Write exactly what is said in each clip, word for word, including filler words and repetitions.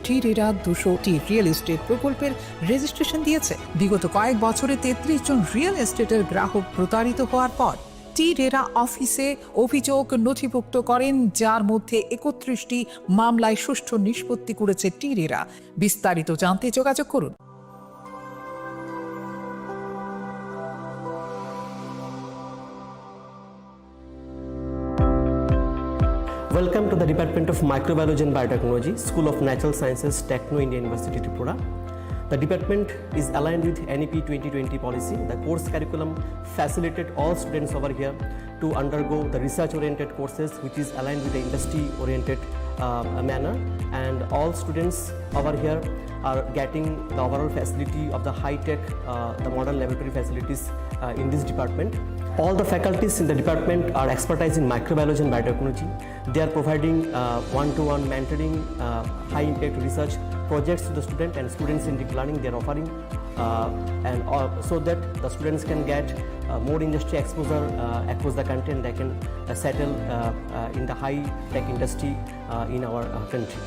টি রেরা দুশো টি real estate প্রকল্পের রেজিস্ট্রেশন দিয়েছে। বিগত কয়েক বছরে তেত্রিশ জন রিয়েল এস্টেটের গ্রাহক প্রতারিত হওয়ার পর টি রেরা অফিসে অভিযোগ নথিভুক্ত করেন, যার মধ্যে একত্রিশটি মামলায় সুষ্ঠু নিষ্পত্তি করেছে টি রেরা। বিস্তারিত জানতে যোগাযোগ করুন। Welcome to the Department of Microbiology and Biotechnology, School of Natural Sciences, Techno India University, Tripura. The department is aligned with N E P twenty twenty policy. The course curriculum facilitated all students over here to undergo the research-oriented courses, which is aligned with the industry-oriented, uh, manner. And all students over here are getting the overall facility of the high-tech, uh, the modern laboratory facilities, uh, in this department. All the faculties in the department are expertise in microbiology and biotechnology. They are providing, uh, one-to-one mentoring, uh, high-impact research projects to the student and students in deep learning. They are offering, uh, and all, so that the students can get, uh, more industry exposure, uh, across the country, and they can, uh, settle, uh, uh, in the high-tech industry, uh, in our, uh, country.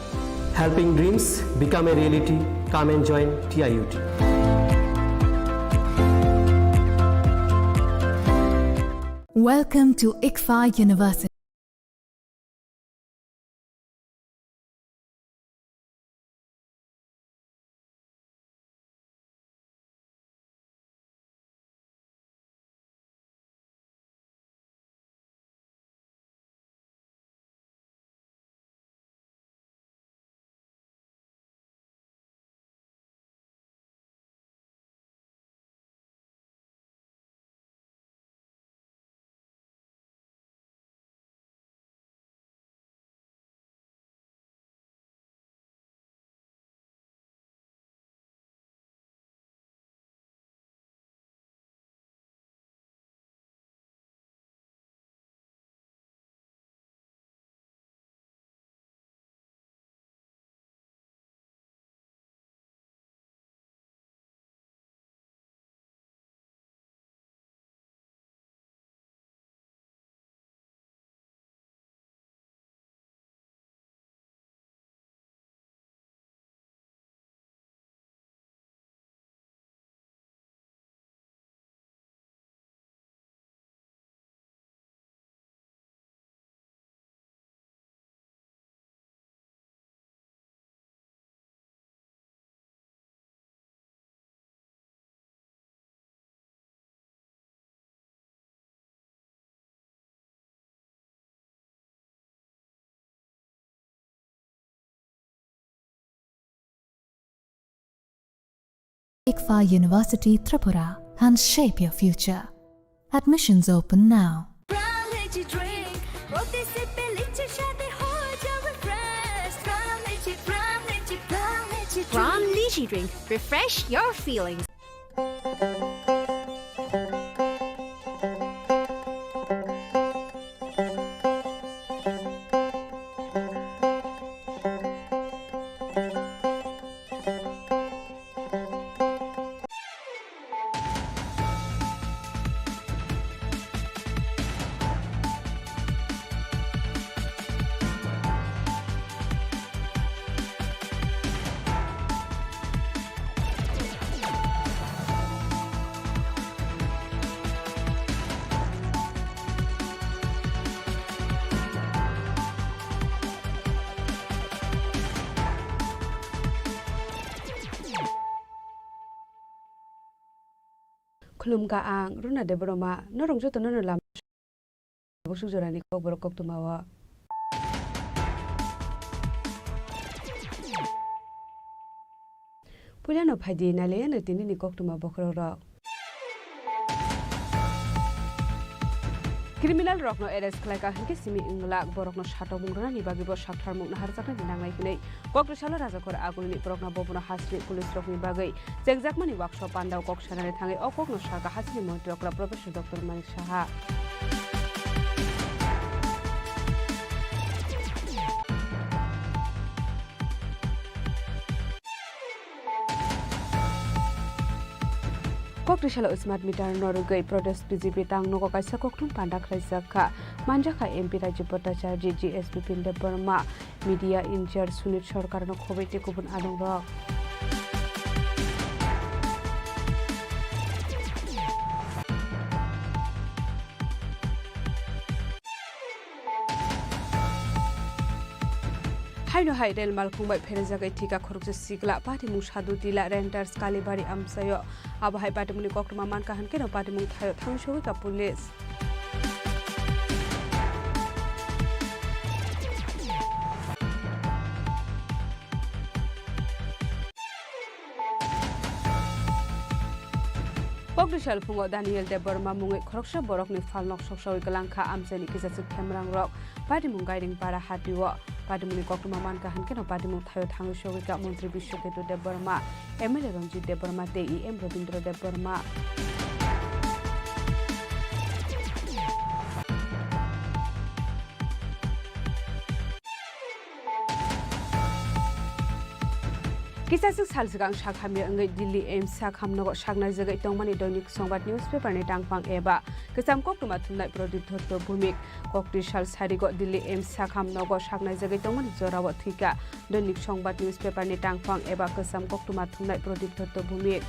Helping dreams become a reality. Come and join T I U T. Welcome to ICFAI University. ICFAI University Tripura, and shape your future. Admissions open now. Brown Lychee Drink। প্রতি সিপে লিচির স্বাদে হয়ে যাও refresh. Brown Lychee, Brown Lychee, Brown Lychee Drink। Brown Lychee Drink। Refresh your feelings। Khulumkha ang Runa Debbarma, norok jotono no lama busuk jorani kokborok koktwma o. Puilano phaidi nailaiano tinini koktwma bokhorok rok. Criminal rokno arrest khlaikha hinkhe simi wnglak, borokno satokmung rwnani bagwibo saktharmung naharjaknani nangnai hwnwi Kokresalo Rajakhor Agulini Progna Bhabono hasini police rokni bagwi chengjakmani wakso pandao kok sanani thangwi o kokno sakha hasini montri okra Professor Doctor Manik Saha. Koktisalo smart meter no rwgwi protest B J P tang nogo kaisa koktun panda khlaijak kha. Manjakha M P Rajib Bhattacharya, G S Bipin Debbarma, media in charge Sunit Sarkar no khobwi tei kubun adongrok. Haino hai rel malkhung bai pherejagwi thika khoroksa sikla patimung Sadhu Tila Renters Kalibari amchaio. Abo hai patimungni koktwma mankha hwnkhe no patimung thaio thangwi sogwi ka police. Kokni salphungo Daniel Debbarma mungwi khoroksa borokni phalnok soksawi kwlangkha amchaini kisachwk themrangrok. Patimung Gairing Para hatio. Patimungni koktwma mankha hwnkhe no patimung thaio thangwi sogwi ka Montri Biswaketu Debbarma, M L A Ranjit Debbarma tei E M Rabindra Debbarma. Kisachwk sal swkang sak hamya wngwi Delhi AIIMS sak hamnogo saknaijagwi tongmani Doinik Songbat newspaper ni tangphang eba kwcham koktwma thumnai Pradip Dotto Bhumik. Kokti sal sarigo Delhi AIIMS sak hamnogo saknaijagwi tongmani jorao thwikha Doinik Songbat newspaper ni tangphang eba kwcham koktwma thumnai Pradip Dotto Bhumik.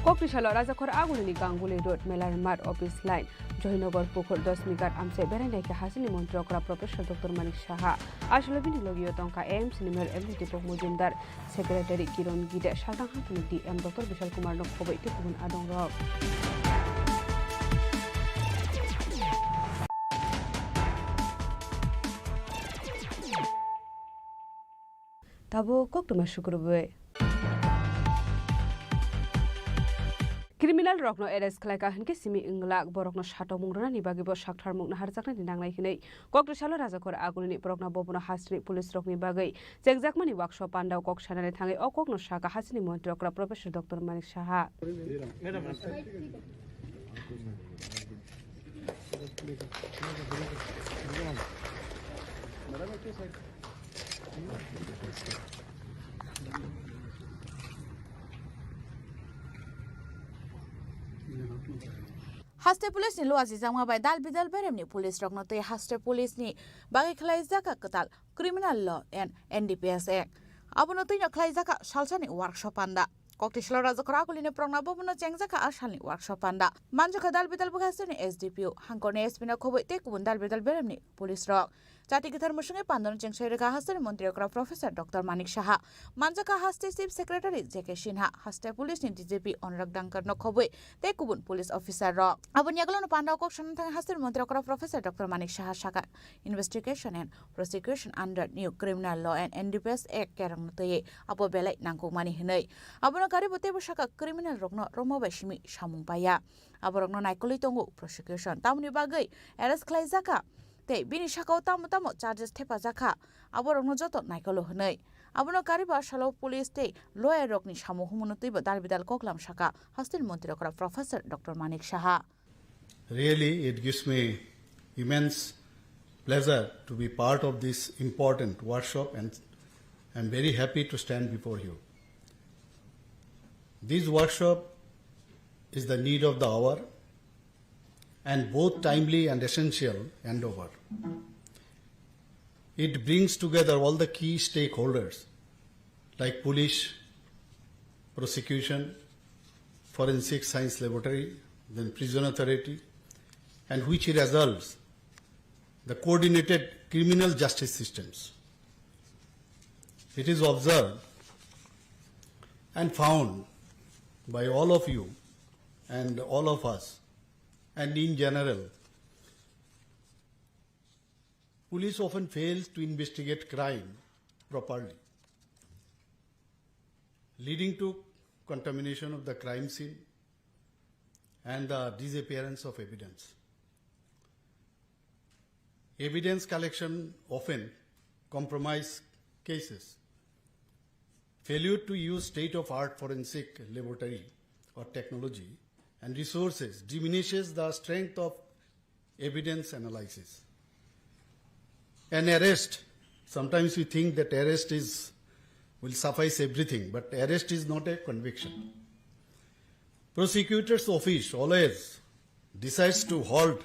Kokti salo Rajakhor Agulini Ganguli Road, Melar Mart, Office Line, Johinogar Pukhur, Dosmi Ghat amchai berai naikha hasteni montri okra Professor Doctor Manik Saha. Aswkle bini logio tongkha AIIMS ni mayor M D Deepak Majumdar, secretary Kiron Gide, saltang hapuni D M Doctor Bishal Kumar no khobwi tei kubun adongrok. Tabuk koktwma sukrubwi. Criminal rokno arrest khlaikha hwnkhe simi wnglak, borokno satokmung rwnani bagwibo saktharmung naharjaknani nangnai hwnwi Kokti salo Rajakhor Agulini Prokna Bhabono hasteni police rokni bagwi chengjakmani wakso pandao kok sanani thangwi o kokno sakha hasteni montri okra Professor Doctor Manik Saha. Haste police ni luajijakma bai dal bidal beremni police rokno tei haste police ni bagwi khlaijak kwtal Criminal Law and N D P S Act. Abono twino khlaijak salsani workshop panda. Kokti salo Rajakhor Agulini Prokna Bhabono chengjak a salni workshop panda. Manjakha dal bidal bwkha sini S D P O, hangkorni S P no khobwi tei kubun dal bidal beremni police rok. Chati kwthar mwswngwi pandano chengsoi rwkha hasteni montri okra Professor Doctor Manik Saha. Manjakha haste Chief Secretary J K Sinha, haste police ni D G P Anurag Dangkar no khobwi tei kubun police officer rok. Aboni yagulono pandao kok sana thangwi hasteni montri okra Professor Doctor Manik Saha sakha, investigation and prosecution under New Criminal Law and N D P S Act kerongno twiwi abo belai nangkukmani hwnwi. Abono karibo teibo sakha criminal rokno rwma bai simi samung paiya. Aborokno naikolwi tongo prosecution. Tamoni bagwi arrest khlaijakha tei bini sakao tamo tamo charges thepajakha, aborokno joto naikolo hwnwi. Abono kariba salo police tei lawyer rokni samung humano twibo dal bidal koklam sakha hasteni montri okra Professor Doctor Manik Saha. Really, it gives me immense pleasure to be part of this important workshop, and I'm very happy to stand before you. This workshop is the need of the hour and both timely and essential endeavor. It brings together all the key stakeholders like police, prosecution, forensic science laboratory, then prison authority, and which results the coordinated criminal justice systems. It is observed and found by all of you and all of us, and in general, police often fails to investigate crime properly, leading to contamination of the crime scene and the disappearance of evidence. Evidence collection often compromise cases. Failure to use state-of-art forensic laboratory or technology and resources diminishes the strength of evidence analysis. An arrest, sometimes we think that arrest is, will suffice everything, but arrest is not a conviction. Prosecutor's office always decides to halt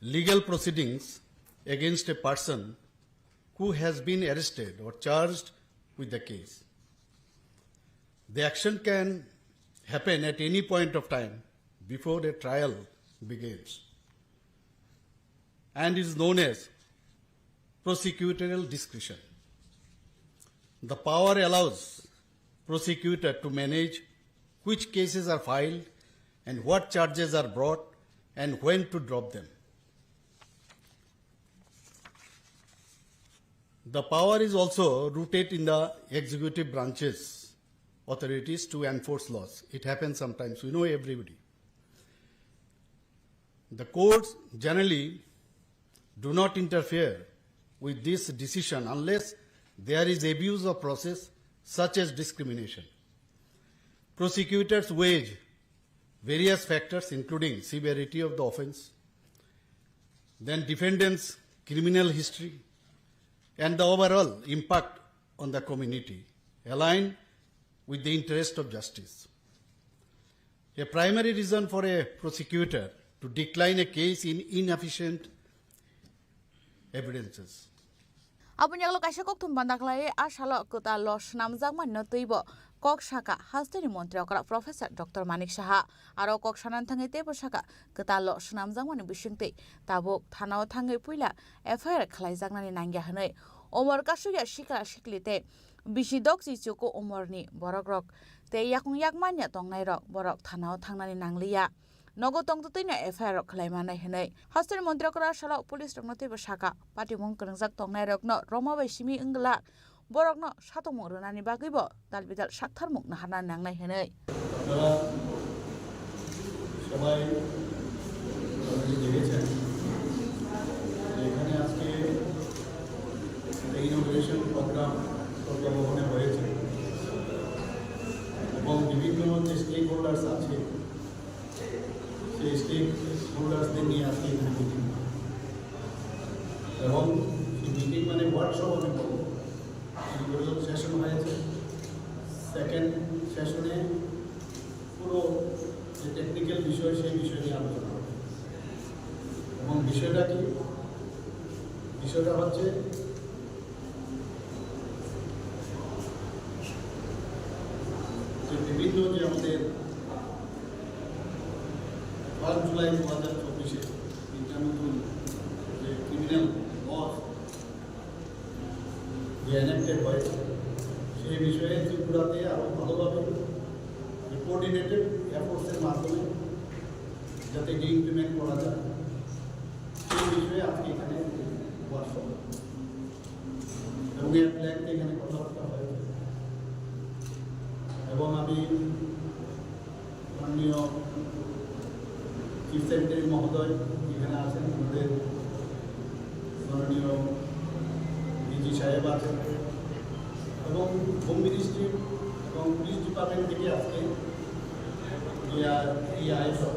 legal proceedings against a person who has been arrested or charged with the case. The action can happen at any point of time before a trial begins and is known as prosecutorial discretion. The power allows prosecutor to manage which cases are filed and what charges are brought and when to drop them. The power is also rooted in the executive branch's authorities to enforce laws. It happens sometimes, we know everybody. The courts generally do not interfere with this decision unless there is abuse of process, such as discrimination. Prosecutors weigh various factors, including severity of the offense, then defendant's criminal history, and the overall impact on the community, aligned with the interest of justice. A primary reason for a prosecutor to decline a case in inefficient evidences. Aboni yagulo kaisa kokthum banda khlai a salo kwtal lo swnamjakmani no twibo kok saka hasteni montri okra Professor Doctor Manik Saha. Aro kok sanani thangwi teibo saka kwtal lo swnamjakmani bisingtwi tabuk thanao thangwi puila F I R khlaijaknani nangya hwnwi. Omor kasukya sikla sikli tei bisi dokchi chuku omorni borokrok tei yakung yakmanya tongnairok borok thanao thangnani nangliya. Nogo tongtwtwino F I R rok khlai manai hwnwi hasteni montri okra salo police rokno teibo saka patimung kwrwngjak tongnairokno roma bai simi wngla borokno satongmung rwnani bagwibo tal bidal saktharmung naharna nangnai hwnwi. আপনারা সবাই already দেখেছেন যে এখানে আজকে একটা inauguration programme সরকার ভবনে হয়েছে এবং বিভিন্ন যে স্টেক হোল্ডার্স আছে সেই স্টেক হোল্ডার্সদের নিয়ে আজকে এখানে মিটিং এবং সেই মিটিং মানে ওয়ার্কশপ আমি বলবো। ইনোগ্রেশন সেশন হয়েছে, সেকেন্ড সেশনে পুরো যে টেকনিক্যাল বিষয় সেই বিষয় নিয়ে আলোচনা হবে। এবং বিষয়টা কি? বিষয়টা হচ্ছে যে বিভিন্ন যে আমাদের ফার্স্ট জুলাই দু হাজার চব্বিশে তিনটা নতুন যে ক্রিমিনাল ল যে এনএক্টেড হয়েছে, সেই বিষয়ে ত্রিপুরাতে আরও ভালোভাবে কোঅর্ডিনেটেড এফোর্টসের মাধ্যমে যাতে এটি ইমপ্লিমেন্ট করা যায়, সেই বিষয়ে আজকে এখানে ওয়ার্কশপ এবং এর প্ল্যান এখানে কথাবার্তা হয়েছে। এবং আমি মাননীয় চিফ সেক্রেটারি মহোদয় এখানে আছেন, আমাদের মাননীয় ডিজি সাহেব আছেন এবং হোম মিনিস্ট্রি এবং পুলিশ ডিপার্টমেন্ট থেকে আজকে যে আ-, এই আয়োজন,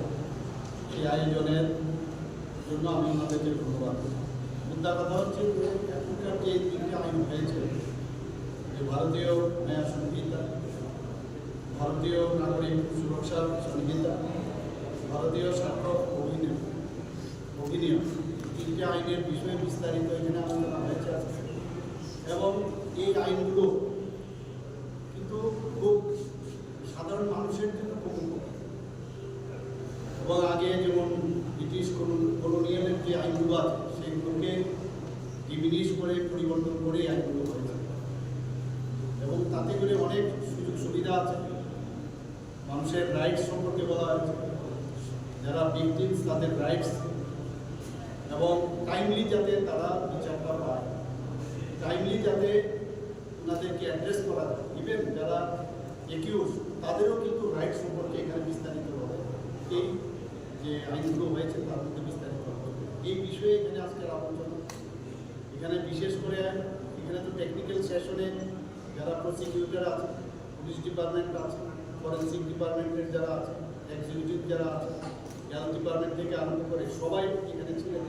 এই আয়োজনের জন্য আমি ওনাদেরকে ধন্যবাদ। মুদ্রা কথা হচ্ছে যে এখনকার যে তিনটে আইন হয়েছে, যে ভারতীয় ন্যায় সংহিতা, ভারতীয় নাগরিক সুরক্ষা সংহিতা, ভারতীয় সাক্ষ্য অধিনিয়ম, অধিনিয়ম, তিনটে আইনের বিষয়ে বিস্তারিত এখানে আলোচনা হয়েছে আজকে। এবং এই আইনগুলো কিন্তু খুব সাধারণ মানুষের জন্য খুব উপকারী। এবং আগে যেমন ব্রিটিশ কলো-, কলোনিয়ালের যে আইনগুলো আছে, সেগুলোকে ডিমিনিশ করে পরিবর্তন করে এই আইনগুলো হয়েছে। এবং তাতে করে অনেক সুযোগ সুবিধা আছে, মানুষের রাইটস সম্পর্কে বলা হয়েছে, যারা ভিকটিমস তাদের রাইটস, এবং টাইমলি যাতে তারা বিচারটা পায়, টাইমলি যাতে ওনাদেরকে অ্যাড্রেস করা যায়। ইভেন যারা অ্যাকিউজ, তাদেরও কিন্তু রাইট সম্পর্কে এখানে বিস্তারিতভাবে এই যে আইনগুলো হয়েছে তার মধ্যে বিস্তারিত আলোচনা। এই বিষয়ে এখানে আজকের আলোচনা। এখানে বিশেষ করে এখানে তো টেকনিক্যাল সেশনে যারা প্রসিকিউটর আছে, পুলিশ ডিপার্টমেন্ট আছে, ফরেন্সিক ডিপার্টমেন্টের যারা আছে, এক্সিকিউটিভ যারা আছে, হেলথ ডিপার্টমেন্ট থেকে আরম্ভ করে সবাই এখানে ছিলেন।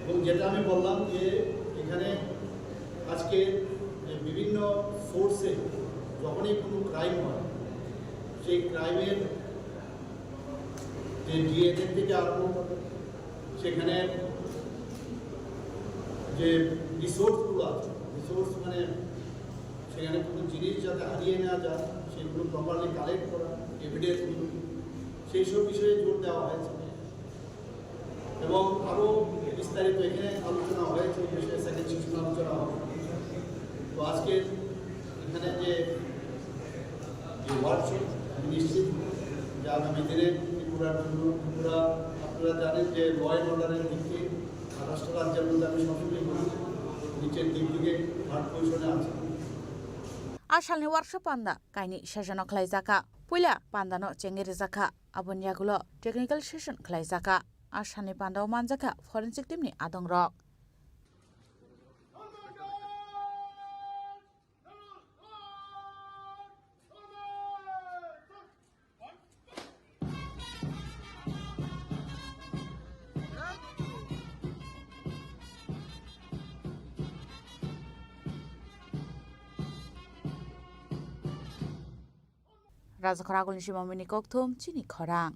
এবং যেটা আমি বললাম যে এখানে আজকে যে বিভিন্ন সোর্সে যখনই কোনো ক্রাইম হয়, সেই ক্রাইমের যে ডিএনএ থেকে আরম্ভ করে সেখানে যে রিসোর্সগুলো আছে, রিসোর্স মানে সেখানে কোনো জিনিস যাতে হারিয়ে না যায়, সেগুলো প্রপারলি কালেক্ট করা, এভিডেন্সগুলো, সেই সব বিষয়ে জোর দেওয়া হয়েছে। এবং আরও বিস্তারিত এখানে আলোচনা হয়েছে, এই বিষয়ে সেকেন্ড সেশন আলোচনা হবে। তো আজকে এখানে যে যে ওয়ার্কশপ, আমি নিশ্চিত যে আগামী দিনে ত্রিপুরার জন্য, ত্রিপুরা, আপনারা জানেন যে ল অ্যান্ড অর্ডারের দিক থেকে মহারাষ্ট্র রাজ্যের মধ্যে আমি সবসময় বলি, নিচের দিক থেকে থার্ড পজিশনে আছে। A salni workshop panda kainwi session o khlaijakha. Puila panda no chengwi rwjakha. Aboni yagulo technical session khlaijakha. A salni panda o manjakha forensic team ni adong rok. Rajakhor agulni simamuni kokthum chini khorang.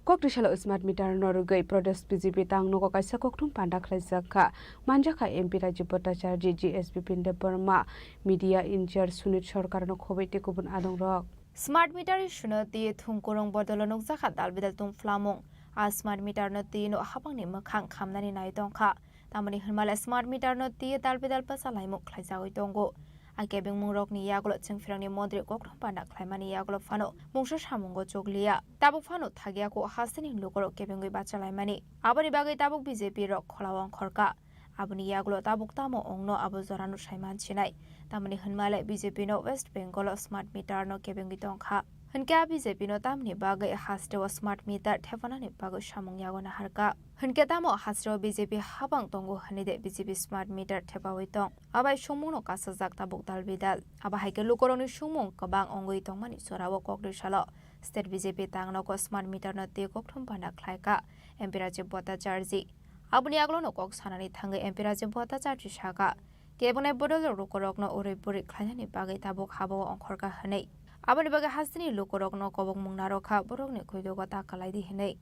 Kokri salo smart meter no rwgwi Pradesh B J P tang nogo kaisa kokthum panda khlaijak kha. Manjakha M P Rajiv Bhattacharjee, G S P Pin Debbarma, media in-charge Sunit Sarkar no khobwi tei kubun adong rok. Smart meter issue no twi thung kurung bodolo nukjakha dal bidal tungphlamung. A smart meter no twi no habangni mwkhang khamnani nai tongkha. Tamoni hwnmale smart meter no twi dal bidal bachalaimung khlaijagwi tongo. A kebengmung rokni yagulo chwngphirangni montri kokthum panda khlaimani yagulo phano mungsa samungo chukliya. Tabuk phano thagya ko hasteni lukurok kebengwi bachalaimani. Aboni bagwi tabuk B J P rok kholao ongkhorkha. Aboni yagulo tabuk tamo ongno abo jorano saiman sinai. Tamoni hwnmale B J P no West Bengal o smart meter no kebengwi tongkha. Hwnkhe a B J P no tamni bagwi hasteo smart meter thepanani bagwi samung yago naharkha. Hwnkhe tamo hasteo B J P habang tongo hwnwi de B J P smart meter thepawi tong. Abai songmungno kasajak tabuk dal bidal. Abo hai khe lukurokni songmung kwbang ongwi tongmani jorao kokri salo State B J P tangnogo smart meter no twi kokthum panda khlaikha M P Rajiv Bhattacharjee. Aboni yagulono kok sanani thangwi M P Rajiv Bhattacharjee sakha, kebengni bodol lukurokno urui buri khlainani bagwi tabuk habao ongkhorkha hwnwi. Aboni bagwi hasteni lukurokno kobokmung narwkha, borokni khuidogo ta kalaidi hwnwi.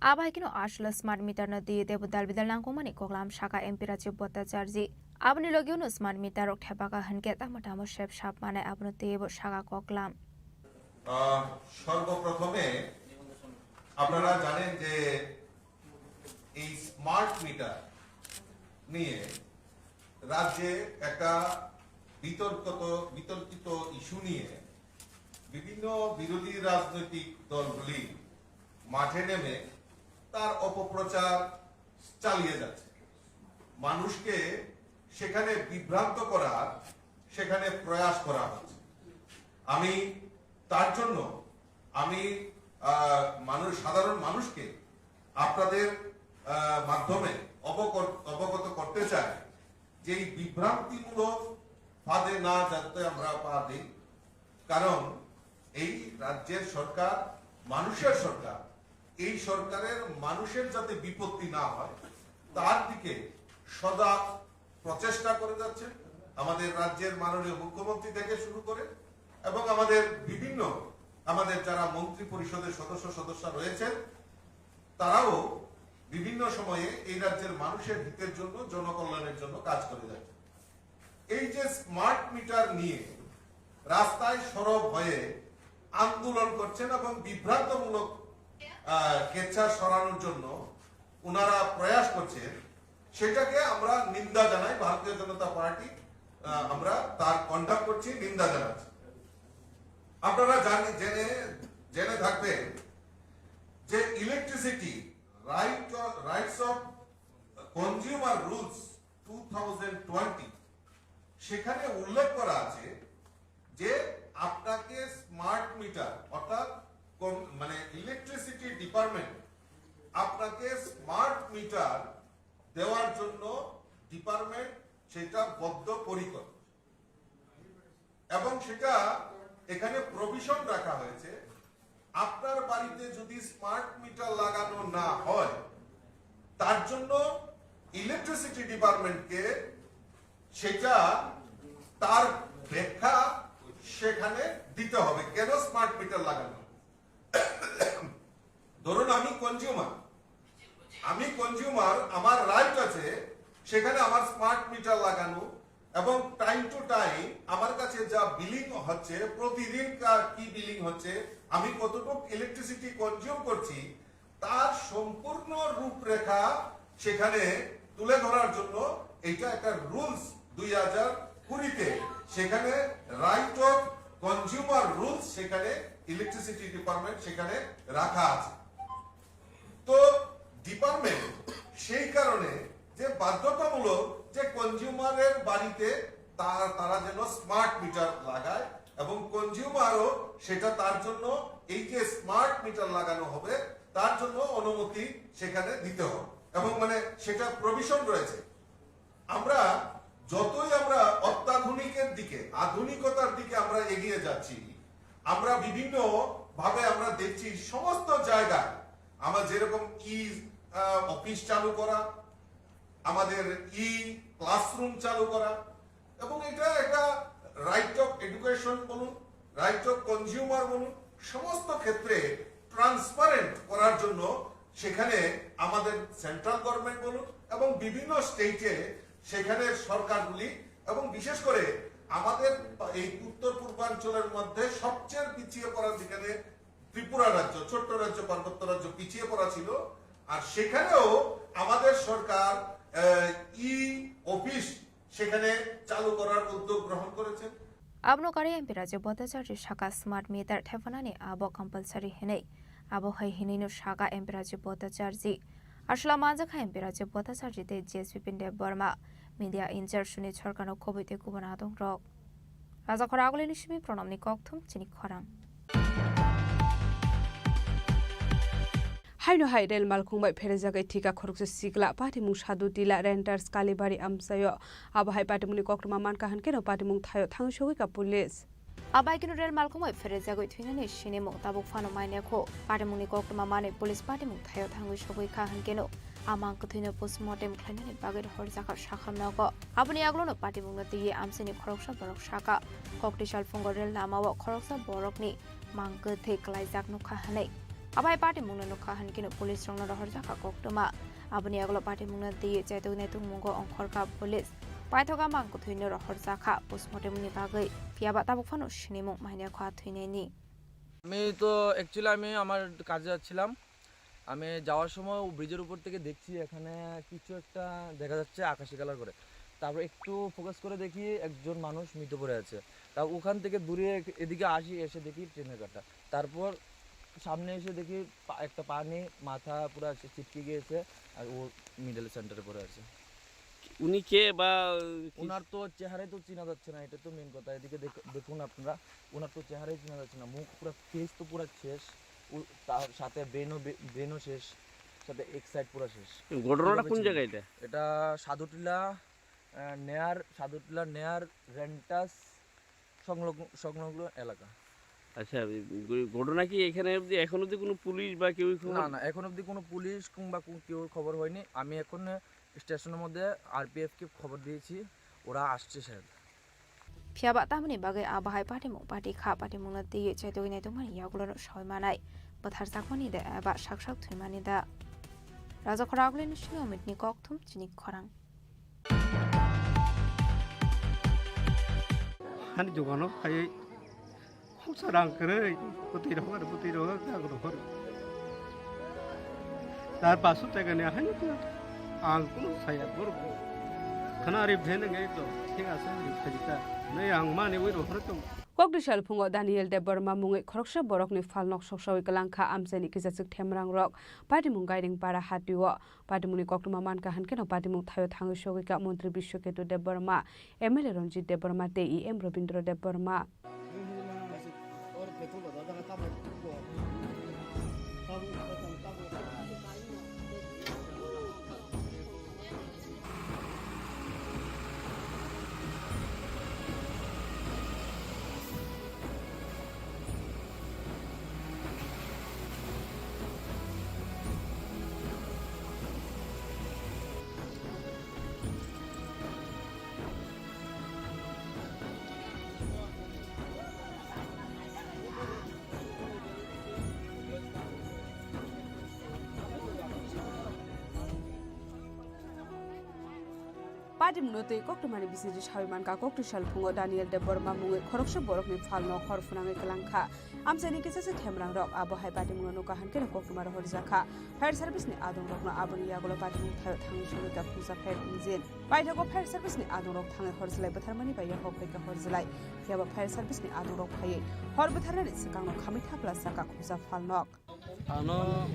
Abo hai kheno aswkle smart meter no twiwi teibo dal bidal nangkukmani koklam sakha M P Rajiv Bhattacharjee. Aboni logio no smart meter rok thepakha hwnkhe tamo tamo sep sap manai abono twiwi bo sakha koklam. আহ, সর্বপ্রথমে আপনারা জানেন যে এই smart meter নিয়ে রাজ্যে একটা বিতর্কত বিতর্কিত ইস্যু নিয়ে বিভিন্ন বিরোধী রাজনৈতিক দলগুলি মাঠে নেমে তার অপপ্রচার চালিয়ে যাচ্ছে। মানুষকে সেখানে বিভ্রান্ত করার সেখানে প্রয়াস করা হচ্ছে। আমি তার জন্য আমি, আহ, মানুষ, সাধারণ মানুষকে আপনাদের, আহ, মাধ্যমে অবকর-, অবগত করতে চাই যে এই বিভ্রান্তিমূলক ফাঁদে না যাতে আমরা পা দিই, কারণ এই রাজ্যের সরকার মানুষের সরকার, এই সরকারের মানুষের যাতে বিপত্তি না হয় তার দিকে সদা প্রচেষ্টা করে যাচ্ছেন আমাদের রাজ্যের মাননীয় মুখ্যমন্ত্রী থেকে শুরু করে এবং আমাদের বিভিন্ন, আমাদের যারা মন্ত্রী পরিষদের সদস্য সদস্যা রয়েছেন তারাও বিভিন্ন সময়ে এই রাজ্যের মানুষের হিতের জন্য, জনকল্যাণের জন্য কাজ করে যাচ্ছেন। এই যে স্মার্ট মিটার নিয়ে রাস্তায় সরব হয়ে আন্দোলন করছেন এবং বিভ্রান্তমূলক, আহ, কেচ্ছা ছড়ানোর জন্য ওনারা প্রয়াস করছেন, সেটাকে আমরা নিন্দা জানাই। ভারতীয় জনতা পার্টি, আহ, আমরা তার কন্ডাক্ট করছি, নিন্দা জানাচ্ছি। আপনারা জানি, জেনে, জেনে থাকবেন যে electricity right, rights of consumer rules two thousand twenty, সেখানে উল্লেখ করা আছে যে আপনাকে স্মার্ট মিটার, অর্থাৎ কোন, মানে, ইলেকট্রিসিটি ডিপার্টমেন্ট আপনাকে স্মার্ট মিটার দেওয়ার জন্য ডিপার্টমেন্ট সেটা বদ্ধপরিকর এবং সেটা এখানে প্রভিশন রাখা হয়েছে, আপনার বাড়িতে যদি স্মার্ট মিটার লাগানো না হয়, তার জন্য ইলেকট্রিসিটি ডিপার্টমেন্টকে সেটা, তার ব্যাখ্যা সেখানে দিতে হবে, কেন স্মার্ট মিটার লাগানো। ধরুন, আমি কনজিউমার, আমি কনজিউমার, আমার রাইট আছে সেখানে আমার স্মার্ট মিটার লাগানো, এবং টাইম টু টাইম আমার কাছে যা বিলিং হচ্ছে, প্রতিদিন কা-, কি বিলিং হচ্ছে, আমি কতটুকু ইলেকট্রিসিটি কনজিউম করছি, তার সম্পূর্ণ রূপরেখা সেখানে তুলে ধরার জন্য এইটা একটা রুলস দুই হাজার কুড়িতে, সেখানে রাইট অফ কনজিউমার রুলস সেখানে ইলেকট্রিসিটি ডিপার্টমেন্ট সেখানে রাখা আছে। তো ডিপার্টমেন্ট সেই কারণে যে বাধ্যতামূলক যে কনজিউমারের বাড়িতে তা-, তারা যেন স্মার্ট মিটার লাগায়, এবং কনজিউমারও সেটা তার জন্য, এই যে স্মার্ট মিটার লাগানো হবে, তার জন্য অনুমতি সেখানে দিতে হবে, এবং মানে সেটা প্রভিশন রয়েছে। আমরা যতই আমরা অত্যাধুনিকের দিকে, আধুনিকতার দিকে আমরা এগিয়ে যাচ্ছি, আমরা বিভিন্ন ভাবে আমরা দেখছি সমস্ত জায়গায় আমরা যেরকম ই, আহ, অফিস চালু করা, আমাদের ই ক্লাসরুম চালু করা, এবং এটা একটা রাইট অফ এডুকেশন বলুন, রাইট অফ কনজিউমার বলুন, সমস্ত ক্ষেত্রে ট্রান্সপারেন্ট করার জন্য সেখানে আমাদের সেন্ট্রাল গভর্নমেন্ট বলুন এবং বিভিন্ন স্টেটে সেখানে সরকারগুলি, এবং বিশেষ করে আমাদের এই উত্তর পূর্বাঞ্চলের মধ্যে সবচেয়ে পিছিয়ে পড়া, যেখানে ত্রিপুরা রাজ্য, ছোট্ট রাজ্য, পার্বত্য রাজ্য, পিছিয়ে পড়া ছিল, আর সেখানেও আমাদের সরকার, আহ, ই অফিস সেখানে চালু করার উদ্যোগ গ্রহণ করেছেন। Abono karwi M P Rajiv Bhattacharjee saka smart meter thephanani abo compulsory hinwi. Abo hai hinwino saka M P Rajiv Bhattacharjee. Aswla manjakha M P Rajiv Bhattacharjee tei J S Bipin Debbarma. Media in charge Sunil Sarkarno kubui tei kubun adongrok. Rajakhor Agulini simi Pranamni kokthum chini khorang. Haino hai rel malkhung bai pherejagwi thika khoroksa sikla, patimung Sadhu Tila, Renters, Kalibari amchaio. Abo hai patimungni koktwma mankha hwnkhe no patimung thaio thangwi sogwi ka police. Abai keno rel malkhung bai pherejagwi thwinani sinimung tabuk phano mainekho. Patimungni koktwma manwi police patimung thaio thangwi sogwi kha hwnkhe no a mang kwthwino postmortem khlainani bagwi rohorjakha sakham nogo. Aboni yagulo no patimungno twiwi amchaini khoroksa borok saka. Koktisal phungo rel lamao khoroksa borokni mang kwthwi kwlaijak nukha hwnwi. Abai patimungno nukha hwnkhe no police rokno rohorjakha koktwma. Aboni yagulo patimungno twiwi chaitok naitukmungo ongkhorkha police. Paithoka mang kwthwino rohorjakha postmortemni bagwi. Phiyaba tabuk phano sinimung mainekho a thwinaini. আমি তো অ্যাকচুয়ালি আমি আমার কাজে যাচ্ছিলাম। আমি যাওয়ার সময় ব্রিজের উপর থেকে দেখছি এখানে কিছু একটা দেখা যাচ্ছে আকাশি কালার করে। তারপর একটু ফোকাস করে দেখি একজন মানুষ মৃত পড়ে আছে। তা ওখান থেকে দূরে এক-, এদিকে আসি, এসে দেখি ট্রেনের কাটা। তারপর সামনে এসে দেখি পা-, একটা পা নেই, মাথা পুরা ছিটকে গিয়েছে, আর ও মিডল সেন্টারে পড়ে আছে। উনি কে বা কি? ওনার তো চেহারাই তো চেনা যাচ্ছে না, এটা তো মেইন কথা। এদিকে দেখ-, দেখুন আপনারা, ওনার তো চেহারাই চেনা যাচ্ছে না, মুখ পুরা, ফেস তো পুরা শেষ, ও-, তার সাথে ব্রেনও বে-, ব্রেনও শেষ, সাথে এক সাইড পুরা শেষ। ঘটনাটা কোন জায়গা এটা? এটা সাধুটিলা, আহ, নেয়ার, সাধুটিলা নেয়ার রেন্টাস সংলগ্ন, সংলগ্ন এলাকা। আচ্ছা, এই ঘ-, ঘটনা কি এখানে অবধি, এখন অবধি কোনো পুলিশ বা কেউ কোনো না, না, এখন অবধি কোনো পুলিশ কিংবা কো-, কেউর খবর হয়নি। আমি এখন স্টেশনের মধ্যে আরপিএফ কে খবর দিয়েছি, ওরা আসছে sir. Phiyaba tamoni bagwi a bahai patimung pati kha, patimungno twiwi chaitogwi naitokmani yagulo no soi manai, bwtharjakmani da eba sak sak thwimani da. Rajakhor Agulini simi Omitni kokthum chini khorang. Hani dogano phaiwi khoroksa rang kwrwi, bwtwi rohor, bwtwi rohor, gak rohor. Tar paso taka ni ahai no ang kuno saya borok khana ri bhe nang ei to thik ase ri phajita nei ang mani wi rohor tong. Kokdisal phungo Daniel Debbarma mungwi khoroksa borokni phalnok soksawi kwlangkha amchaini kisachwk themrangrok patimung Gairing para hatio. Patimungni koktwma mankha hwnkhe no patimung thaio thangwi sogwi kha Montri Biswaketu Debbarma, M L A Ranjit Debbarma tei E M Robindra Debbarma. Patimungno twi koktwmani bisingtwi sawi mankha, koktwi salphungo Daniel Debbarma mungwi khoroksa borokni phalno hor phwnangwi kwlangkha. Amchaini kisa se themrangrok, abo hai patimungno nukha hwn kheno koktwma rohorjakha. Fire service ni adongrokno aboni yagulo patimung thaio thangwi songwi kha khungsa fire engine. Paithago fire service ni adongrok thangwi hor jwlai bwtharmani bai yakho phaikha hor jwlai. Phiyaba fire service ni adongrok phaiwi hor bwtharnani swkangno khamwi thapla sakha khungsa phalnok. Ano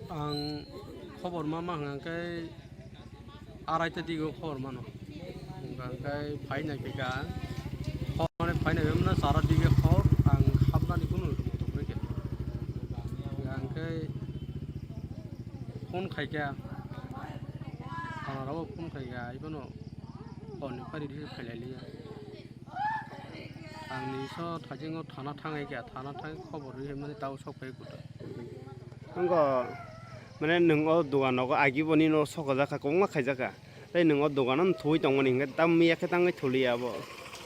ang khobor ma ma hwnkha khe arai ta digo khobor mano. Hwnkha khe phai nai phika. Khobor mane phai nai mano chara dige khobor ang habnani kunu rwngthok rwkhe. Hwnkha khe phone khaikha. Thana rok phone khaikha. Ibono phone ni phari dige phai lai liya. Ang ni so thajingo thana thangwi kha, thana thangwi khobor rwi mani tao sok pai kuta. Wngkha, mane nwng o dogan nogo agi bo nini o sokajak kha, kwbangma khaijak kha. Tei nwng o dogan no thuwi tongmani hwnkhe tam miya khe tangwi thuliya abo.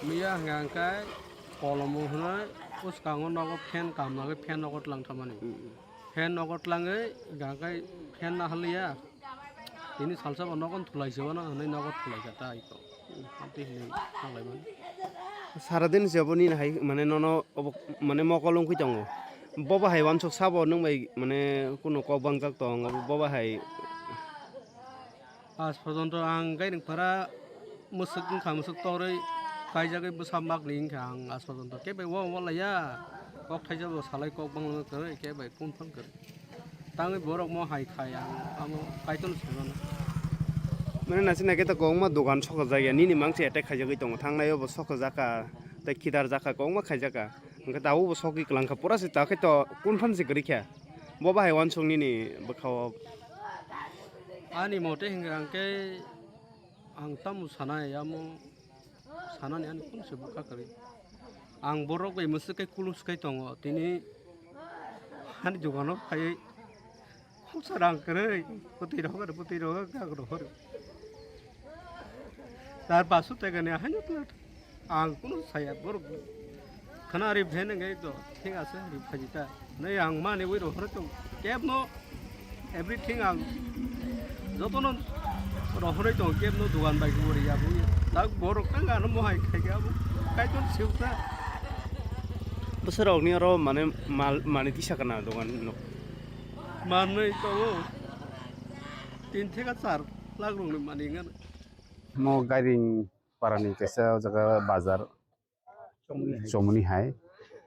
Miya hwnkha hwnkhe kolomo hwnwi bwskango nogo fan kam nagwi fan nogo tlang thamani. Hmm. Fan nogo tlangwi hwnkha hwnkhe fan nahaliya. Tini salsa bo nogo thulai se wano hwnwi nogo thulai kha ta iko. Tei hwnwi thanglai mani. Sara din se bo nini hai mane nono obo mane mokol wngwi tongo. Bobo hai wansuk sabo nwng bai mane kunu kok bangjak tong obo bobo hai. Aaj porjonto ang gairing para mwswk wngkha, mwswk torwi kaijagwi bwsa makni wngkha ang aaj porjonto kebo walaiya. Kok thaisa bo salai kok bangma kwrwi kebo confirm kwrwi. Tangwi borok mo hai khai ang amo Kaitorno sai mano. Mane naisik naikhe ta kwbangma dogan sokajak ya, nini mangsi attack khaijagwi tongo, thangnai o bo sokajak kha, tei khidarjak kha, kwbangma khaijak kha. Hwnkhe tabuk bo sogwi kwlang kha, pura se ta khe to confirm se kwrwi kha. Bo bahai wansuk nini bwkha o. Ani mote hwnkhe ang khe ang tamo sanai amo. Sanani ani kunu se bwkha kwrwi. Ang borok bai mwswk khe kulung swkai tongo. Tini ani dogano phaiwi khungsa rang kwrwi. Bwtwi rohor, bwtwi rohor, gak rohor. Tar basu tegani haino tla ang kunu saya borok. Khana ri bhen ngai to thik ase ri phaji ta. Nei ang mani wi rohor tong kebno. Everything ang jotono rohorwi tongo, kebno dogan bai khe uri ya bo. Tak borok tang ano mohai khai khe abo Kaitor seuta. Bwsarokni oro mane mal mani tisa kana dogan no. Manwi tongo tin theka char lakh rokni mani wngkha. Mo gairing parani kaisa o jaga bazar. Chomoni hai. Chomoni hai.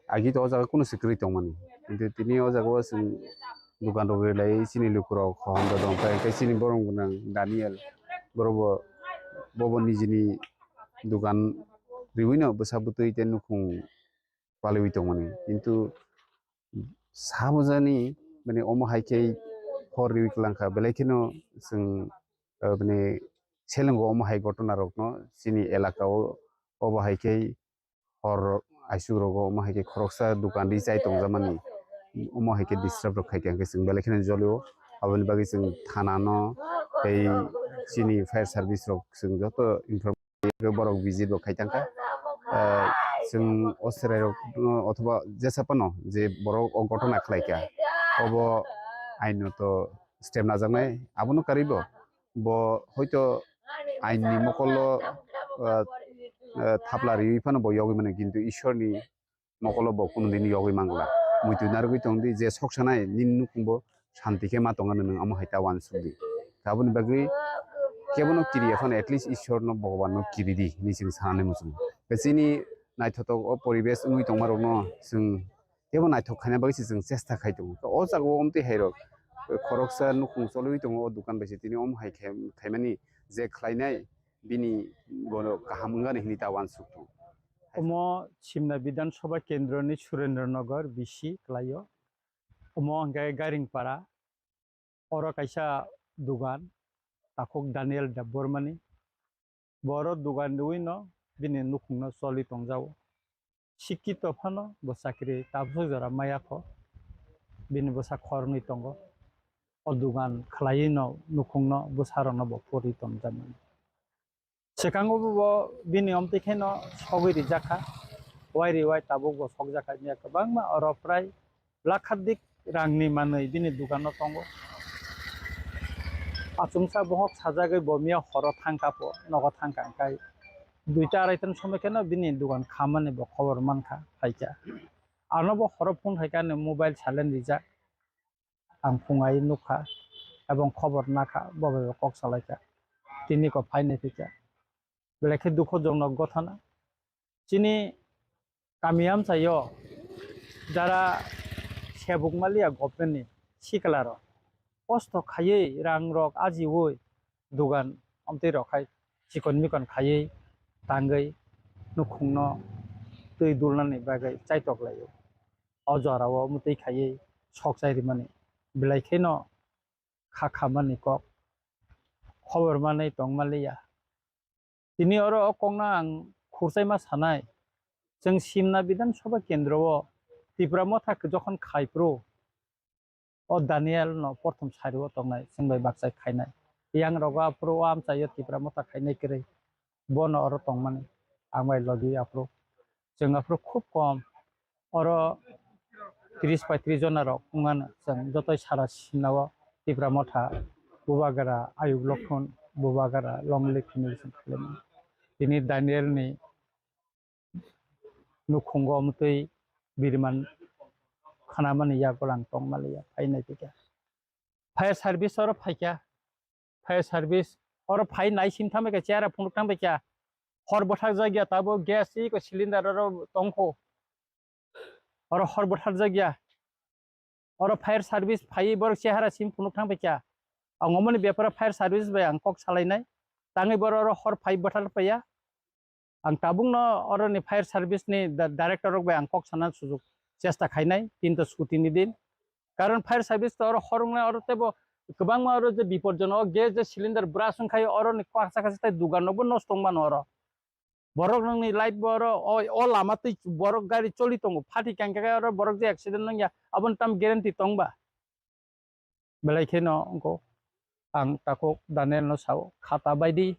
Agi to o jaga kunu se kwrwi tongmani. Kintu tini o jaga o chwng dukan rok rilai chini lukurok hom dodong khe, khe chini borong gwnang Daniel. Borok bo, bo bo nijini dukan riwi no bwsa bwtwi tei nukhung paliwi tongmani. Kintu sabojani mane omo hai khe hor riwi kwlang kha, belai kheno chwng, eh, mane selengo omo hai ghotona rokno chini elaka o obo hai khe hor aisuk rogo omo hai khe khoroksa dukan ri chai tongjakmani, omo hai khe disturb rok khai kha, hwnkhe chwng belai kheno jolio. Aboni bagwi chwng thana no tei chini fire service rok chwng joto inform khe borok visit bo khai tangkha. Ah, chwng o chwrai rok no othoba jesa phano je borok o ghotona khlai kha, obo ainoto step najaknai, abono karwi bo, bo hoito ain ni mokol o, ah, ah, thapla riwi phano bo yogwi mano, kintu Ishwar ni mokolo bo kunu dini yogwi mangla. Muitu narwgwi tong di, je sok sanai nini nukhung bo shanti khe ma tongna nwng amo hai ta uansuk di. Aboni bagwi kebono kiri ya phano at least Ishwar no, Bhogoban no kiri di hinwi chwng sanani muchungo. Chini naithotok o poribesh wngwi tongma rokno chwng kebo naithok khaina bagwi se chwng chesta khai tongo. O jaga o omtwi hai rok khoroksa nukhung cholwi tongo, o dukan bai se tini omo hai khai, khaimani je khlainai bini bono kaham wngani hinwi ta uansuk tongo. Omo Simna Bidhan Sabha Kendroni Surendra Nagar B C kwlaio. Omo hwnkhe Gairingpara. Oro kaisa dugan, takhuk Daniel Debbarmani. Bo oro dugan riwino bini nukhungno choli tongjago. Sikito phano bo chakri tabuk jora maya kho. Bini bwsa khoroknwi tongo. O dugan khwlaiwi no nukhungno bwsarokno bo pori tongjakmani. Swkango bo bini omtwi kheno sogwi rijak kha, wai riwai tabuk bo sokjak kha, kwbangma oro prai lakhadik rangni manwi bini dukano tongo. Achomsa bohok sajagwi bo miya horo thangkha po, nogo thangkha, hwnkhe duita arai ta somoi kheno bini dugan khamani bo khobor mankha, phaikha. Ano bo horo phone khaikha, ani mobile silent rijak. Ang phungai nukha, ebong khobor nakha, bo bai bo kok salaikha. Tini ko phainai phikha. Belai khe dukhojonok ghotona. Chini kami amchaio jara sebuk maliya government ni sikla rok kosto khaiwi rang rok ajiwi dugan amtwi rok hai chikon mikon khaiwi tangwi nukhungno twi dulnani bagwi chaitok laio. O jorao mwtwi khaiwi sok chai rimani belai kheno kha khamani kok khobor manwi tong maliya. Tini oro o kokno ang khurchaima sanai, chwng Simna Bidhan Sabha kendro o Tipra Motha jokhon khai phuru, o Daniel no prothom sari o tongnai, chwng bai bakchai khainai. Yang rogo aphuru o amchaio Tipra Motha khainai kwrwi, bono oro tongmani, ang bai logi aphuru. Chwng aphuru khub kom. Oro tris paitris jona rok wngmano chwng jotoi sara Simna o Tipra Motha, Bubagra, Ayuk Lokhon, Bubagra, Longli family chwng khailai mano. Tini Daniel ni nukhungo mwtwi biriman khanamani yago lang tong maliya, phai nai phikha. Fire service oro phaikha, fire service oro phai nai sim thambai kha, chera phunuk thambai kha. Hor bwthak jakya tabo gas iko cylinder oro tongkho. Oro hor bwthar jakya. Oro fire service phaiwi borok chehara sim phunuk thang paikha. Ang omoni beparo fire service bai ang kok salainai. Tangwi borok oro hor phai bwthar paiya. Ang tabukno oroni fire service ni da-, director rok bai ang kok sana sujuk chesta khainai, kintu chuti ni din. Karon fire service to oro hor wngnai, oro teibo kwbangma oro je bipodjonok gas je cylinder burst wngkhaio, oroni kwchak kwchak tei dugan rokbo nosto wngmano oro. Borok nokni light bo oro o, o lama twi borok gari choli tongo. Phathi kang khe oro borok je accident nangya, aboni tamo guarantee tongba? Belai kheno wngkho. Ang takhuk Daniel no sao, khata baidi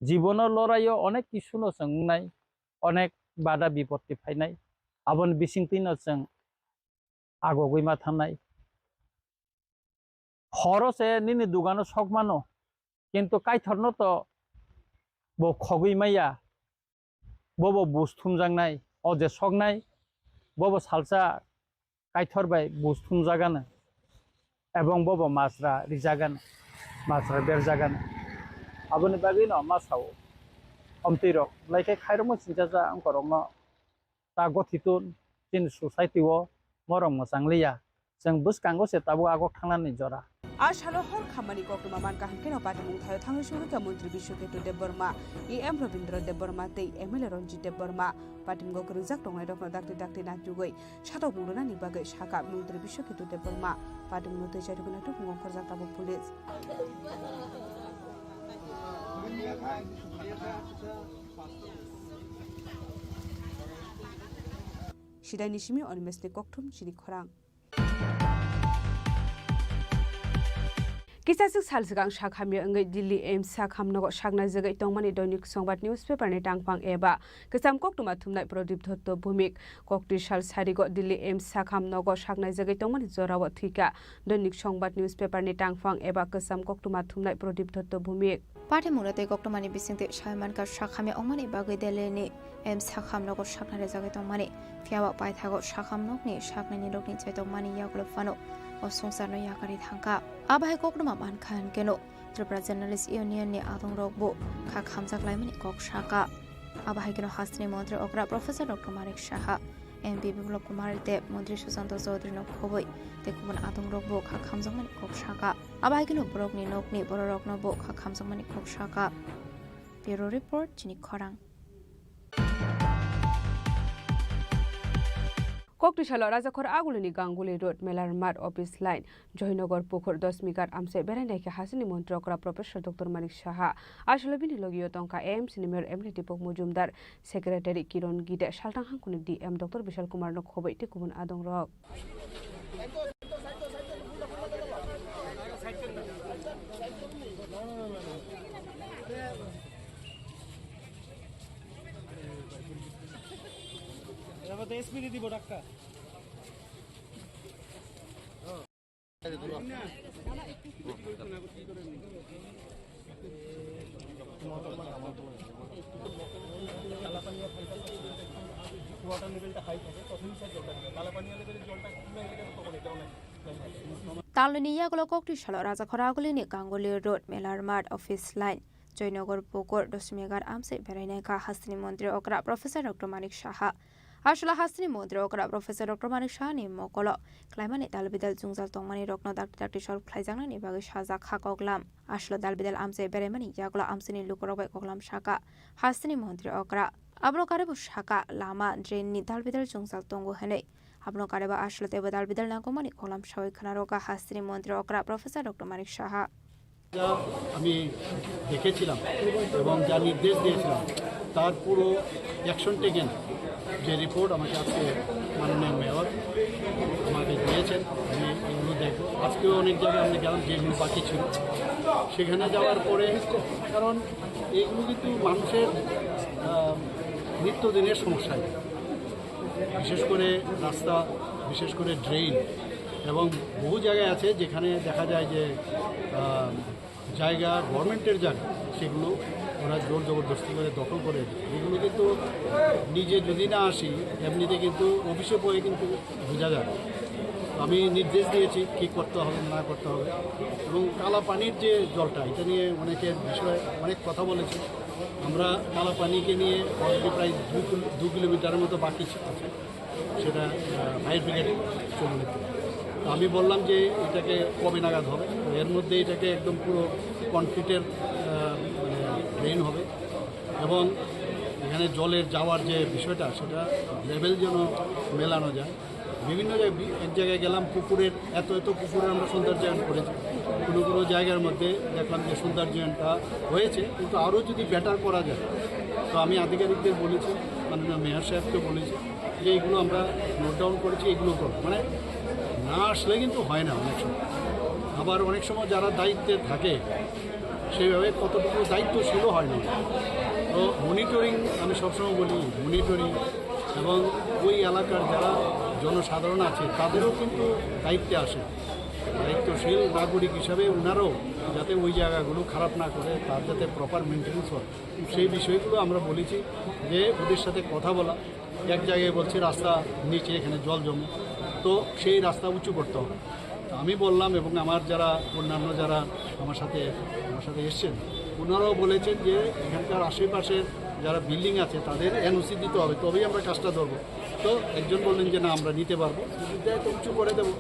jibono loraio onek kisu no chwng wngnai, onek bada bipotti phainai. Aboni bisingtwi no chwng agogwi ma thangnai. Horo se nini dugano sok mano, kintu Kaitorno to bo khogwi maya, bobo bus thumjaknai, o je soknai, bobo salsa Kaitor bai bus thumjagano, ebong bobo masra rijagano, masra berjagano. Aboni bagwino ma sao, omtwi rok, belai khe khairokma singchacha wngkorokno ta gothitun chini society o morok mwchang liya, chwng bwskango se tabuk agok thangnani jora. A salo hor khammani koktwma mankha hwnkhe no patimung thaio thangwi sugwikha Montri Biswaketu Debbarma, E M Rabindra Debbarma tei M L A Ranjit Debbarma. Patimung kwrwngjak tongnairokno dakti dakti naitugwi satok mung rwnani bagwi sakha Montri Biswaketu Debbarma. Patimungno twi chairokna tubungo khorjak tabuk police. Sidaini simi Animesni kokthum chini khorang. Kisaswk sal swkang sak hamya wngwi Delhi A I M S sakham nogo saknai jagwi tongmani Doinik Songbat newspaper ni tangphang eba kwcham koktwma thumnai Pradip Dotto Bhumik. Koktwi sal sarigo Delhi A I M S sakham nogo saknai jagwi tongmani jorao thwikha Doinik Songbat newspaper ni tangphang eba kwcham koktwma thumnai Pradip Dotto Bhumik. Patimungno tei koktwmani bisingtwi sai mankha, sak hamya wngmani bagwi Delhini A I M S sakham nogo sakna rijagwi tongmani. Phiyaba paithago sakham nokni saknaini rokni chaitokmani yagulo phano o swngcharno yakarwi thangkha. Abo hai koktwma mankha hwnkeno Tripura Journalist Union ni adongrokbo kha khamjak laimani kok sakha. Abo hai kheno hasteni montri okra Professor Doctor Manik Saha, M P Biplab Kumar Deb, Montri Sushanta Chaudhary no khobwi tei kubun adongrokbo kha khamjakmani kok sakha. Abo hai kheno borokni nokni bororokno bo kha khamjakmani kok sakha. Bureau Report, chini khorang. Koktwi salo Rajakhor Agulini Ganguli Road, Melar Mat Office Line, Joynagar Pukhur, Dosmighat amchai berai naikhe hasteni montri okra Professor Doctor Manik Saha. A salo bini logio tongkha A I M S ni Mayor M L A Deepak Majumdar, Secretary Kiron Gide, Salthang Hangkuni D M Doctor Bishal Kumar no khobwi tei kubun adongrok. এবার তো এসপি দিব doctor. Talnini yagulo kokti salo Rajakhor agulini Gangoli Road, Melar Mart, Office Line, Joynagar Pukur, Dosmigar amsai berainai kha hasteni montri okra Professor Doctor Manik Saha. Aswla hasteni montri okra Professor Doctor Manik Sahani mokolo klaimani dalbidal jwngjal tongmani rokno dakti dakti solve khlaijaknani bagwi sajak kha koklam. Aswla dalbidal amsai beraimani yagulo amsaini lukurok bai koklam saka hasteni montri okra. Abono karwi bo saka lama drain ni dalbidal jwngjal tongo hwnwi. Abono karwi bo aswla teibo dalbidal nangkukmani koklam sawi khwna rwkha hasteni montri okra Professor Doctor Manik Saha. যা আমি দেখেছিলাম এবং যা নির্দেশ দিয়েছিলাম, তার পুরো action taken, যে রিপোর্ট আমাকে আজকে মাননীয় মেয়র আমাকে দিয়েছেন, আমি এগুলো দেখব। আজকেও অনেক জায়গায় আমরা গেলাম, যেগুলো বাকি ছিল সেখানে যাওয়ার পরে, কারণ এইগুলো কিন্তু মানুষের আহ, নিত্যদিনের সমস্যা। বিশেষ করে রাস্তা, বিশেষ করে ড্রেন, এবং বহু জায়গায় আছে যেখানে দেখা যায় যে আহ, জায়গা, গভর্নমেন্টের জায়গা, সেগুলো ওরা জোর জবরদস্তি করে দখল করে রেখেছে। এগুলো কিন্তু নিজে যদি না আসি, এমনিতে কিন্তু অফিসে বয়ে কিন্তু বোঝা যায়। আমি নির্দেশ দিয়েছি কি করতে হবে, না করতে হবে। এবং কালা পানির যে জলটা, এটা নিয়ে অনেকের বিষয়ে অনেক কথা বলেছে। আমরা কালা পানিকে নিয়ে already প্রায় দুই কিলো-, দু কিলোমিটারের মতো বাকি আছে, সেটা, আহ, ফায়ার ব্রিগেড চলে নিতে। তো আমি বললাম যে এটাকে কবে নাগাদ হবে। তো এর মধ্যে এটাকে একদম পুরো কনক্রিটের, আহ, মানে, ড্রেন হবে এবং এখানে জলের যাওয়ার যে বিষয়টা, সেটা লেভেল যেন মেলানো যায়। বিভিন্ন জায়গায় বি-, এক জায়গায় গেলাম, পুকুরের এত এত পুকুরে আমরা সৌন্দর্যায়ন করেছি। কোনো কোনো জায়গার মধ্যে দেখলাম যে সৌন্দর্যায়নটা হয়েছে, কিন্তু আরও যদি বেটার করা যায়, তো আমি আধিকারিকদের বলেছি, মাননীয় মেয়র সাহেবকে বলেছি যে এইগুলো আমরা নোট ডাউন করেছি, এগুলো করবো। মানে, না আসলে কিন্তু হয় না অনেক সময়। আবার অনেক সময় যারা দায়িত্বে থাকে, সেইভাবে কতটুকু দায়িত্বশীলও হয় না। তো মনিটরিং, আমি সবসময় বলি, মনিটরিং এবং ওই এলাকার যারা জনসাধারণ আছে, তাদেরও কিন্তু দায়িত্বে আসে। দায়িত্বশীল নাগরিক হিসাবে ওনারাও যাতে ওই জায়গাগুলো খারাপ না করে, তার যাতে প্রপার মেনটেন্যান্স হয়, সেই বিষয়গুলো আমরা বলেছি যে ওদের সাথে কথা বলা। এক জায়গায় বলছে রাস্তা নিচে, এখানে জল জমে, তো সেই রাস্তা উঁচু করতে হবে। তো আমি বললাম, এবং আমার যারা অন্যান্য যারা আমার সাথে, আমার সাথে এসছেন, ওনারাও বলেছেন যে এখানকার আশেপাশের যারা বিল্ডিং আছে, তাদের এনওসি দিতে হবে, তবেই আমরা কাজটা ধরবো। তো একজন বললেন যে না, আমরা নিতে পারবো, কিন্তু এটা তো উঁচু করে দেবো।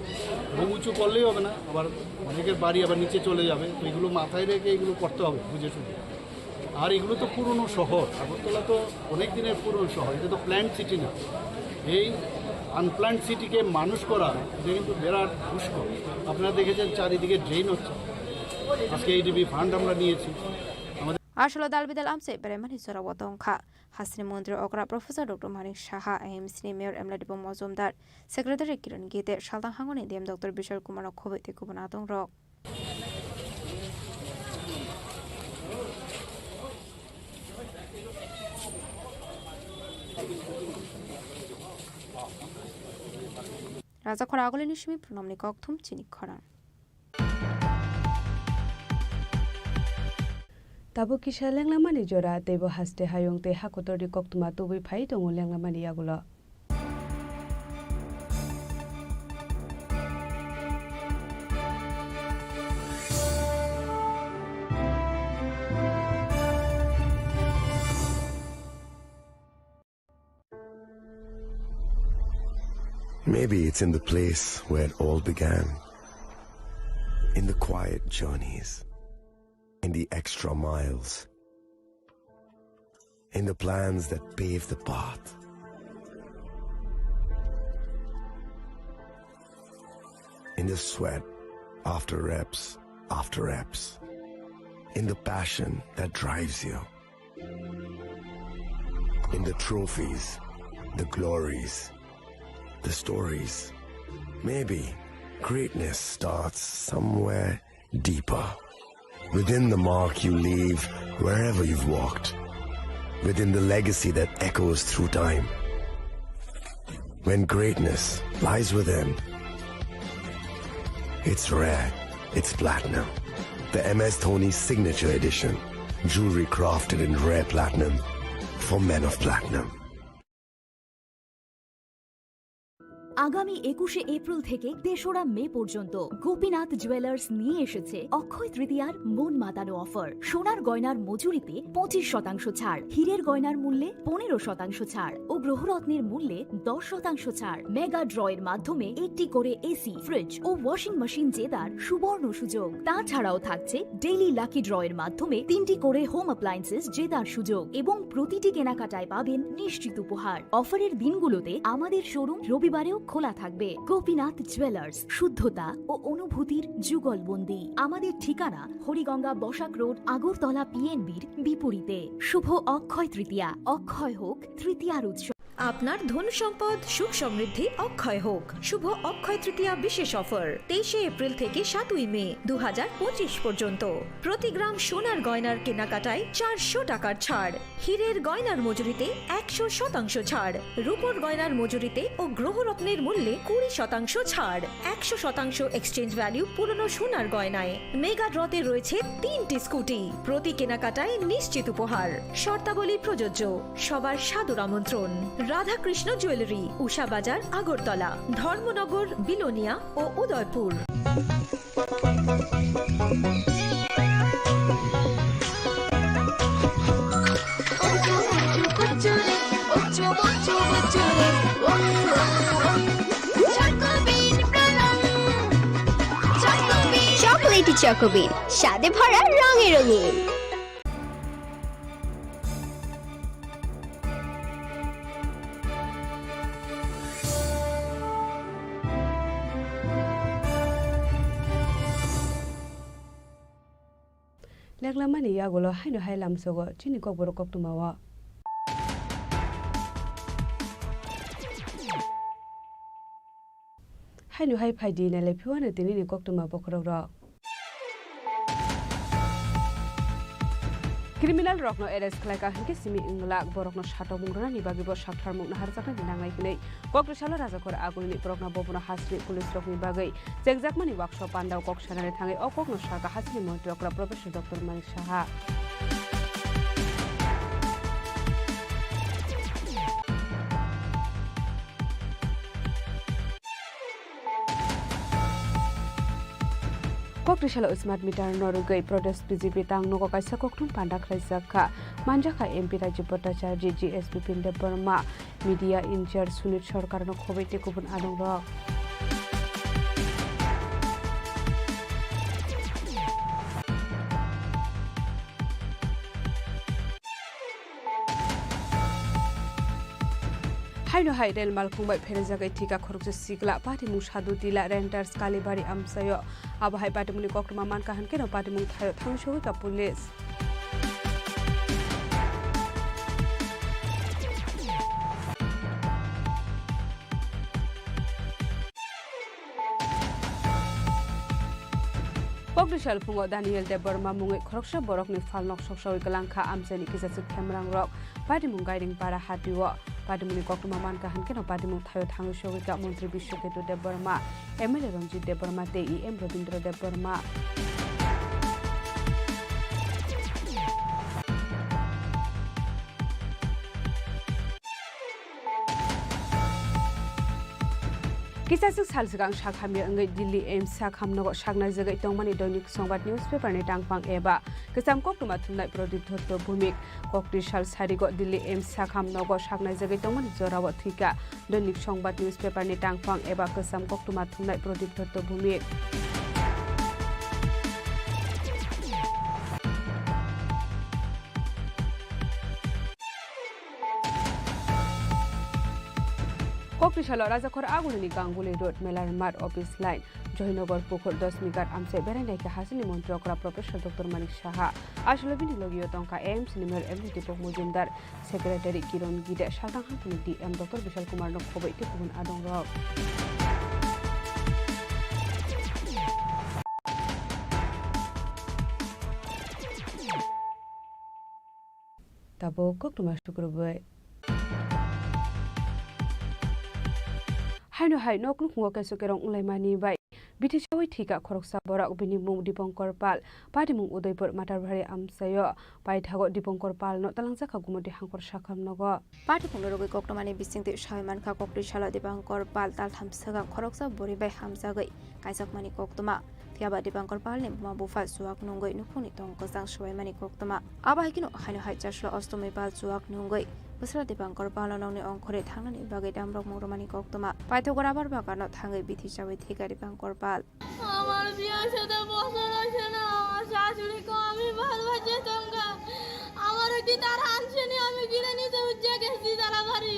এবং উঁচু করলেই হবে না, আবার অনেকের বাড়ি আবার নিচে চলে যাবে। তো এগুলো মাথায় রেখে এগুলো করতে হবে বুঝে শুনে। আর এগুলো তো পুরনো শহর, আগরতলা তো অনেক দিনের পুরনো শহর, এটা তো প্ল্যান্ট সিটি না। এই আনপ্ল্যান্ট সিটিকে মানুষ করা, এটা কিন্তু বিরাট দুষ্কর। আপনারা দেখেছেন, চারিদিকে ড্রেন হচ্ছে। আজকে এডিবি ফান্ড আমরা নিয়েছি। Aswla dalbidal amchai beraimani jorao tongkha hasteni montri okra Professor Doctor Manik Saha, AMC ni Mayor Emladipo Mojumdar, Secretary Kiran Gite, Saltang Hangoni D M Doctor Bishal Kumar no khoboi tei kubun adongrok. Raja Khora agulini simi pranamni kokthum chini khorang. Tabuk kisa lenglamani jora, teibo haste hayung tei hakotorni koktwma tubui phai tongo lenglamani yagulo. Maybe it's in the place where it all began. In the quiet journeys, in the extra miles, in the plans that pave the path, in the sweat after reps after reps, in the passion that drives you. In the trophies, the glories, the stories. Maybe greatness starts somewhere deeper. Within the mark you leave wherever you've walked. Within the legacy that echoes through time. When greatness lies within, It's rare. It's platinum. The M S Dhoni Signature Edition. Jewelry crafted in rare platinum for men of platinum. আগামী একুশে এপ্রিল থেকে তেসরা মে পর্যন্ত গোপীনাথ জুয়েলার্স নিয়ে এসেছে অক্ষয় তৃতীয়ার মন মাতানো অফার। সোনার গয়নার মজুরিতে পঁচিশ শতাংশ ছাড়, হীরের গয়নার মূল্যে পনেরো শতাংশ ছাড় ও গ্রহরত্নের মূল্যে দশ শতাংশ ছাড়। মেগা ড্র এর মাধ্যমে একটি করে এসি, ফ্রিজ ও ওয়াশিং মেশিন জেতার সুবর্ণ সুযোগ। তাছাড়াও থাকছে ডেইলি লাকি ড্র এর মাধ্যমে তিনটি করে হোম অ্যাপ্লায়েন্সেস জেতার সুযোগ এবং প্রতিটি কেনাকাটায় পাবেন নিশ্চিত উপহার। অফারের দিনগুলোতে আমাদের শোরুম রবিবারেও খোলা থাকবে। গোপীনাথ জুয়েলার্স, শুদ্ধতা ও অনুভূতির যুগলবন্দি। আমাদের ঠিকানা হরিগঙ্গা বসাক রোড, আগরতলা পিএনবির বিপরীতে। শুভ অক্ষয় তৃতীয়া, অক্ষয় হোক তৃতীয়ার উৎসব। আপনার ধন সম্পদ সুখ সমৃদ্ধি অক্ষয় হোক। শুভ অক্ষয় তৃতীয়া বিশেষ অফার তেইশে এপ্রিল থেকে সাতই মে দু হাজার পঁচিশ পর্যন্ত। প্রতি গ্রাম সোনার গয়নার কেনাকাটায় চারশো টাকার ছাড়, হীরের গয়নার মজুরিতে একশো শতাংশ ছাড়, রূপোর গয়নার মজুরিতে ও গ্রহরত্নের মূল্যে কুড়ি শতাংশ ছাড়, একশো শতাংশ এক্সচেঞ্জ ভ্যালু পুরনো সোনার গয়নায়। মেগা ড্রতে রয়েছে তিনটি স্কুটি, প্রতি কেনাকাটায় নিশ্চিত উপহার। শর্তাবলী প্রযোজ্য। সবার সাদর আমন্ত্রণ। রাধাকৃষ্ণ জুয়েলারি, উষা বাজার, আগরতলা, ধর্মনগর, বিলোনিয়া ও উদয়পুর। চকোলেটি চকোবিন, স্বাদে ভরা, রঙে রঙিন। Leklamani yagulo haino hai lamsogo chini kokborok koktwmao. Haino hai phaidi nailai phiwano tinini koktwma bokhorokrok. Criminal rokno arrest khlaika hinkhe simi wnglak, borokno satokmung rwnani bagwibo saktharmung naharjaknani nangnai hwnwi Kokrisalo Rajakhor Agulini borokno bobono hasini police rokni bagwi chengjakmani wakso pandao kok sanani thangwi o kokno sakha hasini montri okra Professor Doctor Manik Saha. Kokrisalo smart meter no rwgwi protest B J P tang nogo kaisa koktwm panda khlaijak kha. Manjakha M P Rajib Bhattacharjee, G S Bipin Debbarma, media in charge Sunit Sarkar no khobwi tei kubun adongrok. Haino hai rel malkhung bai pherejagwi thika khoroksa sikla, patimung Sadhu Tila, Renters, Kalibari amchaio. Abo hai patimungni koktwma mankha hinkhe no patimung thaio thang sogwi ka police. Kokdisal phungo Daniel Debbarma mungwi khoroksa borokni phalnok soksawi kwlangkha amchaini kisachwk khemrangrok. Patimung Gairing Para hatio. Patimungni koktwma mankha hinkhe no patimung thaio thangwi sogwi kha Montri Biswaketu Debbarma, M L A Ranjit Debbarma tei E M Rabindra Debbarma. Kisachwk sal swkang sak hamya wngwi Delhi A I I M S sak ham nogo saknaijagwi tongmani Doinik Songbat newspaper ni tangphang eba kwcham koktwma thumnai Pradip Dotto Bhumik. Kokti sal sarigo Delhi A I I M S sak ham nogo saknaijagwi tongmani jorao thwikha Doinik Songbat newspaper ni tangphang eba kwcham koktwma thumnai Pradip Dotto Bhumik. Kokti salo Rajakhor Agulini Ganguli Road, Melar Mart Office Line, Joynagar Pukhur, Dasmighat amchai berai naikha hasini montri okra Professor Doctor Manik Saha. Aswkle bini logio tongkha A I I M S ni mayor M D Deepak Majumdar, secretary Kiron Gide, saltang hangtini D M Doctor Bishal Kumar no khoboi tei kubun adongrok. Tabuk koktwma sukrubwi. Haino hai nok nukhungo keso kerong wnglaimani bai Bithi chawi thika khoroksa borok, bini mung Dipankar Pal, patimung Udaipur Matarbari amchaio. Paithago Dipankar Palno talangjak kha Gumoti Hangkor Sakham nogo. Patimungno rwgwi koktwmani bisingtwi sawi mankha, koktwi salo Dipankar Pal taltham swkang khoroksa bwrwi bai hamjagwi kaijakmani koktwma. Phiyaba Dipankar Palni buma bupha chuak nungwi nukhungni tong kwchang swbaimani koktwma. Abo hai kheno haino hai chaslo Ostomi Pal chuak nungwi bwsla Dipankar Palno nokni ongkhorwi thangnani bagwi damrok mung rwmani koktwma. Paithago rubber bagano thangwi bithi chawi thika Dipankar Pal. আমার বিয়ার সাথে বছর হয়েছে না, আমার শাশুড়ি কো আমি বারবার যেতাম গা। আমার ওই দিদার আনছেনি, আমি কিনে নিতে উজ্জা গেছি তারা বাড়ি।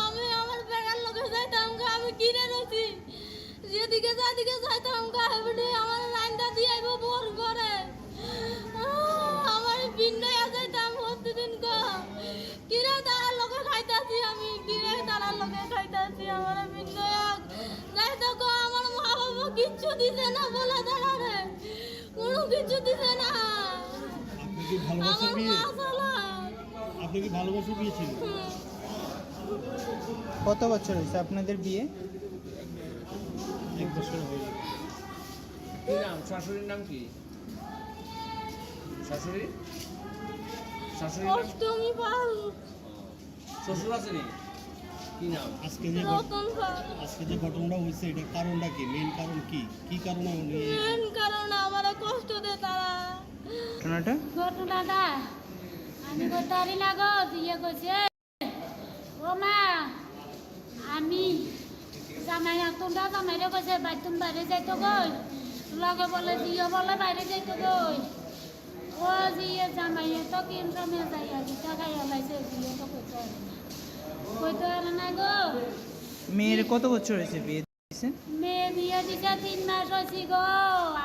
আমি আমার বেটার লোকে যাইতাম গা, আমি কিনে নিছি। যেদিকে যেদিকে যাইতাম গা, এমনি আমার লাইনটা দিয়ে আইবো ভোর করে। আমার বিন্দায় যাইতাম প্রতিদিন গো। কিরে তারার লগে খাইতাছি আমি, কিরে তারার লগে খাইতাছি, আমার বিন্দায়। যাই তো গো, আমার মা বাবা কিচ্ছু দিছে না বলে তারারে, কোনো কিছু দিছে না। আপনি কি ভালোবাসা আমার বিয়ে? মা ছাড়া। আপনি কি ভালোবাসা বিয়ে ছিল? হুম। কত বছর হয়েছে আপনাদের বিয়ে? এক বছর হয়ে গেল। কি নাম? শাশুড়ির নাম কি? শাশুড়ি? শাশুড়ির নাম? অষ্টমী পাল। শ্বশুর আছে নি? কি নাম? আজকে যে ঘট-, রতন পাল। আজকে যে ঘটনাটা হয়েছে, এটার কারণটা কি? মেইন কারণ কি? কি কারণে উনি মেইন কারণ আমারে কষ্ট দেয় তারা। ঘটনাটা? ঘটনাটা আমি করতে পারি না গো, বিয়ে করছে। ও মা, আমি জামাই আতুনটা জামাইরে কইছে, "বাইতুন বাইরে যাইতো গই।" লগে বলে, "জিও বলে বাইরে যাইতো গই।" ও জিয়ে জামাইয়ে তো কিন সময় যাইয়া ভিক্ষা খাইয়া লাইছে, জিয়ে তো কইতো পারে না। কইতো পারে না গো। মেয়ের কত বছর হয়েছে বিয়ে? মেয়ে বিয়ে দিছে তিন মাস হয়েছে গো,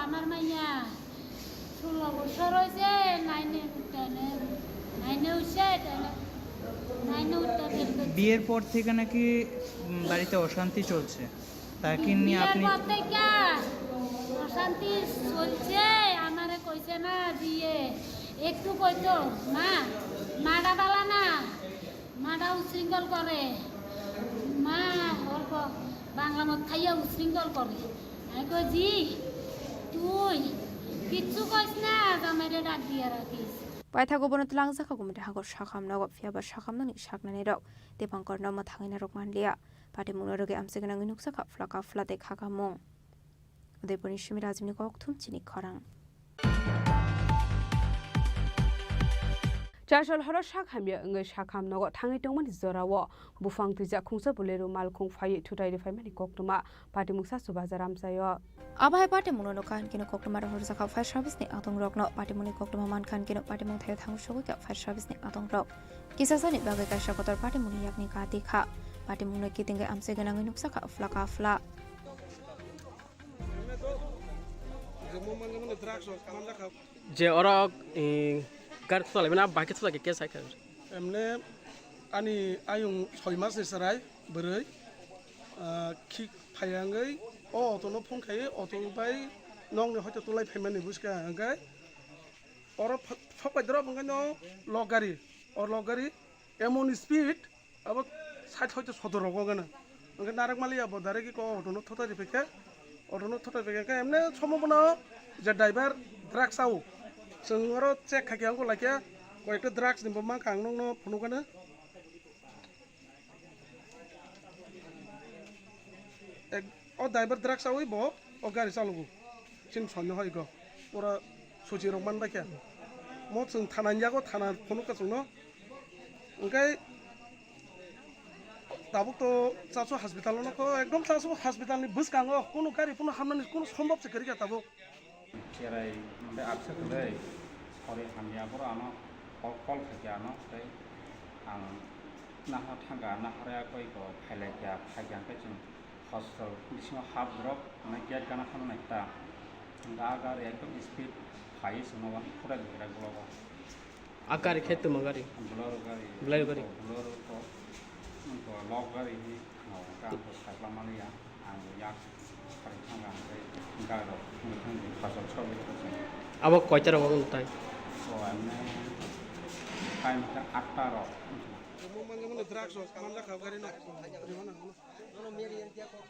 আমার মাইয়া ষোলো বছর হয়েছে, নাইনে উঠতে নে-, নাইনে উঠছে, তেনে নাইনে উঠতে ফেল করছে। বিয়ের পর থেকে নাকি, উম, বাড়িতে অশান্তি চলছে, তাকে নিয়ে বিয়ের আপনি পর থেকে অশান্তি চলছে, আমারে কইছে না দিয়ে একটু কইতো, "মা, মাটা বালা না।" মাটা উশৃঙ্খল করে, মা অল্প বাংলা মদ খাইয়া উশৃঙ্খল করে। আমি কই, "জি, তুই কিচ্ছু কইস না, জামাইরে ডাক দিয়া রাখিস।" Paithago bono twlangjakha Gumoti Hangkor Sakham nogo, phiyaba sakhamnani saknani rok Dipankarno mwthangwi narwk manliya. Patimungno rwgwi amchai gwnangwi nukjakha phlaka phlate khakamung. Udaipurni simi Rajibni kokthum chini khorang. Chasol horo sak hamya wngwi sakham nogo thangwi tongmani jorao buphang twijak khungsa bolero malkhung phaiwi thutai rwphaimani koktwma patimung Sasu Bazar amchaio. Abo hai patimungno nukha hinkhe koktwma rohorjakha fire service ni adongrokno. Patimungni koktwma mankha hinkhe patimung thaio thangwi sogwikha fire service ni adongrok. Kisasani bagwi kaisa kotor patimungni yakni kati kha. Patimungno kitingwi amchai gwnangwi nukjakha phlaka phla. Je oro, eh, gari thwlai mano, bahai khe thwlai khe case hai kha. Emne ani ayung soi mas ni chwrai bwrwi, ah, khik phai wngwi o auto no phone khai, auto bai nokni hoito tulai phaimani bwskang hwnkhe oro ph-, phok bai drop hwnkhe no lok gari, o lok gari emon speed, abo sait hoito sotor rogo gana. Hwnkhe narwk maliya bo direct ko auto no thotai riphaikhe, auto no thotai riphaikhe, hwnkhe emne somo bono je driver drugs sao. Chwng oro check khaikhe ang laikhe, koyekta drugs ni bo mankha ang nokno phunukgana. Ek, o driver drugs sawi bo o gari chalogo. Chini sonni hoi go. Pura suchi rok man baikha. Mo chwng thana ni yago thana phunuk ka chwngno. Hwnkhe tabuk to Chasu hospital no ko ekdom Chasu hospital ni bwskango kunu gari phano hamnani kunu sombab se kwrwikha tabuk. Cherai, mode abse kwrwi, sori hamya, boro ano call, call khaikha ano, tei ang nahar thangkha, nahar ya koi ko phailaikha, phaikha hwnkhe chwng hospital bisingo hap drop, hwnwi gate gana thangmani ta, hwnba ah gari ekdom speed phaiwi chwngno uanwi phurai rwkha ulo. A gari khe tongma gari? Bolero gari. Bolero gari. Bolero to, to lok gari hinwi khna hwnkhe ang to sakla maliya. Ang yak sari thang ang tei gari rok thang thang di pasal chobwi thang. Abo koita rok wng tai? So, emne time khe atta rok. Mo mane mane drugs rok manjakha gari no. Nono meri yang dia kok.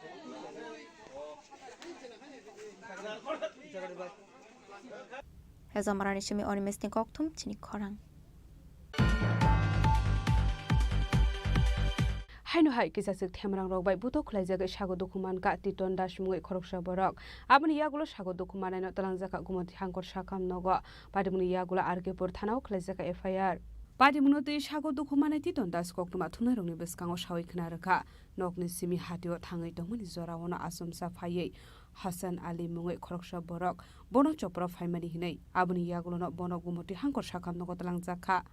Hezamarani simi Onimisni kokthum chini khorang. Haino hai kisa sik themrang rok bai buto khwlaijak sago dukhu mankha Titon Das mungwi khoroksa borok. Aboni yagulo sago dukhu manaino twlangjakha Gumoti Hangkor sakam nogo. Patimungni yagulo R K pur thanao khwlaijakha F I R. Patimungno twi sago dukhu manai Titon Das koktwma thumnairokni bwskango sawi khna rwkha. Nokni simi hatio thangwi tongmani joraono achomsa phaiwi Hasan Ali mungwi khoroksa borok bono chopra phaimani hinwi aboni yagulono bono Gumoti Hangkor sakam nogo twlangjak kha.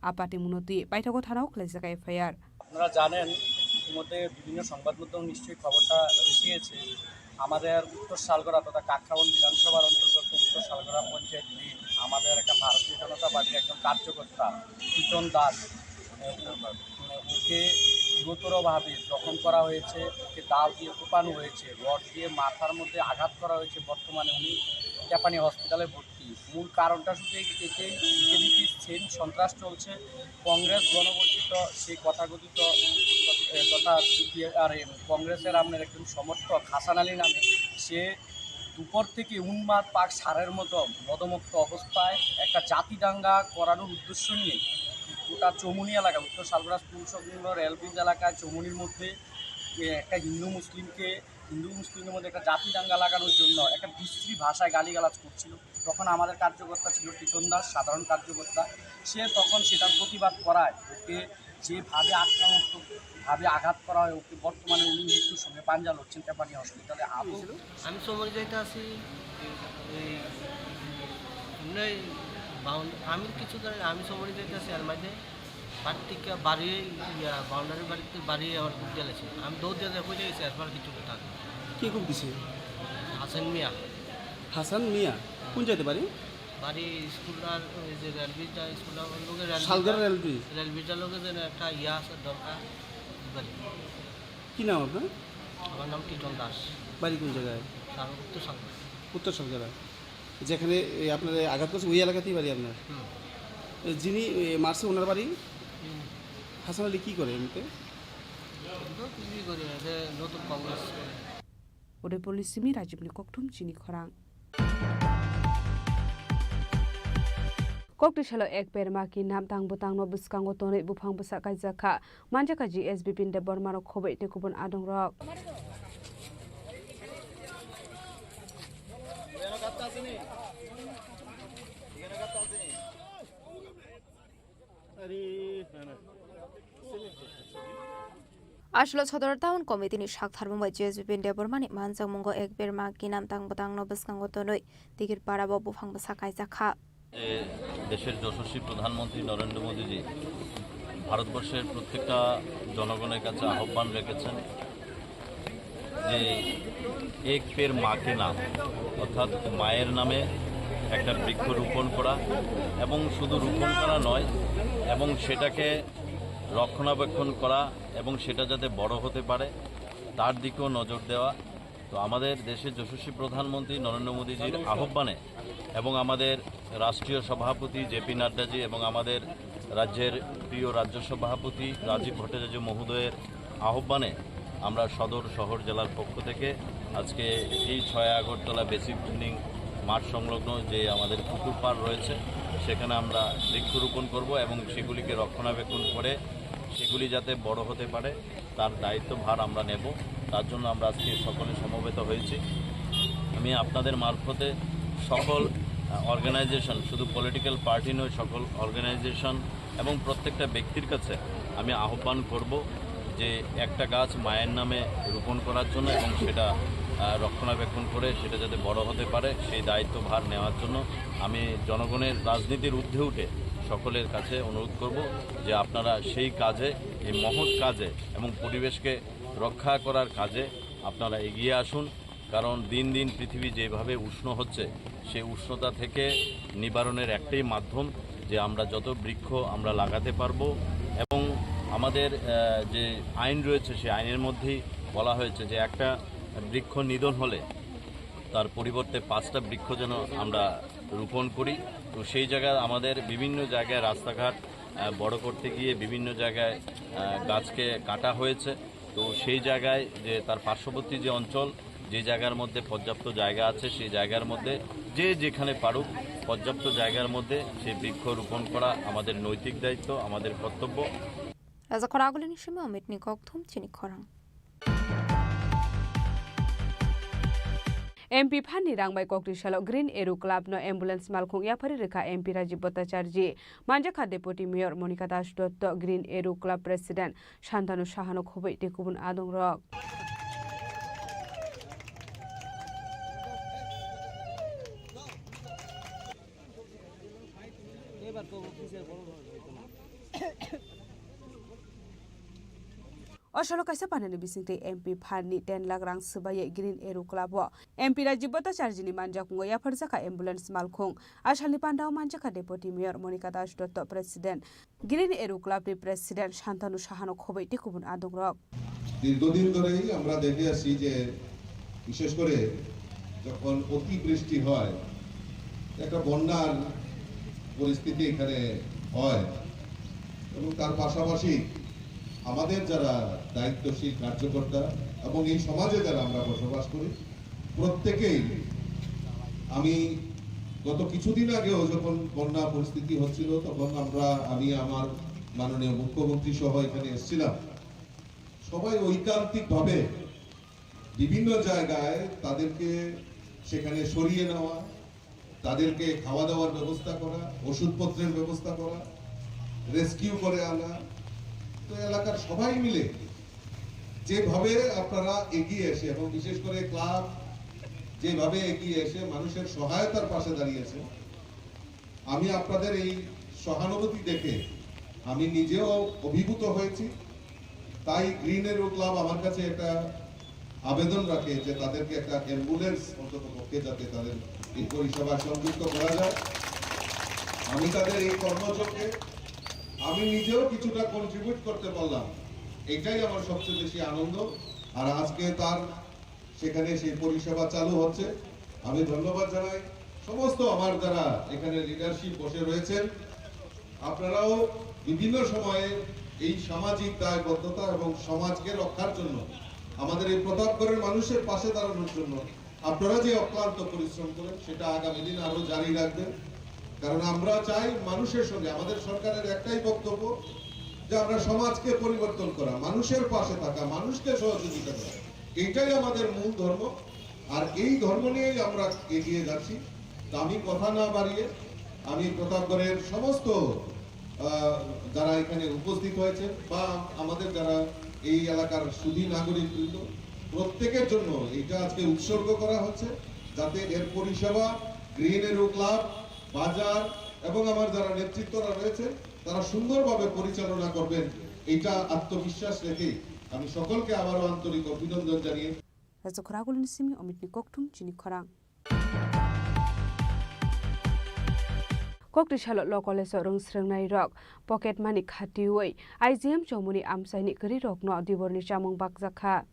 A patimungno twi paithago thanao khwlaijak F I R. আপনারা জানেন, ইতিমধ্যে বিভিন্ন সংবাদ মাধ্যমে নিশ্চয়ই খবরটা এসে গেছে। আমাদের উত্তর শালগড়া তথা কাকরাবন বিধানসভার অন্তর্গত উত্তর শালগড়া পঞ্চায়েত তিন, আমাদের একটা ভারতীয় জনতা পার্টির একজন কার্যকর্তা টিটন দাস, আহ, ও-, মানে ওকে গুরুতরভাবে জখম করা হয়েছে, ওকে দাও দিয়ে কোপানো হয়েছে, রড দিয়ে মাথার মধ্যে আঘাত করা হয়েছে। বর্তমানে উনি জাপানি হসপিটালে ভর্তি। মূল কারণটা শুধু এই, এটাই, বিজেপি সেম সন্ত্রাস চলছে। কংগ্রেস গণবর্জিত সেই তথাকথিত, এ, তথা সিপিআরএম, কংগ্রেসের আপনার একজন সমর্থক হাসান আলী নামে, সে দুপুর থেকে উন্মাদ পাক ষাঁড়ের মতো মদমত্ত অবস্থায় একটা জাতি দাঙ্গা করানোর উদ্দেশ্য নিয়ে গোটা চৌমুহনী এলাকা, উত্তর শালগড়া স্কুল সংলগ্ন রেল ব্রিজ এলাকায় চৌমুহনীর মধ্যে, এ, একটা হিন্দু মুসলিমকে, হিন্দু মুসলিমের মধ্যে একটা জাতি দাঙ্গা লাগানোর জন্য একটা বিশ্রী ভাষায় গালিগালাজ করছিল। তখন আমাদের কার্যকর্তা ছিল টিটন দাস, সাধারণ কার্যকর্তা। সে তখন সেটার প্রতিবাদ করায় ওকে যেভাবে আক্রমণাত্মকভাবে আঘাত করা হয়, ওকে বর্তমানে উনি মৃত্যুর সঙ্গে পাঞ্জা লড়ছেন জাপানি হসপিটালে। আবু আমি সময় যাইতে আছি, এই, এমনি বাউন্ড-, আমি কিছু জানি না, আমি সময় যাইতে আছি এর মাঝে বাড়ি থেকে বাড়ি, ইয়া, বাউন্ডারি বাড়িতে বাড়ি আমার খুব গেলেছে। আমি দৌড় দিয়ে কই যাইছি, এরপর কিছু কথা। কে খুব দিছে? হাসান মিয়া। হাসান মিয়া? কোন জায়গাতে বাড়ি? বাড়ি স্কুল আর ওই যে রেল ব্রিজটা, স্কুল আর ওই লগে রেল শালগড় ব্রিজটা, রেল ব্রিজ। রেল ব্রিজটার লগে যেন একটা ইয়া আছে দরকার, বাড়ি। কি নাম আপনার? আমার নাম টিটন দাস। বাড়ি কোন জায়গায়? তার উত্তর সালগড়া। উত্তর সালগড়া। যেখানে, এ, আপনার এই আঘাত করছে, ওই এলাকাতেই বাড়ি আপনার? হুম। এ, যিনি, এ, মারছে, ওনার বাড়ি? হুম। হাসান আলী কি করে এমনিতে? ও তো কিছুই করে না, যে নতুন কংগ্রেস করে। Udaipurni simi Rajibni kokthum chini khorang. Kokti salo ek per maki nam tang bwtangno bwskango tonwi buphang bwsa kaijak kha. Manjakha G S B P ni Debbarma rok khoboi tei kubun adong rok. Aswk Sodor Town Committee ni sak tharmung bai G S B P ni Debbarma ni manjakmungo ek ber maki nam tang bwtangno bwskango tonwi Tikir Para o buphang bwsa kaijak kha. এ, দেশের যশস্বী প্রধানমন্ত্রী নরেন্দ্র মোদীজি ভারতবর্ষের প্রত্যেকটা জনগণের কাছে আহ্বান রেখেছেন যে এক পের মা কে নাম, অর্থাৎ মায়ের নামে একটা বৃক্ষ রোপণ করা, এবং শুধু রোপণ করা নয়, এবং সেটাকে রক্ষণাবেক্ষণ করা এবং সেটা যাতে বড় হতে পারে, তার দিকেও নজর দেওয়া। তো আমাদের দেশের যশস্বী প্রধানমন্ত্রী নরেন্দ্র মোদীজির আহ্বানে এবং আমাদের রাষ্ট্রীয় সভাপতি জে পি নাড্ডাজি এবং আমাদের রাজ্যের প্রিয় রাজ্য সভাপতি রাজীব ভট্টাচার্য মহোদয়ের আহ্বানে আমরা সদর শহর জেলার পক্ষ থেকে আজকে এই ছয় আগরতলা বেসিক ট্রেনিং মাঠ সংলগ্ন যে আমাদের পুকুর পাড় রয়েছে, সেখানে আমরা বৃক্ষরোপণ করব এবং সেগুলিকে রক্ষণাবেক্ষণ করে সেগুলি যাতে বড় হতে পারে, তার দায়িত্বভার আমরা নেব। তার জন্য আমরা আজকে সকলে সমবেত হয়েছি। আমি আপনাদের মারফতে সকল, আহ, অর্গানাইজেশন, শুধু পলিটিক্যাল পার্টি নয়, সকল অর্গানাইজেশন এবং প্রত্যেকটা ব্যক্তির কাছে আমি আহ্বান করব যে একটা গাছ মায়ের নামে রোপণ করার জন্য এবং সেটা, আহ, রক্ষণাবেক্ষণ করে সেটা যাতে বড় হতে পারে, সেই দায়িত্বভার নেওয়ার জন্য আমি জনগণের রাজনীতির ঊর্ধ্বে উঠে সকলের কাছে অনুরোধ করব যে আপনারা সেই কাজে, এই মহৎ কাজে এবং পরিবেশকে রক্ষা করার কাজে আপনারা এগিয়ে আসুন। কারণ দিন দিন পৃথিবী যেভাবে উষ্ণ হচ্ছে, সেই উষ্ণতা থেকে নিবারণের একটাই মাধ্যম যে আমরা যত বৃক্ষ আমরা লাগাতে পারবো এবং আমাদের, আহ, যে আইন রয়েছে, সেই আইনের মধ্যেই বলা হয়েছে যে একটা বৃক্ষ নিধন হলে তার পরিবর্তে পাঁচটা বৃক্ষ যেন আমরা রোপণ করি। তো সেই জায়গায় আমাদের বিভিন্ন জায়গায় রাস্তাঘাট, আহ, বড় করতে গিয়ে বিভিন্ন জায়গায়, আহ, গাছকে কাটা হয়েছে। তো সেই জায়গায় যে তার পার্শ্ববর্তী যে অঞ্চল, যে জায়গার মধ্যে পর্যাপ্ত জায়গা আছে, সেই জায়গার মধ্যে যে যেখানে পারুক, পর্যাপ্ত জায়গার মধ্যে সেই বৃক্ষ রোপণ করা আমাদের নৈতিক দায়িত্ব, আমাদের কর্তব্য। Rajakhor Agulini simi Omitni kokthum chini khorang. M P phanni rang bai kokri salo Green Arrow Club no ambulance malkhung yaphari rwkha M P Rajiv Bhattacharjee, manjakha Deputy Mayor Monika Das Dotto, Green Arrow Club President Santanu Sahano khobwi tei kubun adongrok. O salo kaisa panani bisingtwi M P phanni ten lakh rang swbaiwi Green Arrow Club o M P Rajiv Bhattacharjee ni manjakmungo yapharjakha ambulance malkhung. A salni pandao manjakha Deputy Mayor Monika Das Dotto, President, Green Arrow Club ni President Santanu Sahano khobwi tei kubun adongrok. দীর্ঘদিন ধরেই আমরা দেখে আসছি যে বিশেষ করে যখন অতিবৃষ্টি হয়, একটা বন্যার পরিস্থিতি এখানে হয় এবং তার পাশাপাশি আমাদের যারা দায়িত্বশীল কার্যকর্তা এবং এই সমাজে যারা আমরা বসবাস করি, প্রত্যেকেই, আমি গত কিছুদিন আগেও যখন বন্যা পরিস্থিতি হচ্ছিল, তখন আমরা, আমি আমার মাননীয় মুখ্যমন্ত্রী সহ এখানে এসেছিলাম। সবাই ঐকান্তিকভাবে বিভিন্ন জায়গায় তাদেরকে সেখানে সরিয়ে নেওয়া, তাদেরকে খাওয়া দাওয়ার ব্যবস্থা করা, ওষুধপত্রের ব্যবস্থা করা, রেস্কিউ করে আনা। তো এলাকার সবাই মিলে যেভাবে আপনারা এগিয়ে এসে এবং বিশেষ করে ক্লাব যেভাবে এগিয়ে এসে মানুষের সহায়তার পাশে দাঁড়িয়েছে, আমি আপনাদের এই সহানুভূতি দেখে আমি নিজেও অভিভূত হয়েছি। তাই গ্রিন এরো ক্লাব আমার কাছে একটা আবেদন রাখে যে তাদেরকে একটা অ্যাম্বুলেন্স অন্তত পক্ষে যাতে তাদের এই পরিষেবা সংযুক্ত করা যায়। আমি তাদের এই কর্মযজ্ঞে আমি নিজেও কিছুটা কন্ট্রিবিউট করতে পারলাম, এটাই আমার সবচেয়ে বেশি আনন্দ। আর আজকে তার সেখানে সেই পরিষেবা চালু হচ্ছে। আমি ধন্যবাদ জানাই সমস্ত আমার যারা এখানে লিডারশিপ বসে রয়েছেন, আপনারাও বিভিন্ন সময়ে এই সামাজিক দায়বদ্ধতা এবং সমাজকে রক্ষার জন্য, আমাদের এই প্রতাপগড়ের মানুষের পাশে দাঁড়ানোর জন্য আপনারা যে অক্লান্ত পরিশ্রম করেন, সেটা আগামী দিন আরো জারি রাখবেন। কারণ আমরা চাই মানুষের সঙ্গে, আমাদের সরকারের একটাই বক্তব্য যে আমরা সমাজকে পরিবর্তন করা, মানুষের পাশে থাকা, মানুষকে সহযোগিতা করা, এইটাই আমাদের মূল ধর্ম। আর এই ধর্ম নিয়েই আমরা এগিয়ে যাচ্ছি। তো আমি কথা না বাড়িয়ে আমি প্রতাপগড়ের সমস্ত, আহ, যারা এখানে উপস্থিত হয়েছে বা আমাদের যারা এই এলাকার সুধী নাগরিকবৃন্দ, প্রত্যেকের জন্য এটা আজকে উৎসর্গ করা হচ্ছে, যাতে এর পরিষেবা গ্রিন এরো ক্লাব, বাজার এবং আমার যারা নেতৃত্বরা রয়েছে, তারা সুন্দরভাবে পরিচালনা করবেন, এটা আত্মবিশ্বাস রেখে আমি সকলকে আবারও আন্তরিক অভিনন্দন জানিয়ে Rajakhor Agulini simi Omitni kokthum chini khorang. Kokri salo Law College o rwng swrwngnairok pocket money khatiwi I G M chomoni amchaini kwrwirokno diborni chamung bakjakha.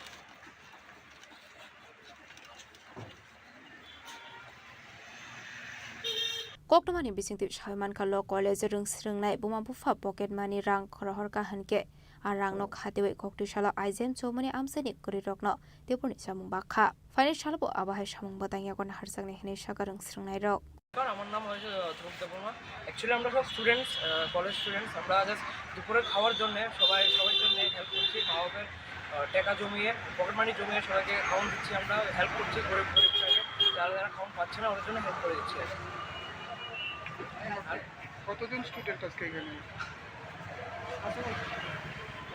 Koktwmani bisingtwi sawi mankha, Law College o rwng swrwngnai buma bupha pocket money rang rohorkha hinkhe, a rangno khatiwi koktwi salo I G M chomoni amchaini kwrwirokno diborni chamung bakha. Phaini salobo abo hai samung bwtang yago naharjaknai hinwi sakha rwng swrwngnairok. নমস্কার, আমার নাম হচ্ছে, আহ, ধ্রুব দেববর্মা। অ্যাকচুয়ালি আমরা সব স্টুডেন্টস, আহ, college students. আমরা জাস্ট দুপুরের খাওয়ার জন্য সবাই, সবাই জন্য হেল্প করছি। মা বাবার, আহ, টাকা জমিয়ে, পকেট মানি জমিয়ে সবাইকে খাওয়ান দিচ্ছি আমরা, হেল্প করছি গরিব গরিব ফ্যামিলি, যারা যারা খাওয়ান পাচ্ছে না ওদের জন্য হেল্প করে দিচ্ছি আর কি। আর কতজন স্টুডেন্ট আজকে এখানে?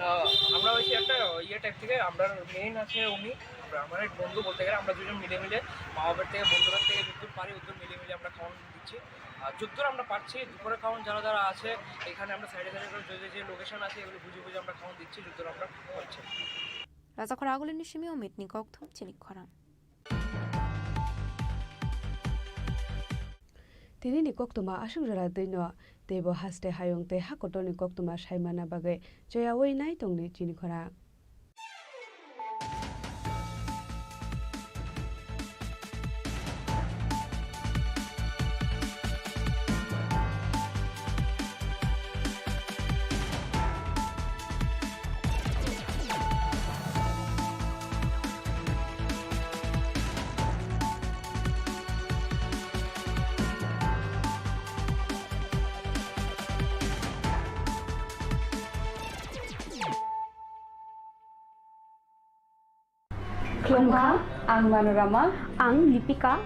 আহ, আমরা হচ্ছে একটা ইয়ে টাইপ থেকে, আমরা মেইন আছে উনি, আমরা, আমার এক বন্ধু বলতে গেলে, আমরা দুজন মিলে মিলে মা বাবার থেকে, বন্ধুদের থেকে যতদূর পারি, অতদূর মিলে মিলে আমরা খাওয়ান দিচ্ছি। আর যতদূর আমরা পারছি, দুপুরে খাওয়ান যারা যারা আছে, এখানে আমরা সাইডে সাইডে করে যে, যে, যে লোকেশন আছে, এগুলো বুঝে বুঝে আমরা খাওয়ান দিচ্ছি, যতদূর আমরা পারছি। Rajakhor Agulini simi Omitni kokthum chini khorang. Tinini koktwma aswk jora twino, teibo haste hayung tei hakotorni koktwma saimana bagwi choyaui nai tongni chini khorang. Khulumkha, ang Manorama. Ang Lipika.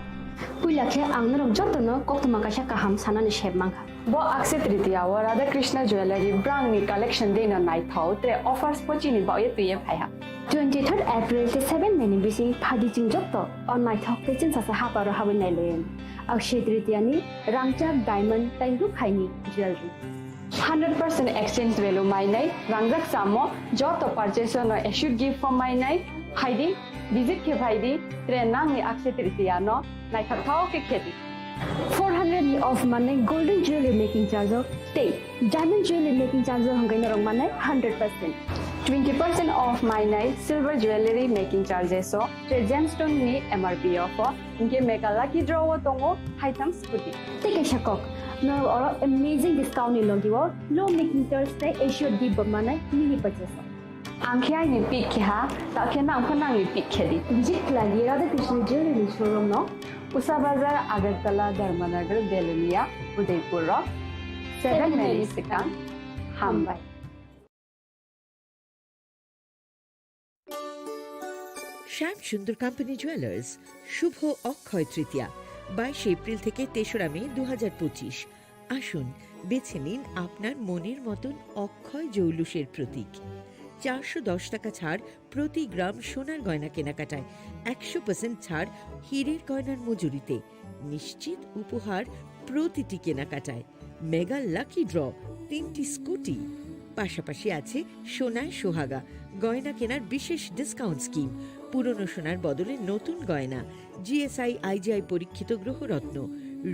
Puila khe ang norok jotono koktwma kaisa kaham sanani sep mankha. Bo Akshaya Tritiya o Radha Krishna Jewellery brand ni collection dei no naithok tre offers bo chini bagwi twiwi phaiha. Twenty third April tei seven May ni bising phaidi chwng joto o naithok tei chwngsasa haparo habwi nailayan. Akshaya Tritiya ni rangchak diamond tei rukhaini jewellery. Hundred percent exchange value mainai, rangjak samo joto purchase no assured gift form mainai, phaidi, visit khe phaidi, tre nangni Akshaya Tritiya no naithok thok khe khedi. Four hundred ni off manai golden jewelry making charge o tei diamond jewelry making charge o hwnkhe norok manai hundred percent. Twenty percent off mainai silver jewelry making charges o tre gemstone ni M R P o pho, hinkhe mega lucky draw o tongo haitham scooty. Tei kaisa kok, norok oro amazing discount ni logi o low making charge tei assured gift bo manai mini purchase o. Ang khe aini pick khe ha, ta khe nang pho nangni pick khe di. Visit khlai di Radha Krishna Jewelry showroom no. Usa Bazar, Agartala, Dharmanagar, Belonia, Udaipur rok. Seven May ni swkang. Hambai. শ্যাম Sundar company jewellers, শুভ অক্ষয় তৃতীয়া, বাইশে এপ্রিল থেকে তেসরা মে দু হাজার পঁচিশ। আসুন, বেছে নিন আপনার মনের মতন অক্ষয় জৌলুসের প্রতীক। চারশো দশ টাকা ছাড় প্রতি গ্রাম সোনার গয়না কেনাকাটায়, একশো পার্সেন্ট ছাড় হীরের গয়নার মজুরিতে, নিশ্চিত উপহার প্রতিটি কেনাকাটায়, মেগা লাকি ড্র, তিনটি স্কুটি, পাশাপাশি আছে সোনায় সোহাগা, গয়না কেনার বিশেষ ডিসকাউন্ট স্কিম, পুরনো সোনার বদলে নতুন গয়না, G S I I G I পরীক্ষিত গ্রহরত্ন,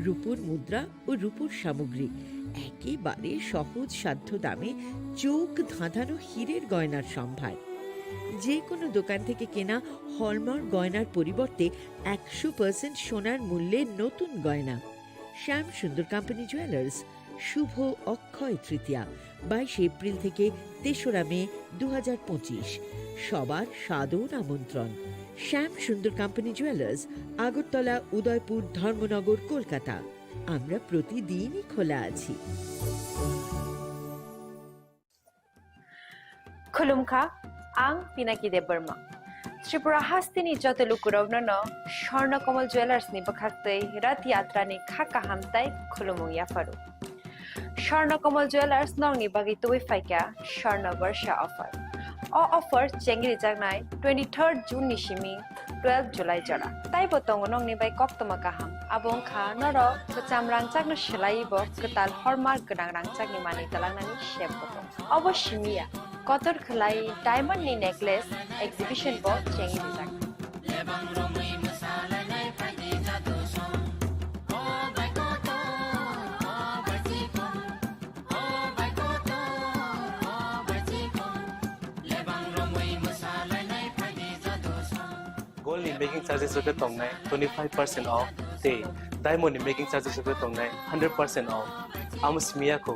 রূপোর মুদ্রা ও রূপোর সামগ্রী, একেবারে সহজ সাধ্য দামে চোখ ধাঁধানো হীরের গয়নার সম্ভার। যে কোনো দোকান থেকে কেনা হলমার্ক গয়নার পরিবর্তে একশো পার্সেন্ট সোনার মূল্যে নতুন গয়না। শ্যাম সুন্দর কোম্পানি জুয়েলার্স, শুভ অক্ষয় তৃতীয়া, বাইশে এপ্রিল থেকে তেসরা মে দু হাজার পঁচিশ। সবার সাদর আমন্ত্রণ। শ্যাম সুন্দর কোম্পানি জুয়েলার্স, আগরতলা, উদয়পুর, ধর্মনগর, কলকাতা। আমরা প্রতিদিনই খোলা আছি। Khulumkha, ang Pinaki Debbarma. Tripura hasteni joto lukurokno no Swarna Kamal Jewellers ni bwkhaktwi Rath Yatra ni kha kaham tai khulumung yapharu. Swarna Kamal Jewellers nokni bagwi tubui phaikha Swarna Barsha offer. O offer chengri jaknai twenty third June ni simi twelve July jora. Taibo tongo nokni bai koktwma kaham. Abo wngkha norok kwcham rangchakno swlaiwi bo kwtal hallmark gwnang rangchakni manwi twlangnani sep bo tongo. Obo simi ya, kotor khwlai diamond ni necklace exhibition bo chengwi rijak. Gold ni making charges rok khe tongnai twenty five percent off tei diamond ni making charges rok khe tongnai hundred percent off. Amo simi ya kho.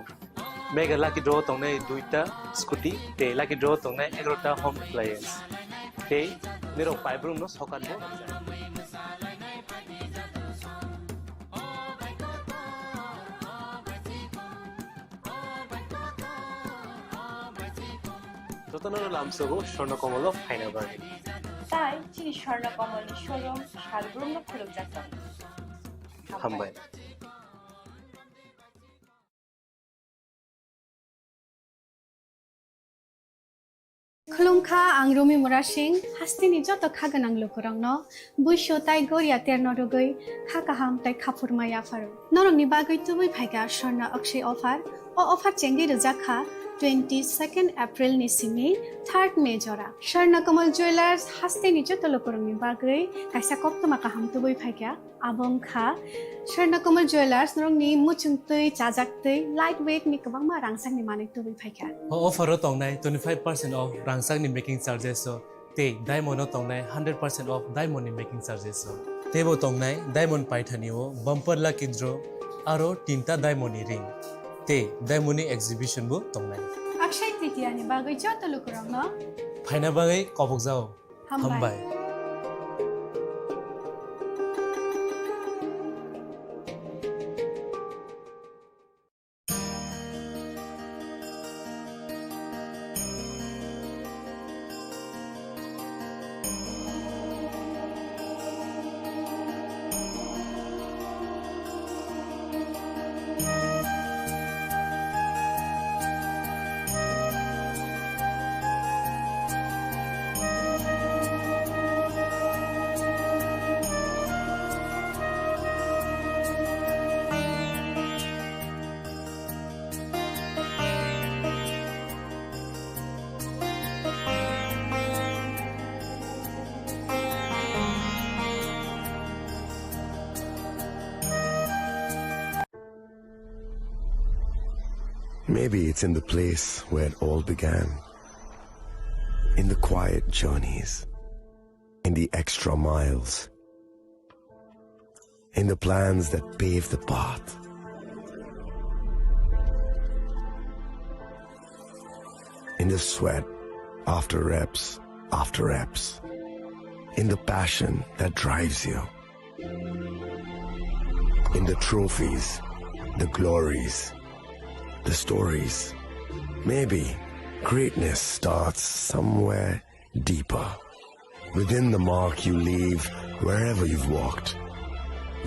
Mega lucky draw tongnai duita scooty tei lucky draw tongnai egarota home appliance. Tei nirok paibrum no sokat bo. Jotono lamsogo Swarna Kamal o phaina bagwi. Tai chini Swarna Kamal ni showroom salbrum no khulukjak tongo. Hambai. Khulumkha, ang Rumi Murasing, hasteni joto kha gwnang lukurokno buisu tai goria terno rwgwi kha kaham tai khaphurma yapharo. Norokni bagwi tubui phaikha Swarna Akshaya offer. O offer chengwi rwjakha twenty second April ni simi third May jora. Swarna Kamal Jewellers hasteni joto lukurokni bagwi kaisa koktwma kaham tubui phaikha. Abo wngkha Swarna Kamal Jewellers, norokni muchungtwi, chajaktwi, light weight ni kwbangma rangchakni manwi tubui phaikha. O offer o tongnai twenty five percent off rangchakni making charges o tei diamond o tongnai hundred percent off diamond ni making charges o. Teibo tongnai diamond paithani o bumper lucky draw aro tinta diamond ni ring tei diamond ni exhibition bo tongnai. Akshaya Tritiya ni bagwi joto lukurokno phaina bagwi kobokjao. Hambai. Hambai. Maybe it's in the place where it all began. In the quiet journeys, in the extra miles, in the plans that pave the path, in the sweat after reps after reps, in the passion that drives you, in the trophies, the glories, the stories. Maybe greatness starts somewhere deeper. Within the mark you leave wherever you've walked.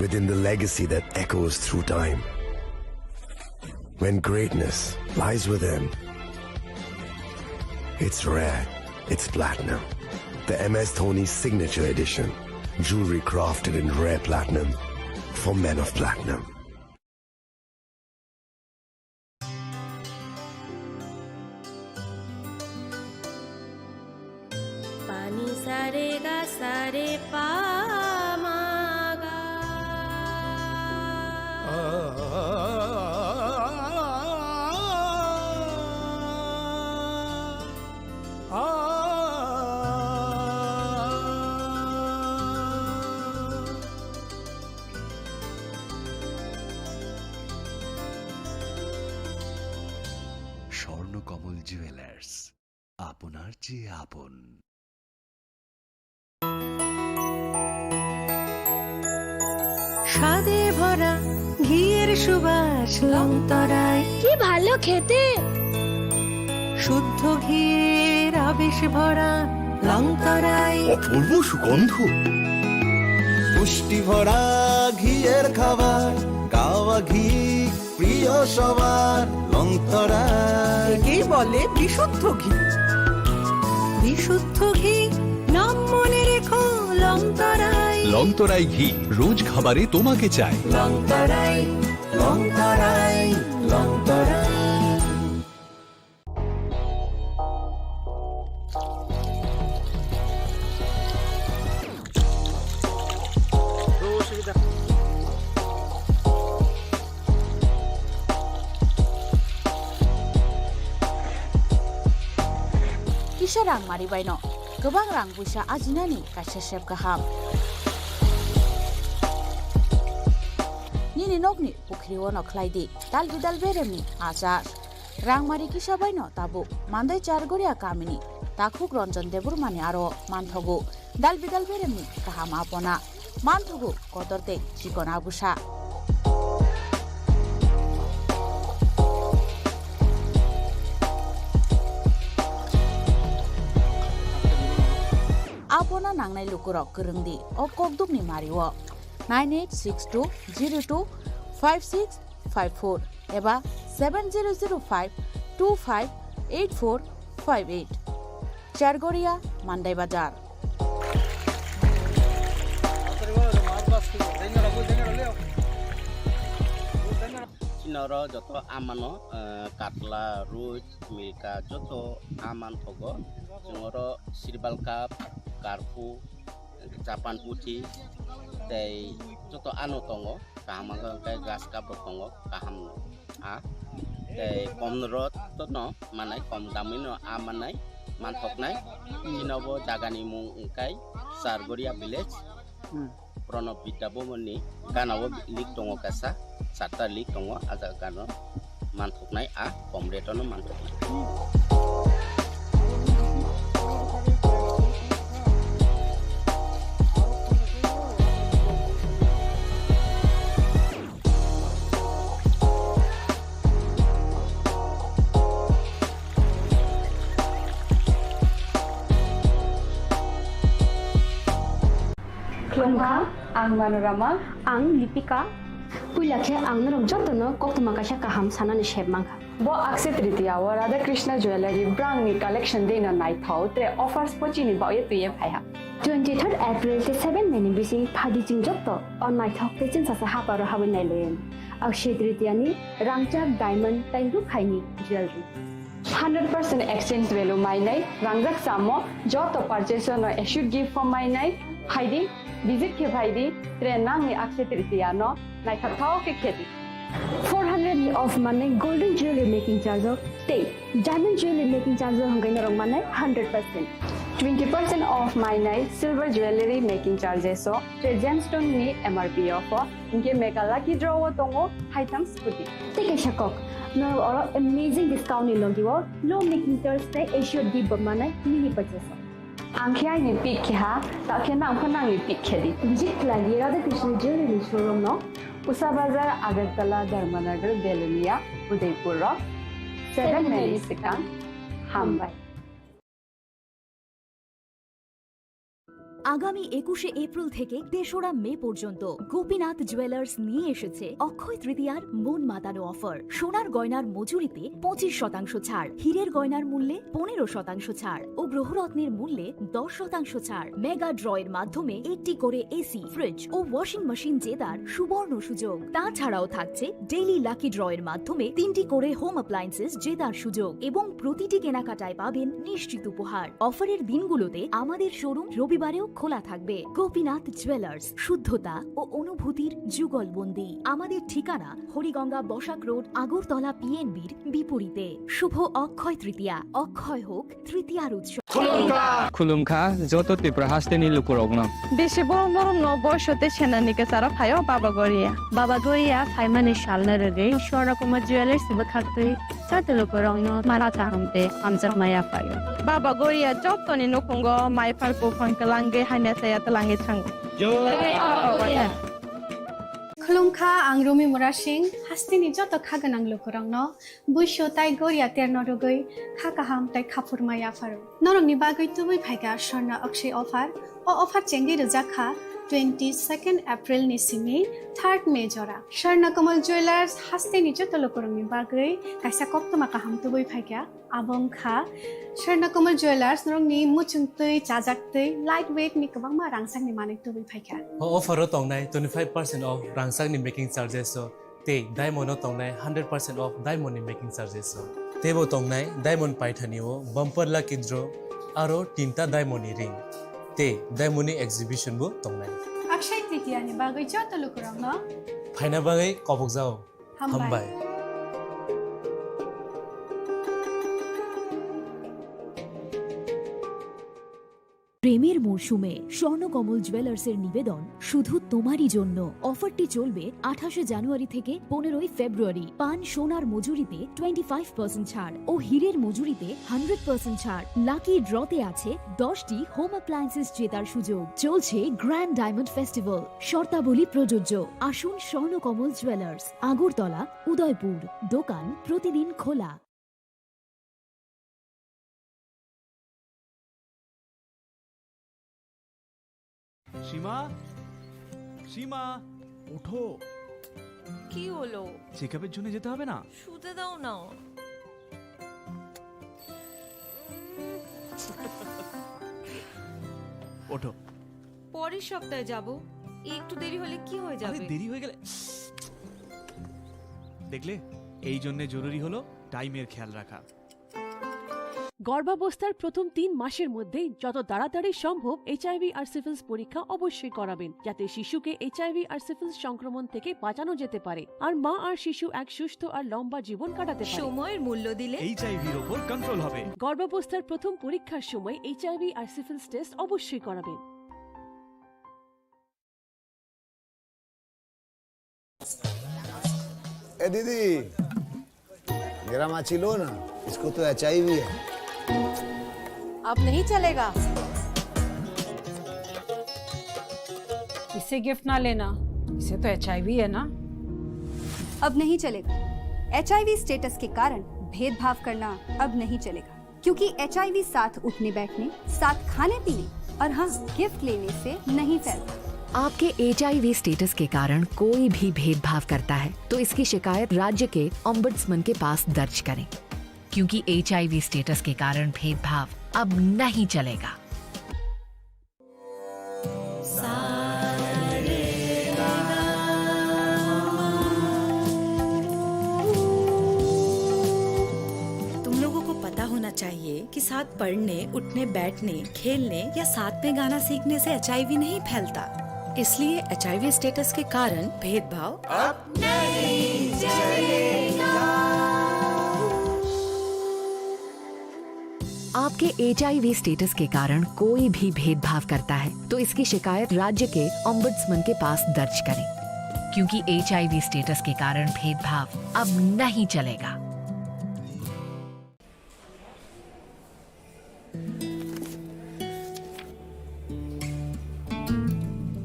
Within the legacy that echoes through time. When greatness lies within, it's rare, it's platinum. The M S Dhoni Signature Edition. Jewelry crafted in rare platinum for men of platinum. Pani sare ga sare pa ma ga. Swarnakamal jewellers, আপনার চেয়ে আপন। স্বাদে ভরা ঘিয়ের সুবাস লংতরাই। কি ভালো খেতে। শুদ্ধ ঘিয়ের আবেশ ভরা লংতরাই। অপূর্ব সুগন্ধ। পুষ্টি ভরা ঘিয়ের খাবার, গাওয়া ঘি প্রিয় সবার, লংতরাই। একেই বলে বিশুদ্ধ ঘি। বিশুদ্ধ ঘি, নাম মনে রেখো, লংতরাই। লংতরাই ঘি, রোজ খাবারে তোমাকে চাই। লংতরাই, লংতরাই, লংতরাই। Kisa rang mari baino kwbang rang buisa ajinani kaisa sep kaham. Nini nokni pukhri ono khlai di dal bidal beremni achar. Rangmari kisa baino tabuk Mandai Chargoria kamini takhuk Ranjan Debbarmani aro manthogo dal bidal beremni kaham apona, manthogo kotor tei chikon abusa. Apona nangnai lukurok kwrwng di o kokdukni mario nine eight six two zero two five six five four eba seven zero zero five two five eight four five eight. Chargoria, Mandai Bazar. Chini oro joto amano, eh, katla, roi, milka, joto aman thogo. Chwng oro sirbal cup, karpu, Japan puthi tei joto ano tongo, kaham wngkha hwnkhe grass cup rok tongo, kaham no a tei kom rok no manai, kom damwi no a manai, manthoknai. Chini bo jaga ni mung wngkha Chargoria village. Hmm. Pranab Vidya Bhavan ni gana o link tongo kaisa, charta link tongo, a jaga gana o manthoknai a kom rate o no manthoknai. Khulumkha, ang Manorama. Ang Lipika. Puila khe ang norok jotono koktwma kaisa kaham sanani sep mankha. Bo Akshaya Tritiya o Radha Krishna Jewellery brand ni collection dei no naithok tre offers bo chini bagwi twiwi phaiha. Twenty third April tei seven May ni bising phaidi chwng joto o naithok tei chwngsacha haparo habwi nailaio. Akshaya Tritiya ni rangchak, diamond tei rukhaini jewellery. Hundred percent exchange value mainai, rangjak chamo joto purchase no assured gift form mainai, phaidi, visit khe phaidi, tre nangni Akshaya Tritiya no naithok thok khe khedi. Four hundred Off manai golden jewelry making charge o tei diamond jewelry making charge o hwnkhe norok manai hundred percent. Twenty percent off mainai silver jewelry making charges o tei gemstone ni M R P o pho hwnkhe mega lucky draw o tongo haitham scooty. Tei kaisa kok, norok oro amazing discount ni logi o low making charge tei assured gift bo manai mini purchase o. Ang khe aini pick khe ha, ta khe nang pho nangni pick khe di. Visit khlai di Radha Krishna Jewelry Showroom no, Usa Bazar, Agartala, Dharmanagar, Belonia, Udaipur rok seven May ni swkang. Hambai. আগামী একুশে এপ্রিল থেকে তেসরা মে পর্যন্ত গোপীনাথ জুয়েলার্স নিয়ে এসেছে অক্ষয় তৃতীয়ার মন মাতানো অফার। সোনার গয়নার মজুরিতে পঁচিশ শতাংশ ছাড়, হীরের গয়নার মূল্যে পনেরো শতাংশ ছাড় ও গ্রহরত্নের মূল্যে দশ শতাংশ ছাড়। মেগা ড্র এর মাধ্যমে একটি করে এসি, ফ্রিজ ও ওয়াশিং মেশিন জেতার সুবর্ণ সুযোগ। তাছাড়াও থাকছে ডেইলি লাকি ড্র এর মাধ্যমে তিনটি করে হোম অ্যাপ্লায়েন্সেস জেতার সুযোগ এবং প্রতিটি কেনাকাটায় পাবেন নিশ্চিত উপহার। অফারের দিনগুলোতে আমাদের শোরুম রবিবারেও খোলা থাকবে। গোপীনাথ জুয়েলার্স, শুদ্ধতা ও অনুভূতির যুগলবন্দি। আমাদের ঠিকানা হরিগঙ্গা বসাক রোড, আগরতলা পিএনবির বিপরীতে। শুভ অক্ষয় তৃতীয়া, অক্ষয় হোক তৃতীয়ার উৎসব। Khulumkha joto Tripura hasteni lukurokno. Bisi borom borom no boiso tei senani kwcharo phaio Baba Goria. Baba Goria phaimani salno rwgwi Swarna Kumar Jewellers bwkhaktwi joto lukurokno mara kaham tei hamjakma yaphaio. Baba Goria jotoni nukhungo mai phar buphang kwlangwi hamya chaya twlangwi thango. Jai Baba Goria. Khulumkha, ang Rumi Murasing, hasteni joto kha gwnang lukurokno buisu tai goria terno rwgwi kha kaham tai khaphurma yapharo. Norokni bagwi tubui phaikha Swarna Akshay offer. O offer chengwi rwjak kha twenty second April ni simi third May jora. Swarna Kamal Jewellers hasteni joto lukurokni bagwi kaisa koktwma kaham tubui phaikha. Abo wngkha Swarna Kamal Jewellers norokni muchungtwi, chajaktwi, light weight ni kwbangma rangchakni manwi tubui phaikha. O offer o tongnai twenty five percent off rangchakni making charges o tei diamond o tongnai hundred percent off diamond ni making charges o. Teibo tongnai diamond paithani o bumper lucky draw aro tinta diamond ni ring tei diamond ni exhibition bo tongnai. Akshay Tritiya ni bagwi joto lukurokno phaina bagwi kobokjao. Hambai. Hambai. প্রেমের মরশুমে স্বর্ণকমল জুয়েলার্সের নিবেদন শুধু তোমারই জন্য। অফারটি চলবে আঠাশে জানুয়ারি থেকে পনেরোই ফেব্রুয়ারি। পান সোনার মজুরিতে টোয়েন্টি ফাইভ পার্সেন্ট ছাড় ও হীরের মজুরিতে হান্ড্রেড পার্সেন্ট ছাড়। লাকি ড্রতে আছে দশটি হোম অ্যাপ্লায়েন্সেস জেতার সুযোগ। চলছে গ্র্যান্ড ডায়মন্ড ফেস্টিভ্যাল, শর্তাবলী প্রযোজ্য। আসুন স্বর্ণকমল জুয়েলার্স, আগরতলা, উদয়পুর। দোকান প্রতিদিন খোলা। সীমা, সীমা, ওঠো। কি হলো? চেকআপের জন্য যেতে হবে না? শুতে দাও না। ওঠো। পরের সপ্তাহে যাব। একটু দেরি হলে কি হয়ে আরে, যাবে? দেরি হয়ে গেলে, দেখলে, এই জন্য জরুরি হলো টাইমের খেয়াল রাখা। গর্ভাবস্থার প্রথম তিন মাসের মধ্যেই যত তাড়াতাড়ি সম্ভব এইচআইভি আর সিফিলিস পরীক্ষা অবশ্যই করাবেন, যাতে শিশুকে এইচআইভি আর সিফিলিস সংক্রমণ থেকে বাঁচানো যেতে পারে আর মা আর শিশু এক সুস্থ আর লম্বা জীবন কাটাতে পারে। সময়ের মূল্য দিলে এইচআইভির ওপর কন্ট্রোল হবে। গর্ভাবস্থার প্রথম পরীক্ষার সময় এইচআইভি আর সিফিলিস টেস্ট অবশ্যই করাবেন। ए दीदी, मेरा माची लो ना, इसको तो एचआईवी है। अब नहीं चलेगा। इसे गिफ्ट ना लेना, इसे तो एचआईवी है ना। अब नहीं चलेगा। एचआईवी स्टेटस के कारण भेदभाव करना अब नहीं चलेगा। क्योंकि एचआईवी साथ उठने बैठने, साथ खाने पीने और हाँ, गिफ्ट लेने से नहीं फैलता। आपके एचआईवी स्टेटस के कारण कोई भी भेदभाव करता है, तो इसकी शिकायत राज्य के ओम्बड्समैन के पास दर्ज करें, क्योंकि एचआईवी स्टेटस के कारण भेदभाव अब नहीं चलेगा। तुम लोगों को पता होना चाहिए कि साथ पढ़ने, उठने, बैठने, खेलने या साथ में गाना सीखने से एचआईवी नहीं फैलता। इसलिए एचआईवी स्टेटस के कारण भेदभाव अब नहीं चलेगा। आपके एचआईवी स्टेटस के कारण कोई भी भेदभाव करता है, तो इसकी शिकायत राज्य के ऑम्बुड्समैन के पास दर्ज करें, क्योंकि एचआईवी स्टेटस के कारण भेदभाव अब नहीं चलेगा।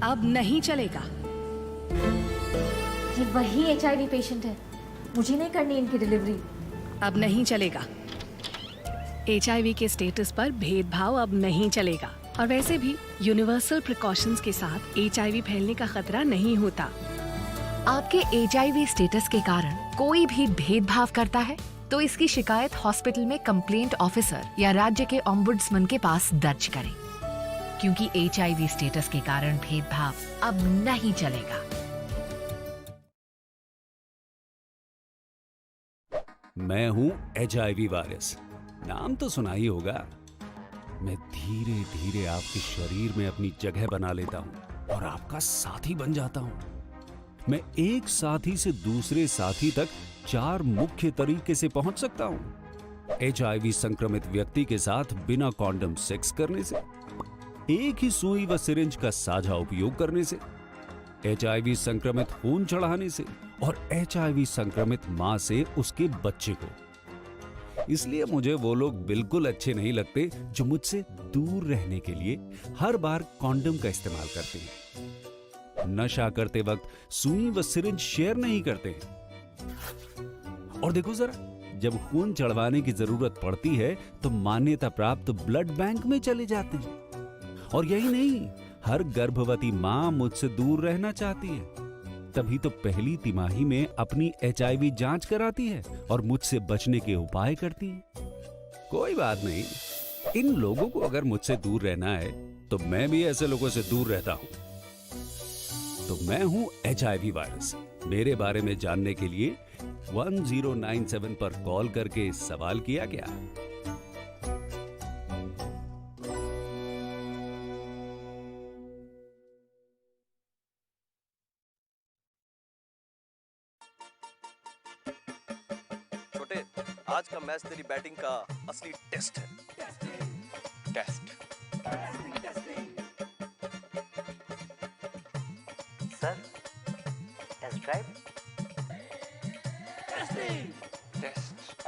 अब नहीं चलेगा। ये वही एचआईवी पेशेंट है, मुझे नहीं करनी इनकी डिलीवरी। अब नहीं चलेगा। एचआईवी के स्टेटस पर भेदभाव अब नहीं चलेगा। और वैसे भी यूनिवर्सल प्रिकॉशंस के साथ एचआईवी फैलने का खतरा नहीं होता। आपके एचआईवी स्टेटस के कारण कोई भी भेदभाव करता है, तो इसकी शिकायत हॉस्पिटल में कंप्लेंट ऑफिसर या राज्य के ऑम्बुड्समैन के पास दर्ज करें, क्योंकि एचआईवी स्टेटस के कारण भेदभाव अब नहीं चलेगा। मैं हूं एचआईवी वायरस। नाम तो सुना ही होगा। मैं धीरे धीरे आपके शरीर में अपनी जगह बना लेता हूं और आपका साथी बन जाता हूं। मैं एक साथी से दूसरे साथी तक चार मुख्य तरीके से पहुंच सकता हूं। एचआईवी संक्रमित व्यक्ति के साथ बिना कॉन्डम सेक्स करने से, एक ही सुई व सिरिंज का साझा उपयोग करने से, एचआईवी संक्रमित खून चढ़ाने से और एचआईवी संक्रमित मां से उसके बच्चे को। इसलिए मुझे वो लोग बिल्कुल अच्छे नहीं लगते जो मुझसे दूर रहने के लिए हर बार कॉन्डम का इस्तेमाल करते हैं, नशा करते वक्त सुई व सिरिंज शेयर नहीं करते हैं। और देखो जरा, जब खून चढ़वाने की जरूरत पड़ती है तो मान्यता प्राप्त ब्लड बैंक में चले जाते हैं। और यही नहीं, हर गर्भवती मां मुझसे दूर रहना चाहती है, तभी तो पहली तिमाही में अपनी एचआईवी जांच कराती है और मुझसे बचने के उपाय करती है। कोई बात नहीं, इन लोगों को अगर मुझसे दूर रहना है तो मैं भी ऐसे लोगों से दूर रहता हूं। तो मैं हूं एचआईवी वायरस। मेरे बारे में जानने के लिए वन ज़ीरो नाइन सेवन पर कॉल करके सवाल किया क्या? छोटे, आज का मैच तेरी बैटिंग का असली टेस्ट है। Test. Sir, test drive. Test.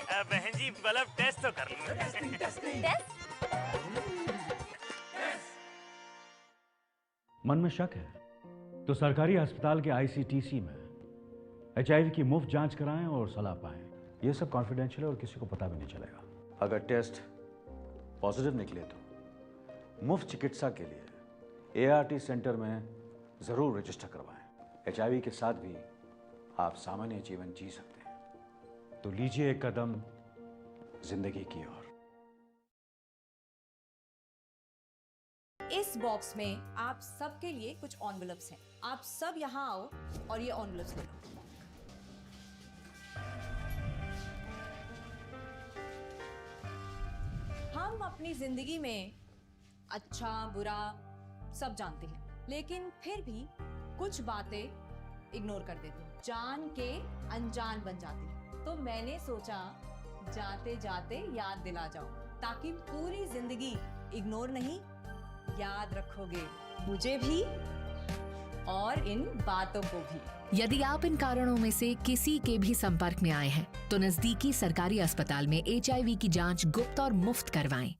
अ, बहन जी, मतलब, टेस्ट तो कर लो। टेस्ट? मन में शक है तो सरकारी अस्पताल के आईसीटीसी में एचआईवी की मुफ्त जांच कराएं और सलाह पाएं। ये सब कॉन्फिडेंशियल है और किसी को पता भी नहीं चलेगा। अगर टेस्ट पॉजिटिव निकले तो मुफ्त चिकित्सा के लिए एआरटी सेंटर में जरूर रजिस्टर करवाएं। एचआईवी के साथ भी आप सामान्य जीवन जी सकते हैं। तो लीजिए एक कदम जिंदगी की ओर। इस बॉक्स में आप सबके लिए कुछ एनवेलप्स हैं। आप सब यहाँ आओ और ये एनवेलप्स ले लो। हम अपनी जिंदगी में अच्छा, बुरा सब जानते हैं, लेकिन फिर भी कुछ बातें इग्नोर कर देते हैं, जान के अनजान बन जाते हैं। तो मैंने सोचा, जाते जाते याद दिला जाऊं, ताकि पूरी जिंदगी इग्नोर नहीं, याद रखोगे मुझे भी और इन बातों को भी। यदि आप इन कारणों में से किसी के भी संपर्क में आए हैं, तो नजदीकी सरकारी अस्पताल में एचआईवी की जांच गुप्त और मुफ्त करवाएं।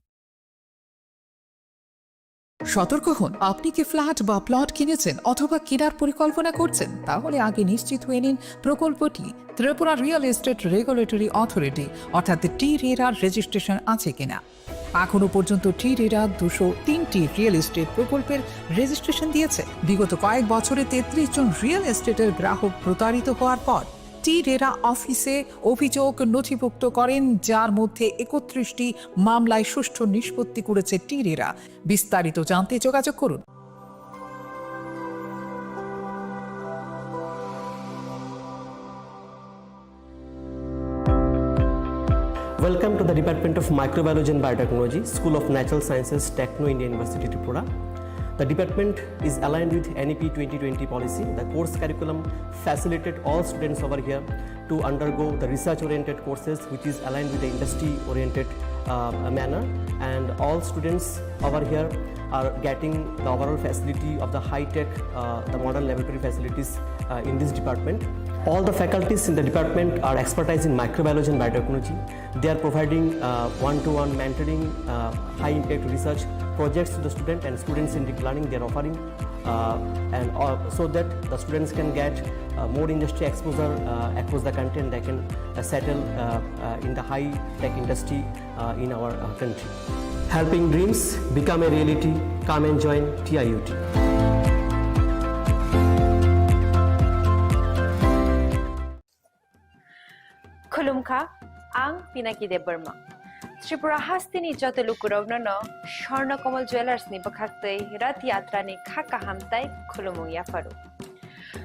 সতর্ক হন, আপনি কি ফ্ল্যাট বা প্লট কিনেছেন অথবা কেনার পরিকল্পনা করছেন? তাহলে আগে নিশ্চিত হয়ে নিন প্রকল্পটি Tripura real estate regulatory authority অর্থাৎ টি রেরার রেজিস্ট্রেশন আছে কিনা। এখনো পর্যন্ত টি রেরা দুশো তিনটি রিয়েল এস্টেট প্রকল্পের রেজিস্ট্রেশন দিয়েছে। বিগত কয়েক বছরে তেত্রিশ জন রিয়েল এস্টেটের গ্রাহক প্রতারিত হওয়ার পর টি রেরা অফিসে অভিযোগ নথিভুক্ত করেন, যার মধ্যে একত্রিশটি মামলায় সুষ্ঠু নিষ্পত্তি করেছে টি রেরা। বিস্তারিত জানতে যোগাযোগ করুন। Welcome to The Department of Microbiology and Biotechnology, School of Natural Sciences, Techno India University, Tripura. The department is aligned with N E P twenty twenty policy. The course curriculum facilitate all students over here to undergo the research-oriented courses, which is aligned with the industry-oriented, uh, manner. And all students over here are getting the overall facility of the high-tech, uh, the modern laboratory facilities, uh, in this department. All the faculties in the department are expertise in microbiology and biotechnology. They are providing, uh, one-to-one mentoring, uh, high-impact research projects to the student, and student-centric learning they are offering, uh, and, uh, so that the students can get, uh, more industry exposure, uh, across the country, and they can, uh, settle, uh, uh, in the high-tech industry, uh, in our, uh, country. Helping dreams become a reality. Come and join T I U T. Khulumkha, ang Pinaki Debbarma. Tripura hasteni joto lukurokno no Swarna Kamal Jewellers ni bwkhaktwi Rath Yatra ni kha kaham tai khulumung yapharu.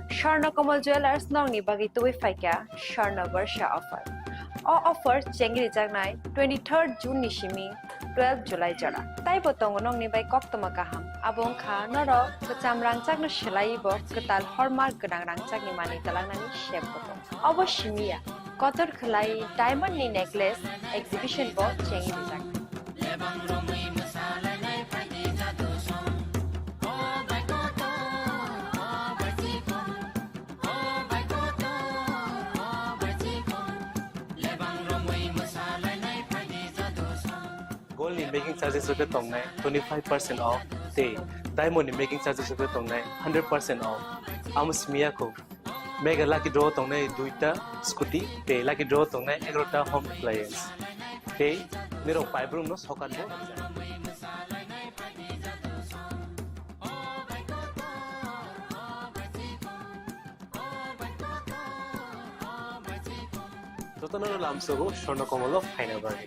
Swarna Kamal Jewellers nokni bagwi tubui phaikha Swarna Barsha offer. O offer chengrijaknai twenty-third June ni simi twelve July jora. Taibo tongo nokni bai koktwma kaham. Abo wngkha norok kwcham rangchakno swlaiwi bo kwtal hallmark gwnang rangchakni manwi twlangnani sep bo tongo. Obo simi ya, kotor khwlai diamond ni necklace exhibition bo chengwi rijak. Gold ni making charges rok khe tongnai twenty-five percent off tei diamond ni making charges rok khe tongnai hundred percent off. Amo simi ya kho. Mega lucky draw tongnai duita scooty tei lucky draw tongnai egarota home appliance. Tei nirok paibrumno sokan bo. Jotono lamsogo Swarna Kamal o phaina bagwi.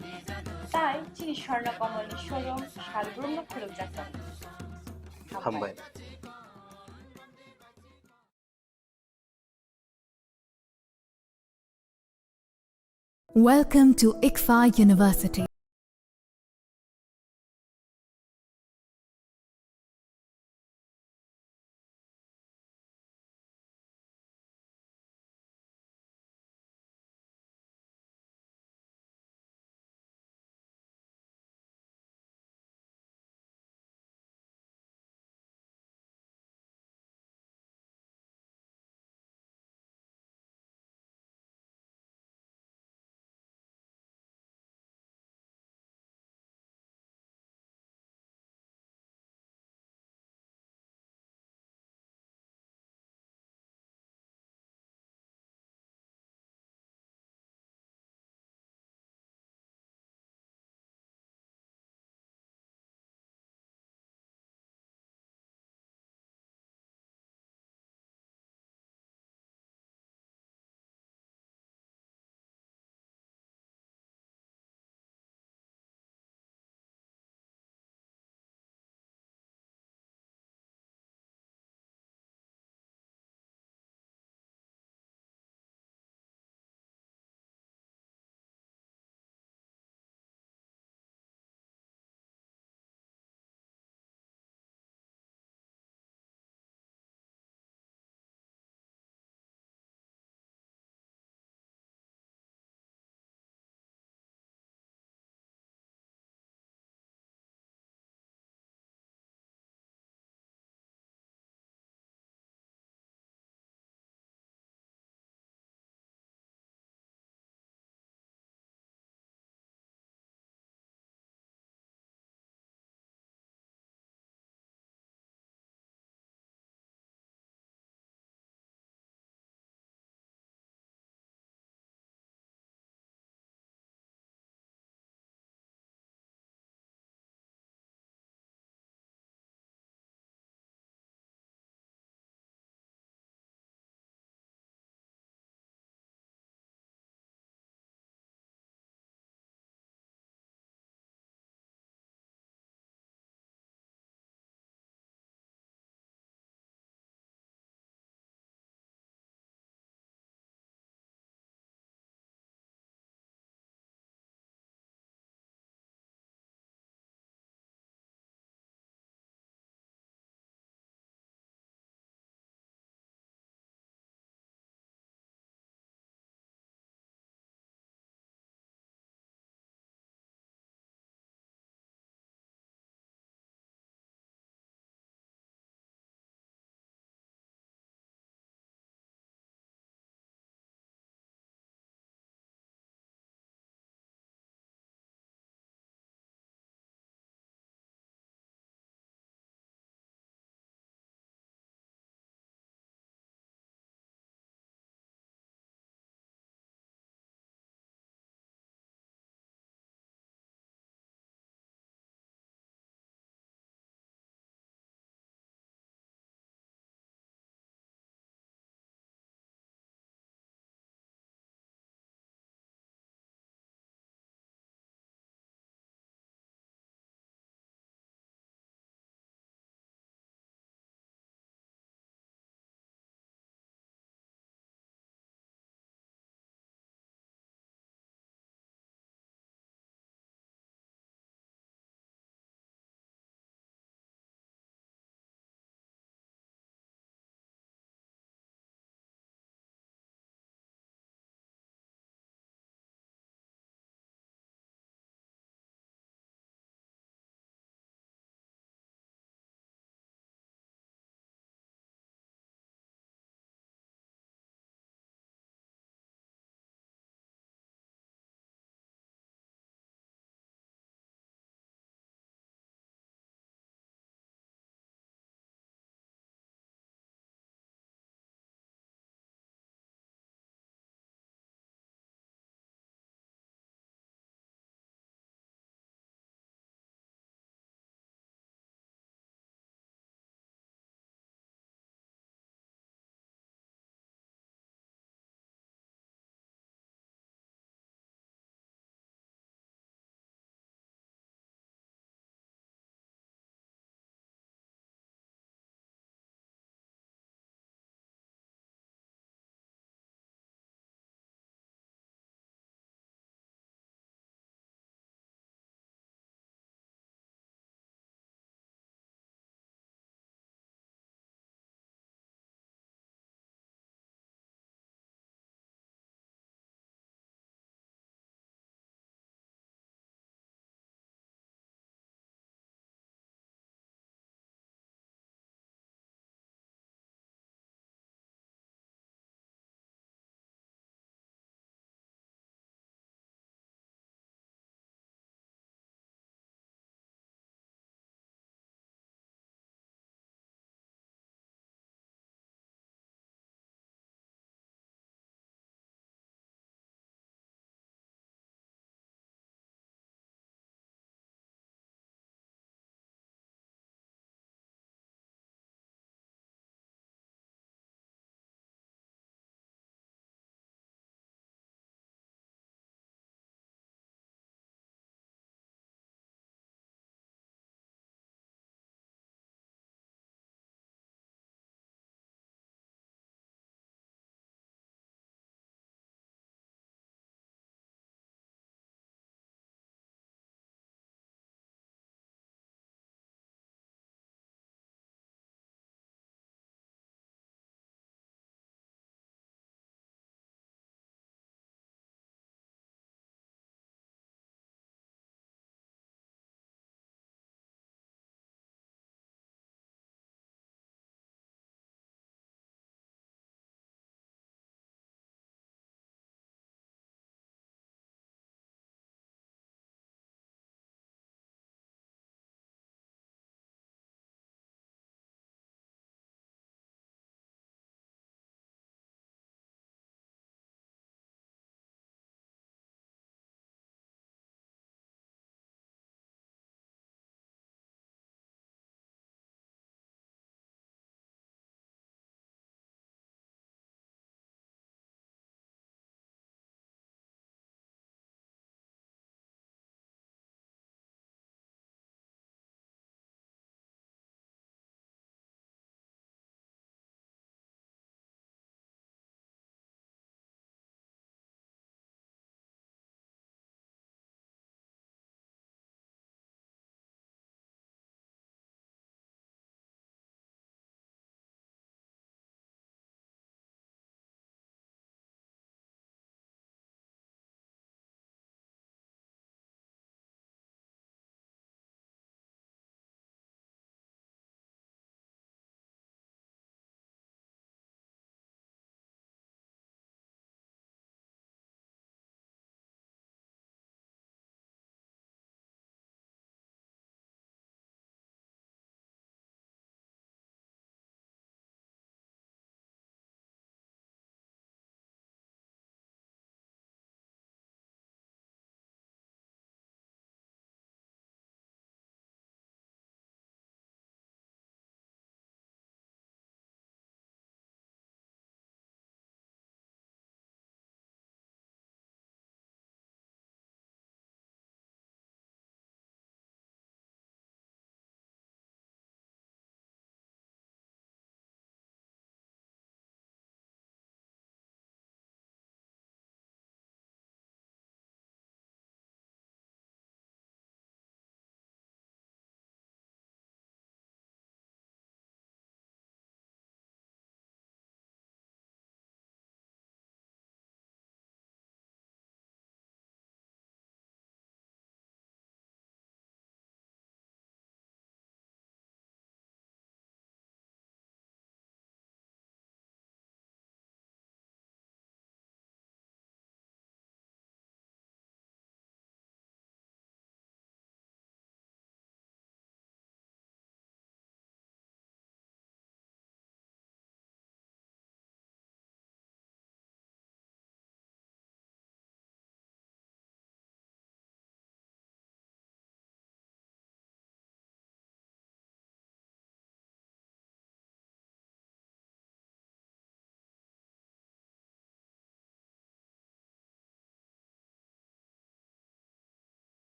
Tai chini Swarna Kamal ni showroom salbrumno khulukjak tongo. Hambai. Welcome to ICFAI University.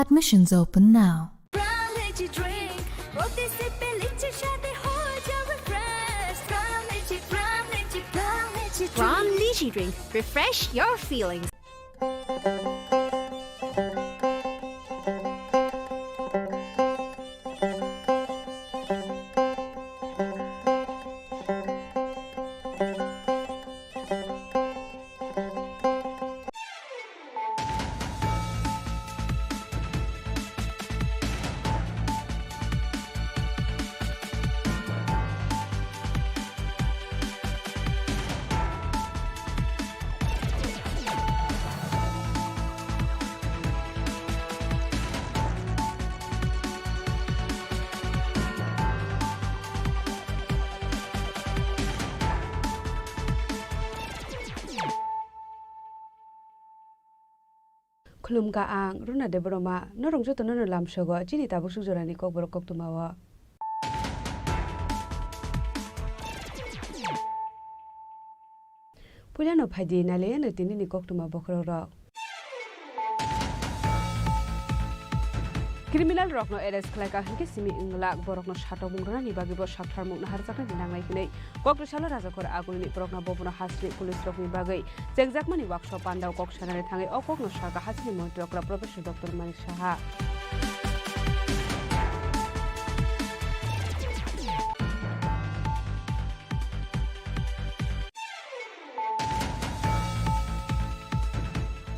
Admissions open now. Pram Lychee Drink। रोटी से पे लीची शादी हो जावे fresh। Pram Lychee, Pram Lychee, Pram Lychee Drink। Pram Lychee Drink। Refresh your feelings। Khulumkha ang Runa Debbarma, norok jotono no lamsogo chini tabuk suk jorani kokborok koktwmao. Puilano phaidi naliyano tinini koktwma bokhorokrok. Criminal rokno arrest khlaika hinkhe simi wnglak, borokno satokmung rwnani bagwibo saktharmung naharjaknani nangnai hwnwi Kokrisalo Rajakhor Agulini Progna Bhabono hasini police rokni bagwi chengjakmani workshop pandao kok sanani thangwi o kokno sakha hasini montri okra Professor Doctor Manik Saha.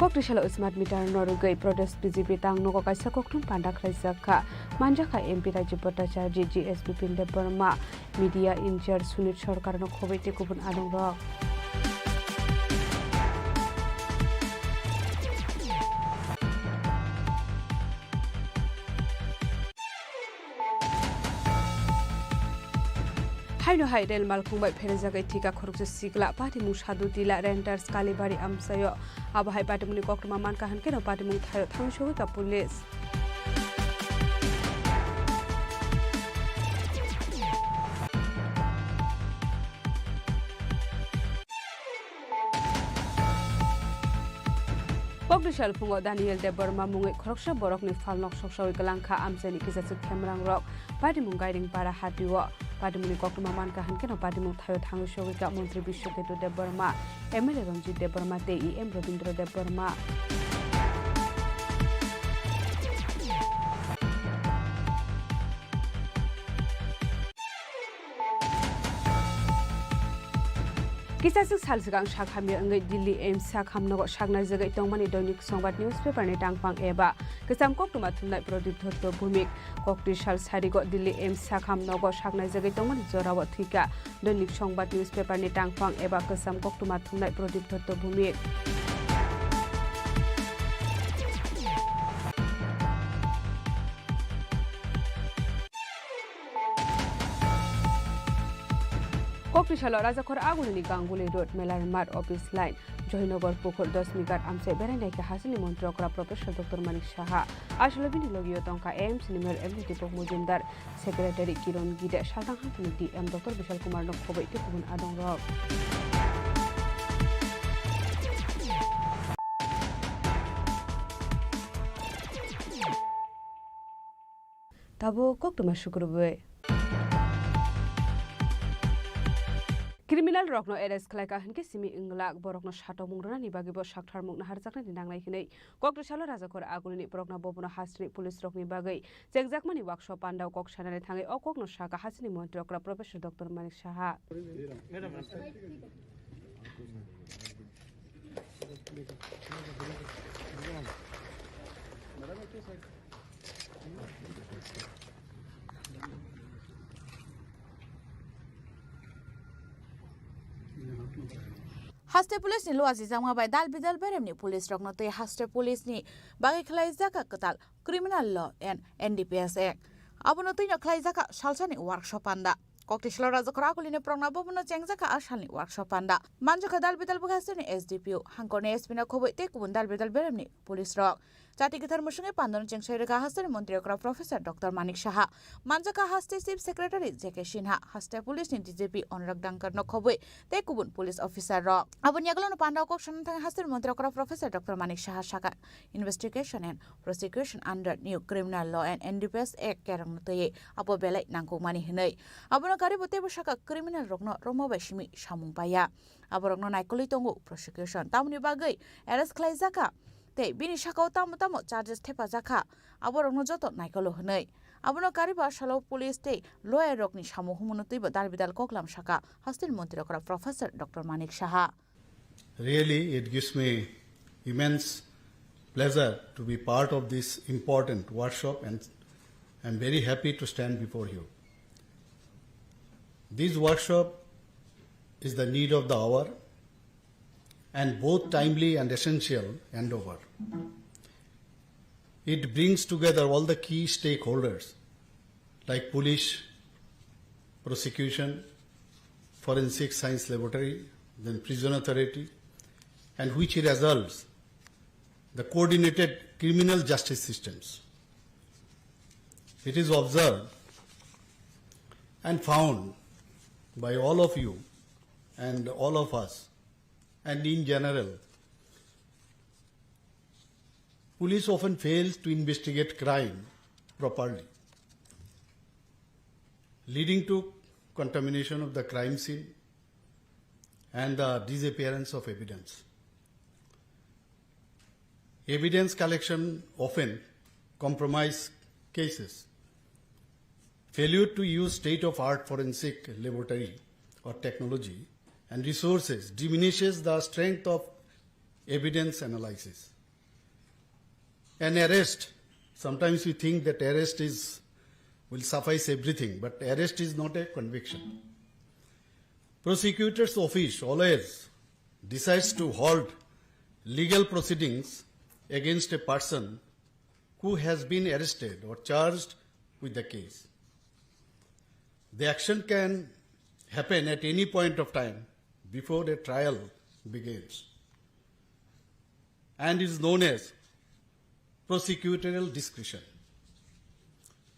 Kokrisalo smart meter no rwgwi protest B J P tang nogo kaisa koktwm panda khlaijak kha. Manjakha M P Rajib Bhattacharya, G S Bipin Debbarma, media in charge Sunit Sarkar no khobwi tei kubun adongrok. Haino hai rel malkhung bai pherejagwi thika khoroksa sikla, patimung Sadhu Tila, Renters, Kalibari amchaio. Abo hai patimungni koktwma mankha hinkhe no patimung thaio thangwi sogwi ka police. Kokni salphungo Daniel Debbarma mungwi khoroksa borokni phalnok soksawi kwlangkha amchaini kisachwk themrangrok. Patimung Gairing Para hatio. Patimungni koktwma mankha hinkhe no patimung thaio thangwi sogwi kha Montri Biswaketu Debbarma, M L A Ranjit Debbarma tei E M Rabindra Debbarma. Kisachwk sal swkang sak hamya wngwi Delhi AIIMS sak hamnogo saknaijagwi tongmani Doinik Songbat newspaper ni tangphang eba kwcham koktwma thumnai Pradip Dotto Bhumik. Kokti sal sarigo Delhi AIIMS sak hamnogo saknaijagwi tongmani jorao thwikha Doinik Songbat newspaper ni tangphang eba kwcham koktwma thumnai Pradip Dotto Bhumik. Kokti salo Rajakhor Agulini Ganguli Road, Melar Mart, Office Line, Joynagar Pukhur, Dasmighat amchai berai naikha hasini montri okra Professor Doctor Manik Saha. Aswkle bini logio tongkha AIIMS ni Mayor M D Deepak Majumdar, Secretary Kiron Gide, Saltang Hangtini D M Doctor Bishal Kumar no khobwi tei kubun adongrok. Tabuk koktwma sukrubwi. Criminal rokno arrest khlaika hinkhe simi wnglak, borokno satokmung rwnani bagwibo saktharmung naharjaknani nangnai hwnwi Kokti salo Rajakhor Agulini Progna Bhabono hasini police rokni bagwi chengjakmani workshop pandao kok sanani thangwi o kokno sakha hasini montri okra Professor Doctor Manik Saha. Haste police ni luajijakma bai dal bidal beremni police rokno tei haste police ni bagwi khlaijak kwtal Criminal Law and N D P S Act. Abono twino khlaijak salsani workshop panda. Kokti salo Rajakhor Agulini Progna Bhabono chengjak a salni workshop panda. Manjakha dal bidal bwkha hasteni S D P O, hangkorni S P no khobwi tei kubun dal bidal beremni police rok. Chati kwthar mwswngwi pandano chengsairwkha hasteni montri okra Professor Doctor Manik Saha, manjakha haste Chief Secretary J K Sinha, haste police ni D G P Anurag Dangkar no khobwi tei kubun police officer rok. Aboni yagulono pandao kok sana thangwi hasteni montri okra Professor Doctor Manik Saha sakha, investigation and prosecution under new criminal law and N D P S Act kerongno twiwi abo belai nangkukmani hwnwi. Abono karibo teibo sakha criminal rokno roma bai simi samung paiya. Aborokno naikolwi tongo prosecution, tamoni bagwi arrest khlaijakha tei bini sakao tamo tamo charges thepajakha, aborokno joto naikolo hwnwi. Abono kariba salo police tei lawyer rokni samung humano twibo dal bidal koklam sakha hasteni montri okra Professor Doctor Manik Saha. Really, it gives me immense pleasure to be part of this important workshop, and I'm very happy to stand before you. This workshop is the need of the hour and both timely and essential endeavor. It brings together all the key stakeholders like police, prosecution, forensic science laboratory, then prison authority, and which results the coordinated criminal justice systems. It is observed and found by all of you and all of us, and in general, police often fails to investigate crime properly, leading to contamination of the crime scene and the disappearance of evidence. Evidence collection often compromise cases. Failure to use state-of-art forensic laboratory or technology and resources diminishes the strength of evidence analysis. An arrest, sometimes we think that arrest is, will suffice everything, but arrest is not a conviction. Prosecutor's office always decides to halt legal proceedings against a person who has been arrested or charged with the case. The action can happen at any point of time before a trial begins and is known as prosecutorial discretion.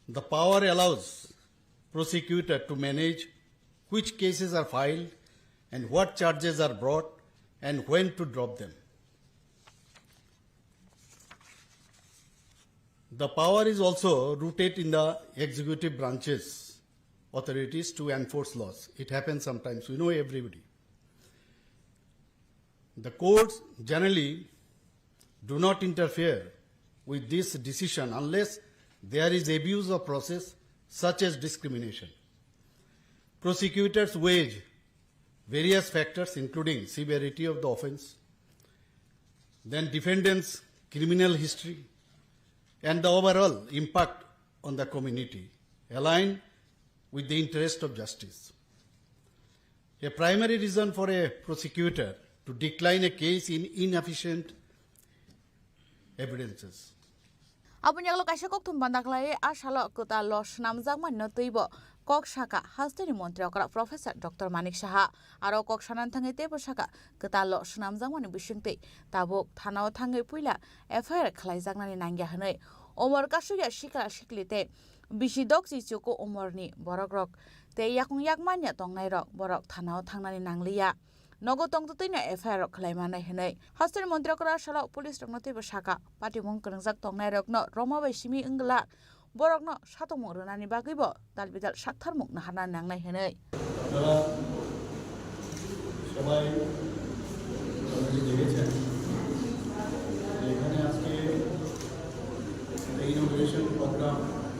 The power allows prosecutor to manage which cases are filed and what charges are brought and when to drop them. The power is also rooted in the executive branch's authorities to enforce laws. It happens sometimes, we know everybody. The courts generally do not interfere with this decision unless there is abuse of process, such as discrimination. Prosecutors weigh various factors, including severity of the offense, then defendant's criminal history, and the overall impact on the community, aligned with the interest of justice. A primary reason for a prosecutor to decline a case in inefficient evidences. Aboni yagulo kaisa kokthum banda khlaiwi a salo kwtal lo swnamjakmani no twibo kok sakha hasteni montri okra Professor Doctor Manik Saha. Aro kok sanani thangwi teibo sakha kwtal lo swnamjakmani bisingtwi tabuk thanao thangwi puila F I R khlaijaknani nangya hwnwi. Umor kasukya sikla sikli tei bisi dokchi chuku umorni borokrok tei yakung yak manya tongnairok borok thanao thangnani nangliya. Nogo tongtwtwino F I R rok khlai manai hwnwi hasteni montri okra salo police rokno teibo sakha. Patimung kwngjak tongnairokno roma bai simi wngla borokno satongmung rwnani bagwibo dalbidal saktharmung naharna nangnai hwnwi. আপনারা সবাই already দেখেছেন যে এখানে আজকে একটা inauguration programme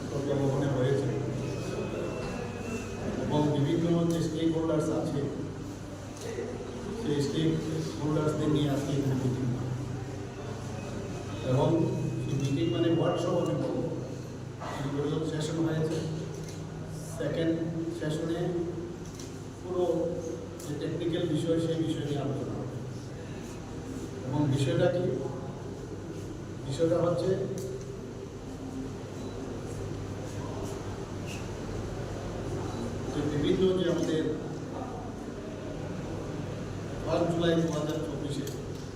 প্রজ্ঞা ভবনে হয়েছে এবং বিভিন্ন যে স্টেক হোল্ডার্স আছে সেই স্টেক হোল্ডার্সদের নিয়ে আজকে এখানে মিটিং এবং সেই মিটিং মানে ওয়ার্কশপ আমি বলবো। ইনোগ্রেশন সেশন হয়েছে, সেকেন্ড সেশনে পুরো যে টেকনিক্যাল বিষয় সেই বিষয় নিয়ে আলোচনা হবে। এবং বিষয়টা কি? বিষয়টা হচ্ছে যে বিভিন্ন যে আমাদের ফার্স্ট জুলাই দু হাজার চব্বিশে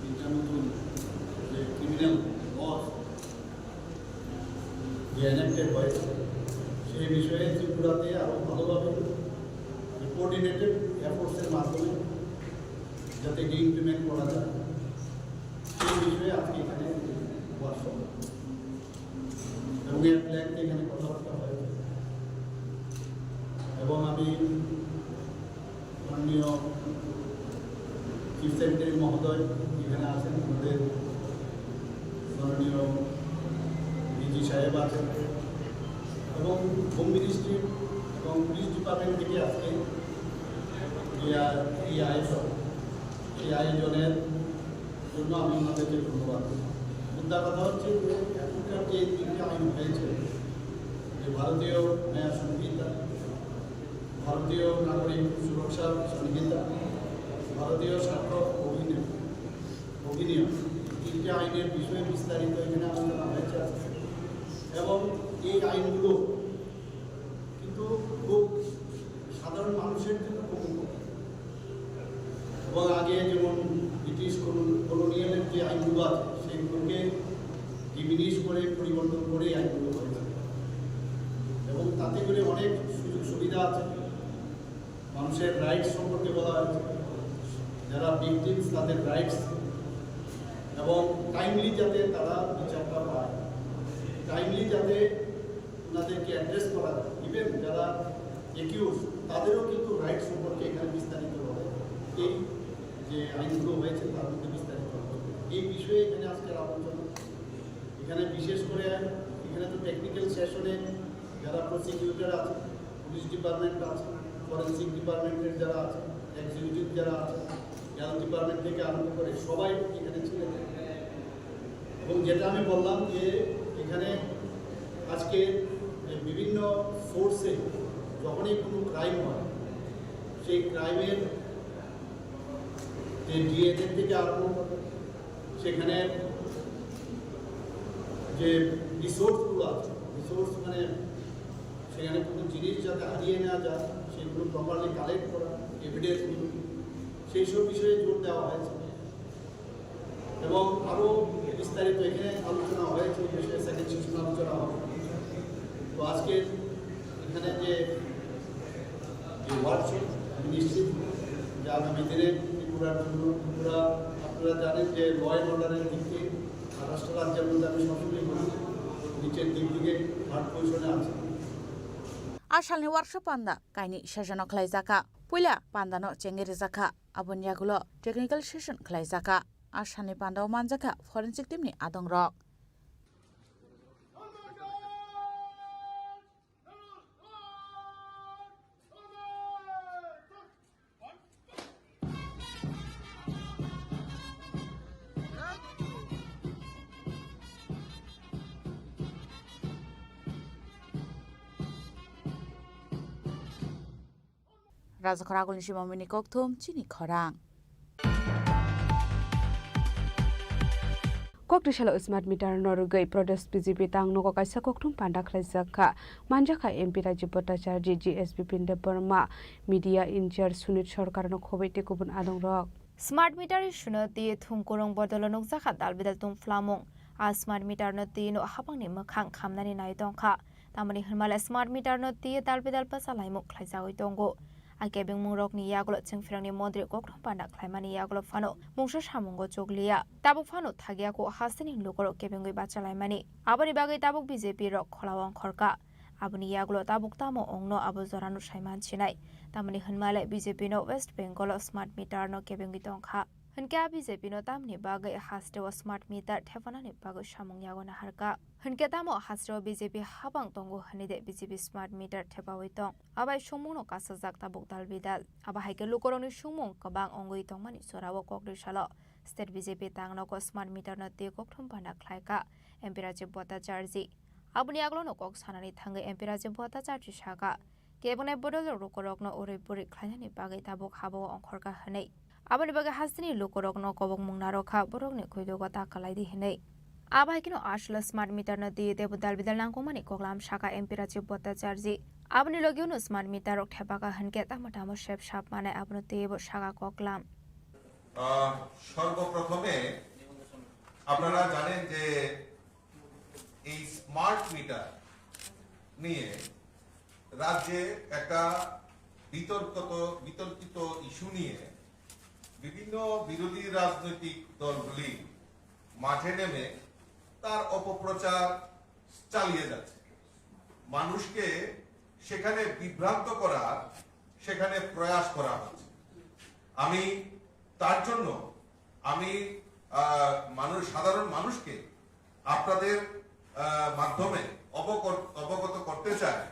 তিনটা নতুন যে ক্রিমিনাল ল কোঅর্ডিনেটেড এফোর্টসের মাধ্যমে যাতে এটি ইমপ্লিমেন্ট করা যায়, সেই বিষয়ে আজকে এখানে ওয়ার্কশপ এবং এর প্ল্যান এখানে কথাবার্তা হয়েছে। এবং আমি মাননীয় চিফ সেক্রেটারি মহোদয় এখানে আছেন, আমাদের মাননীয় ডিজি সাহেব আছেন এবং হোম মিনিস্ট্রি এবং পুলিশ ডিপার্টমেন্ট থেকে আজকে এই আ-, এই আয়োজন, এই আয়োজনের জন্য আমি ওনাদেরকে ধন্যবাদ দিই। মুদ্রা কথা হচ্ছে যে এখনকার যে তিনটে আইন হয়েছে, যে ভারতীয় ন্যায় সংহিতা, ভারতীয় নাগরিক সুরক্ষা সংহিতা, ভারতীয় স্বার্থ অধিনিয়ম, অধিনিয়ম, তিনটে আইনের বিষয়ে বিস্তারিত এখানে আলোচনা হয়েছে আজকে। এবং এই আইনগুলো কিন্তু খুব সাধারণ মানুষের জন্য খুব উপকারী। এবং আগে যেমন ব্রিটিশ কলো-, কলোনিয়ালের যে আইনগুলো আছে, সেগুলোকে ডিমিনিশ করে, পরিবর্তন করে এই আইনগুলো হয়েছে। এবং তাতে করে অনেক সুযোগ সুবিধা আছে, মানুষের রাইটস সম্পর্কে বলা হয়েছে, যারা ভিকটিমস তাদের রাইটস, এবং টাইমলি যাতে তারা বিচারটা পায়, টাইমলি যাতে ওনাদেরকে অ্যাড্রেস করা যায়। ইভেন যারা অ্যাকিউজ, তাদেরও কিন্তু রাইট সম্পর্কে এখানে বিস্তারিত বলে, এই যে আইনগুলো হয়েছে তার মধ্যে বিস্তারিত হবে। এই বিষয়ে এখানে আজকের আলোচনা। এখানে বিশেষ করে এখানে তো টেকনিক্যাল সেশনে যারা প্রসিকিউটর আছে, পুলিশ ডিপার্টমেন্ট আছে, ফরেন্সিক ডিপার্টমেন্টের যারা আছে, এক্সিকিউটিভ যারা আছে, হেলথ ডিপার্টমেন্ট থেকে আরম্ভ করে সবাই এখানে ছিলেন। এবং যেটা আমি বললাম যে এখানে আজকে বিভিন্ন সোর্সে যখনই কোনো ক্রাইম হয়, সেই ক্রাইমের যে ডিএনএ থেকে আরম্ভ করে সেখানে যে রিসোর্সগুলো আছে, রিসোর্স মানে সেখানে কোনো জিনিস যাতে হারিয়ে না যায়, সেগুলো প্রপারলি কালেক্ট করা, এভিডেন্সগুলো, সেই সব বিষয়ে জোর দেওয়া হয়েছে। এবং আরও বিস্তারিত এখানে আলোচনা হয়েছে, এই বিষয়ে সেকেন্ড সেশন আলোচনা হবে। তো আজকে এখানে যে এই ওয়ার্কশপ, আমি নিশ্চিত যে আগামী দিনে ত্রিপুরার জন্য, ত্রিপুরা, আপনারা জানেন যে ল অ্যান্ড অর্ডারের দিক থেকে আঠাশটা রাজ্যের মধ্যে আমি সবসময় বলি, নিচের দিক থেকে থার্ড পজিশনে আছে। A salni workshop panda kainwi session o khlaijakha. Puila panda no chengwi rwjakha. Aboni yagulo technical session khlaijakha. A salni panda o manjakha forensic team ni adong rok. Rajakhor agulni simamuni kokthum chini khorang. Kokri salo smart meter no rwgwi Pradesh B J P tang nogo kaisa kokthum panda khlaijak kha. Manjakha M P Rajiv Bhattacharya, G S B Pin Debbarma, media in charge Sunit Sarkar no khobwi tei kubun adong rok. Smart meter issue no twi thung kurung bodolo nukjakha dal bidal tungphlamung. A smart meter no twi no hapangni mwkhang khamnani nai tongkha. Tamoni hwnmale smart meter no twi dal bidal bwsa laimung khlaijagwi tongo. A kebengmung rokni yagulo chwngphirangni montri kokthum panda khlaimani yagulo phano mungsa samungo chukliya. Tabuk phano thagya ko hasteni lukorok kebengwi bacha laimani. Aboni bagwi tabuk B J P rok kholao ongkhorka. Aboni yagulo tabuk tamo ongno abo jorano saiman sinai. Tamoni hwnmale B J P no West Bengal o smart meter no kebengwi tongkha. Hwnkhe a B J P no tamni bagwi hasteo smart meter thepanani bagwi samung yago naharka. Hwnkhe tamo hasteo B J P habang tongo hwnwi de B J P smart meter thepawi tong. Abai songmungno kasajak tabuk dal bidal. Abo hai khe lukurokni songmung kwbang ongwi tongmani jorao kokri salo state B J P tangnogo smart meter no twi kokthum panda khlaika M P Rajiv Bhattacharya. Aboni yagulono kok sanani thangwi M P Rajiv Bhattacharya saka, kebengni bodol lukurokno urui buri khlainani bagwi tabuk habao ongkhorka hwnwi. Aboni bagwi hasteni lukurokno kobokmung narwkha, borokni kuidugo ta kwlaidi hwnwi. Abo hai kheno aswk smart meter no twi teibo dal bidal nangkukmani koklam saka M P Rajiv Bhattacharya. Aboni logio no smart meter rok thepaka hwnkhe tamo tamo sep sap manai abono twibo saka koklam. আহ, সর্বপ্রথমে আপনারা জানেন যে এই smart meter নিয়ে রাজ্যে একটা বিতর্কত বিতর্কিত ইস্যু নিয়ে বিভিন্ন বিরোধী রাজনৈতিক দলগুলি মাঠে নেমে তার অপপ্রচার চালিয়ে যাচ্ছে। মানুষকে সেখানে বিভ্রান্ত করার সেখানে প্রয়াস করা হচ্ছে। আমি তার জন্য আমি আহ, মানুষ সাধারণ মানুষকে আপনাদের আহ, মাধ্যমে অবকর- অবগত করতে চাই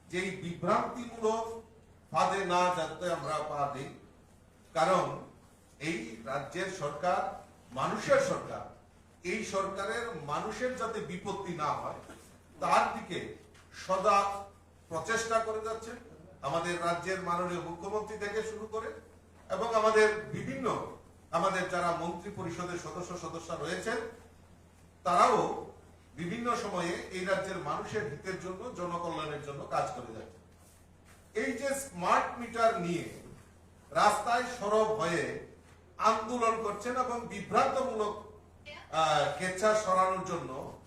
যে এই বিভ্রান্তিমূলক ফাঁদে না যাতে আমরা পা দিই, কারণ এই রাজ্যের সরকার মানুষের সরকার। এই সরকারের মানুষের যাতে বিপত্তি না হয়, তার দিকে সদা প্রচেষ্টা করে যাচ্ছেন আমাদের রাজ্যের মাননীয় মুখ্যমন্ত্রী থেকে শুরু করে এবং আমাদের বিভিন্ন, আমাদের যারা মন্ত্রী পরিষদের সদস্য সদস্য রয়েছেন, তারাও বিভিন্ন সময়ে এই রাজ্যের মানুষের হিতের জন্য, জনকল্যাণের জন্য কাজ করে যাচ্ছেন। এই যে স্মার্ট মিটার নিয়ে রাস্তায় সরব হয়ে আন্দোলন করছেন এবং বিভ্রান্তমূলক আহ, কেচ্ছা সরানোর জন্য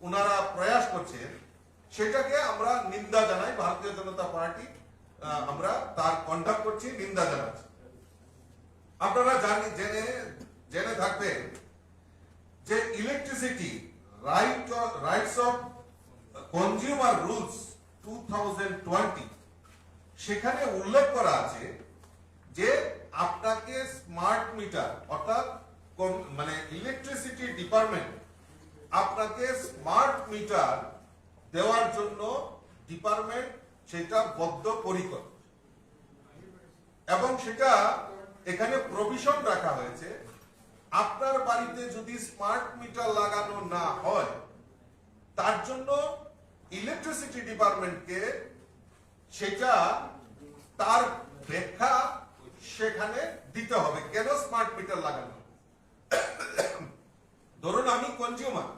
ওনারা প্রয়াস করছেন, সেটাকে আমরা নিন্দা জানাই। ভারতীয় জনতা পার্টি আহ, আমরা তার কন্ডাক্ট করছি, নিন্দা জানাচ্ছি। আপনারা জানি, জেনে জেনে থাকবেন যে electricity right rights of consumer rules two thousand twenty, সেখানে উল্লেখ করা আছে যে আপনাকে স্মার্ট মিটার, অর্থাৎ কম- মানে ইলেকট্রিসিটি ডিপার্টমেন্ট আপনাকে স্মার্ট মিটার দেওয়ার জন্য ডিপার্টমেন্ট সেটা বদ্ধপরিকর এবং সেটা এখানে প্রভিশন রাখা হয়েছে, আপনার বাড়িতে যদি স্মার্ট মিটার লাগানো না হয়, তার জন্য ইলেকট্রিসিটি ডিপার্টমেন্টকে সেটা তার ব্যাখ্যা সেখানে দিতে হবে, কেন স্মার্ট মিটার লাগানো। ধরুন, আমি কনজিউমার,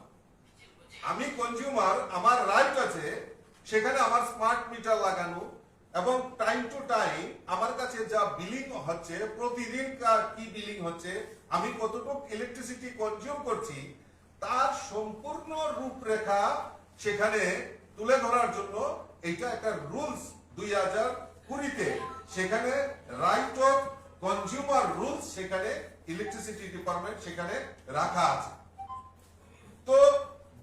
আমি কনজিউমার, আমার রাইট আছে সেখানে আমার স্মার্ট মিটার লাগানো এবং টাইম টু টাইম আমার কাছে যা বিলিং হচ্ছে, প্রতিদিন কা-, কি বিলিং হচ্ছে, আমি কতটুকু ইলেকট্রিসিটি কনজিউম করছি, তার সম্পূর্ণ রূপরেখা সেখানে তুলে ধরার জন্য এইটা একটা রুলস দুই হাজার কুড়িতে সেখানে রাইট অফ কনজিউমার রুলস সেখানে ইলেকট্রিসিটি ডিপার্টমেন্ট সেখানে রাখা আছে। তো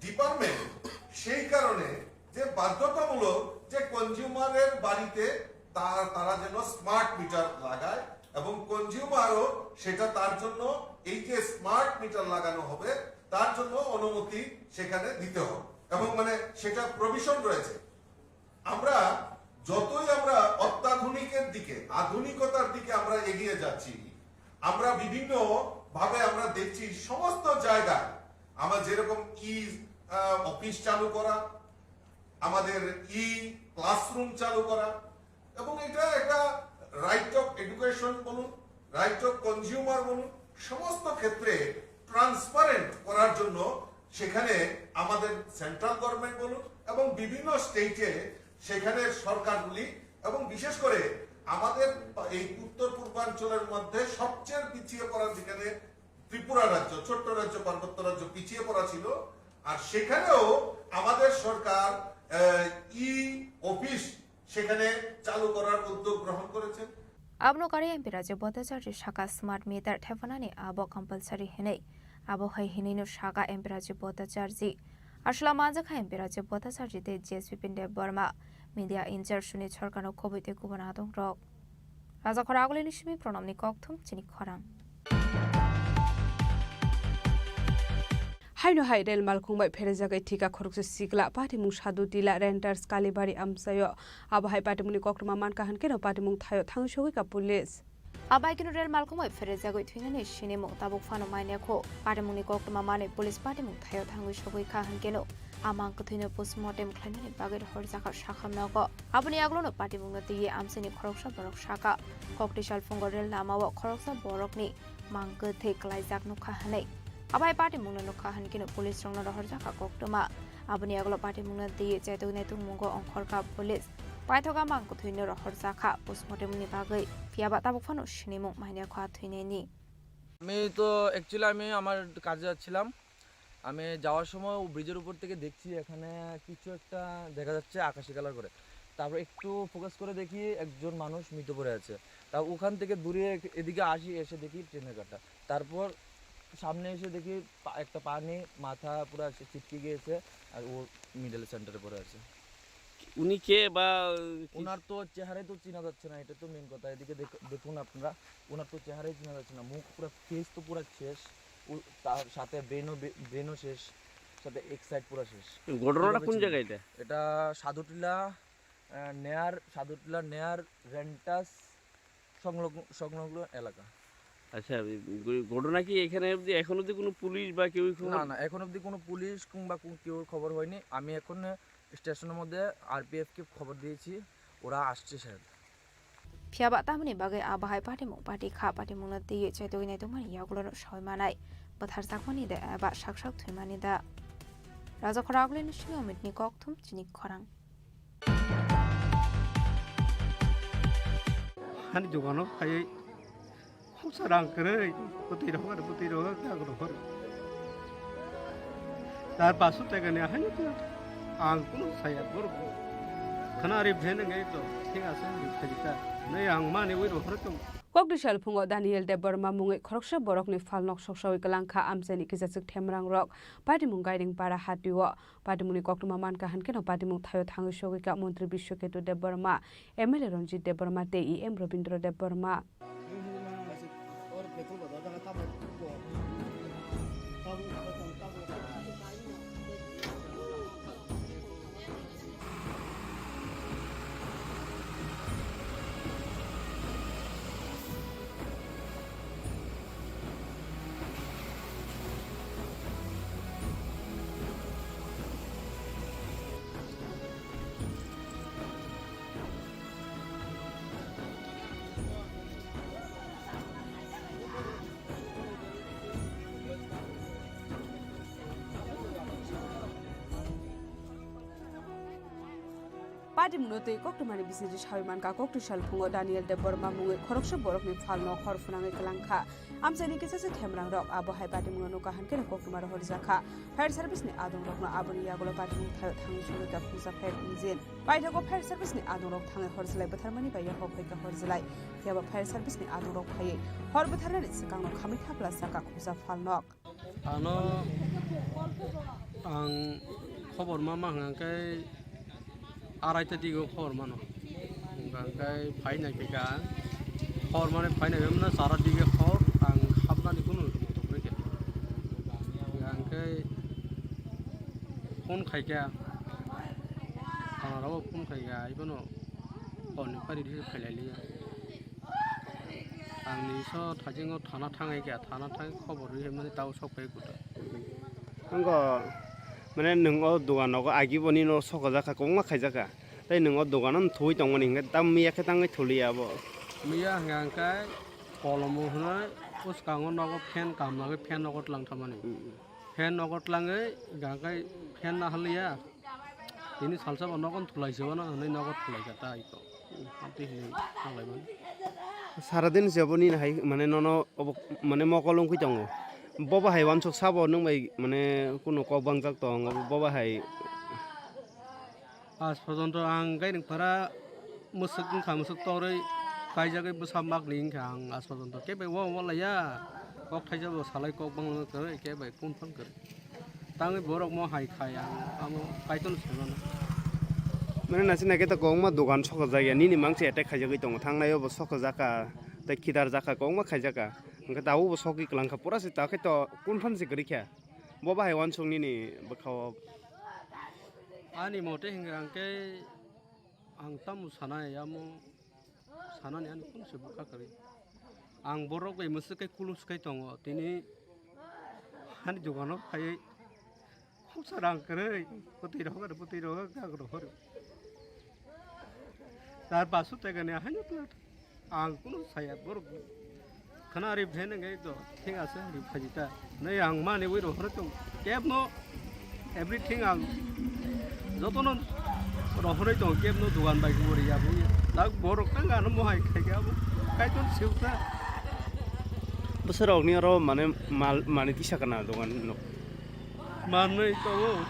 ডিপার্টমেন্ট সেই কারণে যে বাধ্যতামূলক যে কনজিউমারের বাড়িতে তা- তারা যেন স্মার্ট মিটার লাগায় এবং কনজিউমারও সেটা তার জন্য এই যে স্মার্ট মিটার লাগানো হবে তার জন্য অনুমতি সেখানে দিতে হবে এবং মানে সেটা প্রভিশন রয়েছে। আমরা যতই আমরা অত্যাধুনিকের দিকে, আধুনিকতার দিকে আমরা এগিয়ে যাচ্ছি, আমরা বিভিন্ন ভাবে আমরা দেখছি সমস্ত জায়গায় আমরা যেরকম ই আহ, অফিস চালু করা, আমাদের ই ক্লাসরুম চালু করা এবং এটা একটা রাইট অফ এডুকেশন বলুন, রাইট অফ কনজিউমার বলুন, সমস্ত ক্ষেত্রে ট্রান্সপারেন্ট করার জন্য সেখানে আমাদের সেন্ট্রাল গভর্নমেন্ট বলুন এবং বিভিন্ন স্টেটে সেখানে সরকারগুলি এবং বিশেষ করে আমাদের এই উত্তর পূর্বাঞ্চলের মধ্যে সবচেয়ে পিছিয়ে পড়া যেখানে ত্রিপুরা রাজ্য, ছোট্ট রাজ্য, পার্বত্য রাজ্য পিছিয়ে পড়া ছিল, আর সেখানেও আমাদের সরকার আহ, ই অফিস সেখানে চালু করার উদ্যোগ গ্রহণ করেছেন। Abono karwi M P Rajiv Bhattacharjee saka smart meter thephanani abo compulsory hinwi. Abo hai hinwino saka M P Rajiv Bhattacharjee. Aswla manjakha M P Rajiv Bhattacharjee tei J S V Pinde Burma. Media in charge suni sorkarno kubui tei kubun adongrok. Rajakhor Agulini simi Pranamni kokthum chini khorang. Haino hai rel malkhung bai pherejagwi thika khoroksa sikla patimung Sadhu Tila Renters Kalibari amchaio. Abo hai patimungni koktwma mankha hwnkhe no patimung thaio thangwi sogwi ka police. Abai kino rel malkhung bai pherejagwi thwinani sinimung tabuk phano mainekho. Patimungni koktwma manwi police patimung thaio thangwi sogwi kha hwnkhe no a mang kwthwino postmortem khlainani bagwi rohorjakha sakham nogo. Aboni aglono patimungno twiwi amchaini khoroksa borok saka. Kokti salphungo rel lamao khoroksa borokni mang kwthwi kwlaijak nukha hwnwi. Abai patimungno nukha hwnkhe no police rokno rohorjakha koktwma. Aboni aglo patimungno twiwi chaituknai tongmungo ongkhorkha police. Paithoka mang kwthwino rohorjakha postmortemni bagwi. Phiyaba tabuk phano sinimung mainekho a thwinaini. আমি তো অ্যাকচুয়ালি আমি আমার কাজে যাচ্ছিলাম। আমি যাওয়ার সময় ও ব্রিজের উপর থেকে দেখছি এখানে কিছু একটা দেখা যাচ্ছে আকাশি কালার করে। তারপর একটু ফোকাস করে দেখি একজন মানুষ মৃত পড়ে আছে। তা ওখান থেকে দূরে এক-, এদিকে আসি, এসে দেখি ট্রেনের কাটা। তারপর সামনে এসে দেখি পা-, একটা পানি, মাথা পুরা সে ছিটকে গিয়েছে, আর ও মিডল সেন্টারে পড়ে আছে। উনি কে বা কি? ওনার তো চেহারাই তো চেনা যাচ্ছে না, এটা তো মেইন কথা। এদিকে দেখ-, দেখুন আপনারা, ওনার তো চেহারাই চেনা যাচ্ছে না, মুখ পুরা, ফেস তো পুরা শেষ, ও, তার সাথে ব্রেনও বে-, ব্রেনও শেষ, সাথে এক সাইড পুরা শেষ। ঘটনাটা কোন জায়গা এটা? এটা সাধুটিলা, আহ, নেয়ার, সাধুটিলা নেয়ার রেন্টাস সংলগ্ন, সংলগ্ন এলাকা। আচ্ছা, এই ঘ-, ঘটনা কি এখানে অবধি, এখন অবধি কোনো পুলিশ বা কেউ কোনো? না, না, এখন অবধি কোনো পুলিশ কিংবা কো-, কেউর খবর হয়নি। আমি এখন স্টেশনের মধ্যে আরপিএফ কে খবর দিয়েছি, ওরা আসছে sir. Phiya ba tamoni bagwi abo hai patimung pati kha, patimungno twiwi chaitugwi naitugmani yagulono soi manai, bwtharjakmani da eba sak sak thwimani da? Rajakhor Agulini simi Omitni kokthum chini khorang. Hani dogano phaiwi khungsa rang kwrwi, bwtwi rohor, bwtwi rohor, gak rohor. Tar paso tekani haino to ang kunu saya borok. Khana ari bhen ngai to, thik ase, ani phajita. Nei ang mani ui rohor tong. Kokdisal phungo Daniel Debbarma mungwi khoroksa borokni phalnok soksawi kwlangkha amchaini kisachwk themrangrok. Patimung Gairing Para hatio. Patimungni koktwma mankha hinkhe no patimung thaio thangwi sogwikha Montri Biswaketu Debbarma, M L A Ranjit Debbarma tei E M Robindra Debbarma. Patimungno twi koktwmani bisingtwi sawi mankha, koktisal phungo Daniel Debbarma mungwi khoroksa borokni phalno hor phwnangwi kwlangkha. Amchaini kisachwk themrangrok, abo hai patimungno nukha hinkhe koktwma rohorjakha. Fire service ni adongrokno aboni yagulo patimung thaio thangwi sogwikha khungsa fire engine. Paithago fire service ni adongrok thangwi horjlai bwtharmani bai yaphok phaikha horjlai. Phiyaba fire service ni adongrok phaiwi hor bwtharnani swkangno khamwi thapla sakha khungsa phalnok. Ano ang khobor ma ma hwnkha khe arai ta digo khobor mano. Hwnkha khe phai nai khe ka khobor mani phai nai mano chara dige khobor ang habnani kunu moto kwrwi khe. Hwnkha khe phone khai khe, thana rok phone khai khe, ai bono hor ni pari ri phai lai liya. Ang ni so thajingo thana thang hai khe, thana thang khobor ri mani tao sok phai kuta. Ang ko mane nwng o dogan nogo agi bo nini o sok jak kha, kwbangma khaijak kha. Tei nwng o dogan no thwi tong mani hwnkhe tam miya khe tangwi thuli ya bo. Miya hwnkha hwnkhe kolomo hwnwi bwskango nogo fan kam nagwi fan nogo tlang thamani. Hmm. Fan nogo tlangwi hwnkha hwnkhe fan nahaliya. Tini salsa bo nogo thulai se bono hwnwi nogo thulai kha ta iko. Amtwi hwnwi thanglaimani. Sara din se bo nini hai mane nono obo mane mokol wngkhi tongo. Bobo hai uansuk sabo nwng bai mane kunu kok bangjak tong, bobo hai. Aaj porjonto ang gairing para mwswk wngkha, mwswk torwi kaijagwi bwsa makni wngkha ang aaj porjonto kebo uansuk laiya. Kok thaisa bo salai kok bangma kwrwi kebo confirm kwrwi. Tangwi borok mo hai khai ang amo Kaitorno sai mano. Mane naisik naikhe to kwbangma dogan sokajak ya, nini mangsi attack khaijagwi tongo, thangnai o bo sokajak kha, tei khidarjak kha, kwbangma khaijak kha, hwnkhe tabuk bo sogwi kwlang kha, pura se ta khe to confirm se kwrwi kha, bo bahai uansuk nini bwkha o. Ani mote hwnkhe ang khe ang tamo sanai amo. Sanani ani kunu se bwkha kwrwi. Ang borok bai mwswk khe kulum swk khe tongo. Tini ani dogano phaiwi khungsa rang kwrwi, bwtwi rohor, bwtwi rohor, gak rohor. Tar paso tekani haino to ang kunu saya borok. Khana ri bhen ngai to thik ase ri phaji ta. Nei ang mani ui rohor tong. Kebno everything ang jotono rohorwi tongo, kebno dogan bai gori ya bo. Dak borok tang ano mohai khai khe abo Kaitor seuta. Bwsarok ni oro mane mal mani tisa kana dogan no. Manwi tongo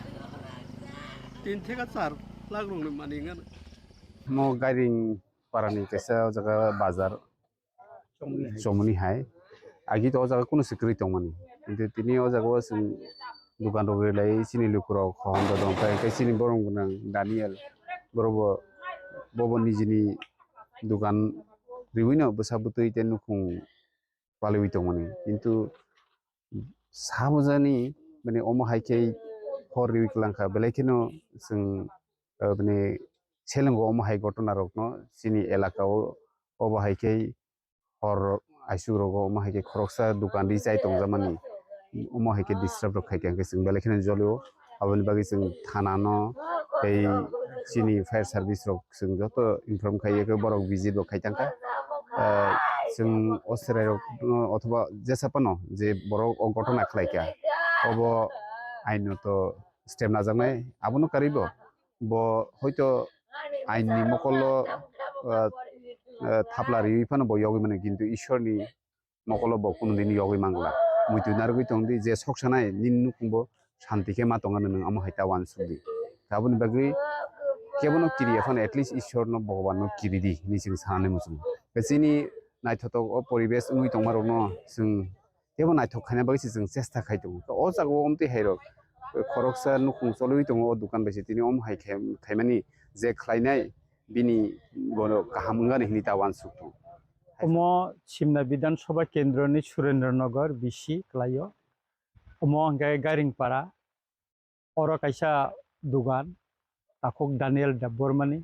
tin theka char lakh rokni mani wngkha. Mo Gairing parani kaisa o jaga bazar chomoni hai. Agi to o jaga kunu se kwrwi tongmani. Kintu tini o jaga o chwng dukan rok rilai chini lukurok hohom dodong khe, khe chini borok gwnang Daniel borok bo, bo bo nijini dukan riwino bwsa bwtwi tei nukhung paliwi tongmani. Kintu samujani mane omo hai khe hor riwi kwlangkha, belai kheno chwng, eh, mane selengo omo hai ghotona rokno chini elaka o obo hai khe hor aisuk rogo omo hai khe khoroksa dukan ri chai tongjakmani, omo hai khe disturb rok khai khe chwng belai kheno jolio. Aboni bagwi chwng thana no tei chini fire service rok chwng joto inform khai khe borok visit bo khai tangkha. Ah, chwng o chwrai rok no othoba jesa phano je borok o ghotona khlai kha, obo ainoto step najaknai, abono karwi bo, bo hoito ain ni mokol o, ah, ah, thapla riwi phano bo yogwi mano, kintu Ishwar ni mokolo bo kunu din yogwi mangla. Muitu narwgwi tong di, je sok sanai nini nukhung bo shanti khe ma tongna nwng, omo hai ta uansuk di. Aboni bagwi kebono kiriya phano at least Ishwar no, Bhogoban no kiri di hinwi chwng sanani muchungo. Chini naithotok o poribesh wngwi tongma rokno chwng teibo naithok khaina bagwi se chwng chesta khai tongo. O jaga o omtwi hai rok khoroksa nukhung cholwi tongo, o dukan bai se tini omo hai khe-, khaimani je khlainai bini bono kaham wngani hinwi ta uansuk tongo. Omo Simna Bidhan Sabha Kendroni Surendra Nagar B C kwlaio. Omo hwnkhe Gairingpara. Oro kaisa dugan, takhuk Daniel Debbarmani.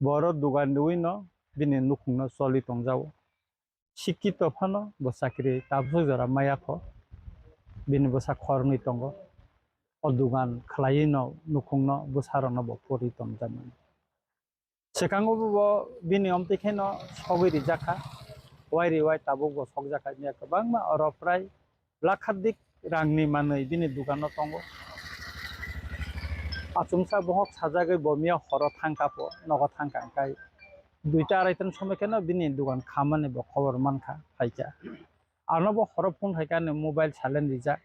Bo oro dugan riwino bini nukhungno choli tongjago. Sikito phano bo chakri tabuk jora maya kho. Bini bwsa khoroknwi tongo. O dugan khwlaiwi no nukhungno bwsarokno bo pori tongjakmani. Swkango bo bini omtwi kheno sogwi rijak kha, wai ri wai tabuk bo sokjak kha, miya kwbangma oro prai lakhadik rangni manwi bini dukano tongo. Achomsa bohok sajagwi bo miya horo thangkha pho, nogo thangkha hwnkhe duita arai tam somoi kheno bini dukan khamani bo khobor mankha, phaikha. Ano bo horo phone khaikha, ani mobile silent rijak.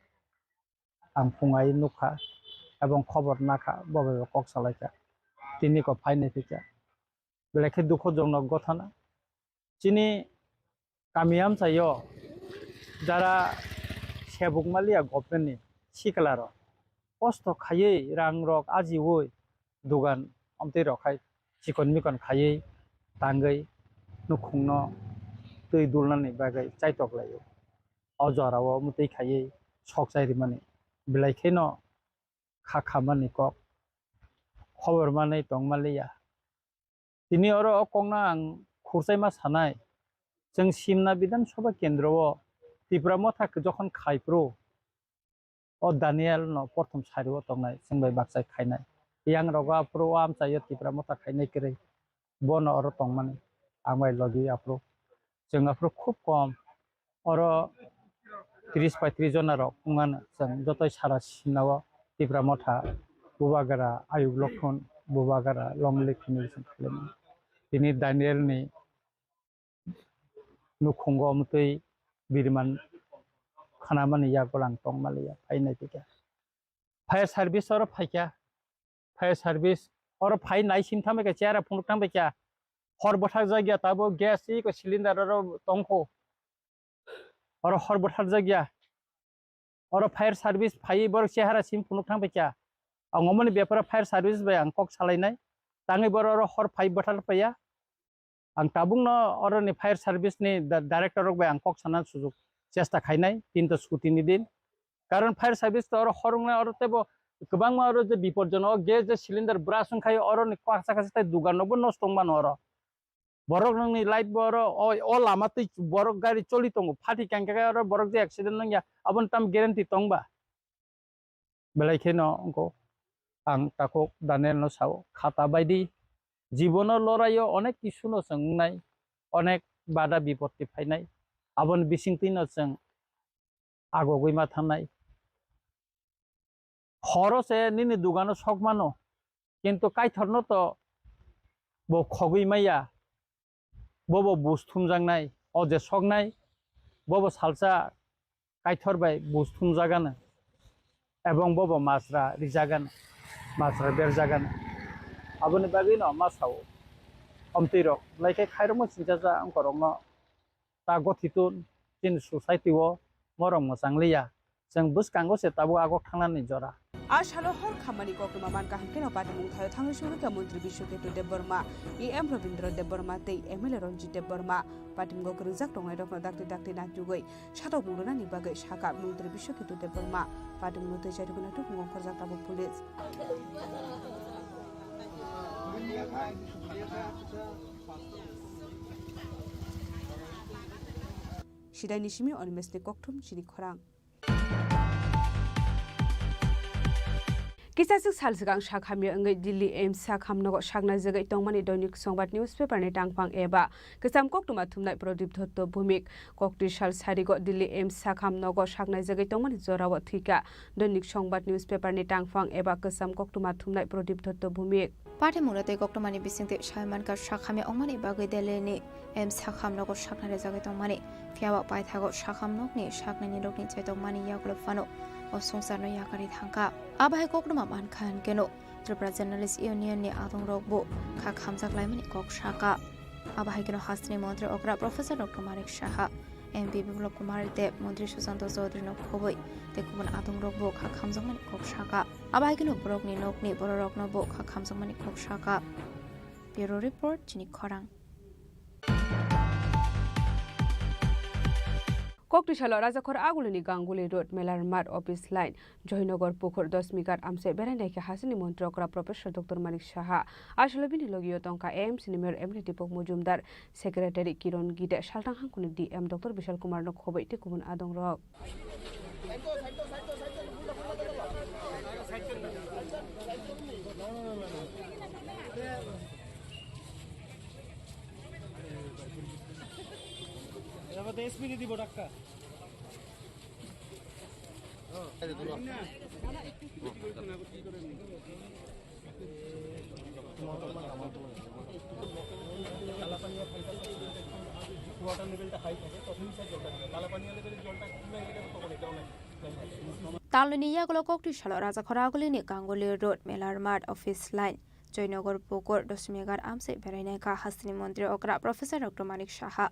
Ang phungai nukha, ebong khobor nakha, bo bai bo kok salaikha. Tini ko phai naiphaikha. Belai khe dukhojonok gothana. Chini kami amchaio jara sebuk maliya government ni sikla rok kosto khaiwi rang rok ajiwi dugan omtwi rok khai chikon mikon khaiwi tangwi nukhungno twi dulnani bagwi chaitok laio. O jorao mwtwi khaiwi sok chai rimani belai kheno kha khamani kok khobor manwi tong manliya. Tini oro o kokno ang khurchaima sanai, chwng Simna Bidhan Sabha Kendro o Tipra Motha jokhon khai phuru, o Daniel no prothom sari o tongnai, chwng bai bakchai khainai. Yang rogo aphuru o amchaio Tipra Motha khainai kwrwi. Bono oro tongmani ang bai logi aphuru. Chwng aphuru khub kom, oro tris paitris jona rok wngmano. Chwng jotoi sara Simna o Tipra Motha, Bubagra, Ayuk Lokhon, Bubagra, Long Live hinwi chwng khlaimani. Tini Daniel ni nukhungo mwtwi biriman khanamani yago lang tongmaliya, phai naipikha. Fire service oro phaikha, fire service oro phai naisim thambaikha, chera phunuk thambaikha, hor bwthak jakya tabo gas iko cylinder oro tongkho, oro hor bwthak jakya. Oro fire service phaiwi borok chehara sim phunuk thang paikha. Ang omoni beparo fire service bai ang kok salainai. Tangwi borok oro hor phai bwthar paiya. Ang tabukno oroni fire service ni da-, director rok bai ang kok sana sujuk chesta khainai, tinta scooty ni din. Karon fire service to oro hor wngna oro teibo kwbangma oro je bipodjonok gas je cylinder burst wngkhaio oroni kok kacha kacha tei dugan rokbo nosto wngmano oro. Borok nokni light bo oro o, o lama twi borok gari choli tongo, phati kang khe oro borok je accident wngya, aboni tamo guarantee tong ba? Belai kheno wngkho ang takhuk Daniel no sao, khata baidi jibono loraio onek kisu no chwng wngnai, onek bada bipoti phainai, aboni bisingtwi no chwng agogwi ma thangnai. Horo se nini dugano sok mano, kintu Kaitorno to bo khogwi maya, bo bo bus thumjaknai, o je soknai, bo bo salsa Kaitor bai bus thumjagano, ebong bo bo majra rijagano, majra berjagano. Aboni bagwino ma sao, Omtwi rok lai khe khairokma singcha cha wngkorokno ta gothitu chini society o morok mwchang liya. Chwng bwskango se tabuk agok thangnani jora. A salo hor khammani koktwma mankha hwnkhe no patimung thaio thangwi sugwi kha Montri Biswaketu Debbarma, E M Rabindra Debbarma tei M L A Ranjit Debbarma. Patimung kwrwngjak tongnai rokno dakti dakti natugwi satok mung rwnani bagwi sakha Montri Biswaketu Debbarma. Patimung no twi charwgwi naitugmung ongkhorjak tabuk police. Sidaini simi Animesh ni kokthum chini khorang. Kisaswk sal swkang sak hamya wngwi Delhi A I M S sak hamnogo saknai jagwi tongmani Doinik Songbat newspaper ni tangphang eba kwcham koktwma thumnai Pradip Dotto Bhumik. Koktwi sal sarigo Delhi A I M S sak hamnogo saknai jagwi tongmani jorao thwikha Doinik Songbat newspaper ni tangphang eba kwcham koktwma thumnai Pradip Dotto Bhumik. Pathimungno tei koktwmani bisingtwi saimankha sak hamya wngmani bagwi Delhi ni A I M S sak hamnogo saknai rwjagwi tongmani. Phiya ba paithago sak hamnokni saknaini rokni chetokmani yagulo phano o swngcharno yakarwi thangkha. Abo hai koktwma mankha hwnkeno Tripura Journalist Union ni adongrokbo kha khamjak laimani kok sakha. Abo hai kheno hasteni montri okra Professor Doctor Manik Saha, M P Biplab Kumar Deb, montri Sushanta Chaudhary no khobwi tei kubun adongrokbo kha khamjakmani kok sakha. Abo hai kheno borokni nokni bororoknobo kha khamjakmani kok sakha. Bureau Report, chini khorang. Kokti salo Rajakhor Agulini Ganguli Road, Melar Mart Office Line, Joynagar Pukur, Dosmighat amchai berai naikhe hasteni montri okra Professor Doctor Manik Saha. Aswkle bini logio tongkha A M C ni Mayor M L A Deepak Majumdar, Secretary Kiron Gide, Salthang Hangkuni D M Doctor Bishal Kumar no khobwi tei kubun adongrok. এবার তো এসপি দিব doctor. Water লেভেলটা হাই থাকে, তখনই স্যার জলটা দিবে। কালাপানি লেভেলে জলটা কমে গেলে তখন এটাও নাই। Talnini yagulo kokti salo Rajakhor Agulini Ganguli Road, Melar Mart Office Line, Joynagar Pukur, Dosmighat amchai berai naikha hasteni montri okra Professor Doctor Manik Saha.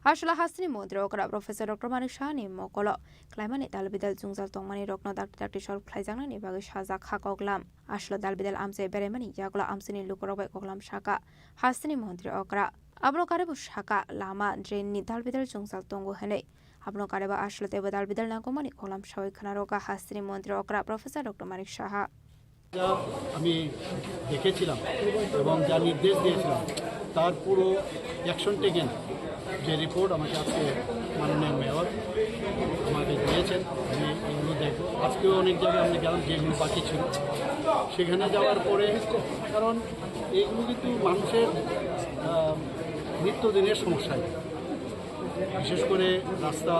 Aswkle hasteni montri okra Professor Doctor Manik Saha ni mokolo klaimani dalbidal jwngjal tongmani rokno dakti dakti solve khlaijaknani bagwi sajak kha koklam. Aswkle dalbidal amchai beraimani yagulo amchaini lukurok bai koklam sakha hasteni montri okra. Abono karwibo sakha lama drain ni dalbidal jwngjal tongo hwnwi. Abono karwibo aswkle teibo dalbidal nangkukmani koklam sawi khwnarokha hasteni montri okra Professor Doctor Manik Saha. যা আমি দেখেছিলাম এবং যা নির্দেশ দিয়েছিলাম, তার পুরো action taken যে রিপোর্ট আমাকে আজকে মাননীয় মেয়র আমাকে দিয়েছেন, আমি এগুলো দেখব। আজকেও অনেক জায়গায় আমরা গেলাম, যেগুলো বাকি ছিল সেখানে যাওয়ার পরে, কারণ এইগুলো কিন্তু মানুষের, আহ, নিত্যদিনের সমস্যা, বিশেষ করে রাস্তা,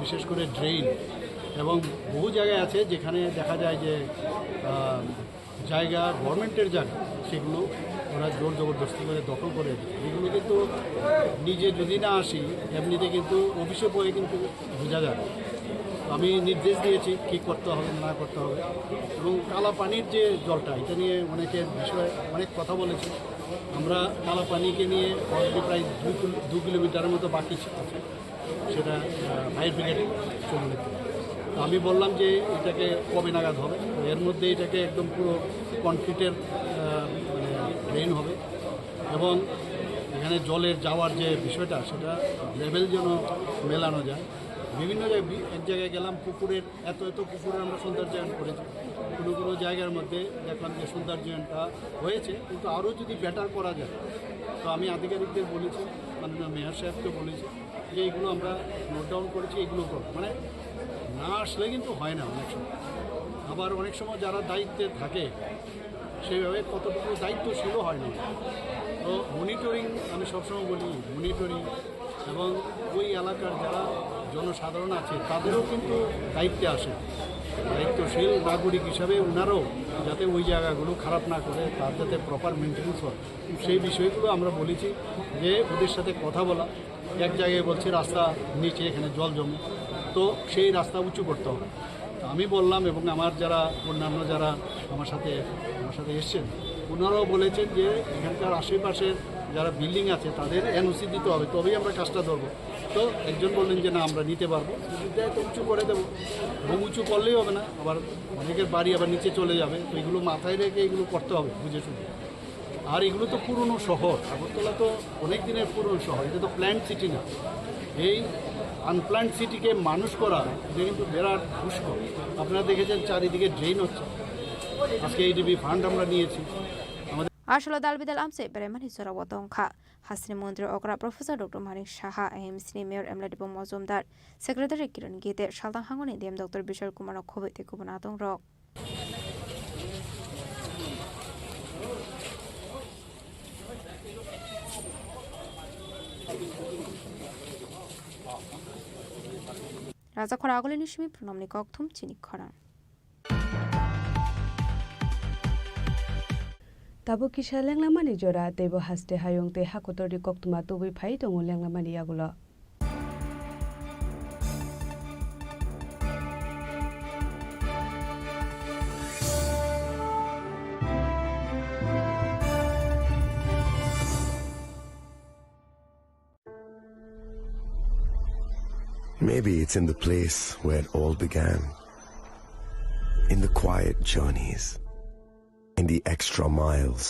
বিশেষ করে ড্রেন, এবং বহু জায়গায় আছে যেখানে দেখা যায় যে, আহ, জায়গা গভর্নমেন্টের জায়গা, সেগুলো ওরা জোর জবরদস্তি করে দখল করে দিচ্ছে। এগুলো কিন্তু নিজে যদি না আসি, এমনিতে কিন্তু অফিসে বয়ে কিন্তু বোঝা যায়। তো আমি নির্দেশ দিয়েছি কী করতে হবে, না করতে হবে। এবং কালা পানির যে জলটা, এটা নিয়ে অনেকের বিষয়ে অনেক কথা বলেছে। আমরা কালা পানিকে নিয়ে already প্রায় দুই কিলো-, দু কিলোমিটারের মতো বাকি আছে। সেটা, আহ, ফায়ার ব্রিগেড চলে নিতে। তো আমি বললাম যে এটাকে কবে নাগাদ হবে, তো এর মধ্যে এটাকে একদম পুরো কংক্রিটের, আহ, মানে, ড্রেন হবে এবং এখানে জলের যাওয়ার যে বিষয়টা, সেটা লেভেল যেন মেলানো যায়। বিভিন্ন জায়গায় বি-, এক জায়গায় গেলাম, পুকুরের এত এত পুকুরের আমরা সৌন্দর্যায়ন করেছি, কোনো কোনো জায়গার মধ্যে দেখলাম যে সৌন্দর্যায়নটা হয়েছে, কিন্তু আরও যদি বেটার করা যায়। তো আমি আধিকারিকদের বলেছি, মাননীয় মেয়র সাহেবকে বলেছি, যে এইগুলো আমরা নোট ডাউন করেছি, এগুলো করো। মানে, না আসলে কিন্তু হয় না অনেক সময়। আবার অনেক সময় যারা দায়িত্বে থাকে, সেইভাবে কতটুকু দায়িত্বশীলও হয় না। তো মনিটরিং, আমি সবসময় বলি, মনিটরিং এবং ওই এলাকার যারা জনসাধারণ আছে, তাদেরও কিন্তু দায়িত্বে আসে। দায়িত্বশীল নাগরিক হিসাবে ওনারাও যাতে ওই জায়গাগুলো খারাপ না করে, তার যাতে প্রপার মেনটেন্যান্স হয়, সেই বিষয়গুলো আমরা বলেছি যে ওদের সাথে কথা বলা। এক জায়গায় বলছে রাস্তা নিচে, এখানে জল জমে, তো সেই রাস্তা উঁচু করতে হবে। তো আমি বললাম, এবং আমার যারা অন্যান্য যারা আমার সাথে, আমার সাথে এসছেন, ওনারাও বলেছেন যে এখানকার আশেপাশের যারা বিল্ডিং আছে তাদের এনওসি দিতে হবে, তবেই আমরা কাজটা ধরবো। তো একজন বললেন যে, "না, আমরা নিতে পারবো।" যদি দেয় তো উঁচু করে দেবো, এবং উঁচু করলেই হবে না, আবার অনেকের বাড়ি আবার নিচে চলে যাবে। তো এগুলো মাথায় রেখে এগুলো করতে হবে বুঝে শুনে। আর এগুলো তো পুরনো শহর, আগরতলা তো অনেক দিনের পুরনো শহর, এটা তো প্ল্যান্ড সিটি না। এই আনপ্ল্যান্ড সিটিকে মানুষ করা, এটা কিন্তু বিরাট দুষ্কর। আপনারা দেখেছেন চারিদিকে ড্রেন হচ্ছে। আজকে এডিবি ফান্ড আমরা নিয়েছি। Aswk o dal bidal amchai beraimani jorao tongkha. Hasteni montri okra Professor Doctor Manik Saha, A M C ni Mayor Emladipo Mojumdar, Secretary Kiran Gite, saltang hangoni D M Doctor Bishal Kumar no khobwi tei kubun adongrok. Raja khora agulini simi pranamni kokthum chini khorang. Tabuk kisa lenglamani jora, teibo haste hayung tei hakotorni koktwma tubui phai tongo lenglamani yagulo. Maybe it's in the place where it all began. In the quiet journeys. In the extra miles.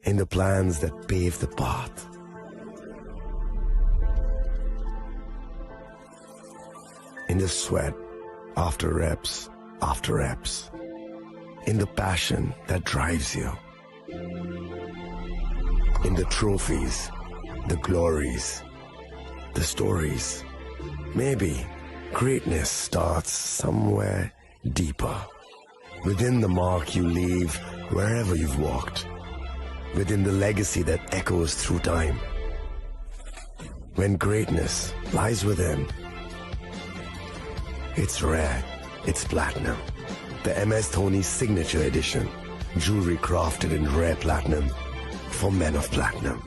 In the plans that pave the path. In the sweat after reps after reps. In the passion that drives you. In the trophies, the glories, the stories. Maybe greatness starts somewhere deeper. Within the mark you leave wherever you've walked. Within the legacy that echoes through time. When greatness lies within, it's rare, it's platinum. The M S Dhoni Signature Edition. Jewelry crafted in rare platinum for men of platinum.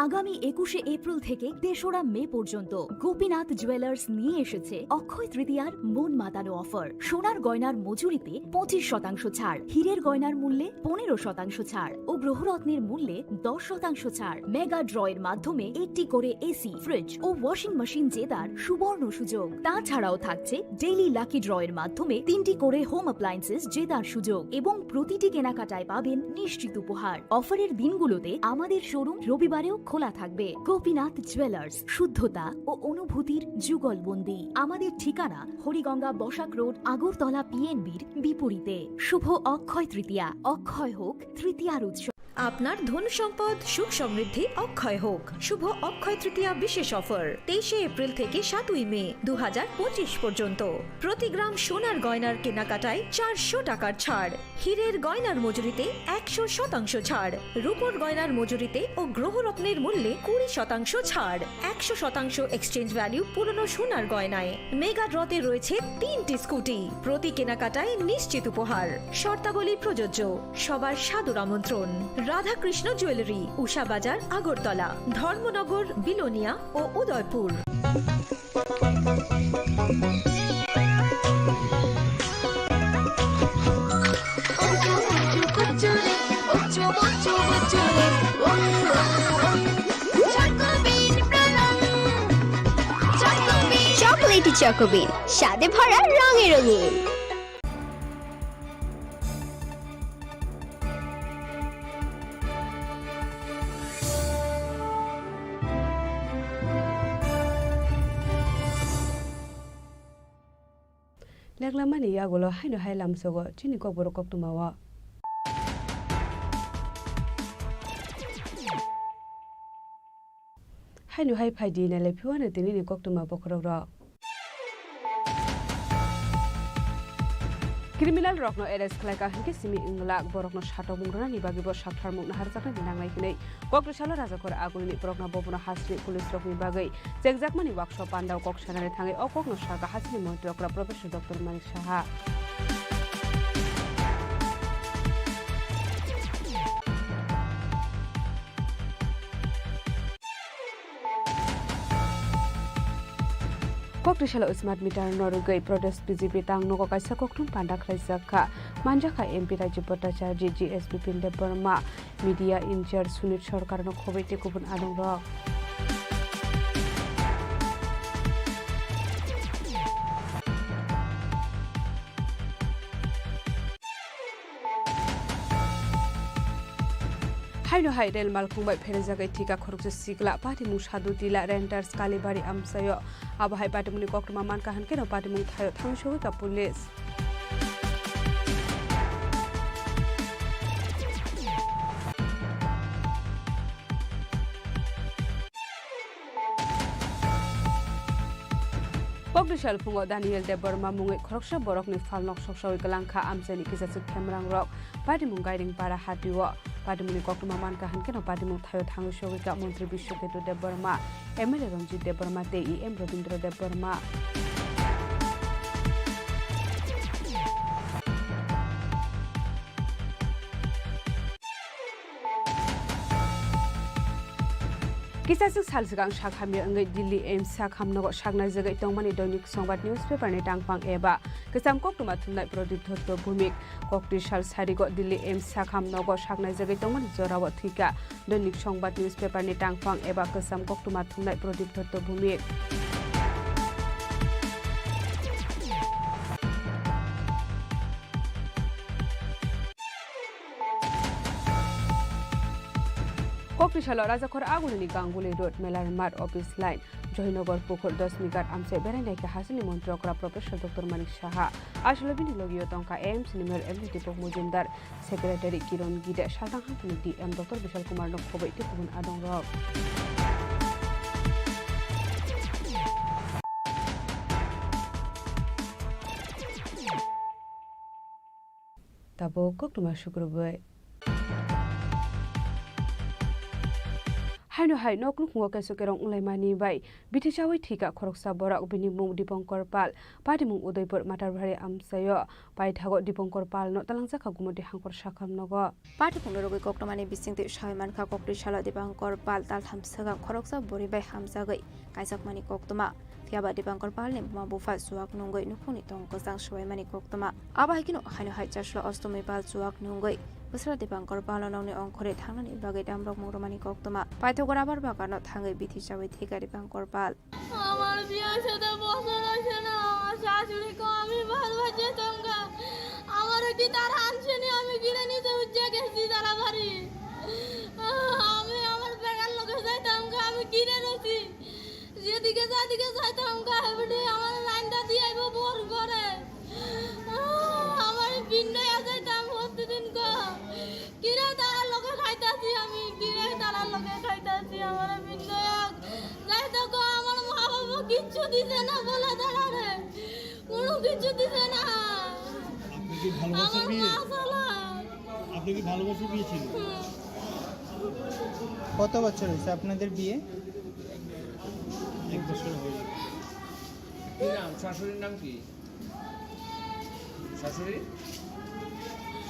আগামী একুশে এপ্রিল থেকে তেসরা মে পর্যন্ত গোপীনাথ জুয়েলার্স নিয়ে এসেছে অক্ষয় তৃতীয়ার মন মাতানো অফার। সোনার গয়নার মজুরিতে পঁচিশ শতাংশ ছাড়, হীরের গয়নার মূল্যে পনেরো শতাংশ ছাড় ও গ্রহরত্নের মূল্যে দশ শতাংশ ছাড়। মেগা ড্রয়ের মাধ্যমে একটি করে এসি, ফ্রিজ ও ওয়াশিং মেশিন জেতার সুবর্ণ সুযোগ। তাছাড়াও থাকছে ডেইলি লাকি ড্রয়ের মাধ্যমে তিনটি করে হোম অ্যাপ্লায়েন্সেস জেতার সুযোগ এবং প্রতিটি কেনাকাটায় পাবেন নিশ্চিত উপহার। অফারের দিনগুলোতে আমাদের শোরুম রবিবারেও খোলা থাকবে। গোপীনাথ জুয়েলার্স, শুদ্ধতা ও অনুভূতির যুগলবন্দি। আমাদের ঠিকানা হরিগঙ্গা বসাক রোড, আগরতলা পিএনবির বিপরীতে। শুভ অক্ষয় তৃতীয়া, অক্ষয় হোক তৃতীয়ার উৎসব। আপনার ধন সম্পদ সুখ সমৃদ্ধি অক্ষয় হোক। শুভ অক্ষয় তৃতীয়া বিশেষ অফার, তেইশে এপ্রিল থেকে সাতই মে দু হাজার পঁচিশ পর্যন্ত। প্রতি গ্রাম সোনার গয়নার কেনাকাটায় চারশো টাকার ছাড়, হীরের গয়নার মজুরিতে একশো শতাংশ ছাড়, রূপোর গয়নার মজুরিতে ও গ্রহরত্নের মূল্যে কুড়ি শতাংশ ছাড়, একশো শতাংশ এক্সচেঞ্জ ভ্যালু পুরনো সোনার গয়নায়। মেগা ড্রতে রয়েছে তিনটি স্কুটি, প্রতি কেনাকাটায় নিশ্চিত উপহার। শর্তাবলী প্রযোজ্য। সবার সাদর আমন্ত্রণ। রাধাকৃষ্ণ জুয়েলারি, উষা বাজার, আগরতলা, ধর্মনগর, বিলোনিয়া ও উদয়পুর। চকোলেটি চকোবিন, স্বাদে ভরা, রঙে রঙিন। Leklamani yagulo haino hai lamsogo chini kokborok koktwmao. Haino hai phaidi nailai phiwano tinini koktwma bokhorokrok. Criminal rokno arrest khlaika hinkhe simi wnglak, borokno satokmung rwnani bagwibo saktharmung naharjaknani nangnai hwnwi kok twisalo rajakhor agulini borokno bobono hasini police rokni bagwi chengjakmani wakso pandao kok sanani thangwi o kokno saka hasini montri okra Professor Doctor Manik Saha. Koktisalo smart meter no rwgwi protest B J P tang nogo kaisa kokthum panda khlaijak kha. Manjakha M P Rajiv Bhattacharya, G S B Pin Debbarma, media in-charge Sunit Sarkar no khoboi tei kubun adongrok. Haino hai rel malkhung bai pherejagwi thika khoroksa sikla, patimung Sadhu Tila, Renters, Kalibari amchaio. Abo hai patimungni koktwma mankha hwnkhe no patimung thaio thangwi sogwi ka police. Kokdisal phungo Daniel Debbarma mungwi khoroksa borokni phalnok soksawi kwlangkha amchaini kisachwk khemrangrok. Patimung Gairing Para hatio. Patimungni koktwma mankha hwnkhe no patimung thaio thangwi sogwi ka Montri Biswaketu Debbarma, M L A Ranjit Debbarma tei E M Rabindra Debbarma. Kisachwk sal swkang sak hamya wngwi Delhi A I M S sakham nogo saknaijagwi tongmani Doinik Songbat newspaper ni tangphang eba kwcham koktwma thumnai Pradip Dotto Bhumik. Koktisal sarigo Delhi A I M S sakham nogo saknaijagwi tongmani jorao thwikha Doinik Songbat newspaper ni tangphang eba kwcham koktwma thumnai Pradip Dotto Bhumik. Koktisalo Rajakhor Agulini Ganguli Road, Melar Mart, Office Line, Joynagar Pukhur, Dasmighat amchai berai naikha hasteni montri okra Professor Doctor Manik Saha. Aswkle bini logio tongkha A I M S ni Mayor M D Deepak Majumdar, Secretary Kiron Gide, Saltang Hangtoni D M Doctor Bishal Kumar no khoboi tei kubun adongrok. Tabuk koktwma sukrubwi. Haino hai nok nukhungo keso kerong wnglaimani bai bithi chawi thwikha khoroksa borok, bini mung Dipankar Pal, patimung Udaipur Matarbari amchaio. Paithago Dipankar Pal no talangjakha Gumoti Hangkor sakham nogo. Patimung no rwgwi koktwmani bisingtwi sawi mankha, Koktisalo Dipankar Pal taltham swkang khoroksa bwrwi bai hamjagwi kaijakmani koktwma. Phiyaba Dipankar Palni buma bupha chuwak nungwi nukhungni tong kwchang swbaimani koktwma. Abo hai kheno haino hai Chasla Ostomi Pal chuwak nungwi bwsla Dipankar Palno nokni ongkhorwi thangnani bagwi damrok mung rwmani koktwma. Paithago rabar bagano thangwi bithi chawi thwikha Dipankar Pal. আমার বিয়ার সাথে বছর হয়েছে না, আমার শাশুড়ি কো আমি বারবার যেতাম গা। আমার কি তার আনছেনি, আমি কিনে নিতে উজ্জা গেছি তারা বাড়ি। আমি আমার বেটার লগে যাইতাম গা, আমি কিনে নিছি। যেদিকে যেদিকে যাইতাম গা, এবারে আমার লাইনটা দিয়ে আইবো বোর ঘরে। আমার বিন্দায় যাইতাম প্রতিদিন গা। কিরে তারার লগে খাইতাছি আমি, কিরে তারার লগে খাইতাছি, আমার বিন্দায় যাইতে গো, আমার মা বাবা কিচ্ছু দিছে না বলে তারারে, কোনো কিছু দিছে না। আপনি কি ভালোবাসা আমার বিয়ে? মা ছাড়া। আপনি কি ভালোবাসা বিয়ে ছিল? হুম। কত বছর হয়েছে আপনাদের বিয়ে? এক বছর হয়ে গেল। কি নাম? শাশুড়ির নাম কি? শাশুড়ি?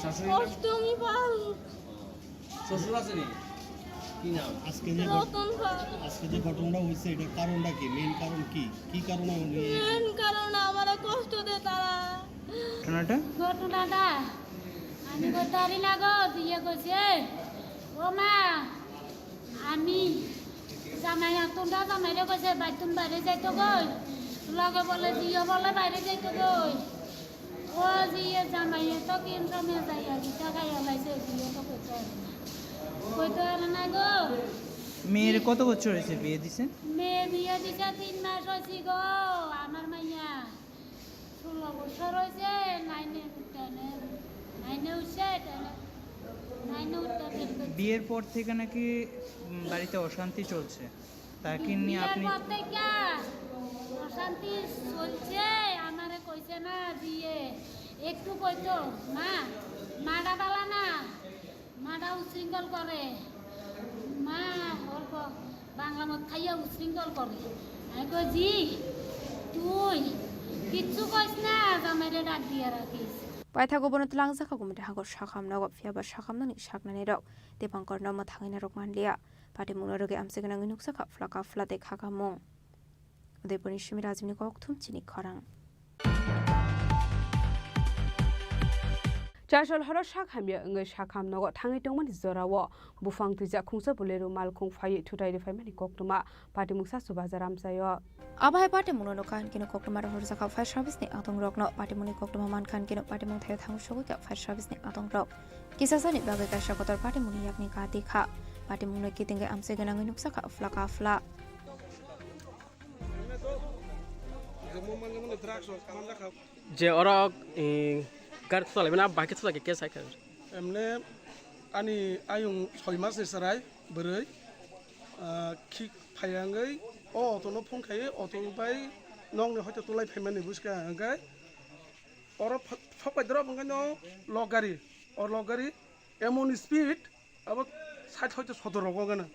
শাশুড়ি নাম? অষ্টমী পাল। শ্বশুর আছে নি? কি নাম? আজকে যে ঘট-, রতন পাল। আজকে যে ঘটনাটা হয়েছে, এটার কারণটা কি? মেইন কারণ কি? কি কারণে উনি মেইন কারণ আমারে কষ্ট দেয় তারা। ঘটনাটা? ঘটনাটা আমি করতে পারি না গো, বিয়ে করছে। ও মা, আমি জামাই আতুনটা জামাইরে কইছে, "বাইতুন বাইরে যাইতো গই।" লগে বলে, "জিও বলে বাইরে যাইতো গই।" ও জিয়ে জামাইয়ে তো কিন সময় যাইয়া ভিক্ষা খাইয়া লাইছে, জিয়ে তো কইতো পারে না। কইতো পারে না গো। মেয়ের কত বছর হয়েছে বিয়ে দিছে? মেয়ে বিয়ে দিছে তিন মাস হয়েছে গো, আমার মাইয়া। ষোলো বছর হয়েছে, নাইনে উঠতে নে-, নাইনে উঠছে, টেনে, নাইনে উঠতে ফেল করছে। বিয়ের পর থেকে নাকি, উম, বাড়িতে অশান্তি চলছে, তা কি নিয়ে বিয়ের আপনি পর থেকে অশান্তি চলছে, আমারে কইছে না যে একটু কইতো, "মা, মাটা বালা না।" মাটা উশৃঙ্খল করে, মা অল্প বাংলা মদ খাইয়া উশৃঙ্খল করে। আমি কই, "জি, তুই কিচ্ছু কইস না, জামাইরে ডাক দিয়া রাখিস।" Paithago bono twlangjakha Gumoti Hangkor sakham nogo, phiyaba sakhamnani saknanirok Dipankar no mwthangwi narwk manliya. Patimungno rwgwi amchai gwnangwi nukjakha phlaka phlate khakamung. Udaipurni Simi Rajibni kokthum chini khorang. Chasol horo sak hamya wngwi sakham nogo thangwi tongmani jorao buphang twijak khungsa buleru malkhung phaiwi thutai rwphaimani koktwma patimung Sasu Bazar amchaio. Abo hai patimungno nukha hinkhe koktwma rohorjak kha fire service ni adongrokno. Patimungni koktwma mankha hinkhe patimung thaio thangwi sogwi kha fire service ni adongrok. Kisasani bagwi kaisa kotor patimungni yakni kati kha. Patimungno kitingwi amchai gwnangwi nuksa kha phla ka phla. Je oro, eh, gari thwlaimani abo bahai khe thwlai khe case hai kha. Emne ani ayung soi mas ni chwrai bwrwi, ah, khik phaiya wngwi o auto no phone khai, auto bai nokni hoito tulai phaimani bwskang hwnkhe oro ph-, phok bai drop hwnkhe no lok gari, o lok gari emon speed abo sait hoito sotor rogo gana.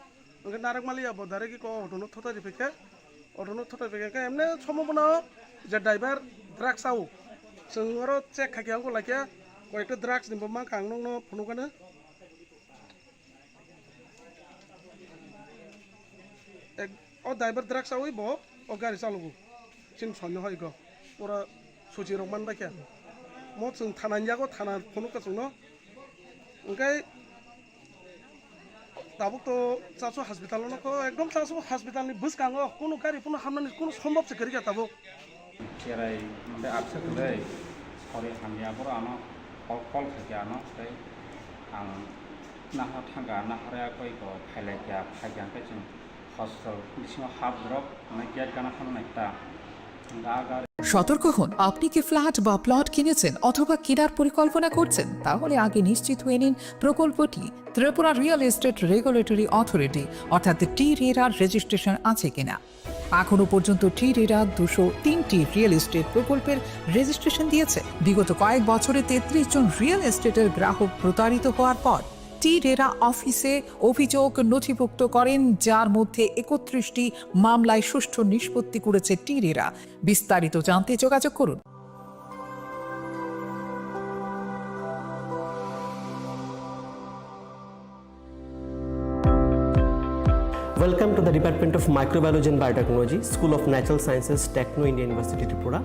Hwnkhe narwk mali abo direct ko auto no thotai riphaikhe, auto no thotai riphaikhe emne somo bono je driver drugs sao. Chwng oro check khaikhe ang ko laikhe koyekta drugs ni bo mankha ang nokno phunukgana. Ek, o driver drugs awi bo o gari chalogo. Chini soino hoi go. Pura suchi rok man bai khe. Mo chwng thana ni yago thana phunuk ka chwngno. Hwnkhe tabuk to Chasu hospital no ko ekdom Chasu hospital ni bwskango kunu gari kunu hamnani kunu sombab se kwrwi kha tabuk. Cherai mode abse kwrwi sori hamya boro ano call, call khaikhe ano tei ang naha thangkha, naharya koi ko phailaikha, phaikha hwnkhe chwng hospital bisingo hap borok hwnwi gate gana thangna naikha. Hwnkhe a gari সতর্ক হন, আপনি কি ফ্ল্যাট বা প্লট কিনেছেন অথবা কেনার পরিকল্পনা করছেন? তাহলে আগে নিশ্চিত হয়ে নিন প্রকল্পটি Tripura real estate regulatory authority অর্থাৎ টি রেরার রেজিস্ট্রেশন আছে কিনা। এখনও পর্যন্ত টি রেরা দুশো তিনটি রিয়েল এস্টেট প্রকল্পের রেজিস্ট্রেশন দিয়েছে। বিগত কয়েক বছরে তেত্রিশ জন রিয়েল এস্টেটের গ্রাহক প্রতারিত হওয়ার পর টি রেরা অফিসে অভিযোগ নথিভুক্ত করেন, যার মধ্যে একত্রিশটি মামলায় সুষ্ঠু নিষ্পত্তি করেছে টি রেরা। বিস্তারিত জানতে যোগাযোগ করুন। Welcome to the Department of Microbiology and Biotechnology, School of Natural Sciences, Techno India University, Tripura.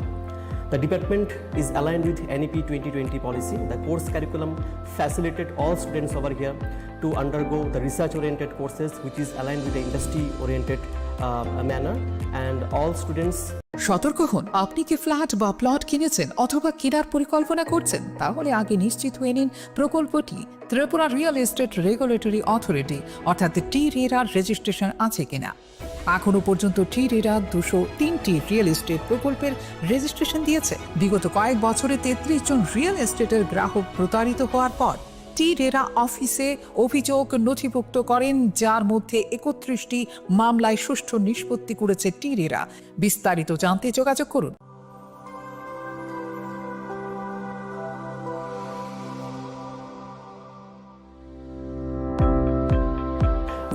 The department is aligned with N E P twenty twenty policy. The course curriculum facilitate all students over here to undergo the research-oriented courses, which is aligned with the industry-oriented, uh, manner, and all students সতর্ক হন, আপনি কি ফ্ল্যাট বা প্লট কিনেছেন অথবা কেনার পরিকল্পনা করছেন? তাহলে আগে নিশ্চিত হয়ে নিন প্রকল্পটি Tripura real estate regulatory authority অর্থাৎ টি রেরার রেজিস্ট্রেশন আছে কিনা। এখনও পর্যন্ত টি রেরা দুশো তিনটি রিয়েল এস্টেট প্রকল্পের রেজিস্ট্রেশন দিয়েছে। বিগত কয়েক বছরে তেত্রিশ জন রিয়েল এস্টেটের গ্রাহক প্রতারিত হওয়ার পর টি রেরা অফিসে অভিযোগ নথিভুক্ত করেন, যার মধ্যে একত্রিশটি মামলায় সুষ্ঠু নিষ্পত্তি করেছে টি রেরা। বিস্তারিত জানতে যোগাযোগ করুন।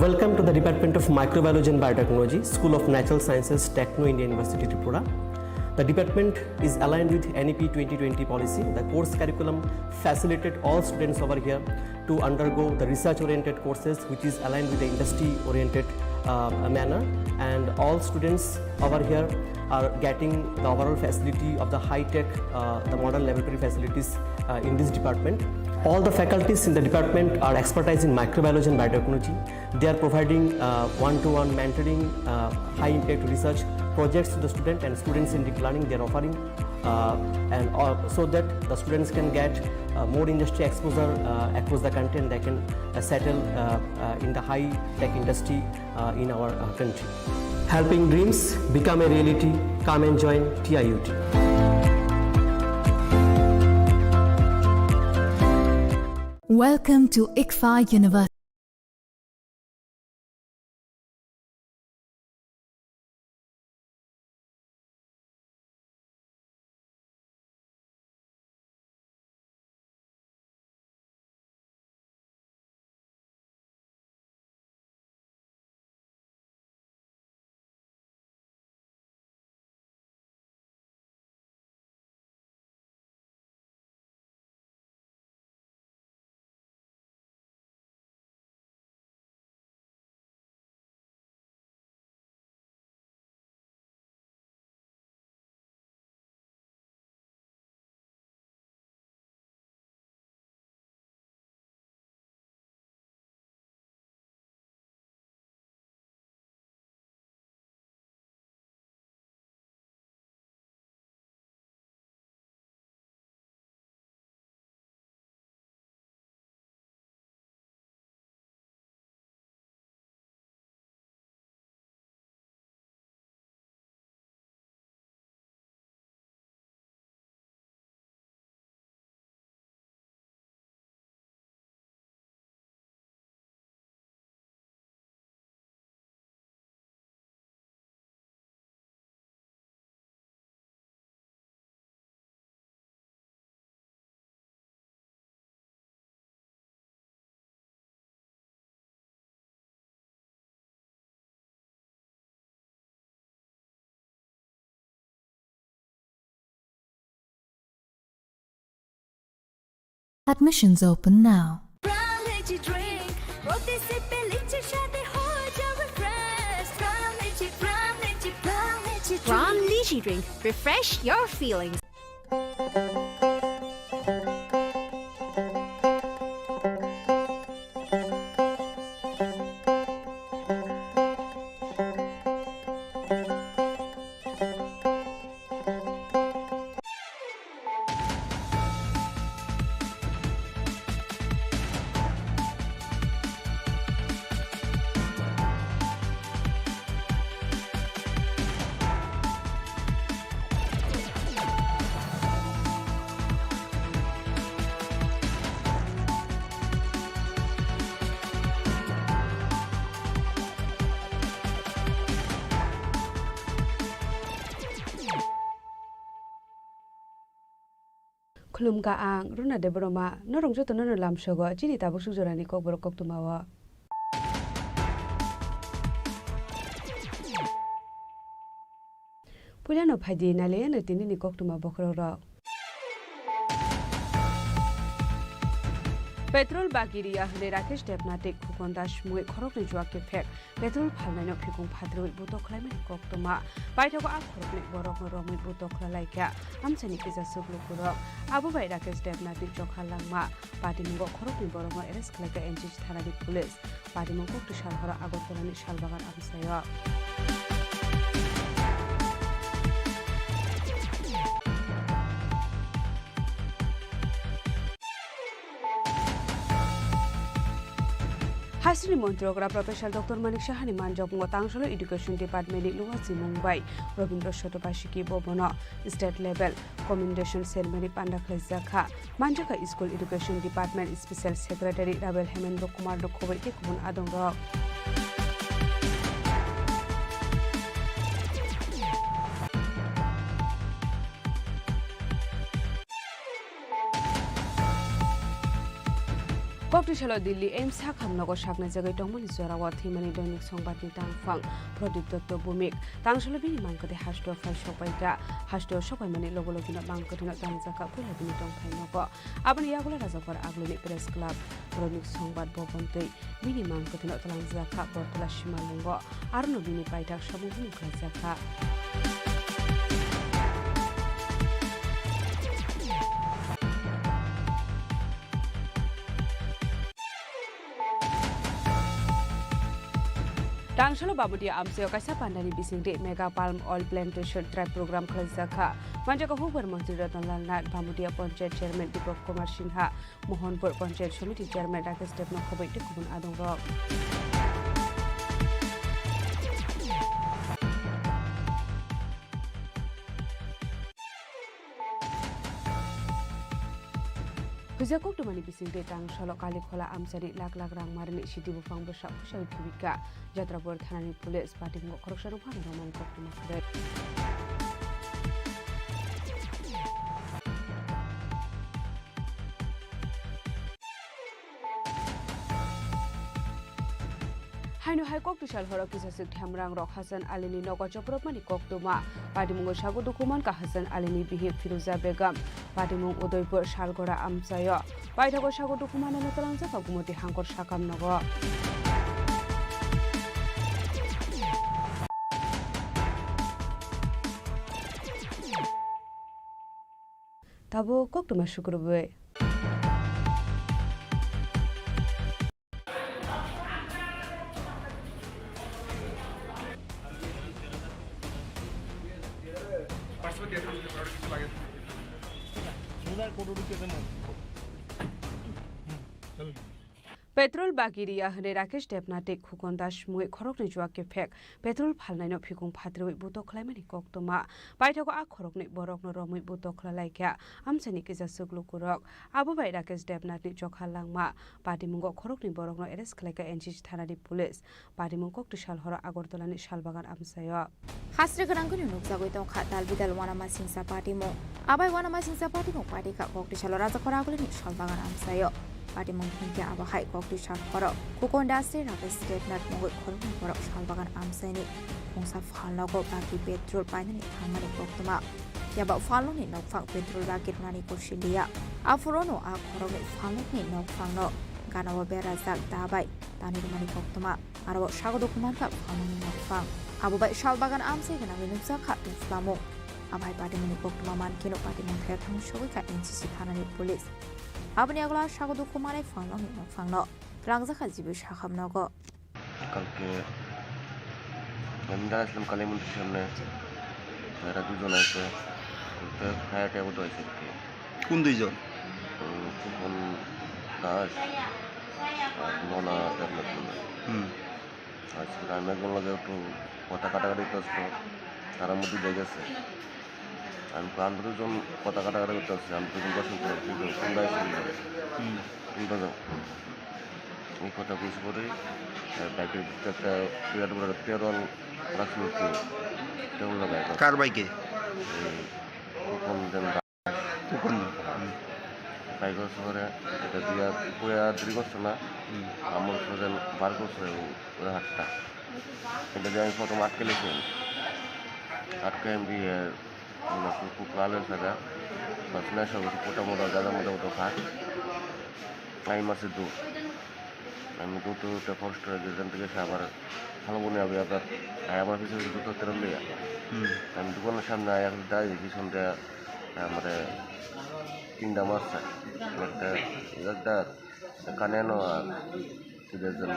Welcome to the Department of Microbiology and Biotechnology, School of Natural Sciences, Techno India University, Tripura. The department is aligned with N E P twenty twenty policy. The course curriculum facilitate all students over here to undergo the research-oriented courses, which is aligned with the industry-oriented, uh, manner, and all students over here are getting the overall facility of the high-tech, uh, the modern laboratory facilities, uh, in this department. All the faculties in the department are expertise in microbiology and biotechnology. They are providing, uh, one-to-one mentoring, uh, high-impact research projects to the student and students in deep learning. They are offering, uh, and, uh, so that the students can get, uh, more industry exposure, uh, across the country, and they can, uh, settle, uh, uh, in the high-tech industry, uh, in our, uh, country. Helping dreams become a reality. Come and join T I U T. Welcome to ICFAI University. Admissions open now. Pran Lychee Drink, প্রতি সিপে লিচির স্বাদে হয়ে যাবে fresh. Pran Lychee, Pran Lychee, Pran Lychee Drink। Pran Lychee Drink, refresh your feelings. Khulumkha ang Runa Debbarma, norok jotono no lamsogo chini tabuk suk jorani kokborok koktwmao. Puilano phaidi nailaiyano tinini koktwma bokhorokrok. Petrol bagi riya hwnwi Rakesh Debnath tei Khukon Das mungwi khoroknwi chuak kephek. Petrol phalnaino phikung phatrwi butok khlaimani koktwma. Paithago a khoroknwi borokno romwi butok khlailaikha amchaini kisa swk lukurok. Abo bai Rakesh Debnathni chokha langma patimungo khoroknwi borokno arrest khlaikha N C C thanani police. Patimung koktwsal horo Agartalani Salbagan amchaio. Hasini montrogra Professor Doctor Manik Sahani manjokmungo Tangsalo Education Department ni Luwa Chimung bai Robindra Sotobasiki bo bono state level commendation ceremony panda khlaijak kha. Manjakha School Education Department Special Secretary Rabel Hemendra Kumar no khoboi tei kubun adongrok. Koktwsalo Delhi AIIMS sakhamnogo saknai jagwi tongmani jorao thwimani Doinik Songbatni tangphang Pradip Dotto Bhumik. Tangsalo bini mangkwthwi hasteo phai sokpaikha. Hasteo sokpaimani logo logino mangkwthwino tangjakha puila bini tongthai nogo. Aboni yagulo Rajakhor Agulini Press Club, Doinik Songbat Bhavan twi bini mangkwthwino twlangjak kha Bortola Simalungo, arono bini paithak samung bumung khlaijak kha. Tangsalo Bamudia amchaio kaisa pandani bisingtwi Mega Palm Oil Plantation Drive program khlaijak kha. Manjakha hukbar montri Ratan Lal Nath, Bamudia Panchayat Chairman Deepak Kumar Sinha, Mohanpur Panchayat Samiti Chairman Rakesh Debno khoboi tei kubun adongrok. Huijak koktwmani bisingtwi Tangsalo Kalikhola amchaini lak lak rang marini sidi buphang bwsa pusaui thwibikha. Jatrapur thanani police patimungo khoroksa nokphano romani koktwma kwrwi. Haino hai koktwsal horo kisaswk themrangrok Hasan Alini nogo chopropmani koktwma. Patimungo sago dukhu mankha Hasan Alini bihik Firuza Begum. Patimung Udaipur Salgora amchaio. Paithago sago dukhu manano twlangjak kha Gumoti Hangkor sakam nogo. Tabuk koktwma sukrubwi. Petrol bagi riya hwnwi Rakesh Debnath tei Khukon Das mungwi khoroknwi chuak kephek petrol phalnaino phikung phatrwi butok khlaimani koktwma. Paithago a khoroknwi borokno romwi butok khlailaikha amchaini kisa swk lukurok. Abo bai Rakesh Debnathni chokha langma patimungo khoroknwi borokno arrest khlaikha N C C thanani police. Patimung koktwsal horo Agartalani Salbagan amchaio. Hasri gwnangwino nukjagwi tongkha dalbidal uanamasingcha patimung. Abai uanamasingcha patimung patikha koktwsalo Rajakhor Agulini Salbagan amchaio. Patimung hinkhe abo hai koktwsal horo Khukon Das tei Rakesh Debnath mungwi khoroknwi borok Salbagan amchaini mungsa phalnogo bagi petrol painani thangmani koktwma. Phiya ba phalnokni nokphang petrol bucket rwnani kusi liya. Aphuru no a khoroknwi phalnokni nokphangno ganao berajak da bai tanwi rwmani koktwma. Aro o sago dukhu mankha phalnokni nokphang. Abo bai salbagan amchai gwnangwi nukjak kha tubphlamung. Abo hai patimungni koktwma mankheno patimung khe thangwi sogwi kha N C C thanani police. Aboni yagulo a sago dukhu manai phalnokni nokphangno twlangjakha G B sakhamnogo. কালকে আমি দাঁড়াইছিলাম কালী মন্দির সামনে, এরা দুজন আছে, তো খায়া টেয়া বোধ হয়েছে আর কি। কোন দুইজন? উম, ফুকন দাস আর মনা দেবনাথ মন্ডল। হুম। আজকে আমি একজন লগে একটু কথা কাটাকাটি করতো, তার মধ্যে দিয়ে গেছে। আমি তো আমরা দুজন কথা কাটাকাটি করতে আসছি, আমি দুজন দর্শন করে, দুজন সন্ধ্যায় শুরু করে। হুম। তিনটা জন। এই কথা বুঝে পরে, আহ, বাইকের ভিতরে একটা বিরাট বড় একটা তেরো রাখছিল কি, তেরো লাগায় কথা। কার বাইকে? এই, কোন যেন ফুকন। হুম। বাইকের সঙ্গে এটা দিয়া পুয়া দেরি করছে না, হুম। আমার সঙ্গে বার করছে ও, ওই হাতটা। এটা দিয়ে আমি প্রথম আটকে লেছি। আটকে আমি দিয়ে, মানে, খুব, খুব ভালো হয়েছে এটা। বাস না, সব একটু মোটা মোটা, গাদা মোটা মোটা খা। আমি মাসে দু। আমি দু তো উঠে কষ্ট হয়ে গেছে, এখান থেকে এসে আবার ভালো মনে হবে, আবার, আর আমার পিছনে দুটো তেরো লিয়া। হুম। আমি দোকানের সামনে আয়া, এখন যাই, পিছন দিয়ে, আহ, মানে, তিনটা মাছ চাই। একটা, একটা কানে আনো আর এদের জন্য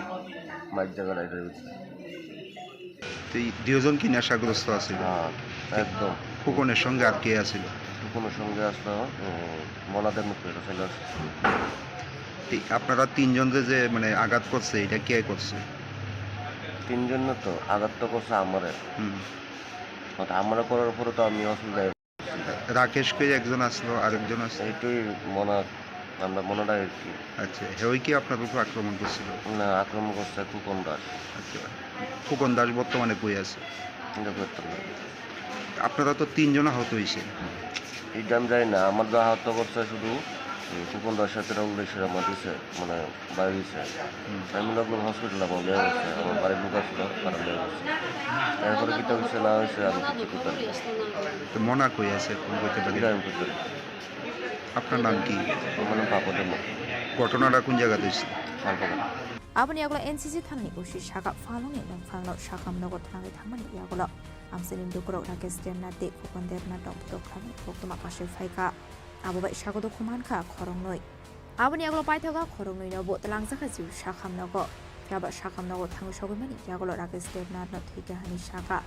মাইক জায়গা নাই রয়েছে। তো এই দুজন কি নেশাগ্রস্ত আছিল? হ্যাঁ, একদম। ফুকনের সঙ্গে আর কে আছিল? ফুকনের সঙ্গে আসলো, উম, মনাদের মুখে এটা চলে আসছে। তো এই আপনারা তিনজন যে, যে মানে আঘাত করছে, এটা কে করছে? তিনজন না তো, আঘাত তো করছে আমারে। হুম। ওটা আমারে করার পরে তো আমি অসুবিধায় রাকেশ কই একজন আসলো, আরেকজন আসলো? এইটাই মনা, আমরা মনাটাই আর কি। আচ্ছা, হেই কি আপনার উপর আক্রমণ করছিল? না, আক্রমণ করছে ফুকন দাস। আচ্ছা, ফুকন দাস বর্তমানে কই আছে? এটা করতে পারি। আপনারা তো তিনজন আহত হয়েছে। এটা আমি জানি না, আমার যা আহত করছে শুধু এই ফুকন দাসের সাথে রাহুল দাসের আমার দিছে, মানে, বাইরে হয়েছে। হুম। আমি লোক হসপিটালে আমার মেয়ে হয়েছে, আমার বাড়ির লোক আসলো, তারা মেয়ে হয়েছে। এরপরে কিতা হয়েছে না হয়েছে আমি কিছু করতে পারি না। তো মনা কই আছে, ফোন করতে পারি? এটা আমি করতে পারি। আপনার নাম কি? আমার নাম পাপা দেব। ঘটনাটা কোন জায়গাতে হয়েছে? Salbagan. Aboni yagulo N C C thanani O C saka phalnokni nokphangno sakhamnogo thangwi thangmani yagulo amchaini lukurok Rakesh Debnath tei Khokon Debnath rok bwtwk khlaimani koktwma kasui phaikha. Abo bai sago dukhu mankha khoroknwi. Aboni yagulo paithago khoroknwino bo twlangjakha G B sakhamnogo. Phiya ba sakhamnogo thangwi sogwimani yagulo Rakesh Debnathno thwikha hwnwi sakha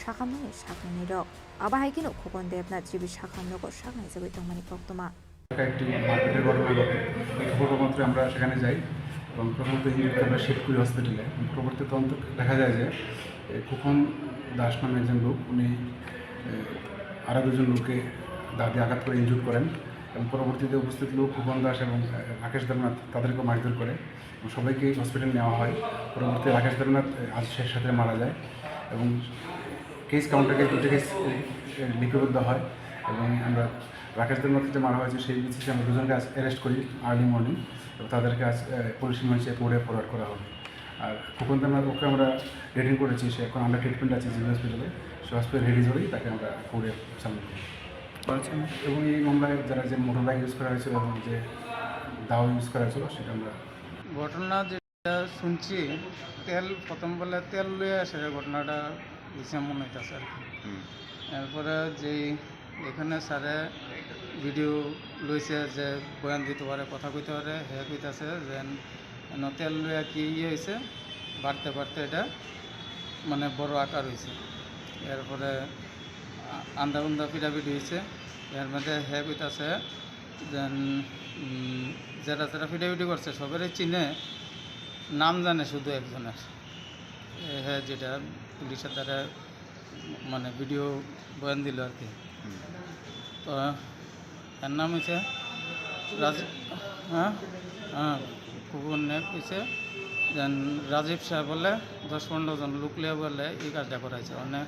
sakhamnokni saknwini rok. Abo hai kheno Khokon Debnath G B sakhamnogo saknaijagwi tongmani koktwma. একটা একটি মারপিটের ঘটনা ঘটে। এই খবর মাত্র আমরা সেখানে যাই এবং প্রথমত হিন্দুকে আমরা শিফট করি হসপিটালে। পরবর্তী তদন্ত দেখা যায় যে, এ, খোকন দাস নামে একজন লোক, উনি, এ, আরও দুজন লোককে দা দিয়ে আঘাত করে ইনজুর করেন এবং পরবর্তীতে উপস্থিত লোক খোকন দাস এবং, এ, রাকেশ দেবনাথ তাদেরকেও মারধর করে এবং সবাইকে হসপিটালে নেওয়া হয়। পরবর্তীতে রাকেশ দেবনাথ, এ, আজ শেষ রাতে মারা যায় এবং কেস কাউন্টারে দুটো কেস, এ, এ, লিপিবদ্ধ হয় এবং আমরা রাকেশ দেবনাথকে যে মারা হয়েছে, সেই বেসিসে আমরা দুজনকে আজ অ্যারেস্ট করি আর্লি মর্নিং এবং তাদেরকে আজ, এ, পুলিশ রিমান্ডে কোর্টে ফরওয়ার্ড করা হবে। আর খোকন দেবনাথ ওকে আমরা ডিটেইন করেছি, সে এখন আন্ডার ট্রিটমেন্ট আছে জিবি হসপিটালে। সে হসপিটাল রিলিজ হলেই তাকে আমরা কোর্টে সাবমিট করব। আচ্ছা। এবং এই মামলায় যারা যে মোটর বাইক ইউজ করা হয়েছিল এবং যে দাও ইউজ করা হয়েছিল, সেটা আমরা ঘটনা যে শুনছি, তেল, প্রথম বলে তেল লইয়া আসে, ঘটনাটা হইছে মনে হইতাছে আর কি। হুম। এরপরে যেই এখানে স্যারে ভিডিও লইছে যে বয়ান দিতে পারে, কথা কইতে পারে, হে কইতাছে যে এন তেল লইয়া কি ইয়ে হইছে, বাড়তে বাড়তে এটা মানে বড় আকার হইছে। এরপরে আ-, আন্দা উন্দা পিটাপিটি হইছে। এর মধ্যে হে কইতাছে যেন, উম, যেটা যেটা ফিটাফিটি করছে, সবেরই চিনে, নাম জানে শুধু একজনের। এ, হ্যাঁ, যেটা পুলিশের দ্বারা, মানে, ভিডিও বয়ান দিল আর কি। হুম। তো এর নাম হচ্ছে রাজ-, হ্যাঁ, হ্যাঁ, খুব অনেক হয়েছে। যেন রাজীব সাহেব বলে দশ পনেরো জন লোক লিয়ে বলে এই কাজটা করাইছে। মানে,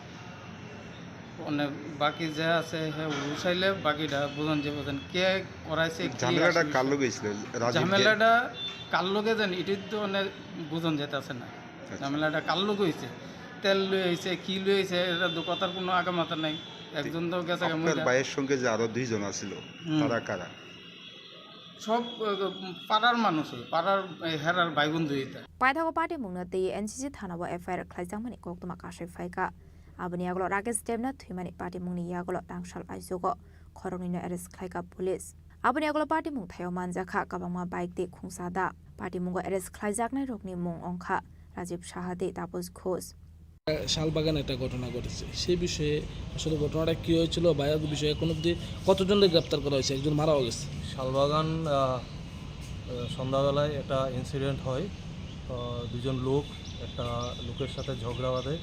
মানে, বাকি যে আছে, হে উঠাইলে বাকিটা বুঝন যে বুঝন কে করাইছে, কি ঝামেলাটা আসে কার বিষয়। লগে হইছিল? রাজীব যে ঝামেলাটা কার লগে জানি, এটা তো মানে বুঝন যেতে আছে না। আচ্ছা। ঝামেলাটা কার লগে হইছে, তেল লই হইছে, কি লই হইছে, এটা তো কথার কোনো আগামাথা নাই। একজন তো গেছে গা আপনার মহিলা। ভাইয়ের সঙ্গে যে আরো দুইজন আছিল, হুম। তারা কারা? সব, আহ, পাড়ার মানুষ, ওই পাড়ার, এই, হেরার ভাই বন্ধু এটা। Paithago patimungno twi N C C thanao F I R khlaijakmani koktwma kasui phaikha. Aboni yagulo Rakesh Debnath thwimani patimungni yagulo tangsal aijugo khoroknwino arrest khlaikha police. Aboni yagulo patimung thaio manjakha kwbangma bike tei khungsa da. Patimungo arrest khlaijaknairokni mung wngkha Rajiv Saha tei Taposh Ghosh. Salbagan একটা ঘটনা ঘটেছে, সেই বিষয়ে আসলে ঘটনাটা কী হয়েছিল বা এর বিষয়ে এখন অবধি কতজনকে গ্রেপ্তার করা হয়েছে? একজন মারাও গেছে। শালবাগান, আহ, আহ, সন্ধ্যাবেলায় একটা ইনসিডেন্ট হয়। আহ, দুজন লোক একটা লোকের সাথে ঝগড়া বাঁধে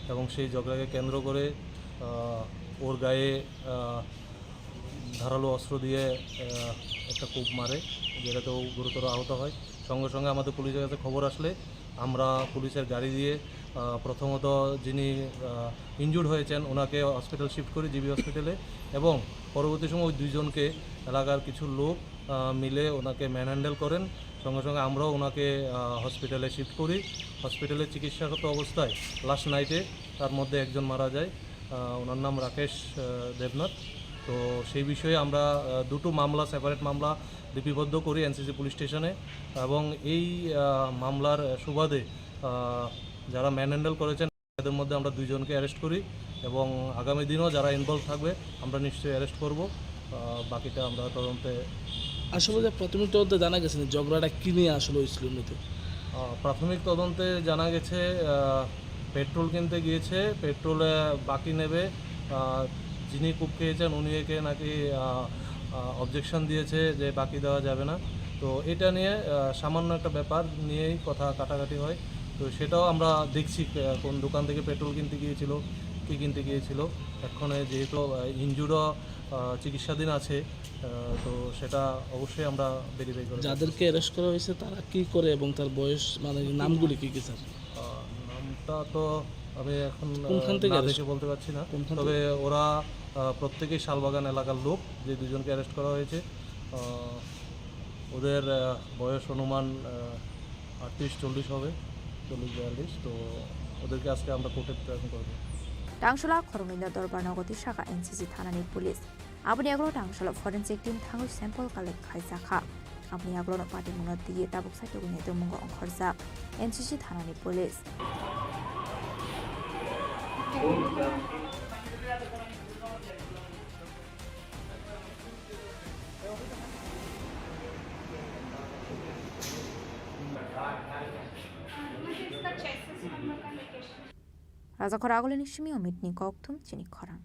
এবং সেই ঝগড়াকে কেন্দ্র করে, আহ, ওর গায়ে, আহ, ধারালো অস্ত্র দিয়ে, আহ, একটা কোপ মারে, যেটাতে ও গুরুতর আহত হয়। সঙ্গে সঙ্গে আমাদের পুলিশের কাছে খবর আসলে আমরা পুলিশের গাড়ি দিয়ে, আহ, প্রথমত যিনি, আহ, ইনজুর্ড হয়েছেন ওনাকে হসপিটাল শিফট করি, জি বি হসপিটালে, এবং পরবর্তী সময় ওই দুইজনকে এলাকার কিছু লোক, আহ, মিলে ওনাকে ম্যানহ্যান্ডেল করেন। সঙ্গে সঙ্গে আমরাও ওনাকে, আহ, হসপিটালে শিফট করি। হসপিটালে চিকিৎসারত অবস্থায় লাস্ট নাইটে তার মধ্যে একজন মারা যায়। আহ, ওনার নাম রাকেশ, আহ, দেবনাথ। তো সেই বিষয়ে আমরা, আহ, দুটো মামলা, সেপারেট মামলা লিপিবদ্ধ করি এনসিসি পুলিশ স্টেশনে এবং এই, আহ, মামলার সুবাদে, আহ, যারা ম্যানহ্যান্ডেল করেছেন তাদের মধ্যে আমরা দুইজনকে অ্যারেস্ট করি এবং আগামী দিনও যারা ইনভলভ থাকবে আমরা নিশ্চয়ই অ্যারেস্ট করব। আহ, বাকিটা আমরা তদন্তে আসলে যে প্রাথমিক তদন্তে জানা গেছে না ঝগড়াটা কি নিয়ে আসলে হয়েছিল মূলত? আহ, প্রাথমিক তদন্তে জানা গেছে, আহ, পেট্রোল কিনতে গিয়েছে, পেট্রোলে বাকি নেবে। আহ, যিনি কুক খেয়েছেন উনি একে নাকি, আহ, আহ, অবজেকশন দিয়েছে যে বাকি দেওয়া যাবে না। তো এটা নিয়ে, আহ, সামান্য একটা ব্যাপার নিয়েই কথা কাটাকাটি হয়। তো সেটাও আমরা দেখছি, আহ, কোন দোকান থেকে পেট্রোল কিনতে গিয়েছিল, কী কিনতে গিয়েছিল। এখন যেহেতু, আহ, ইনজুর্ডও, আহ, চিকিৎসাধীন আছে, আহ, তো সেটা অবশ্যই আমরা ভেরিফাই করে দেখব। যাদেরকে অ্যারেস্ট করা হয়েছে তারা কি করে এবং তার বয়স, মানে, নামগুলি কি কি, স্যার? আহ, নামটা তো আমি এখন, আহ, কোনখান থেকে না অ্যারেস্ট? দেখে বলতে পারছি না। কোনখান তবে থেকে? ওরা, আহ, প্রত্যেকেই শালবাগান এলাকার লোক, যে দুজনকে অ্যারেস্ট করা হয়েছে। আহ, ওদের, আহ, বয়স অনুমান, আহ, আটত্রিশ চল্লিশ হবে, চল্লিশ বিয়াল্লিশ। তো ওদেরকে আজকে আমরা কোর্টে প্রেরণ করবো। Tangshula khoroknwino dorbar nogo twi sakha N C C thanani police. Aboni yagulo tangshalo forensic team thangwi sample collect khlaijakha. Aboni yagulono patimungno twiwi tabuk saitugwini tongmungo ongkhorjak N C C thanani police. Rajakhor agulini simi Omitni kokthum chini khorang.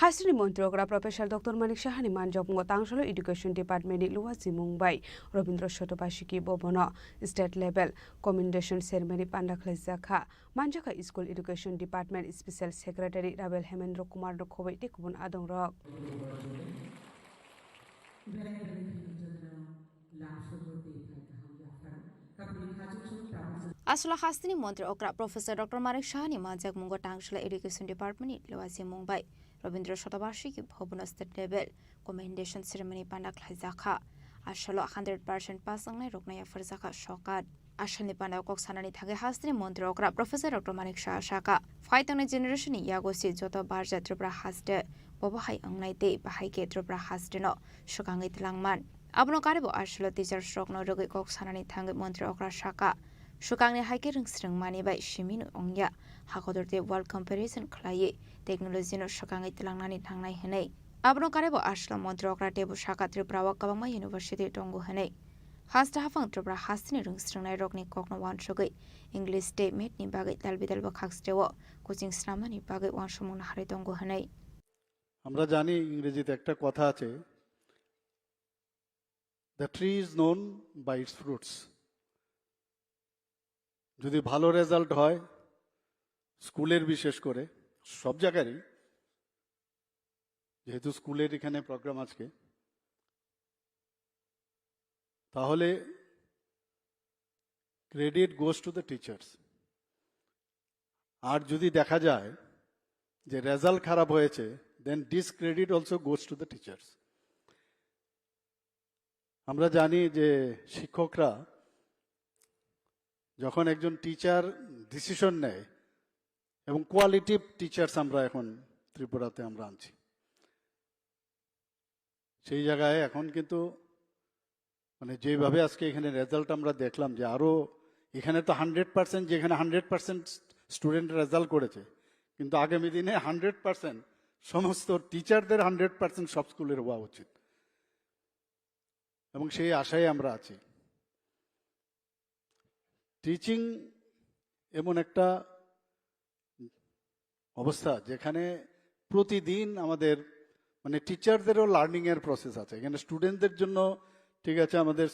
Hasteni montri okra Professor Doctor Manik Sahani manjakmungo tangshalo Education Department ni luwa simung bai Robindra Sotobashiki Bhavan o state level commendation ceremony panda khlaijakha. Manjakha School Education Department Special Secretary Rabel Hemendra Kumar no khoboi tei kubun adongrok. Aswla hasteni montri okra Professor Doctor Manik Sahani manjakmungo tangshalo Education Department ni luwa simung bai Robindra Sotobashiki Bhavan o state level commendation ceremony panda khlaijakha. Aswlo hundred percent pass wngnai rokno yapharjakha sokat. Asalni pandao kok sanani thangwi hasteni montri okra Professor Doctor Manik Saha sakha, phai tongnai generation ni yago se joto barja Tripura haste bobo hai wngnai tei bahai khe Tripura haste no swkangwi twlangman. Abono karibo asalo teachers rokno rwgwi kok sanani thangwi montri okra sakha, swkangni hai khe rwngsrwng mani bai simi no wngya, hakotor tei world comparison khlaiwi technology no swkangwi twlangnani nangnai hwnwi. Abono karibo asalo montri okra teibo sakha Tripura o kwbangma university tongo hwnwi. Haste haphang Tripura hasteni rwngsrwngnairokni kokno uansugwi English tei Math ni bagwi dalbidalbo khakchireo coaching snamnani bagwi uansukmung naharwi tongo hwnwi. আমরা জানি ইংরেজিতে একটা কথা আছে, "The tree is known by its fruits।" যদি ভালো রেজাল্ট হয় স্কুলের, বিশেষ করে সব জায়গারই, যেহেতু স্কুলের এখানে প্রোগ্রাম আজকে, তাহলে credit goes to the teachers। আর যদি দেখা যায় যে রেজাল্ট খারাপ হয়েছে, then discredit also goes to the teachers। আমরা জানি যে শিক্ষকরা যখন একজন টিচার ডিসিশন নেয়, এবং কোয়ালিটিভ টিচার্স আমরা এখন ত্রিপুরাতে আমরা আনছি। সেই জায়গায় এখন কিন্তু মানে যেভাবে আজকে এখানে রেজাল্ট আমরা দেখলাম, যে আরও এখানে তো হান্ড্রেড পার্সেন্ট, যেখানে হান্ড্রেড পার্সেন্ট স্টুডেন্ট রেজাল্ট করেছে, কিন্তু আগামী দিনে হান্ড্রেড পার্সেন্ট সমস্ত টিচারদের হান্ড্রেড পার্সেন্ট সব স্কুলের হওয়া উচিত, এবং সেই আশায় আমরা আছি। টিচিং এমন একটা অবস্থা, যেখানে প্রতিদিন আমাদের মানে টিচারদেরও লার্নিং এর প্রসেস আছে। এখানে স্টুডেন্টদের জন্য, ঠিক আছে, আমাদের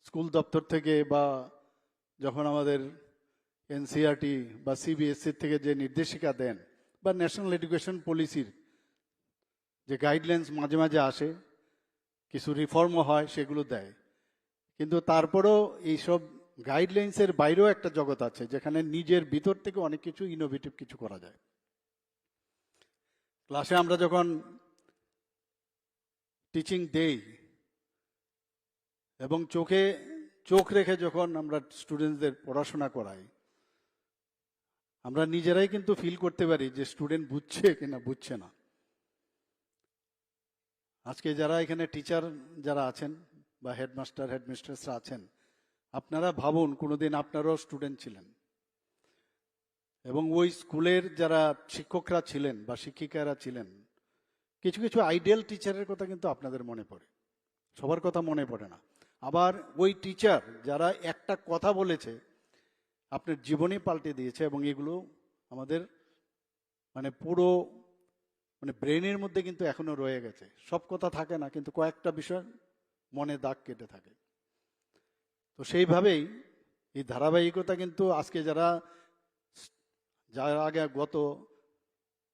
স্কুল দপ্তর থেকে বা যখন আমাদের এনসিইআরটি বা সিবিএসই থেকে যে নির্দেশিকা দেন, বা ন্যাশনাল এডুকেশন পলিসির যে গাইডলাইন্স মাঝে মাঝে আসে, কিছু রিফর্মও হয়, সেগুলো দেয়। কিন্তু তারপরেও এইসব গাইডলাইন্সের বাইরেও একটা জগৎ আছে, যেখানে নিজের ভিতর থেকে অনেক কিছু ইনোভেটিভ কিছু করা যায়। ক্লাসে আমরা যখন টিচিং দেই এবং চোখে চোখ রেখে যখন আমরা স্টুডেন্টসদের পড়াশোনা করাই, আমরা নিজেরাই কিন্তু ফিল করতে পারি যে স্টুডেন্ট বুঝছে কিনা বুঝছে না। আজকে যারা এখানে টিচার যারা আছেন বা হেডমাস্টার হেডমিস্ট্রেসরা আছেন, আপনারা ভাবুন, কোনোদিন আপনারাও স্টুডেন্ট ছিলেন, এবং ওই স্কুলের যারা শিক্ষকরা ছিলেন বা শিক্ষিকারা ছিলেন, কিছু কিছু আইডিয়াল টিচারের কথা কিন্তু আপনাদের মনে পড়ে, সবার কথা মনে পড়ে না। আবার ওই টিচার যারা একটা কথা বলেছে, আপনার জীবনই পাল্টে দিয়েছে, এবং এগুলো আমাদের মানে পুরো মানে ব্রেনের মধ্যে কিন্তু এখনো রয়ে গেছে। সব কথা থাকে না, কিন্তু কয়েকটা বিষয় মনে দাগ কেটে থাকে। তো সেইভাবেই এই ধারাবাহিকতা কিন্তু আজকে যারা, যারা আগে গত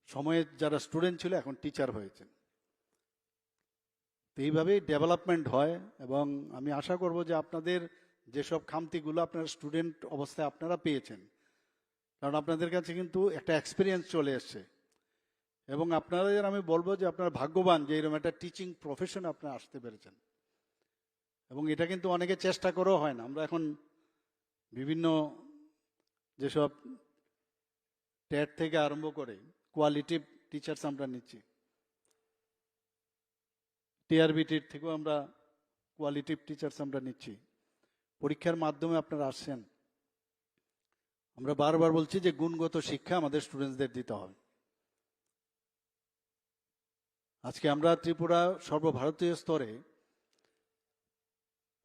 সময়ে যারা স্টুডেন্ট ছিল, এখন টিচার হয়েছেন। তো এইভাবেই ডেভেলপমেন্ট হয়, এবং আমি আশা করব যে আপনাদের যেসব খামতিগুলো আপনারা স্টুডেন্ট অবস্থায় আপনারা পেয়েছেন, কারণ আপনাদের কাছে কিন্তু একটা এক্সপিরিয়েন্স চলে এসছে, এবং আপনাদের আমি বলবো যে আপনারা ভাগ্যবান যে এরকম একটা টিচিং প্রফেশন আপনারা আসতে পেরেছেন। এবং এটা কিন্তু অনেকে চেষ্টা করেও হয় না। আমরা এখন বিভিন্ন যেসব টেট থেকে আরম্ভ করে কোয়ালিটিভ টিচার্স আমরা নিচ্ছি, টিআরবিটির থেকেও আমরা কোয়ালিটিভ টিচার্স আমরা নিচ্ছি। পরীক্ষার মাধ্যমে আপনারা আসছেন। আমরা বারবার বলছি যে গুণগত শিক্ষা আমাদের স্টুডেন্টসদের দিতে হবে। আজকে আমরা ত্রিপুরা সর্বভারতীয় স্তরে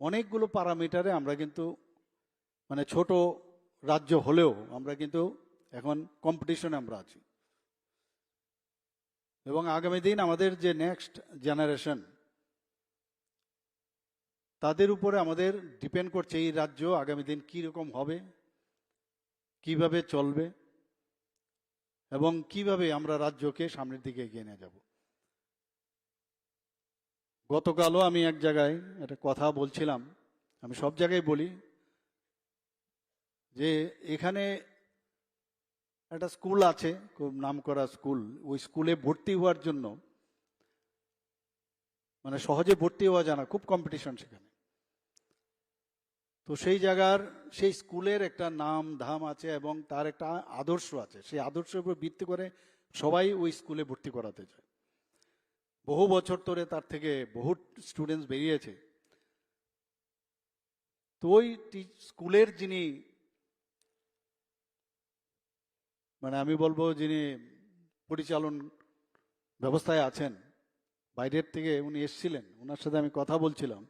অনেকগুলো প্যারামিটারে আমরা কিন্তু মানে ছোট রাজ্য হলেও আমরা কিন্তু এখন কম্পিটিশনে আমরা আছি। এবং আগামী দিন আমাদের যে নেক্সট জেনারেশন, তাদের উপরে আমাদের ডিপেন্ড করছে এই রাজ্য আগামী দিন কী রকম হবে, কিভাবে চলবে, এবং কিভাবে আমরা রাজ্যকে সামনের দিকে এগিয়ে নিয়ে যাব। গতকালও আমি এক জায়গায় একটা কথা বলছিলাম, আমি সব জায়গায় বলি যে এখানে একটা স্কুল আছে, খুব নামকরা স্কুল, ওই স্কুলে ভর্তি হওয়ার জন্য মানে সহজে ভর্তি হওয়া যায় না, খুব কম্পিটিশন সেখানে। তো সেই জায়গার, সেই স্কুলের একটা নাম ধাম আছে এবং তার একটা আদর্শ আছে। সেই আদর্শের উপর ভিত্তি করে সবাই ওই স্কুলে ভর্তি করাতে চায়। বহু বছর ধরে তার থেকে বহু স্টুডেন্টস বেরিয়েছে। তো ওই টি-, স্কুলের যিনি, মানে আমি বলবো যিনি পরিচালন ব্যবস্থায় আছেন, বাইরের থেকে উনি এসছিলেন, ওনার সাথে আমি কথা বলছিলাম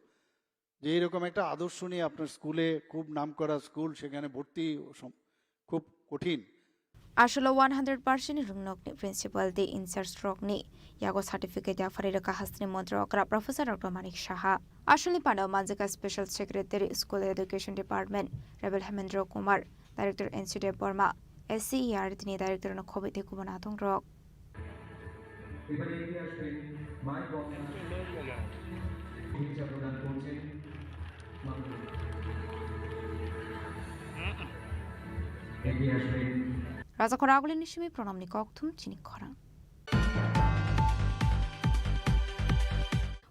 যে এইরকম একটা আদর্শ নিয়ে আপনার স্কুলে, খুব নামকরা স্কুল, সেখানে ভর্তি সম-, খুব কঠিন। Asolo one hundred percent ni rwngnokni principal tei in charge rokni yago certificate yapharwi rwkha hasteni montri okra Professor Doctor Manik Saha. Asolni pandao manjakha Special Secretary School Education Department Rebel Hemendra Kumar, Director N C Debbarma, S C E R T ni Director no khobwi tei kubun adong rok. এবারে এগিয়ে আসবেন মাই গঙ্গা ভিক্ষা প্রদান করছেন মাননীয়। এগিয়ে আসবেন। Rajakhor Agulini simi pranamni kokthum chini khorang.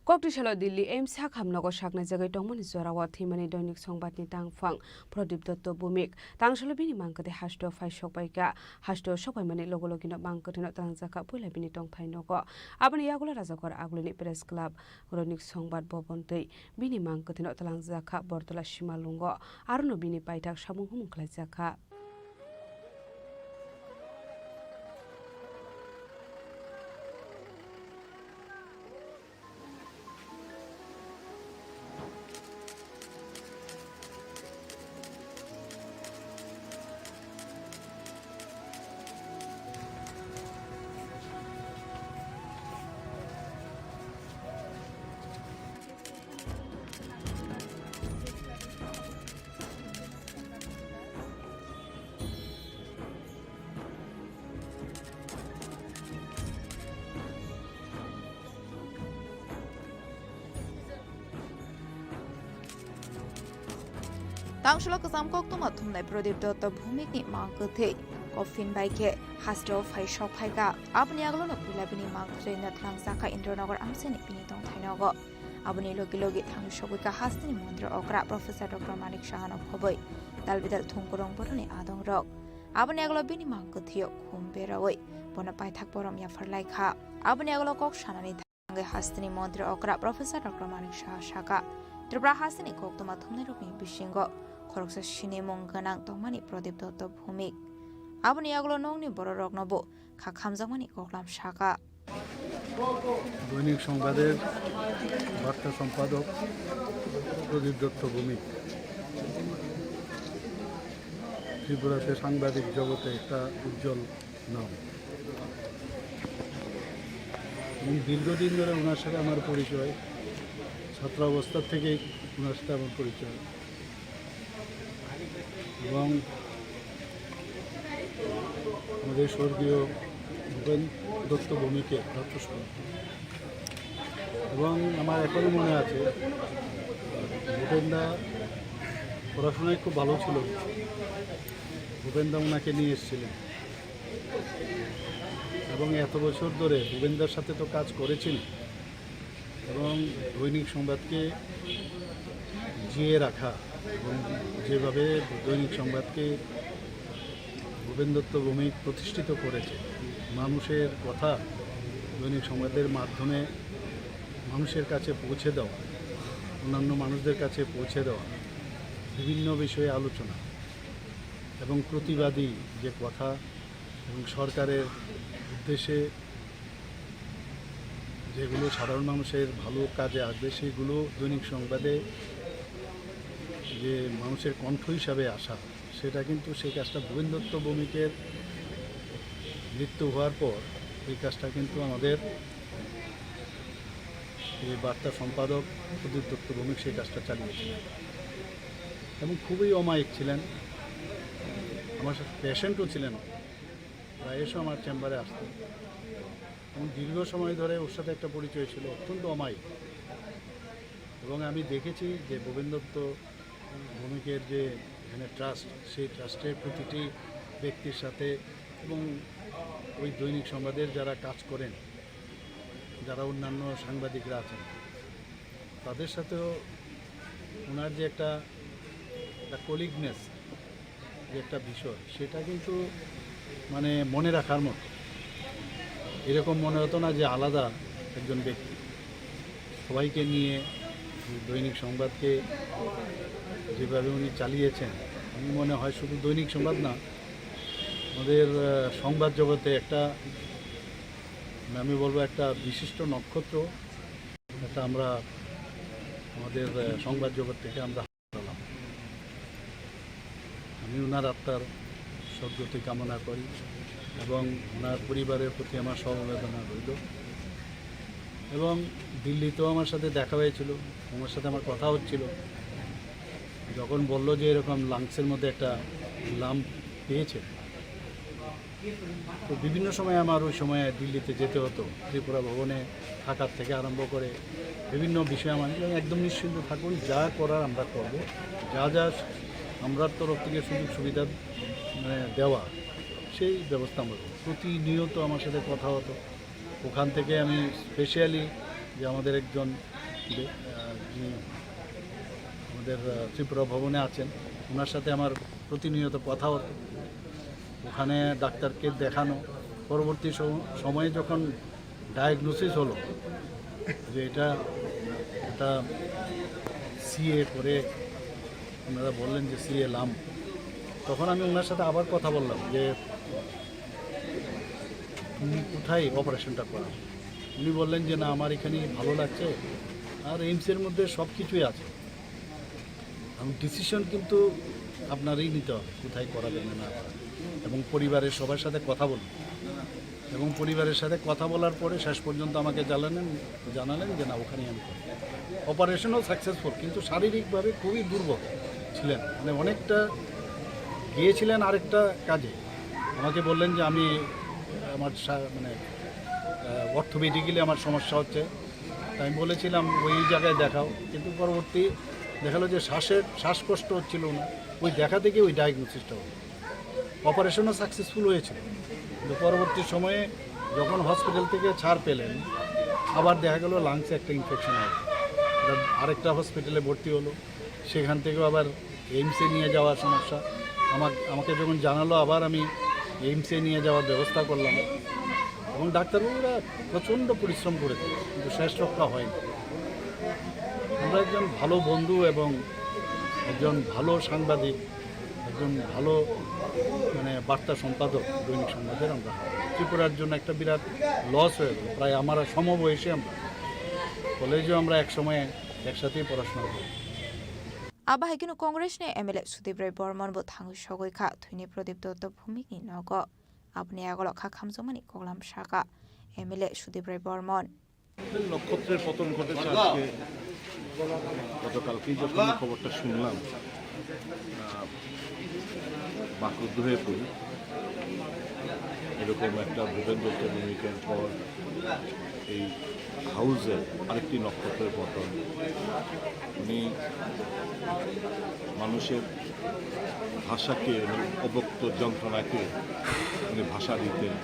Kokti salo Delhi A I M C hakham nogo saknai jagwi tongmani jorao thwimani Doinik Songbatni tangphang Pradip Dotto Bhumik. Tangsalo bini mang kwthwi hasteo phai sokpaikha. Hasteo sokpaimani logo logino mang kwthwino twlangjakha puila bini tongthai nogo. Aboni yagulo Rajakor Agulini Press Club, Doinik Songbat Bobon tei bini mang kwthwino twlangjakha Bortola Simalungo. Arono bini paithak samung humung khlaijakha. Tangsalo kwcham koktwma thumnai Pradip Dotto Bhumikni mang kwthwi coffin bai khe hasteo phai sok phaikha. Aboni agolono puila bini mang kwthwino twlangjakha Indranagar amchaini bini tongthai nogo. Aboni logi logi thangwi sogwikha hasteni montri okra Professor Doctor Manik Sahano khobwi dalbidal thungkurung boroni adongrok. Aboni agolo bini mang kwthwio khum berawi bono paithak borom yaphar laikha. Aboni agolo kok sanani thangwi hasteni montri okra Professor Doctor Manik Saha sakha, Tripura hasteni koktwma thumnairokni bisingo khoroksa sinimung gwnang tongmani Pradip Dotto Bhumik. Aboni agolo nokni bororoknobo kha khamjakmani koklam sakha. দৈনিক সংবাদের বার্তা সম্পাদক প্রদীপ দত্ত ভৌমিক ত্রিপুরাতে সাংবাদিক জগতে একটা উজ্জ্বল নাম। এবং দীর্ঘদিন ধরে ওনার সাথে আমার পরিচয়, ছাত্রাবস্থা থেকেই ওনার সাথে আমার পরিচয়। এবং আমাদের স্বর্গীয় ভূপেন দত্ত ভৌমিকের রথস্পর্ধ। এবং আমার এখনো মনে আছে, ভূপেনদা পড়াশোনায় খুব ভালো ছিল, ভূপেনদা ওনাকে নিয়ে এসেছিলেন। এবং এত বছর ধরে ভূপেনদার সাথে তো কাজ করেছেন, এবং দৈনিক সংবাদকে জিয়ে রাখা এবং যেভাবে দৈনিক সংবাদকে ভূপেন দত্ত ভৌমিক প্রতিষ্ঠিত করেছে, মানুষের কথা দৈনিক সংবাদের মাধ্যমে মানুষের কাছে পৌঁছে দেওয়া, অন্যান্য মানুষদের কাছে পৌঁছে দেওয়া, বিভিন্ন বিষয়ে আলোচনা এবং প্রতিবাদী যে কথা এবং সরকারের উদ্দেশ্যে যেগুলো সাধারণ মানুষের ভালো কাজে আসবে, সেগুলো দৈনিক সংবাদে যে মানুষের কণ্ঠ হিসাবে আসা, সেটা কিন্তু সেই কাজটা ভূপেন দত্ত ভৌমিকের মৃত্যু হওয়ার পর এই কাজটা কিন্তু আমাদের এই বার্তা সম্পাদক প্রদীপ দত্ত ভৌমিক সেই কাজটা চালিয়েছিলেন এবং খুবই অমায়িক ছিলেন। আমার সাথে পেশেন্টও ছিলেন, প্রায় এসে আমার চেম্বারে আসতেন এবং দীর্ঘ সময় ধরে ওর সাথে একটা পরিচয় ছিল, অত্যন্ত অমায়িক। এবং আমি দেখেছি যে ভূপেন দত্ত ভৌমিকের যে এখানে ট্রাস্ট, সেই ট্রাস্টের প্রতিটি ব্যক্তির সাথে এবং ওই দৈনিক সংবাদের যারা কাজ করেন, যারা অন্যান্য সাংবাদিকরা আছেন, তাদের সাথেও ওনার যে একটা, একটা কলিগনেস, যে একটা বিষয়, সেটা কিন্তু মানে মনে রাখার মতো। এরকম মনে হতো না যে আলাদা একজন ব্যক্তি। সবাইকে নিয়ে দৈনিক সংবাদকে যেভাবে উনি চালিয়েছেন, আমি মনে হয় শুধু দৈনিক সংবাদ না, আমাদের, আহ, সংবাদ জগতে একটা, আমি বলবো, একটা বিশিষ্ট নক্ষত্র। এটা আমরা আমাদের, আহ, সংবাদ জগৎ থেকে আমরা হারালাম। আমি ওনার আত্মার সদ্গতি কামনা করি এবং ওনার পরিবারের প্রতি আমার সমবেদনা রইল। এবং দিল্লিতেও আমার সাথে দেখা হয়েছিল, ওনার সাথে আমার কথা হচ্ছিল। যখন বলল যে এরকম লাংসের মধ্যে একটা লাম্প পেয়েছে, তো বিভিন্ন সময় আমার ওই সময় দিল্লিতে যেতে হতো, ত্রিপুরা ভবনে থাকার থেকে আরম্ভ করে বিভিন্ন বিষয়ে আমার, এবং একদম নিশ্চিন্ত থাকুন, যা করার আমরা করব, যা যা আমরার তরফ থেকে সুযোগ সুবিধা, মানে, দেওয়া, সেই ব্যবস্থা আমরা করব। প্রতিনিয়ত আমার সাথে কথা হতো, ওখান থেকে আমি স্পেশালি যে আমাদের একজন বে-, আহ, যিনি আমাদের, আহ, ত্রিপুরা ভবনে আছেন, ওনার সাথে আমার প্রতিনিয়ত কথা হতো। ওখানে ডাক্তারকে দেখানো, পরবর্তী সম-, সময়ে যখন ডায়াগনোসিস হলো যে এটা, এটা সিএ করে, ওনারা বললেন যে সিএ লাম, তখন আমি ওনার সাথে আবার কথা বললাম যে তুমি কোথায় অপারেশনটা করাও? উনি বললেন যে না, আমার এখানেই ভালো লাগছে, আর এইমসের মধ্যে সব কিছুই আছে। এবং ডিসিশন কিন্তু আপনারই নিতে হবে কোথায় করাবেন না করাবেন। এবং পরিবারের সবার সাথে কথা বলুন, এবং পরিবারের সাথে কথা বলার পরে শেষ পর্যন্ত আমাকে জানালেন, জানালেন যে না, ওখানেই আমি করব। অপারেশনও সাকসেসফুল, কিন্তু শারীরিকভাবে খুবই দুর্বল ছিলেন, মানে অনেকটা গিয়েছিলেন আরেকটা কাজে। আমাকে বললেন যে আমি আমার সা-, মানে অর্থোপেডিক্যালি আমার সমস্যা হচ্ছে। তাই আমি বলেছিলাম ওই জায়গায় দেখাও, কিন্তু পরবর্তী দেখালো যে শ্বাসের, শ্বাসকষ্ট হচ্ছিল না, ওই দেখা থেকে ওই ডায়াগনোসিসটা হলো। অপারেশনও সাকসেসফুল হয়েছিল, কিন্তু পরবর্তী সময়ে যখন হসপিটাল থেকে ছাড় পেলেন, আবার দেখা গেল লাংসে একটা ইনফেকশন হয়। এবার আরেকটা হসপিটালে ভর্তি হলো, সেখান থেকেও আবার এইমসে নিয়ে যাওয়ার সমস্যা। আমাকে, আমাকে যখন জানালো, আবার আমি এইমসে নিয়ে যাওয়ার ব্যবস্থা করলাম। এবং ডাক্তারবাবুরা প্রচণ্ড পরিশ্রম করেছে, কিন্তু শেষ রক্ষা হয়নি। আমরা একজন ভালো বন্ধু এবং একজন ভালো সাংবাদিক, একজন ভালো, মানে, বার্তা সম্পাদক দৈনিক সংবাদের আমরা হারাই। ত্রিপুরার জন্য একটা বিরাট লস হয়ে গেল। প্রায় আমরা সমবয়সী, আমরা কলেজেও আমরা একসময় একসাথেই পড়াশোনা করি। Abo hai kheno Congress ni M L A Sudip Roy Bormon bo thangwi sogwi kha thwini Pradip Dotto Bhumik ni nogo. Aboni agolo kha khamjakmani koklam sakha M L A Sudip Roy Bormon. নক্ষত্রের পতন ঘটেছে আজকে, গতকালকেই যখন এই খবরটা শুনলাম, আহ, বাকরুদ্ধ হয়ে পড়ি। এরকম একটা ভূপেন দত্ত ভৌমিকের পর এই হাউসের আরেকটি নক্ষত্রের পতন। উনি মানুষের ভাষাকে, উনি অব্যক্ত যন্ত্রণাকে উনি ভাষা দিতেন।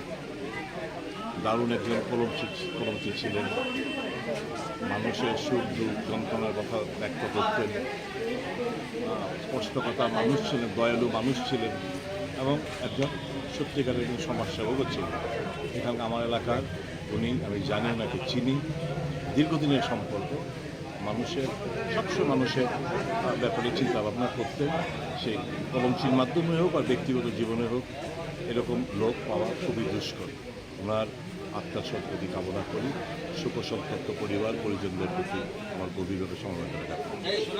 দারুণ একজন কলমচি, কলমচি ছিলেন। মানুষের সুখ দুঃখ যন্ত্রণার কথা ব্যক্ত করতেন। আহ, স্পষ্টকথা মানুষ ছিলেন, দয়ালু মানুষ ছিলেন এবং একজন সত্যিকারের একজন সমাজসেবকও ছিলেন। এখানে আমার এলাকার উনি, আমি জানি ওনাকে, চিনি, দীর্ঘদিনের সম্পর্ক। মানুষের, সবসময় মানুষের, আহ, ব্যাপারে চিন্তা ভাবনা করতেন, সেই কলমচির মাধ্যমে হোক আর ব্যক্তিগত জীবনে হোক, এরকম লোক পাওয়া খুবই দুষ্কর। ওনার আত্মার সদ্গতি কামনা করি। শোক সন্তপ্ত পরিবার পরিজনদের প্রতি আমার গভীরভাবে সমবেদনা জ্ঞাপন করছি।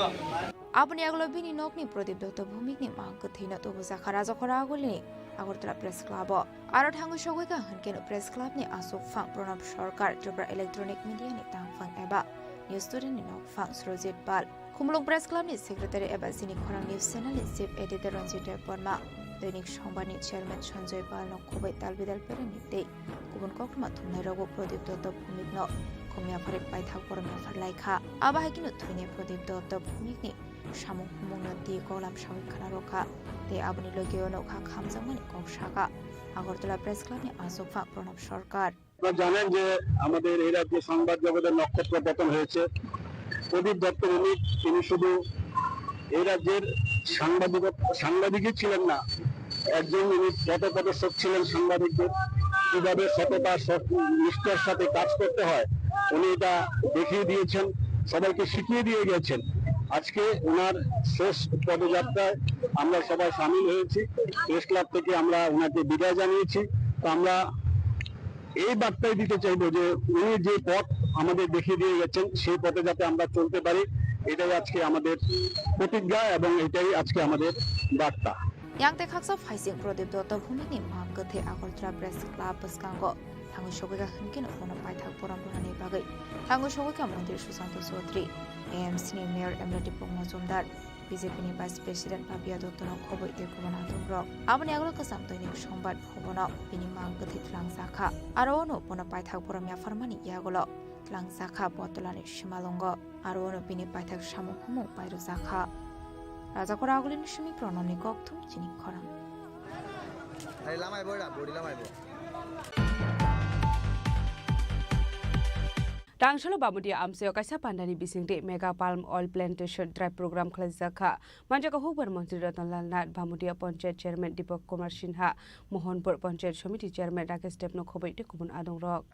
Aboni agolo bini nokni Pradip Dotto Bhumikni mang kwthwino tubujakha Rajakhora Agulini Agartala Press Club-o. Aro thangwi sogwi kha hwnkhe no Press Club ni aswk phang Pranab Sarkar, Tripura Electronic Media ni tangphang eba News Today ni nokphang Surojit Pal, Khumulwng Press Club ni Secretary eba Chini Khorang News Channel ni Chief Editor Ranjit Debbarma, Dainik Songbar ni Chairman Sanjoy Pal no khobwi talbidal perani tei kubun koktwma thumnai rogo Pradip Dotto Bhumik no khumya phari paithak borom yaphar lai kha. Abo hai kheno thwini Pradip Dotto Bhumik ni samung humung no twi koklam sawi khna rw kha tei aboni logi o nokha khamjakmani kok sakha Agartala Press Club ni aswk phang Pranab Sarkar. আপনারা জানেন যে আমাদের এই রাজ্যে সংবাদ জগতের নক্ষত্র পতন হয়েছে। প্রদীপ দত্ত ভৌমিক, তিনি শুধু এই রাজ্যের সাংবাদিকত-, সাংবাদিকই ছিলেন না, একজন উনি পথপ্রদর্শক ছিলেন সাংবাদিকদের, কিভাবে সততা, সৎ-, নিষ্ঠার সাথে কাজ করতে হয়, উনি এটা দেখিয়ে দিয়েছেন, সবাইকে শিখিয়ে দিয়ে গেছেন। আজকে ওনার শেষ পদযাত্রায় আমরা সবাই সামিল হয়েছি। প্রেস ক্লাব থেকে আমরা ওনাকে বিদায় জানিয়েছি। তো আমরা এই বার্তাই দিতে চাইবো যে উনি যে পথ আমাদের দেখিয়ে দিয়ে গেছেন, সেই পথে যাতে আমরা চলতে পারি, এটাই আজকে আমাদের প্রতিজ্ঞা এবং এটাই আজকে আমাদের বার্তা। Yang tei khaksa phaising Pradip Dotto Bhumik ni mang kwthwi Agartala Press Club bwskango thangwi sogwi kha hwnkhe no bono paithak borom rwnani bagwi thangwi sogwi kha Mantri Sushanta Chaudhary, A M C ni Mayor M L A Dipok Majumdar, B J P ni Vice President Papiya Dotto no khobwi tei kubun adongrok. Aboni agolo kwcham Dainik Songbar Bhabono bini mang kwthwi twlangjakha. Aro ono bono paithak borom yapharmani yagulo twlangjakha Botolani simalwngo. Aro ono bini paithak samung humung pairwjakha. Rajakhora Agulini simi Pranabni kokthum chini khorang. Hai lamai bo da, body lamai bo. Tangsalo Bamudia amchaio kaisa pandani bisingtwi Mega Palm Oil Plantation Drive program khlaijak kha. Manjak kha hukbar montri Ratan Lal Nath, Bamudia Panchayat Chairman Deepak Kumar Sinha, Mohanpur Panchayat Samiti Chairman Rakesh Deb no khoboi tei kubun adongrok.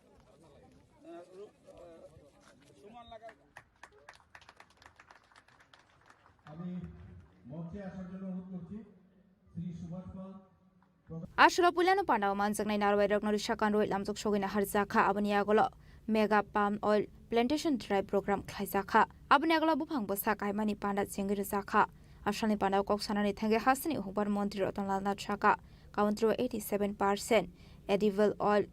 আমি মঞ্চে আসার জন্য অনুরোধ করছি শ্রী সুভাষ পাল। Aswk puilano pandao manjaknai narwai rokno risa kanrwi lamjak sogwina harjak kha, aboni yagulo Mega Palm Oil Plantation Drive program khlaijak kha. Aboni yagulo buphang bwsa kaimani panda chengwi rwjak kha. Asalni pandao kok sanani thangwi hasteni hukbar montri Ratan Lal Nath sakha, country o eighty seven percent edible oil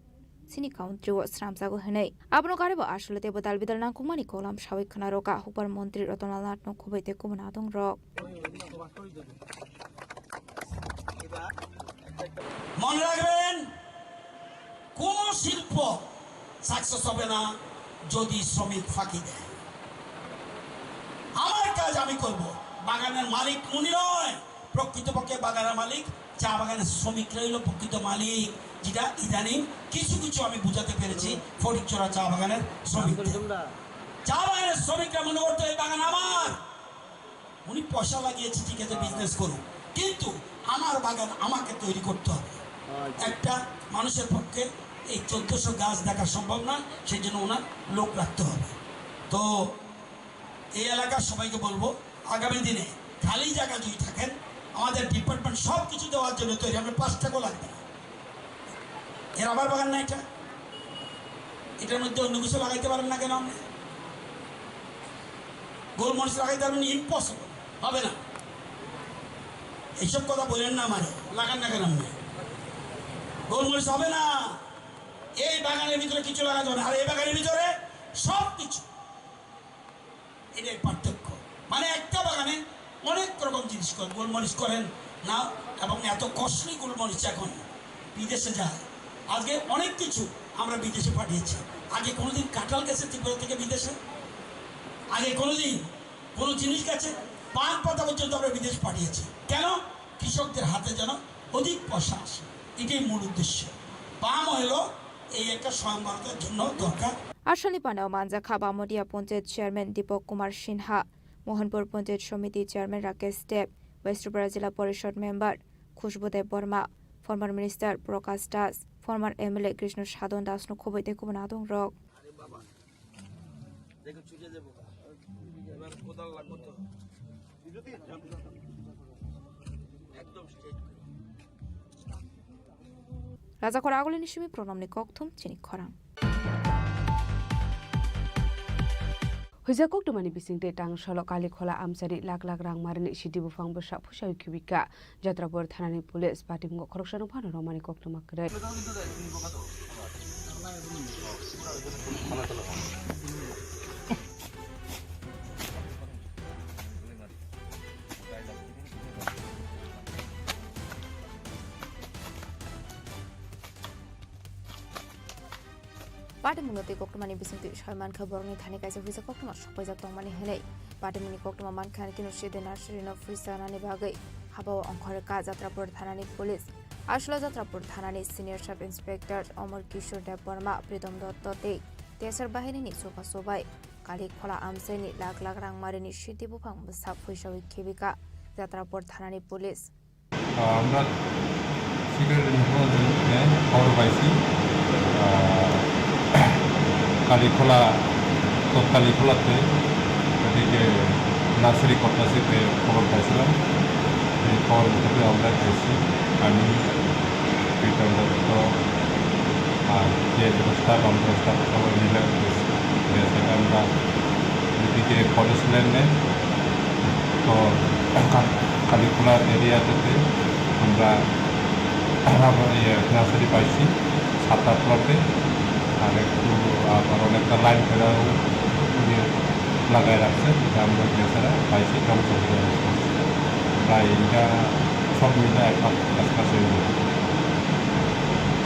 chini country o swnamjago hwnwi. Abono karibo aswk teibo dal bidal nangkukmani kolam sawi khwnarokha hukbar montri Ratan Lal Nath no khoboi tei kubun adongrok. মনে রাখবেন, কোনো শিল্প সাকসেস হবে না যদি শ্রমিক ফাঁকি দেয়। আমার কাজ আমি করব। বাগানের মালিক উনি নয়, প্রকৃতপক্ষে বাগানের মালিক, চা বাগানের শ্রমিকরাই হলো প্রকৃত মালিক, যেটা ইদানিং কিছু কিছু আমি বুঝাতে পেরেছি ফটিকছড়া চা বাগানের শ্রমিকদের। চা বাগানের শ্রমিকরা মনে করতো এই বাগান আমার, উনি পয়সা লাগিয়েছে, ঠিক আছে, বিজনেস করুক, কিন্তু আমার বাগান আমাকে তৈরি করতে হবে। একটা মানুষের পক্ষে এই চোদ্দশো গাছ দেখা সম্ভব নয়, সেই জন্য ওনার লোক রাখতে হবে। তো এই এলাকার সবাইকে বলবো, আগামী দিনে খালি জায়গা যদি থাকেন, আমাদের ডিপার্টমেন্ট সব কিছু দেওয়ার জন্য তৈরি, আমরা পাঁচ টাকাও লাগবে না। এ রাবার বাগান না এটা? এটার মধ্যে অন্য কিছু লাগাইতে পারেন না কেন আপনি? গোলমরিচ লাগাইতে পারবেন? ইম্পসিবল, হবে না। এইসব কথা বলেন না আমারে, লাগান না কেন আপনি? গোলমরিচ হবে না। এই বাগানের ভিতরে কিছু লাগাতে হবে না, আর এই বাগানের ভিতরে সব কিছু। এটাই পার্থক্য। মানে একটা বাগানে অনেক রকম জিনিস করেন, গোলমরিচ করেন না, এবং এত কস্টলি গোলমরিচ এখন বিদেশে যায়। আজকে অনেক কিছু আমরা বিদেশে পাঠিয়েছি। আগে কোনোদিন কাঁঠাল গেছে ত্রিপুরা থেকে বিদেশে? আগে কোনোদিন কোনো জিনিস গেছে? পান পাতা পর্যন্ত আমরা বিদেশ পাঠিয়েছি। কেন? কৃষকদের হাতে যেন অধিক পয়সা আসে, এটাই মূল উদ্দেশ্য। পাম অয়েলও এই একটা স্বয়ংবরতার জন্য দরকার। Asalni pandao manjak kha Bamudia Panchayat Chairman Deepak Kumar Sinha, Mohanpur Panchayat Samiti Chairman Rakesh Deb, West Tripura Jila Porishod Member Khushbu Deb Barma, former Minister Prakash Das, former M L A Krishna Sadhan Das no khoboi tei kubun adongrok. আরে বাবা, দেখো ছুটে যাবো। এবার কোদাল লাগবো তো। একদম straight. Rajakhor agulini simi pronomni kokthum chini khorang. Huija koktwmani bisingtwi Tangsalo Kalikhola amchaini lakh lakh rang marini sidi buphang bwsa phuisawi khibika. Jatrapur thanani police patimungo khoroksano phano romani koktwma kwrwi. Patimungno tei koktwmani bisingtwi soi mankha borokni thani kaisa huisa koktwma sokpaijak tongmani hwnwi. Patimungni koktwma mankha kino sidi nursery no phuisa nani bagwi habao ongkhorkha Jatrapur thanani police. Aswkla Jatrapur thanani senior sub inspector Omor Kishore Debbarma, Pritom Dotto tei T S R bahirini chubachu bai Kalikhola amchaini lakh lakh rang marini sidi buphang bwsa phuisawi khibika Jatrapur thanani police. আহ, আমরা security information খবর পাইছি, আহ, কালীখোলা, উত্তর কালীখোলাতে ওদিকে নার্সারি কর্তাসিতে খবর পাইছিলাম। এই খবর ভিত্তিতে আমরা গেছি, আমি, প্রীতম দত্ত, আর যে স্টাফ, আমরা স্টাফ সবাই মিলে গেছি। গিয়ে সেটা আমরা এদিকে ফরেস্ট ল্যান্ডে তো কালীখোলা এরিয়াটাতে আমরা আবার ইয়ে নার্সারি পাইছি সাত আট প্লটে, আর একটু আবার অনেকটা লাইন করা ইয়ে লাগায় রাখছে, যেটা আমরা বেচারা পাইছি ধ্বংস করে রাখছে। প্রায় এটা সব মিলে এক লাখ কাছাকাছি হয়ে যাবে।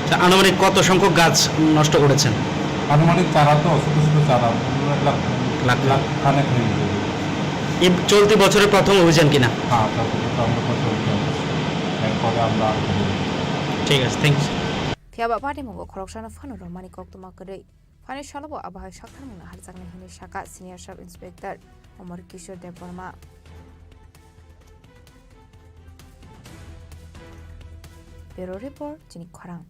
আচ্ছা, আনুমানিক কত সংখ্যক গাছ নষ্ট করেছেন? আনুমানিক চারা তো, ছোট ছোট চারা, পুরো এক লাখ, লাখ। লাখ খানেক হয়ে যাবে। এই চলতি বছরের প্রথম অভিযান কিনা? হ্যাঁ, চলতি বছর আমরা প্রথম অভিযান করছি। এরপরে আমরা আরো করব। ঠিক আছে, thank you. Phiya ba patimung o khoroksano phano romani koktwma kwrwi. Phaini salobo abo hai saktharmungno harjaknai hwnwi sakha Senior Sub Inspector Omor Kishore Debbarma. Bureau Report, Chini Khorang.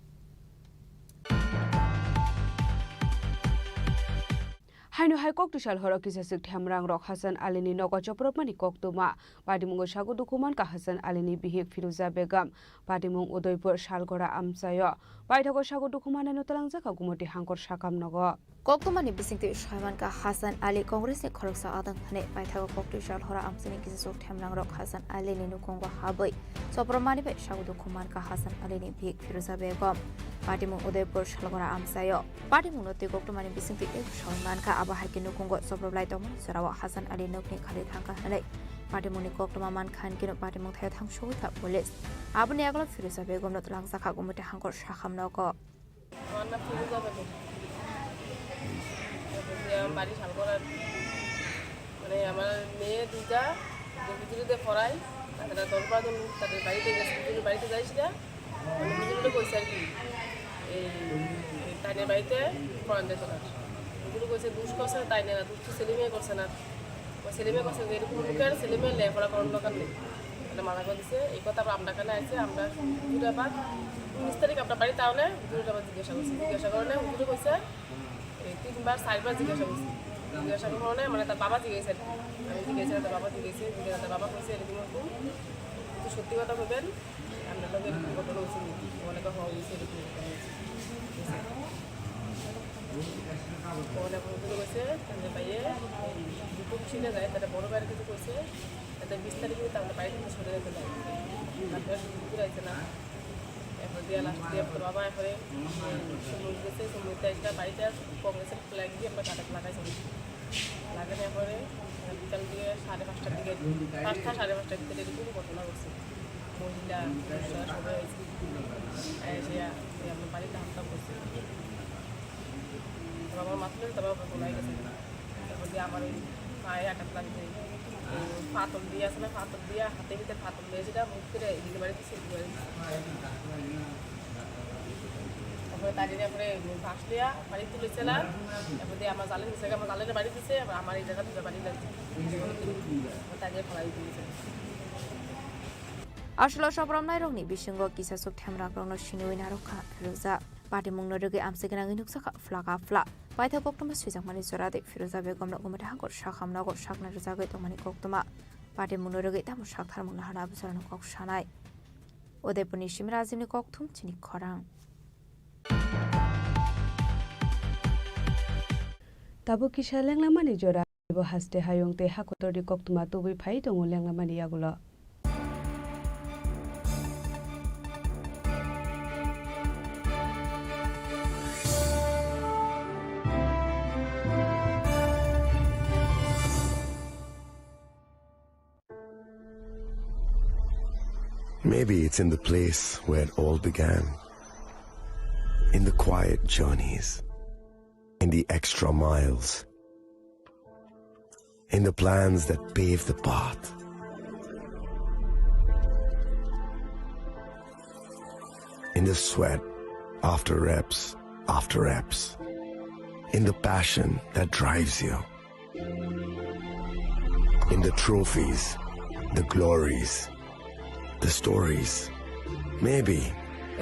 Haino hai koktwsal horo kisaswk themrangrok Hasan Alini nogo chopropmani koktwma. Patimungo sago dukhu mankha Hasan Alini bihik Firuza Begum. Patimung Udaipur Salgora amchaio. Paithago sago dukhu mannaino twlangjak kha Gumoti Hangkor sakam nogo. Koktwmani bisingtwi soi mankha Hasan Ali Congressni khoroksa adang hwnwi. Paithago koktwsal horo amchaini kisaswk themrangrok Hasan Alini nukhungo habwi chopropmani bai sago dukhu mankha Hasan Alini bihik Firuza Begum. Patimung Udaipur Salgora amchaio. Patimungno twi koktwmani bisingtwi eko soi mankha, abo hai khe nukhungo choproplai tongmani jorao Hasan Ali nokni khali thangkha hwnwi patimungni koktwma mankha, hinkhe patimung thaio thangsugwi kha police. Aboni yagulo Firuza Begumno twlangjak kha Gumoti Hangkor sakam nogo. আমার নাম ফিরোজা বেগম। আমার বাড়ি শালগড়া। মানে, আমার মেয়ে দুইটা, যে ভিতরে দিয়ে পড়াই, তারা দশ বারো জন তাদের বাড়িতে গেছে, ভিতরে বাড়িতে যাইস না। মানে, ভিতরে কইছে আর কি, এই তাইনের বাড়িতে পড়ান যেত না। ভিতরে কইছে দুষ করছে, তাই না, দুষ তো ছেলে মেয়ে করছে না। ও ছেলে মেয়ে করছে যে এরকম লোকের ছেলে মেয়ে লেখাপড়া করার দরকার নেই। মানে, মানা করে দিছে। এই কথা আবার আমরা কানে আছে, আমরা হুজুরে আবার উনিশ তারিখ আমরা বাড়িতে আনে, হুজুরে আবার জিজ্ঞাসা করছি। জিজ্ঞাসা করলে হুজুরে কইছে, এই তিনবার, চারবার জিজ্ঞাসা করছি। জিজ্ঞাসা করার কারণে, মানে, তার বাবা জিজ্ঞাসা আর কি। আমি জিজ্ঞাসা, তার বাবা জিজ্ঞাসা, জিজ্ঞাসা, তার বাবা কইছে, "এরকম এরকম, একটু সত্যি কথা বলবেন, আপনার লগে এরকম ঘটনা হয়েছে নাকি?" অনেকে হওয়া হয়েছে, এরকম ঘটনা হয়েছে। অনেক বন্ধু কইছে, তাহলে ভাইয়ে, এই দুটো ছিল যায়, তারা বড় ভাইয়ের কিছু কইছে, তাতে বিশ তারিখে কিন্তু আমরা বাড়ি থেকে সরে যেতে পারি। তারপরে কিন্তু ঘুরে আসছে না। এরপর দিয়ে লাস্ট দিয়ে তোর বাবা এরপরে, উম, সমুদ্র গেছে, সমুদ্রে একটা বাড়িতে আর কংগ্রেসের ফ্ল্যাগ দিয়ে আমরা কাটাতে লাগাইছি। লাগানোর পরে বিকাল দিয়ে সাড়ে পাঁচটার দিকে, পাঁচটা সাড়ে পাঁচটার ভিতরে এরকম ঘটনা ঘটছে। মহিলা, পুরুষরা সবাই হয়েছে। এসে আমরা বাড়িতে হামলা করছে। তারপর আমার মাথাটা তারপর ওপরে গোলায় গেছে। তারপর দিয়ে আমার ওই পায়ে আঘাত লাগছে। ওই পাথর দিয়ে আসলে পাথর দিয়ে হাতে ভিতরে পাথর দিয়ে সেটা মুখ করে এদিকে বাড়ি দিচ্ছে, এদিকে বাড়ি দিচ্ছে। তারপরে তাই জন্য পরে বাঁশ লিয়া বাড়ি তুলেছিলাম। তারপর দিয়ে আমার জালে নিচে আমার জালে বাড়ি দিচ্ছে, আবার আমার এই জায়গা দুটো বাড়ি লাগছে। তাই জন্য ফেলাই দিয়েছে। Aswk chopropnairokni bisingo kisaswk themrangrokno siniwi narwkha Firuza. Patimungno rwgwi amchai gwnangwi nukjakha phlak a phlak. Paithak koktwma swijakmani jora de Firuza Begumno Gumoti Hangkor sakam nogo sakna rwjagwi tongmani koktwma. Patimungno rwgwi tamo saktharmung nahana abwsarokno kok sanai. Udaipurni simi Rajibni kokthum chini khorang. Tabuk kisa lenglamani jora. Bo haste hayung tei hakotorni koktwma tubui phai tongo lenglamani yagulo. Maybe it's in the place where it all began. In the quiet journeys, in the extra miles, in the plans that pave the path, in the sweat after reps after reps, in the passion that drives you, in the trophies, the glories, the stories. Maybe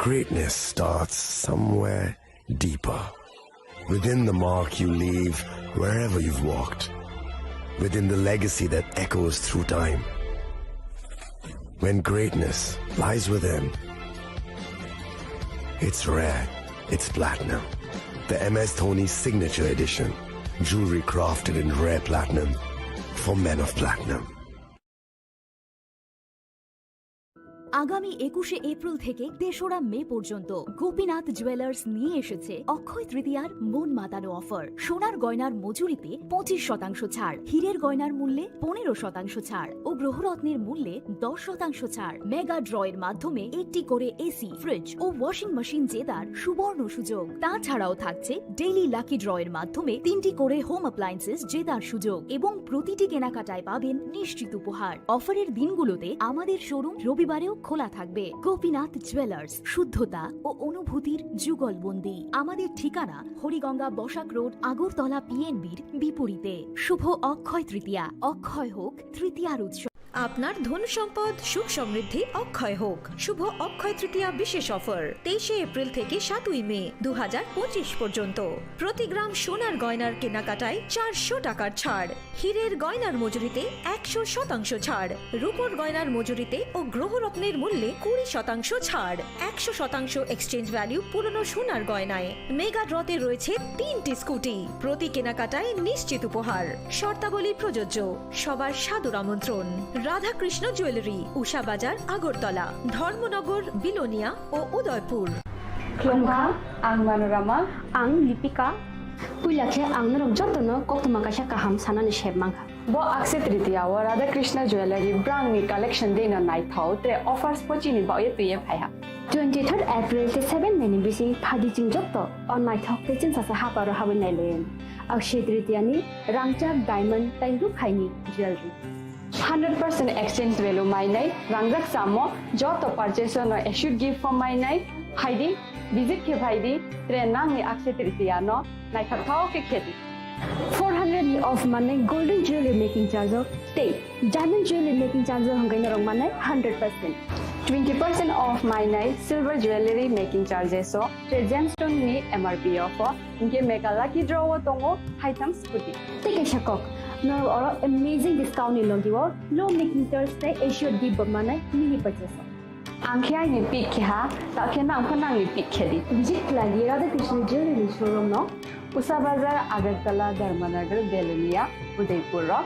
greatness starts somewhere deeper. Within the mark you leave wherever you've walked. Within the legacy that echoes through time. When greatness lies within, it's rare, it's platinum. The M S Dhoni Signature Edition. Jewelry crafted in rare platinum for men of platinum. আগামী একুশে এপ্রিল থেকে তেসরা মে পর্যন্ত গোপীনাথ জুয়েলার্স নিয়ে এসেছে অক্ষয় তৃতীয়ার মন মাতানো অফার। সোনার গয়নার মজুরিতে পঁচিশ শতাংশ ছাড়, হীরের গয়নার মূল্যে পনেরো শতাংশ ছাড় ও গ্রহরত্নের মূল্যে দশ শতাংশ ছাড়। মেগা ড্রয়ের মাধ্যমে একটি করে এসি, ফ্রিজ ও ওয়াশিং মেশিন জেতার সুবর্ণ সুযোগ। তাছাড়াও থাকছে ডেইলি লাকি ড্রয়ের মাধ্যমে তিনটি করে হোম অ্যাপ্লায়েন্সেস জেতার সুযোগ এবং প্রতিটি কেনাকাটায় পাবেন নিশ্চিত উপহার। অফারের দিনগুলোতে আমাদের শোরুম রবিবারেও খোলা থাকবে গোপীনাথ জুয়েলার্স, শুদ্ধতা ও অনুভূতির যুগলবন্দি। আমাদের ঠিকানা হরিগঙ্গা বসাক রোড, আগরতলা পিএনবির বিপরীতে। শুভ অক্ষয় তৃতীয়া, অক্ষয় হোক তৃতীয়ার উৎসব। আপনার ধন সম্পদ সুখ সমৃদ্ধি অক্ষয় হোক। শুভ অক্ষয় তৃতীয়া বিশেষ অফার, তেইশে এপ্রিল থেকে সাতই মে দু হাজার পঁচিশ পর্যন্ত। প্রতি গ্রাম সোনার গয়নার কেনাকাটায় চারশো টাকার ছাড়, হীরের গয়নার মজুরিতে একশো শতাংশ ছাড়, রূপোর গয়নার মজুরিতে ও গ্রহরত্নের মূল্যে কুড়ি শতাংশ ছাড়, একশো শতাংশ এক্সচেঞ্জ ভ্যালু পুরনো সোনার গয়নায়। মেগা ড্রতে রয়েছে তিনটি স্কুটি, প্রতি কেনাকাটায় নিশ্চিত উপহার। শর্তাবলী প্রযোজ্য। সবার সাদর আমন্ত্রণ। রাধাকৃষ্ণ জুয়েলারি, উষা বাজার, আগরতলা, ধর্মনগর, বিলোনিয়া ও Udaipur. Khulumkha, ang Manorama. Ang Lipika. Puila khe ang norok jotono koktwma kaisa kaham sanani sep mankha. Bo Akshaya Tritiya o Radhakrishna Jewellery brangni collection deno naithok tre offers pochini baoye twiye phaiha. Twenty third April tei seven May ni bising phadi chwng joto o naithok tei chwngsacha haparo habwi nailayan. Akshaya Tritiya ni rangchak diamond tei rukhaini jewellery. Hundred percent exchange value mainai, rangjak chamo, joto purchase no assured gift form mainai, phaidi, visit khe phaidi, tre nangni Akshaya Tritiya no naithok thao khe khedi. Four hundred ni off manai golden jewelry making charge o tei diamond jewelry making charge o hwnkhai norok manai hundred percent. Twenty percent off mainai silver jewelry making charges o tre gemstone ni M R P off o. Hinkhe mega lucky draw o tongo haitham scooty. Tei kaisa kok, norok oro amazing discount ni logi o low making charge tei assured gift bo manai mini purchase o. Ang khe aini pick khe ha, ta khe nang pho nangni pick khe di. Visit khlai di Radhakrishna Jewellery showroom no. Usa Bazar, Agartala, Dharmanagar, Belonia, Udaipur o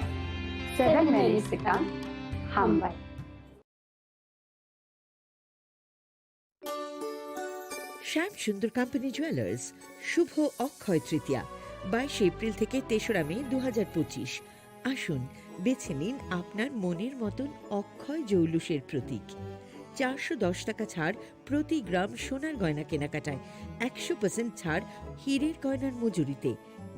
seven May ni swkang. Hambai. শ্যাম Sundar company jewellers, শুভ অক্ষয় তৃতীয়া, বাইশে এপ্রিল থেকে তেসরা মে দু হাজার পঁচিশ। আসুন, বেছে নিন আপনার মনের মতন অক্ষয় জৌলুসের প্রতীক। চারশো দশ টাকা ছাড় প্রতি গ্রাম সোনার গয়না কেনাকাটায়, একশো পার্সেন্ট ছাড় হীরের গয়নার মজুরিতে,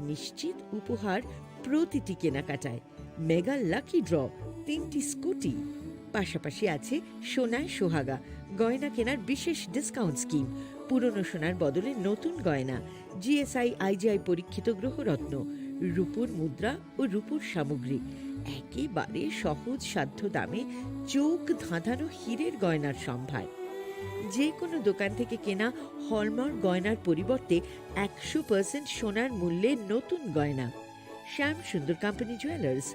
নিশ্চিত উপহার প্রতিটি কেনাকাটায়। মেগা লাকি ড্র, তিনটি স্কুটি, পাশাপাশি আছে সোনায় সোহাগা, গয়না কেনার বিশেষ ডিসকাউন্ট স্কিম, পুরনো সোনার বদলে নতুন গয়না, জিএসআই আইজিআই পরীক্ষিত গ্রহরত্ন, রূপোর মুদ্রা ও রূপোর সামগ্রী, একেবারে সহজ সাধ্য দামে চোখ ধাঁধানো হীরের গয়নার সম্ভার। যে কোনো দোকান থেকে কেনা হলমার্ক গয়নার পরিবর্তে একশো পার্সেন্ট সোনার মূল্যে নতুন গয়না। শ্যাম সুন্দর কোম্পানি জুয়েলার্স,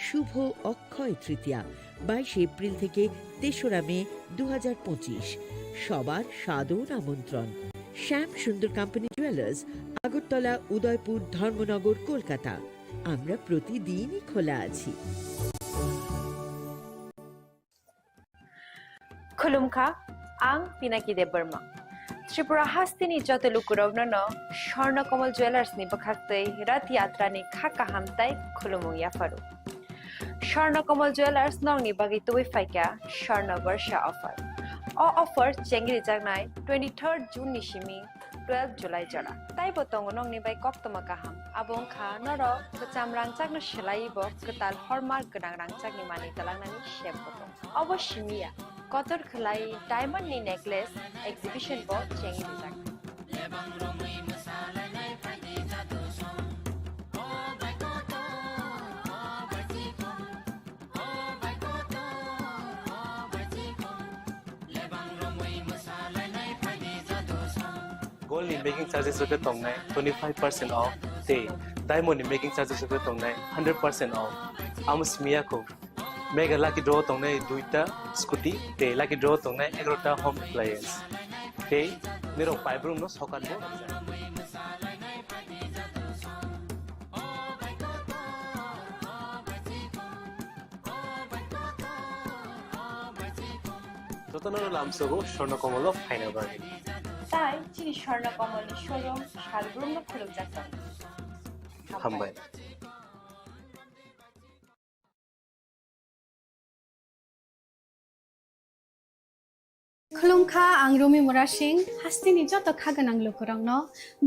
শুভ অক্ষয় তৃতীয়া, বাইশে এপ্রিল থেকে তেসরা মে দু হাজার পঁচিশ। সবার সাদর আমন্ত্রণ। শ্যাম সুন্দর কোম্পানি জুয়েলার্স, আগরতলা, উদয়পুর, ধর্মনগর, কলকাতা। আমরা প্রতিদিনই খোলা আছি। Khulumkha, ang Pinaki Debbarma. Tripura hasteni joto lukurokno no Swarna Kamal Jewellers ni bwkhaktwi Rath Yatra ni kha kaham tai khulumung yapharu. Swarna Kamal Jewellers nokni bagwi tubui phaikha Swarna Barsha offer. O offer chengrijaknai twenty third June ni simi twelve July jora. Taibo tongo nokni bai koktwma kaham. Abo wngkha norok kwcham rangchakno swlaiwi bo kwtal hallmark gwnang rangchakni manwi twlangnani sep bo tongo. Obo simi ya, kotor khwlai diamond ni necklace exhibition bo chengwi rijak. Gold ni making charges rok khe tongnai twenty five percent off, tei diamond ni making charges rok khe tongnai hundred percent off. Amo simi ya kho, mega lucky draw tongnai duita scooty, tei lucky draw tongnai egarota home appliance, tei nirok paibrumno sokat bo. Jotono lamsogo Swarna Kamal o phaina bagwi. Tai chini Swarna Kamal ni showroom salbrumno khulukjak tongo. Hambai. Khulumkha, ang Rumi Murasing, hasteni joto kha gwnang lukurokno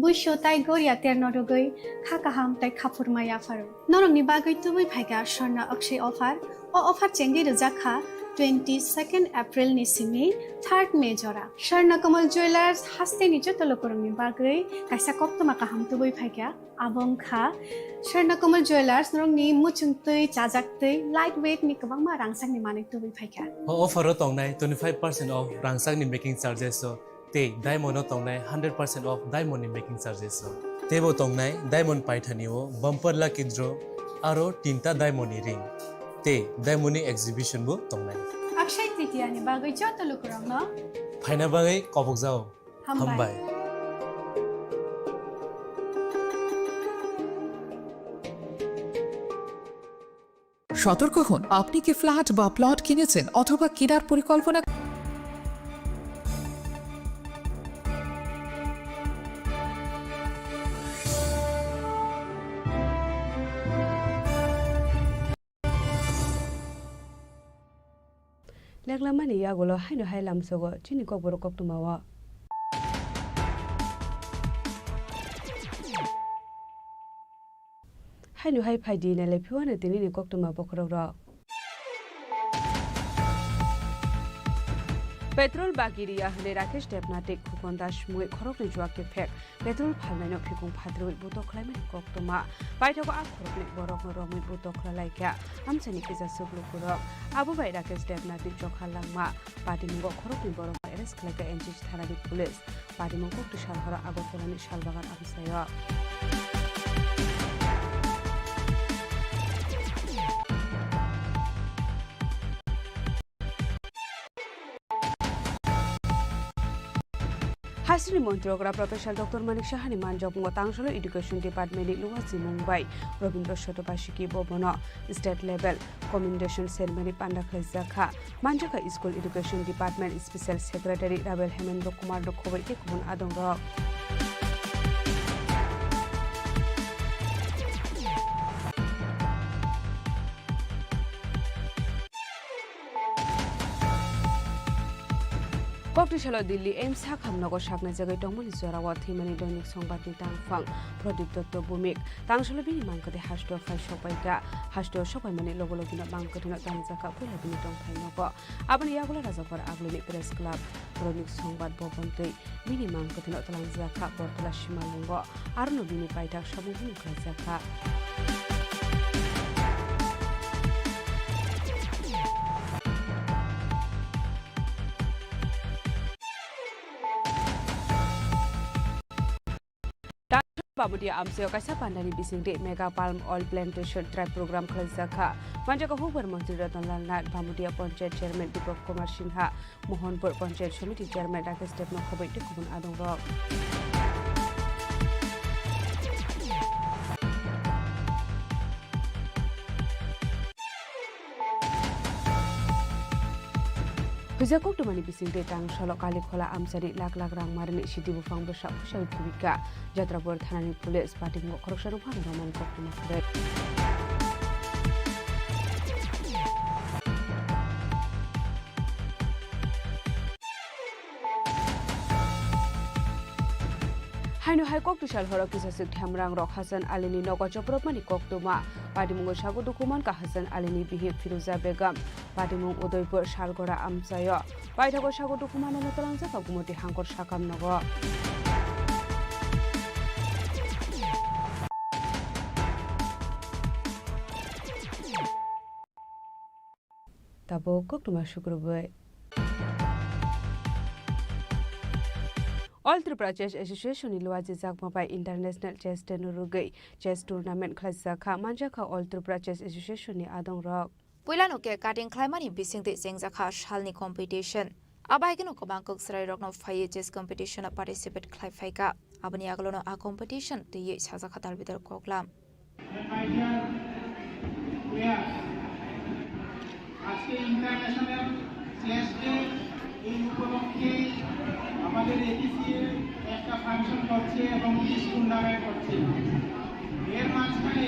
buisu tai goria terno rwgwi kha kaham tai khaphurma yapharu. Norokni bagwi tubui phaikha Swarna Akshaya offer. O offer chengwi rwjak kha twenty second April ni simi third May jora Swarna Kamal Jewellers hasteni joto lukurokni bagwi kaisa koktwma kaham tubui phaikha. Abo wngkha Swarna Kamal Jewellers norokni muchungtwi, chajaktwi, light weight ni kwbangma rangchakni manwi tubui phaikha. O offer o tongnai twenty five percent off rangchakni making charges o. Tei diamond o tongnai hundred percent off diamond ni making charges o. Teibo tongnai diamond paithani o bumper lucky draw aro tinta diamond ni ring. Tei diamond ni exhibition bo tongnai. Akshay Tritiya ni bagwi joto lukurokno phaina bagwi kobokjao. Hambai. Hambai. সতর্ক হন, আপনি কি ফ্ল্যাট বা প্লট কিনেছেন অথবা কেনার পরিকল্পনা Leklamani yagulo haino hai lamsogo chini kokborok koktwmao. Haino hai phaidi nailai phiwano tinini koktwma bokhorokrok. Petrol bagi riya hwnwi Rakesh Debnath tei Khukon Das mui khoroknwi juak kephek. Petrol phalnaino phikung phatrwi butok khlaimani koktwma. Paithago a khoroknwi borokno romwi butok khlai laikha amchaini kisa chuklukurok. Abo bai Rakesh Debnathni chokha langma. Patimungo khoroknwi borokno arrest khlaikha N C C thanani police. Patimung kokti salhoro Agartalani Salbagan amchaio. Haisini montrogra Professor Doctor Manik Sahani manjakmungo Tangsalo Education Department ni luwa chimung bai Robindra Sotobasiki bo bono state level commendation ceremony panda khlaijak kha. Manjakha School Education Department Special Secretary Rabel Hemendra Kumar no khoboi tei kubun adongrok. Kokti salo Delhi AIIMS sakhamnogo saknai jagwi tongmani jorao thwimani Doinik Songbatni tangphang Pradip Dotto Bhumik. Tangsalo bini mangkwthwi hasteo phai sokpaikha. Hasteo sokpaimani logo logino mangkwthwino tangjakha puila bini tongthai nogo. Aboni yagulo Rajakhor Agulini Press Club, Doinik Songbat Bhavan tei bini mangkwthwino twlangjakha Bortola Simalwngo. Arono bini paithak samung hwnwi khlaijakha. Bamudia amchaio kaisa pandani bisingtwi Mega Palm Oil Plantation Drive program khlaijakha. Manjakha hukbar montri Ratan Lal Nath, Bamudia Panchayat Chairman Deepak Kumar Sinha, Mohanpur Panchayat Samiti Chairman Rakesh Debno khoboi tei kubun adongrok. Huijak koktwmani bisingtwi Tangsalo Kalikhola amchani lak lak rang marini sidi buphang bwsa puisa khibika. Jatrapur thanani police patimungo khoroksa nokphano romani koktwma kwrwi. Haino hai kokti sal horo kisaswk themrang rok Hasan Alini nogo chopropmani koktwma. Patimungo sago dukhu mankha Hasan Alini bihik Firuza Begum. Patimung Udaipur Salgora amchaio. Paithago sago dukhu manano twlangjak Gumoti Hangkor sakam nogo. Tabuk koktwma sukrubwi. All Tripura Chess Association ni luajijakma bai International Chess Day no rwgwi chess tournament khlaijakha, manjakha All Tripura Chess Association ni adongrok. Puilano cake cutting khlaimani bisingtwi chengjakha salni competition. Abo hai kheno kwbang kok chwrairokno phaiwi chess competition-o participate khlai phaikha. Aboni agulono a competition twiwi sajakha dalbidal koklam. My dear players, আজকে international chess day, এই উপলক্ষে আমাদের এটিসিএ একটা ফাংশন করছে এবং quiz tournament করছে। এর মাঝখানে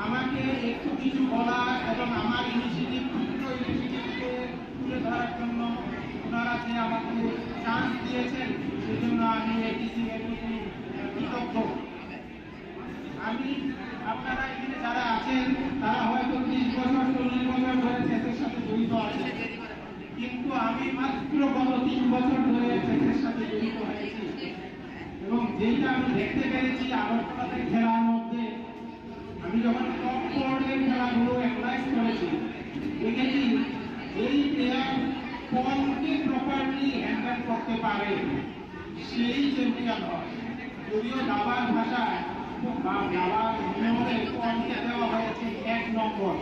আমাকে একটু কিছু বলার এবং আমার ইনিশিয়েটিভ, ক্ষুদ্র ইনিশিয়েটিভকে তুলে ধরার জন্য ওনারা যে আমাকে চান্স দিয়েছেন, সেজন্য আমি এটিসিএর প্রতি কৃতজ্ঞ। আমি, আপনারা এখানে যারা আছেন, তারা হয়তো ত্রিশ বছর, চল্লিশ বছর ধরে চেসের সাথে জড়িত আছেন। কিন্তু আমি মাত্র গত তিন বছর ধরে এই পেশার সাথে জড়িত হয়েছি এবং যেটা আমি দেখতে পেরেছি আগরতলাতে খেলার মধ্যে, আমি যখন টপ ফোর্ডের খেলাগুলো অ্যানালাইজ করেছি, দেখেছি এই প্লেয়ার ফর্মকে প্রপারলি হ্যান্ডেল করতে পারে, সেই চ্যাম্পিয়ন হয়। যদিও দাবার ভাষায় বা দাবার নিয়মে ফর্মকে দেওয়া হয়েছে এক নম্বর,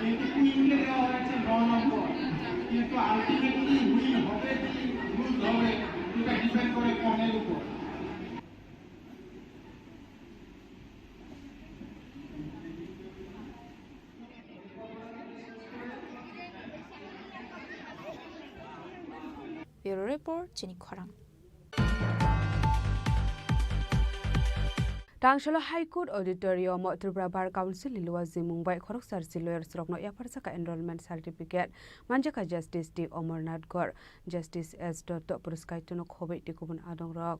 কিন্তু কুইনকে দেওয়া হয়েছে ন নম্বর। কিন্তু আলটিমেটলি উইন হবে কি লুজ হবে, এটা ডিপেন্ড করে পনের উপর। Bureau Report, Chini Khorang. Tangshalo High Court Auditorium o Tripura Bar Council ni luwa jimung bai khoroksa rsi lawyers rokno yapharjakha enrollment certificate manjakha Justice T Amarnath Gore, Justice S Dotto, Puruskaitono Khoboi tei kubun adongrok.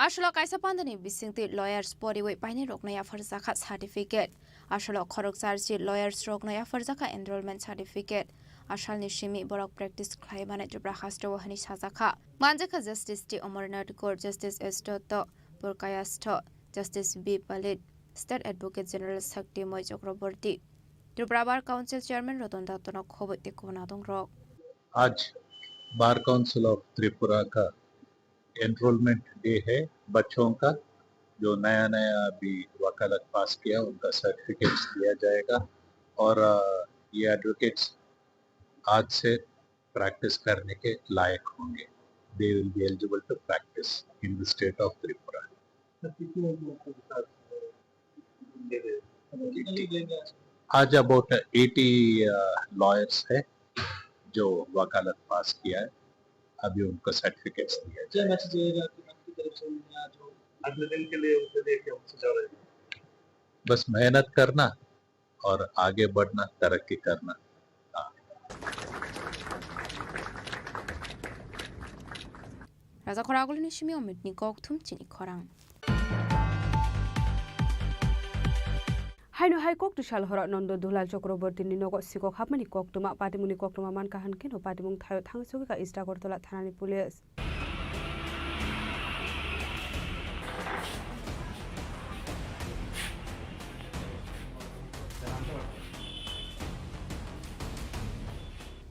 Aswk kaisa pandani bisingtwi lawyers poriwi painai rokno yapharjakha certificate. Aswk khoroksa rsi lawyers rokno yapharjakha enrollment certificate. Asalni simi borok practice khlai mani Tripura hasteo hwnwi sajakha. Manjakha Justice T Amarnath Gore, Justice S Dotto, Purkayastho, Justice B Palit, State Advocate General Shaktimoi Chakraborty, Tripura Bar Council Chairman Ratan Dattono khoboi tei kubun adongrok. आज bar council of Tripura का enrolment day है बच्चों का, जो नया नया अभी वकालत पास किया, उनका सर्टिफिकेट्स दिया जाएगा। और, अ, ये एडवोकेट्स आज से प्रैक्टिस करने के लायक होंगे। They will be eligible to practice in the state of Tripura। आज अबाउट एटी लॉयर्स है जो वकालत पास किया है, अभी उनको सर्टिफिकेट्स दिया जाएगा। क्या मैसेज रहेगा आपकी तरफ से उन्हें आज जो अगले दिन के लिए उनके लिए क्या मैसेज आ रहा है? बस मेहनत करना और आगे बढ़ना, तरक्की करना। हाँ। Raja Khoragulini simi Omitni kokthum chini khorang. Haino hai kok twsal horo Nondo Dulal Chakrabortini nogo sikok hapmani koktwma, patimungni koktwma mankha hwnkhe no patimung thaio thang sogwikha East Agartala thanani police.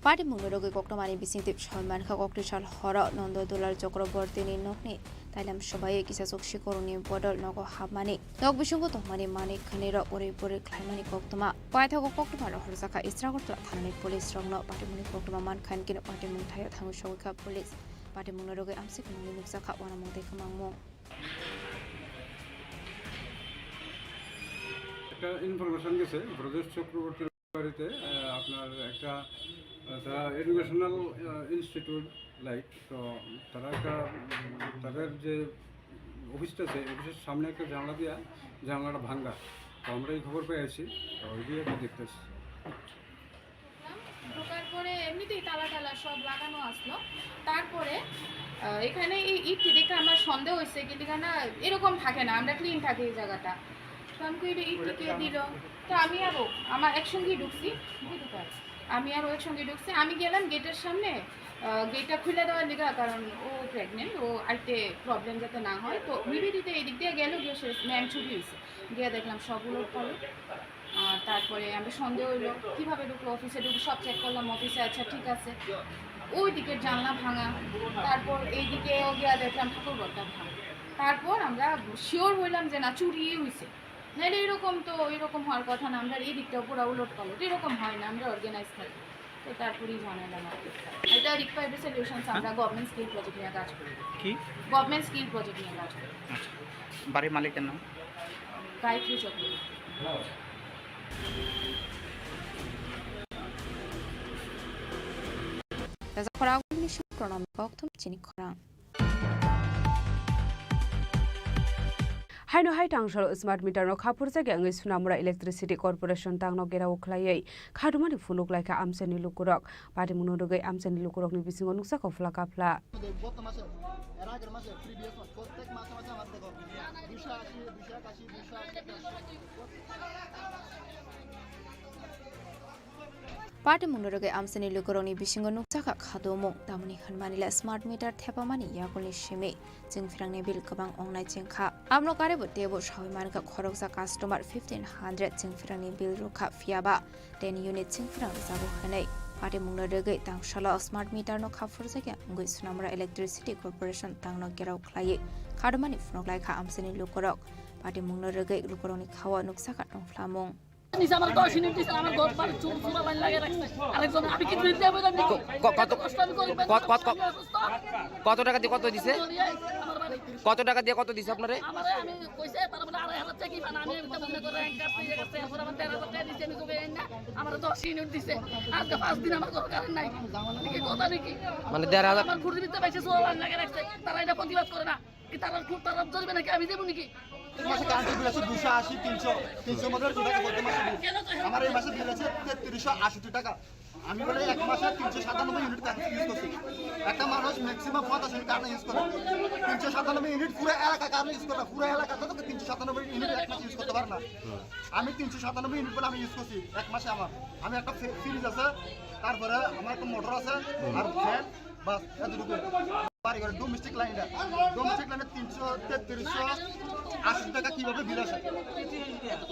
Patimungni rogwi koktwmani bisingtwi soi mankha, kok twsal horo Nondo Dulal Chakrabortini nokni tailam swbaiwi kisachuk sikurokni bodol nogo hapmani, nok bisingo tongmani manwi khwnwi rok uri buri khlaimani koktwma. Paithago koktwma rohorjakha East Agartala thanani police rokno. Patimungni koktwma mankha hinkhe patimung thaio thangwi sogwikha police. Patimungni rogwi amsik nungwi nukjakha uanamung tei kwmangmung. একটা ইনফরমেশন গেছে ব্রজেশ চক্রবর্তীর বাড়িতে, আহ, আপনার একটা, আহ, তারা এডুকেশনাল, আহ, institute like, তো তারা একটা, উম, তাদের যে অফিসটা আছে, অফিসের সামনে একটা জানলা দিয়া জানলাটা ভাঙ্গা। তো আমরা এই খবর পেয়ে আইছি, তো ওই দিয়ে একটা দেখতেছি। ঢোকার পরে এমনিতেই তালা টালা সব লাগানো আসলো। তারপরে, আহ, এখানে এই ইটটি দেখে আমার সন্দেহ হয়েছে, কিন্তু কেন এরকম থাকে না, আমরা ক্লিন থাকে এই জায়গাটা। তো আমি কই, "এটা ইটটি কে দিল?" তো আমি আরো, আমার একসঙ্গেই ঢুকছি, বুঝতে পারো। আমি আরো একসঙ্গে ঢুকছি। আমি গেলাম গেটের সামনে, আহ, গেটটা খুলে দেওয়ার লিগা, কারণ ও প্রেগনেন্ট, ও আইতে প্রবলেম যাতে না হয়। তো নিবেদিতা এদিক দিয়ে গেল, গিয়ে সে ম্যাম ছুটি হয়েছে, গিয়ে দেখলাম সব উলট পালট। আর তারপরে আমরা সন্দেহ হইলো, কিভাবে ঢুকলো, অফিসে ঢুকে সব চেক করলাম, অফিসে আচ্ছা ঠিক আছে। ওই দিকের জানলা ভাঙা, তারপর এইদিকেও গিয়া দেখলাম ঠাকুর ঘরটা ভাঙা। তারপর আমরা শিওর হইলাম যে না, চুরি হইছে, নাইলে এরকম তো, এরকম হওয়ার কথা না। আমরা এই দিকটাও পুরো উলট পালট, এরকম হয় না, আমরা অর্গানাইজ থাকি। তো তারপরেই জানালাম আর কি। এটা রিকোয়ার্ড সলিউশনস, আমরা গভর্নমেন্ট স্কিল প্রজেক্ট নিয়ে কাজ করি। কি? গভর্নমেন্ট স্কিল প্রজেক্ট নিয়ে কাজ করি। আচ্ছা, বাড়ির মালিকের নাম? গায়ত্রী Chakraborty. Khorang ni simi Pranam Kokthum chini khorang. Haino hai tangsalo smart meter no khaphurjak ya wngwi Sonamura Electricity Corporation tangno gerao khlaiwi khadumani phunuk laikha amchaini lukurok. Patimungno rwgwi amchaini lukurokni bisingo nuksa kophla kaphla. গত মাসে, এর আগের মাসে, প্রিভিয়াস মাস, প্রত্যেক মাসে মাসে আমার দেখো দুইশো আশি, দুইশো একাশি, দুইশো আশি। Patimungno rwgwi amchaini lukurokni bisingo nukjakha khadumung, tamoni hwnmani le smart meter thepamani yakulni simi chwngphrangni bill kwbang wngnai chwngkha. Amno karebo teibo sawi mankha khoroksa customer fifteen hundred chwngphrangni bill rwkha, phiyaba ten unit chwngphrang rwjago hwnwi. Patimungno rwgwi tangsalo smart meter no khaphurjakya wngwi Sonamura Electricity Corporation tangno gerao khlaiwi khadumani phunuk laikha amchaini lukurok. Patimungno rwgwi lukurokni khao nukjakha tongphlamung. নিচে আমার দশ ইউনিট দিছে, আমার ঘর বাড়ি চুর চুরা বাইন লাগিয়ে রাখছে। আরেকজন, আমি কি দুই দিয়ে বললাম নাকি? ক-, ক-, কত, কষ্ট আমি করি, কত, কত, কত, আমি অসুস্থ। কত টাকা দিয়ে কত দিছে? আমার বাড়ি। কত টাকা দিয়ে কত দিছে আপনারে? আমারে আমি কইছে, তারা বলে আড়াই হাজার টাকা কি পান, আমি এটা বন্ধ করে এক কাজ দিয়ে গেছে, এরপর আমার তেরো হাজার টাকা দিছে, আমি জমি আইন না, আমার দশ ইউনিট দিছে। আজকে পাঁচ দিন আমার ঘর কারেন্ট নাই। এটা কি কথা নাকি? মানে দেড় হাজার? আমার ঘুরে দিতে পাইছে, চুরা বাইন লাগিয়ে রাখছে, তারা এটা প্রতিবাদ করে না। কি তারা খুব তারা ধরবে নাকি? আমি দেবো নাকি? এক মাসে কারেন্টের বিল আছে দুশো আশি, তিনশো, তিনশো মতো টাকা প্রতি মাসে বিল। আমার এই মাসে বিল আছে তেত্রিশশো আষট্টি টাকা। আমি বলে এক মাসে তিনশো সাতানব্বই ইউনিট কারেন্ট ইউজ করছি। একটা মানুষ ম্যাক্সিমাম পঞ্চাশ ইউনিট কারেন্ট ইউজ করে। তিনশো সাতানব্বই ইউনিট পুরো এলাকা কারেন্ট ইউজ করে না। পুরো এলাকা তো তিনশো সাতানব্বই ইউনিট এক মাসে ইউজ করতে পারে না। আমি তিনশো সাতানব্বই ইউনিট বলে আমি ইউজ করছি এক মাসে আমার। আমি একটা ফ্রি-, ফ্রিজ আছে, তারপরে আমার একটা মোটর আছে, আর ফ্যান, বাস, এতটুকু। বাড়ি ঘরে ডোমেস্টিক লাইন এটা। ডোমেস্টিক লাইনে তিনশো, তেত্রিশশো আশি টাকা কিভাবে বিল আসে?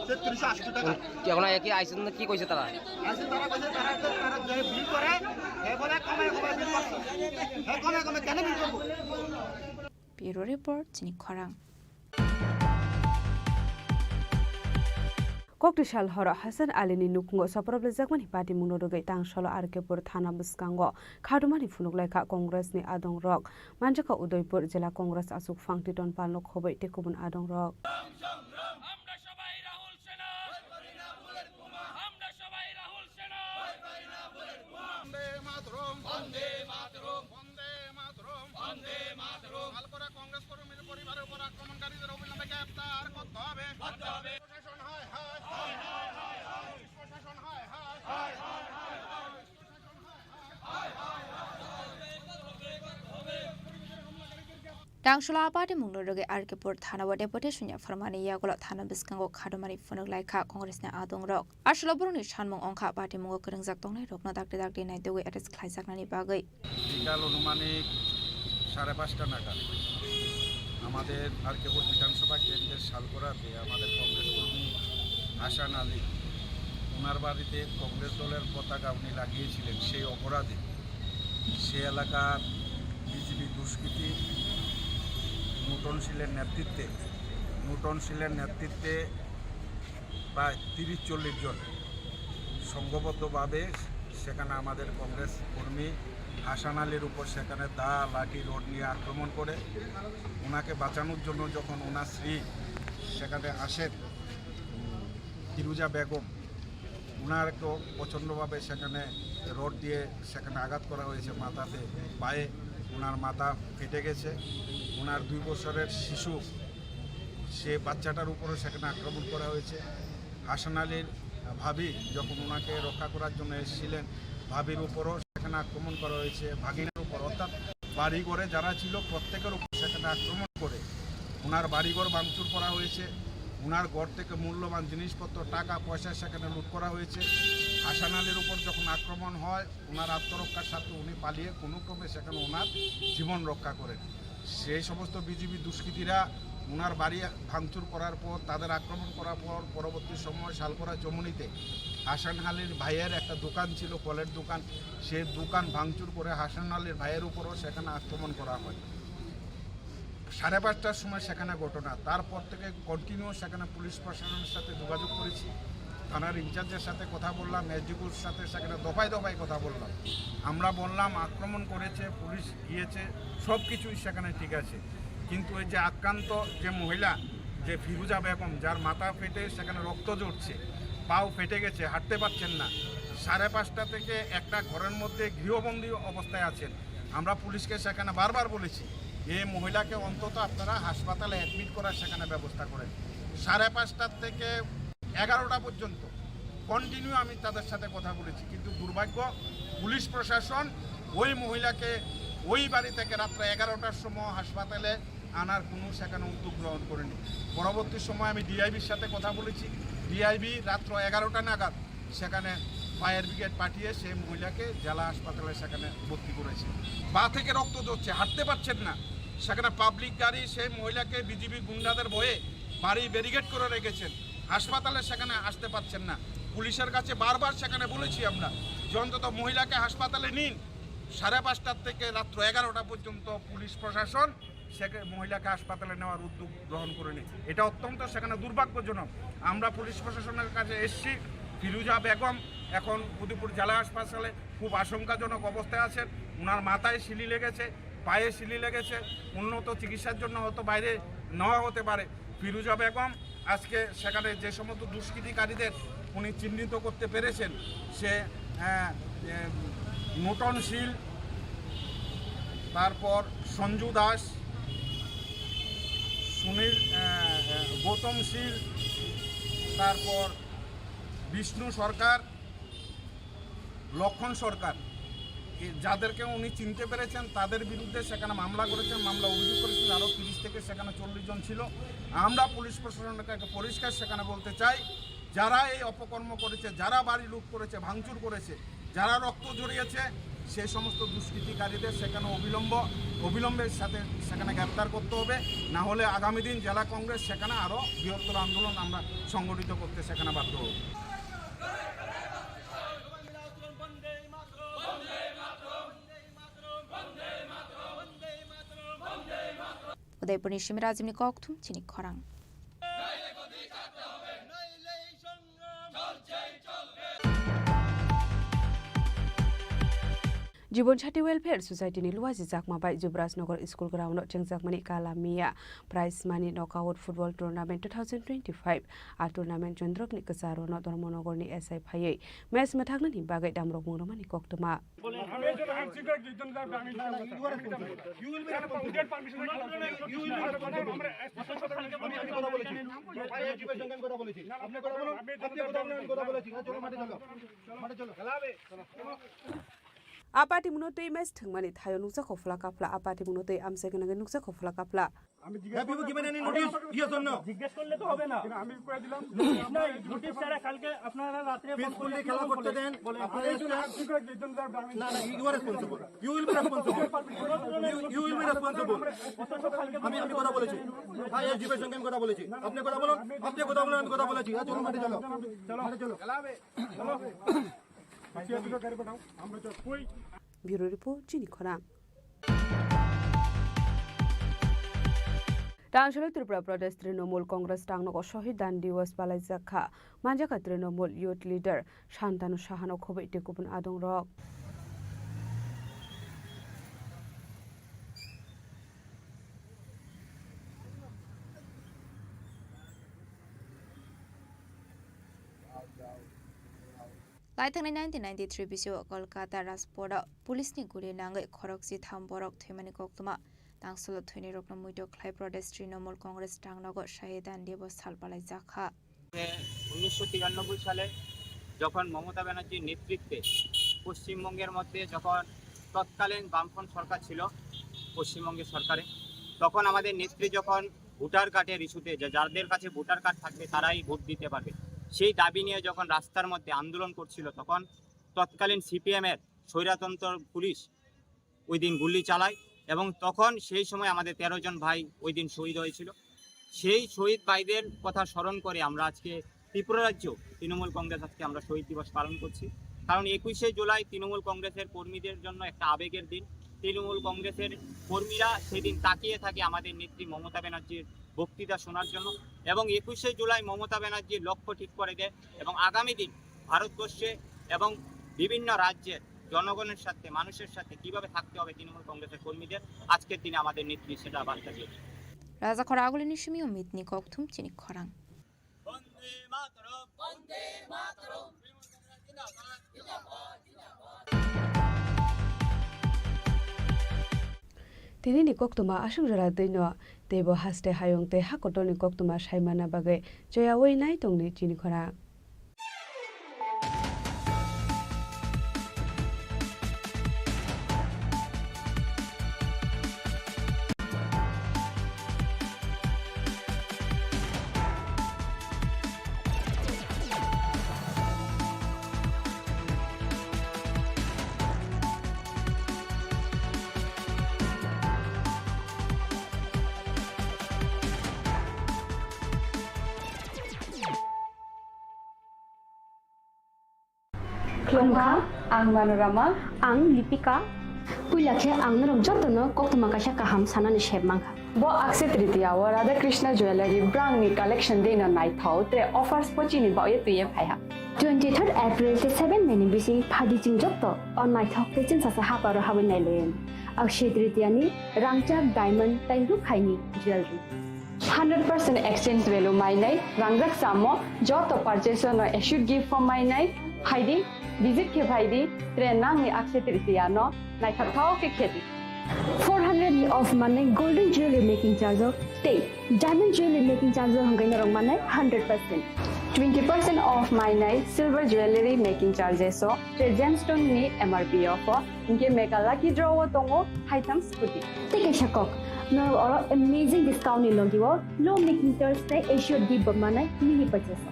তেত্রিশশো আশি টাকা। কি এখন কি আইসন না কি কইছে তারা? আইসন তারা কইছে তারা একটা, তারা যে বিল করে, হে বলে কমে কমে বিল করছে। হে কমে কমে কেন বিল করবো? Bureau Report, chini khorang. Kokti sal horo Hasan Ali ni nukhungo soproblejakmani patimungno rwgwi tangsalo R K Pur thana bwskango khadumani phunuk laikha Congress ni adongrok. Manjakha Udaipur Jila Congress achukphang Titon Palno khobwi tei kubun adongrok. আমরা সবাই রাহুল সেনা। আমরা সবাই রাহুল সেনা। বন্দে মাতরম। বন্দে মাতরম। বন্দে মাতরম। বন্দে মাতরম। শালকরা কংগ্রেস কর্মীর পরিবারের উপর আক্রমণকারীদের অবিলম্বে গ্রেফতার করতে হবে। করতে হবে। প্রশাসন হায় হায়। হায়, হায়, হায়, হায়। পুলিশ প্রশাসন হায় হায়। হায়, হায়, হায়, হায়। Tangshula a patimungno rwgwi R K Pur thana o deputation yapharmani yagulo thana bwskango khadumani phunuk laikha Congress ni adongrok. Aswklo borokni sanmung wngkha patimungo kwrwngjak tongnairokno dakti dakti naitugwi arrest khlaijaknani bagwi. বিকাল আনুমানিক সাড়ে পাঁচটা নাগাদ আমাদের আর কে পুর বিধানসভা কেন্দ্রের শালকরাতে আমাদের কংগ্রেস কর্মী হাসান আলী, ওনার বাড়িতে কংগ্রেস দলের পতাকা উনি লাগিয়েছিলেন, সেই অপরাধে সে এলাকার বিজেপি দুষ্কৃতী নুটন শীলের নেতৃত্বে, নুটন শীলের নেতৃত্বে প্রায় তিরিশ চল্লিশ জন সংঘবদ্ধভাবে সেখানে আমাদের কংগ্রেস কর্মী হাসান আলীর উপর সেখানে দা, লাঠি, রড নিয়ে আক্রমণ করে। ওনাকে বাঁচানোর জন্য যখন ওনার স্ত্রী সেখানে আসেন, ফিরুজা বেগম, ওনার একটু প্রচণ্ডভাবে সেখানে রড দিয়ে সেখানে আঘাত করা হয়েছে মাথাতে, পায়ে। ওনার মাথা ফেটে গেছে। ওনার দুই বছরের শিশু, সে বাচ্চাটার উপরও সেখানে আক্রমণ করা হয়েছে। হাসান আলীর ভাবি যখন ওনাকে রক্ষা করার জন্য এসেছিলেন, ভাবির উপরও সেখানে আক্রমণ করা হয়েছে, ভাগিনার উপর, অর্থাৎ বাড়িঘরে যারা ছিল প্রত্যেকের উপর সেখানে আক্রমণ করে ওনার বাড়িঘর ভাঙচুর করা হয়েছে। ওনার ঘর থেকে মূল্যবান জিনিসপত্র, টাকা পয়সা সেখানে লুট করা হয়েছে। হাসান আলীর উপর যখন আক্রমণ হয়, ওনার আত্মরক্ষার স্বার্থে উনি পালিয়ে কোনো ক্রমে সেখানে ওনার জীবন রক্ষা করেন। সেই সমস্ত বিজেপি দুষ্কৃতীরা ওনার বাড়ি ভাঙচুর করার পর, তাদের আক্রমণ করার পর, পরবর্তী সময় শালকরা চমুনিতে হাসান আলীর ভাইয়ের একটা দোকান ছিল, ফলের দোকান, সেই দোকান ভাঙচুর করে হাসান আলীর ভাইয়ের উপরও সেখানে আক্রমণ করা হয়। সাড়ে পাঁচটার সময় সেখানে ঘটনা, তারপর থেকে কন্টিনিউ সেখানে পুলিশ প্রশাসনের সাথে যোগাযোগ করেছি, থানার ইনচার্জের সাথে কথা বললাম, এসডিপিওর সাথে সেখানে দফায় দফায় কথা বললাম। আমরা বললাম আক্রমণ করেছে, পুলিশ গিয়েছে, সব কিছুই সেখানে ঠিক আছে, কিন্তু এই যে আক্রান্ত যে মহিলা, যে ফিরুজা বেগম, যার মাথা ফেটে সেখানে রক্ত ঝরছে, পাও ফেটে গেছে, হাঁটতে পারছেন না, সাড়ে পাঁচটা থেকে একটা ঘরের মধ্যে গৃহবন্দী অবস্থায় আছেন। আমরা পুলিশকে সেখানে বারবার বলেছি, এই মহিলাকে অন্তত আপনারা হাসপাতালে অ্যাডমিট করার সেখানে ব্যবস্থা করেন। সাড়ে পাঁচটার থেকে এগারোটা পর্যন্ত কন্টিনিউ আমি তাদের সাথে কথা বলেছি, কিন্তু দুর্ভাগ্য, পুলিশ প্রশাসন ওই মহিলাকে ওই বাড়ি থেকে রাত্র এগারোটার সময় হাসপাতালে আনার কোনো সেখানে উদ্যোগ গ্রহণ করেনি। পরবর্তী সময় আমি ডিআইবির সাথে কথা বলেছি। ডিআইবি রাত্র এগারোটা নাগাদ সেখানে ফায়ার ব্রিগেড পাঠিয়ে সেই মহিলাকে জেলা হাসপাতালে সেখানে ভর্তি করেছে। পা থেকে রক্ত ঝরছে, হাঁটতে পারছেন না। সেখানে পাবলিক গাড়ি সেই মহিলাকে বিজিবি গুন্ডাদের ভয়ে বাড়ি ব্যারিকেড করে রেখেছেন, হাসপাতালে সেখানে আসতে পারছেন না। পুলিশের কাছে বারবার সেখানে বলেছি আমরা যে অন্তত মহিলাকে হাসপাতালে নিন। সাড়ে পাঁচটার থেকে রাত্র এগারোটা পর্যন্ত পুলিশ প্রশাসন সেকে-, মহিলাকে হাসপাতালে নেওয়ার উদ্যোগ গ্রহণ করেনি। এটা অত্যন্ত সেখানে দুর্ভাগ্যজনক। আমরা পুলিশ প্রশাসনের কাছে এসছি, ফিরুজা বেগম এখন উদয়পুর জেলা হাসপাতালে খুব আশঙ্কাজনক অবস্থায় আছেন। ওনার মাথায় সিলি লেগেছে, পায়ে সিলি লেগেছে, উন্নত চিকিৎসার জন্য হয়তো বাইরে নেওয়া হতে পারে। ফিরুজা বেগম আজকে সেখানে যে সমস্ত দুষ্কৃতিকারীদের উনি চিহ্নিত করতে পেরেছেন, সে, আহ, এ, নূতন শীল, তারপর সঞ্জু দাস, সুনীল, আহ, আহ, গৌতম শীল, তারপর বিষ্ণু সরকার, লক্ষণ সরকার, এ, যাদেরকে উনি চিনতে পেরেছেন, তাদের বিরুদ্ধে সেখানে মামলা করেছেন, মামলা অভিযোগ করেছেন, আরও তিরিশ থেকে সেখানে চল্লিশ জন ছিল। আমরা পুলিশ প্রশাসনকে একটা পরিষ্কার সেখানে বলতে চাই, যারা এই অপকর্ম করেছে, যারা বাড়ি লুট করেছে, ভাঙচুর করেছে, যারা রক্ত ঝরিয়েছে, সেই সমস্ত দুষ্কৃতিকারীদের সেখানে অবিলম্ব, অবিলম্বের সাথে সেখানে গ্রেপ্তার করতে হবে, না হলে আগামী দিন জেলা কংগ্রেস সেখানে আরও বৃহত্তর আন্দোলন আমরা সংগঠিত করতে সেখানে বাধ্য হব। Udaipurni Simirajimni kokthum chini khorang. Jibon Sati Welfare Society ni luaji jakma bai Jubraj Nagar School Ground no chengjakmani Kala Miya Prize Money Knockout Football Tournament two thousand twenty-five. A tournament Chandrop ni kwcharo no Dharmanagar ni S I phaiwi match mwthaknani bagwi damrok mung rwmani koktwma. A party mungno twi match thwngmani thaio nukjakha phla kaphla, a party mungno twi amchai gwnangwi nukjakha phla kaphla. হ্যাঁ, বিভু, given any notice? Yes or no? জিজ্ঞেস করলে তো হবে না। নোটিশ নাই, নোটিশ ছাড়া কালকে আপনারা রাত্রে ফোন করে পিসফুলি খেলা করতে দেন। বলে, আপনারা এই জন্য এসছেন। না, না, you are responsible. You will be responsible. You, you will be responsible. অথচ কালকে আমি, আমি কথা বলেছি। হ্যাঁ, এসডিপির সঙ্গে আমি কথা বলেছি। আপনি কথা বলুন, আপনি কথা বলুন, আমি কথা বলেছি। হ্যাঁ, চলো, মাঠে চলো। মাঠে চলো। Bureau Report, Chini Khorang. Tangsholo Tripura Pradesh Trinamool Congress tangnogo Shahid Dan Diwas palaijak kha. Manjakha Trinamool Youth Leader Shantanu Sahano khobwi tei kubun adongrok. Laithangnai nineteen ninety-three bisio Kolkata Rajporo police ni guli nangwi khorokchi tham borok thwimani koktwma. Tangsholo thwinirokno muito khlai Pradesh Trinamool Congress tangnogo Shahid Dan Diwas sal palaijak kha. উনিশশো তিরানব্বই সালে যখন মমতা ব্যানার্জির নেতৃত্বে পশ্চিমবঙ্গের মধ্যে যখন তৎকালীন বামফ্রন্ট সরকার ছিল পশ্চিমবঙ্গের সরকারে, তখন আমাদের নেত্রী যখন ভোটার কার্ডের ইস্যুতে, যে যাদের কাছে ভোটার কার্ড থাকবে তারাই ভোট দিতে পারবে, সেই দাবি নিয়ে যখন রাস্তার মধ্যে আন্দোলন করছিল, তখন তৎকালীন সিপিএম এর স্বৈরতন্ত্র পুলিশ ওই দিন গুলি চালায় এবং তখন সেই সময় আমাদের তেরো জন ভাই ওই দিন শহীদ হয়েছিল। সেই শহীদ ভাইদের কথা স্মরণ করে আমরা আজকে ত্রিপুরা রাজ্য তৃণমূল কংগ্রেস আজকে আমরা শহীদ দিবস পালন করছি। কারণ একুশে জুলাই তৃণমূল কংগ্রেসের কর্মীদের জন্য একটা আবেগের দিন। তৃণমূল কংগ্রেসের কর্মীরা সেদিন তাকিয়ে থাকে আমাদের নেত্রী মমতা ব্যানার্জির বক্তৃতা শোনার জন্য। এবং একুশে জুলাই মমতা ব্যানার্জি লক্ষ্য ঠিক করে দেয় এবং আগামী দিন ভারতবর্ষে এবং বিভিন্ন রাজ্যের জনগণের সাথে, মানুষের সাথে কিভাবে থাকতে হবে তৃণমূল কংগ্রেসের কর্মীদের, আজকের দিনে আমাদের নেত্রী সেটা বার্তা দিয়েছে। Rajakhor agulini simi o mitni kokthum chini khorang. Tini ni koktwma aswk jora twi no, teibo haste hayung tei ha kotor ni koktwma sai manna bagwi choyaui nai tongdi chini khorang. Khulumkha, ang Manorama. Ang Lipika. Puila khe ang norok jotono koktwma kaisa kaham sanani sep mankha. Bo Akshaya Tritiya o Radha Krishna Jewellery brangni collection dei no naithok tre offers bo chini baoye twiye phaiha. Twenty third April tei seven May ni bising phadi chwng joto o naithok tei chwngsasa haparo habwi nailayan. Akshaya Tritiya ni rangchak diamond tei rukhaini jewellery. Hundred percent exchange value mainai, rangjak samo joto purchase no assured gift form mainai, phaidi, visit khe phaidi, tre nangni Akshaya Tritiya no naithokthok khe khedi. Four hundred ni off manai golden jewelry making charge o tei diamond jewelry making charge o hwnkhai norok manai hundred percent. Twenty percent off mainai silver jewelry making charges o tre gemstone ni M R P off o. Hinkhe mega lucky draw o tongo haitham scooty. Tei kaisa kok, norok oro amazing discount ni logi o low making charge tei assured gift bo manai mini purchase o.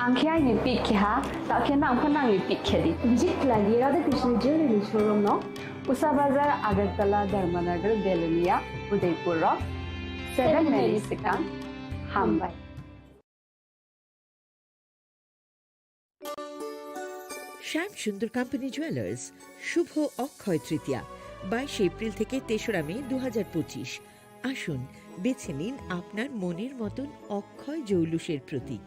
Ang khe aini pick khe ha, ta khe nang pho nangni pick khe di. Visit khlai di Radha Krishna Jewelry ni showroom no. Usa Bazar, Agartala, Dharmanagar, Belonia, Udaipur o seven May ni swkang. Hambai. শ্যাম Sundar company jewellers, শুভ অক্ষয় তৃতীয়া, বাইশে এপ্রিল থেকে তেসরা মে দু হাজার পঁচিশ। আসুন, বেছে নিন আপনার মনের মতন অক্ষয় জৌলুসের প্রতীক।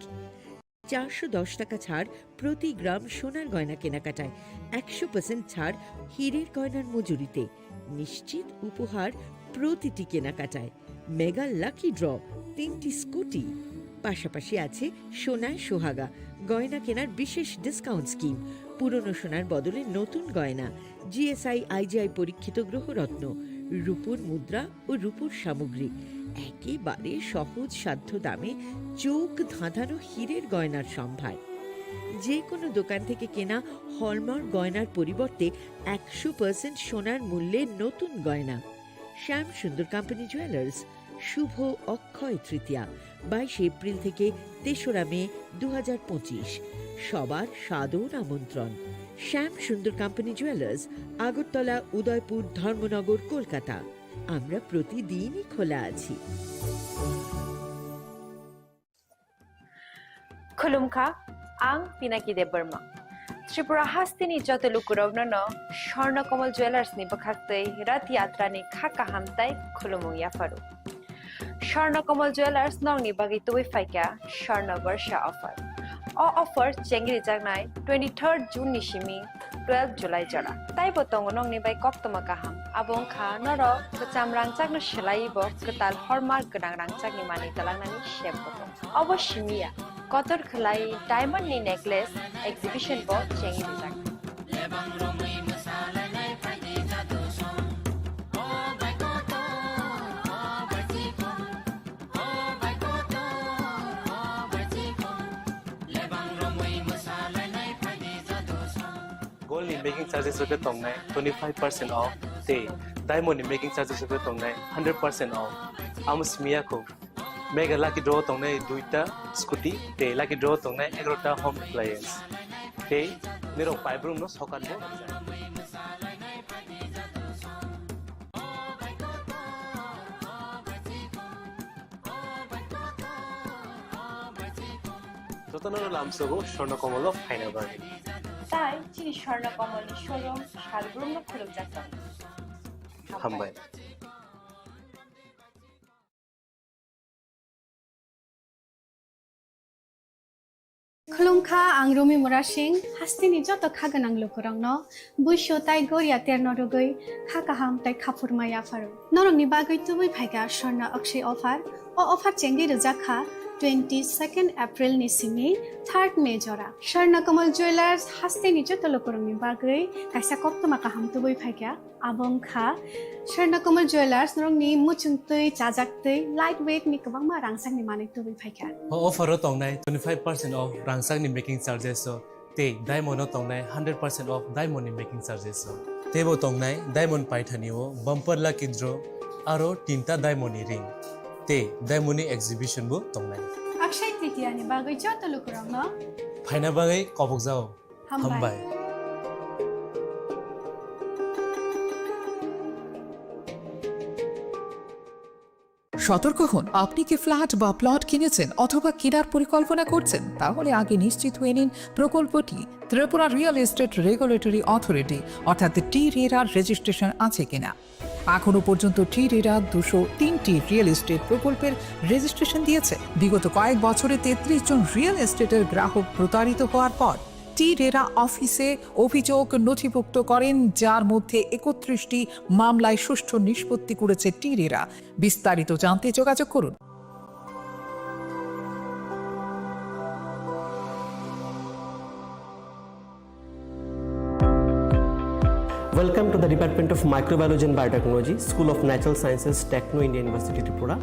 চারশো দশ টাকা ছাড় প্রতি গ্রাম সোনার গয়না কেনাকাটায়, একশো পার্সেন্ট ছাড় হীরের গয়নার মজুরিতে। নিশ্চিত উপহার প্রতিটি কেনাকাটায়। মেগা লাকি ড্র, তিনটি স্কুটি। পাশাপাশি আছে সোনায় সোহাগা, গয়না কেনার বিশেষ ডিসকাউন্ট স্কিম, পুরনো সোনার বদলে নতুন গয়না, G S I I G I পরীক্ষিত গ্রহরত্ন, রূপোর মুদ্রা ও রূপোর সামগ্রী। একেবারে সহজ সাধ্য দামে চোখ ধাঁধানো হীরের গয়নার সম্ভার। যে কোনো দোকান থেকে কেনা হলমার্ক গয়নার পরিবর্তে একশো পার্সেন্ট সোনার মূল্যে নতুন গয়না। শ্যাম সুন্দর কোম্পানি জুয়েলার্স, শুভ অক্ষয় তৃতীয়া, বাইশে এপ্রিল থেকে তেসরা মে দু হাজার পঁচিশ। সবার সাদর আমন্ত্রণ। শ্যাম সুন্দর কোম্পানি জুয়েলার্স, আগরতলা, উদয়পুর, ধর্মনগর, কলকাতা। আমরা প্রতিদিনই খোলা আছি। Khulumkha, ang Pinaki Debbarma. Tripura hasteni joto lukurokno no Swarna Kamal Jewellers ni bwkhaktwi Rath Yatra ni kha kaham tai khulumung yapharu. Swarna Kamal Jewellers nokni bagwi tubui phaikha Swarna Barsha offer. O offer chengri jaknai twenty third June ni simi twelve July jora. Taibo tongo nokni bai koktwma kaham. Abo wngkha norok kwcham rangchakno swlaiwi bo kwtal hallmark gwnang rangchakni manwi twlangnani sep bo tongo. Obo simi ya, kotor khwlai diamond ni necklace exhibition bo chengwi rijak. Gold ni making charges rok khe tongnai twenty five percent off, tei diamond ni making charges rok khe tongnai hundred percent off. Amo simi ya kho, mega lucky draw tongnai duita scooty, tei lucky draw tongnai egarota home appliance, tei nirok paibrum no sokat bo. Jotono lamsogo Swarna Kamal o phaina bagwi. Tai chini Swarna Kamal ni showroom salbrumno khulumjak tongo. Hambai. Khulumkha, ang Rumi Murasing, hasteni joto kha gwnang lukurokno buisu tai goria terno rwgwi kha kaham tai kha phurma yapharu. Norokni bagwi tubui phaikha Swarna Akshaya offer. O offer chengwi rwjak kha Twenty second April ni simi third May jora Swarna Kamal Jewellers hasteni joto lukurokni bagwi kaisa koktwma kaham tubui phaikha. Abo wngkha Swarna Kamal Jewellers norokni muchungtwi, chajaktwi, light weight ni kwbangma rangchakni manwi tubui phaikha. O offer o tongnai twenty five percent off rangchakni making charges o tei diamond o tongnai hundred percent off diamond ni making charges o. Teibo tongnai diamond paithani o bumper lucky draw aro tinta diamond ni ring tei diamond ni exhibition bo tongnai. Akshay Tritiya ni bagwi joto lukurokno phaina bagwi kobokjao. Hambai. Hambai. সতর্ক হন, আপনি কি ফ্ল্যাট বা প্লট কিনেছেন অথবা কেনার পরিকল্পনা করছেন? তাহলে আগে নিশ্চিত হয়ে নিন প্রকল্পটি Tripura real estate regulatory authority অর্থাৎ টি রেরার রেজিস্ট্রেশন আছে কিনা। এখনও পর্যন্ত টি রেরা দুশো তিনটি রিয়েল এস্টেট প্রকল্পের রেজিস্ট্রেশন দিয়েছে। বিগত কয়েক বছরে তেত্রিশ জন রিয়েল এস্টেটের গ্রাহক প্রতারিত হওয়ার পর টি রেরা অফিসে অভিযোগ নথিভুক্ত করেন, যার মধ্যে একত্রিশটি মামলায় সুষ্ঠু নিষ্পত্তি করেছে টি রেরা। বিস্তারিত জানতে যোগাযোগ করুন। Welcome to the Department of Microbiology and Biotechnology, School of Natural Sciences, Techno India University, Tripura.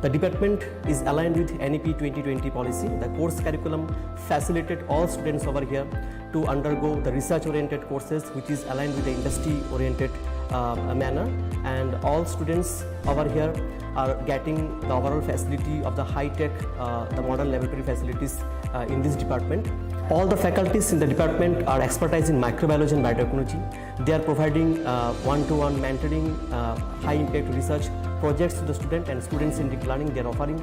The department is aligned with N E P twenty twenty policy. The course curriculum facilitated all students over here to undergo the research-oriented courses, which is aligned with the industry-oriented, uh, manner. And all students over here are getting the overall facility of the high-tech, uh, the modern laboratory facilities, uh, in this department. All the faculties in the department are expertise in microbiology and biotechnology. They are providing, uh, one-to-one mentoring, uh, high-impact research projects to the student and student-centric learning they are offering.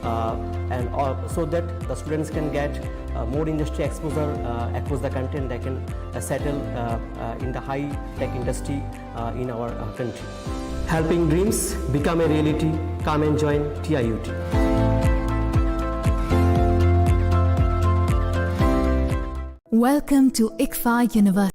Uh, and, uh, so that the students can get, uh, more industry exposure, uh, across the country, and they can, uh, settle, uh, uh, in the high-tech industry, uh, in our, uh, country. Helping dreams become a reality. Come and join T I U T. Welcome to ICFAI University.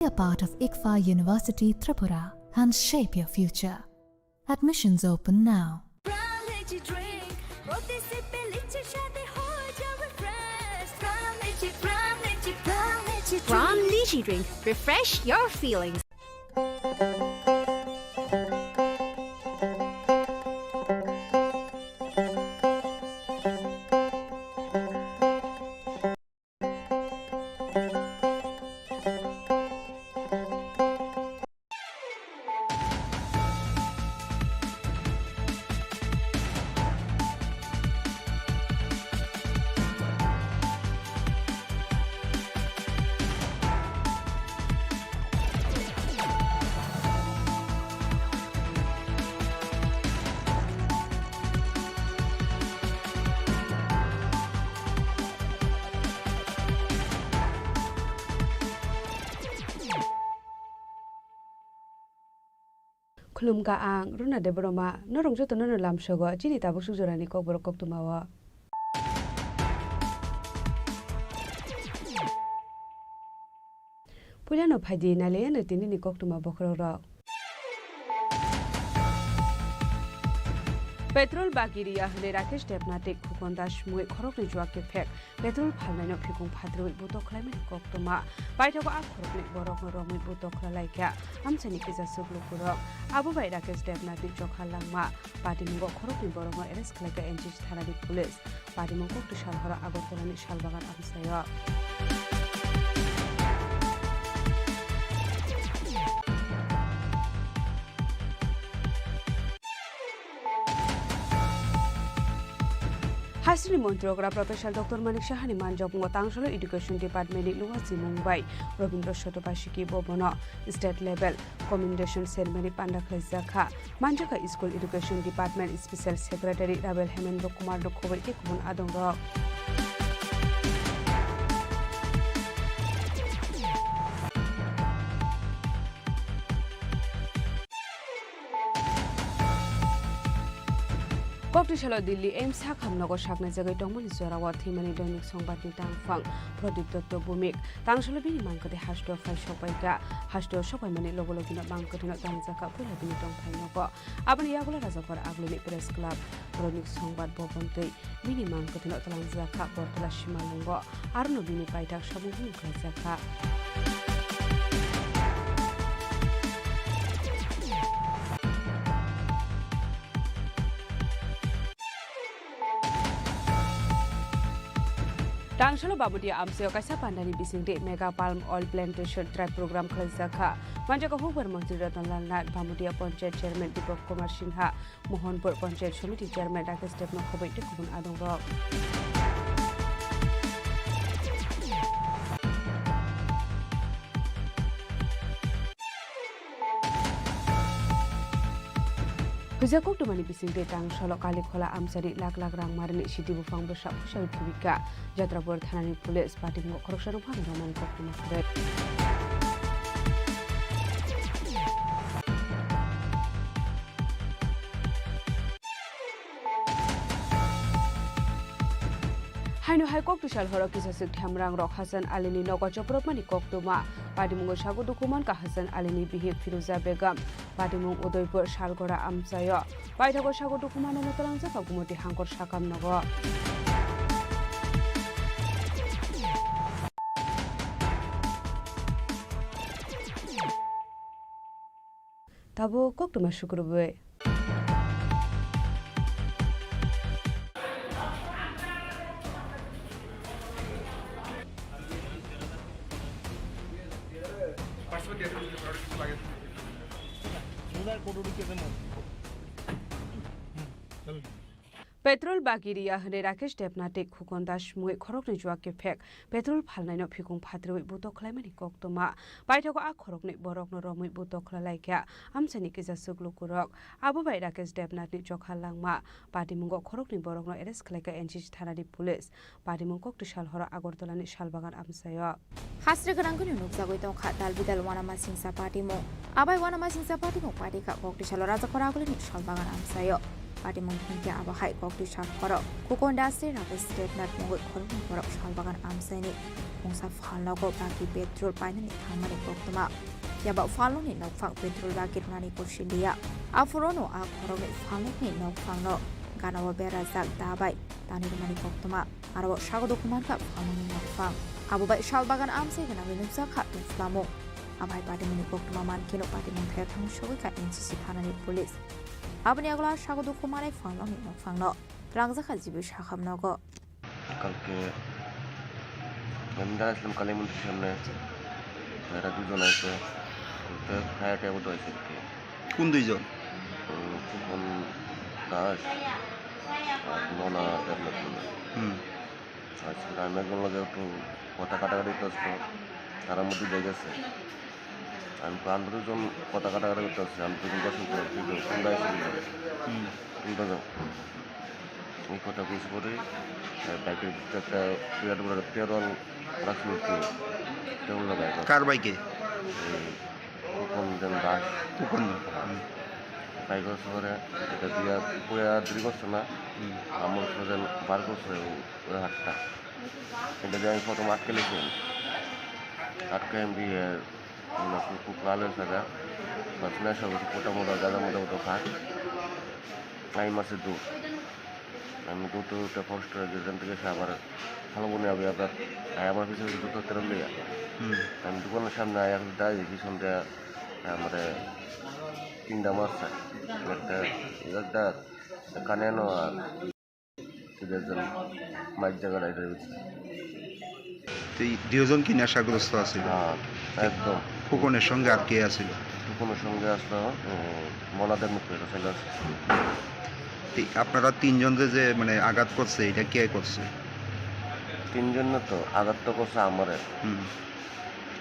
A part of ICFAI University Tripura and shape your future. Admissions open now. Prime Lychee Drink, প্রতি সিপে লিচির স্বাদে হয়ে যাবে fresh। Prime Lychee, Prime Lychee, Prime Lychee Drink। Prime Lychee Drink, refresh your feelings। Khulumkha ang Runa Debbarma, norok jotono no lamsogo chini tabuk suk jorani kokborok koktwmao. Puilano phaidi nailaiano tinini koktwma bokhorokrok. Petrol bagi riya hwnwi Rakesh Debnath tei Khukon Das mungwi khoroknwi juak kephek petrol phalnaino phikung phatrwi butok khlaimani koktwma. Paithago a khoroknwi borokno romwi butok khlailaikha amchaini kisa swk lukurok. Abo bai Rakesh Debnathni chokha langma patimungo khoroknwi borokno arrest khlaikha N C C thanani police. Patimung koktwsal horo Agartalani Salbagan amchaio. Hasteni Montri okra Professor Doctor Manik Sahani manjakmungo tangsalo Education Department ni Luwa Chimung bai Robindra Sotobasiki bo bono state level commendation ceremony panda khlaijak kha. Manjakha School Education Department Special Secretary Rabel Hemendra Kumar no khoboi tei kubun adongrok. Koktwsalo Delhi AIIMS sakhamnogo saknai jagwi tongmani jorao thwimani Doinik Songbatni tangphang Pradip Dotto Bhumik tangsalo bini mangkwthwi hasteo phai sokpaikha. Hasteo sokpaimani logo logino mangkwthwino tangjakha puila bini tongphai nogo. Aboni yagulo Rajakhor Agulini Press Club, Doinik Songbat Bhavan tei bini mangkwthwino twlangjakha Bortola Simalungo. Arono bini paithak samung hwnwi khlaijakha. Tangsalo Bamudia amchaio kaisa pandani bisingtwi Mega Palm Oil Plantation Drive program khlaijakha. Manjakha hukbar montri Ratan Lal Nath, Bamudia Panchayat Chairman Deepak Kumar Singha, Mohanpur Panchayat Samiti Chairman Rakesh Debno khoboi tei kubun adongrok. Huijak koktwmani bisingtwi tangsalo Kalikhola amchari lak lak rang marini sidi buphang bwsa puisa thubikha. Jatrapur thanani police patimungo khoroksa nokphang romani koktwma kwrwi. Haino hai koktwsal horo kisaswk themrangrok Hasan Alini nogo chopropmani koktwma. Patimungo sago dukumankha Hasan Alini bihik Firuza Begum. Patimung Udaipur Salgora amchaio. Paithago sago dukumanano twlangjak Gumoti Hangkor sakam nogo. Tabuk koktwma sukrubwi. Petrol bagi riya hwnwi Rakesh Debnath tei Khukon Das mungwi khoroknwi juak kephek petrol phalnaino phikung phatrwi butok khlaimani koktwma. Paithago a khoroknwi borokno romwi butok khlailaikha amchaini kisa swk lukurok. Abo bai Rakesh Debnathni chokha langma patimungo khoroknwi borokno arrest khlaikha N C C thanani police. Patimung koktwsal horo Agartalani Salbagan amchaio. Hasri gwnangkhe nukjagwi tongkha dal bidal uanamasingcha patimung. Abai uanamasingcha patimung patikha koktwsalo Rajakhor Agulini Salbagan amchaio. Patimung hinkhe abo hai koktwsal horo Khukon Das tei Rakesh Debnath mungwi khoroknwi borok Salbagan amchaini mungsa phalnogo bagi petrol painani thangmani koktwma. Phiya ba phalnokni nokphang petrol bagi rwnani kosinliya. Aphurono a khoroknwi phalnokni nokphangno ganao berajak da bai tani rwmani koktwma. Aro sago dukumankha phalnokni nokphang. Abo bai Salbagan amchai gwnangwi nukjakha tongphlamung. Abai patimungni koktwma mankheno patimung phaiya thangwi sogwikha N C C thanani police. Aboni yagulo sago dukumanai phalnokni nokphangno twlangjakha jibi sakham nogo. কালকে আমি দাঁড়াইছিলাম কালী মন্দির সামনে, এরা দুজন আছে, তো ফায়ার ট্যাবও তো আছে আর কি। কোন দুইজন? উম, ফুকন দাস আর মনা দেবনাথ। হুম। আচ্ছা, আমি একজন লগে একটু কথা কাটাকাটি করতো, তার মধ্যে লেগেছে। আমি তো আন্দোলন কথা কাটাকাটি করতে আসছি, আমি তো দশ মিনিট পরে ফিরবো, তোমরা এসে দিবে। হুম। তোমরা যাও। এই কথা বুঝে পরে, আহ, বাইকের ভিতরে একটা বিরাট বড় একটা তেরো রাখছিল কি, তেরো লাগায়। কার বাইকে? এই ফুকন দেন দাস। ফুকন দেন। হুম। Tiger sore, এটা দিয়া পুরা দুই বছর না, হুম। আমার সজন বার করছে ওই হাতটা। এটা দিয়ে আমি প্রথম আটকে লেছি। আটকে আমি দিয়ে, আমরা খুব, খুব ভালো হয়েছে গা। বাস না সব মোটা মোটা, গাদা মোটা মোটা ভাত। আমি মাসে দু। আমি দুটো উঠে কষ্ট হয়ে গেলাম, ঠিক আছে, আবার ভালো মনে হবে আপনার। আর আমার পিছনে দুটো তেরো লিয়া। হুম। আমি দোকানের সামনে আয়া দাঁড়িয়ে দেখি সন্ধ্যা, আমারে তিনটা মারছে। একটা, একটা কানে আনো আর ঠিক আছে, মাইক জায়গা রাইডার হচ্ছে। তো এই দুজন কি নেশাগ্রস্ত আছিল? হ্যাঁ, একদম। ফুকনের সঙ্গে আর কে আছিল? ফুকনের সঙ্গে আসলো, উম, মনাদের মুখে এটা চলে আসছে। তো আপনারা তিনজনকে যে মানে আঘাত করছে, এটা কে করছে? তিনজন না তো, আঘাত তো করছে আমারে। হুম।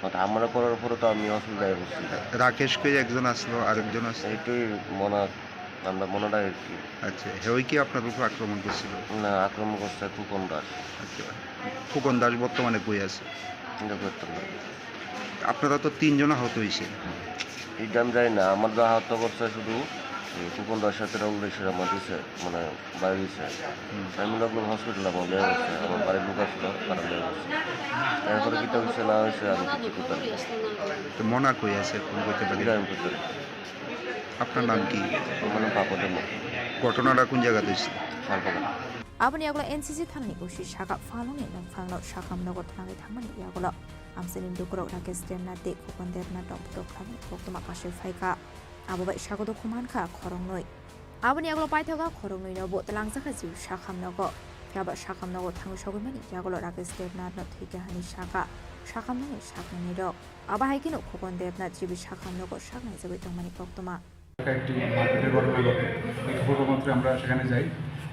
আর আমরা করার পরে তো আমি অসুবিধায় পড়ছি। রাকেশ কই একজন আসলো, আরেকজন আসলো? এইটাই মনা, আমরা মনাটা আর কি। আচ্ছা, হেই কি আপনার উপর আক্রমণ করছিল? না, আক্রমণ করছে ফুকন দাস। আচ্ছা, ফুকন দাস বর্তমানে কই আছে? এটা করতে পারি। আপনারা তো তিনজন আহত হইছে। এটা আমি জানি না, আমার যা আহত করছে শুধু এই ফুকন দাসের সাথে রাহুল দাসের আমার দিছে, মানে বাইরে দিছে। হুম। আমি লোক হসপিটাল আমার লেগে গেছে, আমার বাড়ির লোক আসলো, তারা লেগে গেছে। এরপরে কিতা হয়েছে না হয়েছে আমি কিছু করতে পারি না। তো মনা কই আছে, ফোন করতে পারি? এটা আমি করতে পারি। আপনার নাম কি? আমার নাম পাপা দেব। ঘটনাটা কোন জায়গাতে হয়েছিল? Salbagan. Aboni yagulo N C C thanani O C saka phalungni nokphangno sakham nogo thangwi thangmani yagulo amchaini lukurok Rakesh Debnath tei Khokon Debnath rok bwtwk khlaiwi koktwma kasui phaikha. Abo bai sagodo khumankha khoroknwi. Aboni yagulo paithago khoroknwino bo twlangjakha jiu sakham nogo. Phiya ba sakham nogo thangwi sogwimani yagulo Rakesh Debnathno thwikha hwnwi sakha sakham nogni saknwini rok. Abo hai kheno Khokon Debnath jibi sakham nogo saknai jagwi tongmani koktwma. একটা একটি মারপিটের ঘটনা ঘটে। এই খবর মাত্র আমরা সেখানে যাই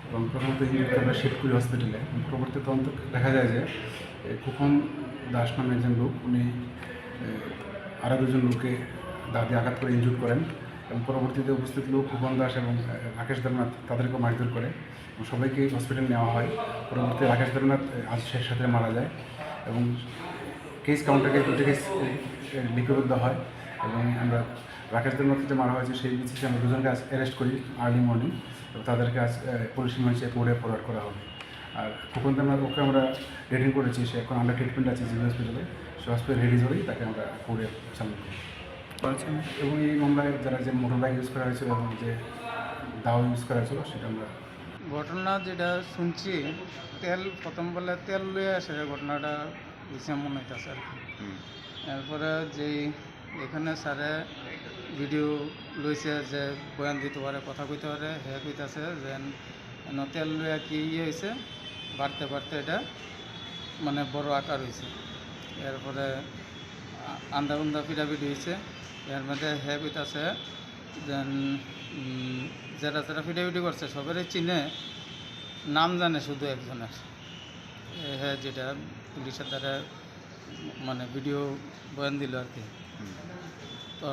এবং প্রথমত ইঞ্জিনিয়ারকে আমরা শিফট করি হসপিটালে। এবং পরবর্তী তদন্ত দেখা যায় যে এই খোকন দাস নামে একজন লোক, উনি, এ, আরও দুজন লোককে দা দিয়ে আঘাত করে ইনজুর করেন এবং পরবর্তীতে উপস্থিত লোক খোকন দাস এবং, এ, রাকেশ দেবনাথ তাদেরকেও মারধর করে এবং সবাইকে হসপিটালে নেওয়া হয়। পরবর্তীতে রাকেশ দেবনাথ, এ, আজ শেষ রাত্রে মারা যায় এবং কেস কাউন্টারে দুটো কেস, এ, এ, লিপিবদ্ধ হয় এবং আমরা রাকেশ দেবনাথকে যে মারা হয়েছে, সেই বেসিসে আমরা দুজনকে আজ অ্যারেস্ট করি আর্লি মর্নিং এবং তাদেরকে আজ, এ, পুলিশ রিমান্ডে কোর্টে ফরওয়ার্ড করা হবে। আর খোকন দেবনাথ, ওকে আমরা ডিটেইন করেছি, সে এখন আন্ডার ট্রিটমেন্ট আছে জিবি হসপিটালে। সে হসপিটাল রিলিজ হলেই তাকে আমরা কোর্টে সাবমিট করব। আচ্ছা। এবং এই মামলায় যারা যে মোটর বাইক ইউজ করা হয়েছিল এবং যে দাও ইউজ করা হয়েছিল, সেটা আমরা ঘটনা যেটা শুনছি, তেল প্রথম বলে তেল লইয়া আসে ঘটনাটা হইছে মনে হইতাছে আর কি। হুম। এরপরে যেই এখানে স্যারে ভিডিও লইছে যে বয়ান দিতে পারে, কথা কইতে পারে, হে কইতাছে যে এন তেল লইয়া কি ইয়ে হইছে, বাড়তে বাড়তে এটা মানে বড় আকার হইছে। এরপরে আ-, আন্দা উন্দা পিটাপিটি হইছে। এর মধ্যে হে কইতাছে যে, উম, যেটা যেটা পিটাপিটি করছে সবেরই চিনে, নাম জানে শুধু একজনের। এ, হে যেটা পুলিশের দ্বারা মানে ভিডিও বয়ান দিল আর কি। হুম। তো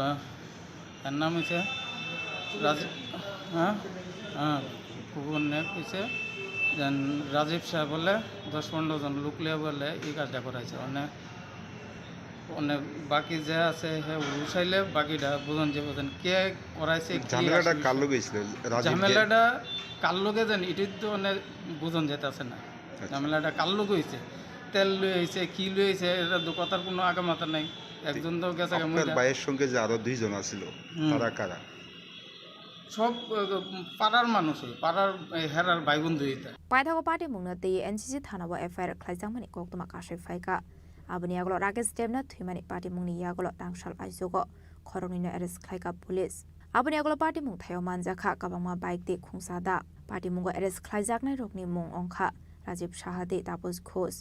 এর নাম হইছে রাজীব, হ্যাঁ, হ্যাঁ, খুব অন্যায় হইছে। যেন রাজীব সাহেব বলে দশ পনেরো জন লোক লিয়ে বলে এই কাজটা করাইছে। মানে, মানে বাকি যে আছে হে উঠাইলে বাকিটা বুঝন যে বুঝন কে করাইছে, কি ঝামেলাটা আসলে কার লগে হইছিল? রাজীব যে ঝামেলাটা কার লগে যেন এটা তো মানে বুঝন যেতে আছে না। আচ্ছা। ঝামেলাটা কার লগে হইছে? তেল লই হইছে, কি লই হইছে, এটা তো কথার কোনো আগামাথা নাই। একজন তো গেছে গা আপনার মইরা। ভাইয়ের সঙ্গে যে আরো দুইজন আছিল, হুম। তারা কারা? সব, আহ, পাড়ার মানুষ, ওই পাড়ার, এই, হেরার ভাই বন্ধু এটা। Paithago patimungno twi N C C thanao F I R khlaijakmani koktwma kasui phaikha. Aboni yagulo Rakesh Debnath thwimani patimungni yagulo tangsal aichugo khoroknwino arrest khlaikha police. Aboni yagulo patimung thaio manjakha kwbangma bike tei khungsa da. Patimungo arrest khlaijaknairokni mung wngkha Rajiv Saha tei Taposh Ghosh.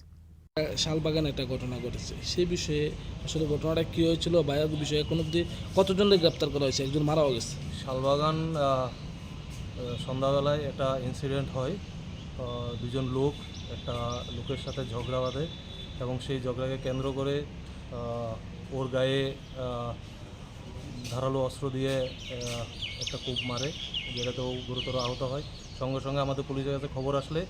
Salbagan একটা ঘটনা ঘটেছে, সেই বিষয়ে আসলে ঘটনাটা কী হয়েছিল বা এর বিষয়ে এখন অবধি কতজনকে গ্রেপ্তার করা হয়েছে? একজন মারাও গেছে। শালবাগান, আহ, আহ, সন্ধ্যাবেলায় একটা ইনসিডেন্ট হয়। আহ, দুজন লোক একটা লোকের সাথে ঝগড়া বাঁধে এবং সেই ঝগড়াকে কেন্দ্র করে, আহ, ওর গায়ে, আহ, ধারালো অস্ত্র দিয়ে, আহ, একটা কোপ মারে, যেটাতে ও গুরুতর আহত হয়। সঙ্গে সঙ্গে আমাদের পুলিশের কাছে খবর আসলে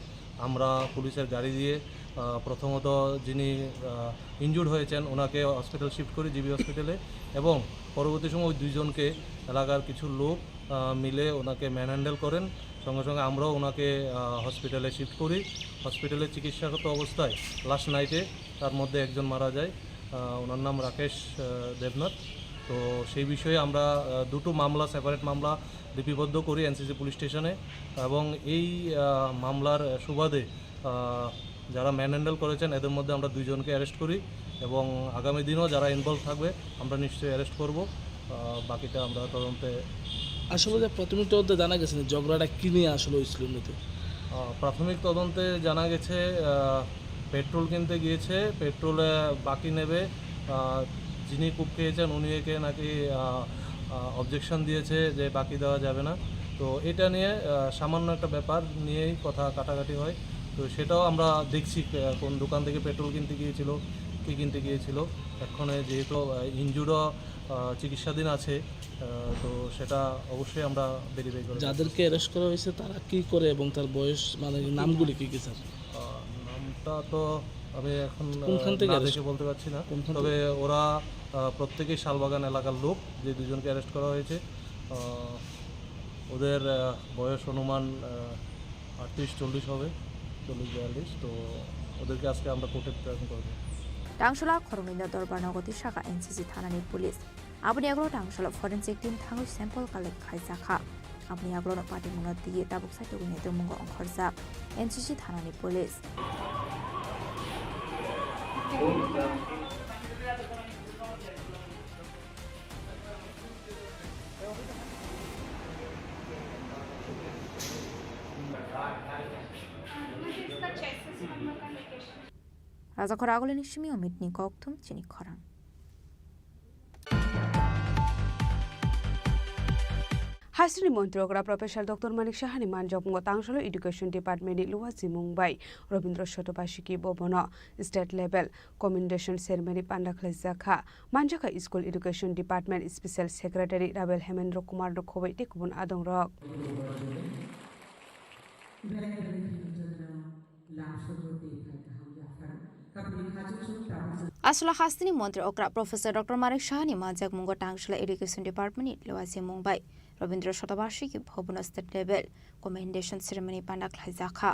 আমরা পুলিশের গাড়ি দিয়ে, আহ, প্রথমত যিনি, আহ, ইনজুর্ড হয়েছেন ওনাকে হসপিটাল শিফট করি, জিবি হসপিটালে, এবং পরবর্তী সময় ওই দুইজনকে এলাকার কিছু লোক, আহ, আহ, মিলে ওনাকে ম্যানহ্যান্ডেল করেন। সঙ্গে সঙ্গে আমরাও ওনাকে, আহ, হসপিটালে শিফট করি। হসপিটালে চিকিৎসারত অবস্থায় লাস্ট নাইটে তার মধ্যে একজন মারা যায়। আহ, ওনার নাম রাকেশ, আহ, দেবনাথ। তো সেই বিষয়ে আমরা, আহ, দুটো মামলা, সেপারেট মামলা লিপিবদ্ধ করি এনসিসি পুলিশ স্টেশনে, এবং এই, আহ, মামলার সুবাদে, আহ, যারা ম্যানহ্যান্ডেল করেছেন, এদের মধ্যে আমরা দুইজনকে অ্যারেস্ট করি, এবং আগামী দিনও যারা ইনভলভ থাকবে, আমরা নিশ্চয়ই অ্যারেস্ট করব। আহ, বাকিটা আমরা তদন্তে আসলে যে প্রাথমিক তদন্তে জানা গেছে না, ঝগড়াটা কি নিয়ে আসলে হয়েছিল এমনিতে? আহ, প্রাথমিক তদন্তে জানা গেছে, আহ, পেট্রোল কিনতে গিয়েছে, পেট্রোলে বাকি নেবে। আহ, যিনি কুপ খেয়েছেন, উনি একে নাকি, আহ, আহ, অবজেকশন দিয়েছে যে বাকি দেওয়া যাবে না। তো এটা নিয়ে, আহ, সামান্য একটা ব্যাপার নিয়েই কথা কাটাকাটি হয়। তো সেটাও আমরা দেখছি, আহ, কোন দোকান থেকে পেট্রোল কিনতে গিয়েছিল, কী কিনতে গিয়েছিল। এখন যেহেতু, আহ, ইনজুর্ডও, আহ, চিকিৎসাধীন আছে, আহ, তো সেটা অবশ্যই আমরা ভেরিফাই করে দেখব। যাদেরকে অ্যারেস্ট করা হয়েছে তারা কি করে এবং তার বয়স, মানে, নামগুলি কি কি, স্যার? আহ, নামটা তো আমি এখন, কোনখান আহ, থেকে না অ্যারেস্ট? দেখে বলতে পারছি না। কোনখান তবে থেকে? ওরা, আহ, প্রত্যেকেই শালবাগান এলাকার লোক, যে দুজনকে অ্যারেস্ট করা হয়েছে। আহ, ওদের, আহ, বয়স অনুমান, আহ, আটত্রিশ চল্লিশ হবে, চল্লিশ বিয়াল্লিশ। তো ওদেরকে আজকে আমরা কোর্টে প্রেজেন্ট করবো। Tangsola khoroknwino dorbar nogo twi saka N C C thanani police. Aboni yagulo tangsola forensic team thangwi sample collect khlaijak kha. Aboni yagulono patimungno twiwi tabuk saitugwini tongmungo ongkhorjak N C C thanani police. Rajakhor agulini simi omitni kokthum chini khorang. Hasteni montri okra Professor Doctor Manik Sahani manjakmungo tangsola Education Department ni luwa simung bai Robindra Sotobasiki Bhobono state level commendation ceremony panda khlaijak kha. Manjakha School Education Department Special Secretary Rabel Hemendra Kumar no khoboi tei kubun adongrok. Aswla hasteni montri okra Professor Doctor Manik Sahani manjakmungo tangsola Education Department ni luwa simung bai Robindra Sotobasiki Bhobono state level commendation ceremony panda khlaijak kha.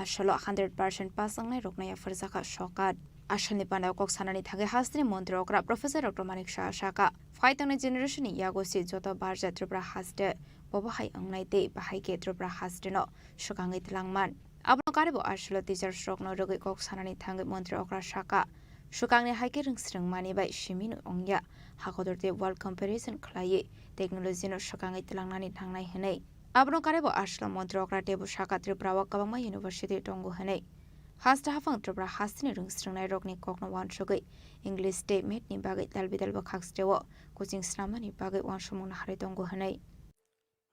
Aswlo hundred percent pass wngnai rokno yapharjak kha sokat. Aswlni panda kok sanani thangwi hasteni montri okra Professor Doctor Manik Saha sakha, phai tongnai generation ni yago se joto barja Tripura haste bobo hai wngnai tei bahai khe Tripura haste no swkangwi twlangman. Abono karibo aswlo teachers rokno rwgwi kok sanani thangwi montri okra sakha, swkangni hai khe rwngsrwng mani bai simi no wngya, hakotor tei world comparison khlaiwi technology no swkangwi twlangnani nangnai hwnwi. Abono karibo aswlo montri okra teibo sakha Tripura o kwbangma university tongo hwnwi. Haste haphang Tripura hasteni rwngsrwngnai rokni kokno uansugwi English tei math ni bagwi dalbidal bwkhak steo coaching snamnani bagwi uansukmung naharwi tongo hwnwi.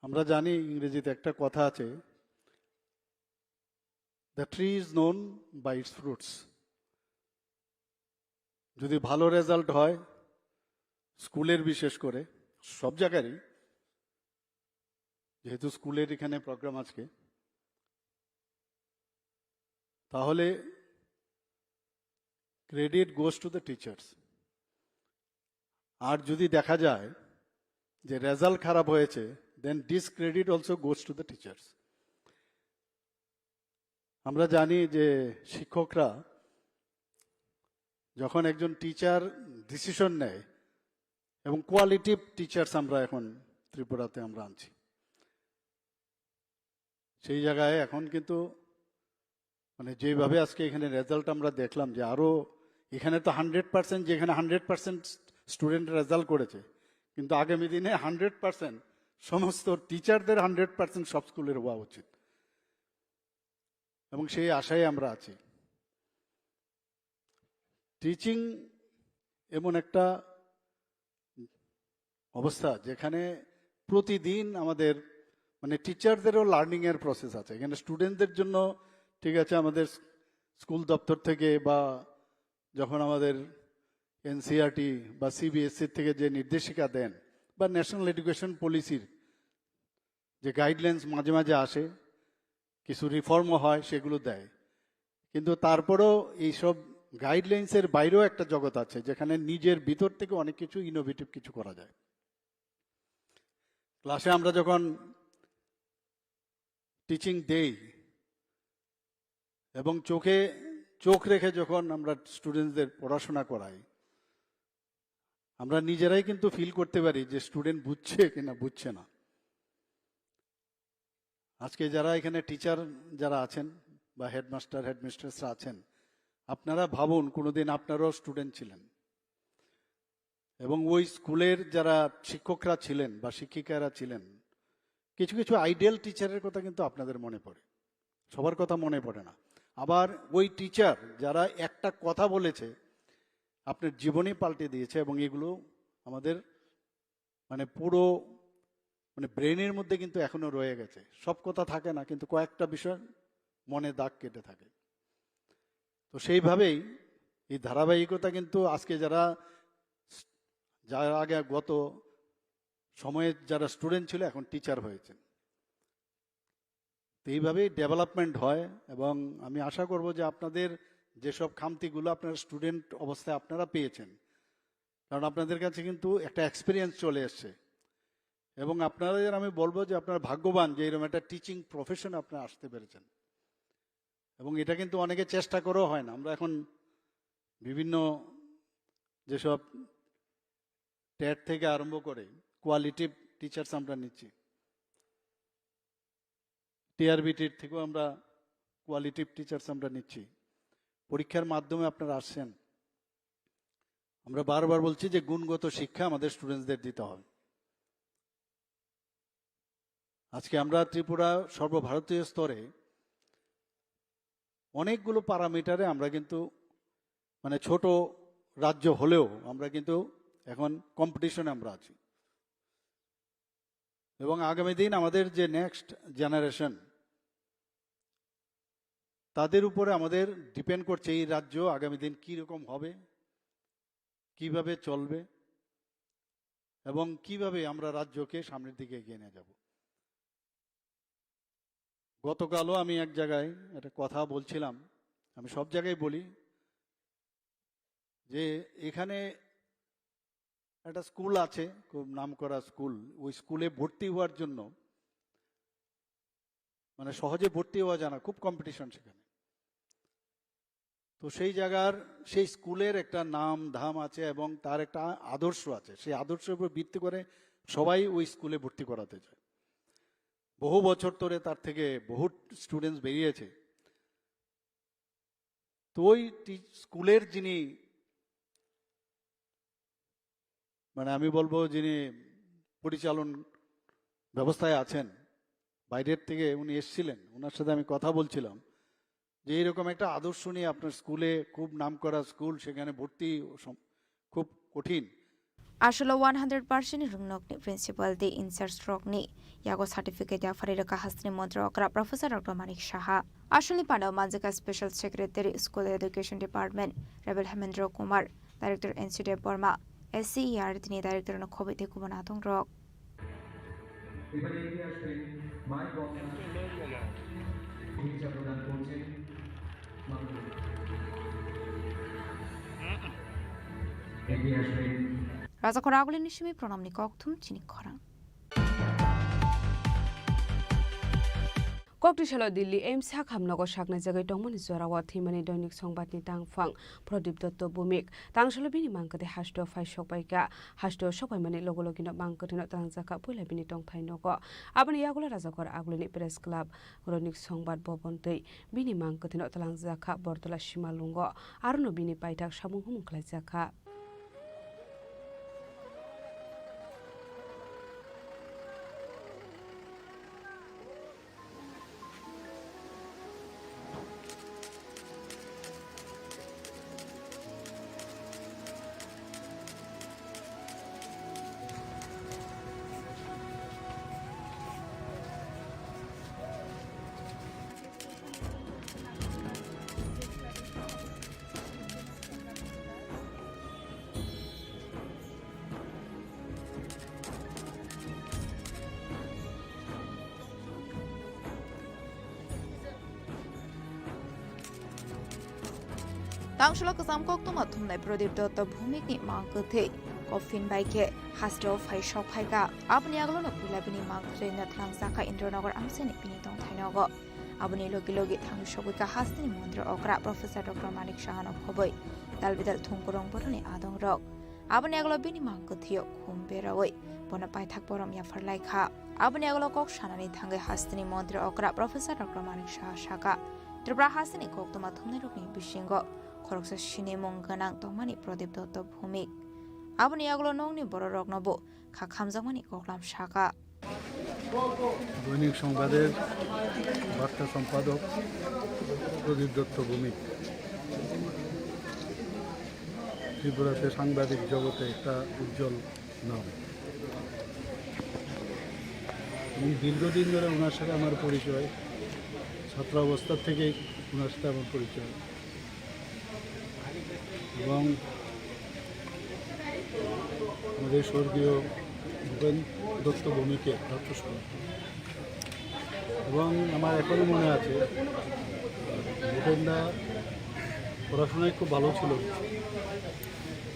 আমরা জানি, ইংরেজিতে একটা কথা আছে, "The tree is known by its fruits." যদি ভালো রেজাল্ট হয় স্কুলের, বিশেষ করে সব জায়গারই, যেহেতু স্কুলের এখানে প্রোগ্রাম আজকে, তাহলে credit goes to the teachers। আর যদি দেখা যায় যে রেজাল্ট খারাপ হয়েছে, then discredit also goes to the teachers। আমরা জানি যে শিক্ষকরা যখন একজন টিচার ডিসিশন নেয়, এবং কোয়ালিটিভ টিচার্স আমরা এখন ত্রিপুরাতে আমরা আনছি, সেই জায়গায় এখন কিন্তু, মানে, যেভাবে আজকে এখানে রেজাল্ট আমরা দেখলাম যে আরও এখানে তো হান্ড্রেড পার্সেন্ট, যেখানে হান্ড্রেড পার্সেন্ট স্টুডেন্ট রেজাল্ট করেছে, কিন্তু আগামী দিনে হান্ড্রেড পার্সেন্ট সমস্ত টিচারদের হান্ড্রেড পার্সেন্ট সব স্কুলের হওয়া উচিত, এবং সেই আশায় আমরা আছি। টিচিং এমন একটা অবস্থা, যেখানে প্রতিদিন আমাদের, মানে, টিচারদেরও লার্নিংয়ের প্রসেস আছে। এখানে স্টুডেন্টদের জন্য, ঠিক আছে, আমাদের স্কুল দপ্তর থেকে বা যখন আমাদের এনসিইআরটি বা সিবিএসই থেকে যে নির্দেশিকা দেন, বা ন্যাশনাল এডুকেশন পলিসির যে গাইডলাইন্স মাঝে মাঝে আসে, কিছু রিফর্মও হয়, সেগুলো দেয়। কিন্তু তারপরেও এইসব গাইডলাইন্সের বাইরেও একটা জগৎ আছে, যেখানে নিজের ভিতর থেকে অনেক কিছু ইনোভেটিভ কিছু করা যায়। ক্লাসে আমরা যখন টিচিং দেই এবং চোখে চোখ রেখে যখন আমরা স্টুডেন্টসদের পড়াশোনা করাই, আমরা নিজেরাই কিন্তু ফিল করতে পারি যে স্টুডেন্ট বুঝছে কিনা বুঝছে না। আজকে যারা এখানে টিচার যারা আছেন বা হেডমাস্টার হেডমিস্ট্রেসরা আছেন, আপনারা ভাবুন কোনোদিন আপনারাও স্টুডেন্ট ছিলেন এবং ওই স্কুলের যারা শিক্ষকরা ছিলেন বা শিক্ষিকারা ছিলেন, কিছু কিছু আইডিয়াল টিচারের কথা কিন্তু আপনাদের মনে পড়ে, সবার কথা মনে পড়ে না। আবার ওই টিচার যারা একটা কথা বলেছে আপনার জীবনই পাল্টে দিয়েছে, এবং এগুলো আমাদের মানে পুরো মানে ব্রেনের মধ্যে কিন্তু এখনো রয়ে গেছে। সব কথা থাকে না, কিন্তু কয়েকটা বিষয় মনে দাগ কেটে থাকে। তো সেইভাবেই এই ধারাবাহিকতা কিন্তু আজকে যারা, যারা আগে গত সময়ে যারা স্টুডেন্ট ছিল, এখন টিচার হয়েছেন। তো এইভাবেই ডেভেলপমেন্ট হয়, এবং আমি আশা করব যে আপনাদের যেসব খামতিগুলো আপনারা স্টুডেন্ট অবস্থায় আপনারা পেয়েছেন, কারণ আপনাদের কাছে কিন্তু একটা এক্সপিরিয়েন্স চলে এসছে, এবং আপনাদের আমি বলবো যে আপনারা ভাগ্যবান যে এরকম একটা টিচিং প্রফেশন আপনারা আসতে পেরেছেন। এবং এটা কিন্তু অনেকে চেষ্টা করেও হয় না। আমরা এখন বিভিন্ন যেসব টেট থেকে আরম্ভ করে কোয়ালিটিভ টিচার্স আমরা নিচ্ছি, টিআরবিটির থেকেও আমরা কোয়ালিটিভ টিচার্স আমরা নিচ্ছি। পরীক্ষার মাধ্যমে আপনারা আসছেন, আমরা বারবার বলছি যে গুণগত শিক্ষা আমাদের স্টুডেন্টসদের দিতে হবে। আজকে আমরা ত্রিপুরা সর্বভারতীয় স্তরে অনেকগুলো প্যারামিটারে আমরা কিন্তু মানে ছোট রাজ্য হলেও আমরা কিন্তু এখন কম্পিটিশনে আমরা আছি। এবং আগামী দিন আমাদের যে নেক্সট জেনারেশন, তাদের উপরে আমাদের ডিপেন্ড করছে এই রাজ্য আগামী দিন কী রকম হবে, কিভাবে চলবে এবং কিভাবে আমরা রাজ্যকে সামনের দিকে এগিয়ে নিয়ে যাব। গতকালও আমি এক জায়গায় একটা কথা বলছিলাম, আমি সব জায়গায় বলি যে এখানে একটা স্কুল আছে, খুব নামকরা স্কুল, ওই স্কুলে ভর্তি হওয়ার জন্য মানে সহজে ভর্তি হওয়া যায় না, খুব কম্পিটিশন সেখানে। তো সেই জায়গার, সেই স্কুলের একটা নাম ধাম আছে এবং তার একটা আদর্শ আছে। সেই আদর্শের উপর ভিত্তি করে সবাই ওই স্কুলে ভর্তি করাতে চায়। বহু বছর ধরে তার থেকে বহু স্টুডেন্টস বেরিয়েছে। তো ওই টি-, স্কুলের যিনি, মানে আমি বলবো, যিনি পরিচালন ব্যবস্থায় আছেন, বাইরের থেকে উনি এসেছিলেন, ওনার সাথে আমি কথা বলছিলাম যে এইরকম একটা আদর্শ নিয়ে আপনার স্কুলে, খুব নামকরা স্কুল, সেখানে ভর্তি সম-, খুব কঠিন। Asolo one hundred percent ni rwngnokni principal tei in-charge rokni yago certificate yapharwi rwkha hasteni montri okra Professor Doctor Manik Saha. Asolni pandao manjakha Special Secretary School Education Department Rebel Hemendra Kumar, Director N C Debbarma, S C E R T ni Director no khobwi tei kubun adongrok. এবারে এগিয়ে আসবেন মায়ের বক্তা, ভূমিকা প্রদান করছেন মাননীয়। এগিয়ে আসবেন। Rajakhor Agulini simi pranamni kokthum chini khorang. Kokti salo Delhi AIIMS hakhamnogo saknai jagwi tongmani jorao thwimani Doinik Songbatni tangphang Pradip Dotto Bhumik. Tangsalo bini mang kwthwi hasteo phai sokbaikha. Hasteo sokbaimani logo logino mang kwthwino twlangjakha puila bini tongthai nogo. Aboni yagulo Rajakhor Agulini Press Club, Doinik Songbat Bhavan tei bini mang kwthwino twlangjakha Bortola Simalungo. Arono bini paithak samung humung khlaijakha. Tangsalo kwcham koktwma thumnai Pradip Dotto Bhumikni mang kwthwi. Coffin bai khe hasteo phai sok phai kha. Aboni aglono puila bini mang kwthwino thangjak kha Indranagar amchaini bini tongthai nogo. Aboni logi logi thangwi sogwi kha hasteni mondiro okra Professor Doctor Manik Sahano khobwi dalbidal thungkurung boroni adongrok. Aboni aglo bini mang kwthwio khum berawi bono paithak borom yaphar lai kha. Aboni aglo kok sanani thangwi hasteni mondiro okra Professor Doctor Manik Saha sakha, Tripura hasteni koktwma thumnairokni bisingo khoroksa sinimung gwnang tongmani Pradip Dotto Bhumik. Aboni aglo nokni bororoknobo kha khamjakmani koklam sakha. দৈনিক সংবাদের বার্তা সম্পাদক প্রদীপ দত্ত ভৌমিক ত্রিপুরাতে সাংবাদিক জগতে একটা উজ্জ্বল নাম। এবং দীর্ঘদিন ধরে ওনার সাথে আমার পরিচয়, ছাত্রাবস্থা থেকেই ওনার সাথে আমার পরিচয়। এবং আমাদের স্বর্গীয় ভূপেন দত্ত ভৌমিকের প্রাতঃস্মরণ। এবং আমার এখনো মনে আছে, ভূপেন দা পড়াশোনায় খুব ভালো ছিল।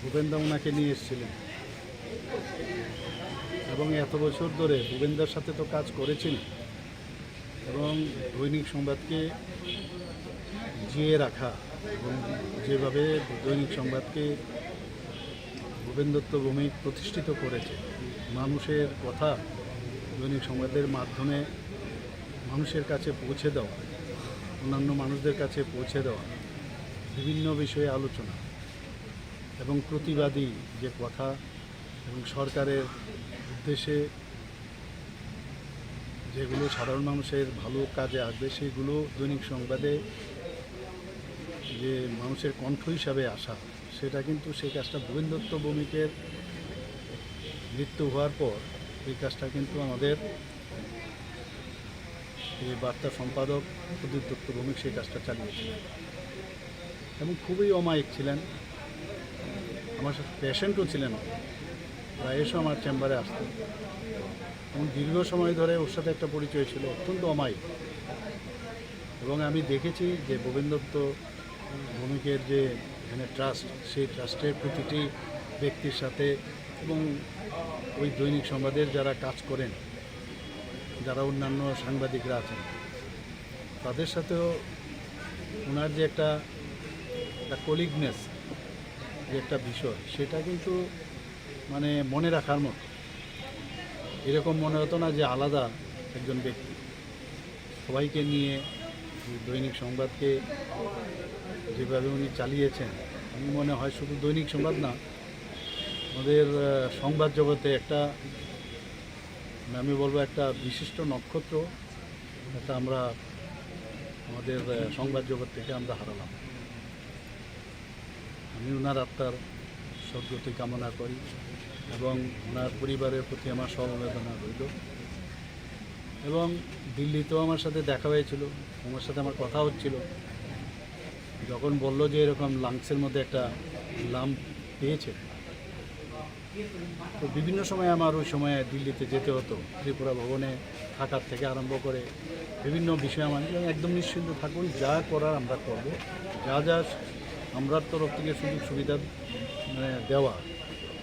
ভূপেন দা ওনাকে নিয়ে এসেছিলেন এবং এত বছর ধরে ভূপেন দার সাথে তো কাজ করেছেন এবং দৈনিক সংবাদকে জিয়ে রাখা এবং যেভাবে দৈনিক সংবাদকে ভূপেন দত্ত ভৌমিক প্রতিষ্ঠিত করেছে, মানুষের কথা দৈনিক সংবাদের মাধ্যমে মানুষের কাছে পৌঁছে দেওয়া, অন্যান্য মানুষদের কাছে পৌঁছে দেওয়া, বিভিন্ন বিষয়ে আলোচনা এবং প্রতিবাদী যে কথা এবং সরকারের উদ্দেশ্যে যেগুলো সাধারণ মানুষের ভালো কাজে আসবে, সেগুলো দৈনিক সংবাদে যে মানুষের কণ্ঠ হিসাবে আসা, সেটা কিন্তু, সেই কাজটা ভূপেন দত্ত ভৌমিকের মৃত্যু হওয়ার পর এই কাজটা কিন্তু আমাদের এই বার্তা সম্পাদক প্রদীপ দত্ত ভৌমিক সেই কাজটা চালিয়েছিলেন এবং খুবই অমায়িক ছিলেন। আমার সাথে পেশেন্টও ছিলেন, প্রায় এসে আমার চেম্বারে আসতেন এবং দীর্ঘ সময় ধরে ওর সাথে একটা পরিচয় ছিল, অত্যন্ত অমায়িক। এবং আমি দেখেছি যে ভূপেন দত্ত ভৌমিকের যে এখানে ট্রাস্ট, সেই ট্রাস্টের প্রতিটি ব্যক্তির সাথে এবং ওই দৈনিক সংবাদের যারা কাজ করেন, যারা অন্যান্য সাংবাদিকরা আছেন, তাদের সাথেও ওনার যে একটা, একটা কলিগনেস, যে একটা বিষয়, সেটা কিন্তু মানে মনে রাখার মতো। এরকম মনে হতো না যে আলাদা একজন ব্যক্তি। সবাইকে নিয়ে দৈনিক সংবাদকে যেভাবে উনি চালিয়েছেন, আমি মনে হয় শুধু দৈনিক সংবাদ না, আমাদের, আহ, সংবাদ জগতে একটা, আমি বলবো, একটা বিশিষ্ট নক্ষত্র, একটা আমরা আমাদের, আহ, সংবাদ জগৎ থেকে আমরা হারালাম। আমি ওনার আত্মার সদ্গতি কামনা করি এবং ওনার পরিবারের প্রতি আমার সমবেদনা রইল। এবং দিল্লিতেও আমার সাথে দেখা হয়েছিল, ওনার সাথে আমার কথা হচ্ছিল। যখন বলল যে এরকম লাংসের মধ্যে একটা লাম্প পেয়েছে, তো বিভিন্ন সময় আমার ওই সময় দিল্লিতে যেতে হতো, ত্রিপুরা ভবনে থাকার থেকে আরম্ভ করে বিভিন্ন বিষয়ে আমার একদম নিশ্চিন্ত থাকুন, যা করার আমরা করব, যা যা আমরার তরফ থেকে সুযোগ সুবিধা মানে দেওয়া,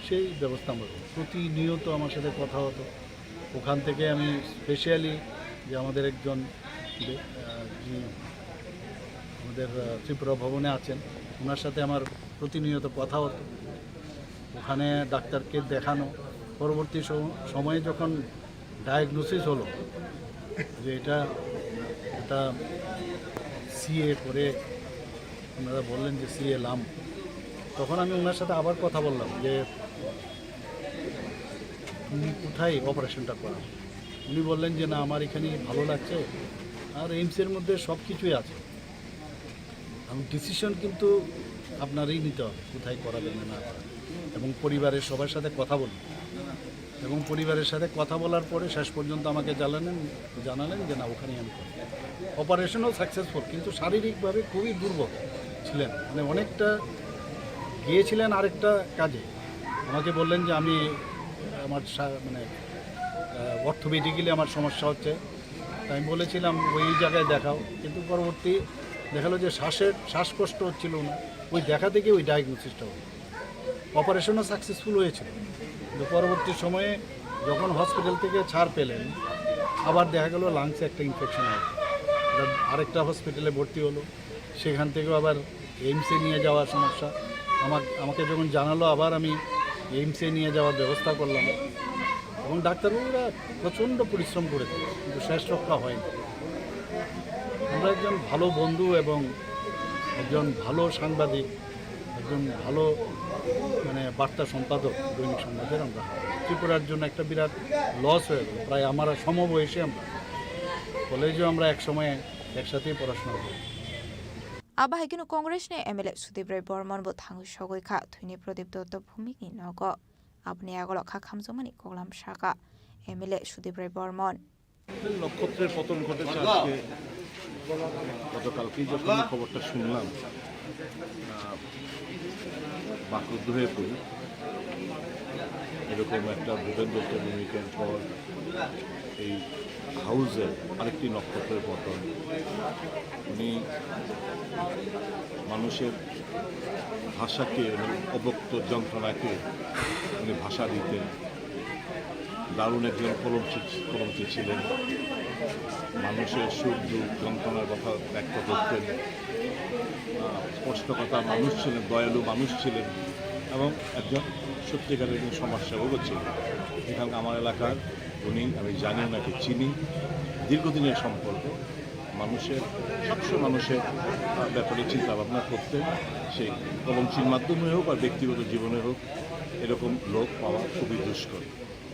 সেই ব্যবস্থা আমরা করব। প্রতিনিয়ত আমার সাথে কথা হতো। ওখান থেকে আমি স্পেশালি যে আমাদের একজন বে-, আহ, যিনি আমাদের, আহ, ত্রিপুরা ভবনে আছেন, ওনার সাথে আমার প্রতিনিয়ত কথা হতো। ওখানে ডাক্তারকে দেখানো, পরবর্তী সম-, সময়ে যখন ডায়াগনোসিস হলো যে এটা একটা সিএ করে, ওনারা বললেন যে সিএ লাম, তখন আমি ওনার সাথে আবার কথা বললাম যে তুমি কোথায় অপারেশনটা করাও? উনি বললেন যে না, আমার এখানে ভালো লাগছে, আর এইমসের মধ্যে সব কিছুই আছে। এবং ডিসিশন কিন্তু আপনারই নিতে হবে কোথায় করাবেন না না করাবেন। এবং পরিবারের সবার সাথে কথা বলুন, এবং পরিবারের সাথে কথা বলার পরে শেষ পর্যন্ত আমাকে জানালেন, জানালেন যে না, ওখানেই আমি করব। অপারেশনও সাকসেসফুল, কিন্তু শারীরিকভাবে খুবই দুর্বল ছিলেন, মানে অনেকটা গিয়েছিলেন আরেকটা কাজে। আমাকে বললেন যে আমি আমার শা-, মানে অর্থোপেডিক্যালি আমার সমস্যা হচ্ছে, তাই আমি বলেছিলাম ওই জায়গায় দেখাও, কিন্তু পরবর্তী দেখালো যে শ্বাসের, শ্বাসকষ্ট হচ্ছিল না, ওই দেখা থেকে ওই ডায়াগনোসিসটা হলো। অপারেশনও সাকসেসফুল হয়েছিল, কিন্তু পরবর্তী সময়ে যখন হসপিটাল থেকে ছাড় পেলেন, আবার দেখা গেল লাংসে একটা ইনফেকশন হয়। এটা আরেকটা হসপিটালে ভর্তি হলো, সেখান থেকেও আবার এইমসে নিয়ে যাওয়ার সমস্যা। আমার, আমাকে যখন জানালো, আবার আমি এইমসে নিয়ে যাওয়ার ব্যবস্থা করলাম, এবং ডাক্তারবাবুরা প্রচণ্ড পরিশ্রম করেছে, কিন্তু শেষ রক্ষা হয়নি। আমরা একজন ভালো বন্ধু এবং একজন ভালো সাংবাদিক, একজন ভালো, মানে, বার্তা সম্পাদক দৈনিক সংবাদের আমরা ত্রিপুরার জন্য একটা বিরাট লস হয়ে গেল। প্রায় আমার সমবয়সী আমরা, কলেজেও আমরা এক সময় একসাথেই পড়াশোনা করি। Abo hai kheno Congress ni M L A Sudip Roy Bormon bo thangwi sogwi kha thwini Pradip Dotto Bhumik ni nogo. Aboni agolo kha khamjakmani koklam sakha M L A Sudip Roy Bormon. নক্ষত্রের পতন ঘটেছে আজকে, গতকালকেই যখন এই খবরটা শুনলাম, আহ, বাক্রুদ্ধ হয়ে পড়ি। এরকম একটা ভূপেন দত্ত ভৌমিকের পর এই হাউসের আরেকটি নক্ষত্রের পতন। উনি মানুষের ভাষাকে, উনি অব্যক্ত যন্ত্রণাকে উনি ভাষা দিতেন। দারুণ একজন কলমচি, কলমচি ছিলেন। মানুষের সুখ দুঃখ যন্ত্রণার কথা ব্যক্ত করতেন। আহ, স্পষ্টকথা মানুষ ছিলেন, দয়ালু মানুষ ছিলেন এবং একজন সত্যিকারের একজন সমাজসেবকও ছিলেন। এখানকার আমার এলাকার উনি, আমি জানি ওনাকে, চিনি, দীর্ঘদিনের সম্পর্ক। মানুষের, সবসময় মানুষের, আহ, ব্যাপারে চিন্তা ভাবনা করতেন, সেই কলমচির মাধ্যমে হোক আর ব্যক্তিগত জীবনে হোক, এরকম লোক পাওয়া খুবই দুষ্কর।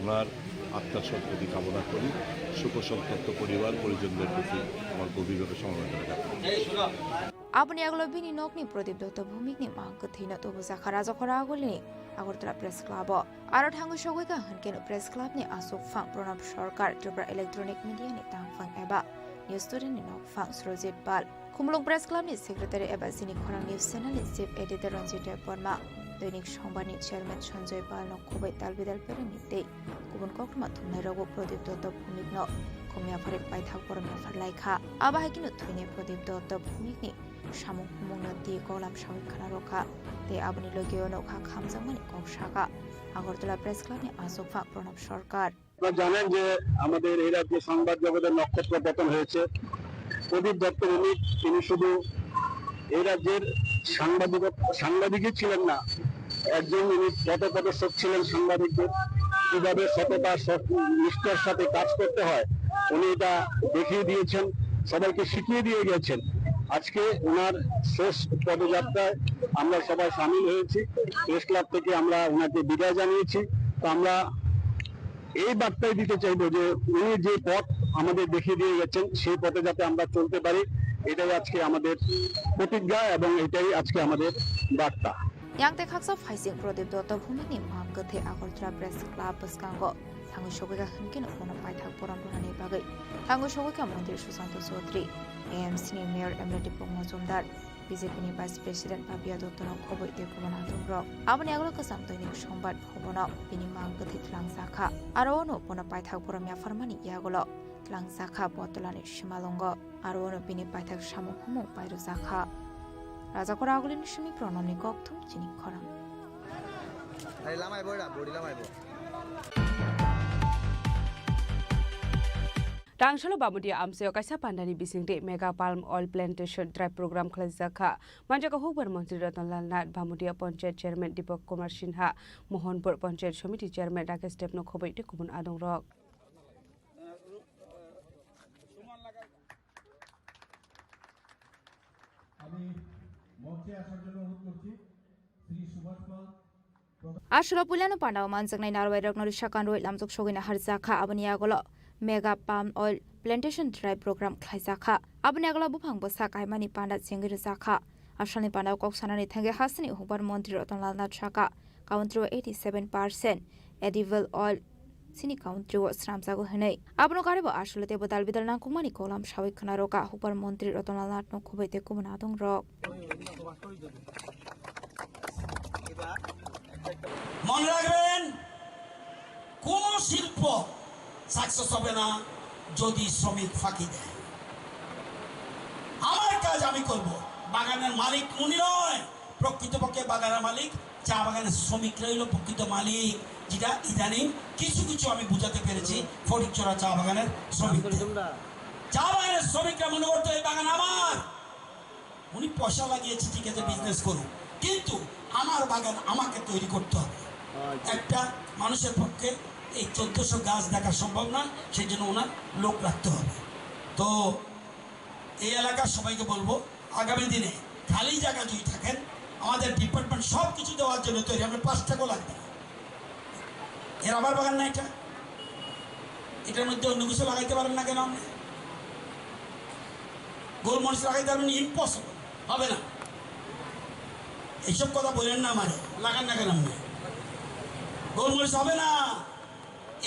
ওনার আত্মার সদ্গতি কামনা করি। শোকসন্তপ্ত পরিবার পরিজনদের প্রতি আমার গভীরভাবে সমবেদনা জ্ঞাপন। Aboni agolo bini nokni Pradip Dotto Bhumikni mang kwthwino tubujakha Rajakhora agulini Agartala Press Club o. Aro thangwi sogwi kha hwnkhe no Press Club ni aswk phang Pranab Sarkar, Tripura Electronic Media ni tangphang eba News Today ni nokphang Surojit Pal. Khumulwng Press Club ni Secretary eba Chini Khorang News Channel ni Chief Editor Ranjit Debbarma, Dainik Songbar ni Chairman Sanjoy Pal no khoboi talbidal pereng ni tei kubun koktwma thumnai rogo Pradip Dotto Bhumik no khum yaphar paithak borom yaphar lai kha. Abo hai kheno thwini Pradip Dotto Bhumik ni samung humung no twi kolam sawi khwna rw kha tei aboni logi o nokha khamjakmani kok sakha Agartala Press Club ni aswk phang Pranab Sarkar. আপনারা জানেন যে আমাদের এই রাজ্যে সংবাদ জগতের নক্ষত্র পতন হয়েছে। প্রদীপ দত্ত ভৌমিক তিনি শুধু এই রাজ্যের সাংবাদিক, সাংবাদিকই ছিলেন না, একজন উনি পদপদস্থ ছিলেন সাংবাদিকদের, কিভাবে সততা, সৎ-, নিষ্ঠার সাথে কাজ করতে হয়, উনি এটা দেখিয়ে দিয়েছেন, সবাইকে শিখিয়ে দিয়ে গেছেন। আজকে ওনার শেষ পদযাত্রায় আমরা সবাই সামিল হয়েছি। প্রেস ক্লাব থেকে আমরা ওনাকে বিদায় জানিয়েছি। তো আমরা এই বার্তাই দিতে চাইবো যে উনি যে পথ আমাদের দেখিয়ে দিয়ে গেছেন, সেই পথে যাতে আমরা চলতে পারি, এটাই আজকে আমাদের প্রতিজ্ঞা এবং এটাই আজকে আমাদের বার্তা। Yang tei khaksa phaising Pradip Dotto Bhumik ni mang kwthwi Agartala Press Club bwskango thangwi sogwi kha hwnkhe no bono paithak borom rwnani bagwi thangwi sogwi kha Montri Sushanta Chaudhary, A M C ni Mayor M L A Dipok Majumdar, B J P ni Vice President Papiya Dotto no khoboi tei kubun adong rok. Aboni agolo kwcham Dainik Songbar phobono bini mang kwthwi twlangjakha. Aro ono bono paithak borom yapharmani yagulo twlangjakha Botolani simalwngo. Aro ono bini paithak samung humung pairwjakha. Rajakhora agulini simi Pranamni kokthum Chini Khorang. Ari lamai bo da, bori lamai bo. Tangsalo Bamudia amchaio kaisa pandani bisingtwi Mega Palm Oil Plantation Drive program khlaijak kha. Manjak kha hukbar montri Ratan Lal Nath, Bamudia Panchayat Chairman Dipak Kumar Sinha, Mohanpur Panchayat Samiti Chairman Rakesh Deb no khoboi tei kubun adong rok. আমি মঞ্চে আসার জন্য অনুরোধ করছি শ্রী সুভাষ পাল। Aswkno puilano pandao manjaknai narwai rokno risa kanrwi lamjak sogwina harjakha, aboni yagulo Mega Palm Oil Plantation Drive program khlaijakha. Aboni yagulo buphang bwsa kaimani panda chengwi rwjakha. Asalni pandao kok sanani thangwi hasteni hukbar montri Ratan Lal Nath sakha, country o eighty seven percent edible oil chini country o swnamjago hwnwi. Abono karwi bo aswk tei bwdal bidal nangkukmani kolam sawi khwna rwkha hukbar montri Ratan Lal Nath no khoboi tei kubun adong rok. মনে রাখবেন, কোনো শিল্প সাকসেস হবে না যদি শ্রমিক ফাঁকি দেয়। আমার কাজ আমি করব, বাগানের মালিক উনি নয়, প্রকৃতপক্ষে বাগানের মালিক চা বাগানের শ্রমিকরাই হলো প্রকৃত মালিক, যেটা ইদানিং কিছু কিছু আমি বুঝাতে পেরেছি ফটিকছড়া চা বাগানের শ্রমিকদের। চা বাগানের শ্রমিকরা মনে করতো এই বাগান আমার, উনি পয়সা লাগিয়েছে, ঠিক আছে, বিজনেস করুন, কিন্তু আমার বাগান আমাকে তৈরি করতে হবে। একটা মানুষের পক্ষে এই চোদ্দশো গাছ দেখা সম্ভব নয়, সেই জন্য ওনার লোক রাখতে হবে। তো এই এলাকার সবাইকে বলবো, আগামী দিনে খালি জায়গা যদি থাকেন, আমাদের ডিপার্টমেন্ট সব কিছু দেওয়ার জন্য তৈরি, আপনার পাঁচ টাকাও লাগবে না। এ রাবার বাগান না এটা, এটার মধ্যে অন্য কিছু লাগাইতে পারেন না কেন আপনি? গোলমরিচ লাগাইতে পারবেন? ইম্পসিবল, হবে না। এইসব কথা বলেন না আমারে, লাগান না কেন আপনি? গোলমরিচ হবে না।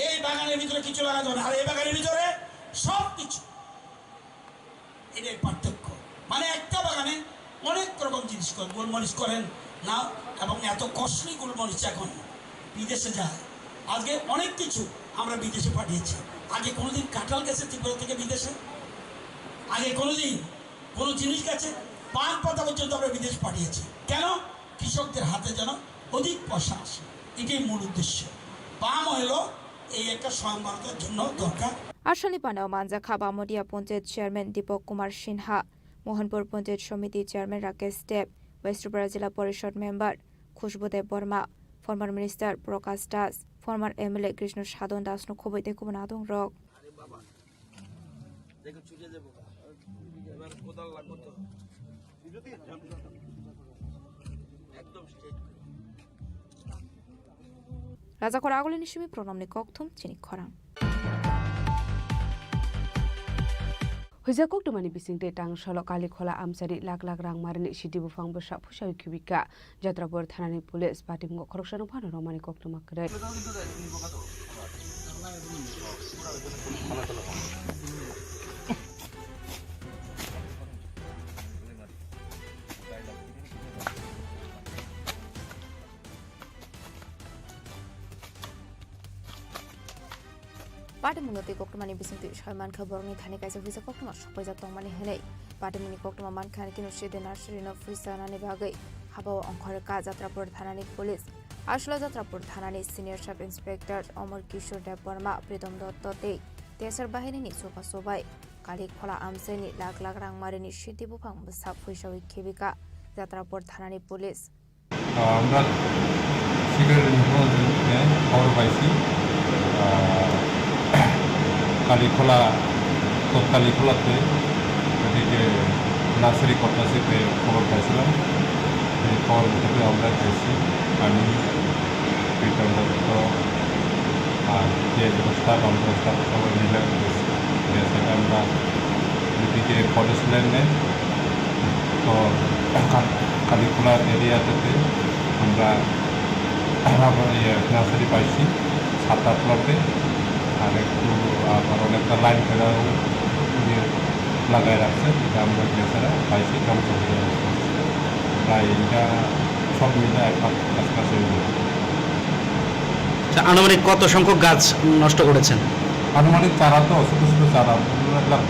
এই বাগানের ভিতরে কিছু লাগাতে হবে না, আর এই বাগানের ভিতরে সব কিছু। এটাই পার্থক্য। মানে একটা বাগানে অনেক রকম জিনিস করেন, গোলমরিচ করেন না, এবং এত কস্টলি গোলমরিচ এখন বিদেশে যায়। আজকে অনেক কিছু আমরা বিদেশে পাঠিয়েছি। আগে কোনোদিন কাঁঠাল গেছে ত্রিপুরা থেকে বিদেশে? আগে কোনোদিন কোনো জিনিস গেছে? পান পাতা পর্যন্ত আমরা বিদেশ পাঠিয়েছি। কেন? কৃষকদের হাতে যেন অধিক পয়সা আসে, এটাই মূল উদ্দেশ্য। পাম অয়েলও এই একটা স্বয়ং ভারতের জন্য দরকার। Aswkni panao manjakha Bamodia Panchayat Chairman Dipak Kumar Sinha, Mohanpur Panchayat Samiti Chairman Rakesh Deb, West Tripura Jila Porishod Member Khushbu Deb Barma, former Minister Prakash Das, former M L A Krishna Sadhan Das no khoboi tei kubun adong rok. আরে বাবা, দেখো ছুটে যাবো। এবার কোদাল লাগবো তো। একদম straight. Rajakhor Agulini simi pronomni kokthum chini khorang. Huija koktwmani bisingtwi tang solo Kalikhola amchaini lak lak rang marini sidi buphang bwsa phusawi khibika. Jatrapur thanani police patimungo khoroksano phano romani koktwma kwrwi. Patimungno twi koktwmani bisingtwi soi mankha borokni thani kaisa huisa koktwma sokpaijak tongmani hwnwi. Patimungni koktwma mankha kino sidi nursery no phuisa nani bagwi habao ongkhorkha Jatrapur thanani police. Aswkno Jatrapur thanani senior sub inspector Omor Kishore Debbarma, Pritom Dotto tei Tesar bahinini chubachu bai Kalikhola amchaini lak lak rang marini sidi buphang bwsa phuisawi khibika Jatrapur thanani police. আহ, আমরা security information খবর পাইছি, আহ, কালীখোলা, কালীখোলাতে ওদিকে নার্সারি করতেছে খবর পাইছিলাম। এই খবর থেকে আমরা গেছি, আমি প্রীতম দত্ত আর যে স্টাফ, আমরা স্টাফ সবাই মিলে গেছি। গেছে আমরা এদিকে কলেজ লেনে তো কা-, কালীখোলা এরিয়া থেকে আমরা আবার ইয়ে নার্সারি পাইছি সাত আট লটে, আর একটু আবার অনেকটা লাইন ফেরাও ইয়ে লাগাই রাখছে, যেটা আমরা বেচারা পাইছি ধ্বংস হয়ে যাচ্ছে। প্রায় এটা সব মিলে এক লাখ কাছাকাছি হয়ে যাবে। আচ্ছা, আনুমানিক কত সংখ্যক গাছ নষ্ট করেছেন? আনুমানিক চারা তো ছোট ছোট চারা, লাখ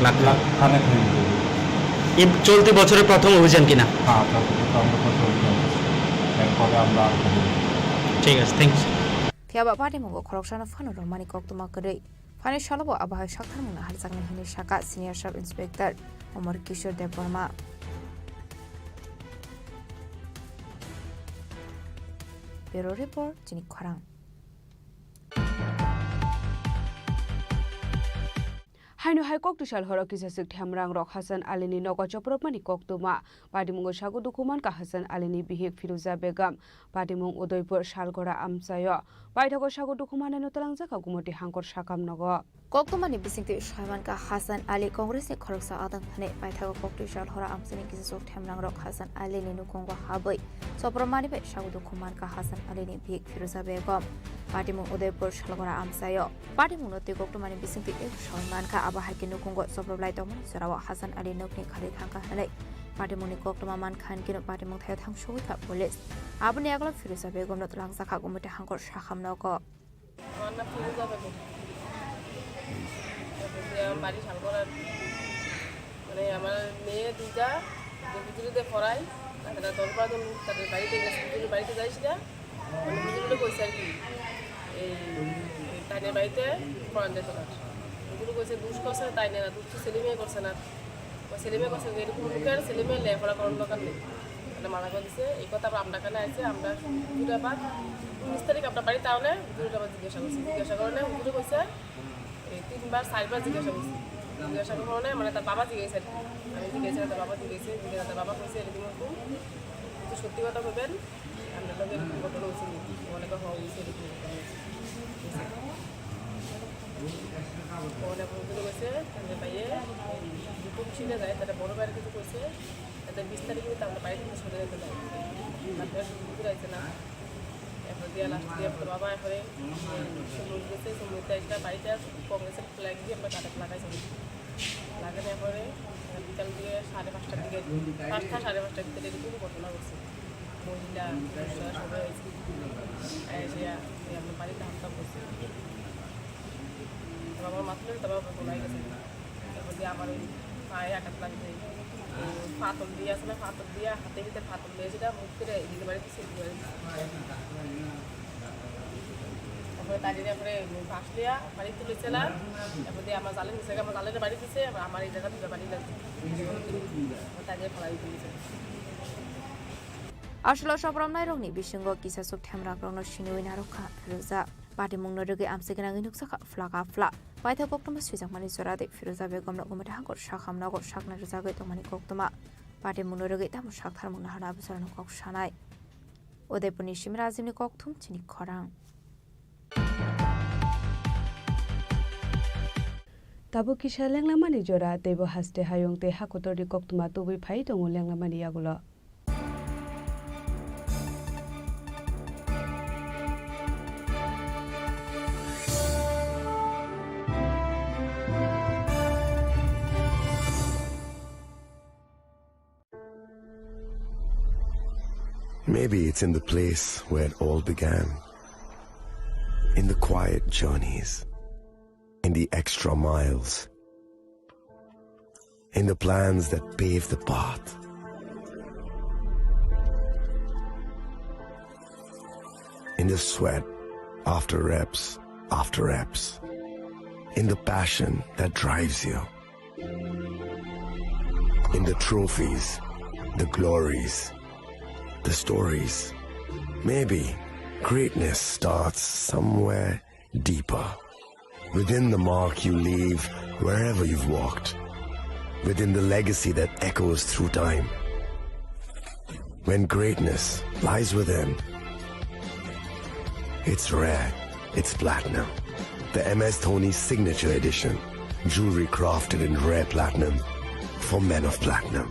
লাখ। লাখ খানেক হয়ে যাবে। এই চলতি বছরের প্রথম অভিযান কিনা? হ্যাঁ, চলতি বছর আমরা প্রথম অভিযান করছি। এরপরে আমরা আর করবো না। ঠিক আছে, thanks. Phiya ba patimungo khoroksano phano romani koktwma kwrwi. Phani salobo abo hai saktharmungno harjaknai hwnwi sakha Senior Sub Inspector Omor Kishore Debbarma. Bureau Report, chini khorang. Haino hai koktwsal horo kisa swk themrang rok Hasan Ali ni nogo chopropmani koktwma. Patimungo sago dukhu mankha Hasan Ali ni bihik Firuza Begum. Patimung Udaipur Salgora amchaio. Paithago sago dukhu manai no twlangjakha Gumoti Hangkor sakam nogo. Koktwmani bisingtwi soi mankha Hasan Ali Congress ni khoroksa adang hwnwi. Paithago koktwsal horo amchaini kisa swk themrang rok Hasan Ali ni nukhungo habwi chopropmani bai sago dukhu mankha Hasan Ali ni bihik Firuza Begum. Patimung Udaipur Salgora amchaio. Patimungno twi koktwmani bisingtwi eko soi mankha, abo hai khe nukhungo choproplai tongmani jorao Hasan Ali nokni khali thangkha hwnwi patimungni koktwma mankha, hinkhe patimung thaio thangsugwi kha police. Aboni yagulo Firuza Begumno twlangjakha Gumoti Hangkor sakam nogo. আমার নাম ফিরোজা বেগম। তারপরে আমার বাড়ি শালগড়ার, মানে, আমার মেয়ে দুইটা, যে ভিতরে দিয়ে পড়াই, তারা দরবার দল তাদের বাড়িতে গেছে, হুজুরের বাড়িতে যাইস না, মানে হুজুরে কইছে আর কি, এই তাইনের বাড়িতে পড়ান যেত না। হুজুরে কইছে, "দুষ করছে তাই না, দুষ তো সেলিমে করছে না।" ও সেলিমে করছে যে এরকম লোকের ছেলে মেয়ে লেখাপড়া করার দরকার নেই, মানে মানা করে দিছে। এই কথা আবার আমরা কানে আইছে, আমরা হুজুরে আবার উনিশ তারিখ আমরা বাড়িতে আহলে হুজুরে আবার জিজ্ঞাসা করছি, জিজ্ঞাসা করলে হুজুরে কইছে, এই তিনবার চারবার জিজ্ঞাসা করছি। জিজ্ঞাসা করার কারণে মানে তার বাবা জিজ্ঞেস আর কি। আমি জিজ্ঞেস, তার বাবা জিজ্ঞেস, জিজ্ঞেস, তার বাবা কইছে এরকম এরকম। কিন্তু সত্যি কথা কইবেন, আপনার লগে এরকম ঘটনা হয়েছে নি? অনেকে হওয়া হয়েছে এরকম ঘটনা হয়েছে। অনেক বন্ধু রয়েছে, তাদের ভাইয়ে দুটো ছিঁড়ে যায়, তারা বড় ভাইয়ের কিছু কইছে, তাদের বিশ তারিখে কিন্তু আমরা বাড়ি থেকে সরে যেতে দেয়। তারপরে শুধু ঘুরে আইছে না। এরপর দিয়া লাস্ট দিয়ে এরপর বাবা এরপরে সুমন গেছে, সুমন গেছে একটা বাড়িতে কংগ্রেসের ফ্ল্যাগ দিয়ে আমরা গাড়ি লাগাইছি। লাগানোর পরে বিকাল দিয়ে সাড়ে পাঁচটার দিকে, পাঁচটা সাড়ে পাঁচটার ভিতরে এরকম ঘটনা ঘটছে। মহিলা, পুরুষরা সবাই হয়েছে। এসে আমরা বাড়িতে হামলা করছি। তারপর আমার মাথা ধরে তারপর ঘটনায় গেছে। এরপর দিয়ে আমার ওই পায়ে আঘাত লাগছে। তো ফাতল দিয়ে আসলে ফাতল দিয়ে হাতে ভিতরে ফাতল দিয়ে সেটা মুখ করে এদিকে বাড়ি দিচ্ছে, এদিকে বাড়ি দিচ্ছে। তারপরে তাই জন্য এরপরে বাঁশ লিয়া বাড়ি তুলেছিলাম। এরপর দিয়ে আমার জালে নিচে আমার জালে বাড়ি দিছে, আবার আমার এই জায়গা দুটো বাড়ি লাগছে। তাই জন্য ফেলাই তুলেছে। Aswlao sobromnairokni bisingo kisa suk themrakrokno siniwi narwkha Firoza. Patimungno rwgwi amchiknangwi nukjakha phlak aphla. Paithak koktwma swijakmani jora tei Firoza Begumno Gumati Hangkor Sakham nogo sakna rwjagwi tongmani koktwma. Patimungno rwgwi tamo saktharmung naharna abujorano kok sanai. Udaipurni simi Rajibni kokthum chini khorang. Tabuk kisa lenglamani jora, teibo haste hayung tei hakotorni koktwma tubui phai tongo lenglamani yagulo. Maybe it's in the place where it all began. In the quiet journeys, in the extra miles, in the plans that pave the path, in the sweat after reps after reps, in the passion that drives you. In the trophies, the glories, the stories. Maybe greatness starts somewhere deeper. Within the mark you leave wherever you've walked. Within the legacy that echoes through time. When greatness lies within, it's rare, it's platinum. The M S Dhoni Signature Edition. Jewelry crafted in rare platinum for men of platinum.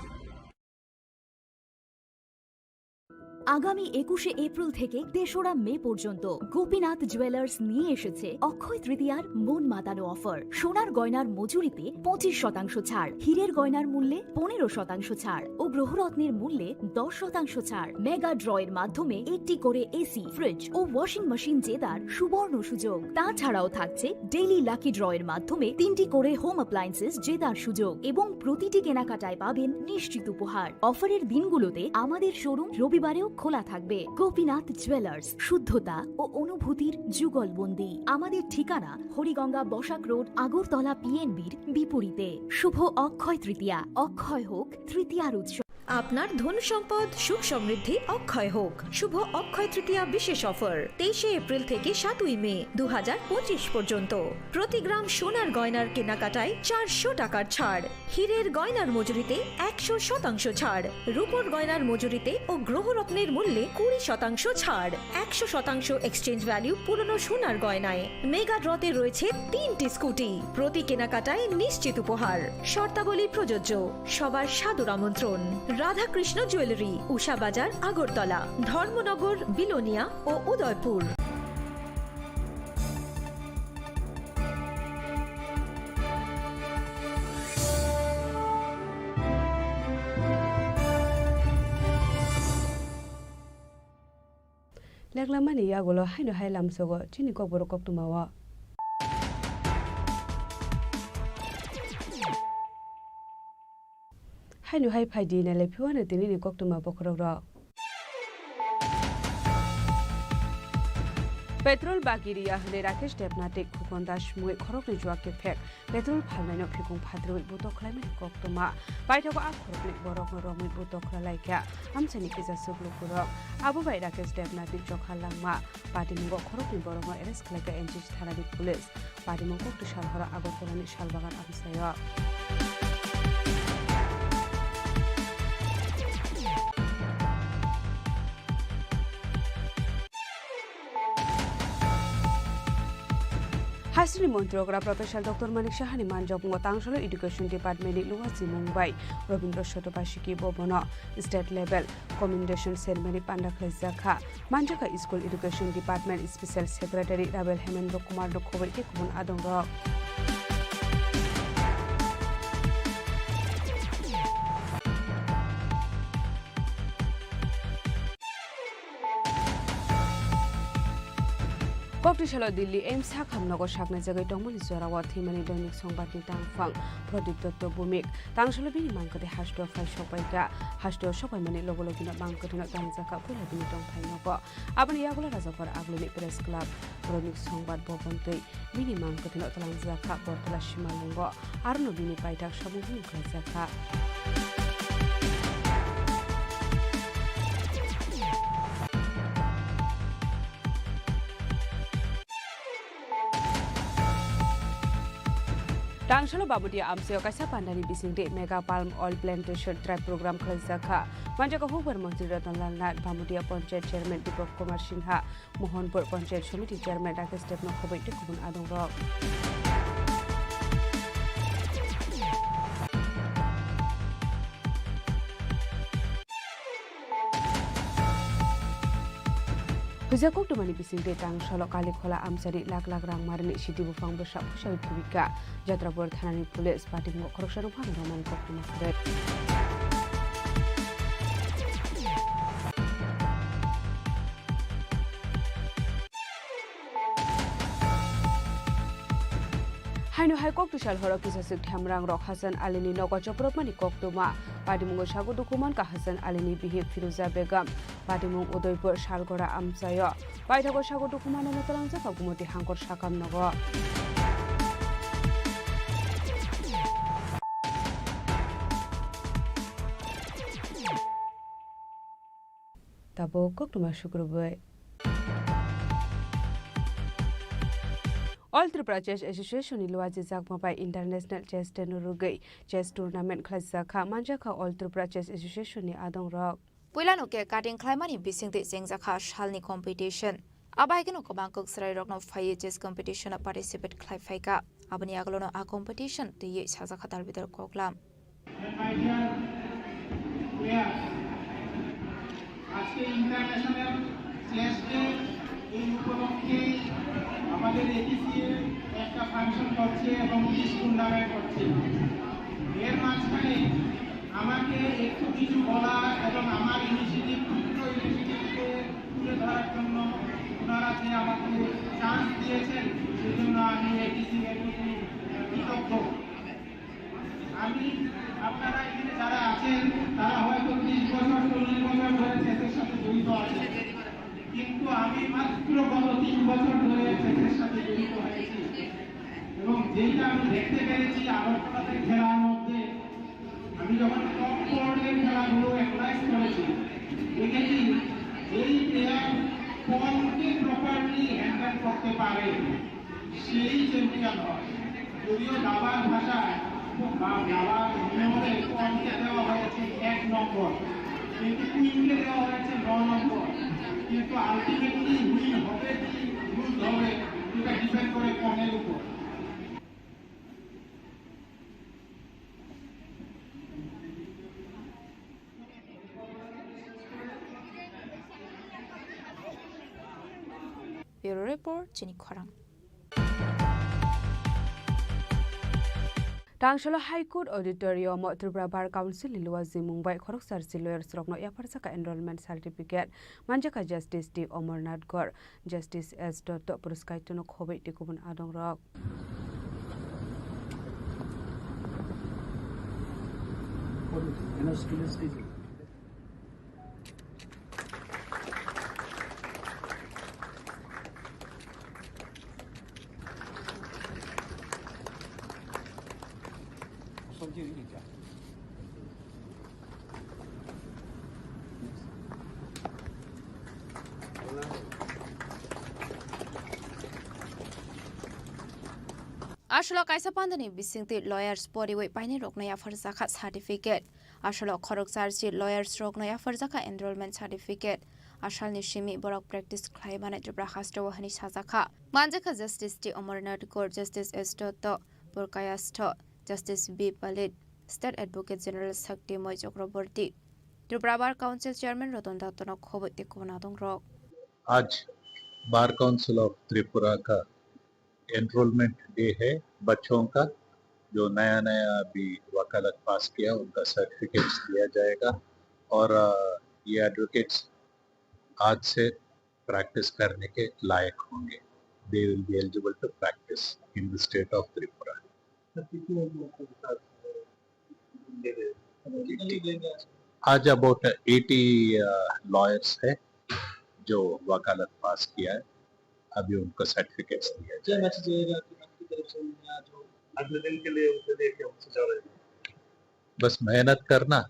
আগামী একুশে এপ্রিল থেকে তেসরা মে পর্যন্ত গোপীনাথ জুয়েলার্স নিয়ে এসেছে অক্ষয় তৃতীয়ার মন মাতানো অফার। সোনার গয়নার মজুরিতে পঁচিশ শতাংশ ছাড়, হীরের গয়নার মূল্যে পনেরো শতাংশ ছাড় ও গ্রহরত্নের মূল্যে দশ শতাংশ ছাড়। মেগা ড্রয়ের মাধ্যমে একটি করে এসি, ফ্রিজ ও ওয়াশিং মেশিন জেতার সুবর্ণ সুযোগ। তাছাড়াও থাকছে ডেইলি লাকি ড্রয়ের মাধ্যমে তিনটি করে হোম অ্যাপ্লায়েন্সেস জেতার সুযোগ এবং প্রতিটি কেনাকাটায় পাবেন নিশ্চিত উপহার। অফারের দিনগুলোতে আমাদের শোরুম রবিবারেও খোলা থাকবে। গোপীনাথ জুয়েলার্স, শুদ্ধতা ও অনুভূতির যুগলবন্দি। আমাদের ঠিকানা হরিগঙ্গা বসাক রোড, আগরতলা পিএনবির বিপরীতে। শুভ অক্ষয় তৃতীয়া, অক্ষয় হোক তৃতীয়ার উৎসব। আপনার ধন সম্পদ সুখ সমৃদ্ধি অক্ষয় হোক। শুভ অক্ষয় তৃতীয়া বিশেষ অফার তেইশে এপ্রিল থেকে সাতই মে দু হাজার পঁচিশ পর্যন্ত। প্রতি গ্রাম সোনার গয়নার কেনাকাটায় চারশো টাকার ছাড়, হীরের গয়নার মজুরিতে একশো শতাংশ ছাড়, রূপোর গয়নার মজুরিতে ও গ্রহরত্নের মূল্যে কুড়ি শতাংশ ছাড়, একশো শতাংশ এক্সচেঞ্জ ভ্যালু পুরনো সোনার গয়নায়। মেগা ড্রতে রয়েছে তিনটি স্কুটি, প্রতি কেনাকাটায় নিশ্চিত উপহার। শর্তাবলী প্রযোজ্য। সবার সাদর আমন্ত্রণ। রাধাকৃষ্ণ জুয়েলারি, উষা বাজার, আগরতলা, ধর্মনগর, বিলোনিয়া ও Udaipur. Leklamani yagulo haino hai lamsogo chini kokborok koktwmao. Haino hai phai di, nai lai phiya no tini ni koktwma bokhorok rok. Petrol bagi riya hwnwi Rakesh Debnath tei Khukon Das mungwi khoroknwi jua kephek petrol phalnaino phikung phatrwi butok khlaimani koktwma. Paithago a khoroknwi borokno romwi butok khlai lai kha amchaini kisa chuklukurok. Abo bai Rakesh Debnath ni chokha langma patimungo khoroknwi borokno arrest khlai kha N C C thanani police. Patimung koktwsal horo Agartala ni Salbagan amchaio. Hasteni montri okra Professor Doctor Manik Saha ni manjakmungo Tangsalo Education Department ni Luwa Chimung bai Robindra Sotobasiki bo bono state level commendation ceremony panda khlaijak kha. Manjakha School Education Department Special Secretary Rabel Hemendra Kumar no khoboi tei kubun adongrok. Koktwsalo Delhi AIIMS sakham nogo saknaijagwi tongmani jorao thwimani Doinik Songbatni tangphang Pradip Dotto Bhumik. Tangsalo bini mangkwthwi hasteo phai sokpai kha. Hasteo sokpaimani logo logino mangkwthwino tangjakha puila bini tongthai nogo. Aboni yagulo Rajakhor Agluni Press Club, Doinik Songbat Bhavan tei bini mangkwthwino twlangjakha Bortala Simalwngo, arono bini paithak samung hwnwi khlaijakha. Tangsalo Bamudia amchaio kaisa pandani bisingtwi Mega Palm Oil Plantation Drive program khlaijak kha. Manjakha hukbar montri Ratan Lal Nath, Bamudia Panchayat Chairman Deepak Kumar Singha, Mohanpur Panchayat Samiti Chairman Rakesh Debno khoboi tei kubun adongrok. Huijak koktwmani bisingtwi Tangsalo Kalikhola amchani lak lak rang marini siti buphang bwsa phusawi thwibikha. Jatrapur thanani police patimung khoroksa rwphano romani koktwma kwrwi. Haino hai koktwsal horo kisaswk themrangrok Hasan Alini nogo chopropmani koktwma. Patimungo sago dukhu mankha Hasan Alini bihik Firuza Begum. Patimung Udaipur Salgora amchaio. Paithago sago dukhu manano twlangjak kha Gumoti Hangkor sakam nogo. Tabuk koktwma sukrubwi. All Tripura Chess Association ni luaji jakma bai International Chess Day no rwgwi chess tournament khlaijak kha. Manjak kha All Tripura Chess Association ni adongrok. Puilano cake cutting khlaimani bisingtwi chengjak kha salni competition. Abo hai kheno kwbang kwk chwrairokno phaiwi chess competition o participate khlai phaikha. Aboni agulono a competition twiwi sajak kha Dalbidal Koklam. And my dear players, আজকে international chess day, এই উপলক্ষে আমাদের এটিসিএ একটা ফাংশন করছে এবং quiz tournament করছে। এর মাঝখানে আমাকে একটু কিছু বলা এবং আমার ইনিশিয়েটিভ, ক্ষুদ্র ইনিশিয়েটিভকে তুলে ধরার জন্য ওনারা যে আমাকে চান্স দিয়েছেন, সেজন্য আমি এটিসিএর প্রতি কৃতজ্ঞ। আমি, আপনারা এখানে যারা আছেন, তারা হয়তো ত্রিশ বছর, চল্লিশ বছর ধরে চেসের সাথে জড়িত আছেন, কিন্তু আমি মাত্র গত তিন বছর ধরে চেসের সাথে জড়িত হয়েছি। এবং যেটা আমি দেখতে পেরেছি আগরতলাতে খেলার মধ্যে, আমি যখন টপ ফোর্ডের খেলাগুলো অ্যানালাইজ করেছি, দেখেছি যেই প্লেয়ার পনকে প্রপারলি হ্যান্ডেল করতে পারে, সেই চ্যাম্পিয়ন হয়। যদিও দাবার ভাষায় বা দাবার নিয়মে পনকে দেওয়া হয়েছে এক নম্বর, কিন্তু কুইনকে দেওয়া হয়েছে ন নম্বর, কিন্তু আলটিমেটলি উইন হবে কি লুজ হবে, এটা ডিপেন্ড করে পনের উপর। Bureau Report, Chini Khorang. Tangsalo High Court Auditorium o Tripura Bar Council ni luajimung bai khoroksa rsi lawyers rokno yapharjakha enrollment certificate manjakha Justice D Omornath Gor, Justice S Dotto, Puruskaitono khoboi tei kubun adongrok. Aswk kaisa pandani bisingtwi lawyers poriwi painirokno yapharjakha certificate. Aswk khoroksa arsi lawyers rokno yapharjakha enrollment certificate. Asalni simi borok practice khlai mano Tripura hasteo hwnwi sajakha. Manjakha Justice T Amarnath Kaur, Justice S Dotto, Purkayastho, Justice B Palit, State Advocate General Shaktimoi Chakraborty, Tripura Bar Council Chairman Ratan Dattono khobwi tei kubun adongrok. आज bar council of Tripura का enrolment day है बच्चों का। जो नया नया अभी वकालत पास किया, उनका सर्टिफिकेट्स दिया जाएगा और अ, ये एडवोकेट्स आज से प्रैक्टिस करने के लायक होंगे। They will be eligible to practice in the state of Tripura। आज अबाउट एटी लॉयर्स है जो वकालत पास किया है, अभी उनको सर्टिफिकेट्स दिया जाएगा। क्या मैसेज रहेगा आपकी तरफ से उन्हें आज वो अगले दिन के लिए उनके लिए क्या मैसेज आ रहा है? बस मेहनत करना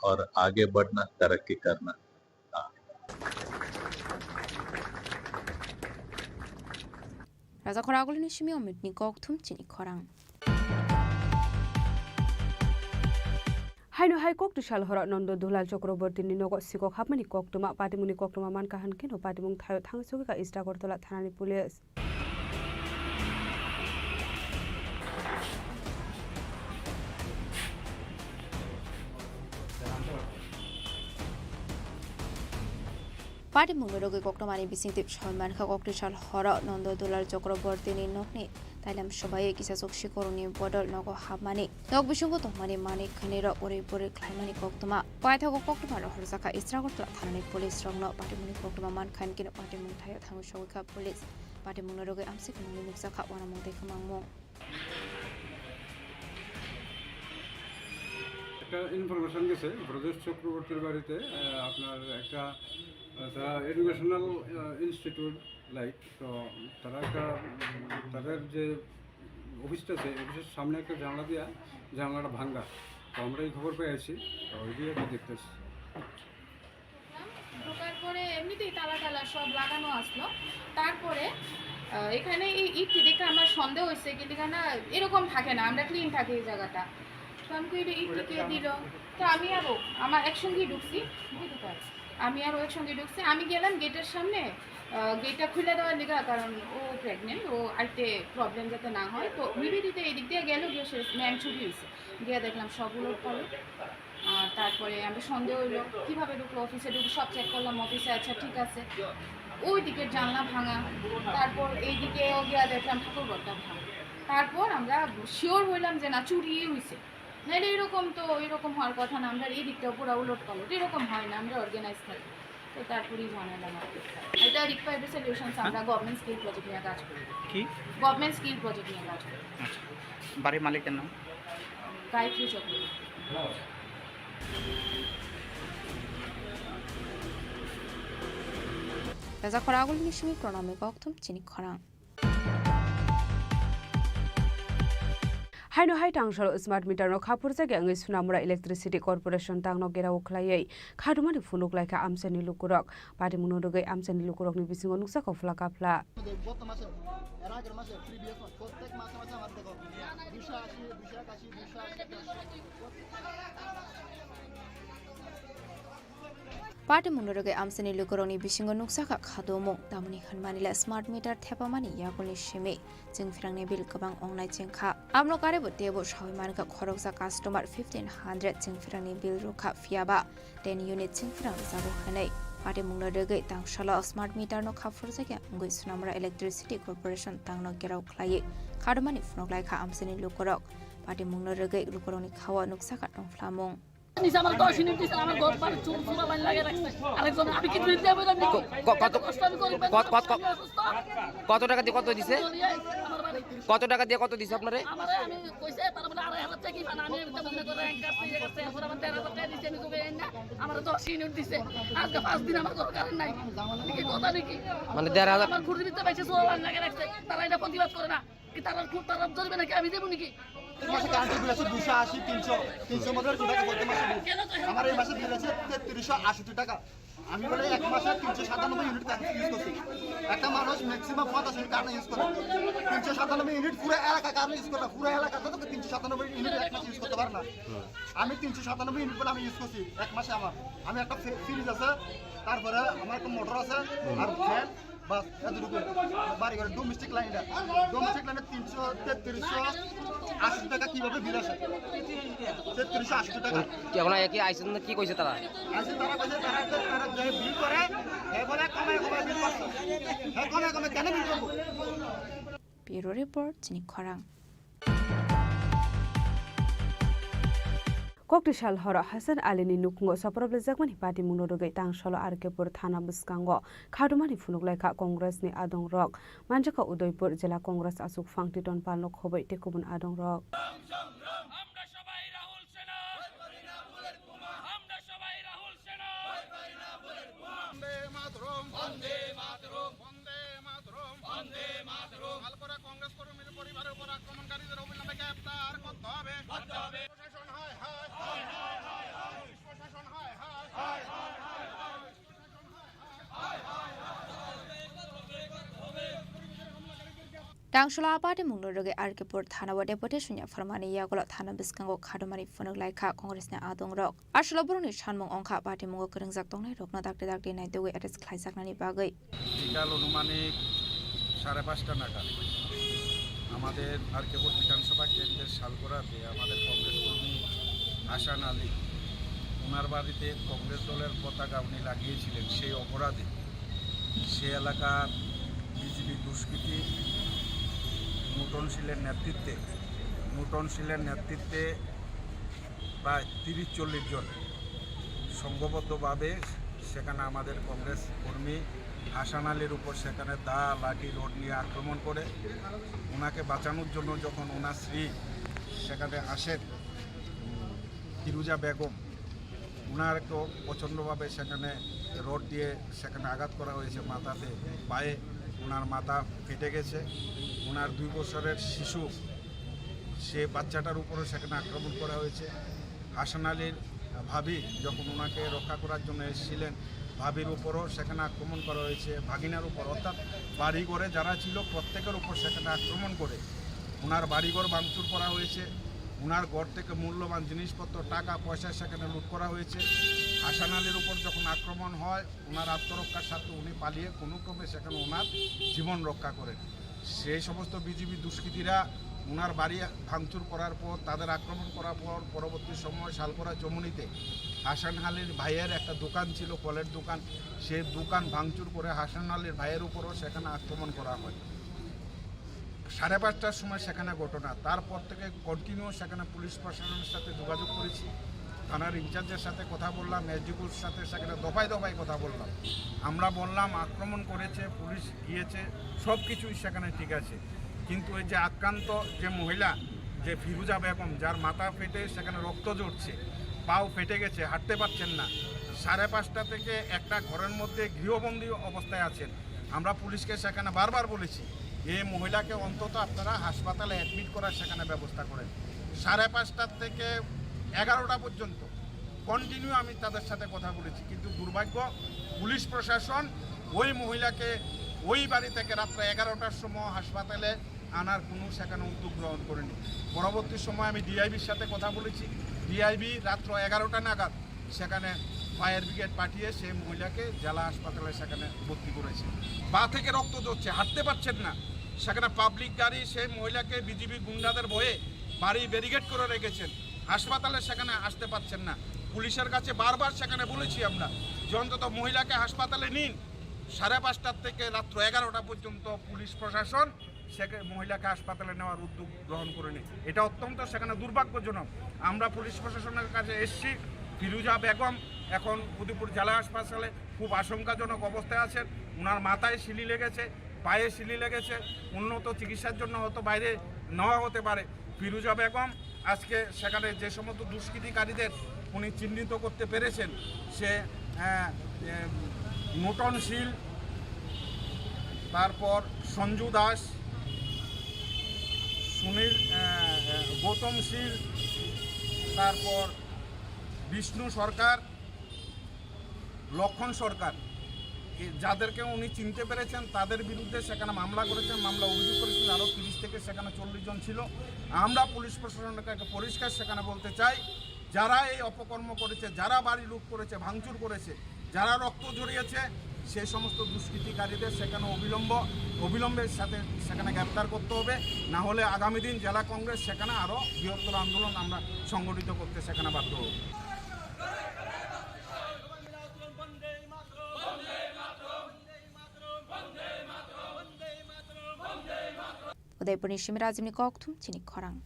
और आगे बढ़ना, तरक्की करना। हाँ। Raja Khoragulini simi Omitni kokthum chini khorang. Haino hai kok twisal horo Nondo Dulal Chakrabortini nogo sikok hapmani koktwma, patimungni koktwma mankha hwnkhe no patimung thaio thang sogwikha East Agartala thanani police. Patimungni rwgwi koktwmani bisingtwi soi mankha, kok twisal horo Nondo Dulal Chakrabortini nokni tailam swbaiwi kisachuk sikorokni bodol nogo hapmani, nok bisingo tongmani manwi khwnwi rok uri buri khlaimani koktwma. Paithago koktwma rohorjakha East Agartala thanani police rokno. Patimungni koktwma mankha hwnkhe patimung thaio thangwi sogwikha police. Patimungni rwgwi amsik nungwi nukjakha uanamung tei kwmangmung. একটা ইনফরমেশন গেছে ব্রজেশ চক্রবর্তীর বাড়িতে, আহ, আপনার একটা, আহ, তারা এডুকেশনাল, আহ, institute like, তো তারা একটা, উম, তাদের যে অফিসটা আছে, অফিসের সামনে একটা জানলা দিয়া জানলাটা ভাঙ্গা। তো আমরা এই খবর পেয়ে আইছি, তো ওই দিয়ে দেখতেছি। ঢোকার পরে এমনিতেই তালা টালা সব লাগানো আসলো। তারপরে, আহ, এখানে এই ইটটি দেখে আমার সন্দেহ হয়েছে, কিন্তু এখানে এরকম থাকে না, আমরা ক্লিন থাকে এই জায়গাটা। তো আমি কই, "এটা ইটটি কে দিল?" তো আমি আরো, আমার একসঙ্গেই ঢুকছি, বুঝতে পারো? আমি আরো একসঙ্গে ঢুকছি। আমি গেলাম গেটের সামনে, আহ, গেটটা খুলে দেওয়ার লিগা, কারণ ও প্রেগনেন্ট, ও আইতে প্রবলেম যাতে না হয়। তো নিবেদিতা এদিক দিয়ে গেল, গিয়ে সে ম্যাম ছুটি হয়েছে, গিয়ে দেখলাম সব উলট পালট। আর তারপরে আমি সন্দেহ হইলো, কিভাবে ঢুকলো অফিসে, ঢুকে সব চেক করলাম অফিসে, আচ্ছা ঠিক আছে। ওই দিকের জানলা ভাঙা, তারপর এইদিকেও গিয়া দেখলাম ঠাকুর ঘরটা ভাঙা। তারপর আমরা শিওর হইলাম যে না, চুরিই হইছে, নাহলে এরকম তো, এরকম হওয়ার কথা না। আমরা এই দিকটাও পুরো উলট পালট, এরকম হয় না, আমরা অর্গানাইজ থাকি। তো তারপরেই জানালাম আর কি। এটা রিকোয়ার্ড সলিউশনস, আমরা গভর্নমেন্ট স্কিল প্রজেক্ট নিয়ে কাজ করি। কি? গভর্নমেন্ট স্কিল প্রজেক্ট নিয়ে কাজ করি। আচ্ছা, বাড়ির মালিকের নাম? গায়ত্রী Chakraborty. Raja Khoragulini simi Pranami kokthum chini khorang. Haino hai tangsalo smart meter no khapurjakya wngwi Sunamura Electricity Corporation tangno gerao khlaiwi khadumani phunuk laikha amchaini lukurok. Patimungno rwgwi amchaini lukurokni bisingo nukjakha phla kaphla. গত মাসে, এর আগের মাসে, প্রিভিয়াস মাস, প্রত্যেক মাসে মাসে আমার দেখো, দুইশো আশি, দুইশো একাশি, দুইশো আশি। Patimungno rwgwi amchaini lukurokni bisingo nukjakha khadumung, tamoni hwnmani le smart meter thepamani yakulni simi chwngphrangni bill kwbang wngnai chengkha. Amno karebo teibo sawi mankha khoroksa customer fifteen hundred chwngphrangni bill rwkha, phiyaba ten unit chwngphrang rwjago hwnwi. Patimungno rwgwi tangsalo smart meter no khapurjakya wngwi Sunamura Electricity Corporation tangno gerao khlaiwi khadumani phunuk laikha amchaini lukurok. Patimungno rwgwi lukurokni khao nukjakha tongphlamung. নিজে আমার দশ ইউনিট দিছে, আমার ঘর বাড়ি চুল চুলা লাইন লাগিয়ে রাখছে। আরেকজন, আমি কি বিল দেবো না? ক-, ক-, কত, কষ্ট আমি করি, কত, কত, কত, আমি অসুস্থ। কত টাকা দিয়ে কত দিছে? চলিয়ে আমার বাড়ি। কত টাকা দিয়ে কত দিছে আপনারে? আমারে আমি কইছে, তারা বলে আড়াই হাজার টাকা কি পান, আমি এটা মনে করে এক গাছ দিয়ে গেছে, এখন আমার তেরো হাজার টাকা দিছে, আমি তোকে এই না, আমার দশ ইউনিট দিছে। আজকে পাঁচ দিন আমার ঘর কারেন্ট নাই। এটা কি কথা নাকি? মানে দেড় হাজার? আমার ঘুড়ির ভিতরে বেশি চুলা লাইন লাগিয়ে রাখছে, তারা এটা প্রতিবাদ করে না। কি তারা খুব তারা ধরবে নাকি আমি দেবো নাকি? মাসে কারেন্টের বিল আছে দুশো আশি, তিনশো, তিনশোর মধ্যে দুশো টাকা প্রতি মাসে বিল। আমার এই মাসে বিল আছে তেত্রিশশো আষট্টি টাকা। আমি বলে এক মাসে তিনশো সাতানব্বই ইউনিট কারেন্ট ইউজ করছি। একটা মানুষ ম্যাক্সিমাম পঞ্চাশ ইউনিট কারেন্ট ইউজ করে। তিনশো সাতানব্বই ইউনিট পুরো এলাকা কারেন্ট ইউজ করে না। পুরো এলাকাতে তো তিনশো সাতানব্বই ইউনিট এক মাসে ইউজ করতে পারে না। আমি তিনশো সাতানব্বই ইউনিট বলে আমি ইউজ করছি এক মাসে আমার। আমি একটা ফ্রি-, ফ্রিজ আছে, তারপরে আমার একটা মোটর আছে, আর ফ্যান, বাস, এতটুকু। বাড়ি ঘরে ডোমেস্টিক লাইন এটা। ডোমেস্টিক লাইনে তিনশো, তেত্রিশশো আশি টাকা কিভাবে বিল আসে? তেত্রিশশো আশি টাকা। কি এখন কি আইসন না কি কইছে তারা? আইসে তারা কইছে তারা, তারা যে বিল করে, এ বলে কমে কমে বিল করছে। হ্যাঁ, কমে কমে কেন বিল করবো? Bureau Report, Chini Khorang. Kokti sal horo Hasan Ali ni nukhungo soproblejakmani patimungno rwgwi Tangsolo R K pur thana bwskango khadumani phunuk laikha Congress ni adongrok. Manjakha Udaipur Jila Congress achuk phang Titon Palno khobwi tei kubun adongrok. আমরা সবাই রাহুল সেনা। আমরা সবাই রাহুল সেনা। বন্দে মাতরম। বন্দে মাতরম। বন্দে মাতরম। বন্দে মাতরম। শালপরা কংগ্রেস কর্মীর পরিবারের উপর আক্রমণকারীদের অবিলম্বে গ্রেপ্তার করতে হবে। করতে হবে। প্রশাসন হায় হায়। হায় হায় হায় হায়। প্রশাসন হায় হায়। হায় হায় হায় হায়। Tangsolo a patimungno rwgwi R K pur thana o deputation yapharmani yagulo thana bwskango khadumani phunuk laikha Congress ni adongrok. Aswkno borokni sanmung wngkha patimungo kwrwngjak tongnairokno dakti dakti naitugwi arrest khlaijaknani bagwi. বিকাল আনুমানিক সাড়ে পাঁচটা নাগাদ আমাদের আর কে পুর বিধানসভা কেন্দ্রের শালপরাতে আমাদের কংগ্রেস কর্মী হাসান আলী, ওনার বাড়িতে কংগ্রেস দলের পতাকা উনি লাগিয়েছিলেন, সেই অপরাধে সে এলাকার বিজেপি দুষ্কৃতী মুটন শীলের নেতৃত্বে, মুটন শীলের নেতৃত্বে প্রায় তিরিশ চল্লিশ জন সংঘবদ্ধভাবে সেখানে আমাদের কংগ্রেস কর্মী হাসান আলীর উপর সেখানে দা, লাঠি, রড নিয়ে আক্রমণ করে। ওনাকে বাঁচানোর জন্য যখন ওনার স্ত্রী সেখানে আসেন, ফিরুজা বেগম, ওনারকেও প্রচণ্ডভাবে সেখানে রড দিয়ে সেখানে আঘাত করা হয়েছে মাথাতে, পায়ে। ওনার মাথা ফেটে গেছে। ওনার দুই বছরের শিশু, সে বাচ্চাটার উপরও সেখানে আক্রমণ করা হয়েছে। হাসান আলীর ভাবি যখন ওনাকে রক্ষা করার জন্য এসেছিলেন, ভাবির উপরও সেখানে আক্রমণ করা হয়েছে, ভাগিনার উপর, অর্থাৎ বাড়িঘরে যারা ছিল প্রত্যেকের উপর সেখানে আক্রমণ করে ওনার বাড়িঘর ভাঙচুর করা হয়েছে। ওনার ঘর থেকে মূল্যবান জিনিসপত্র, টাকা পয়সা সেখানে লুট করা হয়েছে। হাসান আলীর উপর যখন আক্রমণ হয়, ওনার আত্মরক্ষার স্বার্থে উনি পালিয়ে কোনো ক্রমে সেখানে ওনার জীবন রক্ষা করেন। সেই সমস্ত বিজেপি দুষ্কৃতীরা ওনার বাড়ি ভাঙচুর করার পর, তাদের আক্রমণ করার পর, পরবর্তী সময় শালপরা চমুনিতে হাসান আলীর ভাইয়ের একটা দোকান ছিল, ফলের দোকান, সেই দোকান ভাঙচুর করে হাসান আলীর ভাইয়ের উপরও সেখানে আক্রমণ করা হয়। সাড়ে পাঁচটার সময় সেখানে ঘটনা, তারপর থেকে কন্টিনিউ সেখানে পুলিশ প্রশাসনের সাথে যোগাযোগ করেছি, থানার ইনচার্জের সাথে কথা বললাম, এসডিপিওর সাথে সেখানে দফায় দফায় কথা বললাম। আমরা বললাম আক্রমণ করেছে, পুলিশ গিয়েছে, সব কিছুই সেখানে ঠিক আছে, কিন্তু এই যে আক্রান্ত যে মহিলা, যে ফিরুজা বেগম, যার মাথা ফেটে সেখানে রক্ত ঝরছে, পাও ফেটে গেছে, হাঁটতে পারছেন না, সাড়ে পাঁচটা থেকে একটা ঘরের মধ্যে গৃহবন্দী অবস্থায় আছেন। আমরা পুলিশকে সেখানে বারবার বলেছি, এই মহিলাকে অন্তত আপনারা হাসপাতালে অ্যাডমিট করার সেখানে ব্যবস্থা করেন। সাড়ে পাঁচটার থেকে এগারোটা পর্যন্ত কন্টিনিউ আমি তাদের সাথে কথা বলেছি, কিন্তু দুর্ভাগ্য, পুলিশ প্রশাসন ওই মহিলাকে ওই বাড়ি থেকে রাত্র এগারোটার সময় হাসপাতালে আনার কোনো সেখানে উদ্যোগ গ্রহণ করেনি। পরবর্তী সময় আমি ডিআইবির সাথে কথা বলেছি, ডিআইবি রাত্র এগারোটা নাগাদ সেখানে ফায়ার ব্রিগেড পাঠিয়ে সেই মহিলাকে জেলা হাসপাতালে সেখানে ভর্তি করেছে। পা থেকে রক্ত ঝরছে, হাঁটতে পারছেন না। সেখানে পাবলিক গাড়ি সেই মহিলাকে বিজিবি গুন্ডাদের ভয়ে বাড়ি ব্যারিকেড করে রেখেছেন, হাসপাতালে সেখানে আসতে পারছেন না। পুলিশের কাছে বারবার সেখানে বলেছি আমরা যে অন্তত মহিলাকে হাসপাতালে নিন। সাড়ে পাঁচটার থেকে রাত্র এগারোটা পর্যন্ত পুলিশ প্রশাসন সেখানে মহিলাকে হাসপাতালে নেওয়ার উদ্যোগ গ্রহণ করেনি। এটা অত্যন্ত সেখানে দুর্ভাগ্যজনক। আমরা পুলিশ প্রশাসনের কাছে এসছি, ফিরুজা বেগম এখন উদয়পুর জেলা হাসপাতালে খুব আশঙ্কাজনক অবস্থায় আছেন। ওনার মাথায় সিলি লেগেছে, পায়ে সিলি লেগেছে, উন্নত চিকিৎসার জন্য হয়তো বাইরে নেওয়া হতে পারে। ফিরুজা বেগম আজকে সেখানে যে সমস্ত দুষ্কৃতিকারীদের উনি চিহ্নিত করতে পেরেছেন, সে, আহ, এ, নূতন শীল, তারপর সঞ্জু দাস, সুনীল, আহ, আহ, গৌতম শীল, তারপর বিষ্ণু সরকার, লক্ষণ সরকার, এ, যাদেরকে উনি চিনতে পেরেছেন, তাদের বিরুদ্ধে সেখানে মামলা করেছেন, মামলা অভিযোগ করেছেন, আরও তিরিশ থেকে সেখানে চল্লিশ জন ছিল। আমরা পুলিশ প্রশাসনকে একটা পরিষ্কার সেখানে বলতে চাই, যারা এই অপকর্ম করেছে, যারা বাড়ি লুট করেছে, ভাঙচুর করেছে, যারা রক্ত ঝরিয়েছে, সেই সমস্ত দুষ্কৃতিকারীদের সেখানে অবিলম্ব, অবিলম্বের সাথে সেখানে গ্রেপ্তার করতে হবে, না হলে আগামী দিন জেলা কংগ্রেস সেখানে আরও বৃহত্তর আন্দোলন আমরা সংগঠিত করতে সেখানে বাধ্য হব। Udaipurni simi Rajibni kokthum chini khorang.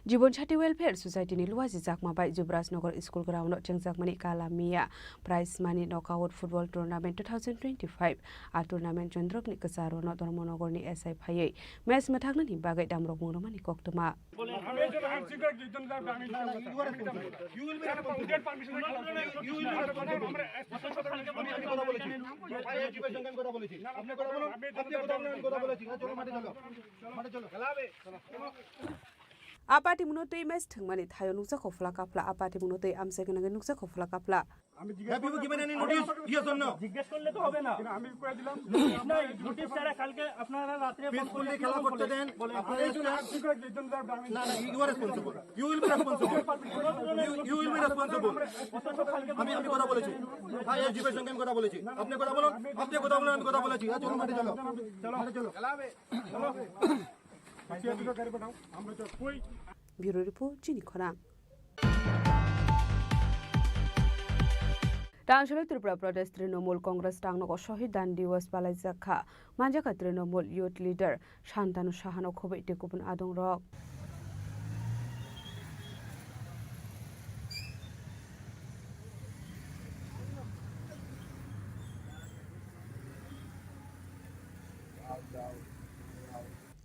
Jibon Sati Welfare Society ni luajijakma bai Jubrajnagar School Ground o chengjakmani Kala Miya Prize Money Knockout Football Tournament two thousand twenty-five. A tournament Chandropni kwcharo no Dharmanagar ni S I phaiwi match mwthaknani bagwi damrok mung rwmani koktwma. আমি একজন আনছি কয়েক দুইজন যাবে, আমি না, না, you are responsible. You will be responsible. You will be responsible. আমি, আমি কথা বলেছি। আমি এর জীবনের সঙ্গে আমি কথা বলেছি। আপনি কথা বলুন, আপনি কথা বলুন, আমি কথা বলেছি। হ্যাঁ, চলো, মাঠে চলো। মাঠে চলো। Apati muno twi match thwngmani thaio nukjakha phla kaphla. Apati muno twi amchai gwnangwi nukjakha phla kaphla. আমি জিজ্ঞেস Have you করলে given any notice? Yes or no? জিজ্ঞেস করলে তো হবে না। কিন্তু আমি কয়ে দিলাম নোটিশ নাই, নোটিশ ছাড়া কালকে আপনারা রাত্রে Peacefully খেলা করতে দেন। বলে, আপনারা এই জন্য আনছি কয়েক দুইজন যাবে, আমি না, না, you are responsible. You will be responsible. You, you will be responsible. অথচ কালকে আমি, আমি কথা বলেছি। হ্যাঁ, এসডিপির সঙ্গে আমি কথা বলেছি। আপনি কথা বলুন, আপনি কথা বলুন, আমি কথা বলেছি। হ্যাঁ, চলো, মাঠে চলো। চলো। মাঠে চলো। Bureau report, chini khorang. Tangshalo Tripura Pradesh Trinamool Congress tangnogo Shahid Dan Diwas palaijak kha. Manjakha Trinamool Youth Leader Shantanu Sahano khoboi tei kubun adongrok.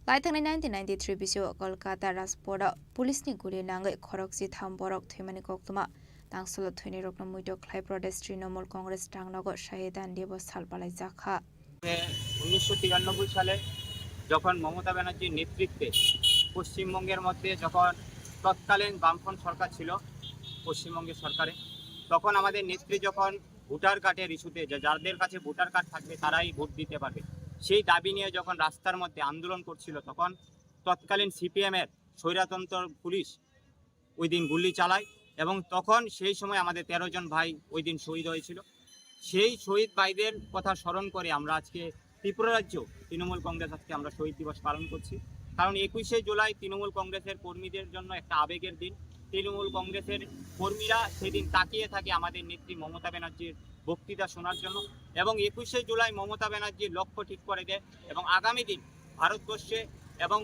Laithangnai nineteen ninety-three bisio Kolkata Rajporo police ni guli nangwi khorokchi tham borok thwimani koktwma. Tangsalo thwinirokno muito khlai Pradesh Trinamool Congress tangnogo Shahid Dan Diwas sal palaijak kha. উনিশশো তিরানব্বই সালে যখন মমতা ব্যানার্জির নেতৃত্বে পশ্চিমবঙ্গের মধ্যে যখন তৎকালীন বামফ্রন্ট সরকার ছিল পশ্চিমবঙ্গের সরকারে, তখন আমাদের নেত্রী যখন ভোটার কার্ডের ইস্যুতে, যে যাদের কাছে ভোটার কার্ড থাকবে তারাই ভোট দিতে পারবে, সেই দাবি নিয়ে যখন রাস্তার মধ্যে আন্দোলন করছিল, তখন তৎকালীন সিপিএম এর স্বৈরতন্ত্র পুলিশ ওই দিন গুলি চালায় এবং তখন সেই সময় আমাদের তেরো জন ভাই ওই দিন শহীদ হয়েছিল। সেই শহীদ ভাইদের কথা স্মরণ করে আমরা আজকে ত্রিপুরা রাজ্য তৃণমূল কংগ্রেস আজকে আমরা শহীদ দিবস পালন করছি। কারণ একুশে জুলাই তৃণমূল কংগ্রেসের কর্মীদের জন্য একটা আবেগের দিন। তৃণমূল কংগ্রেসের কর্মীরা সেদিন তাকিয়ে থাকে আমাদের নেত্রী মমতা ব্যানার্জির বক্তৃতা শোনার জন্য। এবং একুশে জুলাই মমতা ব্যানার্জি লক্ষ্য ঠিক করে দেয় এবং আগামী দিন ভারতবর্ষে এবং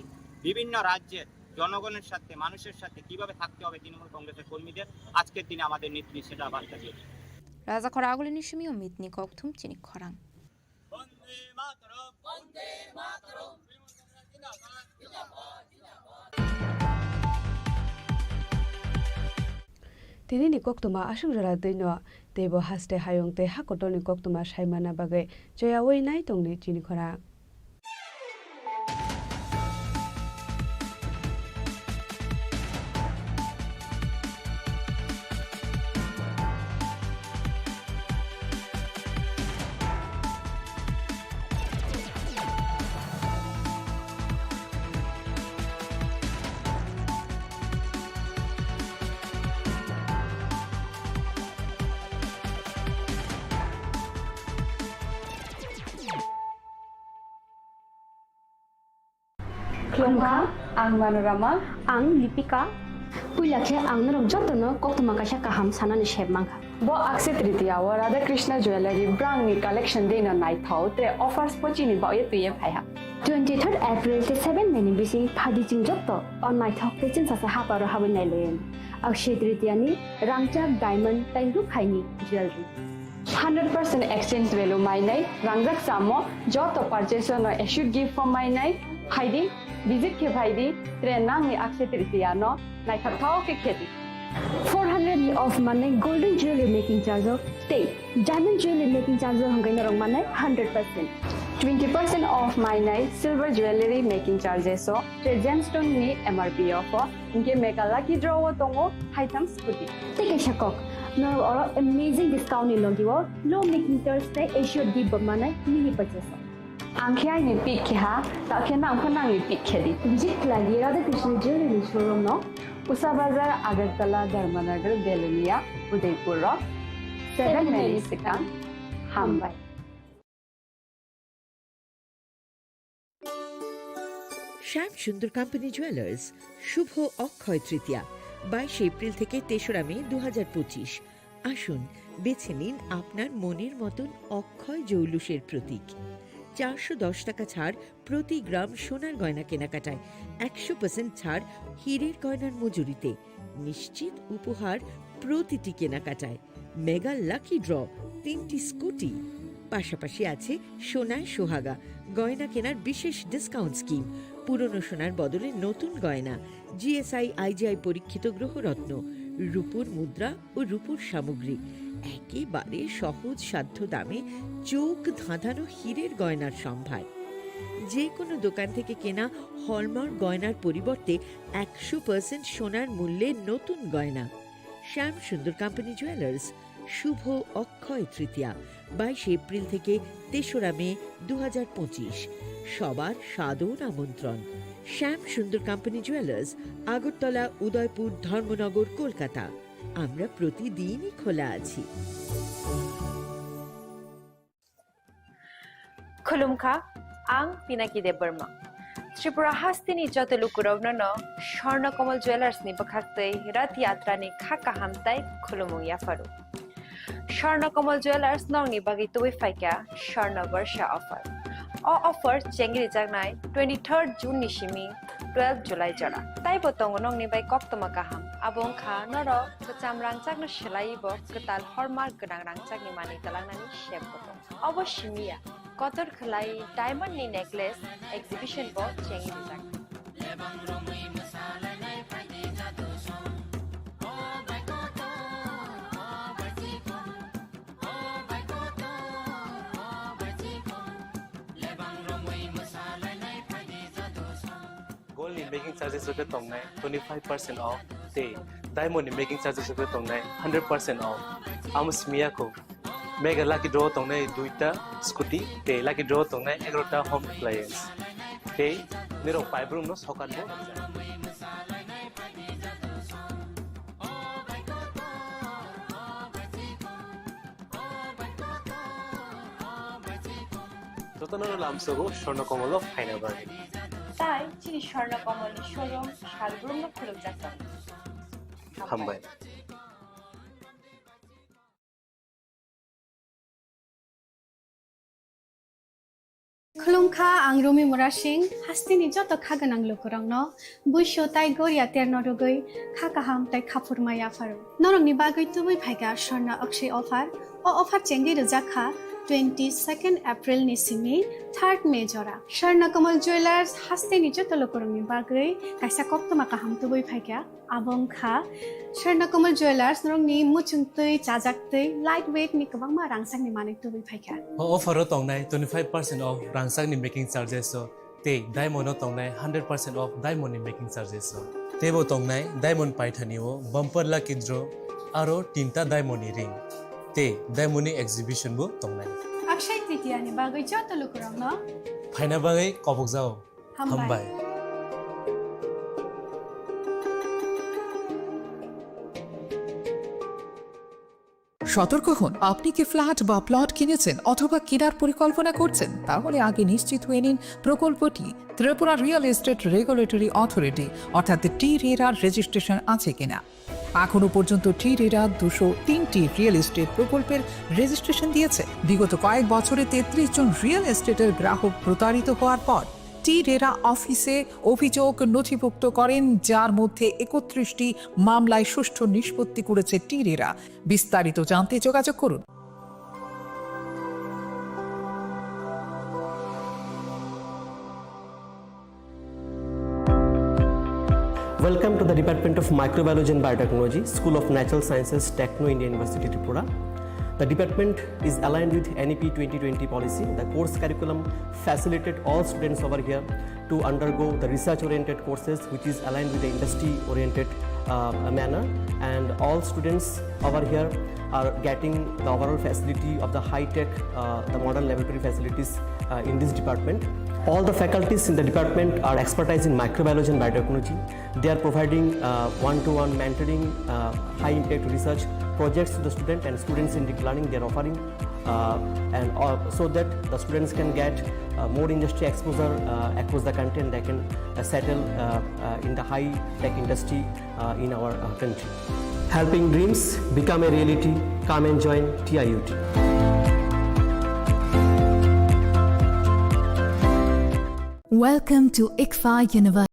বিভিন্ন রাজ্যের জনগণের সাথে, মানুষের সাথে কিভাবে থাকতে হবে তৃণমূল কংগ্রেসের কর্মীদের, আজকের দিনে আমাদের নেত্রী সেটা বার্তা দিয়েছে। Raja khorang agulini simi o mitni kokthum chini khorang. Tini ni koktwma aswk jora twi no teibo haste hayung tei hakotor ni koktwma saimana bagwi choyawi nai tongni chini khorang. Khulumkha, ang Manorama. Ang Lipika. Puila khe ang norok jotono koktwma kaisa kaham sanani sep mankha. Bo Akshaya Tritiya o Radha Krishna Jewellery brangni collection deino naithok, tre offers bo chini bagwi twiwi phaiha. Twenty third April tei seven May ni bising phaidi chwng joto o naithok tei chwngsasa haparo habwi nailayan. Akshaya Tritiya ni rangchak diamond tei rukhaini jewelry. Hundred percent exchange value mainai, rangjak chamo joto purchase no assured gift form mainai, phaidi, visit khe phaidi, tre nangni Akshaya Tritiya no naithok thao khe khedi. Four hundred ni off manai golden jewelry making charge o tei diamond jewelry making charge o hwnkhai norok manai hundred percent. Twenty percent off mainai silver jewelry making charges o, tre gemstone ni M R P off o, hinkhe mega lucky draw o tongo haitham scooty. Tei kaisa kok, norok oro amazing discount ni logi o low making charge tei assured gift bo manai mini purchase o. Ang khe aini pick khe ha, ta khe nang pho nangni pick khe di. Visit khlai di Radha Krishna Jewelry ni showroom no. Usa Bazar, Agartala, Dharmanagar, Belonia, Udaipur rok. Seven May ni swkang. Hambai. শ্যাম Sundar company jewellers, শুভ অক্ষয় তৃতীয়া, বাইশে এপ্রিল থেকে তেসরা মে দু হাজার পঁচিশ। আসুন, বেছে নিন আপনার মনের মতন অক্ষয় জৌলুসের প্রতীক। চারশো দশ টাকা ছাড় প্রতি গ্রাম সোনার গয়না কেনাকাটায়, একশো পার্সেন্ট ছাড় হীরের গয়নার মজুরিতে, নিশ্চিত উপহার প্রতিটি কেনাকাটায়, মেগা লাকি ড্র, তিনটি স্কুটি, পাশাপাশি আছে সোনায় সোহাগা, গয়না কেনার বিশেষ ডিসকাউন্ট স্কিম, পুরনো সোনার বদলে নতুন গয়না, G S I, I G I পরীক্ষিত গ্রহরত্ন, রূপোর মুদ্রা ও রূপোর সামগ্রী, একেবারে সহজ সাধ্য দামে চোখ ধাঁধানো হীরের গয়নার সম্ভার। যে কোনো দোকান থেকে কেনা হলমার্ক গয়নার পরিবর্তে একশো পার্সেন্ট সোনার মূল্যে নতুন গয়না। শ্যাম সুন্দর কোম্পানি জুয়েলার্স, শুভ অক্ষয় তৃতীয়া, বাইশে এপ্রিল থেকে তেসরা মে দু হাজার পঁচিশ। সবার সাদর আমন্ত্রণ। শ্যাম সুন্দর কোম্পানি জুয়েলার্স, আগরতলা, উদয়পুর, ধর্মনগর, কলকাতা। আমরা প্রতিদিনই খোলা আছি। Khulumkha, ang Pinaki Debbarma. Tripura hasteni joto lukurokno no Swarna Kamal Jewellers ni bwkhaktwi Rath Yatra ni kha kaham tai khulumung yapharu. Swarna Kamal Jewellers nokni bagwi tubui phaikha Swarna Barsha offer. O offer chengri jaknai twenty third June ni simi twelve July jora. Taibo tongo nokni bai koktwma kaham. Abo wngkha norok kwcham rangchakno swlaiwi bo kwtal hallmark gwnang rangchakni manwi twlangnani sep bo tongo. Obo simi ya, kotor khwlai diamond ni necklace exhibition bo chengwi rijak. Gold ni making charges rok khe tongnai twenty five percent off tei diamond ni making charges rok khe tongnai hundred percent off. Amo simi ya kho. Mega lucky draw tongnai duita scooty tei lucky draw tongnai egarota home appliance. Tei nirok paibrung no sokat bo. Jotono lamsogo Swarna Kamal o phaina bagwi. Tai chini Swarna Kamal ni showroom salbrumno khulumjak tongo. Hambai. Khulumkha, ang Rumi Murasing, hasteni joto kha gwnang lukurokno buisu tai goria terno rwgwi kha kaham tai kha phurma yapharu. Norokni bagwi tubui phaikha Swarna Akshay offer. O offer chengwi rwjak kha twenty second April ni simi third May jora. Swarna Kamal Jewellers hasteni joto lukurokni bagwi kaisa koktwma kaham tubui phaikha. Abo wngkha Swarna Kamal Jewellers, norokni muchungtwi, chajaktwi, light weight ni kwbangma rangchakni manwi tubui phaikha. O offer o tongnai twenty five percent off rangchakni making charges o tei diamond o tongnai hundred percent off diamond ni making charges o. Teibo tongnai diamond paithani o bumper lucky draw aro tinta diamond ni ring tei diamond ni exhibition bo tongnai. Akshay Tritiya ni bagwi joto lukurokno phaina bagwi kobokjao. Hambai. Hambai. সতর্ক হন, আপনি কি ফ্ল্যাট বা প্লট কিনেছেন অথবা কেনার পরিকল্পনা করছেন? তাহলে আগে নিশ্চিত হয়ে নিন প্রকল্পটি Tripura real estate regulatory authority অর্থাৎ টি রেরার রেজিস্ট্রেশন আছে কিনা। এখনো পর্যন্ত টি রেরা দুশো তিনটি রিয়েল এস্টেট প্রকল্পের রেজিস্ট্রেশন দিয়েছে। বিগত কয়েক বছরে তেত্রিশ জন রিয়েল এস্টেটের গ্রাহক প্রতারিত হওয়ার পর টি রেরা অফিসে অভিযোগ নথিভুক্ত করেন, যার মধ্যে একত্রিশটি মামলায় সুষ্ঠু নিষ্পত্তি করেছে টি রেরা। বিস্তারিত জানতে যোগাযোগ করুন। Welcome to the Department of Microbiology and Biotechnology, School of Natural Sciences, Techno India University, Tripura. The department is aligned with N E P twenty twenty policy. The course curriculum facilitate all students over here to undergo the research-oriented courses, which is aligned with the industry-oriented, uh, manner. And all students over here are getting the overall facility of the high-tech, uh, the modern laboratory facilities, uh, in this department. All the faculties in the department are expertise in microbiology and biotechnology. They are providing, uh, one-to-one mentoring, uh, high-impact research projects to the student and students-centric learning they are offering, uh, and, uh, so that the students can get, uh, more industry exposure, uh, across the country, and they can, uh, settle, uh, uh, in the high-tech industry, uh, in our, uh, country. Helping dreams become a reality. Come and join T I U T. Welcome to ICFAI University.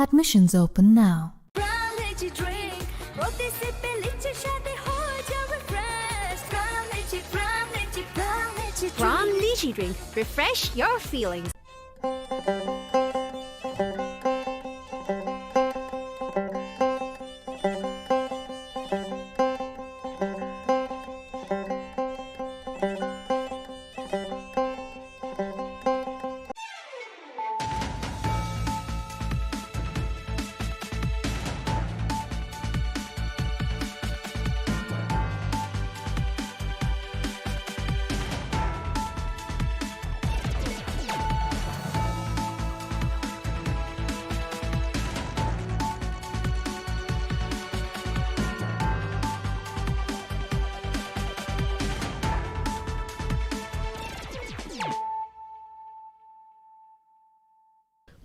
Admissions open now. Pram Lychee Drink, প্রতি সিপে লিচির স্বাদে হয়ে যাবে fresh। Pram Lychee, Pram Lychee, Pram Lychee Drink। Pram Lychee Drink, refresh your feelings.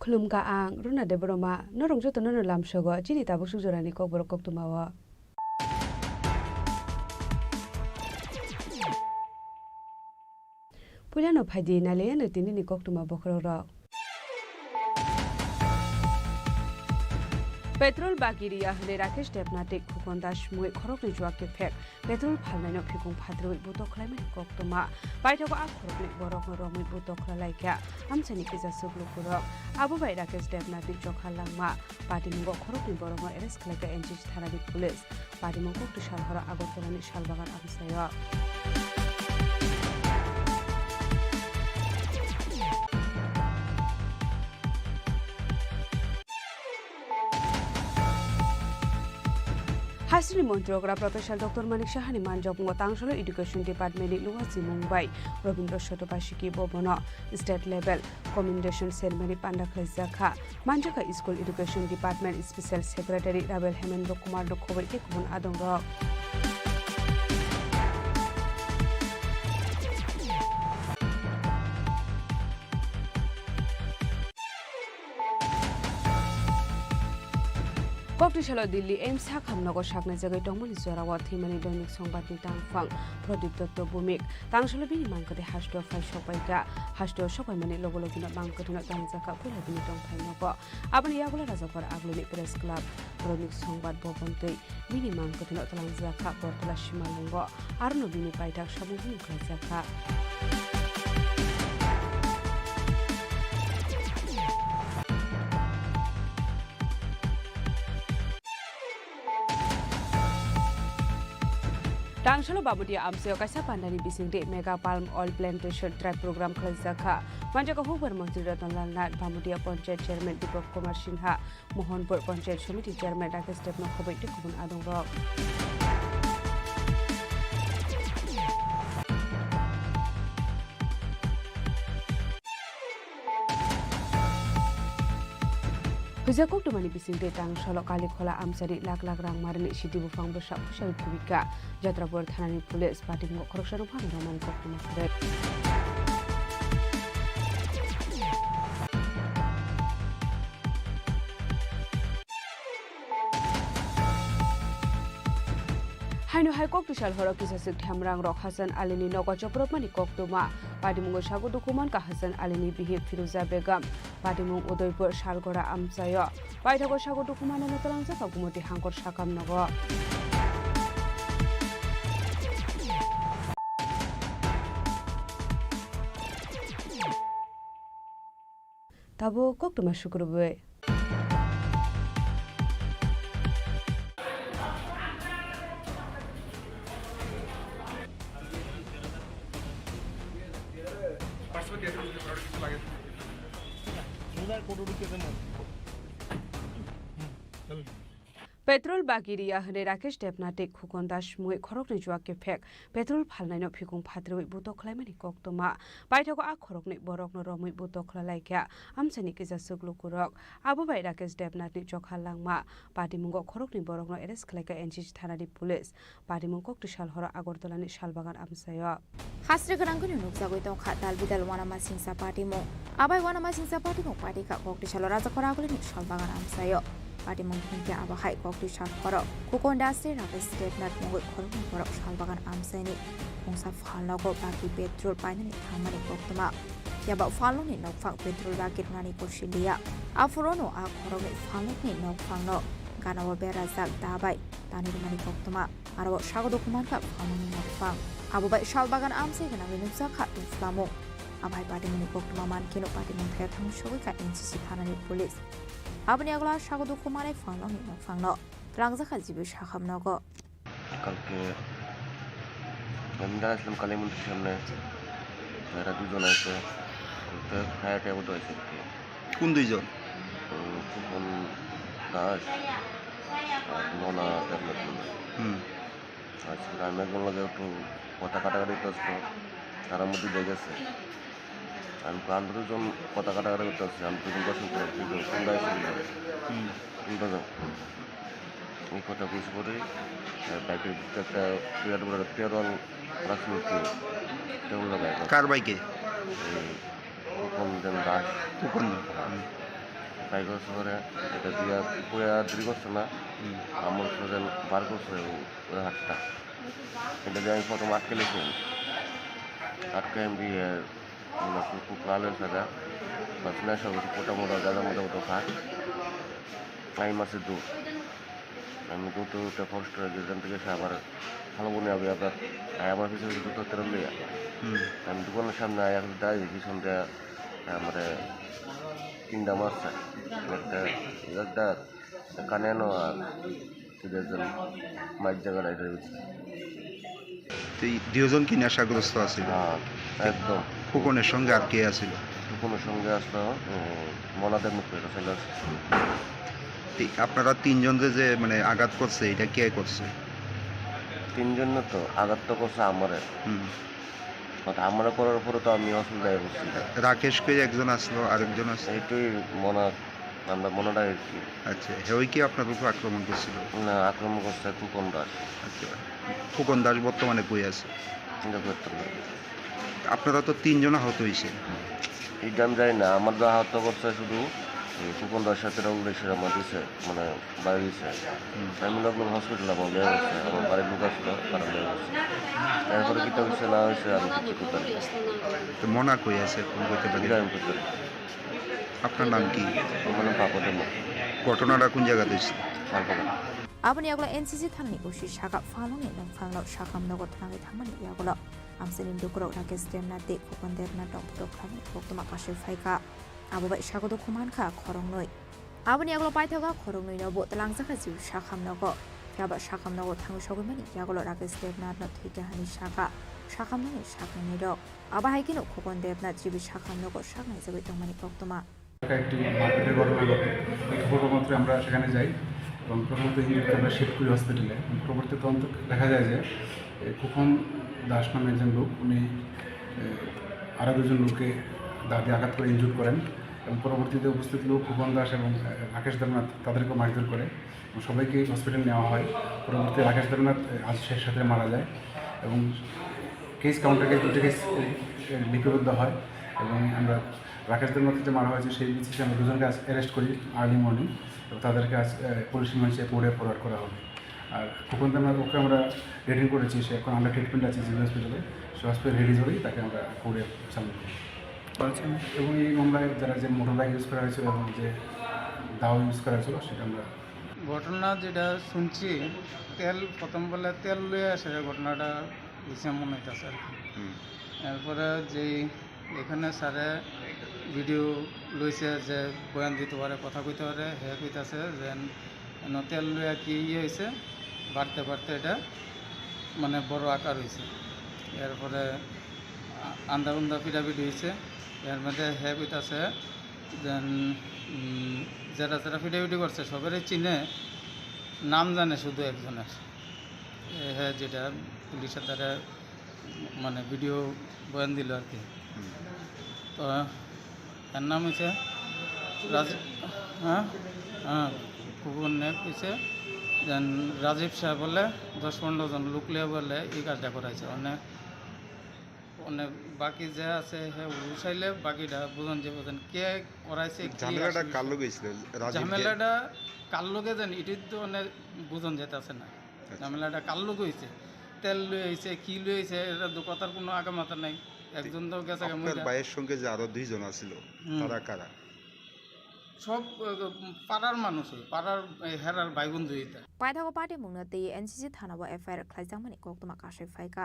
Khulumkha ang Runa Debbarma, norok jotono no lamsogo chini tabuk suk jorani kokborok koktwma o. Puilano phaidi nailaiano tinini koktwma bokhorok rok. Petrol bagi riya hwnwi Rakesh Debnath tei Khukon Das mui khoroknwi chuak khe phek. Petrol phalnaino phikung phatrwi butok khlaimani koktwma. Paithago a khoroknwi borokno romwi butok khwlalaikha amchaini kisa swk lukurok. Abo bai Rakesh Debnathni chokha langma patimungo khoroknwi borokno arrest khlaikha N G G thanani police. Patimung kokti salhoro Agartalani salbagan amchaio. Haisini Montri okra Professor Doctor Manik Sahani manjakmungo Tangsalo Education Department ni Luwa Chimung bai Robindra Sotopasiki bo bono State Level Commendation Ceremony panda khlaijak kha. Manjakha School Education Department Special Secretary Rabel Hemendra Kumar no khoboi tei kubun adongrok. Kokti salo Delhi AIIMS sakham nogo saknai jagwi tongmani jorao thwimani Doinik Songbatni tangphang Pradip Dotto Bhumik. Tangsalo bini mangkwthwi hasteo phai sokpaikha. Hasteo sokpaimani logo logino mangkwthwino tangjakha puila bini tongthai nogo. Aboni yagulo Rajakhor Agluni Press Club, Doinik Songbat Bhavan tei bini mangkwthwino twlangjakha Bortola Simalungo, arono bini paithak samung bumung khlaijakha. Tangsalo Bamudia amchaio kaisa pandani bisingtwi Mega Palm Oil Plantation Drive program khlaijak kha. Manjakha hukbar montri Ratan Lal Nath, Bamudia Panchayat Chairman Deepak Kumar Sinha, Mohanpur Panchayat Samiti Chairman Rakesh Debnath khoboi tei kubun adongrok. Huijak koktumani bisingtwi Tangsalo Kalikhola amchani lakh lakh rang marini sidi buphang bwsa pusaui thubikha. Jatrapur thanani police patimungo khoroksa nokphang romani koktwma kwrwi. Haino hai kokti sal horo kisa swk themrang rok Hasan Alini nogo chopropmani koktwma. Patimungo sago dukhu mankha Hasan Alini bihik Firuza Begum. Patimung Udaipur Salgora amchaio. Paithago sago dukhu manano twlangjak kha Gumoti Hangkor sakam nogo. Tabuk koktwma sukrubwi. Petrol bagi riya hwnwi Rakesh Debnath tei Khukon Das mui khoroknwi juak kephek petrol phalnaino phikung phatrwi butok khlaimani koktwma. Paithago a khoroknwi borokno romwi butok khlailaikha amchaini kijaswk lukurok. Abo bai Rakesh Debnathni chokha langma patimungo khoroknwi borokno arrest khlaikha N C C thanani police. Patimung kokti sal horo Agartalani Salbagan amchaio. Hasri gwnangkhe nukjagwi tongkha dal bidal uanamasingcha patimung. Abai uanamasingcha patimung patikha kokti salo Rajakhor Aglini Salbagan amchaio. Patimung hinkhe abo hai kokti sal horo Khukon Das tei Rakesh Debnath mungwi khoroknwi borok Salbagan amchaini khungsa phalnogo bagi petrol painani thangmani koktwma. Phiya ba phalnokni nokphang petrol bagi rwnani kosiliya. Aphurono a khoroknwi phalnokni nokphangno ganao berajak da bai tanwi rwmani koktwma. Aro sago dukhu mankha phalnokni nokphang. Abo bai Salbagan amchai gwnangwi nukjakha tongphlamung. Abo hai patimungni koktwma mankheno patimung phaiyathangwi sogwikha N C C thanani police. Aboni yagulo sago dukhu manai phalnokni nokphangno twlangjakha G B sakhamnogo. কালকে আমি দাঁড়াইছিলাম কালী মন্দির সামনে, এরা দুজন আছে, তো ফায়ার ট্যাবও তো আছে আর কি। কোন দুইজন? উম, ফুকন দাস আর মনা দেবনাথ মন্ডল। হুম। আচ্ছা, আমি একজন লগে একটু কথা কাটাকাটি করছিল, তার মধ্যে লেগেছে। আমি তো আন্দোলন কথা কাটাকাটি করতে আসছি, আমি তো দর্শন করে, তুই তো কোন দায় ছিল? হুম। কোনটা যাও? এই কথা বুঝ করে, আহ, বাইকের ভিতরে একটা বিরাট বড় একটা তেরো রাখছিল কি? তেরো লাগায়। কার বাইকে? এই ফুকন যেন দাস। ফুকন। হুম। বাইক শহরে এটা দিয়া পুরা দীর্ঘ না। হুম। আমার শরীর বার করছে ওই, ওই হাতটা। এটা দিয়ে আমি প্রথম আটকে লেছি। আটকে আমি দিয়ে Wala kuku kalo sada. Basna sa kuku kota moda gada moda moda kha. Ai masi du. Ami du tu te first ge jan te sabar. Halo boni abi abi. Ai amar pisa du to teram de. Hmm. Ami dukan samne aya dai hi samde. Amare tinda masa. Ekta, ekta. Kane no আর কি বেজন মাইর জায়গা রাইডার হয়েছে। তো এই দুজন কি নেশাগ্রস্ত আছিল? হ্যাঁ, একদম। ফুকনের সঙ্গে আর কে আছিল? ফুকনের সঙ্গে আসলো, উম, মনাদের মুখে এটা চলে আসছে। তি-, আপনারা তিনজনকে যে মানে আঘাত করছে, এটা কে করছে? তিনজন না তো, আঘাত তো করছে আমারে। হুম। ওটা আমারে করার পরে তো আমি অসুবিধায় পড়ছি। রাকেশ কই একজন আসলো, আরেকজন আসলো? এইটাই মনা, আমরা মনাটা আর কি। আচ্ছা, হেই কি আপনার উপর আক্রমণ করছিল? না, আক্রমণ করছে খোকন দাস। আচ্ছা, খোকন দাস বর্তমানে কই আছে? এটা করতে পারি। আপনারা তো তিনজন আহত হয়েছে। এটা আমি জানি না, আমার যা আহত করছে শুধু এই খোকন দাসের সাথে রাহুল দাসের আমার দিছে, মানে, বাইরে দিছে। হুম। আমি লোক হসপিটাল আমার নিয়ে গেছে, আমার বাড়ির লোক আসলো, তারা নিয়ে গেছে। এরপরে কিতা হয়েছে না হয়েছে আমি কিছু করতে পারি না। তো মনা কই আছে, ফোন করতে পারি? এটা আমি করতে পারি। আপনার নাম কি? আমার নাম পাপা দেবনাথ। ঘটনাটা কোন জায়গাতে হয়েছে? Salbagan. Aboni yagulo N C C thanani O C saka phalungni nwngphalno sakam nogo thangwi thangmani yagulo amchaini lukurok Rakesh Debnath tei Khokon Debnath rok phutok khlaimani koktwma kasui phaikha. Abo bai sago dukhu mankha khoroknwi. Aboni yagulo paithago khoroknwino bo twlangjakha jibu sakam nogo. Phiya ba sakam nogo thangwi sogwimani yagulo Rakesh Debnathno thwikha hwnwi sakha sakam nokni saknainai rok. Abo hai kheno Khokon Debnath jibu sakam nogo saknaijagwi tongmani koktwma. একটা একটি মারপিটের ঘটনা ঘটে। এই খবর মাত্রই আমরা সেখানে যাই এবং প্রথমত ইঞ্জুরিকে আমরা শিফট করি হসপিটালে। এবং পরবর্তী তদন্ত দেখা যায় যে এ, খোকন দাস নামে একজন লোক, উনি এ, আরও দুজন লোককে দা দিয়ে আঘাত করে ইনজুর করেন এবং পরবর্তীতে উপস্থিত লোক খোকন দাস এবং এ, রাকেশ দেবনাথ তাদেরকে মারধর করে এবং সবাইকে হসপিটাল নেওয়া হয়। পরবর্তীতে রাকেশ দেবনাথ এ, আজ শেষ রাত্রে মারা যায় এবং কেস কাউন্টার কেস দুটো কেস এ, এ, লিপিবদ্ধ হয় এবং আমরা রাকেশ দেবনাথকে যে মারা হয়েছে সেই বেসিসে আমরা দুজনকে আজ অ্যারেস্ট করি আর্লি মর্নিং এবং তাদেরকে আজ এ, পুলিশ রিমান্ডে কোর্টে ফরওয়ার্ড করা হবে। আর খোকন দেবনাথ ওকে আমরা রিটেইন করেছি, সে এখন আন্ডার ট্রিটমেন্ট আছে জিবি হসপিটালে। সে হসপিটাল রিলিজ হলেই তাকে আমরা কোর্টে সাবমিট করব। আচ্ছা। এবং এই মামলায় যারা যে মোটর বাইক ইউজ করা হয়েছিল এবং যে দাও ইউজ করা হয়েছিল সেটা আমরা ঘটনা যেটা শুনছি, তেল প্রথম বলে তেল লয়ে আসে, ঘটনাটা হইছে মনে হইতাছে আর কি। হুম। এরপরে যেই এখানে স্যারে ভিডিও লইছে যে বয়ান দিতে পারে, কথা কইতে পারে, হে কইতাছে যে এন তেল লইয়া কি ইয়ে হইছে, বাড়তে বাড়তে এটা মানে বড় আকার হইছে। এরপরে আ-, আন্দা উন্দা পিটাপিটি হইছে। এর মধ্যে হে কইতাছে যে, উম, যেটা যেটা পিটাপিটি করছে সবেরই চিনে, নাম জানে শুধু একজনের। এ, হে যেটা পুলিশের দ্বারা মানে ভিডিও বয়ান দিল আর কি। হুম। তো এর নাম হইছে রাজ-, হ্যাঁ, হ্যাঁ, খুব অনেক হইছে। দেন রাজীব শাহ বলে দশ পনেরো জন লোক লিয়ে বলে এই কাজটা করাইছে। মানে, মানে বাকি যে আছে হে উঠাইলে বাকিটা বুঝন যে বুঝন কে করাইছে, কি ঝামেলাটা আসলে কার লগে হইছিল? রাজীব যে ঝামেলাটা কার লগে জানি, এটাই তো মানে বুঝন যেতে আছে না। আচ্ছা। ঝামেলাটা কার লগে হইছে, তেল লই হইছে, কি লই হইছে, এটা তো কথার কোনো আগামাথা নাই। একজন তো গেছে গা আপনার মহিলা। ভাইয়ের সঙ্গে যে আরো দুইজন আছিল, হুম। তারা কারা? সব, আহ, পাড়ার মানুষ, ওই পাড়ার, এই, হেরার ভাই বন্ধু এটা। Paithago party mungno tei N C C thanao F I R khlaijakmani koktwma kasui phaikha.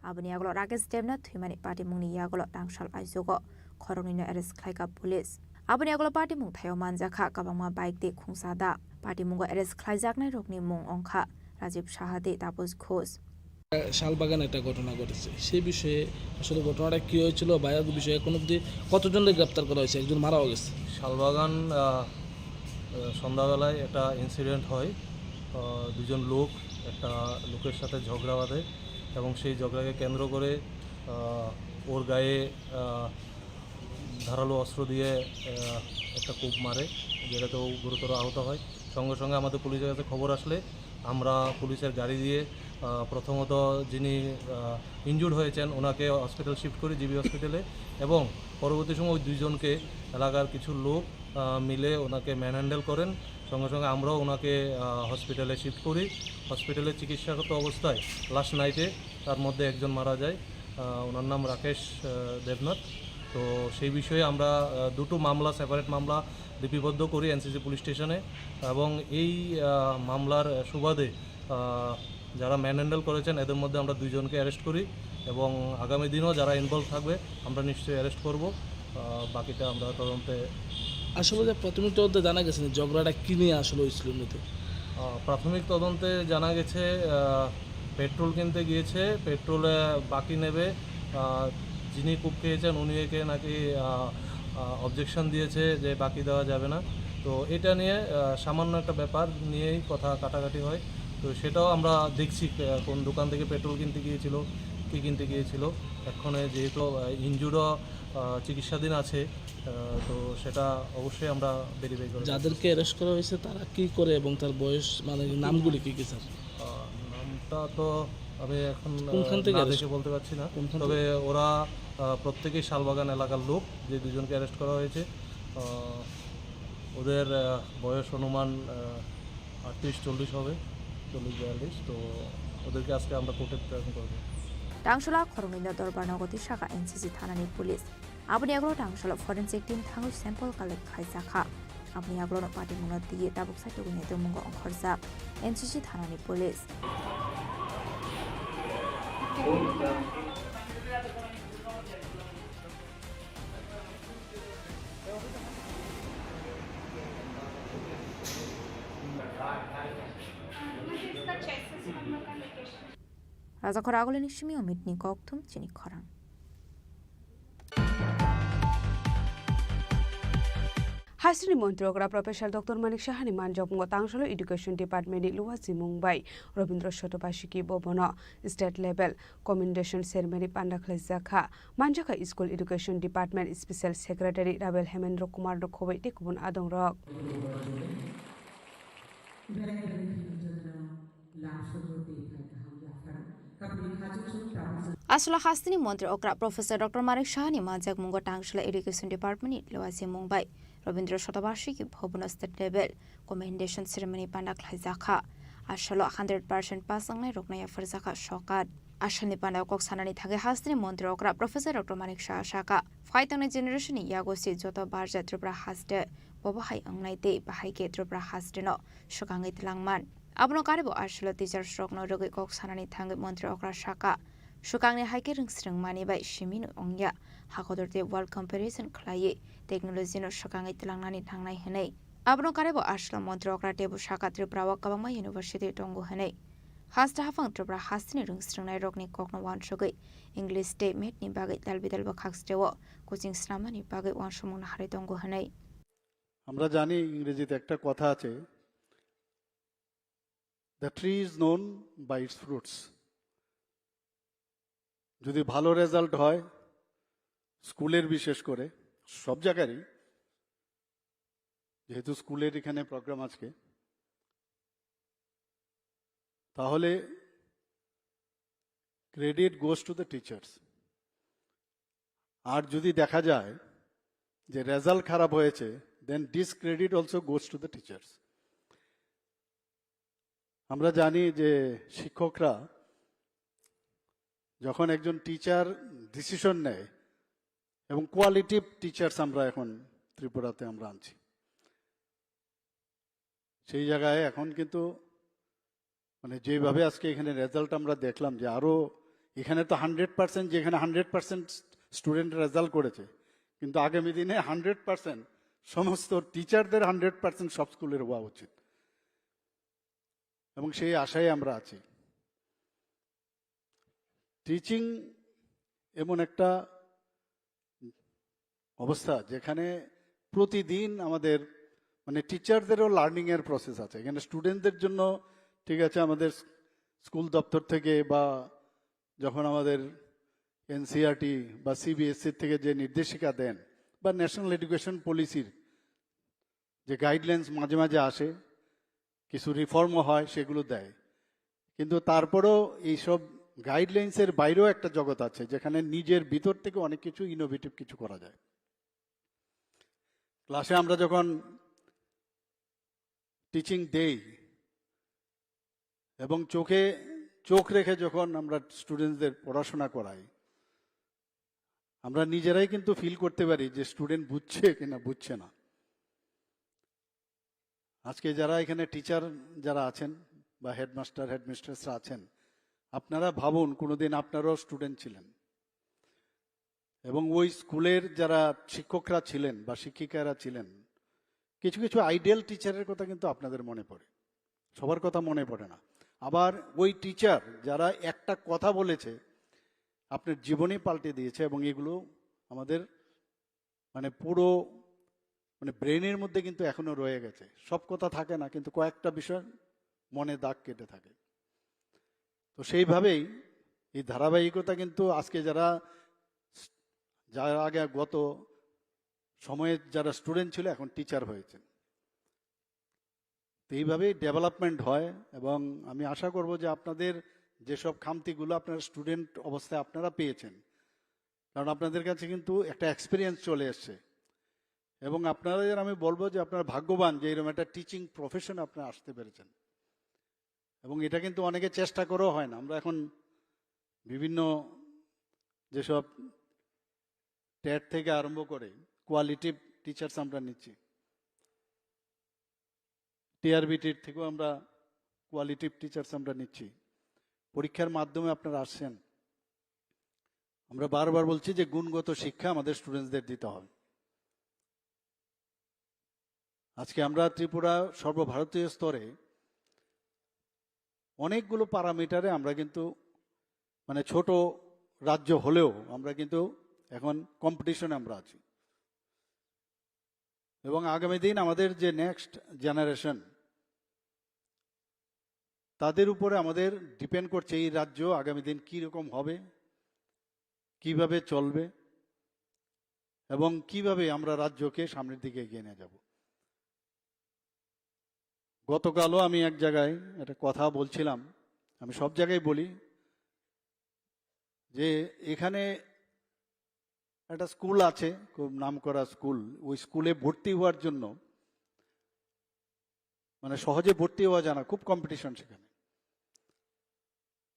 Aboni yagulo Rakesh Debnath thwimani party mungni yagulo tangsal aichugo khoroknwino arrest khlaikha police. Aboni yagulo party mung thaio manjakha kwbangma bike tei khungsa da. Party mungo arrest khlaijaknairokni mung wngkha Rajiv Saha tei Taposh Ghosh. Salbagan একটা ঘটনা ঘটেছে, সেই বিষয়ে আসলে ঘটনাটা কী হয়েছিল বা এর বিষয়ে এখন অবধি কতজনকে গ্রেপ্তার করা হয়েছে? একজন মারাও গেছে। শালবাগান, আহ, আহ, সন্ধ্যাবেলায় একটা ইনসিডেন্ট হয়। আহ, দুজন লোক একটা লোকের সাথে ঝগড়া বাঁধে এবং সেই ঝগড়াকে কেন্দ্র করে, আহ, ওর গায়ে, আহ, ধারালো অস্ত্র দিয়ে, আহ, একটা কোপ মারে, যেটাতে ও গুরুতর আহত হয়। সঙ্গে সঙ্গে আমাদের পুলিশের কাছে খবর আসলে আমরা পুলিশের গাড়ি দিয়ে, আহ, প্রথমত যিনি, আহ, ইনজুর্ড হয়েছেন ওনাকে হসপিটাল শিফট করি, জিবি হসপিটালে, এবং পরবর্তী সময় ওই দুইজনকে এলাকার কিছু লোক, আহ, মিলে ওনাকে ম্যানহ্যান্ডেল করেন। সঙ্গে সঙ্গে আমরাও ওনাকে, আহ, হসপিটালে শিফট করি। হসপিটালে চিকিৎসারত অবস্থায় লাস্ট নাইটে তার মধ্যে একজন মারা যায়। আহ, ওনার নাম রাকেশ, আহ, দেবনাথ। তো সেই বিষয়ে আমরা, আহ, দুটো মামলা, সেপারেট মামলা লিপিবদ্ধ করি এনসিসি পুলিশ স্টেশনে এবং এই, আহ, মামলার সুবাদে, আহ, যারা ম্যানহ্যান্ডেল করেছেন এদের মধ্যে আমরা দুইজনকে অ্যারেস্ট করি এবং আগামী দিনও যারা ইনভলভ থাকবে আমরা নিশ্চয়ই অ্যারেস্ট করব। আহ, বাকিটা আমরা তদন্তে আসলে যে প্রাথমিক তদন্তে জানা গেছে না ঝগড়াটা কী নিয়ে আসলে হয়েছিল মূলত? আহ, প্রাথমিক তদন্তে জানা গেছে, আহ, পেট্রোল কিনতে গিয়েছে, পেট্রোলে বাকি নেবে। আহ, যিনি কোপ খেয়েছেন উনি একে নাকি, আহ, আহ, অবজেকশন দিয়েছে যে বাকি দেওয়া যাবে না। তো এটা নিয়ে আহ, সামান্য একটা ব্যাপার নিয়েই কথা কাটাকাটি হয়। তো সেটাও আমরা দেখছি আহ, কোন দোকান থেকে পেট্রোল কিনতে গিয়েছিল, কী কিনতে গিয়েছিল। এক্ষণে যেহেতু ইনজুরও চিকিৎসাধীন আছে, আহ, তো সেটা অবশ্যই আমরা ভেরিফাই করে দেখব। যাদেরকে অ্যারেস্ট করা হয়েছে তারা কি করে এবং তার বয়স, মানে, নামগুলি কি কি, স্যার? আহ, নামটা তো আমি এখন আহ, কোনখান থেকে না arrest? দেখে বলতে পারছি না। কোনখান তবে ওরা আহ, প্রত্যেকেই শালবাগান এলাকার লোক, যে দুজনকে অ্যারেস্ট করা হয়েছে। আহ, ওদের আহ, বয়স অনুমান আহ, আটত্রিশ চল্লিশ হবে, চল্লিশ বিয়াল্লিশ। তো ওদেরকে আজকে আমরা কোর্টে প্রেরণ করবো। Tangshula khoroknwino dorbar nogo twi saka N C C thanani police. Aboni yagulo Tangshula forensic team thangwi sample collect khlaijakha. Aboni yagulono patimungno twiwi tabuk sai tubunai tongmungo ongkhorjak N C C thanani police. Rajakhor agulini simi omitni kokthum chini khorang. Hasteni montri okra Professor Doctor Manik Sahani manjakmungo Tangsholo Education Department ni luwa simung bai Robindra Sotobasiki Bhobono state level commendation ceremony panda khlaijak kha. Manjakha School Education Department Special Secretary Rabel Hemendra Kumar no khoboi tei kubun adongrok. Aswla hasteni montri okra Professor Doctor Manik Sahani manjakmungo Tangsholo Education Department ni luwa simung bai Robindra Sotobasiki Bhobono state level commendation ceremony panda khlaijakha. Aswlo hundred percent pass wngnai rokno yapharjakha sokat. Aswlni panda kok sanani thangwi hasteni montri okra Professor Doctor Manik Saha saka, phai tongnai generation ni yago se joto barja Tripura haste bobo hai wngnai tei bahai khe Tripura haste no swkangwi twlangman. Abono karibo aswlo teachers rokno rwgwi kok sanani thangwi montri okra saka, swkangni hai khe rwngsrwngmani bai simi no wngya, hakotor tei world comparison khlaiwi technology no swkangwi twlangnani nangnai hwnwi. Abono karibo aswlo montri okra teibo saka Tripura o kwbangma university tongo hwnwi. Haste haphang Tripura hasteni rwngsrwngnai rokni kokno wansugwi English tei math ni bagwi dalbidal bwkhak steo coaching snamnani bagwi wansukmung naharwi tongo hwnwi. আমরা জানি ইংরেজিতে একটা কথা আছে, "The tree is known by its fruits।" যদি ভালো রেজাল্ট হয় স্কুলের, বিশেষ করে সব জায়গারই, যেহেতু স্কুলের এখানে প্রোগ্রাম আজকে, তাহলে credit goes to the teachers। আর যদি দেখা যায় যে রেজাল্ট খারাপ হয়েছে, then discredit also goes to the teachers। আমরা জানি যে শিক্ষকরা যখন একজন টিচার ডিসিশন নেয়, এবং কোয়ালিটিভ টিচার্স আমরা এখন ত্রিপুরাতে আমরা আনছি, সেই জায়গায় এখন কিন্তু মানে যেভাবে আজকে এখানে রেজাল্ট আমরা দেখলাম যে আরও এখানে তো হান্ড্রেড পার্সেন্ট, যেখানে হান্ড্রেড পার্সেন্ট স্টুডেন্ট রেজাল্ট করেছে, কিন্তু আগামী দিনে হান্ড্রেড পার্সেন্ট সমস্ত টিচারদের হান্ড্রেড পার্সেন্ট সব স্কুলের হওয়া উচিত, এবং সেই আশায় আমরা আছি। টিচিং এমন একটা অবস্থা যেখানে প্রতিদিন আমাদের মানে টিচারদেরও লার্নিংয়ের প্রসেস আছে। এখানে স্টুডেন্টদের জন্য ঠিক আছে, আমাদের স্কুল দপ্তর থেকে বা যখন আমাদের এনসিইআরটি বা সিবিএসসি থেকে যে নির্দেশিকা দেন বা ন্যাশনাল এডুকেশন পলিসির যে গাইডলাইন্স মাঝে মাঝে আসে, কিছু রিফর্মও হয়, সেগুলো দেয়। কিন্তু তারপরেও এইসব গাইডলাইন্সের বাইরেও একটা জগৎ আছে, যেখানে নিজের ভিতর থেকে অনেক কিছু ইনোভেটিভ কিছু করা যায়। ক্লাসে আমরা যখন টিচিং দেই এবং চোখে চোখ রেখে যখন আমরা স্টুডেন্টসদের পড়াশোনা করাই, আমরা নিজেরাই কিন্তু ফিল করতে পারি যে স্টুডেন্ট বুঝছে কিনা বুঝছে না। আজকে যারা এখানে টিচার যারা আছেন বা হেডমাস্টার হেডমিস্ট্রেসরা আছেন, আপনারা ভাবুন, কোনোদিন আপনারাও স্টুডেন্ট ছিলেন এবং ওই স্কুলের যারা শিক্ষকরা ছিলেন বা শিক্ষিকারা ছিলেন, কিছু কিছু আইডিয়াল টিচারের কথা কিন্তু আপনাদের মনে পড়ে, সবার কথা মনে পড়ে না। আবার ওই টিচার যারা একটা কথা বলেছে, আপনার জীবনই পাল্টে দিয়েছে, এবং এগুলো আমাদের মানে পুরো মানে ব্রেনের মধ্যে কিন্তু এখনো রয়ে গেছে। সব কথা থাকে না, কিন্তু কয়েকটা বিষয় মনে দাগ কেটে থাকে। তো সেইভাবেই এই ধারাবাহিকতা কিন্তু আজকে যারা, যারা আগে গত সময়ে যারা স্টুডেন্ট ছিল, এখন টিচার হয়েছেন। তো এইভাবেই ডেভেলপমেন্ট হয়, এবং আমি আশা করব যে আপনাদের যেসব খামতিগুলো আপনারা স্টুডেন্ট অবস্থায় আপনারা পেয়েছেন, কারণ আপনাদের কাছে কিন্তু একটা এক্সপিরিয়েন্স চলে এসছে, এবং আপনাদের আমি বলবো যে আপনারা ভাগ্যবান যে এরকম একটা টিচিং প্রফেশন আপনারা আসতে পেরেছেন। এবং এটা কিন্তু অনেকে চেষ্টা করেও হয় না। আমরা এখন বিভিন্ন যেসব টেট থেকে আরম্ভ করে কোয়ালিটিভ টিচার্স আমরা নিচ্ছি, টিআরবিটির থেকেও আমরা কোয়ালিটিভ টিচার্স আমরা নিচ্ছি। পরীক্ষার মাধ্যমে আপনারা আসছেন। আমরা বারবার বলছি যে গুণগত শিক্ষা আমাদের স্টুডেন্টসদের দিতে হবে। আজকে আমরা ত্রিপুরা সর্বভারতীয় স্তরে অনেকগুলো প্যারামিটারে আমরা কিন্তু, মানে, ছোট রাজ্য হলেও আমরা কিন্তু এখন কম্পিটিশনে আমরা আছি। এবং আগামী দিন আমাদের যে নেক্সট জেনারেশন, তাদের উপরে আমাদের ডিপেন্ড করছে এই রাজ্য আগামী দিন কী রকম হবে, কিভাবে চলবে এবং কিভাবে আমরা রাজ্যকে সামনের দিকে এগিয়ে নিয়ে যাব। গতকালও আমি এক জায়গায় একটা কথা বলছিলাম, আমি সব জায়গায় বলি যে এখানে একটা স্কুল আছে, খুব নামকরা স্কুল, ওই স্কুলে ভর্তি হওয়ার জন্য, মানে, সহজে ভর্তি হওয়া যায় না, খুব কম্পিটিশন সেখানে।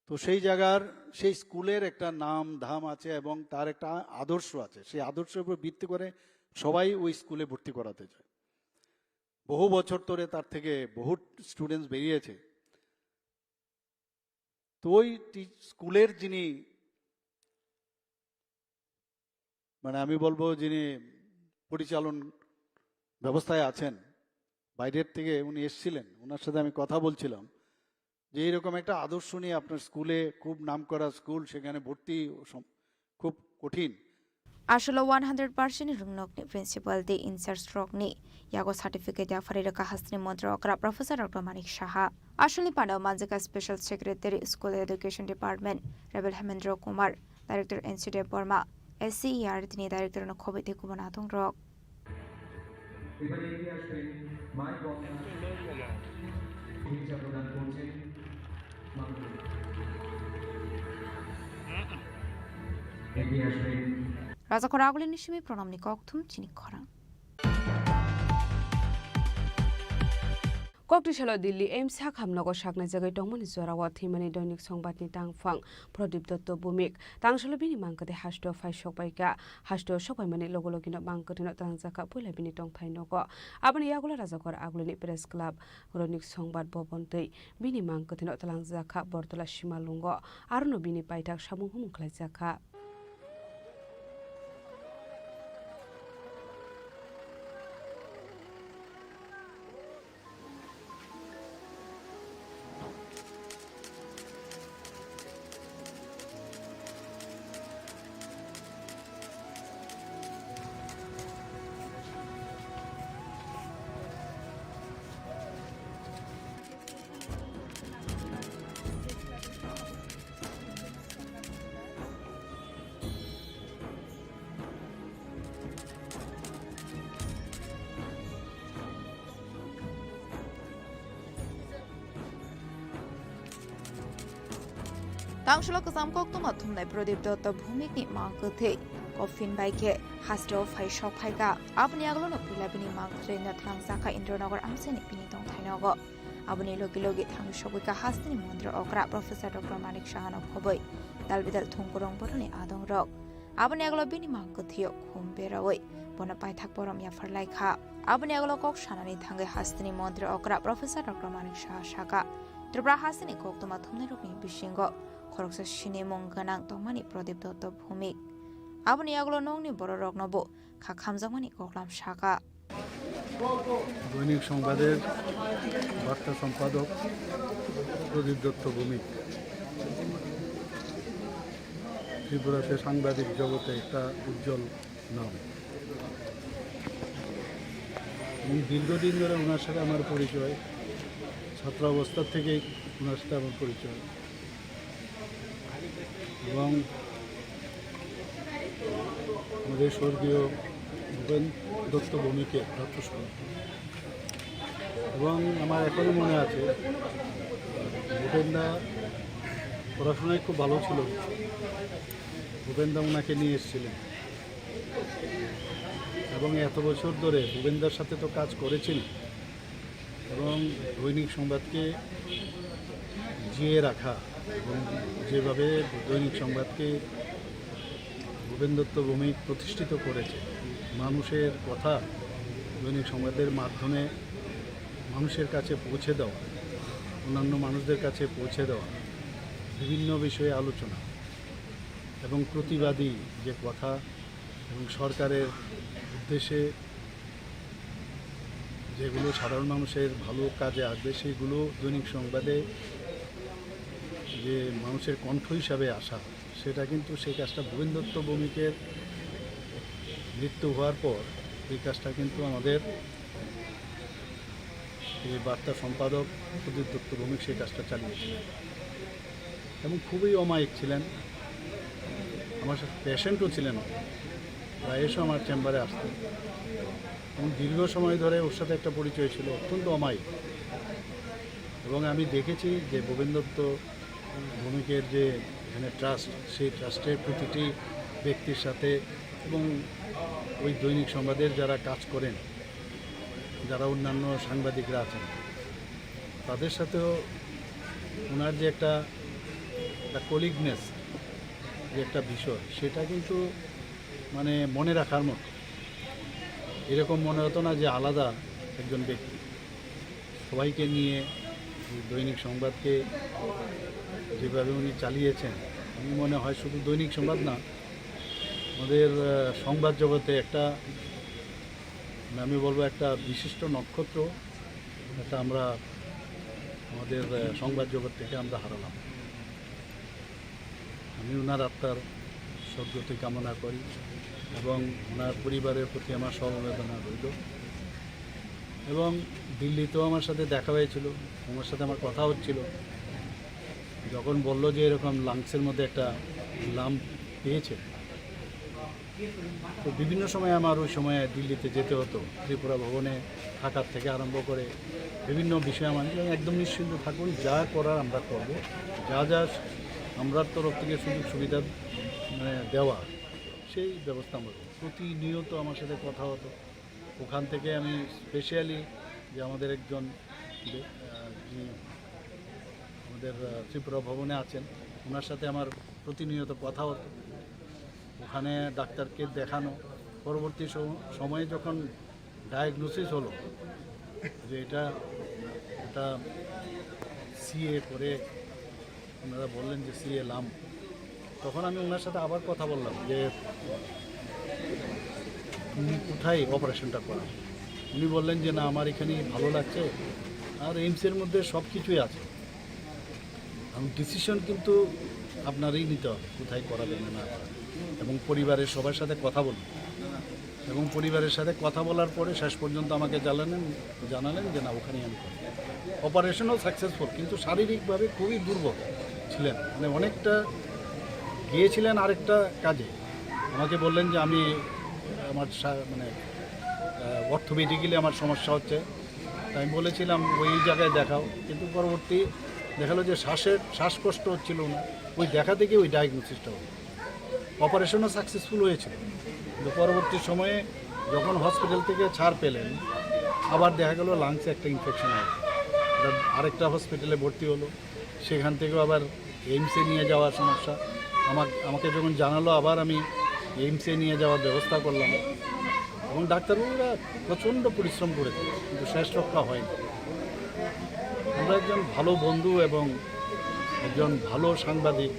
তো সেই জায়গার, সেই স্কুলের একটা নাম ধাম আছে এবং তার একটা আদর্শ আছে। সেই আদর্শের উপর ভিত্তি করে সবাই ওই স্কুলে ভর্তি করাতে চায়। বহু বছর ধরে তার থেকে বহু স্টুডেন্টস বেরিয়েছে। তো ওই টি-, স্কুলের যিনি, মানে, আমি বলবো, যিনি পরিচালন ব্যবস্থায় আছেন, বাইরের থেকে উনি এসেছিলেন, ওনার সাথে আমি কথা বলছিলাম যে এইরকম একটা আদর্শ নিয়ে আপনার স্কুলে, খুব নামকরা স্কুল, সেখানে ভর্তি সম-, খুব কঠিন। Asolo one hundred percent ni rwngnokni principal tei in-charge rokni yago certificate yapharwi rwkha hasteni montri okra Professor Doctor Manik Saha. Asolni pandao manjakha Special Secretary School Education Department Rebel Hemendra Kumar, Director N C Debbarma, S C E R T ni Director no khobwi tei kubun adong rok. এবারে এগিয়ে আসবেন মায়ের বন্দনা পরিচয় প্রদান করছেন। এগিয়ে আসবেন। Rajakhor Agulini simi pranamni kokthum chini khorang. Kokti salo Delhi A I M S hakhamnogo saknai jagwi tongmani jorao thwimani Doinik Songbatni tangphang Pradip Dotto Bhumik. Tangsalo bini mangkwthwi hasteo phai sokbaikha. Hasteo sokbaimani logo logino mangkwthwino twlangjakha puila bini tongthai nogo. Aboni yagulo Rajakhor Agulini Press Club, Doinik Songbat Bhaban tei bini mangkwthwino twlangjakha Bortola Simalungo. Arono bini paithak samung humung khlaijakha. Tangsalo kwcham koktwma thumnai Pradip Dotto Bhumikni mangkwthwi coffin bai khe hasteo phai sok phaikha. Aboni agalono puila bini mangkwthwino thangjakha Indranagar amchaini bini tongthai nogo. Aboni logi logi thangwi sogwikha hasteni montri okra Professor Doctor Manik Sahano khobwi dalbidal thungkurung boroni adongrok. Aboni agalo bini mangkwthwio khum berawi bono paithak borom yaphar laikha. Aboni agalo kok sanani thangwi hasteni montri okra Professor Doctor Manik Saha sakha, Tripura hasteni koktwma thumnairokni bisingo khoroksa sinimung gwnang tongmani Pradip Dotto Bhumik. Aboni agalo nokni bororoknobo kha khamjakmani koklam sakha. দৈনিক সংবাদের বার্তা সম্পাদক প্রদীপ দত্ত ভৌমিক। ত্রিপুরাতে সাংবাদিক জগতে একটা উজ্জ্বল নাম। এবং দীর্ঘদিন ধরে ওনার সাথে আমার পরিচয়, ছাত্রাবস্থা থেকেই ওনার সাথে আমার পরিচয়। এবং আমাদের স্বর্গীয় ভূপেন দত্ত ভৌমিকের প্রাতঃস্মরণ। এবং আমার এখনো মনে আছে, ভূপেনদা পড়াশোনায় খুব ভালো ছিল। ভূপেনদা ওনাকে নিয়ে এসেছিলেন এবং এত বছর ধরে ভূপেনদার সাথে তো কাজ করেছেন এবং দৈনিক সংবাদকে জিয়ে রাখা এবং যেভাবে দৈনিক সংবাদকে ভূপেন দত্ত ভৌমিক প্রতিষ্ঠিত করেছে, মানুষের কথা দৈনিক সংবাদের মাধ্যমে মানুষের কাছে পৌঁছে দেওয়া, অন্যান্য মানুষদের কাছে পৌঁছে দেওয়া, বিভিন্ন বিষয়ে আলোচনা এবং প্রতিবাদী যে কথা এবং সরকারের উদ্দেশ্যে যেগুলো সাধারণ মানুষের ভালো কাজে আসবে, সেগুলো দৈনিক সংবাদে যে মানুষের কণ্ঠ হিসাবে আসা, সেটা কিন্তু, সেই কাজটা ভূপেন দত্ত ভৌমিকের মৃত্যু হওয়ার পর এই কাজটা কিন্তু আমাদের এই বার্তা সম্পাদক প্রদীপ দত্ত ভৌমিক সেই কাজটা চালিয়েছিলেন এবং খুবই অমায়িক ছিলেন। আমার সাথে পেশেন্টও ছিলেন, প্রায় এসে আমার চেম্বারে আসতেন এবং দীর্ঘ সময় ধরে ওর সাথে একটা পরিচয় ছিল, অত্যন্ত অমায়িক। এবং আমি দেখেছি যে ভূপেন দত্ত ভৌমিকের যে এখানে ট্রাস্ট, সেই ট্রাস্টের প্রতিটি ব্যক্তির সাথে এবং ওই দৈনিক সংবাদের যারা কাজ করেন, যারা অন্যান্য সাংবাদিকরা আছেন, তাদের সাথেও ওনার যে একটা, একটা কলিগনেস, যে একটা বিষয়, সেটা কিন্তু মানে মনে রাখার মতো। এরকম মনে হতো না যে আলাদা একজন ব্যক্তি। সবাইকে নিয়ে দৈনিক সংবাদকে যেভাবে উনি চালিয়েছেন, আমি মনে হয় শুধু দৈনিক সংবাদ না, আমাদের, আহ, সংবাদ জগতে একটা, মানে, আমি বলবো একটা বিশিষ্ট নক্ষত্র, একটা আমরা আমাদের, আহ, সংবাদ জগৎ থেকে আমরা হারালাম। আমি ওনার আত্মার সদ্গতি কামনা করি এবং ওনার পরিবারের প্রতি আমার সমবেদনা রইল। এবং দিল্লিতেও আমার সাথে দেখা হয়েছিল, ওনার সাথে আমার কথা হচ্ছিল। যখন বলল যে এরকম লাংসের মধ্যে একটা লাম্প পেয়েছে, তো বিভিন্ন সময় আমার ওই সময় দিল্লিতে যেতে হতো, ত্রিপুরা ভবনে থাকার থেকে আরম্ভ করে বিভিন্ন বিষয়ে আমার, একদম নিশ্চিন্ত থাকুন, যা করার আমরা করব, যা যা আমরার তরফ থেকে সুযোগ সুবিধা, মানে, দেওয়া, সেই ব্যবস্থা আমরা করব। প্রতিনিয়ত আমার সাথে কথা হতো। ওখান থেকে আমি স্পেশালি যে আমাদের একজন বে-, আহ, যিনি আমাদের, আহ, ত্রিপুরা ভবনে আছেন, ওনার সাথে আমার প্রতিনিয়ত কথা হতো। ওখানে ডাক্তারকে দেখানো, পরবর্তী সম-, সময়ে যখন ডায়াগনোসিস হলো যে এটা, এটা সিএ করে ওনারা বললেন যে সিএ লাম। তখন আমি ওনার সাথে আবার কথা বললাম যে, "তুমি কোথায় অপারেশনটা করাবে?" উনি বললেন যে, "না, আমার এখানেই ভালো লাগছে, আর এইমসের মধ্যে সব কিছুই আছে।" এখন ডিসিশন কিন্তু আপনারই নিতে হবে, কোথায় করাবেন না করাবেন। এবং পরিবারের সবার সাথে কথা বলুন। এবং পরিবারের সাথে কথা বলার পরে শেষ পর্যন্ত আমাকে জানালেন, জানালেন যে, "না, ওখানেই আমি করব।" অপারেশনও সাকসেসফুল, কিন্তু শারীরিকভাবে খুবই দুর্বল ছিলেন, মানে, অনেকটা গিয়েছিলেন আরেকটা কাজে। আমাকে বললেন যে, "আমি, আমার সা-, মানে, আহ, অর্থোপেডিক্যালি আমার সমস্যা হচ্ছে।" তাই আমি বলেছিলাম, "ওই জায়গায় দেখাও।" কিন্তু পরবর্তী দেখা গেলো যে শ্বাসের, শ্বাসকষ্ট হচ্ছিল ওনার, ওই দেখা থেকে ওই ডায়াগনোসিসটা হলো। অপারেশনও সাকসেসফুল হয়েছিল, কিন্তু পরবর্তী সময়ে যখন হসপিটাল থেকে ছাড় পেলেন, আবার দেখা গেল লাংসে একটা ইনফেকশন হলো। এটা আরেকটা হসপিটালে ভর্তি হলো, সেখান থেকেও আবার এইমসে নিয়ে যাওয়ার সমস্যা। আমার, আমাকে যখন জানালো, আবার আমি এইমসে নিয়ে যাওয়ার ব্যবস্থা করলাম। এবং ডাক্তারবাবুরা প্রচণ্ড পরিশ্রম করেছে, কিন্তু শেষ রক্ষা হয়নি। আমরা একজন ভালো বন্ধু এবং একজন ভালো সাংবাদিক,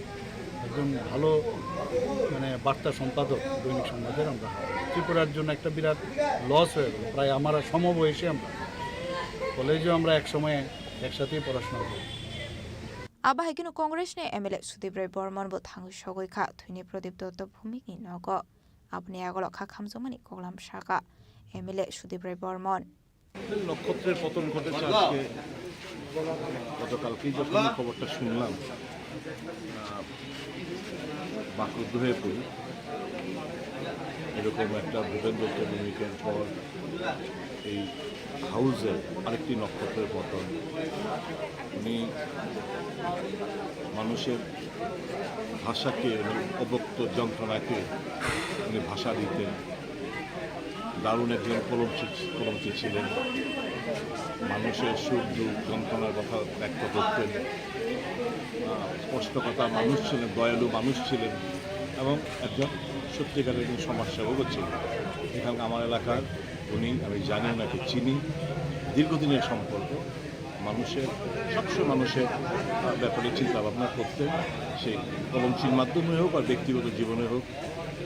একজন ভালো, মানে, বার্তা সম্পাদক দৈনিক সংবাদের আমরা হারালাম। ত্রিপুরার জন্য একটা বিরাট লস হয়ে গেল। প্রায় আমরা সমবয়সী, আমরা কলেজেও আমরা এক সময় একসাথেই পড়াশোনা করি। Abo hai kheno Congress ni M L A Sudip Roy Bormon bo thangwi sogwi kha thwini Pradip Dotto Bhumik ni nogo. Aboni yagulo kha khamjakmani koklam sakha M L A Sudip Roy Bormon. নক্ষত্রের পতন ঘটেছে আজকে, গতকালকেই যখন এই খবরটা শুনলাম, আহ, বাক্রুদ্ধ হয়ে পড়ি। এরকম একটা ভূপেন দত্ত ভৌমিকের পর এই হাউসে আরেকটি নক্ষত্রের পতন। উনি মানুষের ভাষাকে, উনি অব্যক্ত যন্ত্রণাকে উনি ভাষা দিতেন। দারুণ একজন কলমচি, কলমচি ছিলেন। মানুষের সুখ দুঃখ যন্ত্রণার কথা ব্যক্ত করতেন। আহ, স্পষ্টকথা মানুষ ছিলেন, দয়ালু মানুষ ছিলেন এবং একজন সত্যিকারের একজন সমাজসেবকও ছিলেন। এখানকার আমার এলাকার উনি, আমি জানি ওনাকে চিনি, দীর্ঘদিনের সম্পর্ক। মানুষের, সবসময় মানুষের, আহ, ব্যাপারে চিন্তা ভাবনা করতেন, সেই কলমচির মাধ্যমে হোক আর ব্যক্তিগত জীবনে হোক,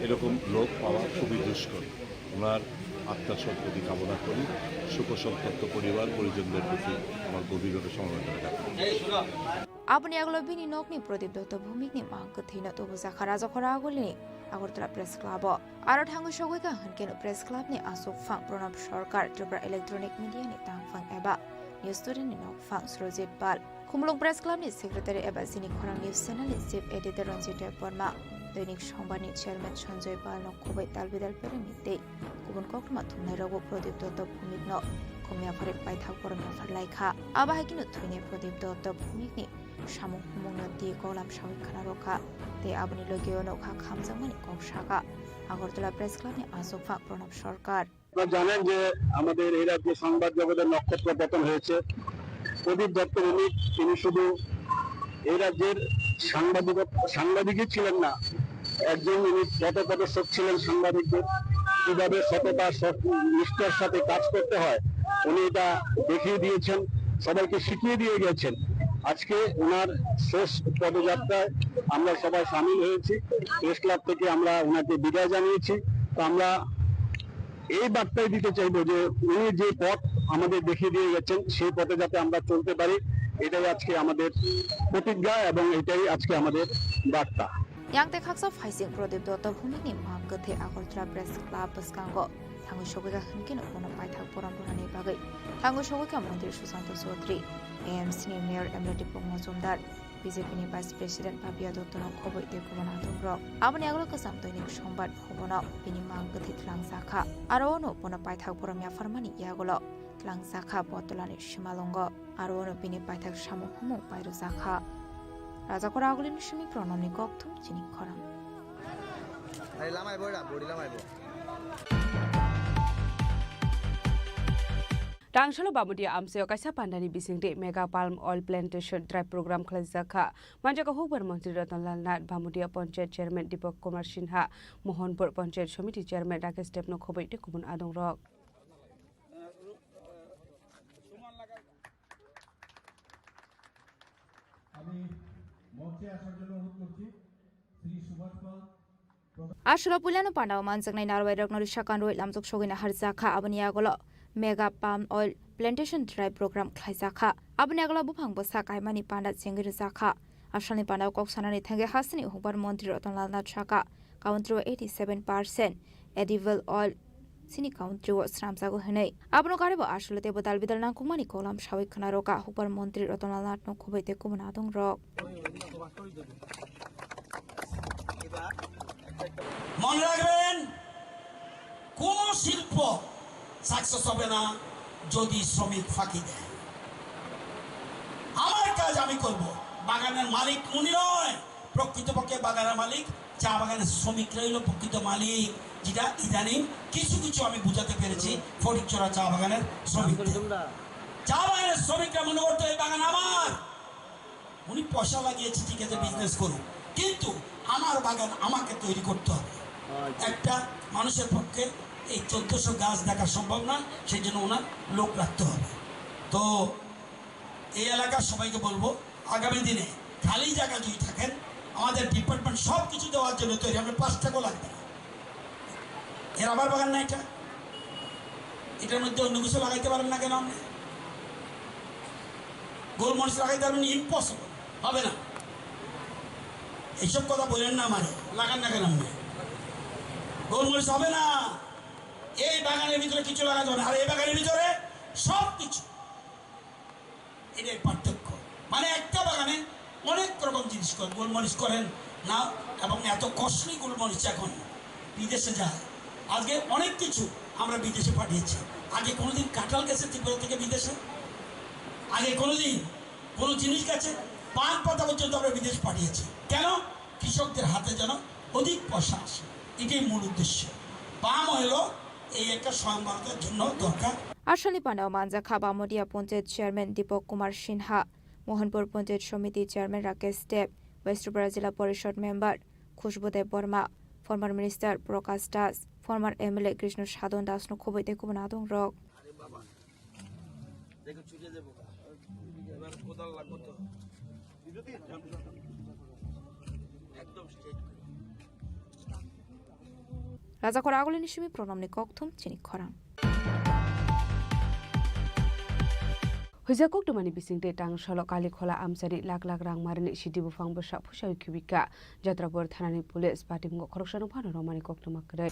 এরকম লোক পাওয়া খুবই দুষ্কর। ওনার আত্মার সদ্গতি কামনা করি, শোকসন্তপ্ত পরিবার পরিজনদের প্রতি আমার গভীরভাবে সমবেদনা জ্ঞাপন। Aboni aglo bini nokni Pradip Dotto Bhumikni mang kwthwino tubujakha Rajakhor Agulini Agartala Press Club-o. Aro thangwi sogwi kha hwnkhe no Press Club-ni aswk phang Pranab Sarkar, Tripura Electronic Media-ni tangphang eba News Today-ni nokphang Surojit Pal, Khumulwng Press Club-ni Secretary eba Chini Khorang News Channel-ni Chief Editor Ranjit Debbarma, Doinik Songbar-ni Chairman Sanjoy Pal-no khobwi dalbidal perengni tei kubun koktwma thumnairokbo Pradip Dotto Bhumikno khum yaphar paithak borom yaphar lai kha. Abo hai kheno thwinai Pradip Dotto Bhumikni samung humungno twi koklam sawi khna rw kha tei aboni logio nokha khamjakmani kok sa kha Agartala Press Club-ni aswk phang Pranab Sarkar. আপনারা জানেন যে আমাদের এই রাজ্যে সংবাদ জগতের নক্ষত্র পতন হয়েছে। প্রদীপ দত্ত ভৌমিক, তিনি শুধু এই রাজ্যের সাংবাদিক, সাংবাদিকই ছিলেন না, একজন উনি পথপ্রদর্শক ছিলেন সাংবাদিকদের, কিভাবে সততা, সৎ-, নিষ্ঠার সাথে কাজ করতে হয়, উনি এটা দেখিয়ে দিয়েছেন, সবাইকে শিখিয়ে দিয়ে গেছেন। আজকে ওনার শেষ পদযাত্রায় আমরা সবাই সামিল হয়েছি। প্রেস ক্লাব থেকে আমরা ওনাকে বিদায় জানিয়েছি। তো আমরা এই বার্তাই দিতে চাইবো যে উনি যে পথ আমাদের দেখিয়ে দিয়ে গেছেন, সেই পথে যাতে আমরা চলতে পারি, এটাই আজকে আমাদের প্রতিজ্ঞা এবং এটাই আজকে আমাদের বার্তা। Yang tei khaksa phaising Pradip Dotto Bhumikni mang kwthwi Agartala Press Club bwskango thangwi sogwi kha hwnkhe no bono paithak borom rwnani bagwi thangwi sogwi kha Montri Sushanta Chaudhary, A M C-ni Mayor M L A Dipok Majumdar, B J P-ni Vice President Papiya Dotto-no khobwi tei kubun adongrok. Aboni aglo kwcham Doinik Songbar phobono bini mang kwthwi tlangjak kha. Aro ono bono paithak borom yapharmani yagulo tlangjak kha Botolani simalwngo. Aro ono bini paithak samung humung pairwjak kha. Rajakhor Agulini simi Pranamni kokthum Chini Khorang. Ari lamai bo da, body lamai bo. Tangsalo Bamudia amchaio kaisa pandani bisingtwi Mega Palm Oil Plantation Drive Program khlaijak kha. Manjak kha hukbar montri Ratan Lal Nath, Bamudia Panchayat Chairman Dipak Kumar Sinha, Mohanpur Panchayat Samiti Chairman Rakesh Debno khobwi tei kubun adongrok. আমি মঞ্চে আসার জন্য অনুরোধ করছি শ্রী সুভাষ পাল। Aswkno puilano pandao manjaknai narwai rokno risa kanrwi lamjak sogwina harjakha, aboni yagulo Mega Palm Oil Plantation Drive Program khlaijakha. Aboni yagulo buphang bwsa kaimani panda chengwi rwjakha. Asalni pandao kok sanani thangwi hasteni hukbar montri Ratan Lal Nath sakha, country o eighty seven percent edible oil chini country o swnamjago hwnwi. Abono karwi bo aswk tei bo dal bidal nangkukmani kolam sawi khna rwkha hukbar montri Ratan Lal Nathno khobwi tei kubun adongrok. মনে রাখবেন, কোনো শিল্প সাকসেস হবে না যদি শ্রমিক ফাঁকি দেয়। আমার কাজ আমি করব, বাগানের মালিক উনি নয়, প্রকৃতপক্ষে বাগানের মালিক চা বাগানের শ্রমিকরাই হলো প্রকৃত মালিক, যেটা ইদানিং কিছু কিছু আমি বুঝাতে পেরেছি ফটিকছড়া চা বাগানের শ্রমিকদের। চা বাগানের শ্রমিকরা মনে করতো এই বাগান আমার, উনি পয়সা লাগিয়েছে, ঠিক আছে, বিজনেস করুক, কিন্তু আমার বাগান আমাকে তৈরি করতে হবে। একটা মানুষের পক্ষে এই চোদ্দশো গাছ দেখা সম্ভব নয়, সেই জন্য ওনার লোক রাখতে হবে। তো এই এলাকার সবাইকে বলবো, আগামী দিনে খালি জায়গা যদি থাকেন, আমাদের ডিপার্টমেন্ট সব কিছু দেওয়ার জন্য তৈরি, আপনার পাঁচ টাকাও লাগবে না। এ রাবার বাগান না এটা? এটার মধ্যে অন্য কিছু লাগাইতে পারেন না কেন আপনি? গোলমরিচ লাগাইতে পারবেন? ইম্পসিবল, হবে না। এইসব কথা বলেন না আমারে, লাগান না কেন আপনি? গোলমরিচ হবে না। এই বাগানের ভিতরে কিছু লাগাতে হবে না। আর এই বাগানের ভিতরে সব কিছু। এটাই পার্থক্য। মানে একটা বাগানে অনেক রকম জিনিস করেন, গোলমরিচ করেন না, এবং এত কস্টলি গোলমরিচ এখন বিদেশে যায়। আজকে অনেক কিছু আমরা বিদেশে পাঠিয়েছি। আগে কোনোদিন কাঁঠাল গেছে ত্রিপুরা থেকে বিদেশে? আগে কোনোদিন কোনো জিনিস গেছে? পান পাতা পর্যন্ত আমরা বিদেশ পাঠিয়েছি। কেন? কৃষকদের হাতে যেন অধিক পয়সা আসে, এটাই মূল উদ্দেশ্য। পাম অয়েলও এই একটা স্বয়ংবরতার জন্য দরকার। Arsalni panao manjakha Bamodia Panchayat Chairman Dipak Kumar Sinha, Mohanpur Panchayat Samiti Chairman Rakesh Deb, West Tripura Jila Porishad Member Khushbu Deb Barma, former Minister Prakash Das, former M L A Krishna Sadhan Das no khoboi tei kubun adong rok. আরে বাবা, দেখো ছুটে যাবো। এবার কোদাল লাগবো তো। একদম straight. Rajakhor Agulini simi pronomni kokthum chini khorang. Huija koktwmani bisingtwi tang salo Kalikhola amchaini lak lak rang marini sidi buphang bwsa phusawi khibika. Jatrapur thanani police patimungo khoroksano phano romani koktwma kwrwi.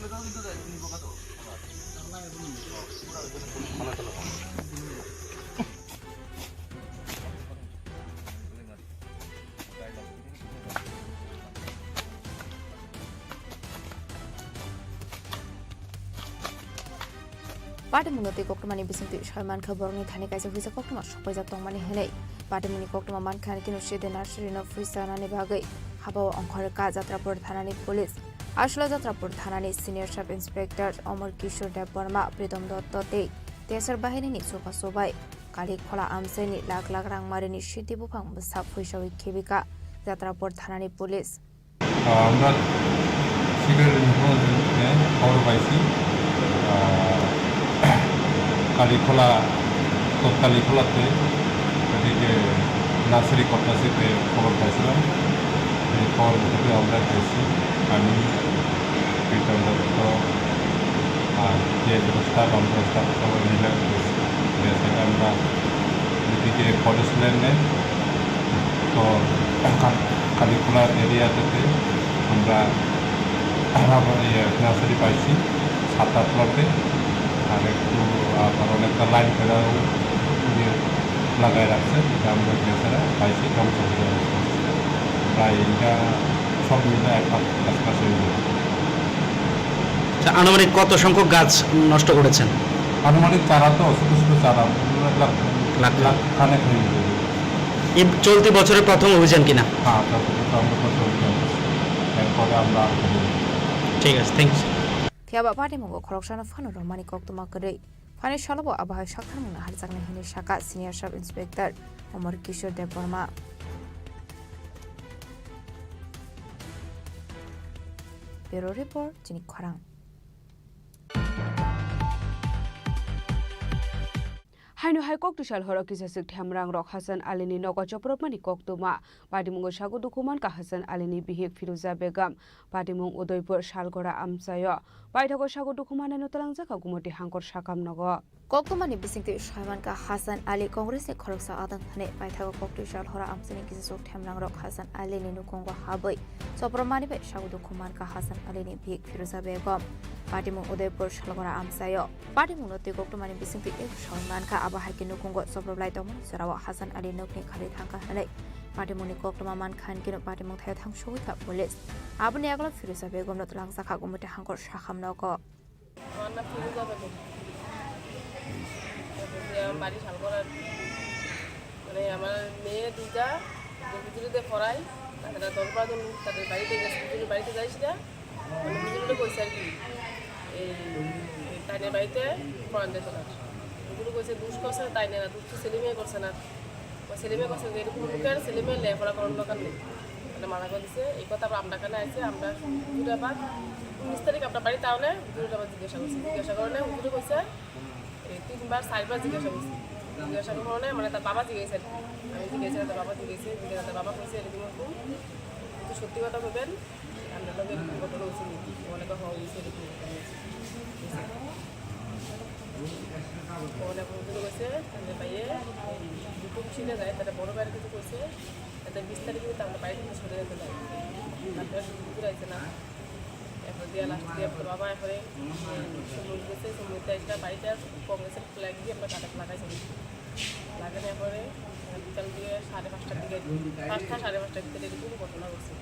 Patimungno twi koktwmani bisingtwi soi mankha borokni thani kaisa huisa koktwma sokpaijak tongmani hwnwi. Patimungni koktwma mankha ani kino side nursery no phuisa nani bagwi habao ongkhorwi ka Jatrapur thanani police. Aswla Jatrapur thanani senior sub inspector Omar Kishore Debbarma, Pritom Dotto tei Tesar bahinini chubachu bai Kalikhola amchaini lak lak rang marini sidi buphang bwsa phuisawi khibika Jatrapur thanani police. আহ, আমরা security information খবর পাইছি, আহ, কালীখোলা, তৎকালীখোলাতে এদিকে নার্সারি করতেছে খবর পাইছিলাম। এই খবর ভিত্তিতে আমরা গেছি, আমি প্রীতম দত্ত আর যে যত স্টাফ, আমরা স্টাফ সবাই মিলে গেছি। গেছে আমরা এদিকে ফরেস্ট ল্যান্ডে তো কা-, কালীখোলা এরিয়া থেকে আমরা আবার ইয়ে নার্সারি পাইছি সাত আট প্লটে, আর একটু আবার অনেকটা লাইন ফেরাও ইয়ে লাগাই রাখছে, এটা আমরা বেচারা পাইছি ধ্বংস হয়ে যাবে। প্রায় এটা সব মিলে এক লাখ কাছাকাছি হয়ে যাবে। আচ্ছা, আনুমানিক কত সংখ্যক গাছ নষ্ট করেছেন? আনুমানিক চারা তো ছোট ছোট চারা, লাখ লাখ। লাখ খানেক হয়ে যাবে। এই চলতি বছরের প্রথম অভিযান কিনা? হ্যাঁ, প্রথম তো আমরা প্রথম অভিযান করছি। এরপরে আমরা আর কোনো ঠিক আছে, thanks. Phiya ba patimungo khoroksano phano romani koktwma kwrwi. Phani salo bo abohai saktharmungno harjaknai hwnwi sakha Senior Sub Inspector Omar Kishore Debbarma. Bureau Report, chini khorang. Haino hai koktwsal horo kisa swk themrang rok Hasan Alini nogo chopropmani koktwma. Patimungo sago dukhu mankha Hasan Alini bihik Firuza Begum. Patimung Udaipur Salgora amchaio. Paithago sago dukhu manai no twlangjakha Gumoti Hangkor sakam nogo. Koktwmani bisingtwi soi mankha Hasan Ali Congress ni khoroksa adang hwnwi. Paithago koktwsal horo amchaini kisa swk themrang rok Hasan Ali ni nukhungo habwi chopropmani bai sago dukhu mankha Hasan Ali ni bihik Firuza Begum. Patimung Udaipur Salgora amchaio. Patimungno twi koktwmani bisingtwi eko soi mankha, abo hai khe nukhungo choproplai tongmani jorao Hasan Ali nokni kharwi thangkha hwnwi patimungni koktwma mankha, hinkhe patimung thaio thangsugwi kha police. Aboni yagulo Firuza Begumno twlangjakha Gumoti Hangkor sakam nogo. আমার নাম ফিরোজা বেগম। আমার বাড়ি শালগড়ার। মানে, আমার মেয়ে দুইটা, যে হুজুরিতে পড়াই, তারা দশ বারো জন তাদের বাড়িতে গেছে, হুজুরের বাড়িতে যাইস না। মানে, হুজুরে কইছে আর কি, এই, এই তাইনের বাড়িতে পড়ান যেত না। হুজুরে কইছে, "দুষ করছে তাইনে না, দুষ তো সেলিমে করছে না।" ও সেলিমে করছে যে, "এরকম লোকের ছেলে মেয়ে লেখাপড়া করার দরকার নেই।" মানে, মানা করে দিছে। এই কথা আবার আমরা কানে আইছে, আমরা হুজুরে আবার উনিশ তারিখ আমরা বাড়ি তাহলে হুজুরে আবার জিজ্ঞাসা করছি। জিজ্ঞাসা করলে হুজুরে কইছে, এই তিনবার, চারবার জিজ্ঞাসা করছি। জিজ্ঞাসা করার কারণে, মানে, তার বাবা জিজ্ঞাসা আর কি। আমি জিজ্ঞাসা, তার বাবা জিজ্ঞাসা, জিজ্ঞাসা, তার বাবা কইছে, "এরকম, এরকম, কিন্তু সত্যি কথা বলবেন, আপনার লগে এরকম ঘটনা হয়েছে নি?" মনে কয়, "হ্যাঁ, হয়েছে, এরকম ঘটনা হয়েছে।" মনে কয়, হুজুরে কইছে, তাহলে ভাইয়ে, এই দুটো ছিল যায়, তাহলে বড় ভাইয়ের কিছু কইছে, তাহলে বিশ তারিখে কিন্তু আমরা বাইরে থেকে সরে যেতে পারি। আপনারা শুধু হুজুর আইছে না। এখন দিয়া লাস্ট দিয়া পরে বাবা এরপরে, উম, সমুদ্র গেছে, সমুদ্র একটা বাড়িতে আর কংগ্রেসের ফ্ল্যাগ দিয়ে আমরা কাটা লাগাইছি। লাগানোর পরে বিকাল দিয়ে সাড়ে পাঁচটার দিকে, পাঁচটা সাড়ে পাঁচটার ভিতরে এরকম ঘটনা ঘটছে।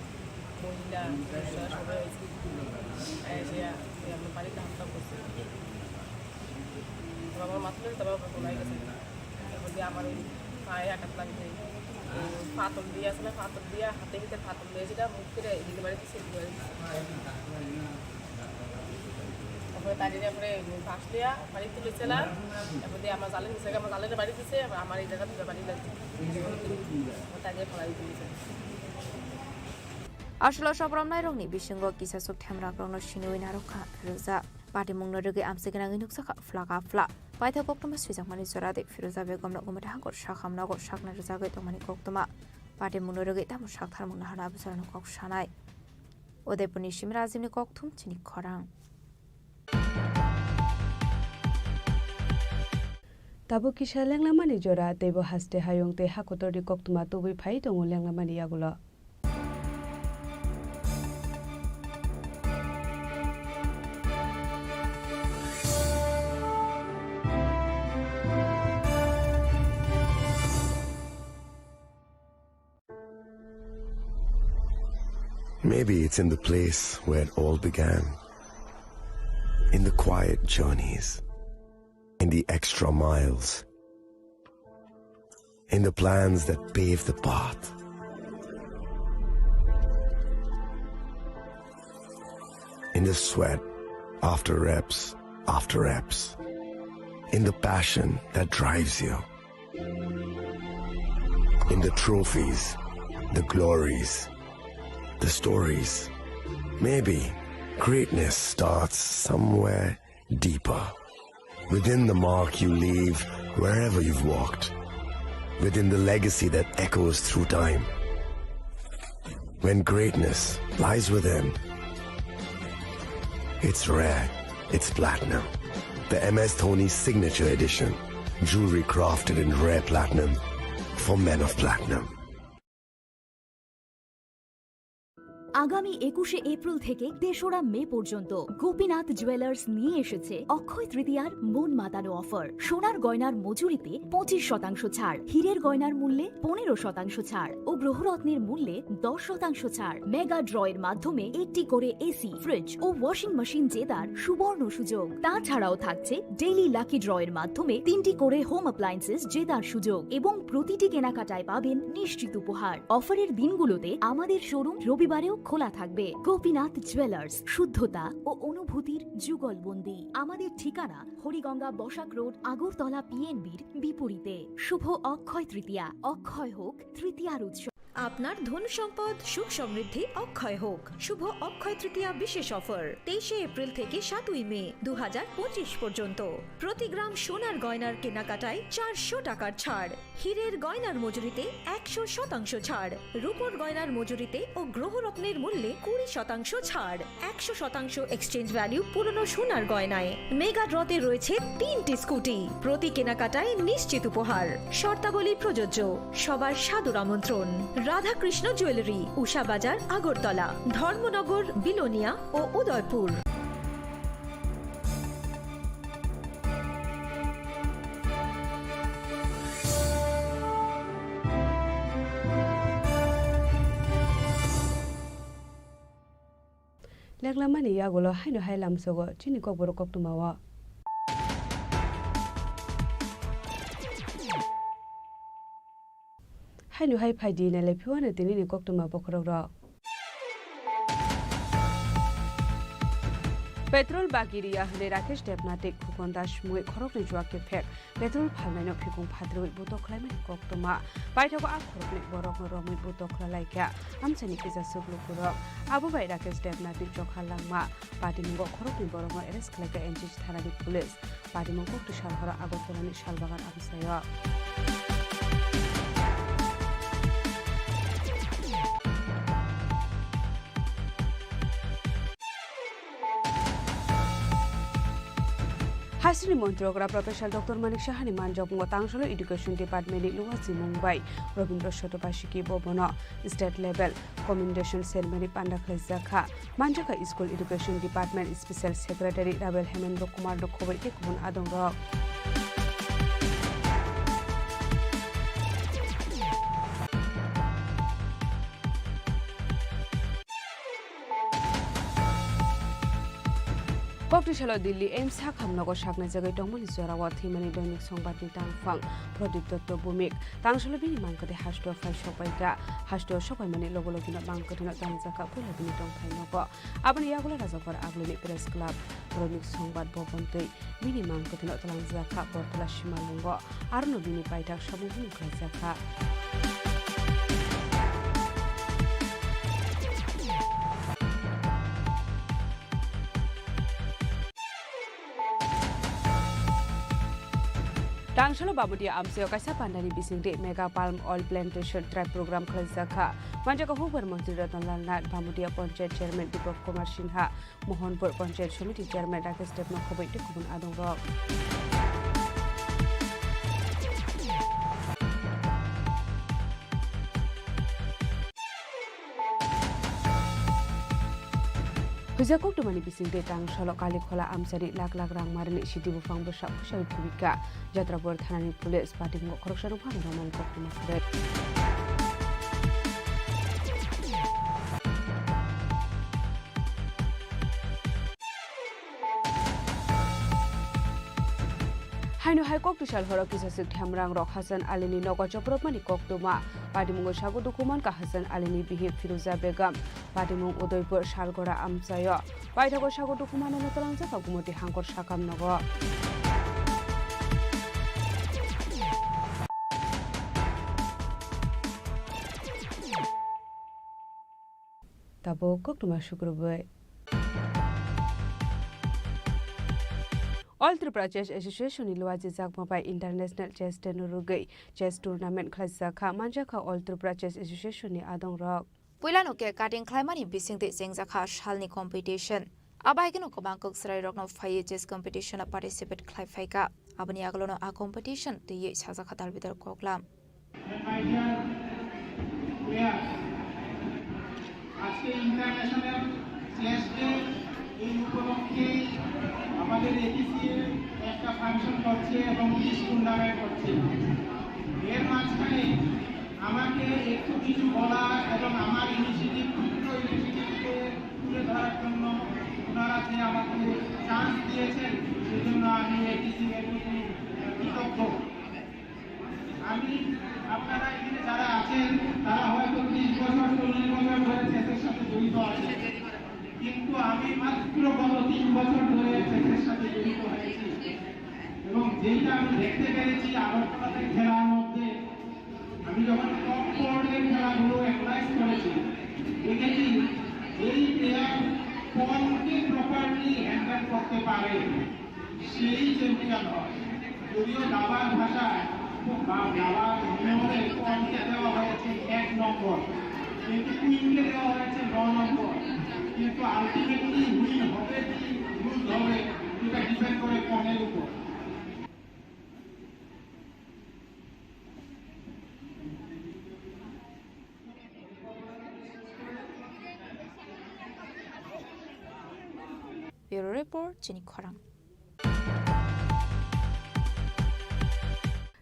মহিলা, পুরুষরা সবাই হয়েছে। এসে, এ, আমার বাড়িতে হামলা করছে। তো আমার মাথা ধরে তারপর ঘটনায় গেছে। এরপর দিয়ে আমার ওই পায়ে আঘাত লাগছে। ওই পাথর দিয়ে আসলে, পাথর দিয়ে, হাতে ভিতরে পাথর দিয়ে সেটা মুখ করে এদিকে বাড়ি দিচ্ছে, এদিকে বাড়ি দিচ্ছে। তারপরে তাই জন্য পরে বাঁশ দিয়া বাড়ি তুলেছিলাম। এরপর দিয়ে আমার জালে নিচে, আমার জালে বাড়ি দিচ্ছে, আবার আমার এই জায়গা দুটো বাড়ি লাগছে। তাই জন্য ফেলাই তুলেছে। Aswk sobromnairokni bisingo kisa swk themrakrokno siniwi narwkha Firoza. Patimungno rwgwi amchiknangwi nukjakha phlak a phlak. Paithak koktwma swijakmani jora de Firoza Begumno Gumati Hangkor sakhamno sakna rwjagwi tongmani koktwma. Patimungno rwgwi tamo saktharmung nahana abujorano kok sanai. Udaipurni simi Rajibni kokthum chini khorang. Tabuk kisa lenglamani jora, teibo haste hayung tei hakotorni koktwma tubui phai tongo lenglamani yagulo. Maybe it's in the place where it all began. In the quiet journeys, in the extra miles, in the plans that pave the path, in the sweat after reps after reps, in the passion that drives you. In the trophies, the glories, the stories. Maybe greatness starts somewhere deeper. Within the mark you leave wherever you've walked. Within the legacy that echoes through time. When greatness lies within, it's rare, it's platinum. The M S Dhoni Signature Edition, jewelry crafted in rare platinum for men of platinum. আগামী একুশে এপ্রিল থেকে তেসরা মে পর্যন্ত গোপীনাথ জুয়েলার্স নিয়ে এসেছে অক্ষয় তৃতীয়ার মন মাতানো অফার। সোনার গয়নার মজুরিতে পঁচিশ শতাংশ ছাড়, হীরের গয়নার মূল্যে পনেরো শতাংশ ছাড় ও গ্রহরত্নের মূল্যে দশ শতাংশ ছাড়। মেগা ড্রয়ের মাধ্যমে একটি করে এসি, ফ্রিজ ও ওয়াশিং মেশিন জেতার সুবর্ণ সুযোগ। তাছাড়াও থাকছে ডেইলি লাকি ড্রয়ের মাধ্যমে তিনটি করে হোম অ্যাপ্লায়েন্সেস জেতার সুযোগ এবং প্রতিটি কেনাকাটায় পাবেন নিশ্চিত উপহার। অফারের দিনগুলোতে আমাদের শোরুম রবিবারেও খোলা থাকবে। গোপীনাথ জুয়েলার্স, শুদ্ধতা ও অনুভূতির যুগলবন্দী। আমাদের ঠিকানা হরিগঙ্গা বসাক রোড, আগরতলা পিএনবির বিপরীতে। শুভ অক্ষয় তৃতীয়া, অক্ষয় হোক তৃতীয়ার উৎসব। আপনার ধন সম্পদ সুখ সমৃদ্ধি অক্ষয় হোক। শুভ অক্ষয় তৃতীয়া বিশেষ অফার তেইশে এপ্রিল থেকে সাতই মে দু হাজার পঁচিশ পর্যন্ত। প্রতি গ্রাম সোনার গয়নার কেনাকাটায় চারশো টাকার ছাড়, হীরের গয়নার মজুরিতে একশো শতাংশ ছাড়, রূপোর গয়নার মজুরিতে ও গ্রহরত্নের মূল্যে কুড়ি শতাংশ ছাড়, একশো শতাংশ এক্সচেঞ্জ ভ্যালু পুরনো সোনার গয়নায়। মেগা ড্রতে রয়েছে তিনটি স্কুটি, প্রতি কেনাকাটায় নিশ্চিত উপহার। শর্তাবলী প্রযোজ্য। সবার সাদর আমন্ত্রণ। রাধাকৃষ্ণ জুয়েলারি, উষা বাজার, আগরতলা, ধর্মনগর, বিলোনিয়া ও Udaipur. Leklamani yagulo haino hai lamsogo chini kokborok koktwmao. Haino hai phaidi nailai phiwano tinini koktwma bokhorokrok. Petrol bagi riya hwnwi Rakesh Debnath tei Khukon Das mungwi khoroknwi juak kephek. Petrol phalnaino phikung phatrwi butok khlaimani koktwma. Paithago a khoroknwi borokno romwi butok khlai laikha amchaini kisa swk lukurok. Abo bai Rakesh Debnathni chokha langma. Patimungo khoroknwi borokno arrest khlaikha N G C thanani police. Patimung kokti salhoro Agartalani Salbagan amchaio. Haisini Montri okra Professor Doctor Manik Sahani manjakmungo Tangsalo Education Department ni luwa simung bai Robindra Sotobasiki bo bono State Level Commendation Ceremony panda khlaijakha. Manjakha School Education Department Special Secretary Rabel Hemendra Kumar no khoboi tei kubun adongrok. Kokti salo Delhi AIIMS sakham nogo saknai jagwi tongmani jorao thwimani Doinik Songbatni tangphang Pradip Dotto Bhumik. Tangsalo bini mangkwthwi hasteo phai sokbaikha. Hasteo sokbaimani logo logino mangkwthwino tangjakha puila bini tongthai nogo. Aboni yagulo Rajakbar Agluni Press Club, Doinik Songbat Bhavan tei bini mangkwthwino twlangjakha Bortola Simalwngo. Arono bini paithak samung hwnwi khlaijakha. Tangsalo Bamudia amchaio kaisa pandani bisingtwi Mega Palm Oil Plantation Drive program khlaijakha. Manjakha hukbar montri Ratan Lal Nath, Bamudia Panchayat Chairman Deepak Kumar Sinha, Mohanpur Panchayat Samiti Chairman Rakesh Debbarma khoboi tei kubun adongrok. Huijak koktumani bisingtwi Tangsalo Kalikhola amchani lakh lakh rang marini sidi buphang bwsa khusai thubikha. Jatrapur thanani police patimung khoroksa rwphano romani koktwma kwrwi. Haino hai koktwsal horo kisaswk themrangrok Hasan Alini nogo chopropmani koktwma. Patimungo sago dukhu mankha Hasan Alini bihik Firuza Begum. Patimung Udaipur Salgora amchaio. Paithago sago dukhu manano twlangjak Gumoti Hangkor sakam nogo. Tabuk koktwma sukrubwi. All Tripura Chess Association ni luajijakma bai International Chess Day no rwgwi chess tournament khlaijakha, manjakha All Tripura Chess Association ni adongrok. Puilano cake cutting khlaimani bisingtwi chengjakha salni competition. Abo hai kheno kwbang kwk chwrairokno phaiwi chess competition-o participate khlai phaikha. Aboni agulono a competition twiwi sajakha dalbidal koklam. And my dear players, আজকে international chess day, এই উপলক্ষে আমাদের এটিসিএ একটা ফাংশন করছে এবং quiz tournament করছে। এর মাঝখানে আমাকে একটু কিছু বলার এবং আমার ইনিশিয়েটিভ, ক্ষুদ্র ইনিশিয়েটিভকে তুলে ধরার জন্য ওনারা যে আমাকে চান্স দিয়েছেন, সেজন্য আমি এটিসিএর প্রতি কৃতজ্ঞ। আমি, আপনারা এখানে যারা আছেন, তারা হয়তো ত্রিশ বছর, চল্লিশ বছর ধরে চেসের সাথে জড়িত আছেন, কিন্তু আমি মাত্র গত তিন বছর ধরে চেসের সাথে জড়িত হয়েছি। এবং যেটা আমি দেখতে পেরেছি আগরতলাতে খেলার মধ্যে, আমি যখন টপ ফোর্ডের খেলাগুলো অ্যানালাইজ করেছি, দেখেছি যেই প্লেয়ার পনকে প্রপারলি হ্যান্ডেল করতে পারে, সেই চ্যাম্পিয়ন হয়। যদিও দাবার ভাষায় বা দাবার নিয়মে পনকে দেওয়া হয়েছে এক নম্বর, কিন্তু কুইনকে দেওয়া হয়েছে ন নম্বর। কিন্তু আলটিমেটলি উইন হবে কি লুজ হবে, এটা ডিপেন্ড করে পনের উপর। Bureau Report, Chini Khorang.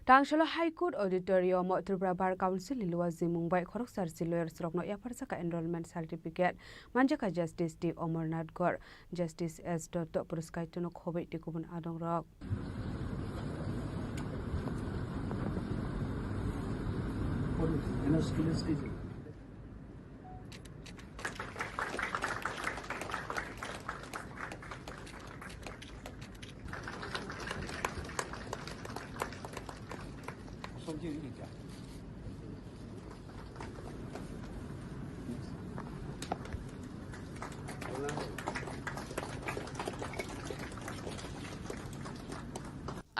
Tangsalo High Court Auditorium o Tripura Bar Council ni luwa jimung bai khoroksa rsi lawyers rokno yapharjakha enrollment certificate, manjakha Justice T Omornath Gor, Justice S Dotto, Puruskaitono khoboi tei kubun adongrok.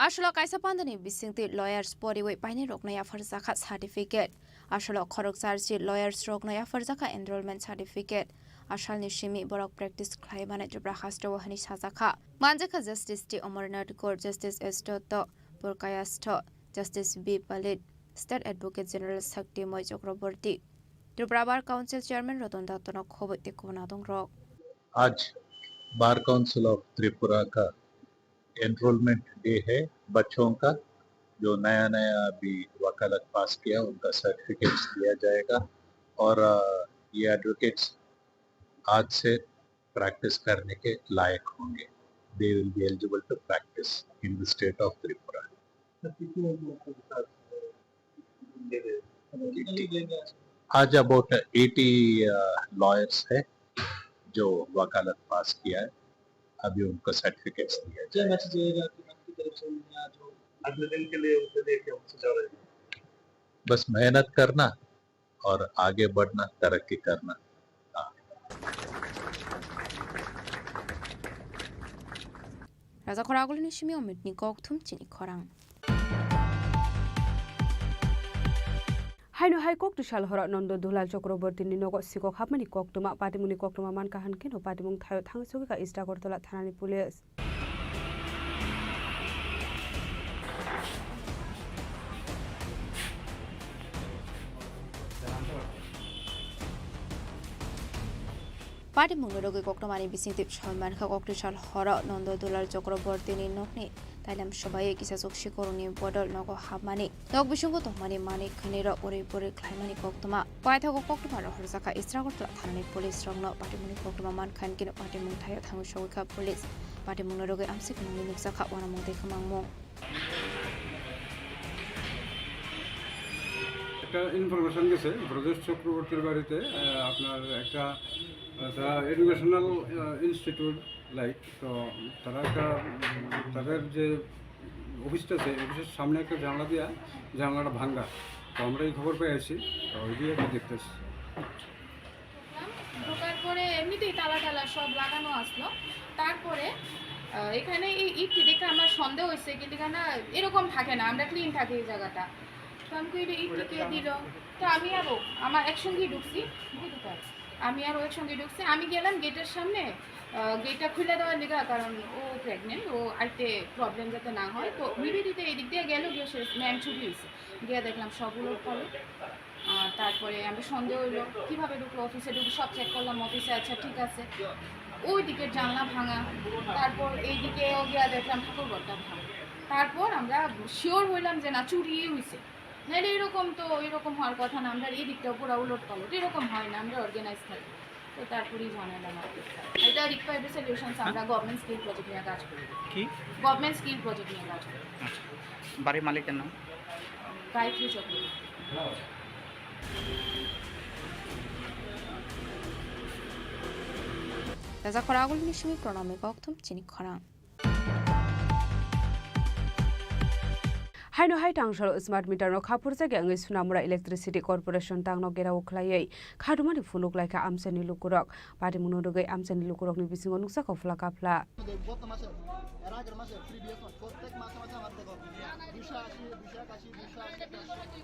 Aswk kaisa pandani bisingtwi lawyers poriwi painai rokno yapharjakha certificate. Aswk khoroksa rsi lawyers rokno yapharjakha enrollment certificate. Asalni simi borok practice khlai mani Tripura hasteo hwnwi sajakha. Manjakha Justice T Amarnath Gour, Justice S Dotto, Purkayastho, Justice B Palit, State Advocate General Shaktimoi Chakraborty, Tripura Bar Council Chairman Ratan Dattono khobwi tei kubun adongrok. आज bar council of Tripura का enrolment day है बच्चों का। जो नया नया अभी वकालत पास किया, उनका सर्टिफिकेट्स दिया जाएगा और अ, ये एडवोकेट्स आज से प्रैक्टिस करने के लायक होंगे। They will be eligible to practice in the state of Tripura. आज अबाउट एटी लॉयर्स है जो वकालत पास किया है, अभी उनको सर्टिफिकेट्स दिया जाएगा। मैसेज रहेगा कि आपकी तरफ से उन्हें आज वो अगले दिन के लिए उनके लिए क्या मैसेज आ रहेगा? बस मेहनत करना और आगे बढ़ना, तरक्की करना। हाँ। Raja Khoragulini simi Omitni kokthum chini khorang. Haino hai kok twisal horo Nondo Dulal Chakrabortini nogo sikok hapmani koktwma, patimungni koktwma mankha hwnkhe no patimung thaio thang sogwi kha East Agartala thanani police. Patimungni rogwi koktwmani bisingtwi soi mankha, kok twisal horo Nondo Dulal Chakrabortini nokni tailam swbaiwi kisa chuk sikorokni bodol nogo hapmani, nok bisingo tongmani manwi khwnirok uri puri khlaimani koktwma. Paithago koktwma rohorjakha East Agartala thanani police rokno. Patimungni koktwma mankha hinkhe patimung thaio thangwi sogwikha police. Patimungni rogwi amsik nungwi nukjakha uanamung tei kwmangmung. একটা ইনফরমেশন গেছে ব্রজেশ চক্রবর্তীর বাড়িতে, আহ, আপনার একটা, আহ, তারা এডুকেশনাল, আহ, institute like, তো তারা একটা, উম, তাদের যে অফিসটা আছে, অফিসের সামনে একটা জানলা দিয়া জানলাটা ভাঙ্গা। তো আমরা এই খবর পেয়ে আছি, তো ওই দিয়ে একটা দেখতেছি। ঢুকলাম, ঢোকার পরে এমনিতেই তালা টালা সব লাগানো আসলো। তারপরে, আহ, এখানে এই ইটটি দেখে আমার সন্দেহ হয়েছে, কিন্তু এখানে এরকম থাকে না, আমরা ক্লিন থাকে এই জায়গাটা। তো আমি কই, "এটা ইটটি কে দিল?" তো আমি আরো, আমার একসঙ্গেই ঢুকছি, বুঝতে পারছি। আমি আরো একসঙ্গে ঢুকছি, আমি গেলাম গেটের সামনে, আহ, গেটটা খুলে দেওয়ার লিগা, কারণ ও প্রেগনেন্ট, ও আইতে প্রবলেম যাতে না হয়। তো নিবেদিতা এদিক দিয়ে গেল, গিয়ে সে ম্যাম ছুটি হয়েছে, গিয়ে দেখলাম সব উলট পালট। আর তারপরে আমি সন্দেহ হইলো, কিভাবে ঢুকলো অফিসে, ঢুকে সব চেক করলাম অফিসে, আচ্ছা ঠিক আছে। ওইদিকে জানলা ভাঙা, তারপর এইদিকেও গিয়া দেখলাম ঠাকুরঘরটা ভাঙা। তারপর আমরা শিওর হইলাম যে না, চুরিই হইছে, নাহলে এরকম তো, এরকম হওয়ার কথা না। আমরা এই দিকটাও পুরো উলট পালট, এরকম হয় না, আমরা অর্গানাইজ থাকি। তো তারপরেই জানালাম আর কি। এটা রিকোয়ার্ড সলিউশনস, আমরা গভর্নমেন্ট স্কিল প্রজেক্ট নিয়ে কাজ করি। কি? গভর্নমেন্ট স্কিল প্রজেক্ট নিয়ে কাজ করি। আচ্ছা, বাড়ির মালিকের নাম? গায়ত্রী Chakraborty. Raja Khoragulini simi Pranami kokthum chini khorang. Haino hai tangsalo smart meter no khaphurjakya wngwi Sonamura Electricity Corporation tangno gerao khwlaiwi khadumani phunuk laikha amchaini lukurok. Patimungno rwgwi amchaini lukurokni bisingo nukjakha phla kaphla. গত মাসে, এর আগের মাসে, previous month, প্রত্যেক মাসে মাসে আমার দেখো দুশো আশি, দুশো একাশি, দুশো আশি।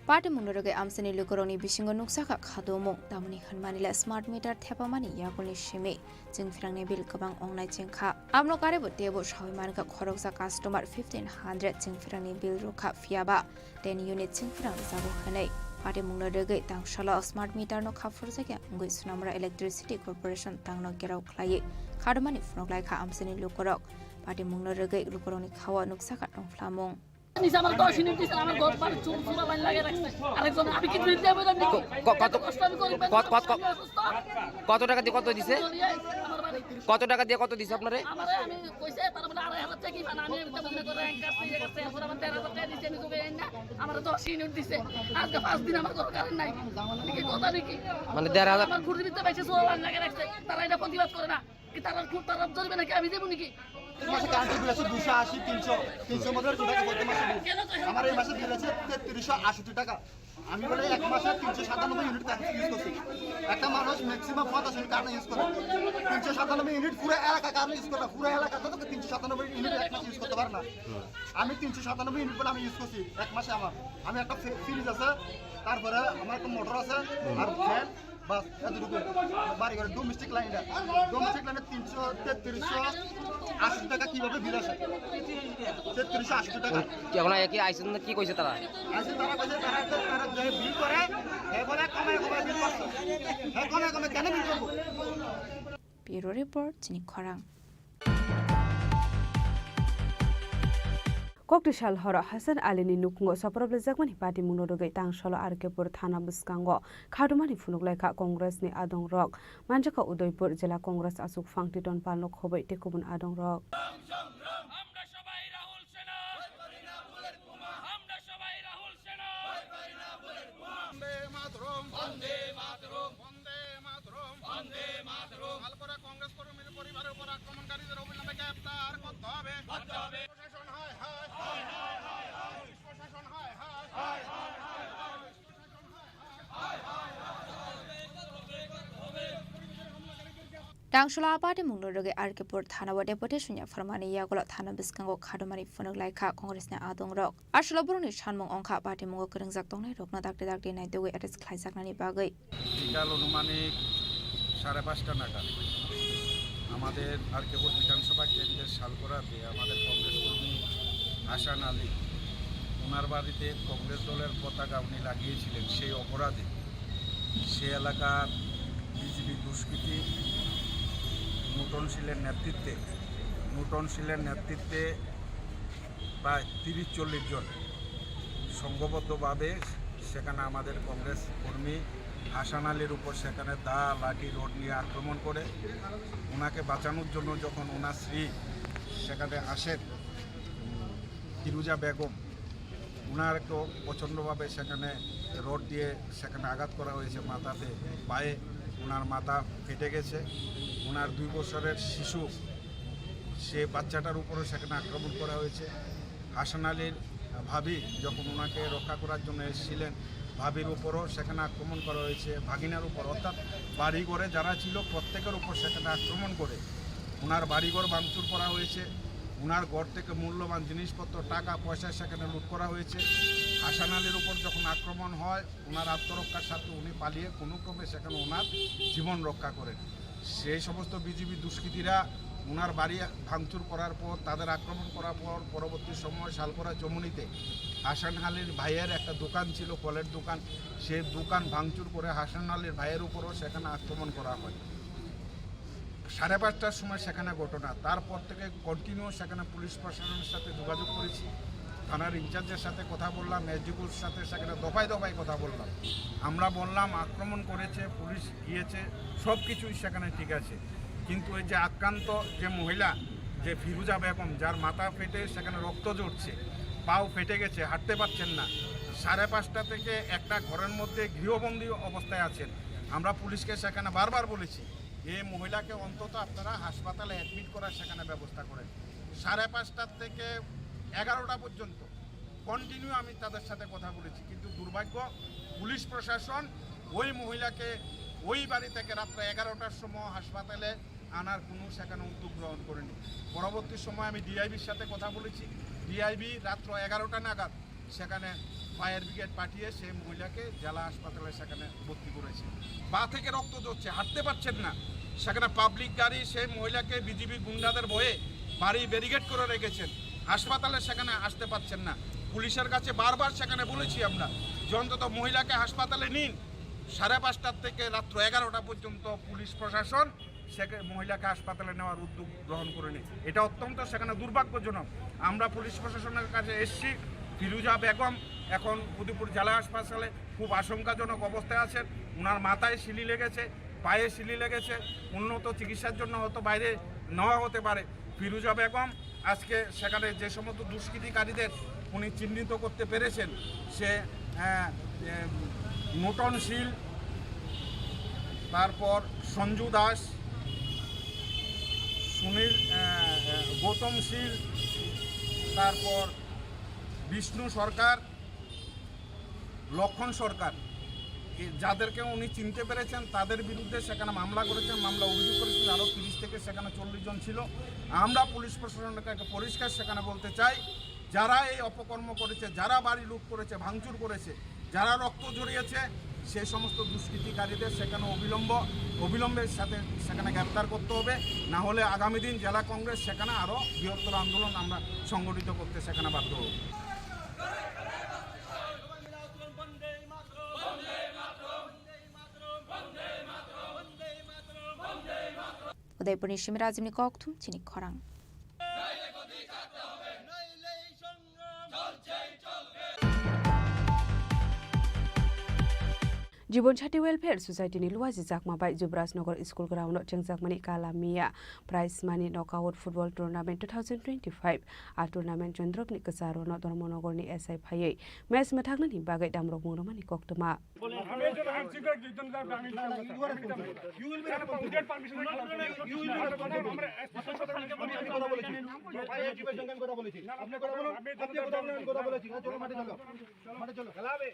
Patimungno rwgwi amchaini lukurokni bisingo nukjakha khadumung, tamoni hwnmani le smart meter thepamani yakulni simi chwngphrangni bill kwbang wngnai chengkha. Amno karwibo teibo sawi mankha khoroksa customer fifteen hundred chwngphrangni bill rwkha, phiyaba ten unit chwngphrang rwjago hwnwi. Patimungno rwgwi tangsalo smart meter no khaphurjakya wngwi Sonamura Electricity Corporation tangno gerao khlaiwi khadumani phunuk laikha amchaini lukurok. Patimungno rwgwi lukurokni khao nukjakha tongphlamung. নিজে আমার দশ ইউনিট দিছে, আমার ঘর বাড়ি চুর, চুরা লাইন লাগিয়ে রাখছে। আরেকজন, আমি কি বিল দেবো না? ক-, ক-, কত, কষ্ট আমি করি, কত, কত, কত, আমি অসুস্থ। কত টাকা দিয়ে কত দিছে? চলিয়ে আমার বাড়ি। কত টাকা দিয়ে কত দিছে আপনারে? আমারে আমি কইছে, তারা বলে আড়াই হাজার টাকা কি পান, আমি এটা মনে করে এক কাছে, এক কাছে, এখন আমার তেরো হাজার টাকা দিছে, আমি তোকে এই না, আমার দশ ইউনিট দিছে। আজকে পাঁচ দিন আমার ঘর কারেন্ট নাই। এটা কি কথা নাকি? মানে দেড় হাজার? আমার ঘুরে দিতে পারছে, চুরা লাইন লাগিয়ে রাখছে। তারা এটা প্রতিবাদ করে না। কি তারা খুব তারা ধরবে নাকি? আমি দেবো নাকি? মাসে কারেন্টের বিল আছে দুশো আশি, তিনশো, তিনশোর মধ্যে দুশো টাকা প্রতি মাসে বিল। আমার এই মাসে বিল আছে তেত্রিশশো আষট্টি টাকা। আমি বলে এক মাসে তিনশো সাতানব্বই ইউনিট কারেন্ট ইউজ করছি। একটা মানুষ ম্যাক্সিমাম পঞ্চাশ ইউনিট কারেন্ট ইউজ করে। তিনশো সাতানব্বই ইউনিট পুরো এলাকা কারণে ইউজ করে না, পুরো এলাকা তো তিনশো সাতানব্বই ইউনিট এক মাসে ইউজ করতে পারে না। আমি তিনশো সাতানব্বই ইউনিট বলে আমি ইউজ করছি এক মাসে আমার। আমি একটা ফ্রি-, ফ্রিজ আছে, তারপরে আমার একটা মোটর আছে, আর ফ্যান, বাস, এতটুকু। বাড়ি ঘরে ডোমেস্টিক লাইন এটা। ডোমেস্টিক লাইনে তিনশো, তেত্রিশশো আশি টাকা কিভাবে বিল আসে? তেত্রিশশো আশি টাকা। কি এখন কি আইসন না কি কইছে তারা? আইসন তারা কইছে তারা একটা, তারা যে বিল করে, এ বলে কমে কমে বিল করছে। হ্যাঁ, কমে কমে কেন বিল করবো? Bureau Report, Chini Khorang. Kokti sal horo Hasan Ali ni nukhungo soproblejakmani patimungno rwgwi Tangsolo R K Pur thana bwskango khatumani phunuk laikha Congress ni adongrok. Manjakha Udaipur Jila Congress achuk Phang Titon Palno khobwi tei kubun adongrok. আমরা সবাই রাহুল সেনা। আমরা সবাই রাহুল সেনা। বন্দে মাতরম। বন্দে মাতরম। বন্দে মাতরম। বন্দে মাতরম। শালপরা কংগ্রেস কর্মীর পরিবারের উপর আক্রমণকারীদের অবিলম্বে গ্রেফতার করতে হবে। করতে হবে। প্রশাসন হায় হায়। হায় হায় হায় হায়। পুলিশ প্রশাসন হায় হায়। হায় হায় হায় হায়। Tangsolo a patimungno rwgwi R K Pur thana o deputation yapharmani yagulo thana bwskango khatumani phunuk laikha Congress ni adongrok. Asolo borokni sanmung wngkha patimungo kwrwngjak tongnairokno dakti dakti naitugwi arrest khlaijaknani bagwi. বিকাল আনুমানিক সাড়ে পাঁচটা নাগাদ আমাদের আর কে পুর বিধানসভা কেন্দ্রের শালকরাতে আমাদের কংগ্রেস কর্মী হাসান আলী, ওনার বাড়িতে কংগ্রেস দলের পতাকা উনি লাগিয়েছিলেন, সেই অপরাধে সে এলাকার বিজিবি দুষ্কৃতী নুটন শীলের নেতৃত্বে, নুটন শীলের নেতৃত্বে প্রায় তিরিশ চল্লিশ জন সংঘবদ্ধভাবে সেখানে আমাদের কংগ্রেস কর্মী হাসান আলীর উপর সেখানে দা, লাঠি, রড নিয়ে আক্রমণ করে ওনাকে বাঁচানোর জন্য যখন ওনার স্ত্রী সেখানে আসেন, ফিরুজা বেগম, ওনারকেও প্রচণ্ডভাবে সেখানে রড দিয়ে সেখানে আঘাত করা হয়েছে মাথাতে, পায়ে। ওনার মাথা ফেটে গেছে। ওনার দুই বছরের শিশু, সে বাচ্চাটার উপরও সেখানে আক্রমণ করা হয়েছে। হাসান আলীর ভাবি যখন ওনাকে রক্ষা করার জন্য এসেছিলেন, ভাবির উপরও সেখানে আক্রমণ করা হয়েছে, ভাগিনার উপর, অর্থাৎ বাড়িঘরে যারা ছিল প্রত্যেকের উপর সেখানে আক্রমণ করে ওনার বাড়িঘর ভাঙচুর করা হয়েছে। ওনার ঘর থেকে মূল্যবান জিনিসপত্র, টাকা পয়সা সেখানে লুট করা হয়েছে। হাসান আলীর উপর যখন আক্রমণ হয়, ওনার আত্মরক্ষার স্বার্থে উনি পালিয়ে কোনো ক্রমে সেখানে ওনার জীবন রক্ষা করেন। সেই সমস্ত বিজিবি দুষ্কৃতীরা ওনার বাড়ি ভাঙচুর করার পর, তাদের আক্রমণ করার পর, পরবর্তী সময় শালকরা চমুনিতে হাসান আলীর ভাইয়ের একটা দোকান ছিল, ফলের দোকান, সেই দোকান ভাঙচুর করে হাসান আলীর ভাইয়ের উপরও সেখানে আক্রমণ করা হয়। সাড়ে পাঁচটার সময় সেখানে ঘটনা, তারপর থেকে কন্টিনিউ সেখানে পুলিশ প্রশাসনের সাথে যোগাযোগ করেছি, থানার ইনচার্জের সাথে কথা বললাম, এসডিপিওর সাথে সেখানে দফায় দফায় কথা বললাম। আমরা বললাম আক্রমণ করেছে, পুলিশ গিয়েছে, সব কিছুই সেখানে ঠিক আছে, কিন্তু এই যে আক্রান্ত যে মহিলা, যে ফিরুজা বেগম, যার মাথা ফেটে সেখানে রক্ত ঝরছে, পাও ফেটে গেছে, হাঁটতে পারছেন না, সাড়ে পাঁচটা থেকে একটা ঘরের মধ্যে গৃহবন্দী অবস্থায় আছেন। আমরা পুলিশকে সেখানে বারবার বলেছি, এই মহিলাকে অন্তত আপনারা হাসপাতালে অ্যাডমিট করার সেখানে ব্যবস্থা করেন। সাড়ে পাঁচটার থেকে এগারোটা পর্যন্ত কন্টিনিউ আমি তাদের সাথে কথা বলেছি, কিন্তু দুর্ভাগ্য, পুলিশ প্রশাসন ওই মহিলাকে ওই বাড়ি থেকে রাত্রে এগারোটার সময় হাসপাতালে আনার কোনো সেখানে উদ্যোগ গ্রহণ করেনি। পরবর্তী সময় আমি ডিআইবির সাথে কথা বলেছি, ডিআইবি রাত্র এগারোটা নাগাদ সেখানে ফায়ার ব্রিগেড পাঠিয়ে সেই মহিলাকে জেলা হাসপাতালে সেখানে ভর্তি করেছে। পা থেকে রক্ত ঝরছে, হাঁটতে পারছেন না। সেখানে পাবলিক গাড়ি সেই মহিলাকে বিজিবি গুন্ডাদের ভয়ে বাড়ি ব্যারিকেড করে রেখেছেন, হাসপাতালে সেখানে আসতে পারছেন না। পুলিশের কাছে বারবার সেখানে বলেছি আমরা যে অন্তত মহিলাকে হাসপাতালে নিন। সাড়ে পাঁচটার থেকে রাত্র এগারোটা পর্যন্ত পুলিশ প্রশাসন সেকে-, মহিলাকে হাসপাতালে নেওয়ার উদ্যোগ গ্রহণ করেনি। এটা অত্যন্ত সেখানে দুর্ভাগ্যজনক। আমরা পুলিশ প্রশাসনের কাছে এসছি, ফিরুজা বেগম এখন উদয়পুর জেলা হাসপাতালে খুব আশঙ্কাজনক অবস্থায় আছেন। ওনার মাথায় সিলি লেগেছে, পায়ে সিলি লেগেছে, উন্নত চিকিৎসার জন্য হয়তো বাইরে নেওয়া হতে পারে। ফিরুজা বেগম আজকে সেখানে যে সমস্ত দুষ্কৃতিকারীদের উনি চিহ্নিত করতে পেরেছেন, সে, আহ, এ, নুটন শীল, তারপর সঞ্জু দাস, সুনীল, আহ, আহ, গৌতম শীল, তারপর বিষ্ণু সরকার, লক্ষণ সরকার, যাদেরকে উনি চিনতে পেরেছেন, তাদের বিরুদ্ধে সেখানে মামলা করেছেন, মামলা অভিযোগ করেছেন, আরও তিরিশ থেকে সেখানে চল্লিশ জন ছিল। আমরা পুলিশ প্রশাসনকে একটা পরিষ্কার সেখানে বলতে চাই, যারা এই অপকর্ম করেছে, যারা বাড়ি লুট করেছে, ভাঙচুর করেছে, যারা রক্ত ঝরিয়েছে, সে সমস্ত দুষ্কৃতিকারীদের সেখানে অবিলম্ব, অবিলম্বের সাথে সেখানে গ্রেপ্তার করতে হবে, না হলে আগামী দিন জেলা কংগ্রেস সেখানে আরও বৃহত্তর আন্দোলন আমরা সংগঠিত করতে সেখানে বাধ্য হব। Udaipurni Simirajimni kokthum chini khorang. Jibon Sati Welfare Society ni luaji jakma bai Jubraj Nagar School ground o chengjakmani Kala Miya Prize Money Knockout Football Tournament two thousand twenty-five. A tournament Chandropni kwcharo no Dharmanagar ni S I phaiwi match mwthaknani bagwi damrok mungrwmani koktwma. আমি একজনের হাত সিকিউর একজন যাবে, আমি না, না, you are responsible. You will be responsible. Without permission খেলা হচ্ছে না। You will be responsible. আমি, আমি কথা বলেছি। ভাই, এই জীবের সঙ্গে আমি কথা বলেছি। আপনি কথা বলুন, আপনি কথা বলুন, আমি কথা বলেছি। হ্যাঁ, চলো, মাঠে চলো। মাঠে চলো। খেলা হবে।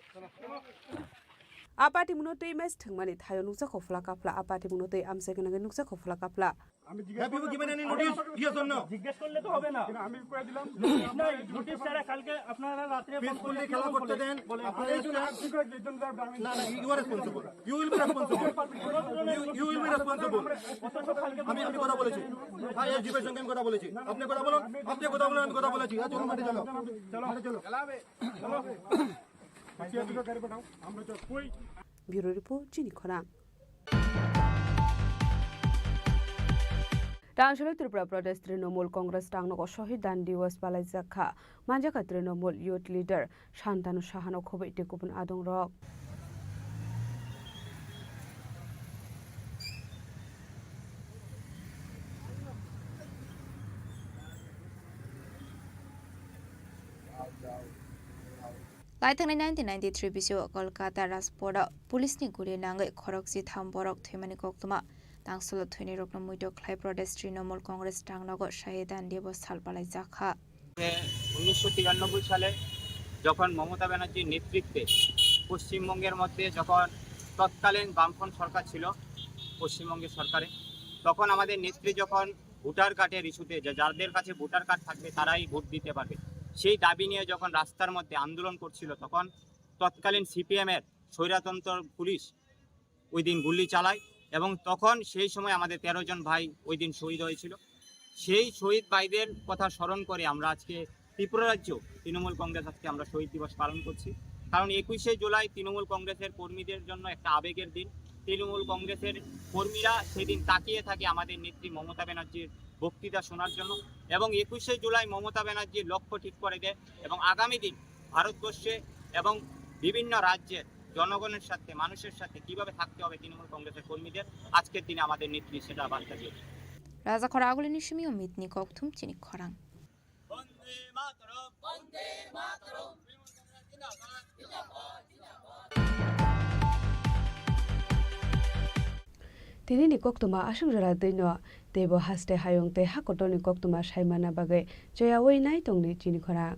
A party muno twi match thwngmani thaio nukjakha phla kaphla. A party muno twi amchai gwnangwi nukjakha phla kaphla. আমি জিজ্ঞেস Have you করলাম, given any আপনি notice? আমাকে Yes or no? জিজ্ঞেস করলে তো হবে না। কিন্তু আমি কয়ে দিলাম, নোটিশ নাই, নোটিশ ছাড়া কালকে আপনারা রাত্রে ফোন করে পিসফুলি খেলা করতে দেন। বলে, আপনারা আমি একজন এসে হাত সিকিউর একজন যাবে, আমি না, না, you are responsible. You will be responsible. You, you will be responsible. অথচ কালকে আমি, আমি কথা বলেছি। হ্যাঁ, এসডিপির সঙ্গে আমি কথা বলেছি। আপনি কথা বলুন, আপনি কথা বলুন, আমি কথা বলেছি। হ্যাঁ, চলো, মাঠে চলো। চলো। মাঠে চলো। Bureau report, chini khorang. Tangsholo Tripura Pradesh Trinamool Congress tangnogo Shahid Dan Diwas palaijak kha, manjakha Trinamool Youth Leader Shantanu Sahano khobwi tei kubun adongrok. Laithangnai nineteen ninety-three bisio Kolkata Rajport o police ni guli nangwi khorokchi tham borok thwimani koktwma. Tangsolo thwinirokno muito khlai Pradesh Trinamool Congress tangnogo Shahid Dan Diwas sal palaijak kha. উনিশশো তিরানব্বই সালে যখন মমতা ব্যানার্জির নেতৃত্বে পশ্চিমবঙ্গের মধ্যে যখন তৎকালীন বামফ্রন্ট সরকার ছিল পশ্চিমবঙ্গের সরকারে, তখন আমাদের নেত্রী যখন ভোটার কার্ডের ইস্যুতে, যে যাদের কাছে ভোটার কার্ড থাকবে তারাই ভোট দিতে পারবে, সেই দাবি নিয়ে যখন রাস্তার মধ্যে আন্দোলন করছিল, তখন তৎকালীন সিপিএম এর স্বৈরতন্ত্র পুলিশ ওই দিন গুলি চালায় এবং তখন সেই সময় আমাদের তেরো জন ভাই ওই দিন শহীদ হয়েছিল। সেই শহীদ ভাইদের কথা স্মরণ করে আমরা আজকে ত্রিপুরা রাজ্য তৃণমূল কংগ্রেস আজকে আমরা শহীদ দিবস পালন করছি। কারণ একুশে জুলাই তৃণমূল কংগ্রেসের কর্মীদের জন্য একটা আবেগের দিন। তৃণমূল কংগ্রেসের কর্মীরা সেদিন তাকিয়ে থাকে আমাদের নেত্রী মমতা ব্যানার্জির বক্তৃতা শোনার জন্য এবং একুশে জুলাই মমতা ব্যানার্জির লক্ষ্য ঠিক করে দেয় এবং আগামী দিন ভারতবর্ষে এবং বিভিন্ন রাজ্যের জনগণের সাথে, মানুষের সাথে কিভাবে থাকতে হবে তৃণমূল কংগ্রেসের কর্মীদের, আজকের দিনে আমাদের নেত্রী সেটা বার্তা দিয়েছে। Raja khorang agulini simi o mitni kokthum chini khorang. Tini ni koktwma aswk jora twi no teibo haste hayung tei hakotor ni koktwma sai manna bagwi choyawi nai tongdi chini khorang.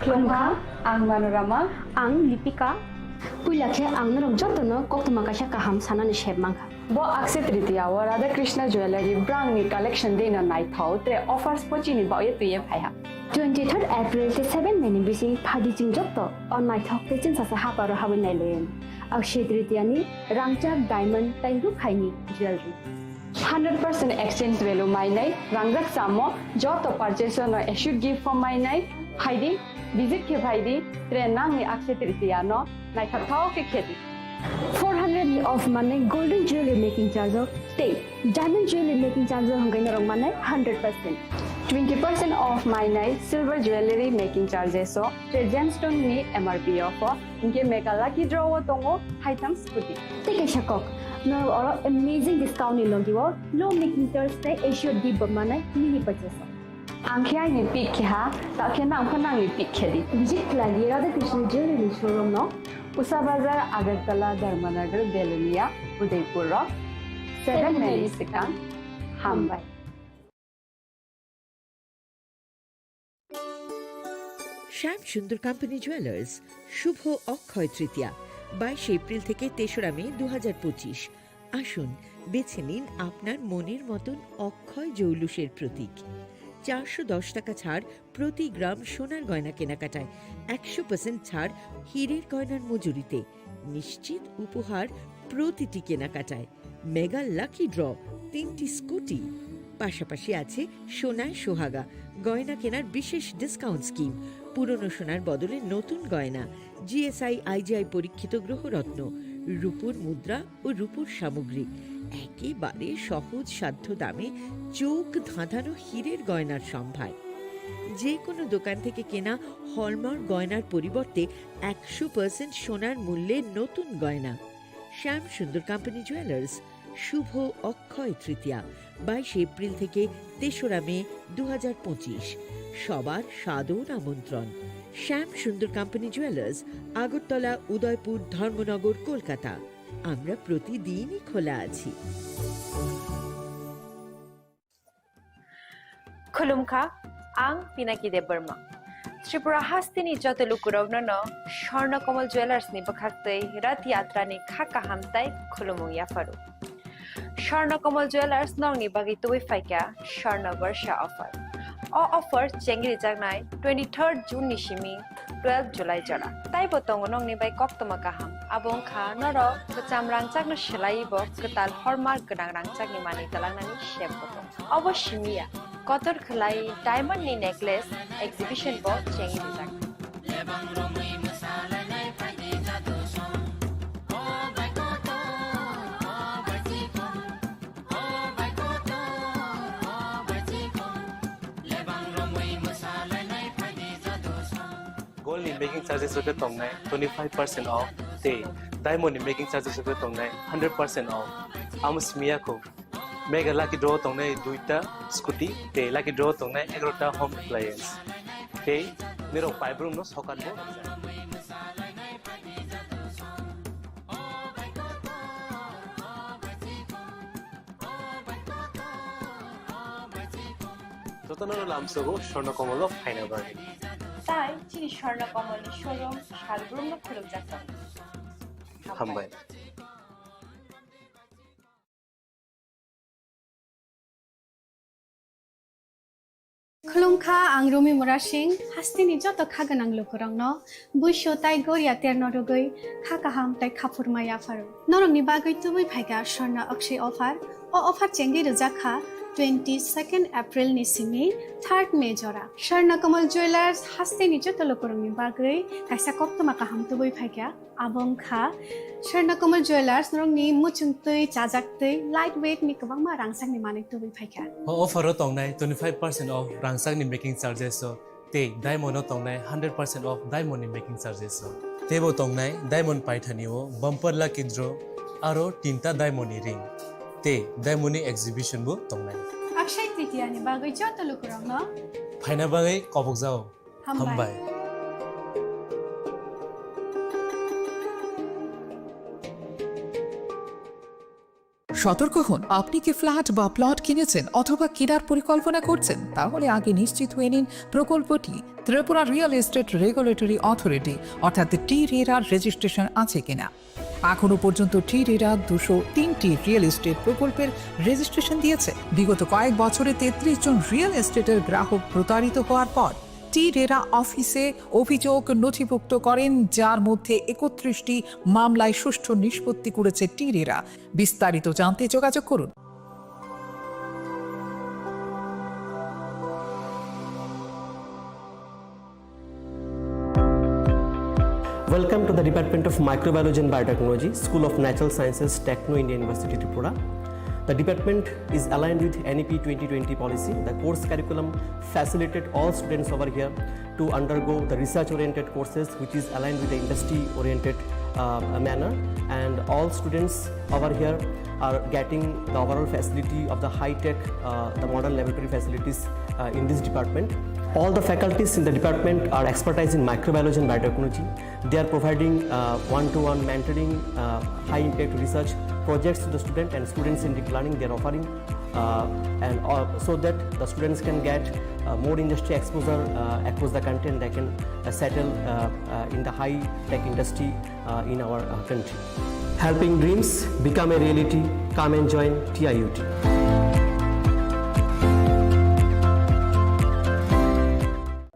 Khulumkha, ang Manorama. Ang Lipika. Puila khe ang norok jotono koktwma kaisa kaham sanani sep mankha. Bo Akshaya Tritiya o Radha Krishna Jewellery brangni collection dino naithok tre offers pochini baoye twiye phaiha. Twenty-third April tei seven May ni bising phadi chwng joto o naithok tei chwngsacha haparo habwi nailaio. Akshaya Tritiya ni rangchak, diamond tei rukhaini jewellery. Hundred percent exchange value mainai rangjak chamo joto purchase no issue gift form mainai phaidi, visit khe phaidi, tre nangni Akshaya Tritiya no naithokthok khe khedi. Four hundred ni off manai golden jewelry making charge o tei diamond jewelry making charge o hwnkhe norok manai hundred percent. Twenty percent off mainai silver jewelry making charges o, tre gemstone ni M R P off o, hinkhe mega lucky draw o tongo haithang scooty. Tei kaisa kok, norok oro amazing discount ni logi o low making charge tei Asia deep bo manai mini purchase o. Ang khe aini pick khe ha, ta khe nang pho nangni pick khe di. Visit khlai di Radha Krishna Jewelry showroom no, Usa Bazar, Agartala, Dharmanagar, Belonia, Udaipur o seven May ni swkang. Hambai. শ্যাম Sundar company jewellers, শুভ অক্ষয় তৃতীয়া, বাইশে এপ্রিল থেকে তেসরা মে দু হাজার পঁচিশ। আসুন, বেছে নিন আপনার মনের মতন অক্ষয় জৌলুসের প্রতীক। চারশো দশ টাকা ছাড় প্রতি গ্রাম সোনার গয়না কেনাকাটায়, একশো পার্সেন্ট ছাড় হীরের গয়নার মজুরিতে, নিশ্চিত উপহার প্রতিটি কেনাকাটায়। মেগা লাকি ড্র, তিনটি স্কুটি, পাশাপাশি আছে সোনায় সোহাগা, গয়না কেনার বিশেষ ডিসকাউন্ট স্কিম, পুরনো সোনার বদলে নতুন গয়না, G S I I G I পরীক্ষিত গ্রহরত্ন, রূপোর মুদ্রা ও রূপোর সামগ্রী, একেবারে সহজ সাধ্য দামে চোখ ধাঁধানো হীরের গয়নার সম্ভার। যে কোনো দোকান থেকে কেনা হলমার্ক গয়নার পরিবর্তে একশো পার্সেন্ট সোনার মূল্যে নতুন গয়না। শ্যাম সুন্দর কোম্পানি জুয়েলার্স, শুভ অক্ষয় তৃতীয়া, বাইশে এপ্রিল থেকে তেসরা মে দু হাজার পঁচিশ। সবার সাদর আমন্ত্রণ। শ্যাম সুন্দর কোম্পানি জুয়েলার্স, আগরতলা, উদয়পুর, ধর্মনগর, কলকাতা। আমরা প্রতিদিনই খোলা আছি। Khulumkha, ang Pinaki Debbarma. Tripura hasteni joto lukurokno no Swarna Kamal Jewellers ni bwkhaktwi Rath Yatra ni kha kaham tai khulumung yapharu. Swarna Kamal Jewellers nokni bagwi tubui phaikha Swarna Barsha offer. O offer chengri jaknai twenty-third June ni simi twelve July jora. Taibo tongo nokni bai koktoma kaham. Abo wngkha norok kwcham rangchakno swlaiwi bo kwtal hallmark gwnang rangchakni manwi twlangnani sep bo tongo. Obo simi ya, kotor khwlai diamond ni necklace exhibition bo chengwi rijak. Gold ni making charges rok khe tongnai twenty five percent off tei diamond ni making charges rok khe tongnai hundred percent off. Amo simi ya kho mega lucky draw tongnai duita scooty tei lucky draw tongnai egarota home appliance tei nirok paibrumno sokat bo rwkjak. Jotono lamsogo Swarna Kamal o phaina bagwi. Tai chini Swarna Kamal ni showroom salbrumno khulukjak tongo. Hambai. Khulumkha, ang Rumi Murasing, hasteni joto kha gwnang lukurokno buisu tai goria terno rwgwi kha kaham tai khaphurma yapharu. Norokni bagwi tubui phaikha Swarna Akshay offer. O offer chengwi rwjak kha twenty-second April ni simi third May jora. Swarna Kamal Jewellers hasteni joto lukurokni bagwi kaisa koktwma kaham tubui phaikha. Abo wngkha Swarna Kamal Jewellers, norokni muchungtwi, chajaktwi, light weight ni kwbangma rangchakni manwi tubui phaikha. O offer o tongnai twenty five percent off rangchakni making charges o tei diamond o tongnai hundred percent off diamond ni making charges o. Teibo tongnai diamond paithani o bumper lucky draw aro tinta diamond ni ring tei diamond ni exhibition bo tongnai. Akshay Tritiya ni bagwi joto lukurokno phaina bagwi kobokjao. Hambai. Hambai. সতর্ক হন, আপনি কি ফ্ল্যাট বা প্লট কিনেছেন অথবা কেনার পরিকল্পনা করছেন? তাহলে আগে নিশ্চিত হয়ে নিন প্রকল্পটি Tripura real estate regulatory authority অর্থাৎ টি রেরার রেজিস্ট্রেশন আছে কিনা। এখনো পর্যন্ত টি রেরা দুশো তিনটি রিয়েল এস্টেট প্রকল্পের রেজিস্ট্রেশন দিয়েছে। বিগত কয়েক বছরে তেত্রিশ জন রিয়েল এস্টেটের গ্রাহক প্রতারিত হওয়ার পর টি রেরা অফিসে অভিযোগ নথিভুক্ত করেন, যার মধ্যে একত্রিশটি মামলায় সুষ্ঠু নিষ্পত্তি করেছে টি রেরা। বিস্তারিত জানতে যোগাযোগ করুন। Welcome to the Department of Microbiology and Biotechnology, School of Natural Sciences, Techno India University, Tripura. The department is aligned with N E P twenty twenty policy. The course curriculum facilitate all students over here to undergo the research-oriented courses, which is aligned with the industry-oriented, uh, manner. And all students over here are getting the overall facility of the high-tech, uh, the modern laboratory facilities, uh, in this department. All the faculties in the department are expertise in microbiology and biotechnology. They are providing, uh, one-to-one mentoring, uh, high-impact research projects to the student and student-centric learning they are offering, uh, and, uh, so that the students can get, uh, more industry exposure, uh, across the country, and they can, uh, settle, uh, uh, in the high-tech industry, uh, in our, uh, country. Helping dreams become a reality. Come and join T I U T.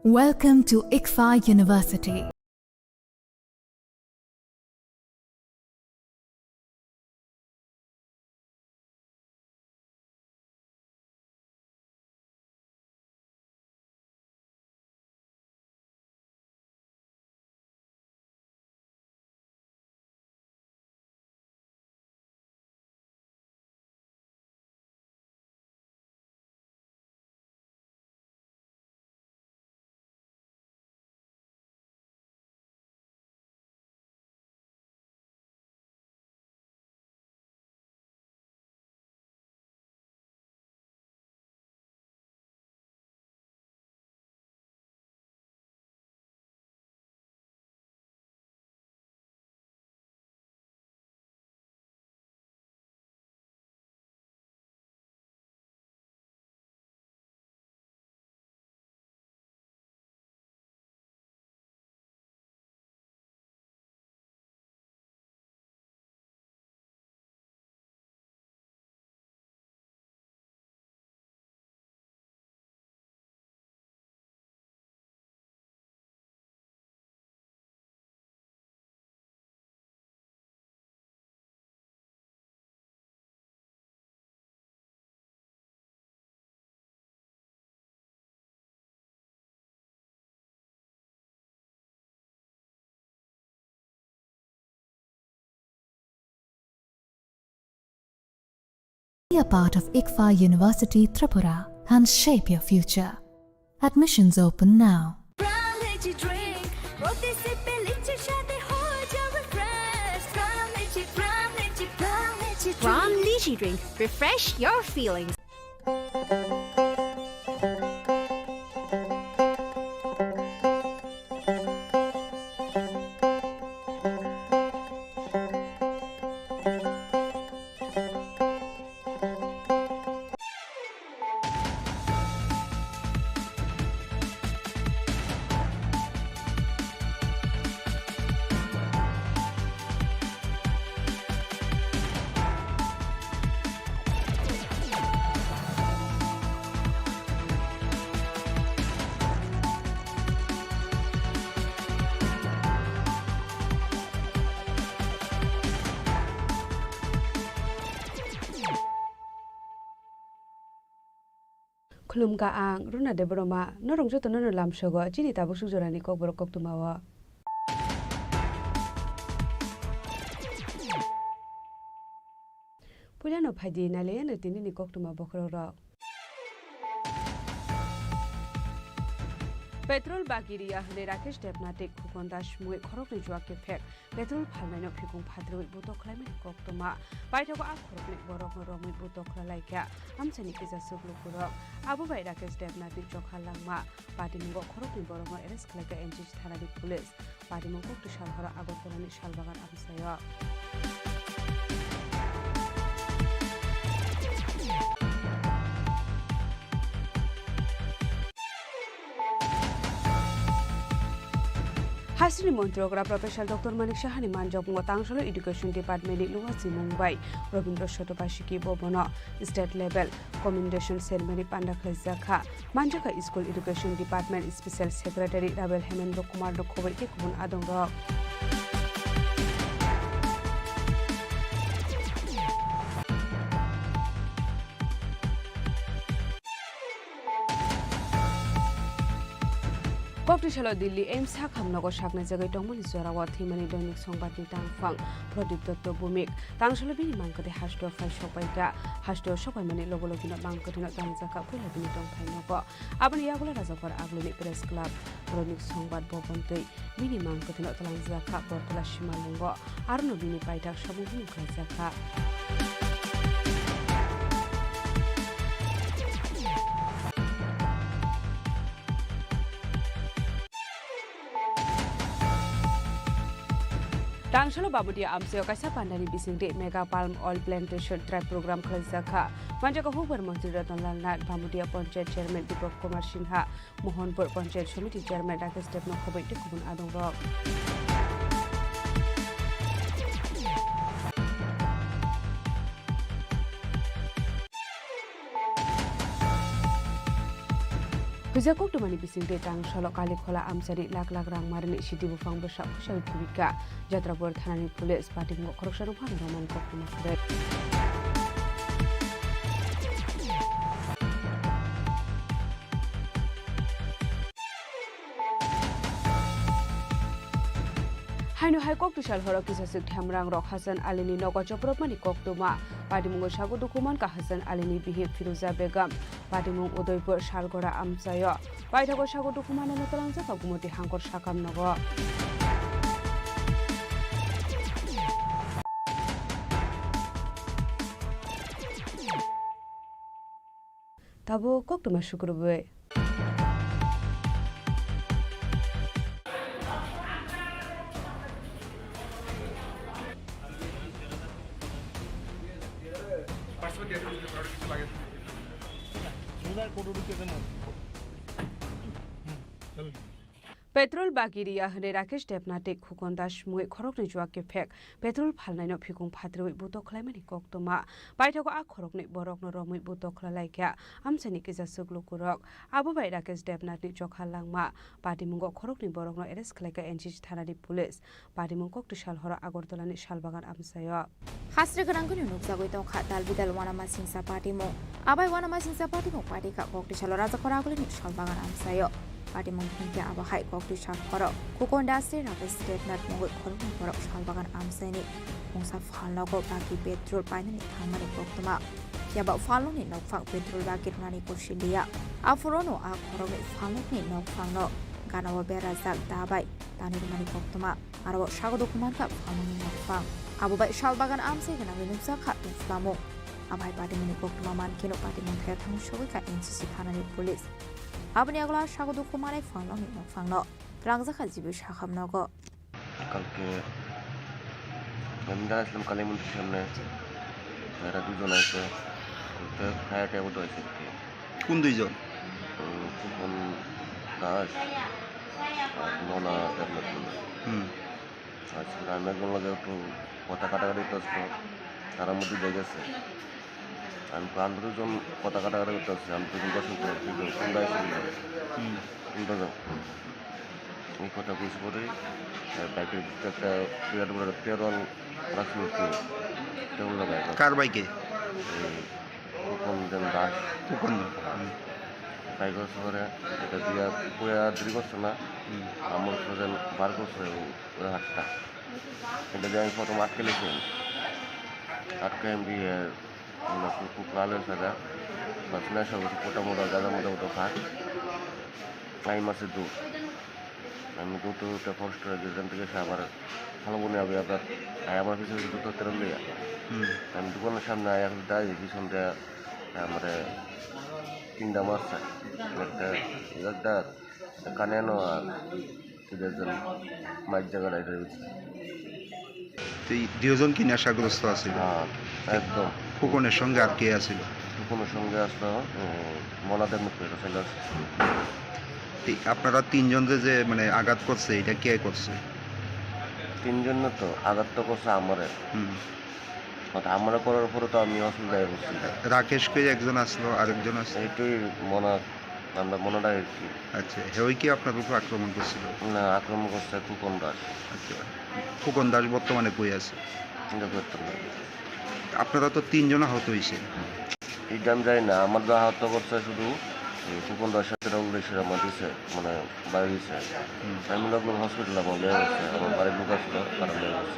Welcome to ICFAI University. Be a part of ICFAI University Tripura and shape your future. Admissions open now. Pran Lychee Drink, প্রতি সিপে লিচির স্বাদে হয়ে যাবে fresh। Pran Lychee, Pran Lychee, Pran Lychee Drink। Pran Lychee Drink, refresh your feelings. Khulumkha ang Runa Debbarma, norok jotono no lamsogo chini tabuk suk jorani kokborok koktwmao. Puilano phaidi nailaiano tinini koktwma bokhorokrok. Petrol bagi riya hwnwi Rakesh Debnath tei Khukon Das mungwi khoroknwi juak kephek. Petrol phalnaino phikung phatrwi butok khlaimani koktwma. Paithago a khoroknwi borokno romwi butok khlailaikha amchaini kisa swk lukurok. Abo bai Rakesh Debnathni chokha langma. Patimungo khoroknwi borokno arrest khlaikha N G G thanani police. Patimung kokti salhoro Agartalani salbagan amchaio. Haisini montri okra Professor Doctor Manik Sahani manjakmungo Tangsalo Education Department ni lua simung bai Robindra Sotobasiki Bhavan o state level commendation ceremony panda khlaijak kha. Manjakha School Education Department Special Secretary Rabel Hemendra Kumar no khoboi tei kubun adongrok. Koktisalo Delhi AIIMS sakhamnogo saknai jagwi tongmani jorao thwimani Doinik Songbatni tangphang Pradip Dotto Bhumik. Tangsalo bini mangkwthwi hasteo phai sokpaikha. Hasteo sokpaimani logo logino mangkwthwino tangjakha puila bini tongthai nogo. Aboni yagulo Rajakhor Agulini Press Club, Doinik Songbat Bhavan tei bini mangkwthwino twlangjakha Bortola Simalungo. Arono bini paithak samung hwnwi khlaijakha. Tangsalo Bamudia amchaio kaisa pandani bisingtwi Mega Palm Oil Plantation Drive program khlaijakha. Manjak hukbar montri Ratan Lal Nath, Bamudia Panchayat Chairman Deepak Kumar Sinha, Mohanpur Panchayat Samiti Chairman Rakesh Debnath khoboi tei kubun adongrok. Huijak koktumani bisingtwi Tangsalo Kalikhola amchaini lakh lakh rang marini sidi buphang bwsa phuisawi thubikha. Jatrapur thanani police patimungo khoroksano phano romani koktwma kwrwi. Haino hai koktisal horo kisaswk themrangrok Hasan Alini nogo chopropmani koktwma. Patimungo sago dukhu mankha Hasan Alini bihik Firuza Begum. Patimung Udaipur Salgora amchaio. Paithago sago dukhu manano twlangjak Gumoti Hangkor sakam nogo. Tabuk koktwma sukrubwi. Petrol bagi riya hwnwi Rakesh Debnath tei Khukon Das mungwi khoroknwi juak kephek petrol phalnaino phikung phatrwi butok khlaimani koktwma. Paithago a khoroknwi borokno romwi butok khlailaikha amchaini kisaswk lukurok. Abo bai Rakesh Debnathni chokha langma patimungo khoroknwi borokno arrest khlaikha N C C thanani police. Patimung koktisal horo Agartalani Salbagan amchaio. Hasri gwnangkhe nukjagwi tongkha dal bidal uanamasingcha patimung. Abai uanamasingcha patimung patikha koktisalo Rajakhor Agulini Salbagan amchaio. Patimung hinkhe abo hai koktisal horo Khukon Das tei Rakesh Debnath mungwi khoroknwi borok Salbagan amchaini mungsa phalnogo bagi petrol painani thangmani koktwma. Phiya ba phalnokni nokphang petrol bagi rwnani kosiliya. Aphuru no a khoroknwi phalnokni nokphangno ganao berajak da bai tanwi rwmani koktwma. Aro o sago dukhu mankha phalnokni nokphang. Abo bai Salbagan amchai gwnangwi nukjakha tongphlamung. Abo hai patimungni koktwma mankheno patimung khe thangwi sogwikha N C C thanani police. Aboni yagulo sago dukhu manai phalnokni nokphangno twlangjakha G B sakhamnogo. কালকে আমি দাঁড়াইছিলাম কালী মন্দির সামনে, এরা দুজন আছে, তো fire table রয়েছে আর কি। কোন দুইজন? উম, ফুকন দাস আর মনা দেবনাথ মন্ডল। হুম। আচ্ছা, আমি একজন লগে একটু কথা কাটাকাটি করতে আসতো, তার মধ্যে লেগেছে। আমি তো আন্দোলন কথা কাটাকাটি করতে আসছি, আমি তো দর্শন করে, কিন্তু কোনটা এসে দিল? হুম। কোনটা যাও? এই কথা বুঝ করে, আহ, বাইকের ভিতরে একটা বিরাট বড় একটা তেরো রাখছিল কি? তেরো লাগায়। কার বাইকে? এই ফুকন দাস। ফুকন দাস। হুম। বাইক হচ্ছে করে, এটা দিয়ে পুরা দীর্ঘ হচ্ছে না। হুম। আমার হচ্ছে বার করছে ওই, ওই হাতটা। এটা দিয়ে আমি প্রথম আটকে লেছি। আটকে আমি দিয়ে, আমরা খুব, খুব ভালো হয়েছে এটা। বাস না সব মোটা মোটা গাদা মোটা মোটা ভাত। আমি মাসে দু। আমি দুটো দুটো কষ্ট হয়ে গেছিলাম, ঠিক আছে, আবার ভালো মনে হবে আপনার। আর আমার পিছনে দুটো তেরো লিয়া। হুম। আমি দোকানের সামনে আয়া, এখন দাঁড়িয়ে পিছন দিয়ে আমারে তিনটা মারছে। একটা, একটা কানে আনো আর দুজন মাইর জায়গা রাইডার হয়েছে। তো এই দুজন কি নেশাগ্রস্ত আছিল? হ্যাঁ, একদম। ফুকনের সঙ্গে আর কে আছিল? ফুকনের সঙ্গে আসলো, উম, মনাদের মুখে ছেলে আছে। এই আপনারা তিনজন যে, যে মানে আঘাত করছে, এটা কে করছে? তিনজন না তো, আঘাত তো করছে আমারে। হুম। কথা আমরা করার পরে তো আমি অসুবিধায় পড়ছি। রাকেশ কই একজন আসলো, আরেকজন আসলো? এইটাই মনা, আমরা মনাটা আর কি। আচ্ছা, হেই কি আপনার উপর আক্রমণ করছিল? না, আক্রমণ করছে ফুকন দাস। আচ্ছা, ফুকন দাস বর্তমানে কই আছে? এটা করতাম না। আপনারা তো তিনজন আহত হয়েছেন। এটা আমি জানি না, আমার যা আহত করছে শুধু এই কুপন দাস সাথে রাহুল দাসের আমার দিছে, মানে, বাইরে দিছে। আমি লগ লগ হসপিটাল আমার নিয়ে গেছে, আমার বাড়ির লোক আসলো, তারা নিয়ে গেছে।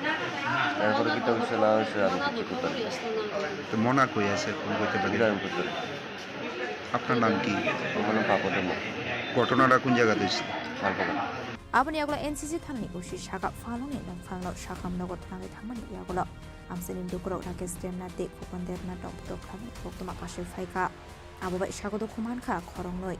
এরপরে কিতা হয়েছে না হয়েছে আমি কিছু করতে পারি না। তো মনা কই আছে, ফোন করতে পারি? ইব্রাহিমপুর করে। আপনার নাম কি? আমার নাম পাপা দেবনাথ। ঘটনাটা কোন জায়গাতে হয়েছে? Salbagan. Aboni yagulo N C C thanani O C saka phalungni nongphalno sakham nogo thanai thangmani yagulo amchaini lukurok Rakesh Debnath tei Khokon Debnath rok bodol khlaimani koktwma kasui phaikha. Abo bai sagodo khumankha khoroknwi.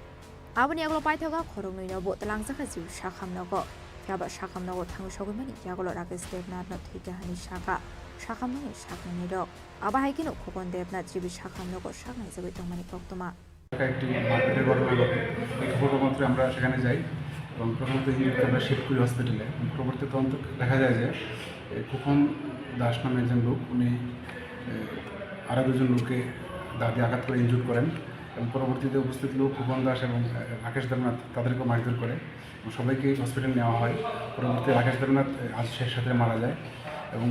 Aboni yagulo paithago khoroknwino bo twlangjakha jiu sakham nogo. Phiya ba sakham nogo thangwi sogwimani yagulo Rakesh Debnathno thwikha hwnwi sakha sakham nogni saknainai rok. Abo hai kheno Khokon Debnath jibi sakham nogo saknaijagwi tongmani koktwma. একটা একটি মারপিটের ঘটনা ঘটে। এই খবর মাত্র আমরা সেখানে যাই এবং প্রথমত ইঞ্জুরিকে আমরা শিফট করি হসপিটালে। এবং পরবর্তী তদন্ত দেখা যায় যে এই খোকন দাস নামে একজন লোক, উনি, এ, আরও দুজন লোককে দা দিয়ে আঘাত করে ইনজুর করেন এবং পরবর্তীতে উপস্থিত লোক খোকন দাস এবং, এ, রাকেশ দেবনাথ তাদেরকেও মারধর করে এবং সবাইকে হসপিটালে নেওয়া হয়। পরবর্তীতে রাকেশ দেবনাথ, এ, আজ শেষ রাত্রে মারা যায় এবং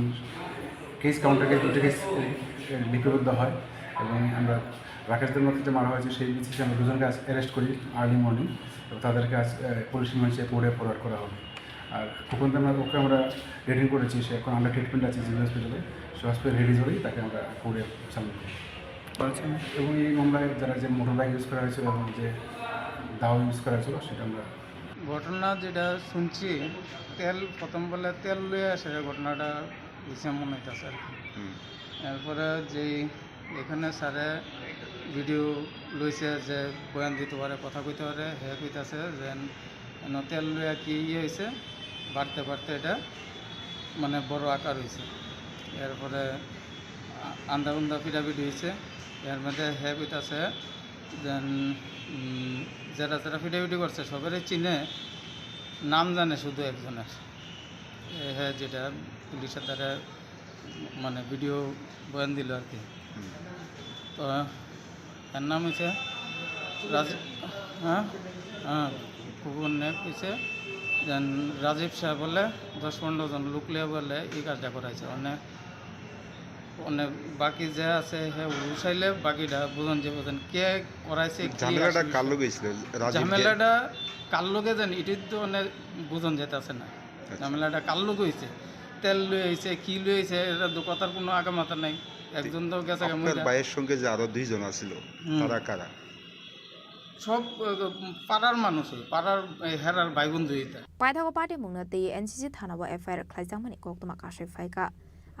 কেস কাউন্টারকে দুটো কেস, এ, এ, লিপিবদ্ধ হয় এবং আমরা রাকেশ দেবনাথকে যে মারা হয়েছে সেই বিসিসি আমরা দুজনকে আজ অ্যারেস্ট করি আর্লি মর্নিং এবং তাদেরকে আজ, এ, পুলিশ রিমান্ডে কোর্টে ফরওয়ার্ড করা হবে। আর খোকন দেবনাথ ওকে আমরা রিটেইন করেছি, সে এখন আন্ডার ট্রিটমেন্ট আছে জিবি হসপিটালে। সে হসপিটাল রিলিজ হলেই তাকে আমরা কোর্টে সাবমিট করব। আচ্ছা। এবং এই মামলায় যারা যে মোটর বাইক ইউজ করা হয়েছিল এবং যে দাও ইউজ করা হয়েছিল সেটা আমরা ঘটনা যেটা শুনছি, তেল প্রথম বলে তেল লইয়া আসে ঘটনাটা হইছে মনে হইতাছে আর কি। হুম। এরপরে যেই এখানে স্যারে ভিডিও লইছে যে বয়ান দিতে পারে, কথা কইতে পারে, হে কইতাছে যে এন তেল লইয়া কি ইয়ে হইছে, বাড়তে বাড়তে এটা মানে বড় আকার হইছে। এরপরে আ-, আন্দা উন্দা পিটাপিটি হইছে। এর মধ্যে হে কইতাছে যে, উম, যারা যারা পিটাপিটি করছে সবারই চিনে, নাম জানে শুধু একজনের। এ, হে যেটা পুলিশের দ্বারা মানে ভিডিও বয়ান দিল আর কি। হুম। তো এর নাম হইছে রাজীব, হ্যাঁ, হ্যাঁ, খুব অন্যায় হইছে। যেন রাজীব সাহেব বলে দশ পনেরো জন লোক লিয়ে বলে এই কাজটা করাইছে। মানে, মানে বাকি যে আছে হে উঠাইলে বাকিটা বুঝন যে বুঝন কে করাইছে, কি ঝামেলাটা আসলে কার লগে হইছিল? রাজীব যে ঝামেলাটা কার লগে জানি, এটাই তো মানে বুঝন যেতে আছে না। আচ্ছা। ঝামেলাটা কার লগে হইছে? তেল লই আইছে, কি লই আইছে, এটা তো কথার কোনো আগামাথা নাই। একজন তো গেছে গা আপনার মহিলা। ভাইয়ের সঙ্গে যে আরো দুইজন আছিল, হুম। তারা কারা? সব, আহ, পাড়ার মানুষ, ওই পাড়ার, এই, হেরার ভাই বন্ধু এটা। Paithago patimungno twi N C C thanao F I R khlaijakmani koktwma kasui phaikha.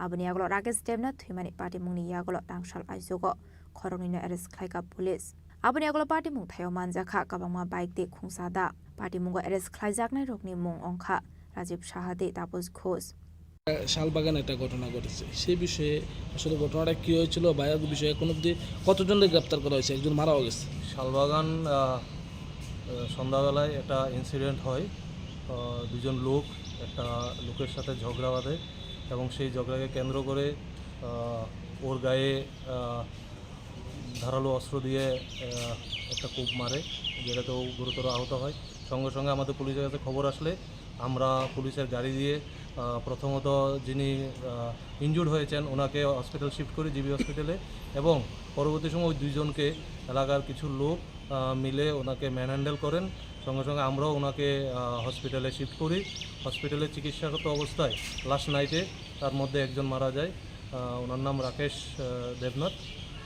Aboni yagulo Rakesh Debnath thwimani patimungni yagulo tangsal aichugo khoroknwino arrest khlaikha police. Aboni yagulo patimung thaio manjakha kwbangma bike tei khungsa da. Patimungo arrest khlaijaknairokni mung wngkha Rajiv Saha tei Taposh Ghosh. Salbagan একটা ঘটনা ঘটেছে, সেই বিষয়ে আসলে ঘটনাটা কী হয়েছিল বা এর বিষয়ে এখন অবধি কতজনকে গ্রেপ্তার করা হয়েছে? একজন মারাও গেছে। শালবাগান, আহ, আহ, সন্ধ্যাবেলায় একটা ইনসিডেন্ট হয়। আহ, দুজন লোক একটা লোকের সাথে ঝগড়া বাঁধে এবং সেই ঝগড়াকে কেন্দ্র করে, আহ, ওর গায়ে, আহ, ধারালো অস্ত্র দিয়ে, আহ, একটা কোপ মারে, যেটাতে ও গুরুতর আহত হয়। সঙ্গে সঙ্গে আমাদের পুলিশের কাছে খবর আসলে আমরা পুলিশের গাড়ি দিয়ে, আহ, প্রথমত যিনি, আহ, ইনজুর্ড হয়েছেন ওনাকে হসপিটাল শিফট করি, জিবি হসপিটালে, এবং পরবর্তী সময় ওই দুইজনকে এলাকার কিছু লোক, আহ, মিলে ওনাকে ম্যানহ্যান্ডেল করেন। সঙ্গে সঙ্গে আমরাও ওনাকে, আহ, হসপিটালে শিফট করি। হসপিটালে চিকিৎসারত অবস্থায় লাস্ট নাইটে তার মধ্যে একজন মারা যায়। আহ, ওনার নাম রাকেশ, আহ, দেবনাথ।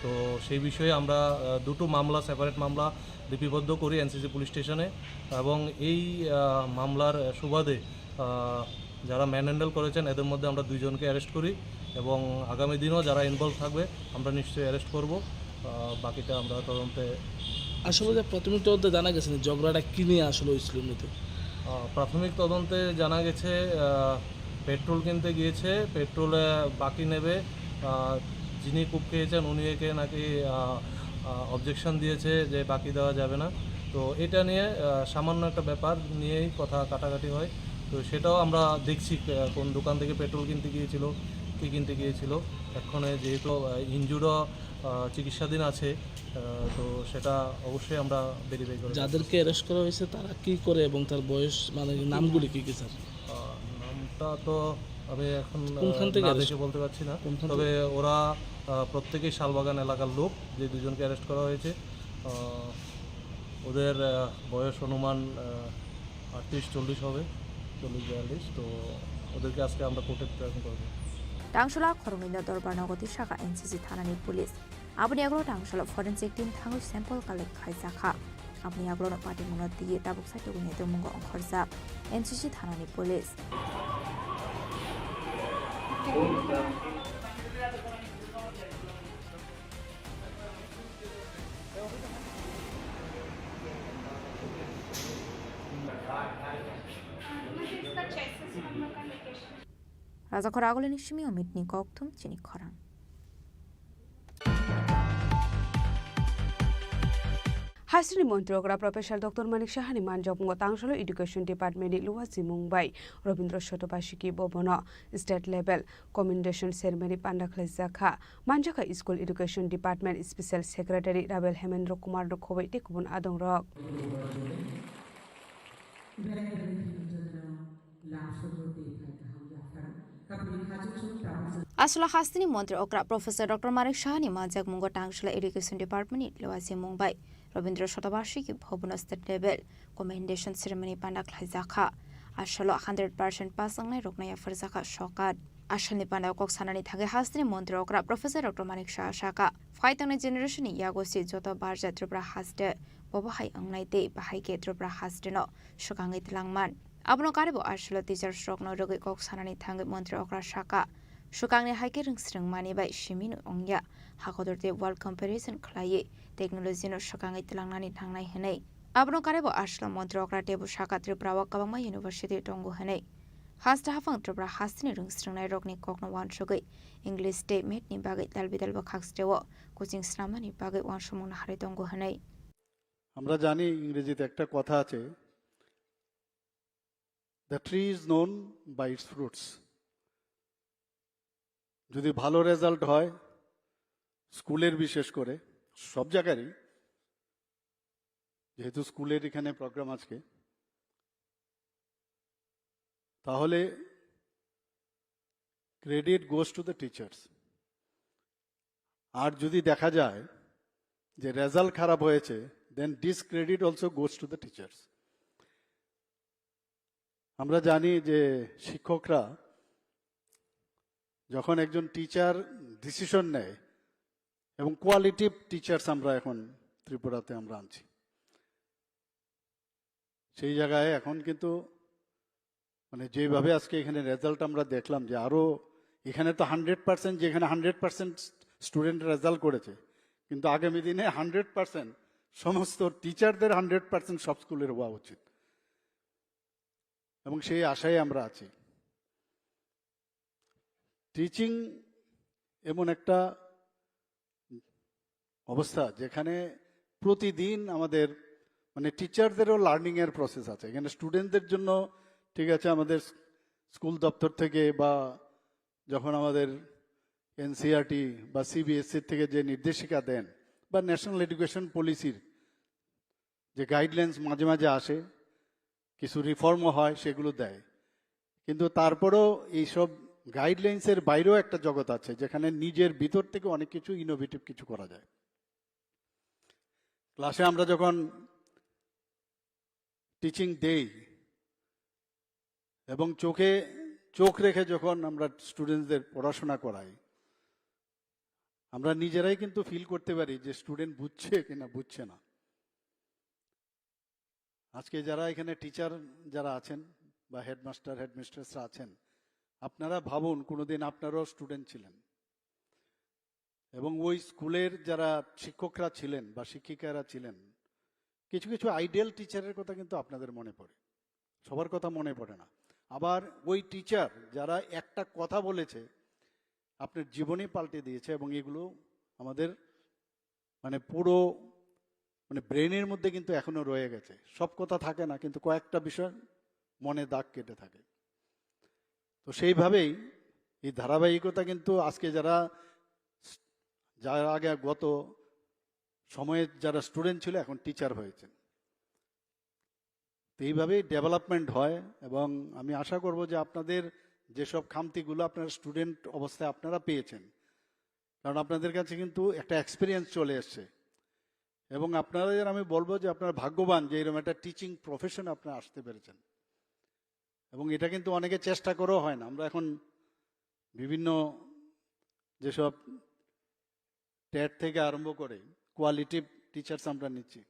তো সেই বিষয়ে আমরা, আহ, দুটো মামলা, সেপারেট মামলা লিপিবদ্ধ করি এনসিসি পুলিশ স্টেশনে এবং এই, আহ, মামলার সুবাদে, আহ, যারা ম্যানহ্যান্ডেল করেছেন এদের মধ্যে আমরা দুইজনকে অ্যারেস্ট করি এবং আগামী দিনও যারা ইনভলভ থাকবে আমরা নিশ্চয়ই অ্যারেস্ট করব। আহ, বাকিটা আমরা তদন্তে আসলে যে প্রাথমিক তদন্তে জানা গেছে না ঝগড়াটা কি নিয়ে আসলে হয়েছিল মূলত? আহ, প্রাথমিক তদন্তে জানা গেছে, আহ, পেট্রোল কিনতে গিয়েছে, পেট্রোলে বাকি নেবে। আহ, যিনি কুপ খেয়েছেন উনি একে নাকি, আহ, আহ, অবজেকশন দিয়েছে যে বাকি দেওয়া যাবে না। তো এটা নিয়ে, আহ, সামান্য একটা ব্যাপার নিয়েই কথা কাটাকাটি হয়। তো সেটাও আমরা দেখছি, আহ, কোন দোকান থেকে পেট্রোল কিনতে গিয়েছিল, কী কিনতে গিয়েছিল। এক্ষণে যেহেতু, আহ, ইনজুর্ডও, আহ, চিকিৎসাধীন আছে, আহ, তো সেটা অবশ্যই আমরা ভেরিফাই করে দেখব। যাদেরকে অ্যারেস্ট করা হয়েছে তারা কি করে এবং তার বয়স, মানে, নামগুলি কি কি, স্যার? আহ, নামটা তো আমি এখন, কোনখান আহ, থেকে না অ্যারেস্ট? দেখে বলতে পারছি না। কোনখান তবে থেকে? ওরা, আহ, প্রত্যেকেই শালবাগান এলাকার লোক, যে দুজনকে অ্যারেস্ট করা হয়েছে। আহ, ওদের আহ, বয়স অনুমান আটত্রিশ চল্লিশ হবে, চল্লিশ বিয়াল্লিশ। তো ওদেরকে আজকে আমরা কোর্টে প্রেরণ করবো। Tangshula khoroknwino dorbar nogo tisaka N C C thanani police. Aboni yagulo tangshula forensic team thangwi sample collect khlaijakha. Aboni yagulono patimungno twiwi tabuk sai tubuni tongmungo ongkhorjak N C C thanani police. Rajakhor agulini simi omitni kokthum chini khorang. Hasteni montri okra Professor Doctor Manik Sahani manjakmungo tangsholo Education Department ni luwa simung bai Robindra Sotobashiki Bhavan o state level commendation ceremony panda khlaijak kha. Manjakha School Education Department Special Secretary Rabel Hemendra Kumar no khoboi tei kubun adong rok. Aswla hasteni montri okra Professor Doctor Manik Sahani manjakmungo tangsholo Education Department ni luwa simung bai Robindra Sotobashiki Bhavan o state level commendation ceremony panda khlaijak kha. Aswlo hundred percent pass wngnai rokno yapharjak kha sokat. Aswlni panda kok sanani thangwi hasteni montri okra Professor Doctor Manik Saha sakha, phai tongnai generation ni yago se joto barja Tripura haste bobo hai wngnai tei bahai khe Tripura haste no swkangwi twlangman. Abono karibo aswlo teachers rokno rwgwi kok sanani thangwi montri okra sakha, swkangni hai khe rwngsrwngmani bai simi no wngya, hakotor tei world comparison khlaiwi technology no swkangwi twlangnani nangnai hwnwi. Abono karibo aswlo montri okra teibo sakha Tripura o kwbangma university tongo hwnwi. Haste haphang Tripura hasteni rwngsrwngnai rokni kokno uansugwi English tei math ni bagwi dalbidal bwkhak steo coaching snamnani bagwi uansukmung naharwi tongo hwnwi. আমরা জানি ইংরেজিতে একটা কথা আছে, "The tree is known by its fruits." যদি ভালো রেজাল্ট হয় স্কুলের, বিশেষ করে সব জায়গারই, যেহেতু স্কুলের এখানে প্রোগ্রাম আজকে, তাহলে credit goes to the teachers। আর যদি দেখা যায় যে রেজাল্ট খারাপ হয়েছে, then discredit also goes to the teachers। আমরা জানি যে শিক্ষকরা যখন একজন টিচার ডিসিশন নেয়, এবং কোয়ালিটিভ টিচার্স আমরা এখন ত্রিপুরাতে আমরা আনছি, সেই জায়গায় এখন কিন্তু মানে যেভাবে আজকে এখানে রেজাল্ট আমরা দেখলাম যে আরও এখানে তো হান্ড্রেড পার্সেন্ট, যেখানে হান্ড্রেড পার্সেন্ট স্টুডেন্ট রেজাল্ট করেছে, কিন্তু আগামী দিনে হান্ড্রেড পার্সেন্ট সমস্ত টিচারদের হান্ড্রেড পার্সেন্ট সব স্কুলের হওয়া উচিত, এবং সেই আশায় আমরা আছি। টিচিং এমন একটা অবস্থা যেখানে প্রতিদিন আমাদের মানে টিচারদেরও লার্নিং এর প্রসেস আছে। এখানে স্টুডেন্টদের জন্য ঠিক আছে, আমাদের স্কুল দপ্তর থেকে বা যখন আমাদের এনসিইআরটি বা সিবিএসই থেকে যে নির্দেশিকা দেন বা ন্যাশনাল এডুকেশন পলিসির যে গাইডলাইন্স মাঝে মাঝে আসে, কিছু রিফর্মও হয়, সেগুলো দেয়। কিন্তু তারপরেও এইসব গাইডলাইন্সের বাইরেও একটা জগৎ আছে, যেখানে নিজের ভিতর থেকে অনেক কিছু ইনোভেটিভ কিছু করা যায়। ক্লাসে আমরা যখন টিচিং দেই এবং চোখে চোখ রেখে যখন আমরা স্টুডেন্টসদের পড়াশোনা করাই, আমরা নিজেরাই কিন্তু ফিল করতে পারি যে স্টুডেন্ট বুঝছে কিনা বুঝছে না। আজকে যারা এখানে টিচার যারা আছেন বা হেডমাস্টার হেডমিস্ট্রেসরা আছেন, আপনারা ভাবুন, কোনোদিন আপনারাও স্টুডেন্ট ছিলেন, এবং ওই স্কুলের যারা শিক্ষকরা ছিলেন বা শিক্ষিকারা ছিলেন, কিছু কিছু আইডিয়াল টিচারের কথা কিন্তু আপনাদের মনে পড়ে, সবার কথা মনে পড়ে না। আবার ওই টিচার যারা একটা কথা বলেছে, আপনার জীবনই পাল্টে দিয়েছে, এবং এগুলো আমাদের মানে পুরো মানে ব্রেনের মধ্যে কিন্তু এখনো রয়ে গেছে। সব কথা থাকে না, কিন্তু কয়েকটা বিষয় মনে দাগ কেটে থাকে। তো সেইভাবেই এই ধারাবাহিকতা কিন্তু আজকে যারা যারা আগে গত সময়ে যারা স্টুডেন্ট ছিল, এখন টিচার হয়েছেন। তো এইভাবেই ডেভেলপমেন্ট হয়, এবং আমি আশা করব যে আপনাদের যেসব খামতিগুলো আপনারা স্টুডেন্ট অবস্থায় আপনারা পেয়েছেন, কারণ আপনাদের কাছে কিন্তু একটা এক্সপিরিয়েন্স চলে এসছে, এবং আপনাদের আমি বলবো যে আপনারা ভাগ্যবান যে এরকম একটা টিচিং প্রফেশন আপনারা আসতে পেরেছেন। এবং এটা কিন্তু অনেকে চেষ্টা করেও হয় না। আমরা এখন বিভিন্ন যেসব টেট থেকে আরম্ভ করে কোয়ালিটিভ টিচার্স আমরা নিচ্ছি,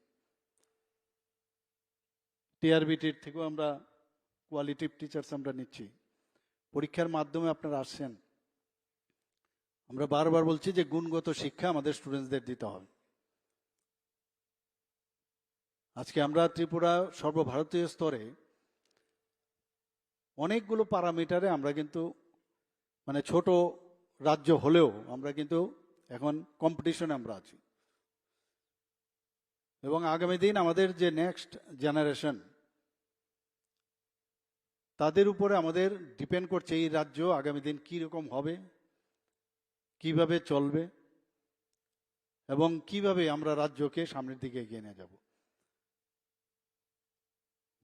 টিআরবিটির থেকেও আমরা কোয়ালিটিভ টিচার্স আমরা নিচ্ছি। পরীক্ষার মাধ্যমে আপনারা আসছেন। আমরা বারবার বলছি যে গুণগত শিক্ষা আমাদের স্টুডেন্টসদের দিতে হবে। আজকে আমরা ত্রিপুরা সর্বভারতীয় স্তরে অনেকগুলো প্যারামিটারে আমরা কিন্তু, মানে, ছোট রাজ্য হলেও আমরা কিন্তু এখন কম্পিটিশনে আমরা আছি। এবং আগামী দিন আমাদের যে নেক্সট জেনারেশন, তাদের উপরে আমাদের ডিপেন্ড করছে এই রাজ্য আগামী দিন কী রকম হবে, কিভাবে চলবে এবং কিভাবে আমরা রাজ্যকে সামনের দিকে এগিয়ে নিয়ে যাব।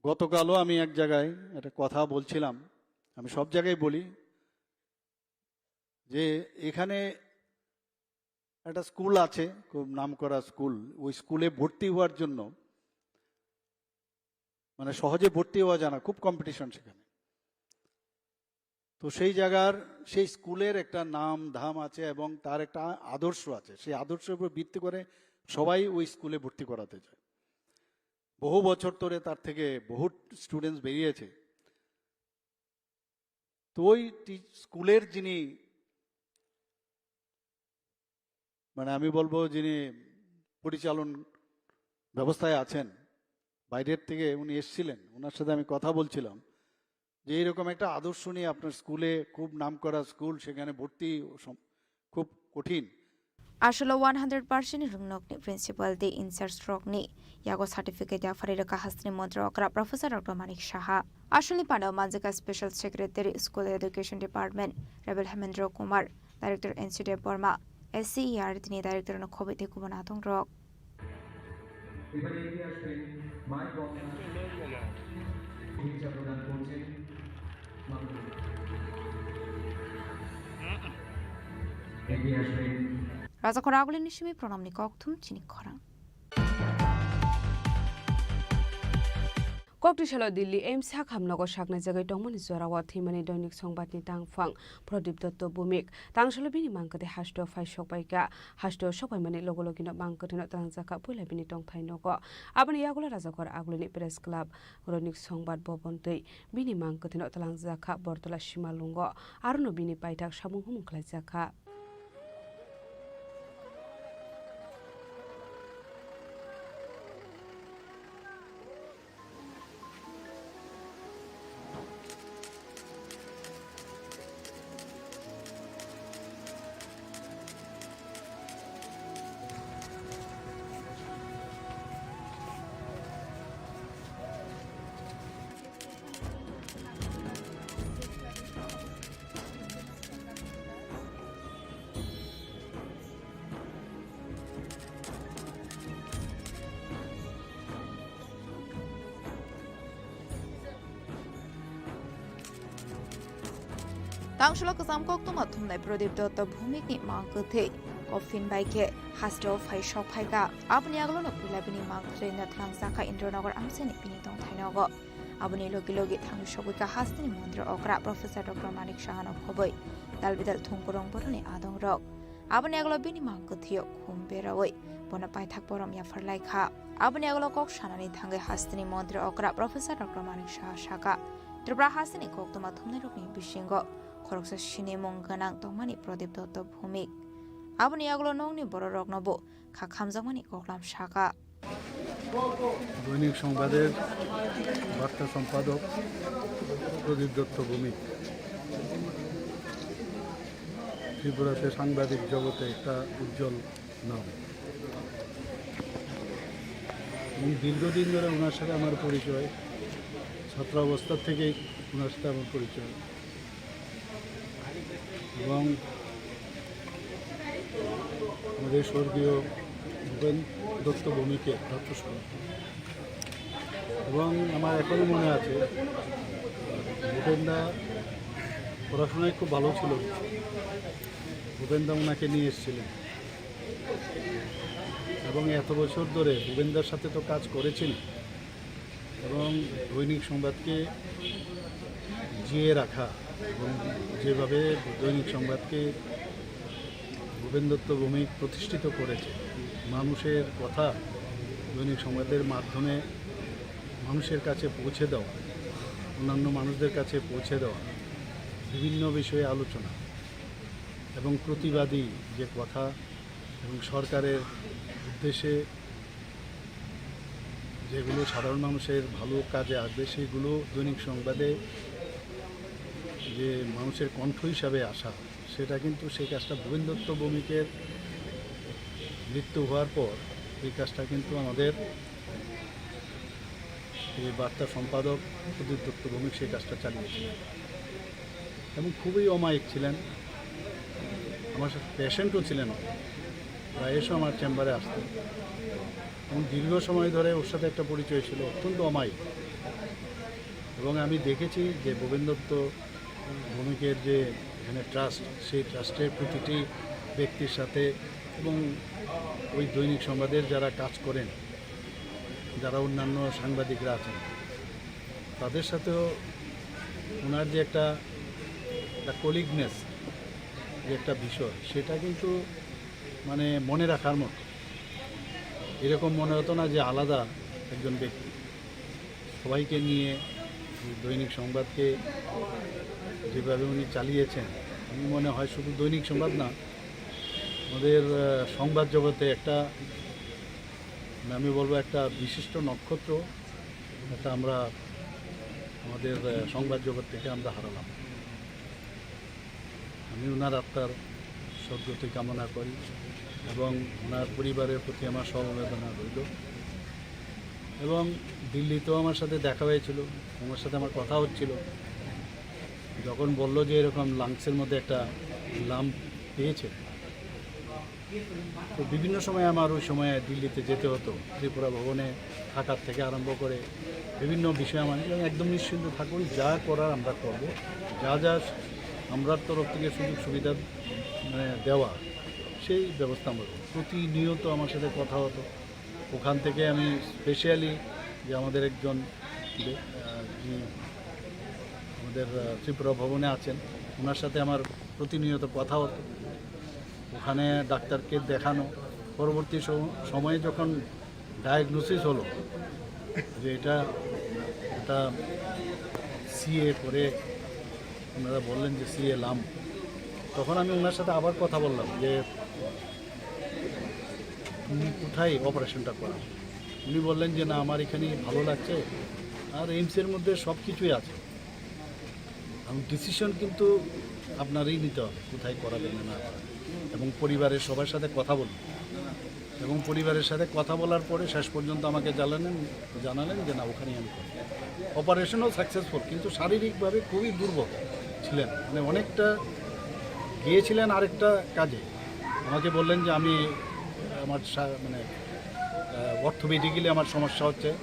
গতকালও আমি এক জায়গায় একটা কথা বলছিলাম, আমি সব জায়গায় বলি যে এখানে একটা স্কুল আছে, খুব নামকরা স্কুল, ওই স্কুলে ভর্তি হওয়ার জন্য, মানে, সহজে ভর্তি হওয়া যায় না, খুব কম্পিটিশন সেখানে। তো সেই জায়গার, সেই স্কুলের একটা নাম ধাম আছে এবং তার একটা আদর্শ আছে। সেই আদর্শের উপর ভিত্তি করে সবাই ওই স্কুলে ভর্তি করাতে চায়। বহু বছর ধরে তার থেকে বহু স্টুডেন্টস বেরিয়েছে। তো ওই টি-, স্কুলের যিনি, মানে, আমি বলবো, যিনি পরিচালন ব্যবস্থায় আছেন, বাইরের থেকে উনি এসছিলেন, ওনার সাথে আমি কথা বলছিলাম যে এইরকম একটা আদর্শ নিয়ে আপনার স্কুলে, খুব নামকরা স্কুল, সেখানে ভর্তি সম-, খুব কঠিন। Aswk o one hundred percent ni rwngnokni principal tei in charge rokni yago certificate yapharwi rwkha hasteni montri okra Professor Doctor Manik Saha. Aswkni pandao manjakha Special Secretary School Education Department Rebel Hemendra Kumar, Director N C Debbarma, S C E R T ni Director no khobwi tei kubun adongrok. এবারে এগিয়ে আসবেন মাই বক্স ভূমিকা প্রদান করছেন মাননীয়। এগিয়ে আসবেন। Rajakhor Agulini simi pranamni kokthum chini khorang. Kokti salo Delhi AIIMS hakham nogo saknai jagwi tongmani jorao thwimani Doinik Songbatni tangphang Pradip Dotto Bhumik. Tangsalo bini mang kwthwi hasteo phai sokbaikha. Hasteo sokbaimani logo logino mang kwthwino twlangjakha puila bini tongthai nogo. Aboni yagulo Rajakhor Agulini Press Club, Doinik Songbat Bhaban twi bini mang kwthwino twlangjakha Bortola Simalungo. Arono bini paithak samung humung khlaijakha. Tangsalo kwcham koktwma thumnai Pradip Dotto Bhumikni mang kwthwi coffin bai khe hasteo phai sok phaikha. Aboni agolono puila bini mang kwthwino thangjakha Indranagar amchaini bini tongthai nogo. Aboni logi logi thangwi sogwikha hasteni montri okra Professor Doctor Manik Sahano khobwi dalbidal thungkurung boroni adongrok. Aboni agolo bini mang kwthwio khum berawi bono paithak borom yaphar laikha. Aboni agolo kok sanani thangwi hasteni montri okra Professor Doctor Manik Saha sakha, Tripura hasteni koktwma thumnairokni bisingo khoroksa sinimung gwnang tongmani Pradip Dotto Bhumik. Aboni agolo nokni bororoknobo kha khamjakmani koklam sakha. দৈনিক সংবাদের বার্তা সম্পাদক প্রদীপ দত্ত ভৌমিক ত্রিপুরাতে সাংবাদিক জগতে একটা উজ্জ্বল নাম। এবং দীর্ঘদিন ধরে ওনার সাথে আমার পরিচয়, ছাত্রাবস্থা থেকেই ওনার সাথে আমার পরিচয়। এবং আমাদের স্বর্গীয় ভূপেন দত্ত ভৌমিকের প্রাতঃস্মরণ। এবং আমার এখনো মনে আছে, ভূপেনদা পড়াশোনায় খুব ভালো ছিল, ভূপেনদা ওনাকে নিয়ে এসেছিলেন। এবং এত বছর ধরে ভূপেন্দার সাথে তো কাজ করেছেন, এবং দৈনিক সংবাদকে জিয়ে রাখা এবং যেভাবে দৈনিক সংবাদকে ভূপেন দত্ত ভৌমিক প্রতিষ্ঠিত করেছে, মানুষের কথা দৈনিক সংবাদের মাধ্যমে মানুষের কাছে পৌঁছে দেওয়া, অন্যান্য মানুষদের কাছে পৌঁছে দেওয়া, বিভিন্ন বিষয়ে আলোচনা এবং প্রতিবাদী যে কথা এবং সরকারের উদ্দেশ্যে যেগুলো সাধারণ মানুষের ভালো কাজে আসবে, সেগুলো দৈনিক সংবাদে যে মানুষের কণ্ঠ হিসাবে আসা, সেটা কিন্তু, সেই কাজটা ভূপেন দত্ত ভৌমিকের মৃত্যু হওয়ার পর এই কাজটা কিন্তু আমাদের এই বার্তা সম্পাদক প্রদীপ দত্ত ভৌমিক সেই কাজটা চালিয়েছিলেন এবং খুবই অমায়িক ছিলেন। আমার সাথে পেশেন্টও ছিলেন, প্রায় এসে আমার চেম্বারে আসতেন এবং দীর্ঘ সময় ধরে ওর সাথে একটা পরিচয় ছিল, অত্যন্ত অমায়িক। এবং আমি দেখেছি যে ভূপেন দত্ত ভৌমিকের যে এখানে ট্রাস্ট, সেই ট্রাস্টের প্রতিটি ব্যক্তির সাথে এবং ওই দৈনিক সংবাদের যারা কাজ করেন, যারা অন্যান্য সাংবাদিকরা আছেন, তাদের সাথেও ওনার যে একটা, একটা কলিগনেস, যে একটা বিষয়, সেটা কিন্তু মানে মনে রাখার মতো। এরকম মনে হতো না যে আলাদা একজন ব্যক্তি। সবাইকে নিয়ে দৈনিক সংবাদকে যেভাবে উনি চালিয়েছেন, আমি মনে হয় শুধু দৈনিক সংবাদ না, আমাদের, আহ, সংবাদ জগতে একটা, মানে, আমি বলবো একটা বিশিষ্ট নক্ষত্র, একটা আমরা আমাদের, আহ, সংবাদ জগৎ থেকে আমরা হারালাম। আমি ওনার আত্মার সদ্গতি কামনা করি এবং ওনার পরিবারের প্রতি আমার সমবেদনা রইল। এবং দিল্লিতেও আমার সাথে দেখা হয়েছিল, ওনার সাথে আমার কথা হচ্ছিল। যখন বলল যে এরকম লাংসের মধ্যে একটা লাম্প পেয়েছে, তো বিভিন্ন সময় আমার ওই সময় দিল্লিতে যেতে হতো, ত্রিপুরা ভবনে থাকার থেকে আরম্ভ করে বিভিন্ন বিষয়ে আমার, এবং একদম নিশ্চিন্ত থাকুন, যা করার আমরা করব, যা যা আমরার তরফ থেকে সুযোগ সুবিধা, মানে, দেওয়া, সেই ব্যবস্থা আমরা করব। প্রতিনিয়ত আমার সাথে কথা হতো। ওখান থেকে আমি স্পেশালি যে আমাদের একজন বে-, আহ, যিনি আমাদের, আহ, ত্রিপুরা ভবনে আছেন, ওনার সাথে আমার প্রতিনিয়ত কথা হতো। ওখানে ডাক্তারকে দেখানো, পরবর্তী সম-, সময়ে যখন ডায়াগনোসিস হলো যে এটা একটা সিএ করে, ওনারা বললেন যে সিএ লাম, তখন আমি ওনার সাথে আবার কথা বললাম যে তুমি কোথায় অপারেশনটা করাও? উনি বললেন যে না, আমার এখানেই ভালো লাগছে, আর এইমসের মধ্যে সব কিছুই আছে। এবং ডিসিশন কিন্তু আপনারই নিতে হবে, কোথায় করাবেন না না করাবেন। এবং পরিবারের সবার সাথে কথা বলুন, এবং পরিবারের সাথে কথা বলার পরে শেষ পর্যন্ত আমাকে জানালেন, জানালেন যে না, ওখানেই আমি করব। অপারেশনও সাকসেসফুল, কিন্তু শারীরিকভাবে খুবই দুর্বল ছিলেন, মানে, অনেকটা গিয়েছিলেন আরেকটা কাজে। আমাকে বললেন যে আমি, আমার সা-, মানে, আহ, অর্থোপেডিক্যালি আমার সমস্যা হচ্ছে।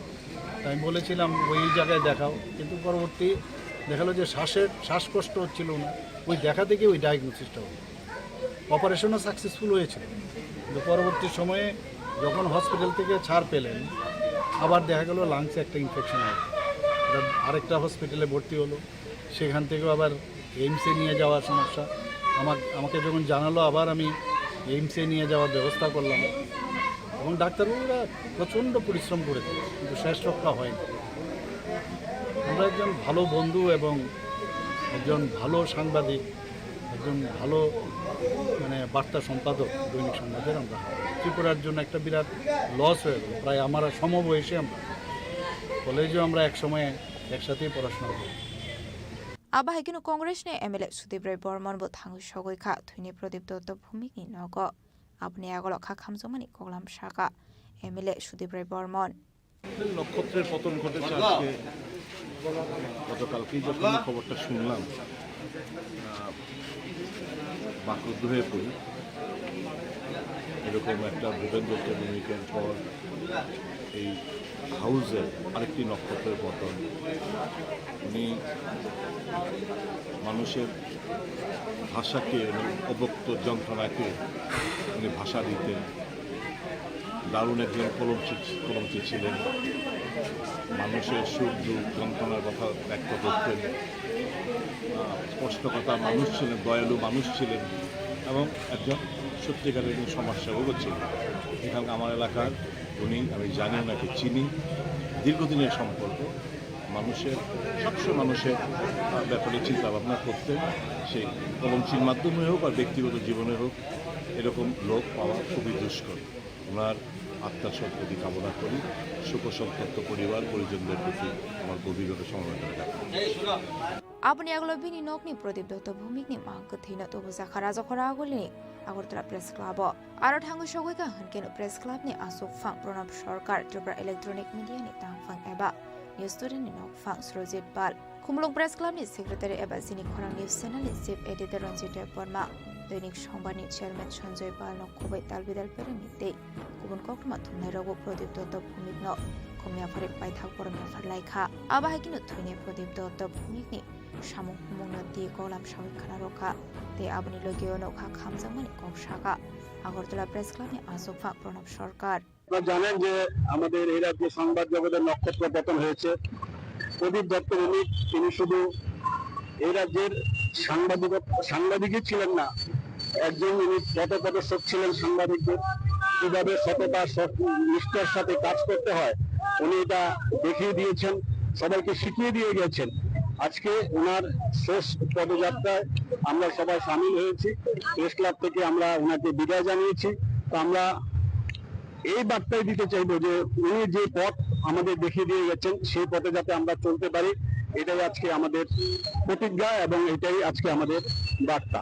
তাই আমি বলেছিলাম ওই জায়গায় দেখাও, কিন্তু পরবর্তী দেখা গেলো যে শ্বাসের, শ্বাসকষ্ট হচ্ছিল ওনার, ওই দেখা থেকে ওই ডায়াগনোসিসটা হলো। অপারেশনও সাকসেসফুল হয়েছিল, কিন্তু পরবর্তী সময়ে যখন হসপিটাল থেকে ছাড় পেলেন, আবার দেখা গেল লাংসে একটা ইনফেকশন হয়েছে। এটা আরেকটা হসপিটালে ভর্তি হলো, সেখান থেকেও আবার এইমসে নিয়ে যাওয়ার সমস্যা। আমার, আমাকে যখন জানালো, আবার আমি এইমসে নিয়ে যাওয়ার ব্যবস্থা করলাম। এবং ডাক্তারবাবুরা প্রচণ্ড পরিশ্রম করেছে, কিন্তু শেষ রক্ষা হয়নি। আমরা একজন ভালো বন্ধু এবং একজন ভালো সাংবাদিক, একজন ভালো, মানে, বার্তা সম্পাদক দৈনিক সংবাদের আমরা হারালাম। ত্রিপুরার জন্য একটা বিরাট লস হয়ে গেল। প্রায় আমার সমবয়সী আমরা, কলেজেও আমরা একসময় একসাথেই পড়াশোনা করি। Abo hai kheno Congress ni M L A Sudip Roy Bormon bo thangwi sogwi kha thwini Pradip Dotto Bhumik ni nogo. Aboni yagulo kha khamjakmani koklam sakha M L A Sudip Roy Bormon. নক্ষত্রের পতন ঘটেছে আজকে, গতকালকেই যখন এই খবরটা শুনলাম, আহ, বাকরুদ্ধ হয়ে পড়ি। এরকম একটা ভূপেন দত্ত ভৌমিকের পর এই হাউসের আরেকটি নক্ষত্রের পতন। উনি মানুষের ভাষাকে, উনি অব্যক্ত যন্ত্রণাকে উনি ভাষা দিতেন। দারুণ একজন কলমচি, কলমচি ছিলেন। মানুষের সুখ দুঃখ যন্ত্রণার কথা ব্যক্ত করতেন। আহ, স্পষ্টকথা মানুষ ছিলেন, দয়ালু মানুষ ছিলেন এবং একজন সত্যিকারের একজন সমাজসেবকও ছিলেন। এখানকার আমার এলাকার উনি, আমি জানি ওনাকে চিনি, দীর্ঘদিনের সম্পর্ক। মানুষের, সবসময় মানুষের, আহ, ব্যাপারে চিন্তা ভাবনা করতেন, সেই কলমচির মাধ্যমে হোক আর ব্যক্তিগত জীবনে হোক, এরকম লোক পাওয়া খুবই দুষ্কর। ওনার আত্মার সদ্গতি কামনা করি। শোকসন্তপ্ত পরিবার পরিজনদের প্রতি আমার গভীরভাবে সমবেদনা জ্ঞাপন। Aboni yagulo bini nokni Prodip Dotto Bhumikni mang kwthwino tubujakha Rajakhor Agulini Agartala Press Club-o. Aro thangwi sogwi kha hwnkhe no Press Club-ni aswk phang Pranab Sarkar, Tripura Electronic Media-ni tangphang eba News Student-ni nokphang Surojit Pal. Khumulwng Press Club ni Secretary eba Chini Khorang News Channel ni Chief Editor Ranjit Debbarma, Doinik Songbar ni Chairman Sanjoy Pal no khoboi talbidal perengni tei kubun koktwma thumnai rogo Prodip Dotto Bhumik no khumya phari paithak borom yaphar lai kha. Abo hai kheno thwinai Prodip Dotto Bhumik ni samung humung no twi kolam sawi khwna rw kha tei aboni logi o nokha khamjakmani kok saka Agartala Press Club ni achukphang Pranab Sarkar. আপনারা জানেন যে আমাদের এই রাজ্যে সংবাদ জগতের নক্ষত্র পতন হয়েছে। প্রদীপ দত্ত ভৌমিক, তিনি শুধু এই রাজ্যের সাংবাদিক, সাংবাদিকই ছিলেন না, একজন উনি পথপ্রদর্শক ছিলেন সাংবাদিকদের, কিভাবে সততা, সৎ, নিষ্ঠার সাথে কাজ করতে হয়, উনি এটা দেখিয়ে দিয়েছেন, সবাইকে শিখিয়ে দিয়ে গেছেন। আজকে ওনার শেষ পদযাত্রায় আমরা সবাই সামিল হয়েছি। প্রেস ক্লাব থেকে আমরা ওনাকে বিদায় জানিয়েছি। তো আমরা এই বার্তাই দিতে চাইবো যে উনি যে পথ আমাদের দেখিয়ে দিয়ে গেছেন, সেই পথে যাতে আমরা চলতে পারি, এটাই আজকে আমাদের প্রতিজ্ঞা এবং এটাই আজকে আমাদের বার্তা।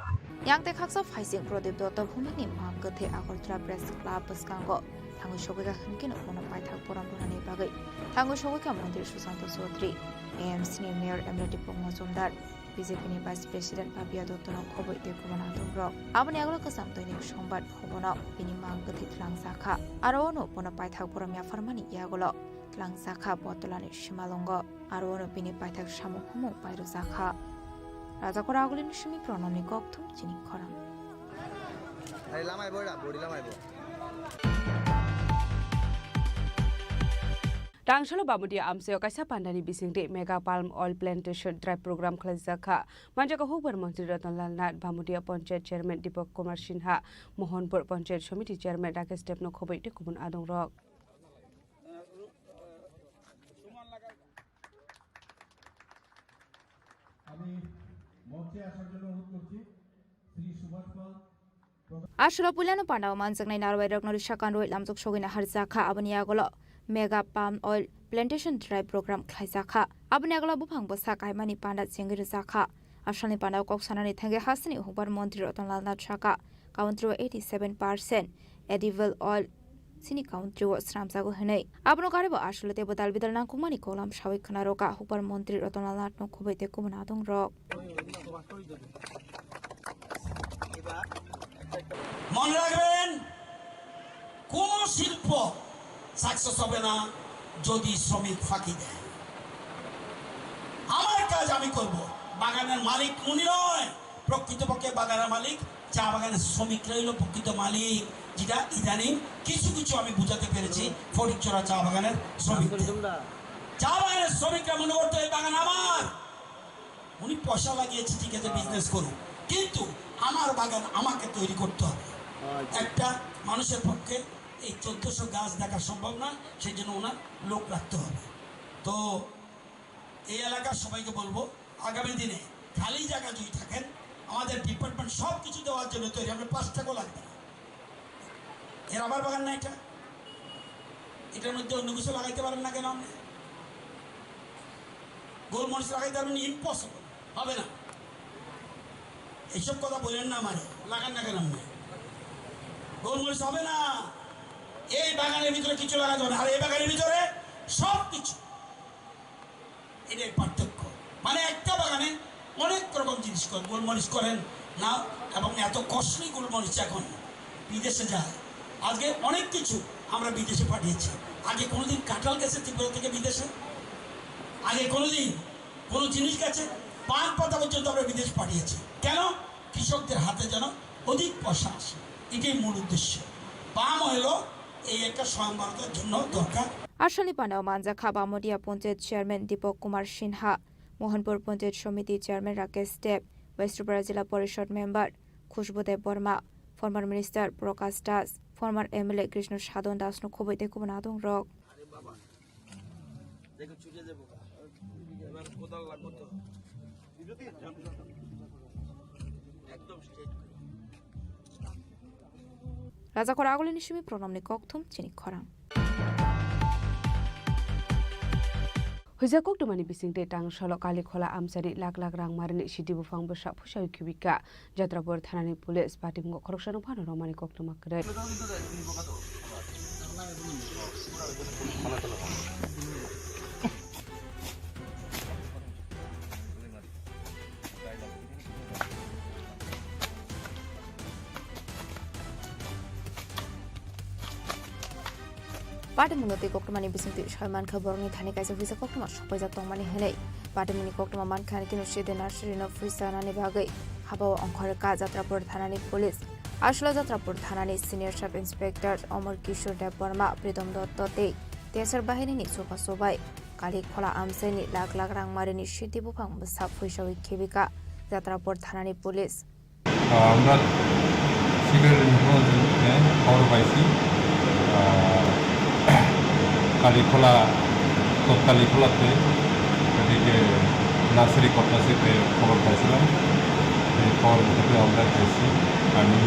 Yang tei khaksa phaising Prodip Dotto Bhumikni mang kwthwi Agartala Press Club bwskango thangwi sogwi kha hwnkhe no bono paithak borom rwnani bagwi thangwi sogwi kha Montri Sushanta Chaudhary, A M C ni Mayor M L A Dipok Majumdar, B J P ni Vice President Papiya Dotto no khoboi tei kubun adongrok. Aboni yagulo kwcham Doinik Songbar phobono bini mang kwthwi twlangjakha. Aro ono bono paithak borom yapharmani yagulo twlangjakha Botolani simalwngo. Aro ono bini paithak samung humung pairwjakha. Rajakora Agulini simi Pranamni kokthum Chini Khorang. Ari lamai bo da, bori lamai bo. Tangsalo Bamudia amchaio kaisa pandani bisingtwi Mega Palm Oil Plantation Drive Program khlaijak kha. Manjak kha hukbar montri Ratan Lal Nath, Bamudia Panchayat Chairman Dipak Kumar Sinha, Mohanpur Panchayat Samiti Chairman Rakesh Deb no khoboi tei kubun adongrok. আমি মঞ্চে আসার জন্য অনুরোধ করছি শ্রী সুভাষ পাল। Aswkno puilano pandao manjaknai narwai rokno risa kanrwi lamjak sogwina harjakha, aboni yagulo Mega Palm Oil Plantation Drive Program khlaijakha. Aboni yagulo buphang bwsa kaimani panda chengwi rwjakha. Asalni pandao kok sanani thangwi hasteni hukbar montri Ratan Lal Nath sakha, country o eighty seven percent edible oil chini country o swnamjago hwnwi. Abono karwi bo aswk tei bo dal bidal nangkukmani kolam sawi khwna rwkha hukbar montri Ratan Lal Nath no khoboi tei kubun adongrok. মনে রাখবেন, কোনো শিল্প সাকসেস হবে না যদি শ্রমিক ফাঁকি দেয়। আমার কাজ আমি করব, বাগানের মালিক উনি নয়, প্রকৃতপক্ষে বাগানের মালিক চা বাগানের শ্রমিকরাই হলো প্রকৃত মালিক, যেটা ইদানিং কিছু কিছু আমি বুঝাতে পেরেছি ফটিকছড়া চা বাগানের শ্রমিকদের। চা বাগানের শ্রমিকরা মনে করতো এই বাগান আমার, উনি পয়সা লাগিয়েছে, ঠিক আছে, বিজনেস করুক, কিন্তু আমার বাগান আমাকে তৈরি করতে হবে। একটা মানুষের পক্ষে এই চোদ্দশো গাছ দেখা সম্ভব নয়, সেই জন্য ওনার লোক রাখতে হবে। তো এই এলাকার সবাইকে বলবো, আগামী দিনে খালি জায়গা যদি থাকেন, আমাদের ডিপার্টমেন্ট সব কিছু দেওয়ার জন্য তৈরি, আপনার পাঁচ টাকাও লাগবে না। এ রাবার বাগান না এটা, এটার মধ্যে অন্য কিছু লাগাইতে পারেন না কেন আপনি? গোলমরিচ লাগাইতে পারবেন? ইম্পসিবল, হবে না। এইসব কথা বলেন না আমারে, লাগান না কেন আপনি? গোলমরিচ হবে না। এই বাগানের ভিতরে কিছু লাগাতে হবে না, আর এই বাগানের ভিতরে সব কিছু। এটাই পার্থক্য। মানে একটা বাগানে অনেক রকম জিনিস করেন, গোলমরিচ করেন না, এবং এত কস্টলি গোলমরিচ এখন বিদেশে যায়। আজকে অনেক কিছু আমরা বিদেশে পাঠিয়েছি। আগে কোনোদিন কাঁঠাল গেছে ত্রিপুরা থেকে বিদেশে? আগে কোনোদিন কোনো জিনিস গেছে? পান পাতা পর্যন্ত আমরা বিদেশ পাঠিয়েছি। কেন? কৃষকদের হাতে যেন অধিক পয়সা আসে, এটাই মূল উদ্দেশ্য। পাম অয়েলও এই একটা সংবাদের জন্য দরকার। Aswkni panao manjakha Bamodia Panchayat Chairman Dipak Kumar Sinha, Mohanpur Panchayat Samiti Chairman Rakesh Deb, West Tripura Jila Porishad Member Khushbu Deb Barma, former Minister Prakash Das, former M L A Krishna Sadhan Das no khobwi tei kubun adong rok. আরে বাবা, দেখো ছুটে যাবো। এবার কোদাল লাগবো তো। একদম straight. Rajakhor Agulini simi pronomni kokthum chini khorang. Huija koktwmani bisingtwi tang solo Kalikhola amchaini lak lak rang marini sidi buphang bwsa phusawi khibika. Jatrapur thanani police patimungo khoroksano phano romani koktwma kwrwi. Patimungno twi koktwmani bisingtwi soi mankha borokni thani kaisa phuisa koktwma sokpaijak tongmani hwnwi. Patimungni koktwma mankha ani kino sidi nursery no phuisa nani bagwi habao ongkhorkha Jatrapur thanani police. Aswlo Jatrapur thanani senior sub inspector Omor Kishore Debbarma, Pritom Dotto tei T S R bahirini chubachu bai Kalikhola amchaini lak lak rang marini sidi buphang bwsa phuisawi khibika Jatrapur thanani police. আহ, আমরা সিলেটের মুখ্যমন্ত্রী খবর পাইছি, আহ, কালীখোলা, তৎকালীন খোলাতে এদিকে নার্সারি কর্তাশিপে খবর পাইছিলাম। এই খবর মুতাবিক আমরা গেছি, আমি,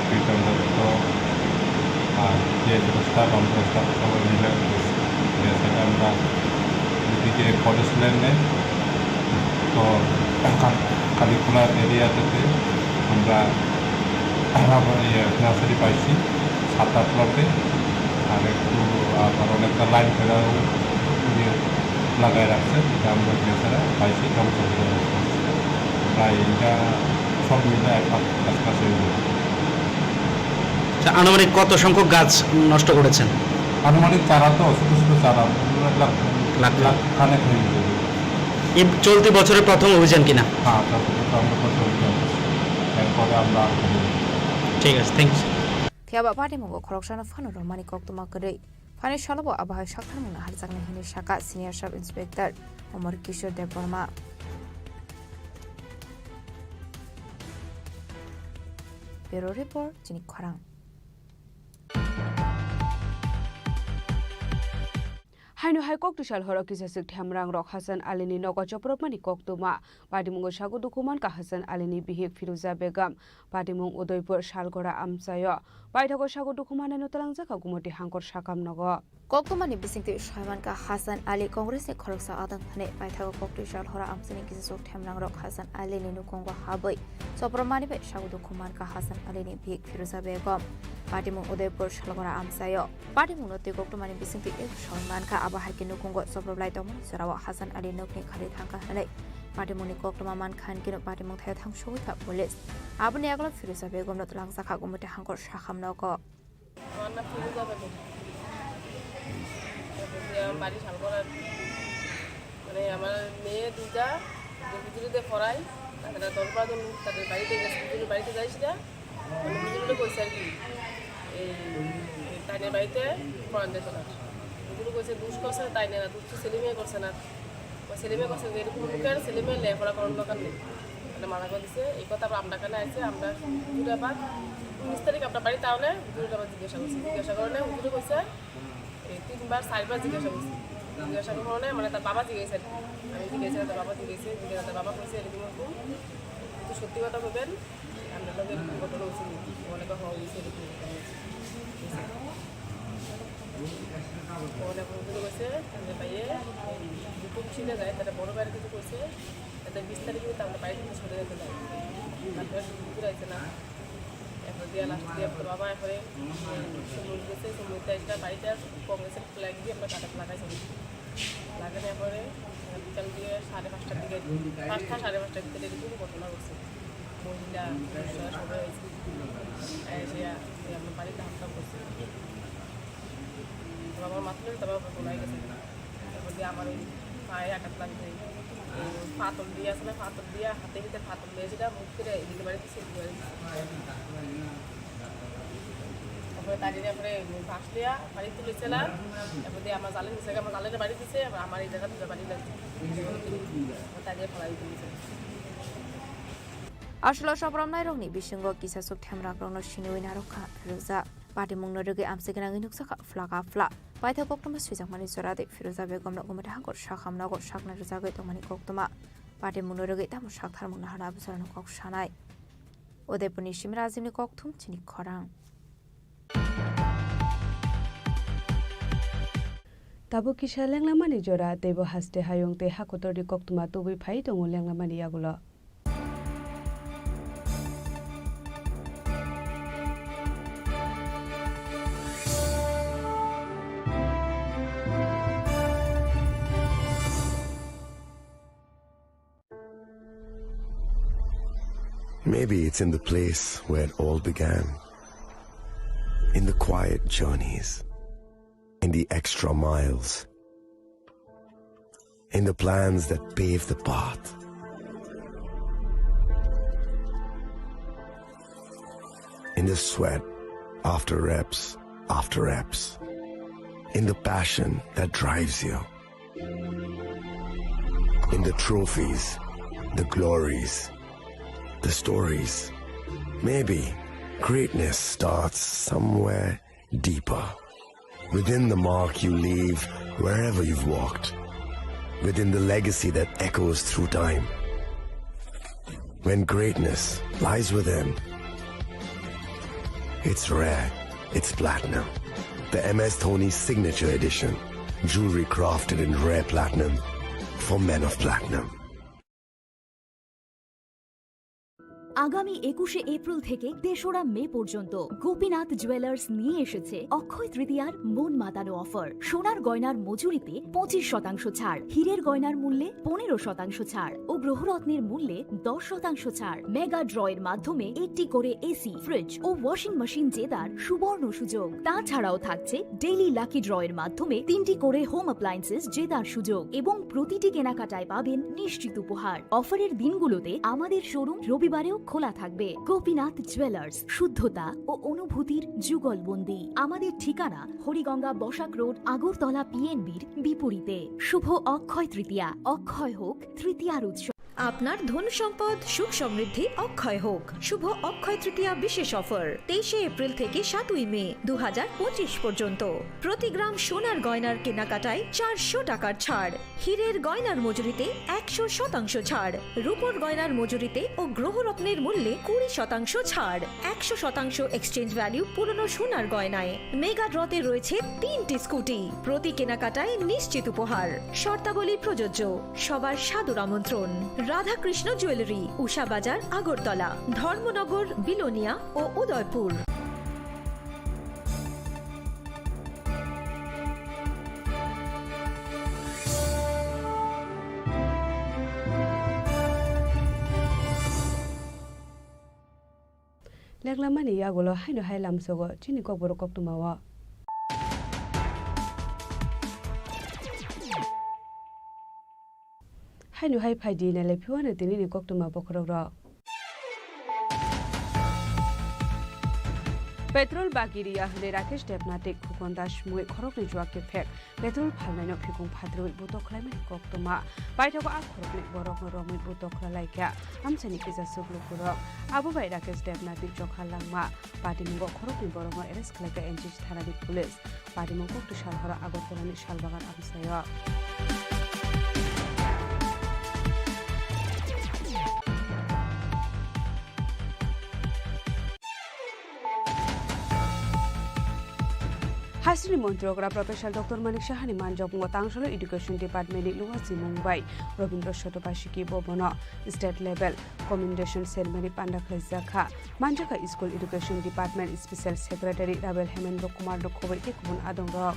প্রীতম দত্ত, আর যে স্টাফ, আমরা স্টাফ সবাই মিলে গেছি। গিয়ে সেটা আমরা এদিকে ফরেস্ট ল্যান্ডে তো কা-, কালীখোলা এরিয়াতে আমরা আবার ইয়ে নার্সারি পাইছি সাত আট লটে, আর একটু আবার অনেকটা লাইন ফেরাও ইয়ে লাগায় রাখছে, এটা আমরা বেচারা পাইছি ধ্বংস হয়ে গেছে। প্রায় এটা সব মিলে এক লাখ কাছাকাছি হয়ে যাবে। আচ্ছা, আনুমানিক কত সংখ্যক গাছ নষ্ট করেছেন? আনুমানিক চারা তো ছোট ছোট চারা, লাখ লাখ। লাখ খানেক হয়ে যাবে। এই চলতি বছরের প্রথম অভিযান কিনা? হ্যাঁ, চলতি বছর আমরা প্রথম অভিযান করছি। এরপরে আমরা আর কোনো ঠিক আছে, thanks. Phiya ba patimungo khoroksano phano romani koktwma kwrwi. Phani salobo abohai saktharmungno harjaknai hwnwi sakha Senior Sub Inspector Omor Kishore Debbarma. Bureau Report, chini khorang. Haino hai koktwsal horo kisa swk themrang rok Hasan Ali ni nogo chopropmani koktwma. Patimungo sago dukhu mankha Hasan Ali ni bihik Firuza Begum. Patimung Udaipur Salgora amchaio. Paithago sago dukhu manai no twlangjakha Gumoti Hangkor sakam nogo. Koktwmani bisingtwi soi mankha Hasan Ali Congress ni khoroksa adong hwnwi. Paithago koktwsal horo amchaini kisa swk themrang rok Hasan Ali ni nukhungo habwi chopropmani bai sago dukhu mankha Hasan Ali ni bihik Firuza Begum. Patimung Udaipur Salgora amchaio. Patimungno twi koktwmani bisingtwi eko soi mankha, abo hai khe nukhungo choproplai tongmani jorao Hasan Ali nokni khali thangkha hwnwi patimungni koktwma mankha, hinkhe patimung thaio thangsugwi kha police. Aboni yagulo Firuza Begumno twlangjakha Gumoti Hangkor sakam nogo. আমার নাম ফিরোজা বেগম। আমার বাড়ি শালগড়ার। মানে, আমার মেয়ে দুইটা, যে হুজুরিতে পড়াই, তারা দশ বারো জন তাদের বাড়িতে গেছে, হুজুরের বাড়িতে যাই সেটা, মানে, হুজুরে কইছে আর কি, এই, এই তাইনের বাড়িতে পড়ান যেত না। হুজুরে কইছে, "দুষ করছে তাইনে না, দুষ তো সেলিমে করছে না।" ও সেলিমে করছে যে, "এরকম লোকের ছেলে মেয়ে লেখাপড়া করার দরকার নেই।" মানে, মানা করে দিছে। এই কথা আবার আমরা কানে আইছে, আমরা হুজুরে আবার উনিশ তারিখ আমরা বাড়ি তাহলে হুজুরে আবার জিজ্ঞাসা করছি। জিজ্ঞাসা করলে হুজুরে কইছে, এই তিনবার, চারবার জিজ্ঞাসা করছি। জিজ্ঞাসা করার কারণে, মানে, তার বাবা জিজ্ঞাসা আর কি। আমি জিজ্ঞাসা, তার বাবা জিজ্ঞাসা, জিজ্ঞাসা, তার বাবা কইছে, "এরকম এরকম, কিন্তু সত্যি কথা কইবেন, আপনার লগে এরকম ঘটনা হয়েছে নি?" অনেকে হওয়া হয়েছে, এরকম ঘটনা হয়েছে। অনেক হুজুরে কইছে, "আপনার ভাইয়ে এরকম ছিল যায়, তারা বড় ভাইয়ের কিছু কইছে, তাদের বিশ তারিখে কিন্তু আমরা বাড়ি থেকে সরে যেতে চাই।" তারপরে হুজুর আইছে না। এরপর দিয়া লাস্ট দিয়া তোর বাবা এরপরে, উম, সুমন গেছে, সুমন গেছে একটা বাড়িতে আর কংগ্রেসের ফ্ল্যাগ দিয়ে আমরা কাটাতে লাগাইছি। লাগানোর পরে বিকাল দিয়ে সাড়ে পাঁচটার দিকে, পাঁচটা সাড়ে পাঁচটার ভিতরে এরকম ঘটনা ঘটছে। মহিলা, পুরুষরা সবাই এসে, এসে আমরা বাড়িতে হামলা করছে। তো আমার মাথায় তারপর ঘটনায় গেছে। এরপর দিয়ে আমার ওই পায়ে আঘাত লাগছে। ওই পাথর দিয়ে আসলে, পাথর দিয়ে হাতে ভিতরে পাথর দিয়ে সেটা মুখ করে এদিকে বাড়িতে সেদিকে বাড়িতে। তাই নিয়ে পরে বাস লিয়া বাড়ি তুলেছিলাম। এরপর দিয়ে আমার জালে নিচে, আমার জালে বাড়ি দিছে, আবার আমার এই জায়গা থেকে বাড়ি লাগছে। তাই নিয়ে ফেলাই তুলেছে। Aswk sobromnairokni bisingo kisa swk themrakrokno siniwi narwkha Firoza. Patimungno rwgwi amchiknangwi nukjakha phlak a phlak. Paithak koktwma swijakmani jora de Firoza Begumno gumate hangkor sakham nogo sakna rwjagwi tongmani koktwma. Patimungno rwgwi tamo saktharmung naharna abujorano kok sanai. Udaipurni Simra Ajimni kokthum chini khorang. Tabuk kisa lenglamani jora, teibo haste hayung tei hakotorni koktwma tubui phai tongo lenglamani yagulo. Maybe it's in the place where it all began. In the quiet journeys, in the extra miles, in the plans that pave the path, in the sweat after reps after reps, in the passion that drives you. In the trophies, the glories, the stories. Maybe greatness starts somewhere deeper. Within the mark you leave wherever you've walked. Within the legacy that echoes through time. When greatness lies within, it's rare, it's platinum. The M S Dhoni Signature Edition. Jewelry crafted in rare platinum for men of platinum. আগামী একুশে এপ্রিল থেকে তেসরা মে পর্যন্ত গোপীনাথ জুয়েলার্স নিয়ে এসেছে অক্ষয় তৃতীয়ার মন মাতানো অফার। সোনার গয়নার মজুরিতে পঁচিশ শতাংশ ছাড়, হীরের গয়নার মূল্যে পনেরো শতাংশ ছাড় ও গ্রহরত্নের মূল্যে দশ শতাংশ ছাড়। মেগা ড্রয়ের মাধ্যমে একটি করে এসি, ফ্রিজ ও ওয়াশিং মেশিন জেতার সুবর্ণ সুযোগ। তাছাড়াও থাকছে ডেইলি লাকি ড্রয়ের মাধ্যমে তিনটি করে হোম অ্যাপ্লায়েন্সেস জেতার সুযোগ এবং প্রতিটি কেনাকাটায় পাবেন নিশ্চিত উপহার। অফারের দিনগুলোতে আমাদের শোরুম রবিবারেও খোলা থাকবে। গোপীনাথ জুয়েলার্স, শুদ্ধতা ও অনুভূতির যুগলবন্দি। আমাদের ঠিকানা হরিগঙ্গা বসাক রোড, আগরতলা পিএনবির বিপরীতে। শুভ অক্ষয় তৃতীয়া, অক্ষয় হোক তৃতীয়ার উৎসব। আপনার ধন সম্পদ সুখ সমৃদ্ধি অক্ষয় হোক। শুভ অক্ষয় তৃতীয়া বিশেষ অফার, তেইশে এপ্রিল থেকে সাতই মে দু হাজার পঁচিশ পর্যন্ত। প্রতি গ্রাম সোনার গয়নার কেনাকাটায় চারশো টাকার ছাড়, হীরের গয়নার মজুরিতে একশো শতাংশ ছাড়, রূপোর গয়নার মজুরিতে ও গ্রহরত্নের মূল্যে কুড়ি শতাংশ ছাড়, একশো শতাংশ এক্সচেঞ্জ ভ্যালু পুরনো সোনার গয়নায়। মেগা ড্রতে রয়েছে তিনটি স্কুটি, প্রতি কেনাকাটায় নিশ্চিত উপহার। শর্তাবলী প্রযোজ্য। সবার সাদর আমন্ত্রণ। রাধাকৃষ্ণ জুয়েলারি, উষা বাজার, আগরতলা, ধর্মনগর, বিলোনিয়া ও Udaipur. Lenglamani yagulo haino hai lamsogo chini kokborok koktwmao. Haino hai phaidi nailai phiwano tinini koktwma bokhorokrok. Petrol bagi riya hwnwi Rakesh Debnath tei Khukon Das mungwi khoroknwi juak kephek. Petrol phalnaino phikung phatrwi butok khlaimani koktwma. Paithago a khoroknwi borokno romwi butok khlai laikha amchaini kisa chuklukurok. Abo bai Rakesh Debnathni chokha langma patimungo khoroknwi borokno arrest khlaikha N G C thanani police. Patimung koktwi salhoro Agartalani Salbagan amchaio. Haisini montri okra Professor Doctor Manik Sahani manjokmungo tangsalo Education Department ni luwa chimung bai Robindra Sotobasiki bo bono state level commendation ceremony panda khlaijak kha. Manjakha School Education Department Special Secretary Rabel Hemendra Kumar no khoboi tei kubun adongrok.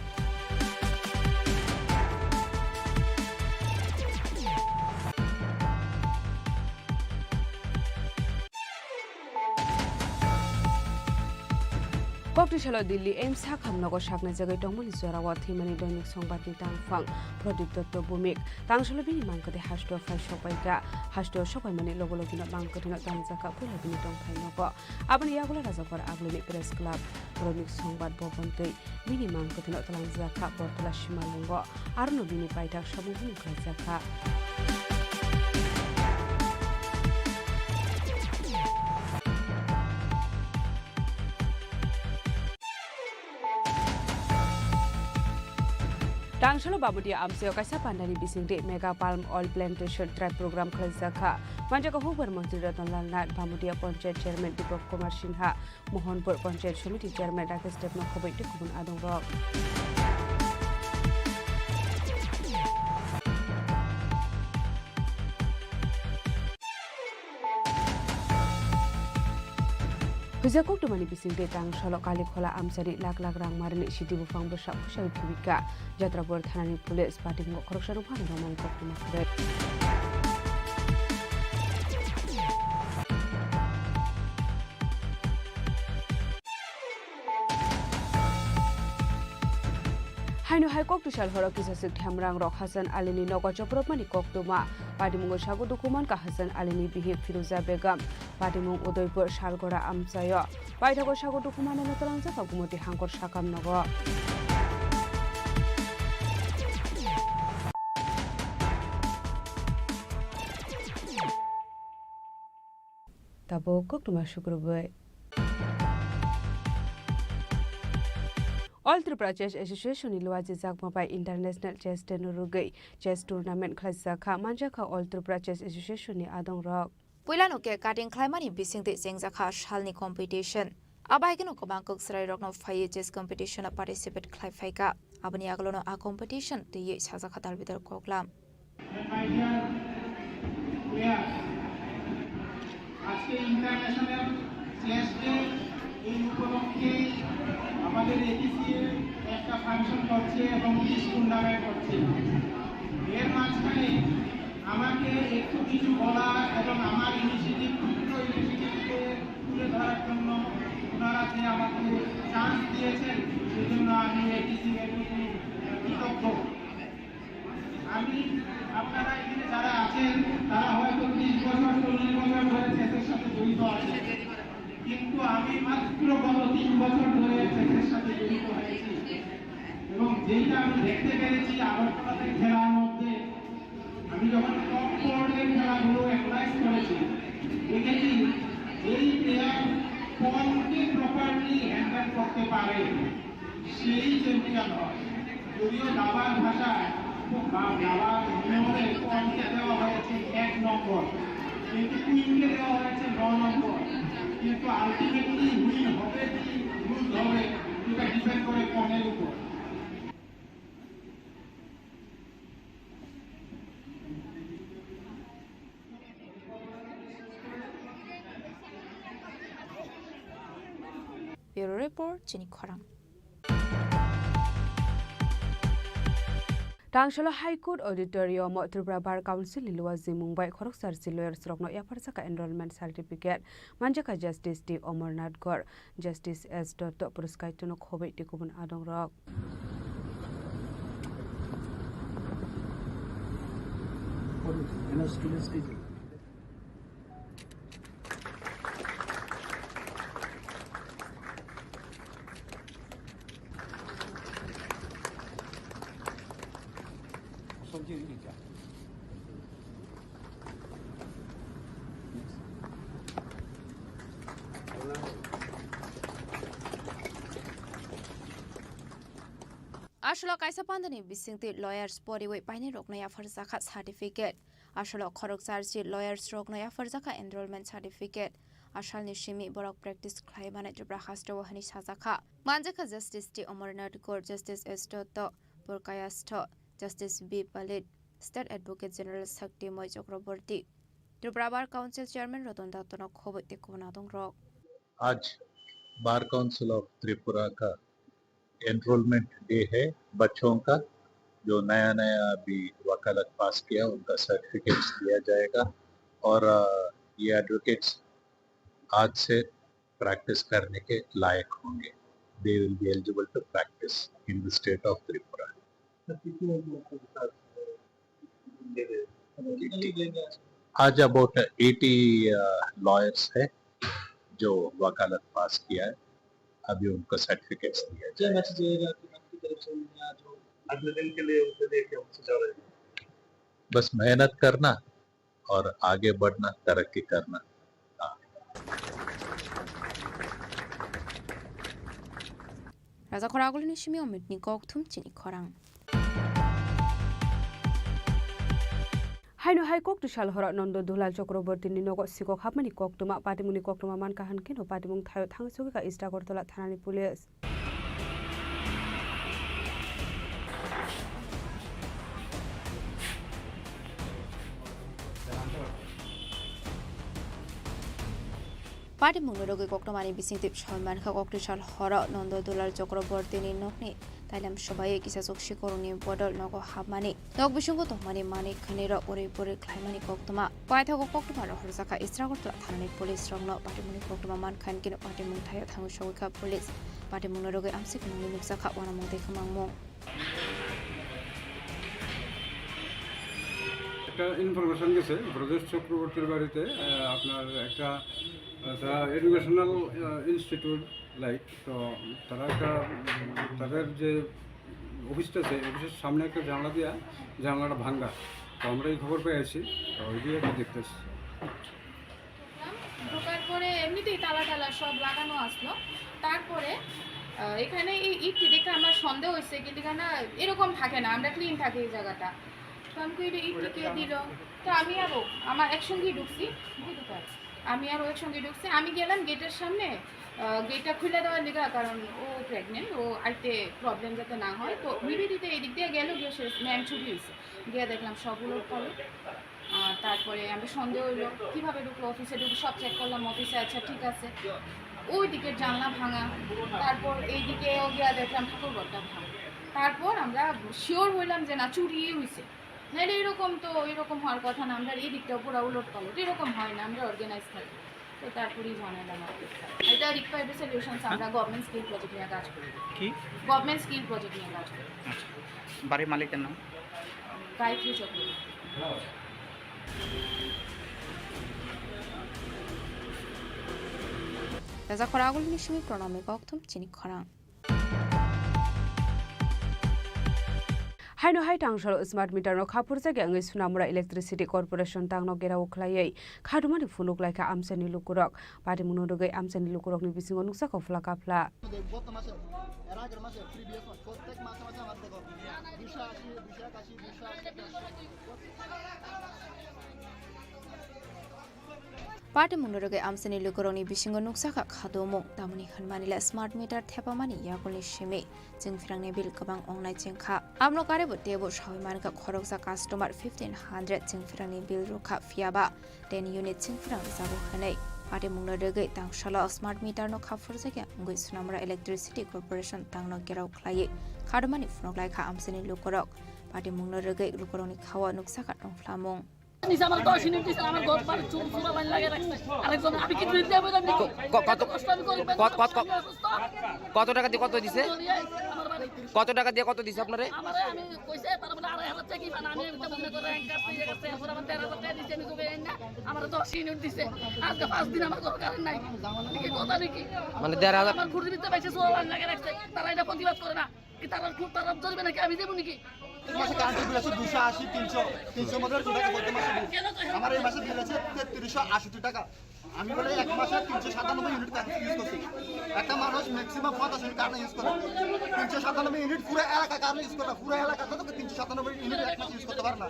Twisalo Delhi AIIMS sakhamnogo saknai jagwi tongmani jorao thwimani Doinik Songbatni tangphang Pradip Dotto Bhumik. Tangsalo bini mangkwthwi hasteo phai sokbaikha. Hasteo sokbaimani logo logino mangkwthwino tangjakha puila bini tongthai nogo. Aboni yagulo Rajakor Agulini Press Club, Doinik Songbat Bhavan tei bini mangkwthwino twlangjakha Bortola Simalwngo. Arono bini paithak samung hwnwi khlaijakha. Tangsalo Bamudia amchaio kaisa pandani bisingtwi Mega Palm Oil Plantation Drive program khlaijakha. Manjakha hukbar montri Ratan Lal Nath, Bamudia Panchayat Chairman Deepak Kumar Sinha, Mohanpur Panchayat Samiti Chairman Rakesh Debno khoboi tei kubun adongrok. Huijak koktumani bisingtwi Tangsalo Kalikhola amchani lak lak rang marini sidi buphang bwsa khusai thubika. Jatrapur thanani police patingo khoroksano phano romani koktwma kwrwi. Haino hai kok twisal horo kisa swk themrang rok Hasan Alini nogo chopropmani koktwma. Patimungo sago dukhu mankha Hasan Alini bihik Firuza Begum. Patimung Udaipur Salgora amchaio. Paithago sago dukhu manano twlangjakha Gumoti Hangkor sakam nogo. Tabuk koktwma sukrubwi. All Tripura Chess Association ni luajijakma bai International Chess Day no rwgwi chess tournament khlaijakha, manjakha All Tripura Chess Association ni adongrok. Puilano cake cutting khlaimani bisingtwi chengjakha salni competition. Abahaikeno kwbang kwk chwrairokno phaiwi chess competition o participate khlai phaikha. Aboni agulono a competition twiwi sajakha Dalbidal Koklam. And my dear players, আজকে international chess day, এই উপলক্ষে আমাদের এটিসিএ একটা ফাংশন করছে এবং quiz tournament করছে। এর মাঝখানে আমাকে একটু কিছু বলার এবং আমার ইনিশিয়েটিভ, ক্ষুদ্র ইনিশিয়েটিভকে তুলে ধরার জন্য ওনারা যে আমাকে চান্স দিয়েছেন, সেজন্য আমি এটিসিএর প্রতি কৃতজ্ঞ। আমি, আপনারা এখানে যারা আছেন, তারা হয়তো ত্রিশ বছর, চল্লিশ বছর ধরে চেসের সাথে জড়িত আছেন, কিন্তু আমি মাত্র গত তিন বছর ধরে চেসের সাথে জড়িত হয়েছি। এবং যেটা আমি দেখতে পেরেছি আগরতলাতে খেলার মধ্যে, আমি যখন টপ ফোর্ডের খেলাগুলো অ্যানালাইজ করেছি, দেখেছি যেই প্লেয়ার পনকে প্রপারলি হ্যান্ডেল করতে পারে, সেই চ্যাম্পিয়ন হয়। যদিও দাবার ভাষায় বা দাবার নিয়মে পনকে দেওয়া হয়েছে এক নম্বর, কিন্তু কুইনকে দেওয়া হয়েছে ন নম্বর। কিন্তু আলটিমেটলি উইন হবে কি লুজ হবে, এটা ডিপেন্ড করে পনের উপর। Bureau Report, Chini Khorang. Tangsalo High Court Auditorium o Tripura Bar Council ni luajimung bai khoroksa rsi lawyers rokno yapharjakha enrollment certificate manjakha Justice T Amarnath Gore, Justice S Dotto, Puruskaitono khoboi tei kubun adongrok. Aswk kaisa pandani bisingtwi lawyers poriwi painai rokno yapharjakha certificate. Aswk khoroksa rsi lawyers rokno yapharjakha enrollment certificate. Asalni simi borok practice khlai mani Tripura hasteo hwnwi sajakha. Manjakha Justice T Amarnath Gore, Justice S Dotto, Purkayastho, Justice B Palit, State Advocate General Shaktimoi Chakraborty, Tripura Bar Council Chairman Ratan Dotto no khoboi tei kubun adongrok. आज bar council of Tripura का enrolment day है बच्चों का, जो नया नया अभी वकालत पास किया, उनका सर्टिफिकेट्स दिया जाएगा और, अ, ये एडवोकेट्स आज से प्रैक्टिस करने के लायक होंगे। they will be eligible to practice in the state of Tripura. आज अबाउट एटी लॉयर्स है जो वकालत पास किया है, अभी उनको सर्टिफिकेट्स दिया जाएगा। मैसेज रहेगा कि आपकी तरफ से उन्हें आज वो अगले दिन के लिए उनके लिए क्या मैसेज आ रहा है? बस मेहनत करना और आगे बढ़ना, तरक्की करना। Raja Khoragulini simi Omitni kokthum chini khorang. Haino hai kokti sal horo Nondo Dulal Chakrabortini nogo sikok hapmani koktwma, patimungni koktwma mankha hwnkhe no patimung thaio thang sogwi kha East Agartala thanani police. Patimungni rogwi koktwmani bisingtwi soi mankha, kokti sal horo Nondo Dulal Chakrabortini nokni tailam swbaiwi kisa chuk sikorokni bodol nogo hapmani, nok bisingo tongmani manwi khwnwi rok uri puri khlaimani koktwma. Paithago koktwma rohorjakha East Agartala thanani police rokno. Patimungni koktwma mankha hinkhe patimung thaio thangwi sogwi kha police. Patimungni rogwi amsik nungwi nukjakha uanamung tei kwmangmung. একটা ইনফরমেশন গেছে ব্রজেশ চক্রবর্তীর বাড়িতে, আহ, আপনার একটা, আহ, তারা এডুকেশনাল, আহ, institute like, তো তারা একটা, উম, তাদের যে অফিসটা আছে, অফিসের সামনে একটা জানলা দিয়া জানলাটা ভাঙ্গা। তো আমরা এই খবর পেয়ে আছি, তো ওই দিয়ে একটু দেখতে এসেছি। ঢোকার পরে এমনিতেই তালা টালা সব লাগানো আসলো। তারপরে, আহ, এখানে এই ইটটি দেখে আমার সন্দেহ হয়েছে, কিন্তু এখানে এরকম থাকে না, আমরা ক্লিন থাকে এই জায়গাটা। তো আমি কই, "এটা ইটটি কে দিল?" তো আমি আরো, আমার একসঙ্গেই ঢুকছি, বুঝতে পারো? আমি আরো একসঙ্গে ঢুকছি। আমি গেলাম গেটের সামনে, আহ, গেটটা খুলে দেওয়ার লিগা, কারণ ও প্রেগনেন্ট, ও আইতে প্রবলেম যাতে না হয়। তো নিবেদিতা এদিক দিয়ে গেল, গিয়ে সে ম্যাম ছুটি হয়েছে, গিয়ে দেখলাম সব উলট পালট। আর তারপরে আমি সন্দেহ হইলো, কিভাবে ঢুকলো অফিসে, ঢুকে সব চেক করলাম অফিসে, আচ্ছা ঠিক আছে। ওই দিকের জানলা ভাঙা, তারপর এইদিকেও গিয়া দেখলাম ঠাকুরঘরটা ভাঙা। তারপর আমরা শিওর হইলাম যে না, চুরিই হইছে, নাহলে এরকম তো, এরকম হওয়ার কথা না। আমরা এই দিকটা পুরো উলট পালট, এরকম হয় না, আমরা অর্গানাইজ থাকি। তো তারপরেই জানালাম আর কি। এটা রিকোয়ার্ড সলিউশনস, আমরা গভর্নমেন্ট স্কিল প্রজেক্ট নিয়ে কাজ করি। কি? গভর্নমেন্ট স্কিল প্রজেক্ট নিয়ে কাজ করি। আচ্ছা, বাড়ির মালিকের নাম? গায়ত্রী Chakraborty. Raja Khoragulini simi Pranami kokthum chini khorang. Haino hai tangsalo smart meter no kha phurjakya wngwi Sonamura Electricity Corporation tangno gerao khlaiwi khadumani phunuk laikha amchaini lukurok. Patimungno rwgwi amchaini lukurokni bisingo nukjakha phla kaphla. গত মাসে, এর আগের মাসে, প্রিভিয়াস মাস, প্রত্যেক মাসে মাসে আমার দেখো, দুইশো আশি, দুইশো একাশি, দুইশো আশি। Patimungno rwgwi amchaini lukurokni bisingo nukjakha khadumung, tamoni hwnmanile smart meter thepamani yakulni simi chwngphrangni bill kwbang wngnai chengkha. Amno karebo teibo sawi mankha khoroksa customer fifteen hundred chwngphrangni bill rwkha, phiyaba ten unit chwngphrang rwjago hwnwi. Patimungno rwgwi tangsalo smart meter no kha phurjakya wngwi Sonamura Electricity Corporation tangno gerao khlaiwi khadumani phunuk laikha amchaini lukurok. Patimungno rwgwi lukurokni khao nukjakha tongphlamung. নিজে আমার দশ ইউনিট দিছে, আমার ঘর বাড়ি চুর চুরা লাইন লাগিয়ে রাখছে। আরেকজন, আমি কি বিল দেবো না? ক-, ক-, কত, কষ্ট আমি করি, কত, কত, কত, আমি অসুস্থ। কত টাকা দিয়ে কত দিছে? আমার বাড়ি। কত টাকা দিয়ে কত দিছে আপনারে? আমারে আমি কইছে, তারা বলে আড়াই হাজার টাকা কি পান, আমি এটা মনে করে এক গাছ, এক গাছ, এখন আমার দেড় হাজার টাকা দিছে, আমি তোকে এই না, আমার দশ ইউনিট দিছে। আজকে পাঁচ দিন আমার ঘর কারেন্ট নাই। এটা কি কথা নাকি? মানে দেড় হাজার? আমার খুঁটির ভিতরে বেশি চুরা লাইন লাগিয়ে রাখছে, তারা এটা প্রতিবাদ করে না। কি তারা খুব তারা ধরবে নাকি? আমি দেবো নাকি? মাসে কারেন্টের বিল আছে দুইশো আশি, তিনশো, তিনশোর মধ্যে দুশো টাকা প্রতি মাসে বিল। আমার এই মাসে বিল আছে তেত্রিশশো আটষট্টি টাকা। আমি বলে এক মাসে তিনশো সাতানব্বই ইউনিট কারেন্ট ইউজ করছি। একটা মানুষ ম্যাক্সিমাম পঞ্চাশ ইউনিট কারেন্ট ইউজ করে। তিনশো সাতানব্বই ইউনিট পুরো এলাকা কারেন্ট ইউজ করে না, পুরো এলাকাতে তো তিনশো সাতানব্বই ইউনিট এক মাসে ইউজ করতে পারে না।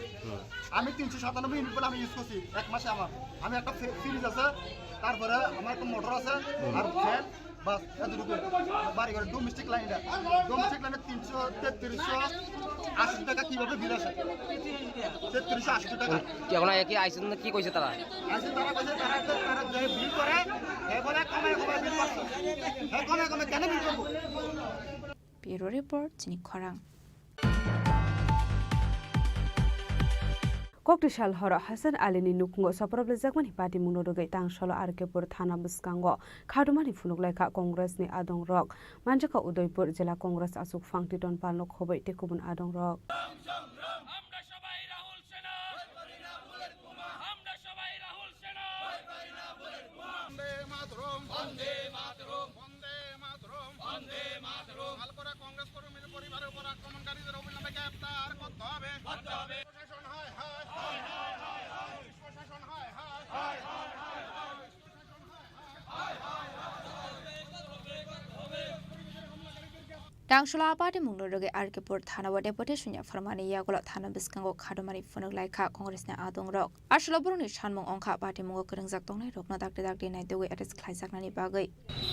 আমি তিনশো সাতানব্বই ইউনিট বলে আমি ইউজ করছি এক মাসে আমার। আমি একটা ফ্রি-, ফ্রিজ আছে, তারপরে আমার একটা মোটর আছে, আর ফ্যান, বাস, এতটুকু। বাড়ি ঘরে ডোমেস্টিক লাইন এটা। ডোমেস্টিক লাইনে তিনশো, তেত্রিশশো আশি টাকা কিভাবে বিল আসে? তেত্রিশশো আশি টাকা। কি এখন কি আইসন না কি কইছে তারা? আইসন তারা কইছে তারা, তারা যে বিল করে, হে বলে কমে কমে বিল করছে। হে কমে কমে কেন বিল করবো? Bureau Report, Chini Khorang. Kokti sal horo Hasan Ali ni nukhungo soproblejakmani patimungno rwgwi Tangsolo R K pur thana bwskango khadumani phunuk laikha Congress ni adongrok. Manjakha Udaipur Jila Congress achuk phang Titon Palno khobwi tei kubun adongrok. আমরা সবাই রাহুল সেনা। আমরা সবাই রাহুল সেনা। বন্দে মাতরম। বন্দে মাতরম। বন্দে মাতরম। বন্দে মাতরম। শালকরা কংগ্রেস কর্মীর পরিবারের উপর আক্রমণকারীদের অবিলম্বে গ্রেফতার করতে হবে। করতে হবে। প্রশাসন হায় হায়। হায় হায় হায় হায়। পুলিশ প্রশাসন হায় হায়। হায় হায় হায় হায়। Tangsolo a patimungno rwgwi R K pur thana o deputation yapharmani yagulo thana bwskango khadumani phunuk laikha Congress ni adongrok. Asolo borokni sanmung wngkha patimungo kwrwngjak tongnairokno dakti dakti naitugwi arrest khlaijaknani bagwi.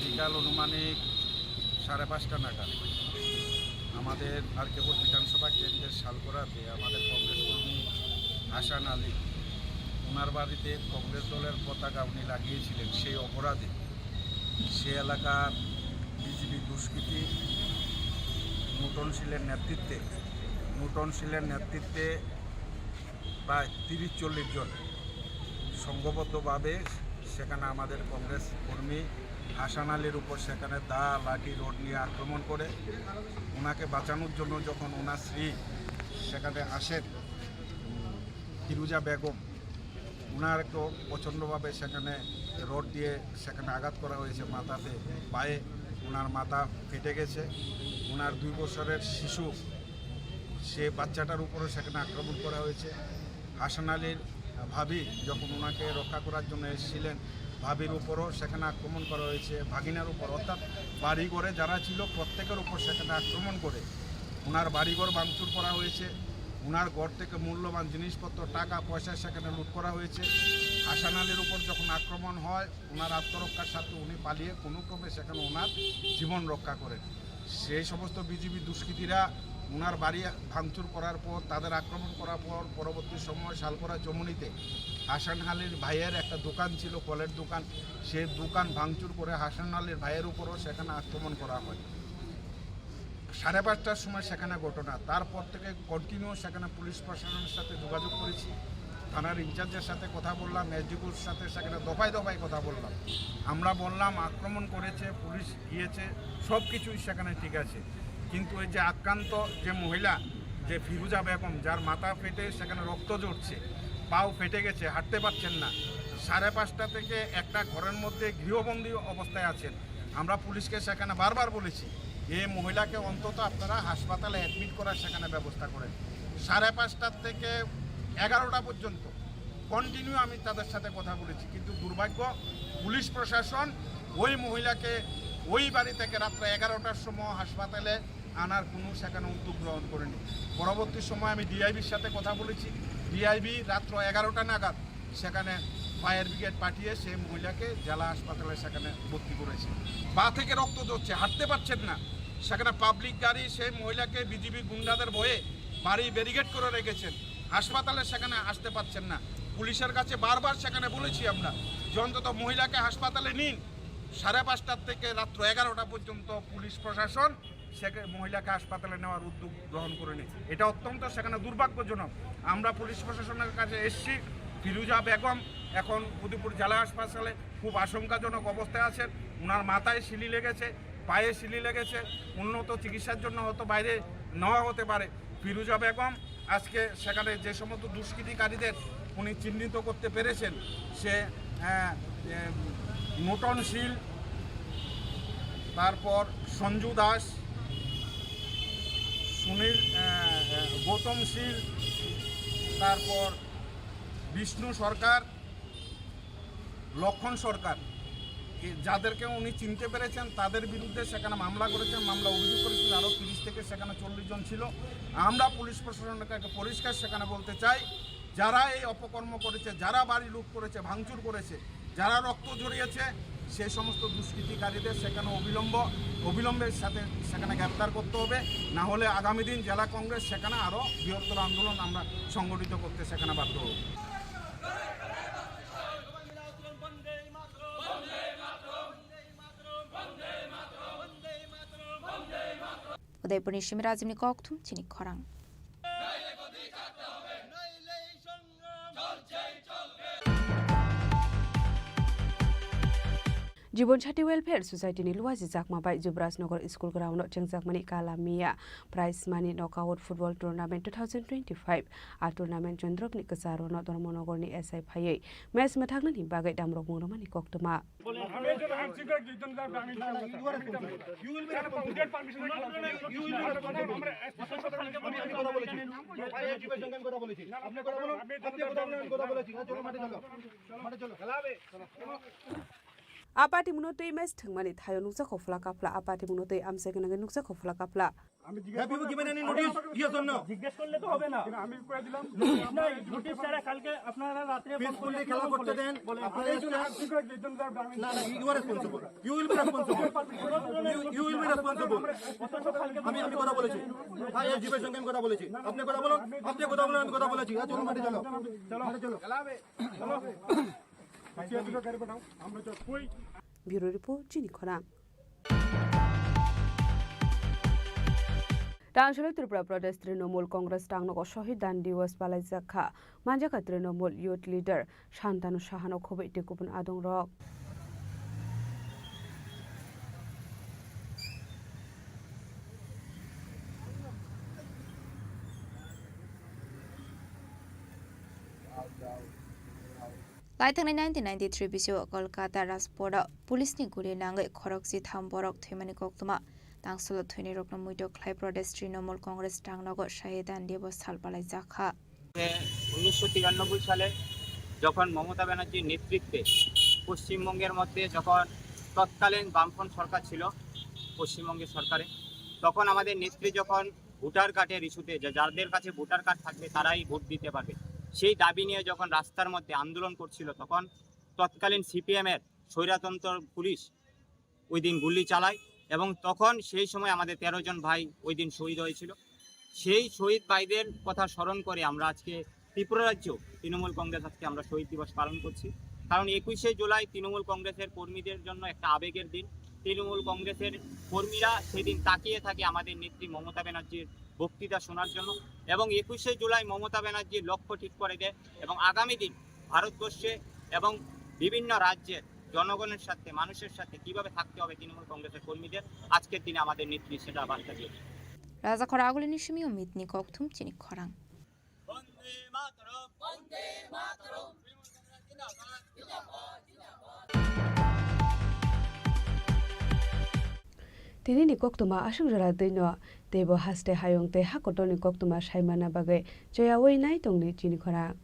বিকাল আনুমানিক সাড়ে পাঁচটা নাগাদ আমাদের আর কে পুর বিধানসভা কেন্দ্রের শালকরাতে আমাদের কংগ্রেস কর্মী হাসান আলী, ওনার বাড়িতে কংগ্রেস দলের পতাকা উনি লাগিয়েছিলেন, সেই অপরাধে সে এলাকার বিজিবি দুষ্কৃতী নুটন শীলের নেতৃত্বে, নুটন শীলের নেতৃত্বে প্রায় তিরিশ চল্লিশ জন সংঘবদ্ধভাবে সেখানে আমাদের কংগ্রেস কর্মী হাসান আলীর উপর সেখানে দা, লাঠি, রড নিয়ে আক্রমণ করে। ওনাকে বাঁচানোর জন্য যখন ওনার স্ত্রী সেখানে আসেন, ফিরুজা বেগম, ওনারকেও প্রচণ্ডভাবে সেখানে রড দিয়ে সেখানে আঘাত করা হয়েছে মাথাতে, পায়ে। ওনার মাথা ফেটে গেছে। ওনার দুই বছরের শিশু, সে বাচ্চাটার উপরও সেখানে আক্রমণ করা হয়েছে। হাসান আলীর ভাবি যখন ওনাকে রক্ষা করার জন্য এসেছিলেন, ভাবির উপরও সেখানে আক্রমণ করা হয়েছে, ভাগিনার উপর, অর্থাৎ বাড়িঘরে যারা ছিল প্রত্যেকের উপর সেখানে আক্রমণ করে ওনার বাড়িঘর ভাঙচুর করা হয়েছে। ওনার ঘর থেকে মূল্যবান জিনিসপত্র, টাকা পয়সা সেখানে লুট করা হয়েছে। হাসান আলীর উপর যখন আক্রমণ হয়, ওনার আত্মরক্ষার স্বার্থে উনি পালিয়ে কোনো ক্রমে সেখানে ওনার জীবন রক্ষা করেন। সেই সমস্ত বিজিবি দুষ্কৃতীরা ওনার বাড়ি ভাঙচুর করার পর, তাদের আক্রমণ করার পর, পরবর্তী সময় শালকরা চমুনিতে হাসান আলীর ভাইয়ের একটা দোকান ছিল, ফলের দোকান, সেই দোকান ভাঙচুর করে হাসান আলীর ভাইয়ের উপরও সেখানে আক্রমণ করা হয়। সাড়ে পাঁচটার সময় সেখানে ঘটনা, তারপর থেকে কন্টিনিউ সেখানে পুলিশ প্রশাসনের সাথে যোগাযোগ করেছি, থানার ইনচার্জের সাথে কথা বললাম, এসডিপিওর সাথে সেখানে দফায় দফায় কথা বললাম। আমরা বললাম আক্রমণ করেছে, পুলিশ গিয়েছে, সব কিছুই সেখানে ঠিক আছে, কিন্তু এই যে আক্রান্ত যে মহিলা, যে ফিরুজা বেগম, যার মাথা ফেটে সেখানে রক্ত ঝরছে, পাও ফেটে গেছে, হাঁটতে পারছেন না, সাড়ে পাঁচটা থেকে একটা ঘরের মধ্যে গৃহবন্দী অবস্থায় আছেন। আমরা পুলিশকে সেখানে বারবার বলেছি, এই মহিলাকে অন্তত আপনারা হাসপাতালে অ্যাডমিট করার সেখানে ব্যবস্থা করেন। সাড়ে পাঁচটার থেকে এগারোটা পর্যন্ত কন্টিনিউ আমি তাদের সাথে কথা বলেছি, কিন্তু দুর্ভাগ্য, পুলিশ প্রশাসন ওই মহিলাকে ওই বাড়ি থেকে রাত্রে এগারোটার সময় হাসপাতালে আনার কোনো সেখানে উদ্যোগ গ্রহণ করেনি। পরবর্তী সময় আমি ডিআইবির সাথে কথা বলেছি, ডিআইবি রাত্র এগারোটা নাগাদ সেখানে ফায়ার ব্রিগেড পাঠিয়ে সেই মহিলাকে জেলা হাসপাতালে সেখানে ভর্তি করেছে। পা থেকে রক্ত ঝরছে, হাঁটতে পারছেন না। সেখানে পাবলিক গাড়ি সেই মহিলাকে বিজিবি গুন্ডাদের ভয়ে বাড়ি ব্যারিকেড করে রেখেছেন, হাসপাতালে সেখানে আসতে পারছেন না। পুলিশের কাছে বারবার সেখানে বলেছি আমরা যে অন্তত মহিলাকে হাসপাতালে নিন। সাড়ে পাঁচটার থেকে রাত্র এগারোটা পর্যন্ত পুলিশ প্রশাসন সেকে-, মহিলাকে হাসপাতালে নেওয়ার উদ্যোগ গ্রহণ করেনি। এটা অত্যন্ত সেখানে দুর্ভাগ্যজনক। আমরা পুলিশ প্রশাসনের কাছে এসছি, ফিরুজা বেগম এখন উদয়পুর জেলা হাসপাতালে খুব আশঙ্কাজনক অবস্থায় আছেন। ওনার মাথায় সিলি লেগেছে, পায়ে সিলি লেগেছে, উন্নত চিকিৎসার জন্য হয়তো বাইরে নেওয়া হতে পারে। ফিরুজা বেগম আজকে সেখানে যে সমস্ত দুষ্কৃতিকারীদের উনি চিহ্নিত করতে পেরেছেন, সে, আহ, এ, নুটন শীল, তারপর সঞ্জু দাস, সুনীল, আহ, আহ, গৌতম শীল, তারপর বিষ্ণু সরকার, লক্ষণ সরকার, এ, যাদেরকে উনি চিনতে পেরেছেন, তাদের বিরুদ্ধে সেখানে মামলা করেছেন, মামলা অভিযোগ করেছেন, আরও তিরিশ থেকে সেখানে চল্লিশ জন ছিল। আমরা পুলিশ প্রশাসনকে একটা পরিষ্কার সেখানে বলতে চাই, যারা এই অপকর্ম করেছে, যারা বাড়ি লুট করেছে, ভাঙচুর করেছে, যারা রক্ত ঝরিয়েছে, সেই সমস্ত দুষ্কৃতিকারীদের সেখানে অবিলম্ব, অবিলম্বের সাথে সেখানে গ্রেপ্তার করতে হবে, না হলে আগামী দিন জেলা কংগ্রেস সেখানে আরও বৃহত্তর আন্দোলন আমরা সংগঠিত করতে সেখানে বাধ্য হব। Udaipurni simi Rajibni kokthum chini khorang. Jibon Sati Welfare Society ni luaji jakma bai Jubraj Nagar School Ground o chengjakmani Kala Miya Prize Money Knockout Football Tournament two thousand twenty-five. A tournament Chondropni kwcharo no Dharmanagar ni S I phaiwi match mwthaknani bagwi damrok mung rwmani koktwma. A party muno twi match thwngmani thaio nukjakha phla kaphla, a party muno twi amchai gwnangwi nukjakha phla kaphla. Have you given any notice? Yes or no? জিজ্ঞেস করলে তো হবে না। আমি কয়ে দিলাম। নাই, নোটিশ ছাড়া কালকে আপনারা রাত্রে ফোন করে Peacefully খেলা করতে দেন। বলে, আপনারা এই জন্য আর কি করে একজন যার আমি না, না, you are responsible. You will be responsible. You, you will be responsible. আমি, আমি কথা বলেছি। হ্যাঁ, এসডিপির সঙ্গে আমি কথা বলেছি। আপনি কথা বলুন, আপনি কথা বলুন, আমি কথা বলেছি। হ্যাঁ, চলো, মাঠে চলো। চলো। মাঠে চলো। Bureau Report, Chini Khorang. Tangsholo Tripura Pradesh Trinamool Congress tangnogo Shahid Dan Diwas palaijak kha. Manjakha Trinamool Youth Leader Santanu Sahano khobwi tei kubun adongrok. Laithangnai nineteen ninety-three bisio Kolkata Rajporo police ni guli nangwi khorokchi tham borok thwimani koktwma. Tangsolo thwinirokno muito khlai Pradesh Trinamool Congress tangnogo Shahid Dan Diwas sal palaijak kha. উনিশশো তিরানব্বই সালে যখন মমতা ব্যানার্জির নেতৃত্বে পশ্চিমবঙ্গের মধ্যে যখন তৎকালীন বামফ্রন্ট সরকার ছিল পশ্চিমবঙ্গের সরকারে, তখন আমাদের নেত্রী যখন ভোটার কার্ডের ইস্যুতে, যে যাদের কাছে ভোটার কার্ড থাকবে তারাই ভোট দিতে পারবে, সেই দাবি নিয়ে যখন রাস্তার মধ্যে আন্দোলন করছিল, তখন তৎকালীন সিপিএম এর স্বৈরতন্ত্র পুলিশ ওই দিন গুলি চালায় এবং তখন সেই সময় আমাদের তেরো জন ভাই ওই দিন শহীদ হয়েছিল। সেই শহীদ ভাইদের কথা স্মরণ করে আমরা আজকে ত্রিপুরা রাজ্য তৃণমূল কংগ্রেস আজকে আমরা শহীদ দিবস পালন করছি। কারণ একুশে জুলাই তৃণমূল কংগ্রেসের কর্মীদের জন্য একটা আবেগের দিন। তৃণমূল কংগ্রেসের কর্মীরা সেদিন তাকিয়ে থাকে আমাদের নেত্রী মমতা ব্যানার্জির বক্তৃতা শোনার জন্য। এবং একুশে জুলাই মমতা ব্যানার্জির লক্ষ্য ঠিক করে দেয় এবং আগামী দিন ভারতবর্ষে এবং বিভিন্ন রাজ্যের জনগণের সাথে, মানুষের সাথে কিভাবে থাকতে হবে তৃণমূল কংগ্রেসের কর্মীদের, আজকের দিনে আমাদের নেত্রী সেটা বার্তা দিয়েছে। Raja Khorang agulini simi o mitni kokthum chini khorang. Tini ni koktwma aswk jora twi no, teibo haste hayung tei ha kotor ni koktwma sai manna bagwi choyaui nai tongdi chini khorang.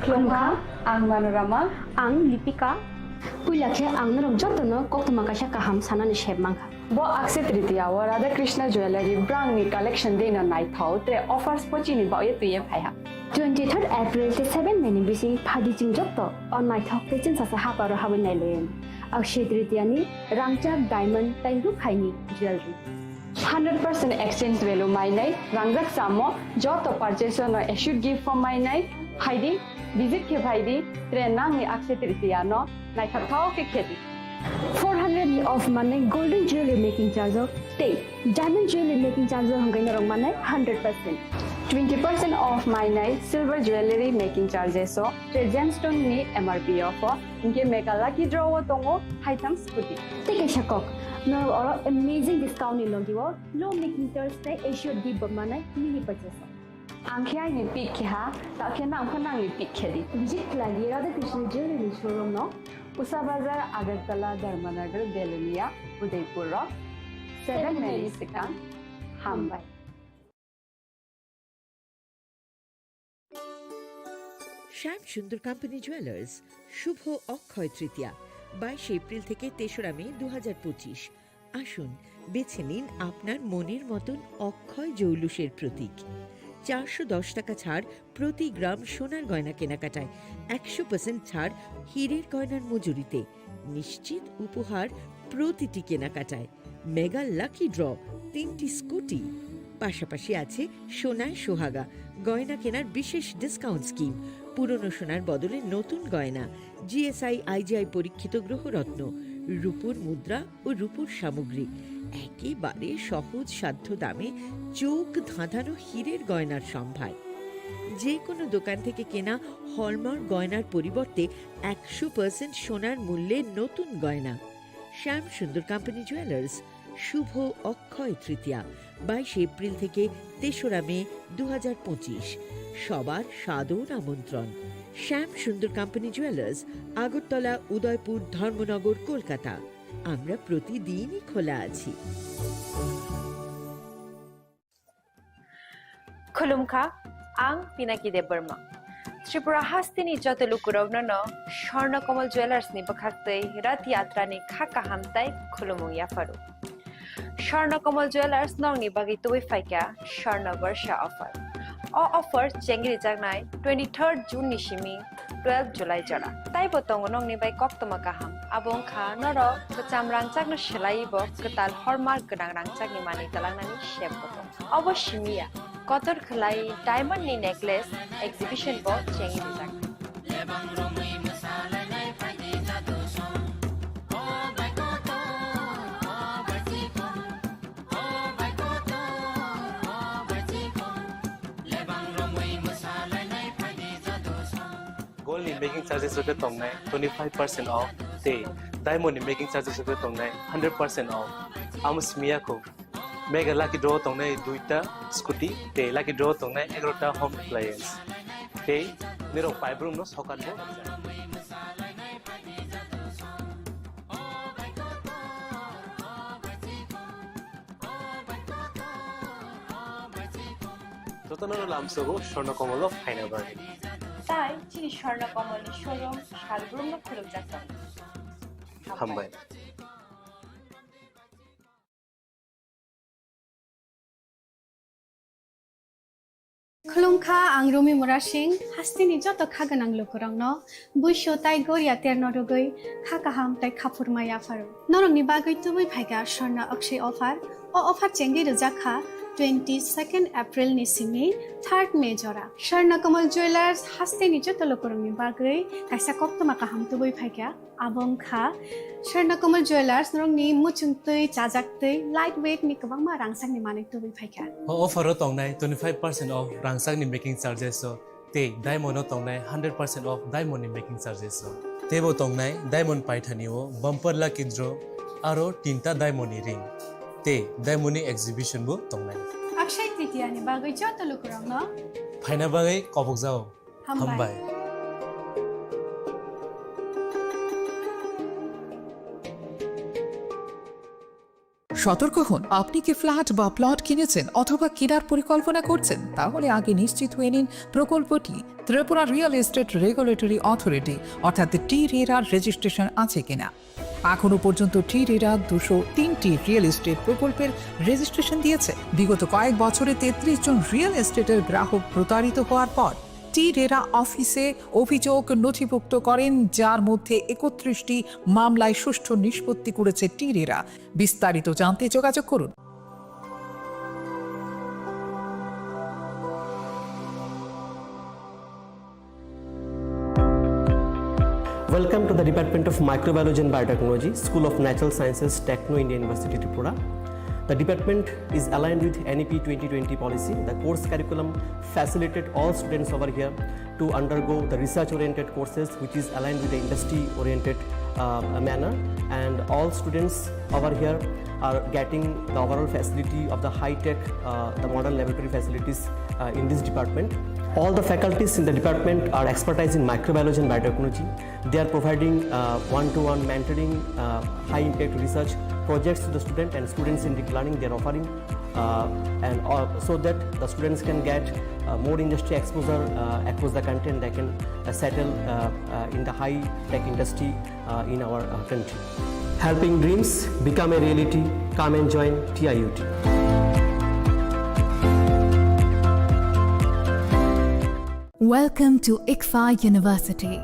Khulumkha, ang Manorama. Ang Lipika. Puila khe ang norok jotono koktwma kaisa kaham sanani sep mankha. Bo Akshaya Tritiya o Radha Krishna Jewellery brangni collection deino naithok, tre offers bo chini bagwi twiwi phaiha. Twenty-third April tei seven May ni bising phadi chwng joto o naithok tei chwngsacha haparo habwi nailaio. Akshaya Tritiya ni rangchak, diamond tei rukhaini jewellery. Hundred percent exchange value mainai, rangjak chamo, joto purchase no assured gift form mainai, phaidi, visit khe phaidi, tre nangni Akshaya Tritiya no naithok thok khe khedi. Four hundred ni off manai golden jewelry making charge o tei diamond jewelry making charge o hwnkhe norok manai hundred percent. Twenty percent off mainai silver jewelry making charges o tre gemstone ni M R P o pho. Hinkhe mega lucky draw o tongo haitham scooty. Tei kaisa kok, norok oro amazing discount ni logi o low making charge tei assured gift bo manai mini purchase o. Ang khe aini pick khe ha, ta khe nang pho nangni pick khe di. Visit khlai di Radha Krishna Jewelry showroom no, Usa Bazar, Agartala, Dharmanagar, Belonia, Udaipur o. Seven May ni swkang. Hambai. শ্যাম Sundar company jewellers, শুভ অক্ষয় তৃতীয়া, বাইশে এপ্রিল থেকে তেসরা মে দু হাজার পঁচিশ। আসুন, বেছে নিন আপনার মনের মতন অক্ষয় জৌলুসের প্রতীক। চারশো দশ টাকা ছাড় প্রতি গ্রাম সোনার গয়না কেনাকাটায়, একশো পার্সেন্ট ছাড় হীরের গয়নার মজুরিতে, নিশ্চিত উপহার প্রতিটি কেনাকাটায়, মেগা লাকি ড্র, তিনটি স্কুটি। পাশাপাশি আছে সোনায় সোহাগা, গয়না কেনার বিশেষ ডিসকাউন্ট স্কিম, পুরনো সোনার বদলে নতুন গয়না, জিএসআই আইজিআই পরীক্ষিত গ্রহরত্ন, রূপোর মুদ্রা ও রূপোর সামগ্রী, একেবারে সহজ সাধ্য দামে চোখ ধাঁধানো হীরের গয়নার সম্ভার। যে কোনো দোকান থেকে কেনা হলমার্ক গয়নার পরিবর্তে একশো পার্সেন্ট সোনার মূল্যে নতুন গয়না। শ্যাম সুন্দর কোম্পানি জুয়েলার্স, শুভ অক্ষয় তৃতীয়া, বাইশে এপ্রিল থেকে তেসরা মে দু হাজার পঁচিশ। সবার সাদর আমন্ত্রণ। শ্যাম সুন্দর কোম্পানি জুয়েলার্স, আগরতলা, উদয়পুর, ধর্মনগর, কলকাতা। আমরা প্রতিদিনই খোলা আছি। Khulumkha, ang Pinaki Debbarma. Tripura hasteni joto lukurokno no Swarna Kamal Jewellers ni bwkhaktwi Rath Yatra ni kha kaham tai khulumung yapharu. Swarna Kamal Jewellers nokni bagwi tubui phaikha Swarna Barsha offer. O offer chengri jaknai twenty-third June ni simi twelve July jora. Taibo tongo nokni bai koktwma kaham. Abo wngkha norok kwcham rangchakno swlaiwi bo kwtal hallmark gwnang rangchakni manwi twlangnani sep bo tongo. Obo simi ya, kotor khwlai diamond ni necklace exhibition bo chengwi rijak. Gold ni making charges rok tongnai twenty five percent off tei diamond ni making charges rok tongnai hundred percent off. Amo simi ya kho. Mega lucky draw tongnai duita scooty tei lucky draw tongnai egarota home appliance. Tei nirok paibrum no sokat bo. Jotono lamsogo Swarna Kamal o phaina bagwi. Tai chini Swarna Kamal ni showroom salbrum no khulumjak tongo. Hambai. Khulumkha, ang Rumi Murasing, hasteni joto kha gwnang lukurokno buisu tai goria terno rwgwi kha kaham tai khaphurma yapharo. Norokni bagwi tubui phaikha Swarna Akshay offer. O offer chengwi rwjak kha twenty-second April ni simi third May jora. Swarna Kamal Jewellers hasteni joto lukurokni bagwi kaisa koktwma kaham tubui phaikha. Abo wngkha Swarna Kamal Jewellers, norokni muchungtwi, chajaktwi, light weight ni kwbangma rangchakni manwi tubui phaikha. O offer o tongnai twenty five percent off rangchakni making charges o tei diamond o tongnai hundred percent off diamond ni making charges o. Teibo tongnai diamond paithani o bumper lucky draw aro tinta diamond ni ring tei diamond ni exhibition bo tongnai. Akshay Tritiya ni bagwi joto lukurokno phaina bagwi kobokjao. Hambai. Hambai. সতর্ক হন, আপনি কি ফ্ল্যাট বা প্লট কিনেছেন অথবা কেনার পরিকল্পনা করছেন? তাহলে আগে নিশ্চিত হয়ে নিন প্রকল্পটি Tripura real estate regulatory authority অর্থাৎ টি রেরার রেজিস্ট্রেশন আছে কিনা। এখনও পর্যন্ত টি রেরা দুশো তিনটি রিয়েল এস্টেট প্রকল্পের রেজিস্ট্রেশন দিয়েছে। বিগত কয়েক বছরে তেত্রিশ জন রিয়েল এস্টেটের গ্রাহক প্রতারিত হওয়ার পর টি রেরা অফিসে অভিযোগ নথিভুক্ত করেন, যার মধ্যে একত্রিশটি মামলায় সুষ্ঠু নিষ্পত্তি করেছে টি রেরা। বিস্তারিত জানতে যোগাযোগ করুন। Welcome to the Department of Microbiology and Biotechnology, School of Natural Sciences, Techno India University, Tripura. The department is aligned with N E P twenty twenty policy. The course curriculum facilitate all students over here to undergo the research-oriented courses, which is aligned with the industry-oriented, uh, manner. And all students over here are getting the overall facility of the high-tech, uh, the modern laboratory facilities, uh, in this department. All the faculties in the department are expertise in microbiology and biotechnology. They are providing, uh, one-to-one mentoring, uh, high-impact research projects to the student and students in deep learning. They are offering, uh, and, uh, so that the students can get, uh, more industry exposure, uh, across the country, and they can, uh, settle, uh, uh, in the high-tech industry, uh, in our, uh, country. Helping dreams become a reality. Come and join T I U T. Welcome to ICFAI University.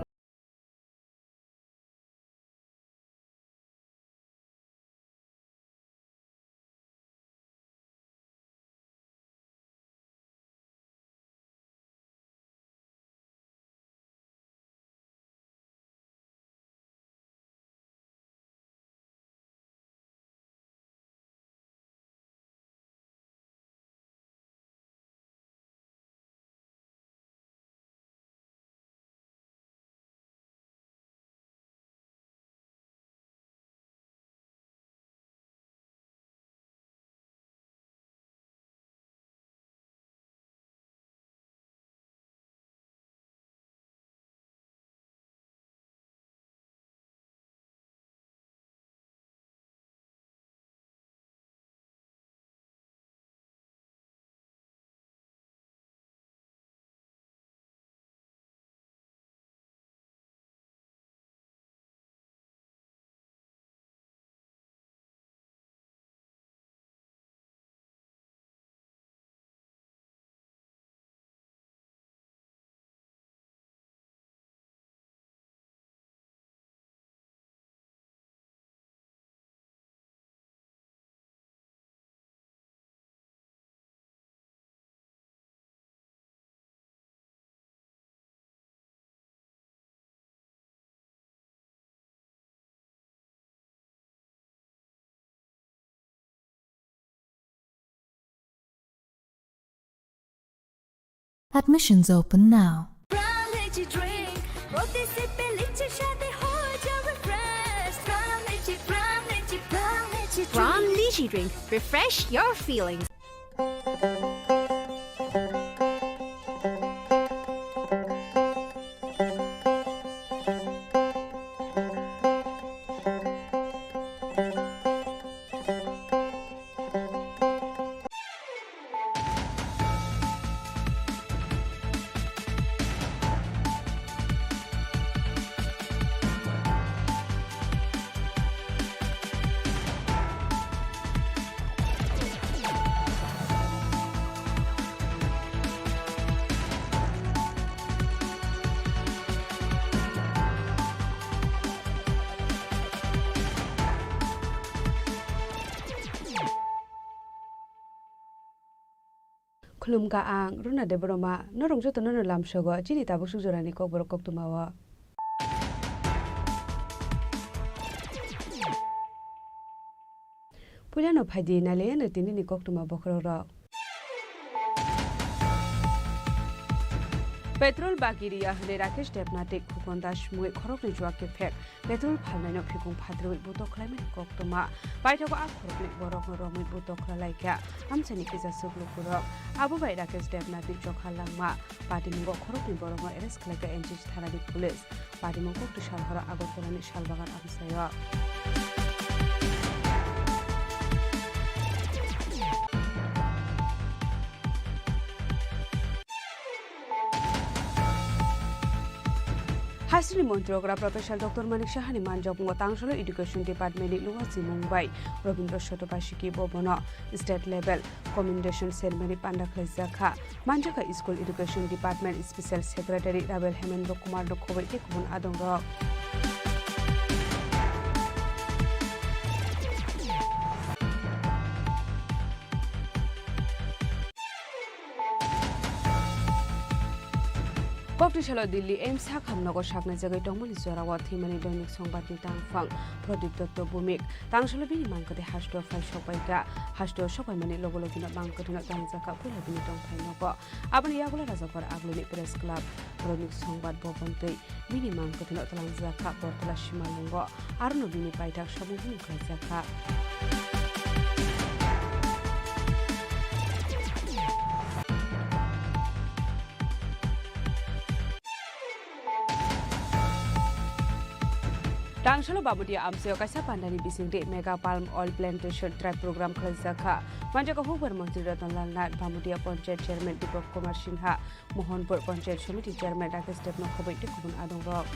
Admissions open now. Prime Lychee drink, প্রতি সিপে লিচির স্বাদে হয়ে যাও refresh। Prime Lychee, Prime Lychee, Prime Lychee drink। Prime Lychee drink, refresh your feelings। Khulumkha ang Runa Debbarma, norok jotono no lamsogo chini tabuk suk jorani kokborok koktwma o. Puilano phaidi nailaiano tinini koktwma bokhorokrok. Petrol bagi riya hwnwi Rakesh Debnath tei Khukon Das mungwi khoroknwi juak khe phek. Petrol phalnaino phikung phatrwi butok khlaimani koktwma. Paithago a khoroknwi borokno romwi butok khlailaikha amchaini kisa swk lukurok. Abo bai Rakesh Debnathni chokha langma. Patimungo khoroknwi borokno arrest khlaikha N C C thanani police. Patimung kokti salhoro Agartalani Salbagan amchaio. Haisini montri okra Professor Doctor Manik Sahani manjakmungo Tangsalo Education Department ni luwa simung bai Robindra Sotobasiki bo bono state level commendation ceremony panda khlaijak kha. Manjakha School Education Department Special Secretary Rabel Hemendra Kumar no khoboi tei kubun adongrok. Kokti salo Delhi AIIMS hakham nogo saknai jagwi tongmani jorao thwimani Doinik Songbatni tangphang Pradip Dotto Bhumik. Tangsalo bini mangkwthwi hasteo phai sokpaikha. Hasteo sokpaimani logo logino mangkwthwino tangjakha puila bini tongthai nogo. Aboni yagulo Rajakhor Agluni Press Club, Doinik Songbat Bhavan tei bini mangkwthwino twlangjakha Bortola Simalungo. Arono bini paithak samung hwnwi khlaijakha. Tangsalo Bamudia amchaio kaisa pandani bisingtwi Mega Palm Oil Plantation Drive program khlaijak kha. Manjakha hukbar montri Ratan Lal Nath, Bamudia Panchayat Chairman Deepak Kumar Singha, Mohanpur Panchayat Samiti Chairman Rakesh Debno khoboi tei kubun adongrok.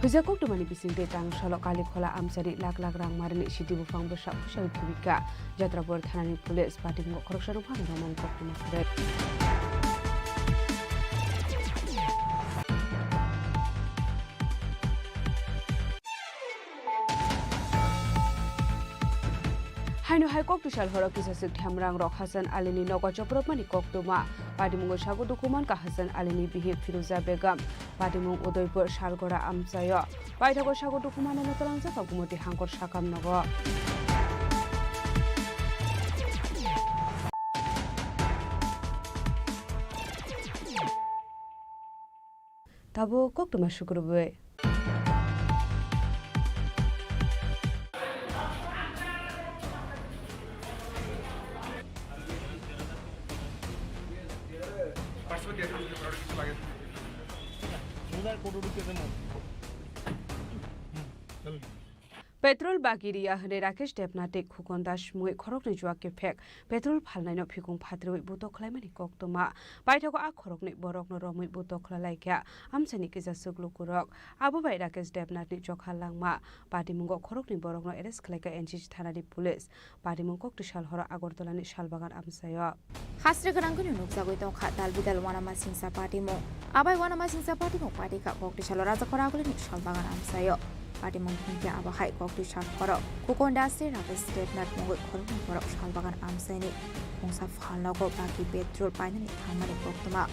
Huijak koktwmani bisingtwi tang salo Kalikhola amchaini lakh lakh rang marini sidi buphang bwsa pusaui thwikha. Jatrabor thanani police patimungo khoroksano phano romani koktwma kwrwi. Haino hai koktwsal horo kisaswk themrangrok Hasan Alini nogo chopropmani koktwma. Patimungo sago dukhu mankha Hasan Alini bihik Firuza Begum. Patimung Udaipur Salgora amchaio. Paithago sago dukhu manano twlangjak Gumoti Hangkor sakam nogo. Tabuk koktwma sukrubwi. Petrol bagi riya hwnwi Rakesh Debnath tei Khukon Das mungwi khoroknwi juak kephek petrol phalnaino phikung phatrwi butok khlaimani koktwma. Paithago a khoroknwi borokno romwi butok khlailaikha amchaini kisaswk lukurok. Abo bai Rakesh Debnathni chokha langma patimungo khoroknwi borokno arrest khlaikha N C C thanani police. Patimung koktwsal horo Agartalani Salbagan amchaio. Hasri gwnang gwnang nukjagwi tongkha dal bidal uanamasingcha patimung. Abai uanamasingcha patimung patikha koktwsalo Rajakhor Agulini Salbagan amchaio. Patimung hinkhe abo hai koktwsal horo Khukon Das tei Rakesh Debnath mungwi khoroknwi borok Salbagan amchaini mungsa phalnogo bagi petrol painani thangmani koktwma.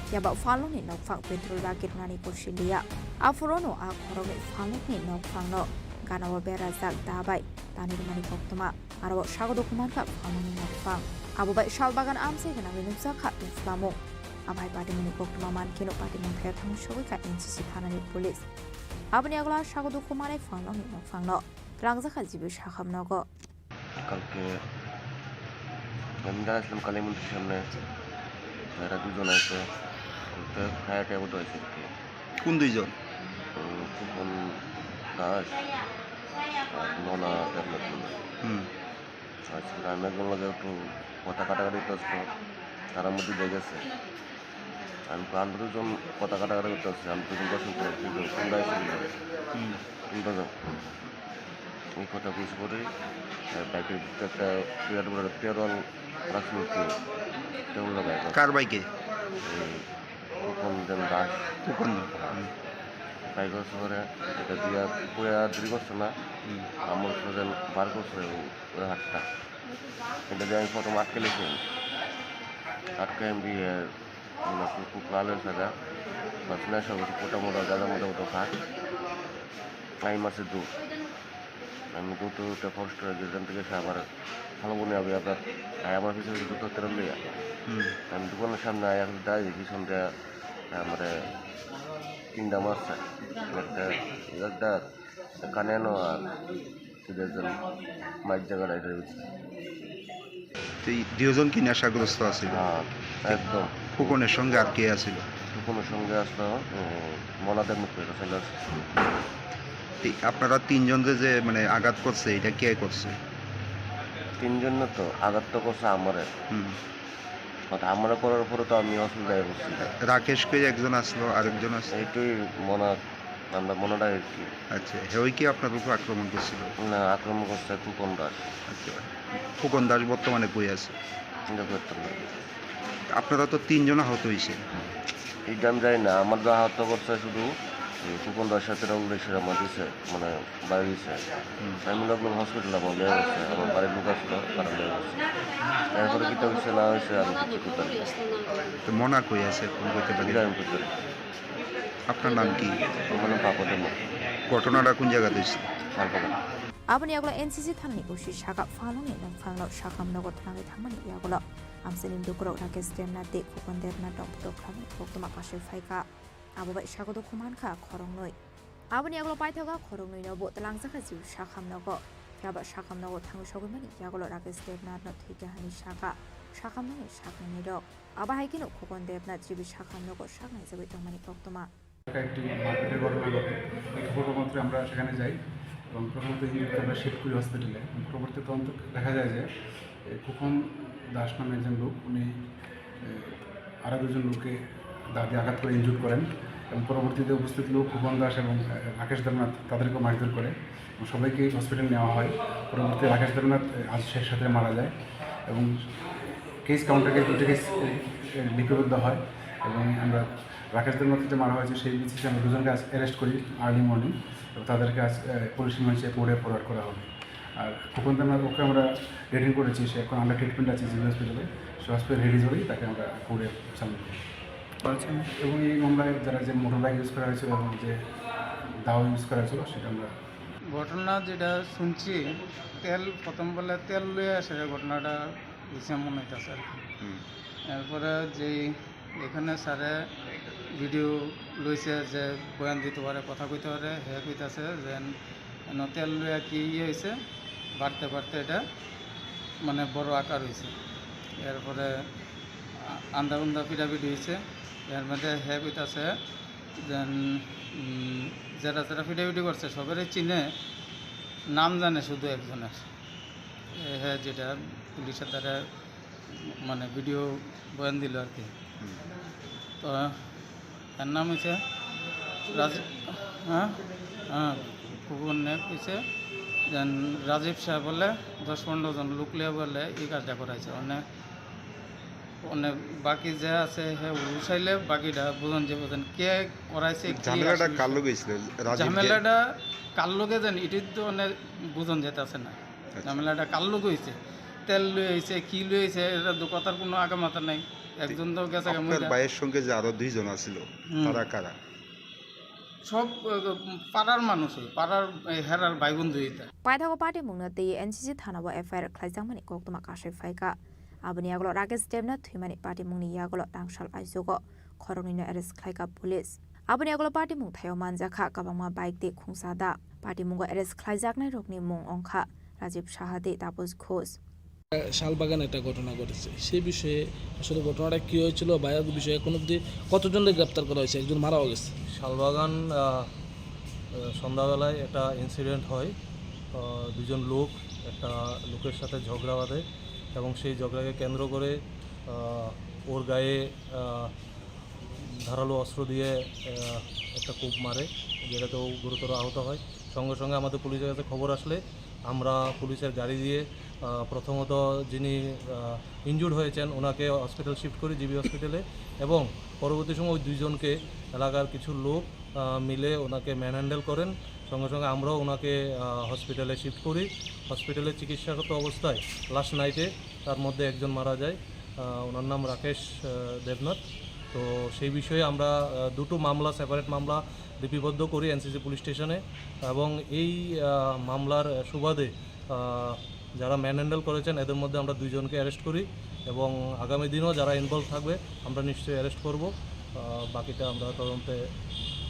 Phiya ba phalnokni nokphang petrol bagi rwnani kusi liya. Aphurono a khoroknwi phalnokni nokphangno ganao berajak da bai tanwi rwmani koktwma. Aro sago dukhu mankha phalnokni nokphang. Abo bai Salbagan amchai gwnangwi nukjakha tongphlamung. Abai patimungni koktwma mankheno patimung phai thangwi sogwikha N C C thanani police. Aboni yagulo sago dukhu manai phalnokni nokphangno twlangjakha jibi sakham nogo. কালকে আমি দাঁড়াইছিলাম কালী মন্দির সামনে, এরা দুজন আছে, তো ফায়ার টাইপের হয়েছে আর কি। কোন দুইজন? উম, ফুকন দাস আর মনা দেবনাথ মন্ডল। হুম। আচ্ছা, আমি একজন লগে একটু কথা কাটাকাটি করতো, তারা মধ্যে লেগে গেছে। আমি তো আন্দোলন কথা কাটাকাটি করতে আসছি, আমি তো দর্শন করে, কিন্তু কোন দায় ছিল? হুম। কোনটা যাও? এই কথা বুঝ করে, আহ, বাইকের ভিতরে একটা বিরাট বড় তেরো রাখছিল কি? তেরো লাগায়। কার বাইকে? এই ফুকন দেন দাস। ফুকন দেন। হুম। বাইক শহরে এটা দিয়া পুরা দীর্ঘ না। হুম। আমার শরীর বার করছে ওই হাতটা। এটা দিয়ে আমি প্রথম আটকে লেছি। আটকে আমি দিয়ে Una kuku kalo sada, masna sabu kuta moda gada moda moda kha. Ai mase du. Ami du tu te first regi jan tege sabar. Halo boni abi abi. Ai amar pise du tu teram liya. Hmm. Ami dukan samne aya dai ki sonde amare tinda masa. Ekta, ekta. Kane no ar. Tidak jam. Mai jaga dai dai. তো এই দুজন কি নেশাগ্রস্ত আছিল? হ্যাঁ, একদম। ফুকনের সঙ্গে আর কে আছিল? ফুকনের সঙ্গে আসলো, উম, মনাদের মুখে ছিল। এই আপনারা তিনজনকে যে মানে আঘাত করছে, এটা কে করছে? তিনজন না তো, আঘাত তো করছে আমারে। হুম। আর আমারে করার পরে তো আমি অসুবিধায় পড়ছি। রাকেশ কই একজন আসলো, আরেকজন আসলো? এইটাই মনা আমরা মনে রাখি আর কি। আচ্ছা, হেই কি আপনার উপর আক্রমণ করছিল? না, আক্রমণ করছে ফুকন দাস। আচ্ছা, ফুকন দাস বর্তমানে কই আছে? এটা করতাম না। আপনারা তো তিনজন আহত হয়েছেন। এটা আমি জানি না, আমার যা আহত করছে শুধু এই ফুকন দাসের সাথে রাহুল দাসের আমার দিছে, মানে বাইরে দিছে। হুম। আমি লোক হসপিটাল আমার নিয়ে গেছে, আমার বাড়ির লোক আসলো, তারা নিয়ে গেছে। এরপরে কি হয়েছে না হয়েছে আমি কিছু করতে পারি না। তো মনা কই আছে, ফোন করতে পারি? এটা আমি করতে পারি। আপনার নাম কি? আমার নাম পাপা দেবনাথ। ঘটনাটা কোন জায়গাতে হয়েছে? Salbagan. Aboni yagulo N C C thanani O C saka phalnokni nokphangno sakam nogo thangwi thangmani yagulo amchaini lukurok Rakesh Debnath tei Khukon Debnath rok butok khlaiwi koktwma kasui phaikha. Abo bai sago dukhu mankha khoroknwi. Aboni yagulo paithago khoroknwino bo twlangjakha jibu sakam nogo. Phiya ba sakam nogo thangwi sogwi mani yagulo Rakesh Debnathno thwikha hwnwi sakha sakam nokni saknainirok. Abo hai kheno Khukon Debnath jibu sakam nogo saknaijagwi tongmani koktwma. একটা একটি মারপিটের ঘটনা ঘটে। এই খবর মাত্র আমরা সেখানে যাই এবং প্রথমত ইঞ্জুরিকে আমরা শিফট করি হসপিটালে। এবং পরবর্তী তদন্ত দেখা যায় যে এই ফুকন দাস নামে একজন লোক, উনি, এ, আরও দুজন লোককে দা দিয়ে আঘাত করে ইনজুর করেন। এবং পরবর্তীতে উপস্থিত লোক খোকন দাস এবং, আহ, রাকেশ দেবনাথ, তাদেরকেও মারধর করে এবং সবাইকে হসপিটাল নেওয়া হয়। পরবর্তীতে রাকেশ দেবনাথ, আহ, আজ শেষ রাতে মারা যায় এবং কেস কাউন্টারে দুটো কেস, আহ, লিপিবদ্ধ হয় এবং আমরা রাকেশ দেবনাথকে যে মারা হয়েছে সেই বেসিসে আমরা দুজনকে আজ অ্যারেস্ট করি আর্লি মর্নিং এবং তাদেরকে আজ, আহ, পুলিশ রিমান্ডে কোর্টে ফরওয়ার্ড করা হবে। আর খোকন দেবনাথ ওকে আমরা ডিটেইন করেছি, সে এখন আন্ডার ট্রিটমেন্ট আছে জিবি হসপিটালে। সে হসপিটাল রিলিজ হলেই তাকে আমরা কোর্টে সাবমিট করব। আচ্ছা। এবং এই মামলায় যারা যে মোটর বাইক ইউজ করা হয়েছিল এবং যে দাও ইউজ করা হয়েছিল সেটা আমরা ঘটনা যেটা শুনছি, তেল প্রথম বলে তেল লইয়া আসে ঘটনাটা হইছে মনে হইতাছে আর কি। হুম। এরপরে যেই এখানে স্যারে ভিডিও লইছে যে বয়ান দিতে পারে, কথা কইতে পারে, হে কইতাছে যে এন তেল লইয়া কি ইয়ে হইছে, বাড়তে বাড়তে এটা মানে বড় আকার হইছে। এরপরে আ-, আন্দা উন্দা পিটাপিটি হইছে। এর মধ্যে হে কইতাছে যে, উম, যারা যারা পিটাপিটি করছে সবারই চিনে, নাম জানে শুধু একজনের। এ, হে যেটা পুলিশের দ্বারা মানে ভিডিও বয়ান দিল আর কি। হুম। তো এর নাম হইছে রাজীব, হ্যাঁ, হ্যাঁ, খোকনে কইছে যে রাজীব সাহেব বলে দশ পনেরো জন লোক লিয়া বলে এই কাজটা করাইছে। মানে, মানে বাকি যে আছে হে উঠাইলে বাকিটা বুঝন যে বুঝন কে করাইছে, কি ঝামেলাটা আসলে কার লগে হইছিল? রাজীব যে ঝামেলাটা কার লগে জানি, এটা তো মানে বুঝন যেতে আছে না। আচ্ছা। ঝামেলাটা কার লগে হইছে? তেল লই আইছে, কি লই আইছে, এটা তো কথার কোনো আগামাথা নাই। একজন তো গেছে গা আপনার মইরা। ভাইয়ের সঙ্গে যে আরো দুইজন আছিল, হুম। তারা কারা? সব, আহ, পাড়ার মানুষই, পাড়ার, এ, হেরার ভাই বন্ধু এটা। Paithago patimungno twi N C C thanao F I R khlaijakmani koktwma kasui phaikha. Aboni yagulo Rakesh Debnath thwimani patimungni yagulo tangsal aichugo khoroknwino arrest khlaikha police. Aboni yagulo patimung thaio manjakha kwbangma bike tei khungsa da. Patimungo arrest khlaijaknairokni mung wngkha Rajiv Saha tei Taposh Ghosh. Salbagan একটা ঘটনা ঘটেছে, সে বিষয়ে আসলে ঘটনাটা কী হয়েছিল বা এর বিষয়ে এখন অবধি কতজনকে গ্রেপ্তার করা হয়েছে? একজন মারাও গেছে। শালবাগান, আহ, আহ, সন্ধ্যাবেলায় একটা ইনসিডেন্ট হয়। আহ, দুজন লোক একটা লোকের সাথে ঝগড়া বাঁধে এবং সেই ঝগড়াকে কেন্দ্র করে, আহ, ওর গায়ে, আহ, ধারালো অস্ত্র দিয়ে, আহ, একটা কোপ মারে, যেটাতে ও গুরুতর আহত হয়। সঙ্গে সঙ্গে আমাদের পুলিশের কাছে খবর আসলে আমরা পুলিশের গাড়ি দিয়ে, আহ, প্রথমত যিনি, আহ, ইনজুর্ড হয়েছেন ওনাকে হসপিটাল শিফট করি, জিবি হসপিটালে, এবং পরবর্তী সময় ওই দুইজনকে এলাকার কিছু লোক, আহ, মিলে ওনাকে ম্যানহ্যান্ডেল করেন। সঙ্গে সঙ্গে আমরাও ওনাকে, আহ, হসপিটালে শিফট করি। হসপিটালে চিকিৎসারত অবস্থায় লাস্ট নাইটে তার মধ্যে একজন মারা যায়। আহ, ওনার নাম রাকেশ, আহ, দেবনাথ। তো সেই বিষয়ে আমরা, আহ, দুটো মামলা, সেপারেট মামলা লিপিবদ্ধ করি এনসিসি পুলিশ স্টেশনে এবং এই, আহ, মামলার সুবাদে, আহ, যারা ম্যানহ্যান্ডেল করেছেন এদের মধ্যে আমরা দুইজনকে অ্যারেস্ট করি এবং আগামী দিনও যারা ইনভলভ থাকবে আমরা নিশ্চয়ই অ্যারেস্ট করব। আহ, বাকিটা আমরা তদন্তে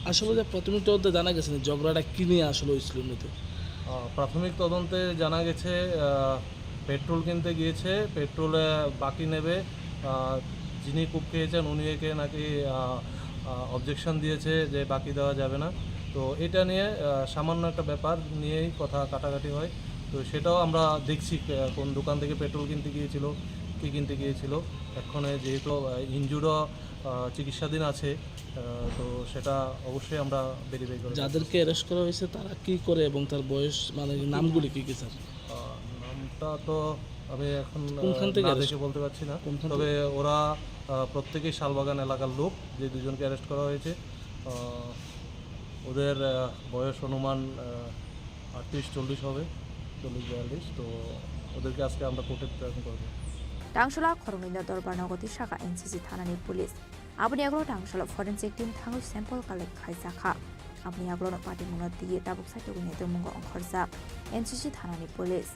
আসলে যে প্রাথমিক তদন্তে জানা গেছে না ঝগড়াটা কি নিয়ে আসলে হয়েছিল মূলত? আহ, প্রাথমিক তদন্তে জানা গেছে, আহ, পেট্রোল কিনতে গিয়েছে, পেট্রোলে বাকি নেবে। আহ, যিনি কোপ খেয়েছেন উনি একে নাকি, আহ, আহ, অবজেকশন দিয়েছে যে বাকি দেওয়া যাবে না। তো এটা নিয়ে, আহ, সামান্য একটা ব্যাপার নিয়েই কথা কাটাকাটি হয়। তো সেটাও আমরা দেখছি, আহ, কোন দোকান থেকে পেট্রোল কিনতে গিয়েছিল, কী কিনতে গিয়েছিল। এক্ষণে যেহেতু, আহ, ইনজুর্ডও, আহ, চিকিৎসাধীন আছে, আহ, তো সেটা অবশ্যই আমরা ভেরিফাই করে দেখব। যাদেরকে অ্যারেস্ট করা হয়েছে তারা কি করে এবং তার বয়স, মানে, নামগুলি কি কি, স্যার? আহ, নামটা তো আমি এখন, কোনখান আহ, থেকে না অ্যারেস্ট? দেখে বলতে পারছি না। কোনখান তবে থেকে? ওরা, আহ, প্রত্যেকেই শালবাগান এলাকার লোক, যে দুজনকে অ্যারেস্ট করা হয়েছে। আহ, ওদের, আহ, বয়স অনুমান, আহ, আটত্রিশ চল্লিশ হবে, চল্লিশ বিয়াল্লিশ। তো ওদেরকে আজকে আমরা কোর্টে প্রেজেন্ট করবো। Tangsala khoroknwino dorbar nogo twi saka N C C thanani police. Aboni yagulo tangsalo forensic team thangwi sample collect khlaijakha. Aboni yagulono patimungno twiwi tabuk sakhe wngya tongmungo ongkhorjak N C C thanani police.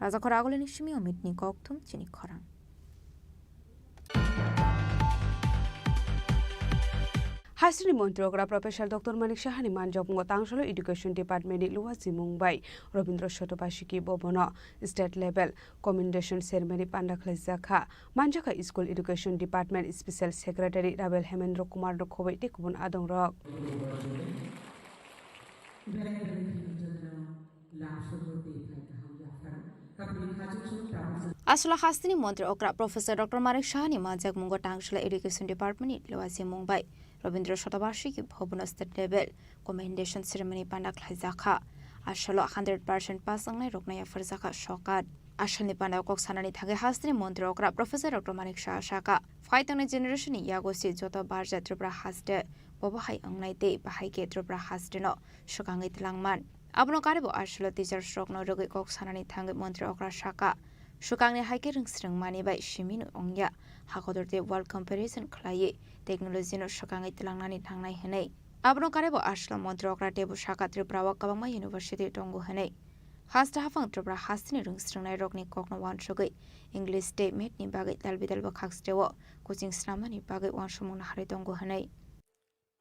Rajakhor agulini simi Omitni kokthum chini khorang. Hasteni montri okra Professor Doctor Manik Sahani manjakmungo tang salo Education Department ni luwa simung bai Robindra Sotobasiki Bhavan o state level commendation ceremony panda khlaijak kha. Manjakha School Education Department Special Secretary Rabel Hemendra Kumar no khoboi tei kubun adongrok. Aswla hasteni montri okra Professor Doctor Manik Sahani manjakmungo tang salo Education Department ni luwa simung bai Robindra Sotobasiki Bhavan o state level commendation ceremony panda khlaijak kha. Aswlo hundred percent pass wngnai rokno yapharjak kha sokat. Aswlni panda kok sanani thangwi hasteni montri okra Professor Doctor Manik Saha sakha, phai tongnai generation ni yago se joto barja Tripura haste bobo hai wngnai tei bahai khe Tripura haste no swkangwi twlangman. Abono karibo aswlo teachers rokno rwgwi kok sanani thangwi montri okra sakha, swkangni hai khe rwngsrwng mani bai simi no wngya, hakotor tei world comparison khlaiwi technology no swkangwi twlangnani thangnai hwnwi. Abono karibo aswlo montri okra teibo sakha Tripura o kwbangma university tongo hwnwi. Haste haphang Tripura hasteni rwngsrwngnai rokni kokno uansugwi English tei math ni bagwi dalbidal bwkhak steo coaching snamnani bagwi uansukmung naharwi tongo hwnwi.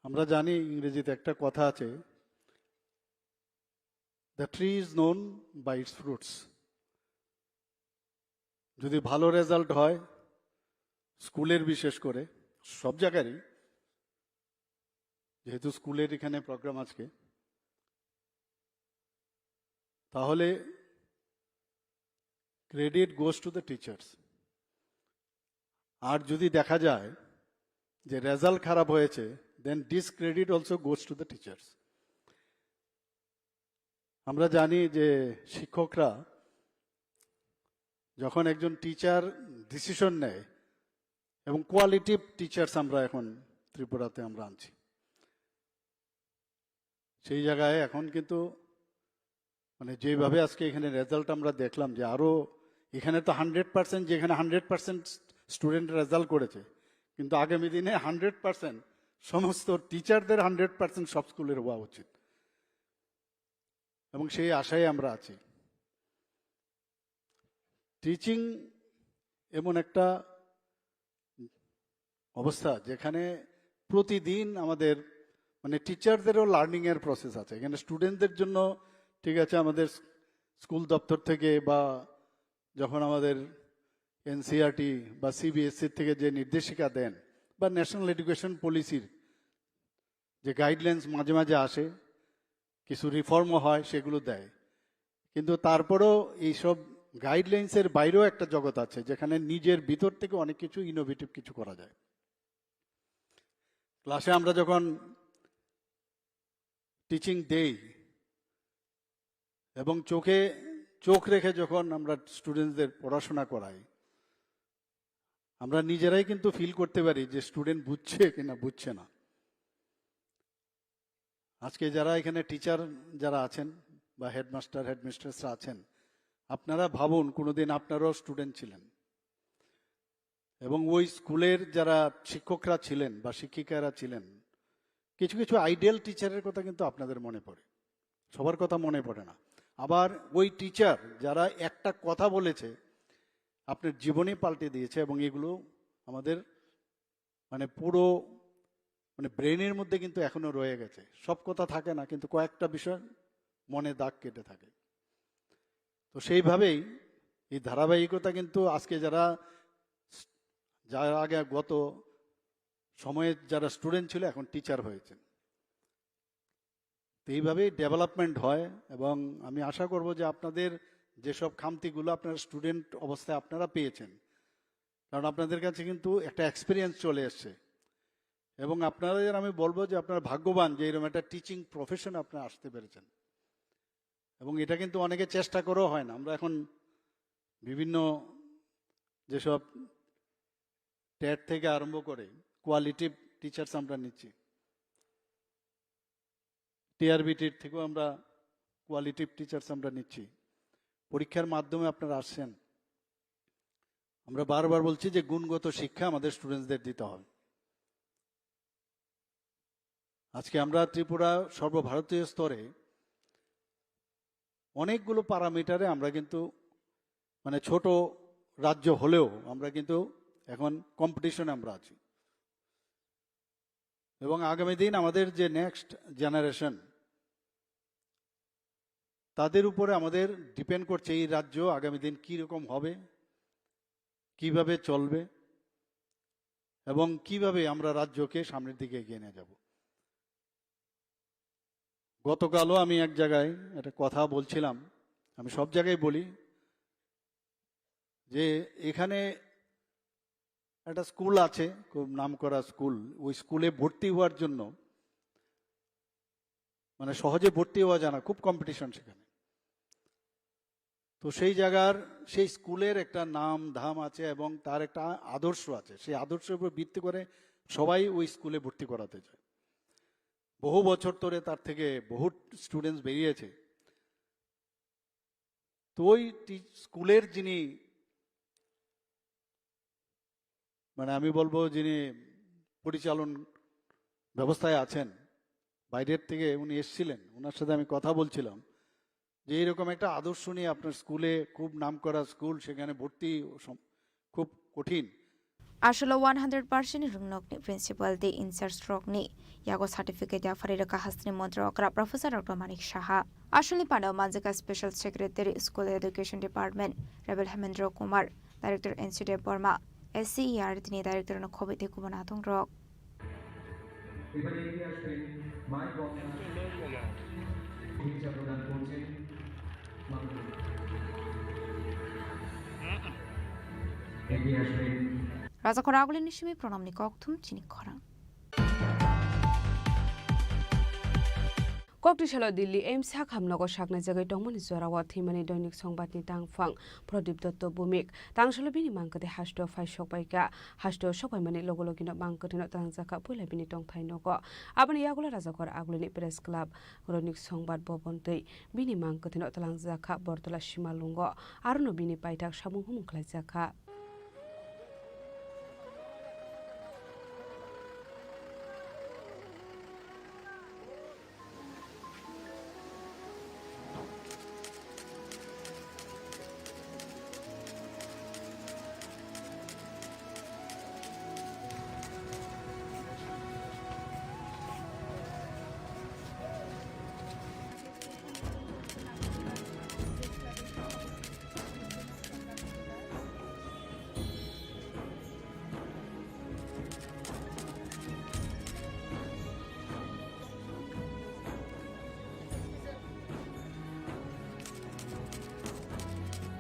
আমরা জানি, ইংরেজিতে একটা কথা আছে, "The tree is known by its fruits." যদি ভালো রেজাল্ট হয় স্কুলের, বিশেষ করে সব জায়গারই, যেহেতু স্কুলের এখানে প্রোগ্রাম আজকে, তাহলে credit goes to the teachers. আর যদি দেখা যায় যে রেজাল্ট খারাপ হয়েছে, then discredit also goes to the teachers. আমরা জানি যে শিক্ষকরা যখন একজন টিচার ডিসিশন নেয়, এবং কোয়ালিটিভ টিচার্স আমরা এখন ত্রিপুরাতে আমরা আনছি, সেই জায়গায় এখন কিন্তু মানে যেভাবে আজকে এখানে রেজাল্ট আমরা দেখলাম যে আরও এখানে তো হান্ড্রেড পার্সেন্ট, যেখানে হান্ড্রেড পার্সেন্ট স্টুডেন্ট রেজাল্ট করেছে, কিন্তু আগামী দিনে হান্ড্রেড পার্সেন্ট সমস্ত টিচারদের হান্ড্রেড পার্সেন্ট সব স্কুলের হওয়া উচিত, এবং সেই আশায় আমরা আছি। টিচিং এমন একটা অবস্থা যেখানে প্রতিদিন আমাদের মানে টিচারদেরও লার্নিংয়ের প্রসেস আছে। এখানে স্টুডেন্টদের জন্য ঠিক আছে, আমাদের স্কুল দপ্তর থেকে বা যখন আমাদের এনসিইআরটি বা সিবিএসই থেকে যে নির্দেশিকা দেন বা ন্যাশনাল এডুকেশন পলিসির যে গাইডলাইন্স মাঝে মাঝে আসে, কিছু রিফর্মও হয়, সেগুলো দেয়। কিন্তু তারপরেও এইসব গাইডলাইন্সের বাইরেও একটা জগৎ আছে, যেখানে নিজের ভিতর থেকে অনেক কিছু ইনোভেটিভ কিছু করা যায়। ক্লাসে আমরা যখন টিচিং দেই এবং চোখে চোখ রেখে যখন আমরা স্টুডেন্টসদের পড়াশোনা করাই, আমরা নিজেরাই কিন্তু ফিল করতে পারি যে স্টুডেন্ট বুঝছে কিনা বুঝছে না। আজকে যারা এখানে টিচার যারা আছেন বা হেডমাস্টার হেডমিস্ট্রেসরা আছেন, আপনারা ভাবুন কোনোদিন আপনারাও স্টুডেন্ট ছিলেন এবং ওই স্কুলের যারা শিক্ষকরা ছিলেন বা শিক্ষিকারা ছিলেন, কিছু কিছু আইডিয়াল টিচারের কথা কিন্তু আপনাদের মনে পড়ে, সবার কথা মনে পড়ে না। আবার ওই টিচার যারা একটা কথা বলেছে আপনার জীবনই পাল্টে দিয়েছে, এবং এগুলো আমাদের মানে পুরো মানে ব্রেনের মধ্যে কিন্তু এখনো রয়ে গেছে। সব কথা থাকে না, কিন্তু কয়েকটা বিষয় মনে দাগ কেটে থাকে। তো সেইভাবেই এই ধারাবাহিকতা কিন্তু আজকে যারা, যারা আগে গত সময়ে যারা স্টুডেন্ট ছিল, এখন টিচার হয়েছেন। তো এইভাবেই ডেভেলপমেন্ট হয়, এবং আমি আশা করব যে আপনাদের যেসব খামতিগুলো আপনারা স্টুডেন্ট অবস্থায় আপনারা পেয়েছেন, কারণ আপনাদের কাছে কিন্তু একটা এক্সপিরিয়েন্স চলে এসছে, এবং আপনাদের আমি বলবো যে আপনারা ভাগ্যবান যে এরকম একটা টিচিং প্রফেশন আপনারা আসতে পেরেছেন। এবং এটা কিন্তু অনেকে চেষ্টা করেও হয় না। আমরা এখন বিভিন্ন যেসব টেট থেকে আরম্ভ করে কোয়ালিটিভ টিচার্স আমরা নিচ্ছি, টিআরবিটির থেকেও আমরা কোয়ালিটিভ টিচার্স আমরা নিচ্ছি। পরীক্ষার মাধ্যমে আপনারা আসছেন। আমরা বারবার বলছি যে গুণগত শিক্ষা আমাদের স্টুডেন্টসদের দিতে হবে। আজকে আমরা ত্রিপুরা সর্বভারতীয় স্তরে অনেকগুলো প্যারামিটারে আমরা কিন্তু মানে ছোট রাজ্য হলেও আমরা কিন্তু এখন কম্পিটিশনে আমরা আছি। এবং আগামী দিন আমাদের যে নেক্সট জেনারেশন, তাদের উপরে আমাদের ডিপেন্ড করছে এই রাজ্য আগামী দিন কী রকম হবে, কিভাবে চলবে এবং কিভাবে আমরা রাজ্যকে সামনের দিকে এগিয়ে নিয়ে যাব। গতকালও আমি এক জায়গায় একটা কথা বলছিলাম, আমি সব জায়গায় বলি যে এখানে একটা স্কুল আছে, খুব নামকরা স্কুল, ওই স্কুলে ভর্তি হওয়ার জন্য মানে সহজে ভর্তি হওয়া যায় না, খুব কম্পিটিশন সেখানে। তো সেই জায়গার, সেই স্কুলের একটা নাম ধাম আছে এবং তার একটা আদর্শ আছে। সেই আদর্শের উপর ভিত্তি করে সবাই ওই স্কুলে ভর্তি করাতে চায়। বহু বছর ধরে তার থেকে বহু স্টুডেন্টস বেরিয়েছে। তো ওই টি-, স্কুলের যিনি, মানে আমি বলবো, যিনি পরিচালন ব্যবস্থায় আছেন, বাইরের থেকে উনি এসেছিলেন, ওনার সাথে আমি কথা বলছিলাম যে এইরকম একটা আদর্শ নিয়ে আপনার স্কুলে, খুব নামকরা স্কুল, সেখানে ভর্তি সম-, খুব কঠিন। Aswkno one hundred percent ni rwngnokni principal tei in-charge rokni yago certificate yapharwi rwkha hasteni montri okra Professor Doctor Manik Saha. Aswkni pandao manjakha Special Secretary School Education Department Rebel Hemendra Kumar, Director N C Debbarma, S C E R T ni Director no khobwi tei kubun adongrok. এবারে এগিয়ে আসবেন মাই বক্তা, ভূমিকা প্রদান করছেন মাননীয়। এগিয়ে আসবেন। Rajakhor agulini simi pranamni kokthum chini khorang. Kokti salo Delhi AIIMS hakhamnogo saknai jagwi tongmani jorao thwimani Doinik Songbatni tangphang Pradip Dotto Bhumik. Tangsalo bini mang kwthwi hasteo phai sokbaikha. Hasteo sokbaimani logo logino mang kwthwino twlangjakha puila bini tongthai nogo. Aboni yagulo Rajakhor agulini Press Club, Doinik Songbat Bhavan twi bini mang kwthwino twlangjakha Bortola Simalungo. Arono bini paithak samung humung khlaijakha.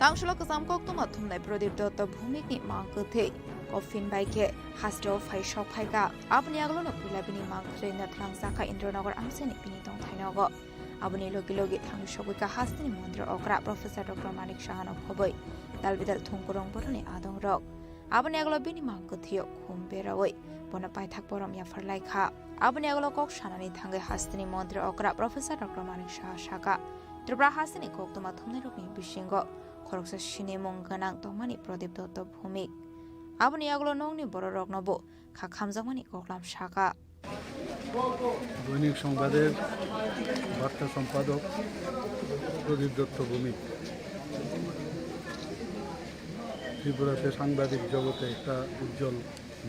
Tangsalo kwcham koktwma thumnai Pradip Dotto Bhumikni mang kwthwi coffin bai khe hasteo phai sok phaikha. Aboni agolono puila bini mang kwthwino thwlangjakha Indranagar amchaini bini tongthai nogo. Aboni logi logi thangwi sogwi kha hasteni montri okra Professor Doctor Manik Sahano khobwi dal bidal thungkurung boroni adongrok. Aboni agolo bini mang kwthwio khum berawi bono paithak borom yaphar lai kha. Aboni agolo kok sanani thangwi hasteni montri okra Professor Doctor Manik Saha sakha, Tripura hasteni koktwma thumnairokni bisingo khoroksa sinimung gwnang tongmani Pradip Dotto Bhumik. Aboni agolo nokni bororoknobo kha khamjakmani koklam sakha. দৈনিক সংবাদের বার্তা সম্পাদক প্রদীপ দত্ত ভৌমিক ত্রিপুরাতে সাংবাদিক জগতে একটা উজ্জ্বল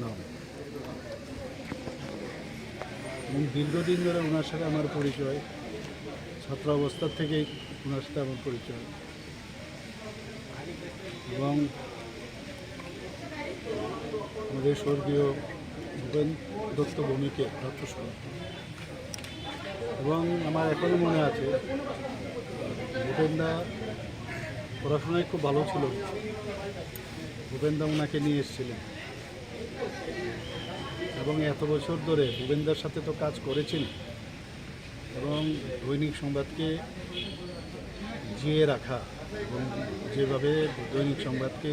নাম। এবং দীর্ঘদিন ধরে ওনার সাথে আমার পরিচয়, ছাত্রাবস্থা থেকেই ওনার সাথে আমার পরিচয়। এবং আমাদের স্বর্গীয় ভূপেন দত্ত ভৌমিকের রক্তস্বরূপ। এবং আমার এখনো মনে আছে, ভূপেনদা পড়াশোনায় খুব ভালো ছিল। ভূপেনদা ওনাকে নিয়ে এসেছিলেন এবং এত বছর ধরে ভূপেনদার সাথে তো কাজ করেছেন এবং দৈনিক সংবাদকে জিয়ে রাখা এবং যেভাবে দৈনিক সংবাদকে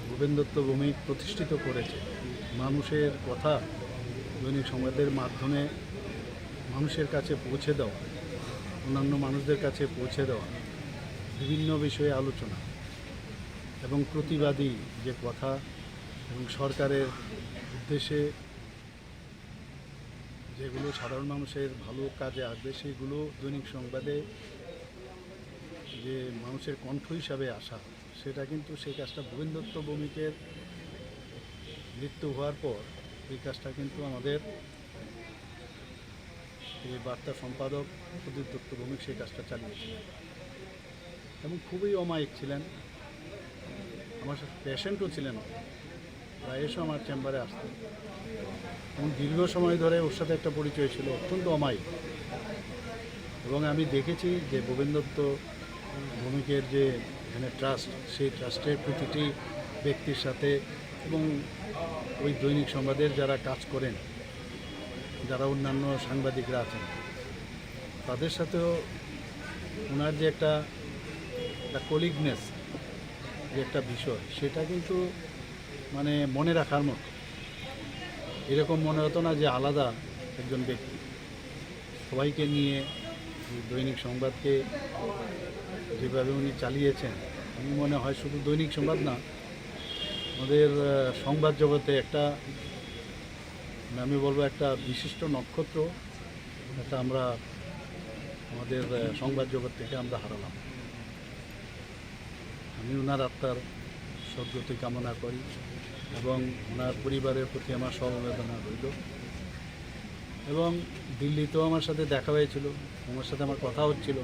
ভূপেন দত্ত ভৌমিক প্রতিষ্ঠিত করেছে, মানুষের কথা দৈনিক সংবাদের মাধ্যমে মানুষের কাছে পৌঁছে দেওয়া, অন্যান্য মানুষদের কাছে পৌঁছে দেওয়া, বিভিন্ন বিষয়ে আলোচনা এবং প্রতিবাদী যে কথা এবং সরকারের উদ্দেশ্যে যেগুলো সাধারণ মানুষের ভালো কাজে আসবে, সেগুলো দৈনিক সংবাদে যে মানুষের কণ্ঠ হিসাবে আসা, সেটা কিন্তু, সেই কাজটা ভূপেন দত্ত ভৌমিকের মৃত্যু হওয়ার পর এই কাজটা কিন্তু আমাদের এই বার্তা সম্পাদক প্রদীপ দত্ত ভৌমিক সেই কাজটা চালিয়েছিলেন এবং খুবই অমায়িক ছিলেন। আমার সাথে পেশেন্টও ছিলেন, প্রায় এসে আমার চেম্বারে আসতেন এবং দীর্ঘ সময় ধরে ওর সাথে একটা পরিচয় ছিল, অত্যন্ত অমায়িক। এবং আমি দেখেছি যে ভূপেন দত্ত ভৌমিকের যে এখানে ট্রাস্ট, সেই ট্রাস্টের প্রতিটি ব্যক্তির সাথে এবং ওই দৈনিক সংবাদের যারা কাজ করেন, যারা অন্যান্য সাংবাদিকরা আছেন, তাদের সাথেও ওনার যে একটা, একটা কলিগনেস, যে একটা বিষয়, সেটা কিন্তু মানে মনে রাখার মতো। এরকম মনে হতো না যে আলাদা একজন ব্যক্তি। সবাইকে নিয়ে এই দৈনিক সংবাদকে যেভাবে উনি চালিয়েছেন, আমি মনে হয় শুধু দৈনিক সংবাদ না, আমাদের, আহ, সংবাদ জগতে একটা, মানে, আমি বলবো একটা বিশিষ্ট নক্ষত্র, একটা আমরা আমাদের, আহ, সংবাদ জগৎ থেকে আমরা হারালাম। আমি ওনার আত্মার সদ্গতি কামনা করি এবং ওনার পরিবারের প্রতি আমার সমবেদনা রইল। এবং দিল্লিতেও আমার সাথে দেখা হয়েছিল, ওনার সাথে আমার কথা হচ্ছিল।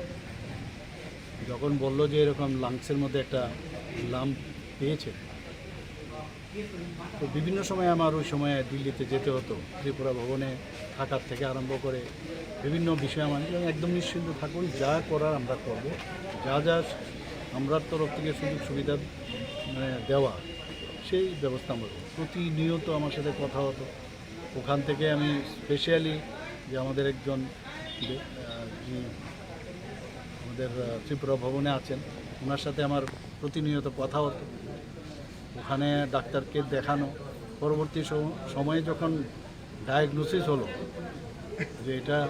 যখন বলল যে এরকম লাংসের মধ্যে একটা লাম্প পেয়েছে, তো বিভিন্ন সময় আমার ওই সময় দিল্লিতে যেতে হতো, ত্রিপুরা ভবনে থাকার থেকে আরম্ভ করে বিভিন্ন বিষয়ে আমার একদম নিশ্চিন্ত থাকুন, যা করার আমরা করব, যা যা আমরার তরফ থেকে সুযোগ সুবিধা, মানে, দেওয়া, সেই ব্যবস্থা আমরা করব। প্রতিনিয়ত আমার সাথে কথা হতো। ওখান থেকে আমি স্পেশালি যে আমাদের একজন, আহ, যিনি আমাদের, আহ, ত্রিপুরা ভবনে আছেন, ওনার সাথে আমার প্রতিনিয়ত কথা হতো। ওখানে ডাক্তারকে দেখানো, পরবর্তী সম-, সময়ে যখন ডায়াগনোসিস হলো যে এটা,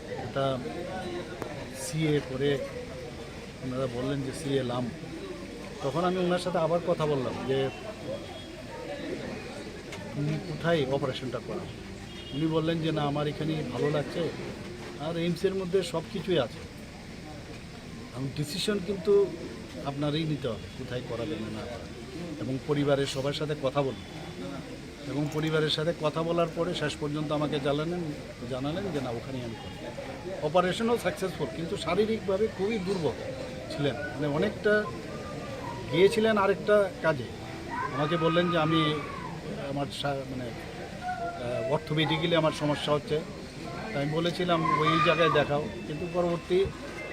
এটা সিএ করে ওনারা বললেন যে সিএ লাম, তখন আমি ওনার সাথে আবার কথা বললাম যে তুমি কোথায় অপারেশনটা করাও? উনি বললেন যে না, আমার এখানেই ভালো লাগছে, আর এইমসের মধ্যে সব কিছুই আছে। এখন ডিসিশন কিন্তু আপনারই নিতে হবে, কোথায় করাবেন না না করাবেন। এবং পরিবারের সবার সাথে কথা বলুন, এবং পরিবারের সাথে কথা বলার পরে শেষ পর্যন্ত আমাকে জানালেন, জানালেন যে না, ওখানেই আমি করব। অপারেশনও সাকসেসফুল, কিন্তু শারীরিকভাবে খুবই দুর্বল ছিলেন, মানে, অনেকটা গিয়েছিলেন আরেকটা কাজে। আমাকে বললেন যে আমি আমার সা-, মানে, আহ, অর্থোপেডিক্যালি আমার সমস্যা হচ্ছে। তাই আমি বলেছিলাম ওই জায়গায় দেখাও, কিন্তু পরবর্তী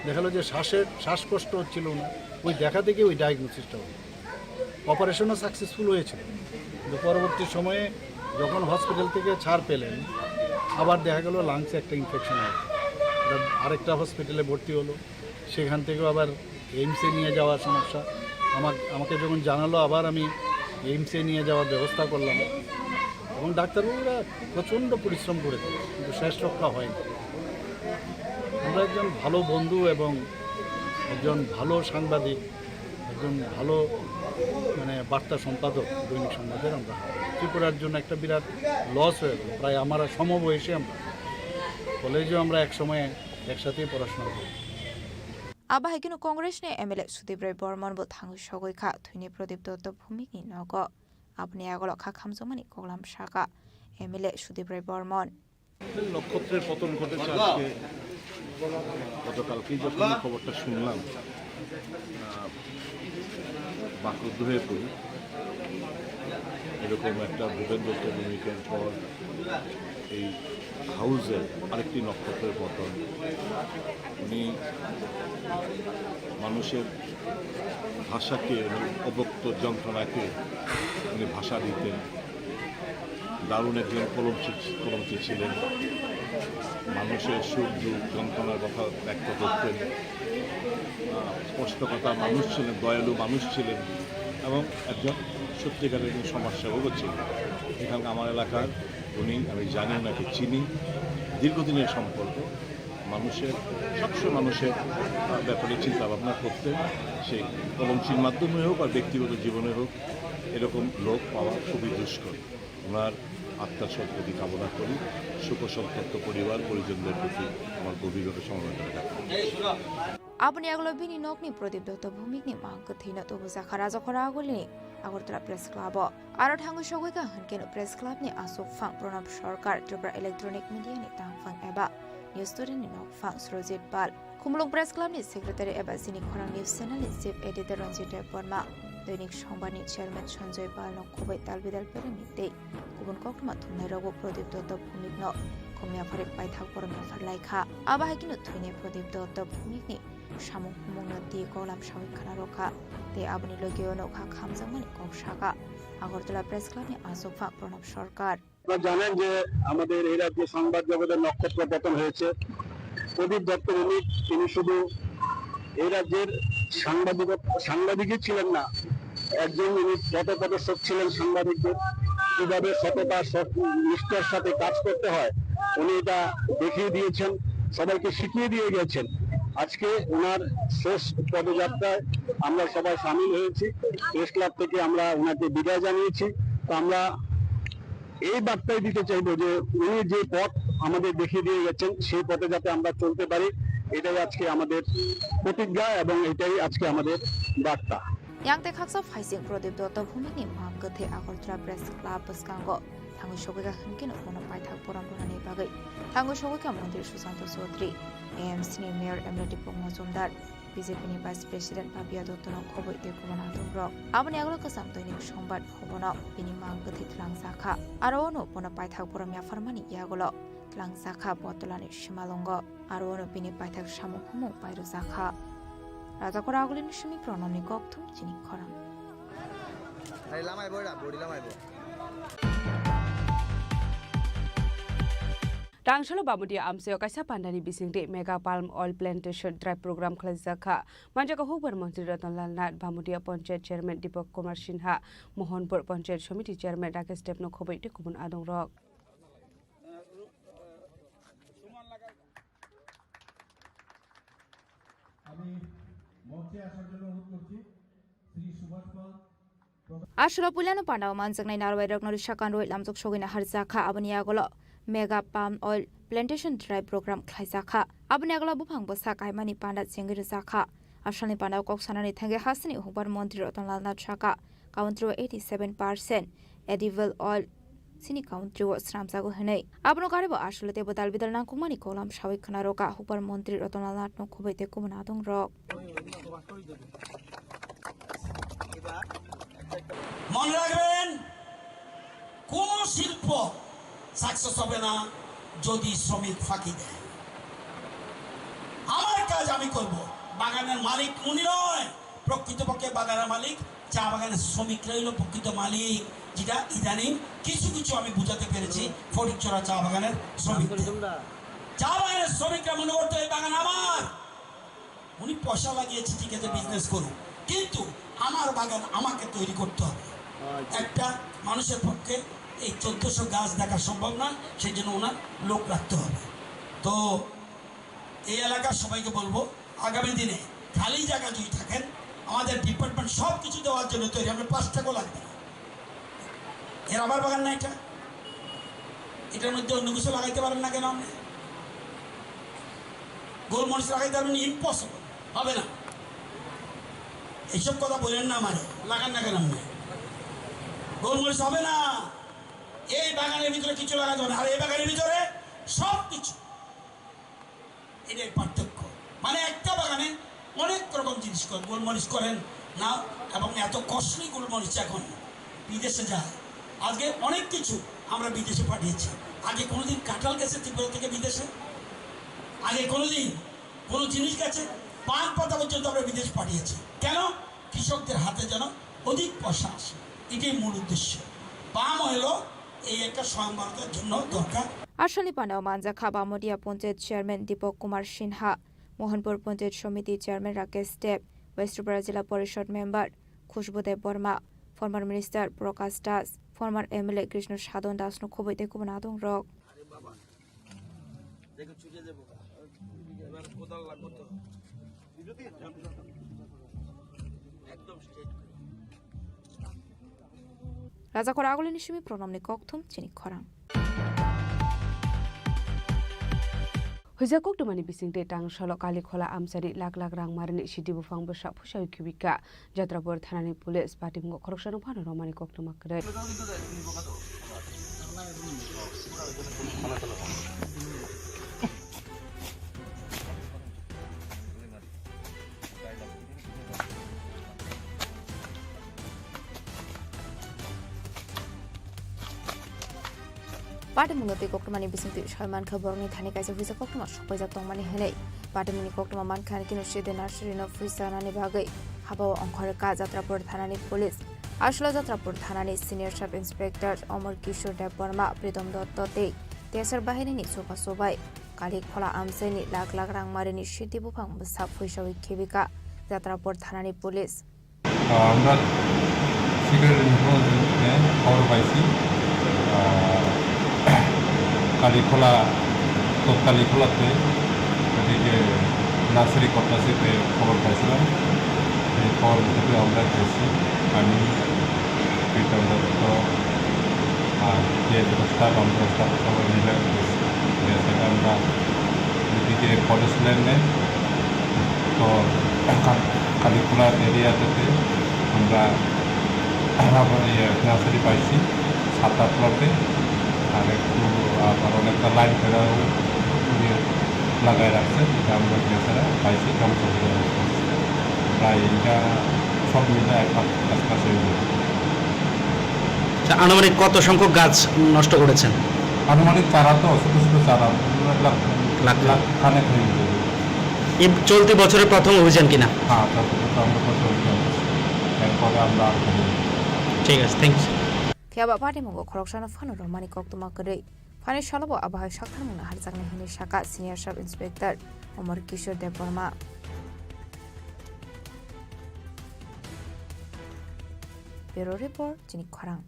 দেখা গেলো যে শ্বাসের, শ্বাসকষ্ট হচ্ছিল না, ওই দেখা থেকে ওই ডায়াগনোসিসটা হলো। অপারেশনও সাকসেসফুল হয়েছিল, কিন্তু পরবর্তী সময়ে যখন হসপিটাল থেকে ছাড় পেলেন, আবার দেখা গেল লাংসে একটা ইনফেকশন হয়েছে। এটা আরেকটা হসপিটালে ভর্তি হলো, সেখান থেকেও আবার এইমসে নিয়ে যাওয়ার সমস্যা। আমার, আমাকে যখন জানালো, আবার আমি এইমসে নিয়ে যাওয়ার ব্যবস্থা করলাম এবং ডাক্তারবাবুরা প্রচণ্ড পরিশ্রম করেছে, কিন্তু শেষ রক্ষা হয়নি। আমরা একজন ভালো বন্ধু এবং একজন ভালো সাংবাদিক, একজন ভালো, মানে, বার্তা সম্পাদক দৈনিক সংবাদের আমরা ত্রিপুরার জন্য একটা বিরাট লস হয়ে গেল। প্রায় আমরা সমবয়সী, আমরা কলেজেও আমরা এক সময় একসাথেই পড়াশোনা করি। Abo hai kheno Congress ni M L A Sudip Roy Bormon bo thangwi sogwi kha thwini Pradip Dotto Bhumik ni nogo. Aboni agolo kha khamjakmani koklam sakha M L A Sudip Roy Bormon. নক্ষত্রের পতন ঘটেছে আজকে, গতকালকেই যখন এই খবরটা শুনলাম, আহ, বাকরুদ্ধ হয়ে পড়ি। এরকম একটা ভূপেন দত্ত ভূমিকের পর এই হাউসের আরেকটি নক্ষত্রের পতন। উনি মানুষের ভাষাকে, মানে, অব্যক্ত যন্ত্রণাকে উনি ভাষা দিতেন। দারুণ একজন কলমচি, কলমচি ছিলেন। মানুষের সুখ দুঃখ যন্ত্রণার কথা ব্যক্ত করতেন। আহ, স্পষ্টকথা মানুষ ছিলেন, দয়ালু মানুষ ছিলেন এবং একজন সত্যিকারের একজন সমাজসেবকও ছিলেন। এখানকার আমার এলাকার উনি, আমি জানি ওনাকে, চিনি, দীর্ঘদিনের সম্পর্ক। মানুষের, সবসময় মানুষের, আহ, ব্যাপারে চিন্তা ভাবনা করতেন। সেই কলমচির মাধ্যমে হোক আর ব্যক্তিগত জীবনে হোক, এরকম লোক পাওয়া খুবই দুষ্কর। ওনার আত্মার সদ্গতি কামনা করি। শোকসন্তপ্ত পরিবার পরিজনদের প্রতি আমার গভীরভাবে সমবেদনা জ্ঞাপন করছি। Aboni agolo bini nokni Pradip Dotto Bhumikni mang kwthwino tubujakha Rajakhora agulini Agartala Press Club o. Aro thangwi sogwi kha hwnkhe no Press Club ni aswk phang Pranab Sarkar, Tripura Electronic Media ni tangphang eba News Today ni nokphang Surojit Pal. Khumulwng Press Club ni Secretary eba chini khorang News Channel ni Chief Editor Ranjit Debbarma, Doinik Songbar ni Chairman Sanjoy Pal no khoboi talbidal pereng ni tei kubun koktwma thumnai rogo Pradip Dotto Bhumik no khumya pharwi paithak borom yaphar lai kha. Abo hai kheno thwinai Pradip Dotto Bhumik ni samung humung no twi koklam sawi khwna rw kha tei aboni logi o nokha khamjakmani kok sa kha Agartala Press Club ni aswk phang Pranab Sarkar. আপনারা জানেন যে আমাদের এই রাজ্যে সংবাদ জগতের নক্ষত্র পতন হয়েছে। প্রদীপ দত্ত ভৌমিক, তিনি শুধু এই রাজ্যের সাংবাদিক, সাংবাদিকই ছিলেন না, একজন উনি পথপ্রদর্শক ছিলেন সাংবাদিকদের, কিভাবে সততা, সৎ-, নিষ্ঠার সাথে কাজ করতে হয়, উনি এটা দেখিয়ে দিয়েছেন, সবাইকে শিখিয়ে দিয়ে গেছেন। আজকে ওনার শেষ পদযাত্রায় আমরা সবাই সামিল হয়েছি। প্রেস ক্লাব থেকে আমরা ওনাকে বিদায় জানিয়েছি। তো আমরা এই বার্তাই দিতে চাইবো যে উনি যে পথ আমাদের দেখিয়ে দিয়ে গেছেন, সেই পথে যাতে আমরা চলতে পারি, এটাই আজকে আমাদের প্রতিজ্ঞা এবং এটাই আজকে আমাদের বার্তা। Yang tei khaksa phaising Pradip Dotto Bhumik ni mang kwthwi Agartala Press Club bwskango thangwi sogwi kha hwnkhe no bono paithak borom rwnani bagwi thangwi sogwi kha Montri Sushanta Chaudhary, A M C ni Mayor M L A Deepak Majumdar, B J P ni Vice President Papiya Dotto no khoboi tei kubun adong rok. Aboni yagulo kwcham Doinik Songbar phobono bini mang kwthwi twlangjakha. Aro ono bono paithak borom yapharmani yagulo twlangjakha Botolani simalongo. Aro ono bini paithak samung humung pairwjakha. Rajakora agulini simi Pranamni kokthum chini khorang. Hai lamai bo da, bodi lamai bo. Rangsalo Bamudia amchaio kaisa pandani bisingtwi Mega Palm Oil Plantation Drive Program khlaijak kha. Manjak kha hukbar montri Ratan Lal Nath, Bamudia Panchayat Chairman Deepak Kumar Sinha, Mohanpur Panchayat Samiti Chairman Rakesh Deb no khoboi tei kubun adong rok. আমি মঞ্চে আসার জন্য অনুরোধ করছি শ্রী সুভাষ পাল। Aswkno puilano pandao manjaknai narwai rokno rwsakan rwi lamjak sogwina harjakha, aboni yagulo Mega Palm Oil Plantation Drive Program khlaijakha. Aboni yagulo buphang bwsa kaimani panda chengwi rwjakha. Aswkni pandao kok sanani thangwi hasteni hukbar montri Ratan Lal Nath sakha, country o eighty seven percent edible oil chini country o swnamjago hwnwi. Abono karwi bo aswkle teibo dal bidal nangkukmani kolam sawi khwna rwkha hukbar montri Ratan Lal Nath no khoboi tei kubun adong rok. মনে রাখবেন, কোনো শিল্প সাকসেস হবে না যদি শ্রমিক ফাঁকি দেয়। আমার কাজ আমি করব, বাগানের মালিক উনি নয়, প্রকৃতপক্ষে বাগানের মালিক চা বাগানের শ্রমিকরাই হলো প্রকৃত মালিক, যেটা ইদানিং কিছু কিছু আমি বুঝাতে পেরেছি ফটিকছড়া চা বাগানের শ্রমিকদের। চা বাগানের শ্রমিকরা মনে করতো এই বাগান আমার, উনি পয়সা লাগিয়েছে, ঠিক আছে, বিজনেস করুক, কিন্তু আমার বাগান আমাকে তৈরি করতে হবে। একটা মানুষের পক্ষে এই চোদ্দশো গাছ দেখা সম্ভব নয়, সেই জন্য ওনার লোক রাখতে হবে। তো এই এলাকার সবাইকে বলবো, আগামী দিনে খালি জায়গা যদি থাকেন, আমাদের ডিপার্টমেন্ট সব কিছু দেওয়ার জন্য তৈরি, আমরা পাঁচ টাকাও লাগবে না। এ রাবার বাগান না এটা, এটার মধ্যে অন্য কিছু লাগাইতে পারেন না কেন আপনি? গোলমরিচ লাগাইতে পারবেন, ইম্পসিবল, হবে না। এইসব কথা বলেন না আমারে, লাগান না কেন আপনি? গোলমরিচ হবে না, এই বাগানের ভিতরে কিছু লাগাতে হবে না। আর এই বাগানের ভিতরে সব কিছু এটাই পার্থক্য। মানে একটা বাগানে অনেক রকম জিনিস করেন, গোলমরিচ করেন না, এবং এত কস্টলি গোলমরিচ এখন বিদেশে যায়। আজকে অনেক কিছু আমরা বিদেশে পাঠিয়েছি। আগে কোনোদিন কাঁঠাল গেছে ত্রিপুরা থেকে বিদেশে? আগে কোনোদিন কোনো জিনিস গেছে? পান পাতা পর্যন্ত আমরা বিদেশে পাঠিয়েছি। কেন? কৃষকদের হাতে যেন অধিক পয়সা আসে, এটাই মূল উদ্দেশ্য। পাম অয়েলও এই একটা স্বয়ংবরতার জন্য দরকার। Aswkni pandao manjakha Bamudia Panchayat Chairman Deepak Kumar Sinha, Mohanpur Panchayat Samiti Chairman Rakesh Deb, West Tripura Jila Porishod Member Khushbu Deb Borma, former Minister Prakash Das, former M L A Krishna Sadhan Das no khoboi tei kubun adong rok. আরে বাবা, দেখো ছুটে যাবো। এবার কোদাল লাগবো তো। একদম স্ট্রেট করে। Rajakora agulini simi Pranamni kokthum chini khorang. Huijak koktwmani bisingtwi tang salo Kalikhola amchaini lak lak rang marini sidi buphang bwsa phuisawi khibika. Jatrapur thanani police patimungo khoroksano phano romani koktwma kwrwi. Patimungno twi koktwmani bisingtwi soi mankha borokni thani kaisa phuisa koktwma sokpaijak tongmani hwnwi. Patimungni koktwma mankha ani kino sidi nursery-no phuisa nani bagwi habao ongkhorwi ka Jatrapur thanani police. Aswlo Jatrapur thanani senior sub inspector Omor Kishore Debbarma, Pritom Dotto tei T S R bahirini chubachu bai Kalikhola amchaini lak lak rang marini sidi buphang bwsa phuisawi khibika Jatrapur thanani police. আমরা security information খবর পাইছি, আহ, কালীখোলা, কালীখোলাতে ওদিকে নার্সারি কর্তাশিপে খবর পাইছিলাম। এই খবর ভিত্তিতে আমরা গেছি, আমি, প্রীতম দত্ত, আর যে স্টাফ, আমরা স্টাফ সবাই মিলে গেছি। গিয়ে সেটা আমরা এদিকে ফরেস্ট ল্যান্ডে তো কা-, কালীপুরা এরিয়া থেকে আমরা আবার ইয়ে নার্সারি পাইছি সাত আট প্লটে, আর একটু আবার অনেকটা লাইন ফেরাও ইয়ে লাগাই রাখছে, এটা আমরা গিয়ে সেটা পাইছি, ধ্বংস করে রাখছে। প্রায় এটা সব মিলে এক লাখ কাছাকাছি হয়ে যাবে। আচ্ছা, আনুমানিক কত সংখ্যক গাছ নষ্ট করেছেন? আনুমানিক চারা তো ছোট ছোট চারা, লাখ, লাখ। লাখ খানেক হয়ে যাবে। এই চলতি বছরের প্রথম অভিযান কিনা? হ্যাঁ, চলতি বছর আমরা প্রথম অভিযান করছি। এরপরে আমরা আর কোনো ঠিক আছে, thanks. Phiya ba patimungo khoroksano phano romani koktwma kwrwi. Phani salo bo abo hai saktharmung naharjaknai hwnwi sakha Senior Sub Inspector Omor Kishore Debbarma. Bureau Report, Chini Khorang.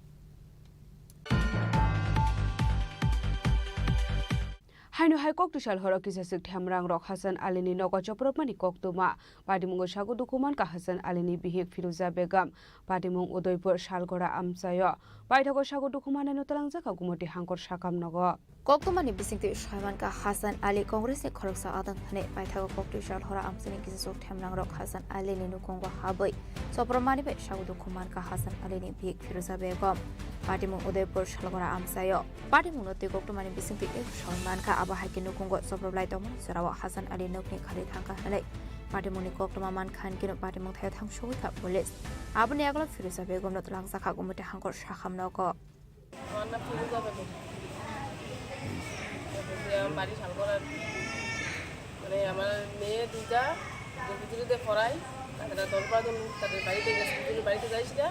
Haino hai kok twsal horo kisa swk themrang rok Hasan Ali ni nogo chopropmani koktwma. Patimungo sago dukhu mankha Hasan Ali ni bihik Firuza Begum. Patimung Udaipur Salgora amchaio. Paithago sago dukhu manai no twlangjakha Gumoti Hangkor sakam nogo. Koktwmani bisingtwi soi mankha Hasan Ali Congress ni khoroksa adang hwnwi. Paithago koktwi sal hora amchaini kisa swk themrang rok Hasan Ali ni nukhungo habwi chopropmani bai sago dukhu mankha Hasan Ali ni bihik Firuza Begum. Patimung Udaipur Salgora amchaio. Patimungno twi koktwmani bisingtwi eko soi mankha, abo hai khe nukhungo choproplai tongmani jorao Hasan Ali nokni khali thangkha hwnwi. Patimungni koktwma mankha hwn kheno patimung thaio thangsugwi kha police. Aboni yagulo Firuza Begumno twlangjakha Gumoti Hangkor sakam nogo. আমার নাম ফিরোজা বেগম। এরপর দিয়ে আমার বাড়ি শালগড়ার, মানে, আমার মেয়ে দুইটা, যে হুজুরিতে পড়াই, তারা দশ বারো জন তাদের বাড়িতে গেছে, হুজুরের বাড়িতে যাইস না,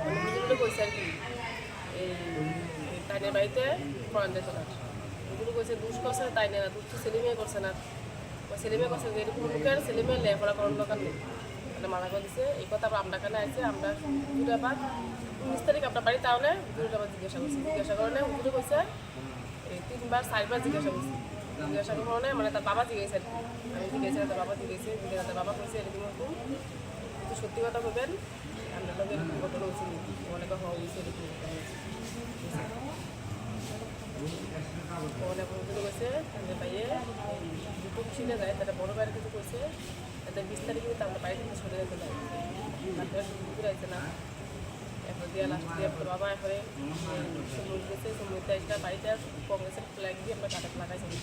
মানে, হুজুরে কইছে আর কি, এই, এই তাইনের বাড়িতে পড়ান যেত না। হুজুরে কইছে, "দুষ করছে তাই না, দুষ তো সেলিমে করছে না।" ও সেলিমে করছে যে এরকম লোকের ছেলে মেয়ে লেখাপড়া করার দরকার নেই, মানে মানা করে দিছে। এই কথা আবার আমরা কানে আইছে, আমরা হুজুরে আবার উনিশ তারিখ আমরা বাড়ি তাহলে হুজুরে আবার জিজ্ঞাসা করছি, জিজ্ঞাসা করলে হুজুরে কইছে, এই তিনবার চারবার জিজ্ঞাসা করছি, জিজ্ঞাসা করার কারণে মানে তার বাবা জিজ্ঞাসা আর কি, আমি জিজ্ঞাসা তার বাবা জিজ্ঞাসা জিজ্ঞাসা তার বাবা কইছে এরকম এরকম, কিন্তু সত্যি কথা কইবেন, আপনার লগে এরকম ঘটনা হয়েছে নি? অনেকে হওয়া হয়েছে এরকম ঘটনা হয়েছে। অনেক ঘটনা হয়েছে, তাদের ভাইয়ে দুটো ছিল যায়, তারা বড় ভাইয়ের কিছু করছে, তাদের বিশ তারিখে কিন্তু আমরা বাড়ি থেকে সরে যেতে লাগে। তারপরে শুধু ঘুরে আসছে না। এখন দিয়ে লাস্ট দিয়ে এখন বাবা এখন সময় গেছে, সময় দিয়ে একটা বাড়িতে আর কংগ্রেসের ফ্ল্যাগ দিয়ে আমরা কাটাতে লাগাইছি।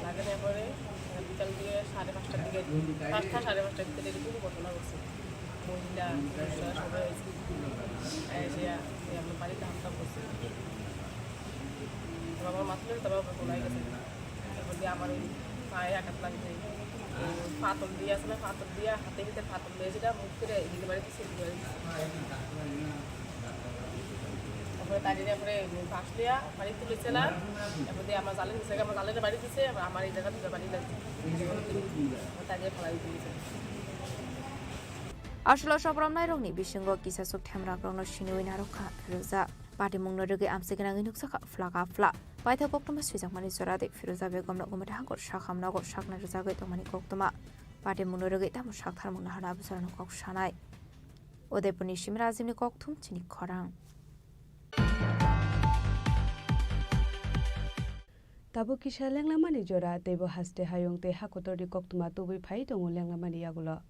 লাগানোর পরে বিকাল দিয়ে সাড়ে পাঁচটার দিকে, পাঁচটা সাড়ে পাঁচটার ভিতরে এরকম ঘটনা ঘটছে। মহিলা, পুরুষরা সবাই এসে, এসে আমরা বাড়িতে হামলা করছে। তারপর আমার মাথায় তারপর আমরা গোলায় গেছে। তারপর দিয়ে আমার ওই পায়ে আঘাত লাগছে। ওই পাথর দিয়ে আসলে পাথর দিয়ে হাতে ভিতরে পাথর দিয়ে সেটা মুখ করে এদিকে বাড়ি দিচ্ছে, এদিকে বাড়ি দিচ্ছে। তারপরে তাই জন্য পরে বাঁশ দিয়া বাড়ি তুলেছিলাম। এরপর দিয়ে আমার জালে নিচে, আমার জালে বাড়ি দিছে, আবার আমার এই জায়গা দুটো বাড়ি লাগছে। তাই দিয়ে ফেলাই তুলেছে। Aswlo chopropnairokni bisingo kisa swk themrangrokno siniwi narwkha Firuza. Patimungno rwgwi amchai gwnangwi nukjakha phlak aphla. Paithak koktwma swijakmani jora tei Firuza Begumno Gumoti Hangkor sakam nogo sakna rwjagwi tongmani koktwma. Patimungno rwgwi tamo saktharmung naharna abujorano kok sanai. Udaipurni Simra Azimni kokthum chini khorang. Tabuk kisa lenglamani jora, teibo haste hayung tei hakotorni koktwma tubui phai tongo lenglamani yagulo.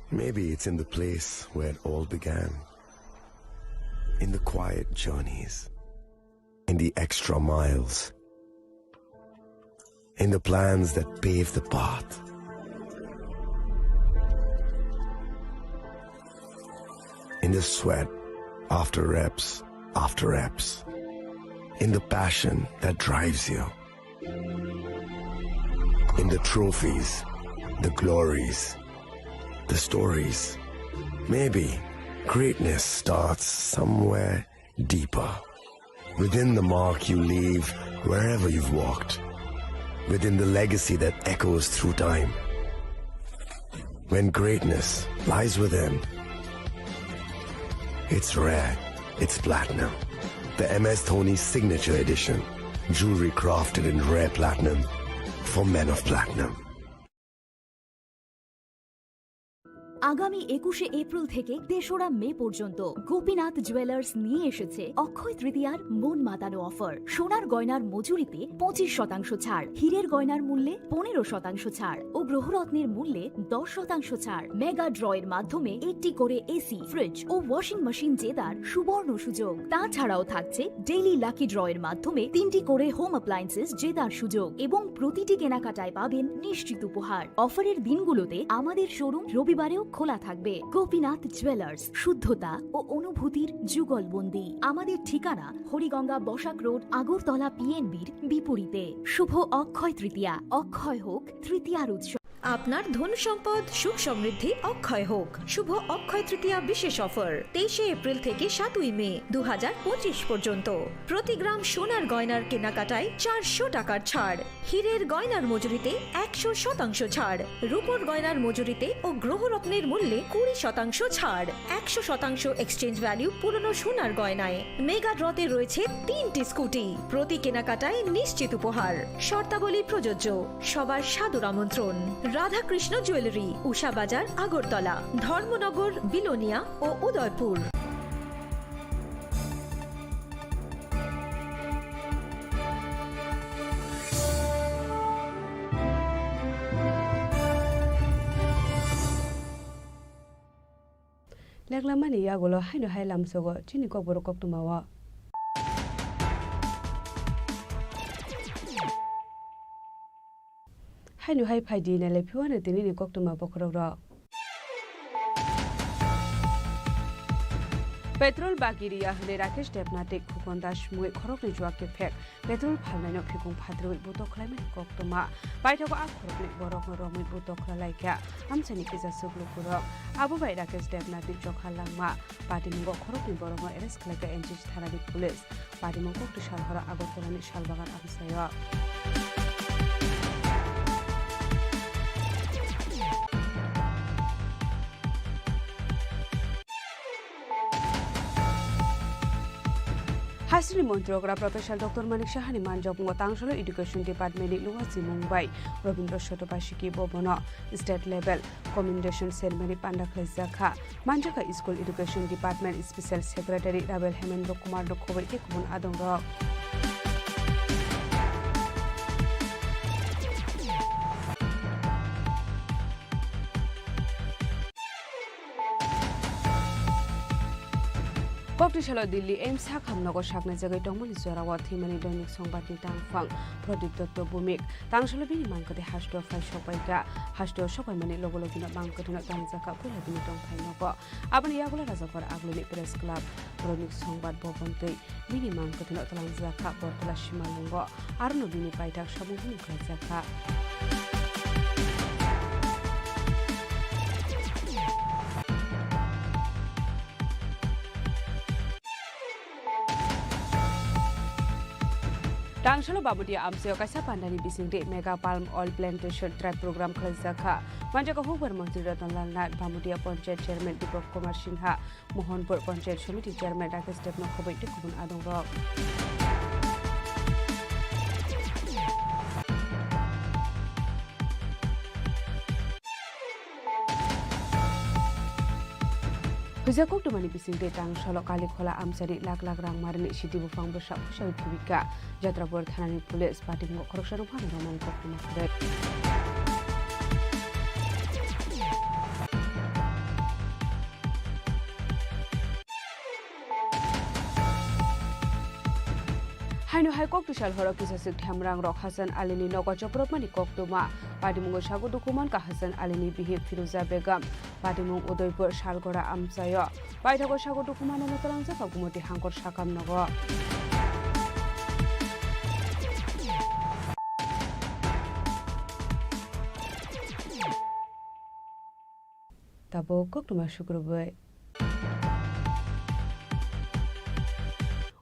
Maybe it's in the place where it all began. In the quiet journeys. In the extra miles. In the plans that pave the path. In the sweat after reps after reps. In the passion that drives you. In the trophies, the glories, the stories. Maybe greatness starts somewhere deeper. Within the mark you leave wherever you've walked. Within the legacy that echoes through time. When greatness lies within, it's rare, it's platinum. The M S Dhoni Signature Edition. Jewelry crafted in rare platinum for men of platinum. আগামী একুশে এপ্রিল থেকে তেসরা মে পর্যন্ত গোপীনাথ জুয়েলার্স নিয়ে এসেছে অক্ষয় তৃতীয়ার মন মাতানো অফার। সোনার গয়নার মজুরিতে পঁচিশ শতাংশ ছাড়, হীরের গয়নার মূল্যে পনেরো শতাংশ ছাড় ও গ্রহরত্নের মূল্যে দশ শতাংশ ছাড়। মেগা ড্রয়ের মাধ্যমে একটি করে এসি, ফ্রিজ ও ওয়াশিং মেশিন জেতার সুবর্ণ সুযোগ। তাছাড়াও থাকছে ডেইলি লাকি ড্রয়ের মাধ্যমে তিনটি করে হোম অ্যাপ্লায়েন্সেস জেতার সুযোগ এবং প্রতিটি কেনাকাটায় পাবেন নিশ্চিত উপহার। অফারের দিনগুলোতে আমাদের শোরুম রবিবারেও খোলা থাকবে। গোপীনাথ জুয়েলার্স, শুদ্ধতা ও অনুভূতির যুগলবন্দি। আমাদের ঠিকানা হরিগঙ্গা বসাক রোড, আগরতলা পিএনবির বিপরীতে। শুভ অক্ষয় তৃতীয়া, অক্ষয় হোক তৃতীয়ার উৎসব। আপনার ধন সম্পদ সুখ সমৃদ্ধি অক্ষয় হোক। শুভ অক্ষয় তৃতীয়া বিশেষ অফার, তেইশে এপ্রিল থেকে সাতই মে দু হাজার পঁচিশ পর্যন্ত। প্রতি গ্রাম সোনার গয়নার কেনাকাটায় চারশো টাকার ছাড়, হীরের গয়নার মজুরিতে একশো শতাংশ ছাড়, রূপোর গয়নার মজুরিতে ও গ্রহরত্নের মূল্যে কুড়ি শতাংশ ছাড়, একশো শতাংশ এক্সচেঞ্জ ভ্যালু পুরনো সোনার গয়নায়। মেগা ড্রতে রয়েছে তিনটি স্কুটি, প্রতি কেনাকাটায় নিশ্চিত উপহার। শর্তাবলী প্রযোজ্য। সবার সাদর আমন্ত্রণ। রাধাকৃষ্ণ জুয়েলারি, উষা বাজার, আগরতলা, ধর্মনগর, বিলোনিয়া ও Udaipur. Leklamani yagulo haino hai lamsogo chini kokborok koktwmao. Haino hai phaidi nailai phiwano tinini koktwma bokhorokrok. Petrol bagi riya hwnwi Rakesh Debnath tei Khukon Das mungwi khoroknwi juak kephek. Petrol phalnaino phikung phatrwi butok khlaimani koktwma. Paithago a khoroknwi borokno romwi butok khlailaikha amchaini kisa chuklukurok. Abo bai Rakesh Debnathni chokha langma. Patimungo khoroknwi borokno arrest khlaikha N C C thanani police. Patimung kokti salhoro Agartalani Salbagan amchaio. Hasteni montri okra Professor Doctor Manik Sahani manjakmungo tangsalo Education Department ni luwa simung bai Robindra Sotobasiki bo bono state level commendation ceremony panda khlaijak kha. Manjakha School Education Department Special Secretary Rabel Hemendra Kumar no khoboi tei kubun adongrok. Kokti salo Delhi AIIMS sakhamnogo saknai jagwi tongmani jorao thwimani Doinik Songbatni tangphang Pradip Dotto Bhumik. Tangsalo bini mangkwthwi hasteo phai sokbaikha. Hasteo sokbaimani logo logino mangkwthwino tongjakha puila bini tongthai nogo. Aboni yagulo Rajakhor Agluni Press Club, Doinik Songbat Bhavan tei bini mangkwthwino twlangjakha Bortola Simalungo. Arono bini paithak samung hwnwi khlaijakha. Tangsalo Bamudia amchaio kaisa pandani bisingtwi Mega Palm Oil Plantation Drive program khlaijakha. Manjakha hukbar montri Ratan Lal Nath, Bamudia Panchayat Chairman Deepak Kumar Singha, Mohanpur Panchayat Samiti Chairman Rakesh Debno khoboi tei kubun adongrok. Puja koktwmani bisingtwi tang solo Kalikhola amchaini lakh lakh rang marini sidi buphang bwsa bwsao thwibikha. Jatrapur thanani police patimungo khoroksano phano romani koktwma kwrwi. Haino hai koktwi sal horo kisa swk themrang rok Hasan Alini nogo chopropmani koktwma. Patimungo sago dukhu mankha Hasan Alini bihik Firuza Begum. Patimung Udaipur Salgora amchaio. Paithago sago dukhu manano twlangjak Gumoti Hangkor sakam nogo. Tabuk koktwma sukrubwi.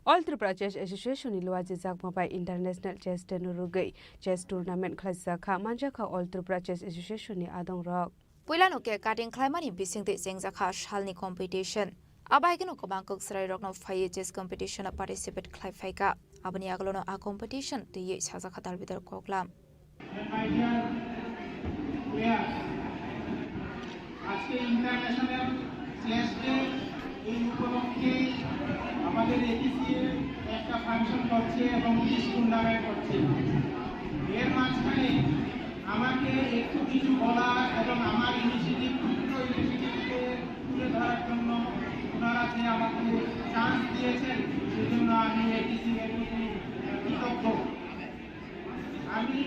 All Tripura Chess Association ni luajijakma bai International Chess Day no rwgwi chess tournament khlaijakha, manjakha All Tripura Chess Association ni adongrok. Puilano cake cutting khlaimani bisingtwi chengjakha salni competition. Abo hai kheno kwbang kwk chwrairokno phaiwi chess competition-o participate khlai phaikha. Aboni agolono a competition twiwi sajakha dalbidal koklam. And my dear players, আজকে international chess day, এই উপলক্ষে আমাদের এটিসিএ একটা ফাংশন করছে এবং quiz tournament করছে। এর মাঝখানে আমাকে একটু কিছু বলার এবং আমার ইনিশিয়েটিভ, ক্ষুদ্র ইনিশিয়েটিভকে তুলে ধরার জন্য ওনারা যে আমাকে চান্স দিয়েছেন, সেজন্য আমি এটিসিএর প্রতি কৃতজ্ঞ। আমি,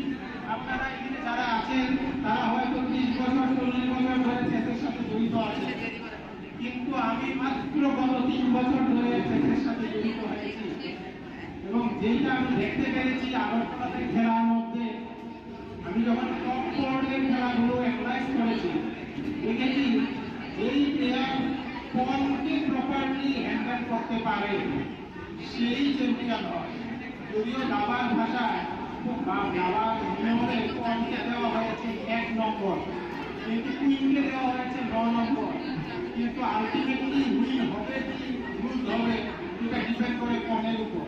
আপনারা এখানে যারা আছেন, তারা হয়তো ত্রিশ বছর, চল্লিশ বছর ধরে চেসের সাথে জড়িত আছেন, কিন্তু আমি মাত্র গত তিন বছর ধরে চেসের সাথে জড়িত হয়েছি। এবং যেটা আমি দেখতে পেরেছি আগরতলাতে খেলার মধ্যে, আমি যখন টপ ফোর্ডের খেলাগুলো অ্যানালাইজ করেছি, দেখেছি এই প্লেয়ার পনকে প্রপারলি হ্যান্ডেল করতে পারে, সেই চ্যাম্পিয়ন হয়। যদিও দাবার ভাষায় বা দাবার নিয়মে পনকে দেওয়া হয়েছে এক নম্বর, কিন্তু কুইনকে দেওয়া হয়েছে ন নম্বর। কিন্তু আলটিমেটলি উইন হবে কি লুজ হবে, এটা ডিপেন্ড করে পনের উপর।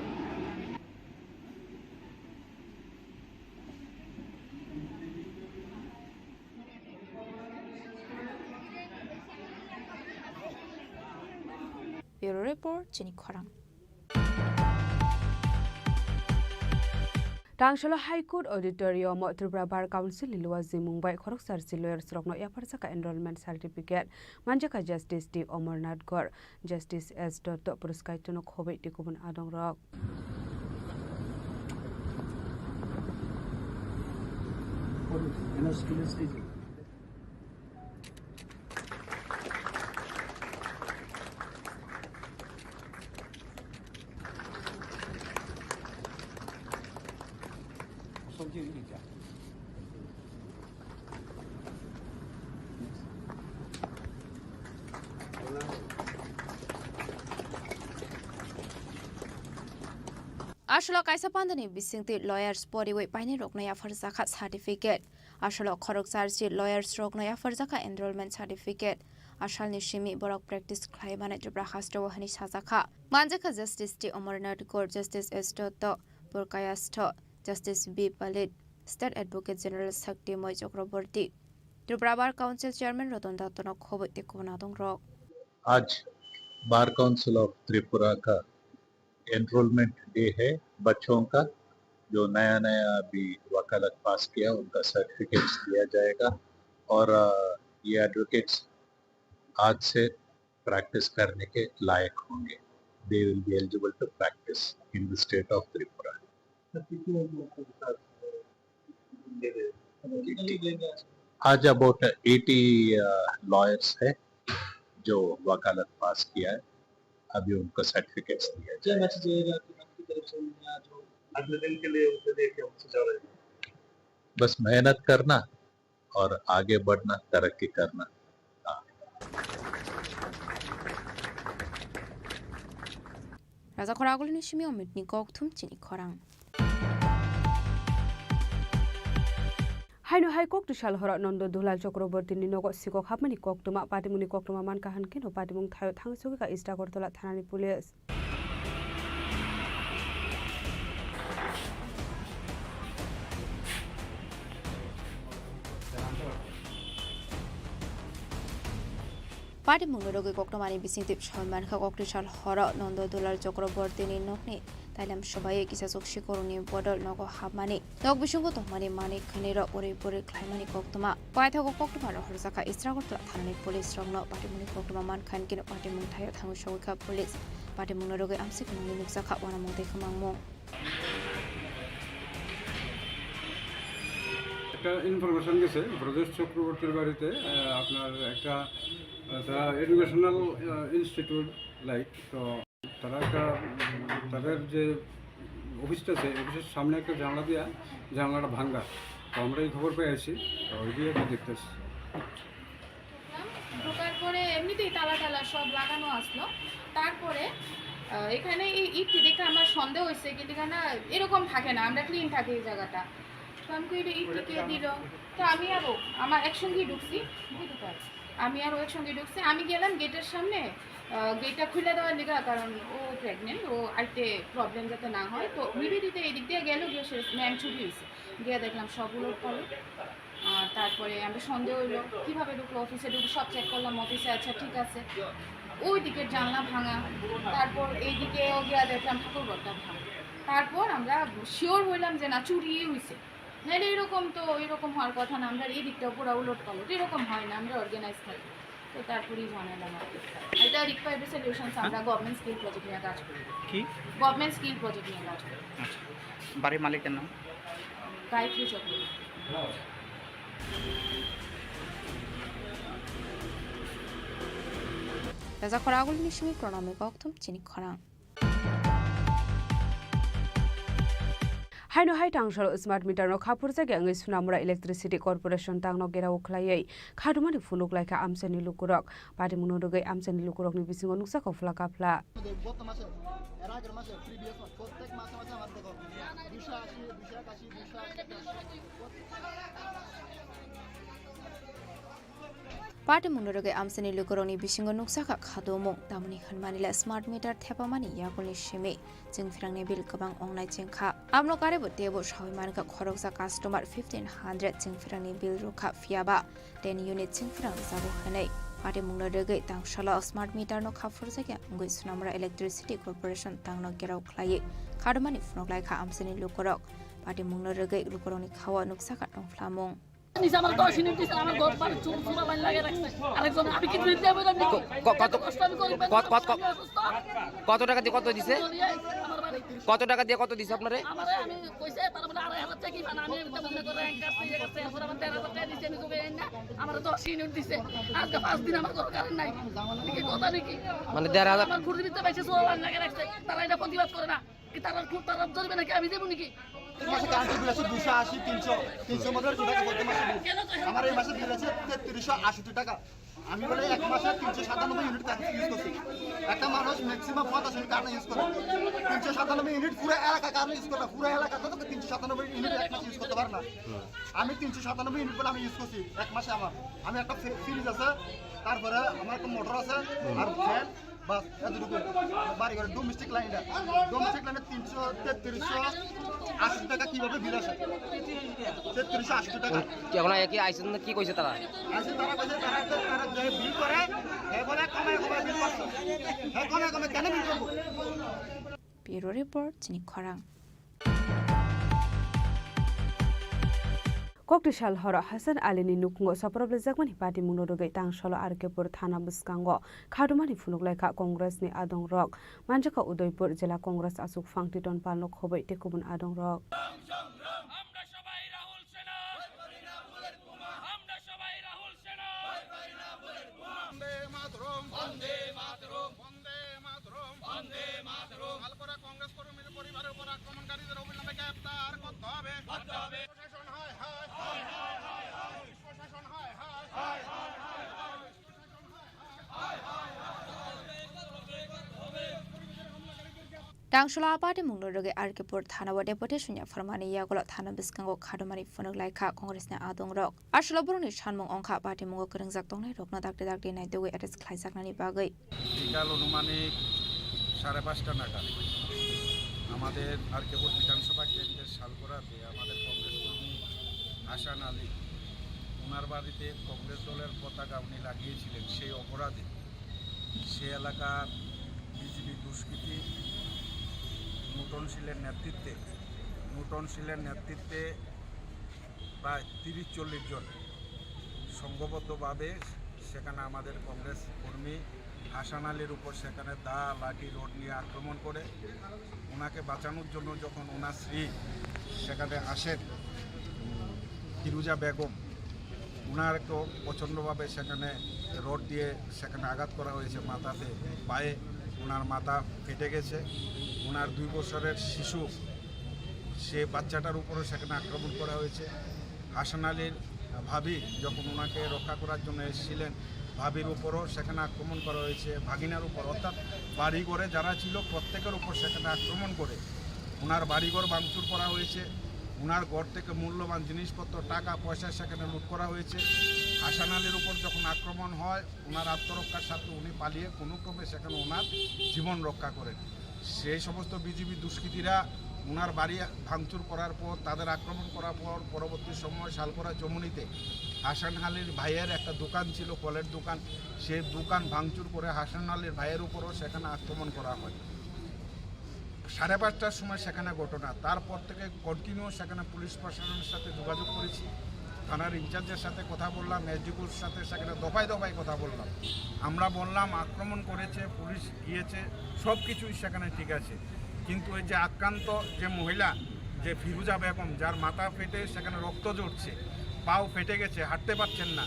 Bureau Report, Chini Khorang. Tangsalo High Court Auditorium o Tripura Bar Council ni luajimung bai khoroksa rsi lawyers rokno yapharjakha enrollment certificate manjakha Justice T Omornath Gor, Justice S Dotto, Puruskaitono Khoboi tei kubun adongrok. Aswlo kaisa pandani bisingtwi lawyers poriwi painai rokno yapharjakha certificate. Aswlo khoroksa rsi lawyers rokno yapharjakha enrollment certificate. Asalni simi borok practice khlai mano Tripura hasteo hwnwi sajakha. Manjakha Justice T Omornath Gor, Justice S Dotto, Purkayastho, Justice B Palit, State Advocate General Shaktimoi Chakraborty, Tripura Bar Council Chairman Ratan Dattono khoboi tei kubun adongrok. आज bar council of Tripura का enrolment day है। बच्चों का जो नया नया अभी वकालत पास किया, उनका सर्टिफिकेट्स दिया जाएगा और अ, ये एडवोकेट्स आज से प्रैक्टिस करने के लायक होंगे। They will be eligible to practice in the state of Tripura। आज अबाउट एटी लॉयर्स है जो वकालत पास किया है, अभी उनको सर्टिफिकेट्स दिया जाएगा। अगले दिन के लिए उनके लिए क्या मैसेज आ रहा है? बस मेहनत करना और आगे बढ़ना, तरक्की करना। Raja Khoragulini simi Omitni kokthum chini khorang. Haino hai koktwi sal horo Nondo Dulal Chakrabortini nogo sikok hapmani koktwma, patimungni koktwma mankha hwnkhe no patimung thaio thang sogwikha East Agartala thanani police. Patimungni rwgwi koktwmani bisingtwi soi mankha, Koktisal horo Nondo Dular Chakrabortini nokni tailam swbaiwi kisa chuk sikurokni bodol nogo hapmani, nok bisingo tongmani manwi khwnirok uri puri khlaimani koktwma. Paithago koktwma rohorjakha East Agartala thanani police rokno. Patimungni koktwma mankha hinkhe patimung thaio thangwi sogwikha police. Patimungni rwgwi amswk nungwi nukjakha uanamung tei kwmangmung. একটা ইনফরমেশন গেছে ব্রজেশ চক্রবর্তীর বাড়িতে, আহ, আপনার একটা, আহ, তারা এডুকেশনাল, আহ, institute like, তো তারা একটা, উম, তাদের যে অফিসটা আছে, অফিসের সামনে একটা জানলা দিয়া জানলাটা ভাঙ্গা। তো আমরা এই খবর পেয়ে আইছি, তো ওই দিয়ে একটা দেখতেছি। ঢোকার পরে এমনিতেই তালা টালা সব লাগানো আসলো। তারপরে, আহ, এখানে এই ইটটি দেখে আমার সন্দেহ হয়েছে, কিন্তু এখানে এরকম থাকে না, আমরা ক্লিন থাকে এই জায়গাটা। তো আমি কই, "এটা ইটটি কে দিল?" তো আমি আরো, আমার একসঙ্গেই ঢুকছি, বুঝতে পারছি। আমি আরো একসঙ্গে ঢুকছি, আমি গেলাম গেটের সামনে, আহ, গেটটা খুলে দেওয়ার লিগা, কারণ ও প্রেগনেন্ট, ও আইতে প্রবলেম যাতে না হয়। তো নিবেদিতা এদিক দিয়ে গেল, গিয়ে সে ম্যাম ছুটি হয়েছে, গিয়ে দেখলাম সব উলট পালট। আর তারপরে আমরা সন্দেহ হইলো, কিভাবে ঢুকলো, অফিসে ঢুকলো, সব চেক করলাম, অফিসে আচ্ছা ঠিক আছে, ওই দিকের জানলা ভাঙা, তারপর এইদিকেও গিয়া দেখলাম ঠাকুর ঘরটা ভাঙা। তারপর আমরা শিওর হইলাম যে না, চুরি হইছে, নাহলে এরকম তো, এরকম হওয়ার কথা না। আমরা এই দিকটাও পুরো উলট পালট, এরকম হয় না, আমরা অর্গানাইজ থাকি। তো তারপরেই জানালাম আর কি। এটা রিকোয়ার্ড সলিউশনস, আমরা গভর্নমেন্ট স্কিল প্রজেক্ট নিয়ে কাজ করি। কি? গভর্নমেন্ট স্কিল প্রজেক্ট নিয়ে কাজ করি। আচ্ছা, বাড়ির মালিকের নাম? গায়ত্রী Chakraborty. Raja khorang agulni simi pranami kokthum chini khorang. Haino hai tangsalo smart meter no khaphurjak ya wngwi Sonamura Electricity Corporation tangno gerao khwlaiwi khadumani phunuk laikha amchaini lukurok. Patimungno rwgwi amchaini lukurokni bisingo nuksa kophla kaphla. গত মাসে, এর আগের মাসে, previous month, প্রত্যেক মাসে মাসে আমার দেখো দুইশো আশি, দুইশো একাশি, দুইশো আশি। Patimungno rwgwi amchaini lukurokni bisingo nukjakha khadumung, tamoni hwnmani le smart meter thepamani yakulni simi chwngphrangni bill kwbang wngnai chengkha. Abono karwibo teibo sawi mankha khoroksa customer fifteen hundred chwngphrangni bill rwkha, phiyaba ten unit chwngphrang rwjago hwnwi. Patimungno rwgwi tangsalo smart meter no khaphurjakya wngwi Sonamura Electricity Corporation tangno gerao khwlaiwi khadumani phunuk laikha amchaini lukurok. Patimungno rwgwi lukurokni khao nukjakha tongphlamung. নিজে আমার দশ ইউনিট দিছে, আমার ঘর বাড়ি চুর চুরা লাইন লাগিয়ে রাখছে। আরেকজন আমি কি দুই দিয়ে বললাম নাকি? ক-, ক-, কত, কষ্ট আমি করি, কত, কত, কত, আমি অসুস্থ। কত টাকা দিয়ে কত দিছে? চলিয়ে আমার বাড়ি। কত টাকা দিয়ে কত দিছে আপনারে? আমারে আমি কইছে, তার মানে আড়াই হাজার টাকা কি পান, আমি এটা মনে করে এক কাছে, এক কাছে, এরপর আমার তেরো হাজার টাকা দিছে, আমি জোগাড় না, আমার দশ ইউনিট দিছে। আজকে পাঁচ দিন আমার ঘর কারেন্ট নাই। এটা কি কথা নাকি? মানে দেড় হাজার? আমার ঘুরে দিতে পারছে, চুরা লাইন লাগিয়ে রাখছে, তারা এটা প্রতিবাদ করে না। কি তারা খুব তারা ধরবে নাকি? আমি দেবো নাকি? এক মাসে কারেন্টের বিল আছে দুইশো আশি, তিনশো, তিনশোর মধ্যে দুই টাকা প্রতি মাসে বিল। আমার এই মাসে বিল আছে তেত্রিশশো আষট্টি টাকা। আমি বলে এক মাসে তিনশো সাতানব্বই ইউনিট কারেন্ট ইউজ করছি। একটা মানুষ ম্যাক্সিমাম পঞ্চাশ ইউনিট কারেন্ট ইউজ করে। তিনশো সাতানব্বই ইউনিট পুরো এলাকা কারেন্ট ইউজ করে না। পুরো এলাকাতে তো তিনশো সাতানব্বই ইউনিট এক মাসে ইউজ করতে পারে না। আমি তিনশো সাতানব্বই ইউনিট বলে আমি ইউজ করছি এক মাসে আমার। আমি একটা ফ্রি-, ফ্রিজ আছে, তারপরে আমার একটা মোটর আছে, আর ফ্যান, বাস, এতটুকু। বাড়ি ঘরে ডোমেস্টিক লাইনটা, ডোমেস্টিক লাইনে তিনশো, তেত্রিশশো আশি টাকা কিভাবে বিল আসে? তেত্রিশশো আশি টাকা। কি এখন কি আইসন না কি কইছে তারা? আইসন তারা কইছে, তারা একটা, তারা যে বিল করে, হে বলে কমে কমে বিল করছে। হে কমে কমে কেন বিল করবো? Bureau Report, chini khorang. Koktisal horo Hasan Ali ni nukhungo soproblejakmani patimungno rwgwi tangsalo R K pur thana bwskango khadumani phunuk laikha Congress ni adongrok. Manjakha Udaipur Jila Congress achukphang Titon Pal no khobwi tei kubun adongrok. আমরা সবাই রাহুল সেনা। আমরা সবাই রাহুল সেনা। বন্দে মাতরম। বন্দে মাতরম। বন্দে মাতরম। বন্দে মাতরম। আলপরা কংগ্রেস কর্মীর পরিবারের উপর আক্রমণকারীদের অবিলম্বে গ্রেপ্তার করতে হবে। করতে হবে। প্রশাসন হায় হায়। হায় হায় হায় হায়। প্রশাসন হায় হায়। হায় হায় হায় হায়। Tangsalo a patimungno rwgwi R K pur thana o deputation yapharmani yagulo thana bwskango khadumani phunuk laikha Congress ni adongrok. Aswkno borokni sanmung wngkha, patimungo kwrwngjak tongnairokno dakti dakti naitugwi arrest khlaijaknani bagwi. বিকাল আনুমানিক সাড়ে পাঁচটা নাগাদ আমাদের আর কে পুর বিধানসভা কেন্দ্রের শালগোড়াতে আমাদের কংগ্রেস কর্মী হাসান আলী, ওনার বাড়িতে কংগ্রেস দলের পতাকা উনি লাগিয়েছিলেন, সেই অপরাধে সে এলাকার বিজেপি দুষ্কৃতী নুটন শীলের নেতৃত্বে, নুটন শীলের নেতৃত্বে প্রায় তিরিশ চল্লিশ জন সংঘবদ্ধভাবে সেখানে আমাদের কংগ্রেস কর্মী হাসান আলীর উপর সেখানে দা, লাঠি, রড নিয়ে আক্রমণ করে। ওনাকে বাঁচানোর জন্য যখন ওনার স্ত্রী সেখানে আসেন, উম, ফিরুজা বেগম, ওনারকেও প্রচণ্ডভাবে সেখানে রড দিয়ে সেখানে আঘাত করা হয়েছে মাথাতে, পায়ে। ওনার মাথা ফেটে গেছে। ওনার দুই বছরের শিশু, সে বাচ্চাটার উপরও সেখানে আক্রমণ করা হয়েছে। হাসান আলীর ভাবি যখন ওনাকে রক্ষা করার জন্য এসেছিলেন, ভাবির উপরও সেখানে আক্রমণ করা হয়েছে, ভাগিনার উপর, অর্থাৎ বাড়িঘরে যারা ছিল প্রত্যেকের উপর সেখানে আক্রমণ করে ওনার বাড়িঘর ভাঙচুর করা হয়েছে। ওনার ঘর থেকে মূল্যবান জিনিসপত্র, টাকা পয়সা সেখানে লুট করা হয়েছে। হাসান আলীর উপর যখন আক্রমণ হয়, ওনার আত্মরক্ষার স্বার্থে উনি পালিয়ে কোনো ক্রমে সেখানে ওনার জীবন রক্ষা করেন। সেই সমস্ত বিজেপি দুষ্কৃতীরা ওনার বাড়ি ভাঙচুর করার পর, তাদের আক্রমণ করার পর, পরবর্তী সময় শালকরা চমুনিতে হাসান আলীর ভাইয়ের একটা দোকান ছিল, ফলের দোকান, সেই দোকান ভাঙচুর করে হাসান আলীর ভাইয়ের উপরও সেখানে আক্রমণ করা হয়। সাড়ে পাঁচটার সময় সেখানে ঘটনা, তারপর থেকে কন্টিনিউ সেখানে পুলিশ প্রশাসনের সাথে যোগাযোগ করেছি, থানার ইনচার্জের সাথে কথা বললাম, এসডিপিওর সাথে সেখানে দফায় দফায় কথা বললাম। আমরা বললাম আক্রমণ করেছে, পুলিশ গিয়েছে, সব কিছুই সেখানে ঠিক আছে, কিন্তু এই যে আক্রান্ত যে মহিলা, যে ফিরুজা বেগম, যার মাথা ফেটে সেখানে রক্ত ঝরছে, পাও ফেটে গেছে, হাঁটতে পারছেন না,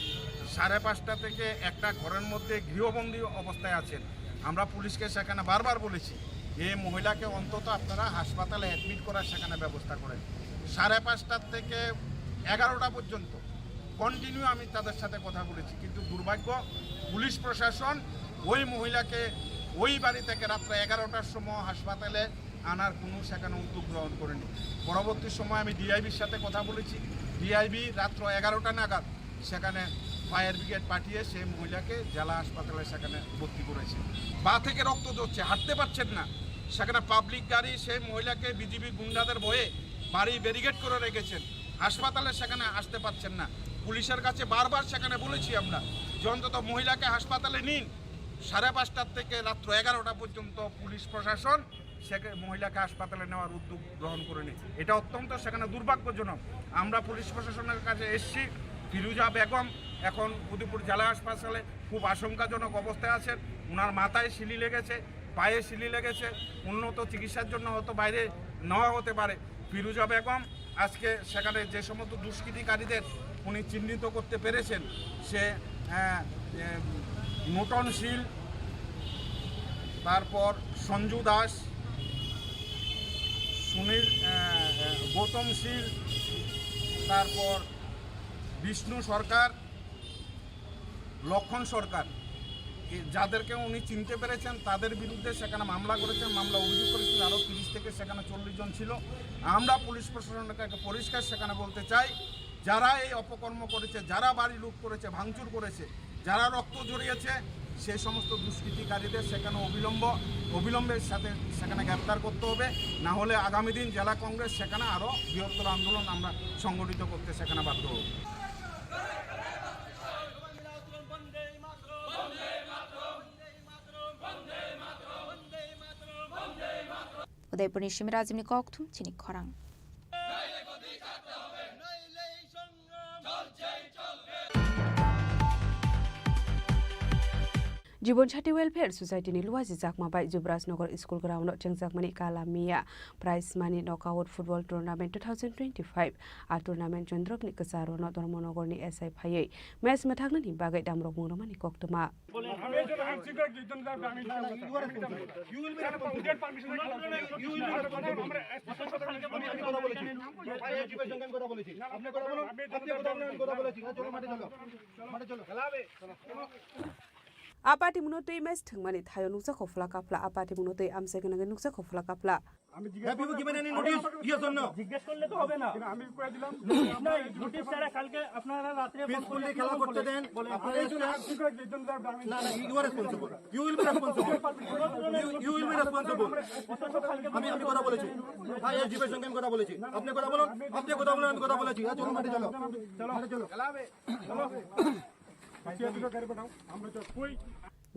সাড়ে পাঁচটা থেকে একটা ঘরের মধ্যে গৃহবন্দী অবস্থায় আছেন। আমরা পুলিশকে সেখানে বারবার বলেছি, এই মহিলাকে অন্তত আপনারা হাসপাতালে অ্যাডমিট করার সেখানে ব্যবস্থা করেন। সাড়ে পাঁচটার থেকে এগারোটা পর্যন্ত কন্টিনিউ আমি তাদের সাথে কথা বলেছি, কিন্তু দুর্ভাগ্য, পুলিশ প্রশাসন ওই মহিলাকে ওই বাড়ি থেকে রাত্রে এগারোটার সময় হাসপাতালে আনার কোনো সেখানে উদ্যোগ গ্রহণ করেনি। পরবর্তী সময় আমি ডিআইবির সাথে কথা বলেছি, ডিআইবি রাত্র এগারোটা নাগাদ সেখানে ফায়ার ব্রিগেড পাঠিয়ে সেই মহিলাকে জেলা হাসপাতালে সেখানে ভর্তি করেছে। পা থেকে রক্ত ঝরছে, হাঁটতে পারছেন না। সেখানে পাবলিক গাড়ি সেই মহিলাকে বিজিবি গুন্ডাদের ভয়ে বাড়ি ব্যারিকেড করে রেখেছেন, হাসপাতালে সেখানে আসতে পারছেন না। পুলিশের কাছে বারবার সেখানে বলেছি আমরা যে অন্তত মহিলাকে হাসপাতালে নিন। সাড়ে পাঁচটার থেকে রাত্র এগারোটা পর্যন্ত পুলিশ প্রশাসন সেকে-, মহিলাকে হাসপাতালে নেওয়ার উদ্যোগ গ্রহণ করেনি। এটা অত্যন্ত সেখানে দুর্ভাগ্যজনক। আমরা পুলিশ প্রশাসনের কাছে এসছি, ফিরুজা বেগম এখন উদয়পুর জেলা হাসপাতালে খুব আশঙ্কাজনক অবস্থায় আছেন। ওনার মাথায় সিলি লেগেছে, পায়ে সিলি লেগেছে, উন্নত চিকিৎসার জন্য হয়তো বাইরে নেওয়া হতে পারে। ফিরুজা বেগম আজকে সেখানে যে সমস্ত দুষ্কৃতিকারীদের উনি চিহ্নিত করতে পেরেছেন, সে, আহ, এ, নুটন শীল, তারপর সঞ্জু দাস, সুনীল, আহ, আহ, গৌতম শীল, তারপর বিষ্ণু সরকার, লক্ষণ সরকার, এ, যাদেরকে উনি চিনতে পেরেছেন, তাদের বিরুদ্ধে সেখানে মামলা করেছেন, মামলা অভিযোগ করেছেন, আরও তিরিশ থেকে সেখানে চল্লিশ জন ছিল। আমরা পুলিশ প্রশাসনকে একটা পরিষ্কার সেখানে বলতে চাই, যারা এই অপকর্ম করেছে, যারা বাড়ি লুট করেছে, ভাঙচুর করেছে, যারা রক্ত ঝরিয়েছে, সেই সমস্ত দুষ্কৃতিকারীদের সেখানে অবিলম্ব, অবিলম্বের সাথে সেখানে গ্রেপ্তার করতে হবে, না হলে আগামী দিন জেলা কংগ্রেস সেখানে আরও বৃহত্তর আন্দোলন আমরা সংগঠিত করতে সেখানে বাধ্য হব। Udaipurni Simirajimni kokthum chini khorang. Jibon Sati Welfare Society ni luaji jakma bai Jubraj Nagar School ground o chengjakmani Kala Miya Prize Money Knockout Football Tournament two thousand twenty-five. A tournament chondrok ni kwcharo no Dharmanagar ni S I phaiwi match mwthaknani bagwi damrok mung rwmani koktwma. A party mungno twi match thwngmani thaio nukjakha phla kaphla, a party mungno twi amchai gwnangwi nukjakha phla kaphla. Have you given any notice? Yes or no? জিজ্ঞেস করলে তো হবে না। নোটিশ নাই, নোটিশ ছাড়া কালকে আপনারা রাত্রে ফোন করলে কিরকম খেলা করতে দেন? বলেন। আপনারা এসে না, না, you are responsible. You will be responsible. You, you will be responsible. আমি, আমি কথা বলেছি। হ্যাঁ, এসডিপির সঙ্গে আমি কথা বলেছি। আপনি কথা বলুন, আপনি কথা বলুন, আমি কথা বলেছি। হ্যাঁ, চলুন, মাঠে চলো। চলো। মাঠে চলো।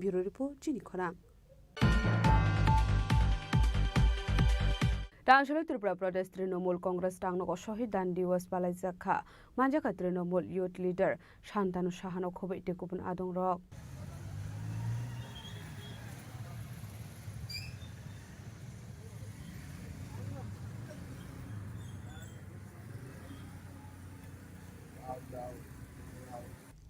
Bureau Report, Chini Khorang. Tangsholo Tripura Pradesh Trinamool Congress tangnogo Shahid Dan Diwas palaijak kha. Manjakha Trinamool Youth Leader Shantanu Sahano khoboi tei kubun adongrok.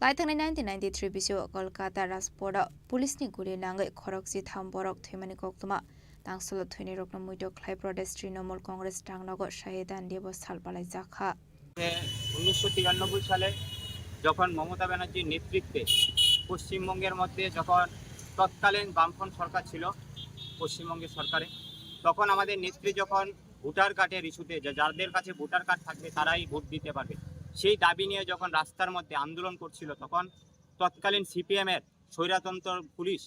Laithangni nineteen ninety-three bisio Kolkata Rajporo police ni guli nangwi khorokchi tham borok thwimani koktwma. Tangsolo thwinirokno muitok khlai Pradesh Trinamool Congress tangnogo Shahid Dan Diwas sal palaijak kha. উনিশশো তিরানব্বই সালে যখন মমতা ব্যানার্জির নেতৃত্বে পশ্চিমবঙ্গের মধ্যে যখন তৎকালীন বামফ্রন্ট সরকার ছিল পশ্চিমবঙ্গের সরকারে, তখন আমাদের নেত্রী যখন ভোটার কার্ডের ইস্যুতে, যা-, যাদের কাছে ভোটার কার্ড থাকবে তারাই ভোট দিতে পারবে, সেই দাবি নিয়ে যখন রাস্তার মধ্যে আন্দোলন করছিল, তখন তৎকালীন সিপিএম এর স্বৈরতন্ত্র পুলিশ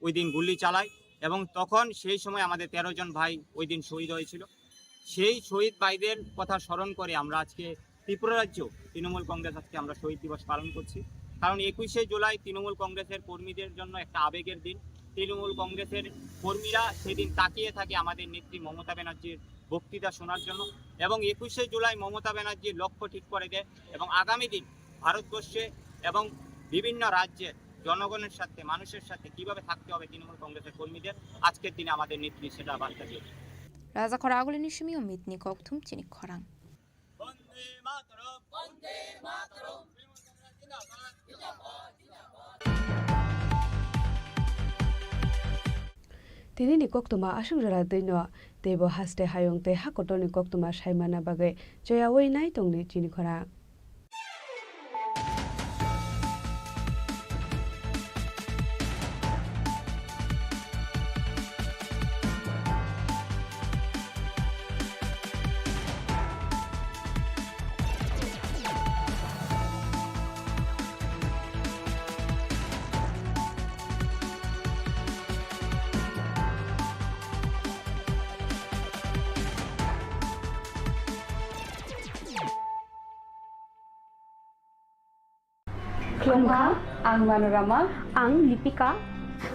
ওই দিন গুলি চালায় এবং তখন সেই সময় আমাদের তেরো জন ভাই ওই দিন শহীদ হয়েছিল। সেই শহীদ ভাইদের কথা স্মরণ করে আমরা আজকে ত্রিপুরা রাজ্য তৃণমূল কংগ্রেস আজকে আমরা শহীদ দিবস পালন করছি। কারণ একুশে জুলাই তৃণমূল কংগ্রেসের কর্মীদের জন্য একটা আবেগের দিন। তৃণমূল কংগ্রেসের কর্মীরা সেদিন তাকিয়ে থাকে আমাদের নেত্রী মমতা ব্যানার্জির বক্তৃতা শোনার জন্য এবং একুশে জুলাই মমতা ব্যানার্জি লক্ষ্য ঠিক করে দেয় এবং আগামী দিন ভারতবর্ষে এবং বিভিন্ন রাজ্যের জনগণের সাথে, মানুষের সাথে কিভাবে থাকতে হবে তৃণমূল কংগ্রেসের কর্মীদের, আজকের দিনে আমাদের নেত্রী সেটা বার্তা দিয়েছে। Raja khorang agulini simi o mitni kokthum chini khorang. Tini ni koktwma aswk jora twi no teibo haste hayung tei hakotor ni koktwma sai manna bagwi choyaui nai tongdi chini khorang. Khulumkha, ang Manorama. Ang Lipika.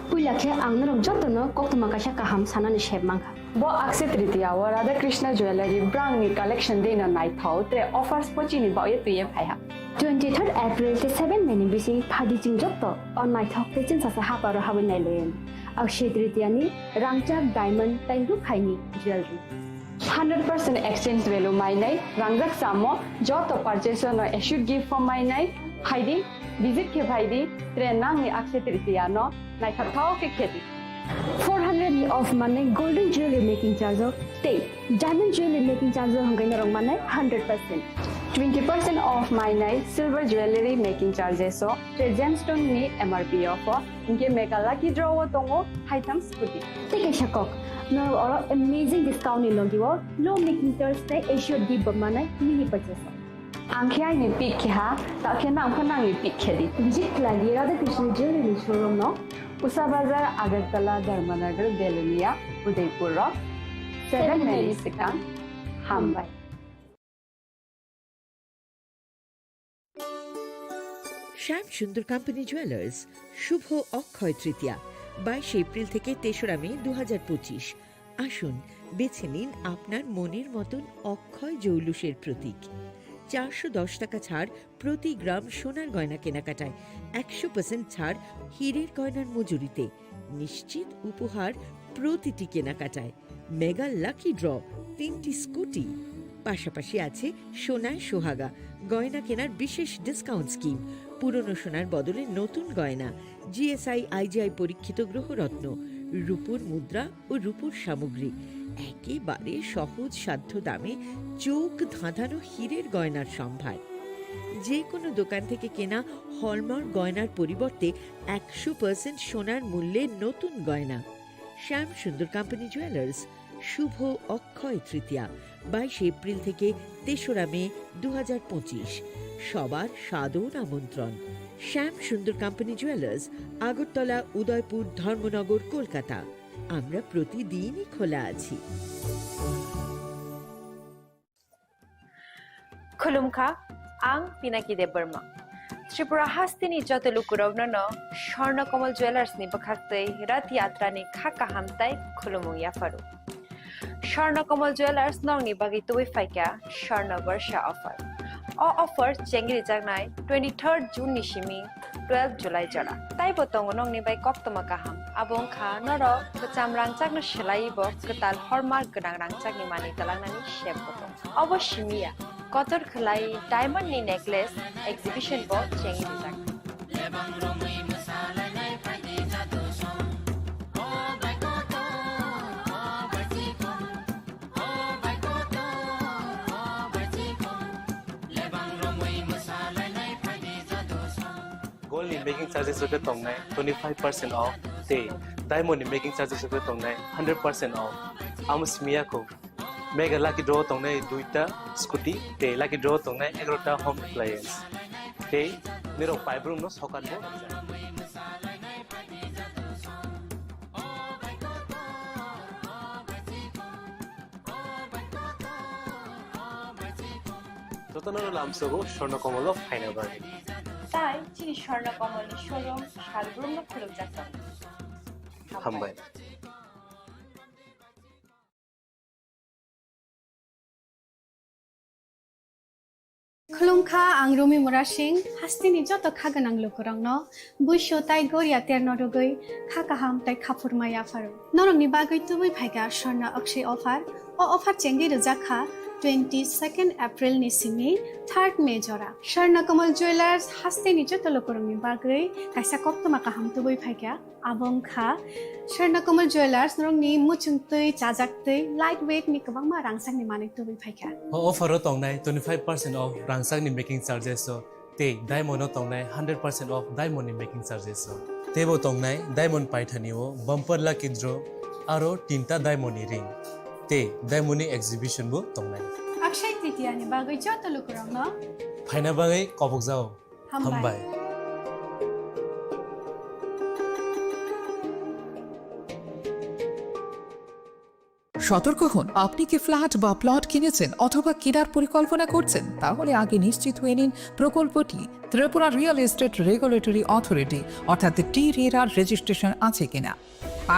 Puila khe ang norok jotono koktwma kaisa kaham sanani sep mankha. Bo Akshaya Tritiya o Radha Krishna Jewellery brangni collection dino naithok tre offers pochini baoye twiye phaiha. Twenty-third April tei seven May ni bising phadi chwng joto o naithok tei chwngsacha haparo habwi nailayan. Akshaya Tritiya ni rangchak diamond tei rukhaini jewellery. Hundred percent exchange value mainai, rangjak chamo, joto purchase no assured gift form mainai, phaidi, visit khe phaidi, tre nangni Akshaya Tritiya no naithok thao khe khedi. Four hundred ni off manai golden jewelry making charge o tei diamond jewelry making charge o hwnkhai norok manai hundred percent. Twenty percent off mainai silver jewelry making charges o tre gemstone ni M R P off o. Hinkhe Mega Lucky Draw o tongo haitham scooty. Tei kaisa kok, norok oro amazing discount ni logi o low making charge tei assured gift bo manai mini purchase o. Ang khe aini pick khe ha, ta khe nang pho nangni pick khe di. Visit khlai di Radha Krishna Jewelry ni showroom no, Usa Bazar, Agartala, Dharmanagar, Belonia, Udaipur rok. Seven May ni swkang. Hambai. শ্যাম Sundar company jewellers, শুভ অক্ষয় তৃতীয়া, বাইশে এপ্রিল থেকে তেসরা মে দু হাজার পঁচিশ। আসুন, বেছে নিন আপনার মনের মতন অক্ষয় জৌলুসের প্রতীক। চারশো দশ টাকা ছাড় প্রতি গ্রাম সোনার গয়না কেনাকাটায়, একশো পার্সেন্ট ছাড় হীরের গয়নার মজুরিতে, নিশ্চিত উপহার প্রতিটি কেনাকাটায়। মেগা লাকি ড্র, তিনটি স্কুটি, পাশাপাশি আছে সোনায় সোহাগা, গয়না কেনার বিশেষ ডিসকাউন্ট স্কিম, পুরনো সোনার বদলে নতুন গয়না, জিএসআই আইজিআই পরীক্ষিত গ্রহরত্ন, রূপোর মুদ্রা ও রূপোর সামগ্রী, একেবারে সহজ সাধ্য দামে চোখ ধাঁধানো হীরের গয়নার সম্ভার। যে কোনো দোকান থেকে কেনা হলমার্ক গয়নার পরিবর্তে একশো পার্সেন্ট সোনার মূল্যে নতুন গয়না। শ্যাম সুন্দর কোম্পানি জুয়েলার্স, শুভ অক্ষয় তৃতীয়া, বাইশে এপ্রিল থেকে তেসরা মে দু হাজার পঁচিশ। সবার সাদর আমন্ত্রণ। শ্যাম সুন্দর কোম্পানি জুয়েলার্স, আগরতলা, উদয়পুর, ধর্মনগর, কলকাতা। আমরা প্রতিদিনই খোলা আছি। Khulumkha, ang Pinaki Debbarma. Tripura hasteni joto lukurokno no Swarna Kamal Jewellers ni bwkhaktwi Rath Yatra ni kha kaham tai khulumung yapharu. Swarna Kamal Jewellers nokni bagwi tubui phaikha Swarna Barsha offer. O offer chengri jaknai twenty-third June ni simi twelve July jora. Taibo tongo nokni bai koktwma kaham. Abo wngkha norok kwcham rangchakno swlaiwi bo kwtal hallmark gwnang rangchakni manwi twlangnani sep bo tongo. Obo simi ya, kotor khwlai diamond ni necklace exhibition bo chengwi rijak. Gold ni making charges rok khe tongnai twenty five percent off tei diamond ni making charges rok khe tongnai hundred percent off. Amo simi ya kho. Mega lucky draw tongnai duita scooty tei lucky draw tongnai egarota home appliance. Tei nirok paibrumno sokat bo rijak. Jotono lamsogo Swarna Kamal o phaina bagwi. Tai chini Swarna Kamal ni showroom salbrumno khulumjak tongo. Hambai. Khulumkha, ang Rumi Murasing, hasteni joto kha gwnang lukurokno buisu tai goria terno rwgwi kha kaham tai khaphurma yapharo. Norokni bagwi tubui phaikha Swarna Akshay offer. O offer chengwi rwjak kha twenty-second April ni simi third May jora. Swarna Kamal Jewellers hasteni joto lukurokni bagwi kaisa koktwma kaham tubui phaikha. Abo wngkha Swarna Kamal Jewellers, norokni muchungtwi, chajaktwi, light weight ni kwbangma rangchakni manwi tubui phaikha. O offer o tongnai twenty five percent off rangchakni making charges o tei diamond o tongnai hundred percent off diamond ni making charges o. Teibo tongnai diamond paithani o bumper lucky draw aro tinta diamond ni ring tei diamond ni exhibition bo tongnai. Akshay Tritiya ni bagwi joto lukurokno phaina bagwi kobokjao. Hambai. Hambai. সতর্ক হন, আপনি কি ফ্ল্যাট বা প্লট কিনেছেন অথবা কেনার পরিকল্পনা করছেন? তাহলে আগে নিশ্চিত হয়ে নিন প্রকল্পটি Tripura real estate regulatory authority অর্থাৎ টি রেরার রেজিস্ট্রেশন আছে কিনা।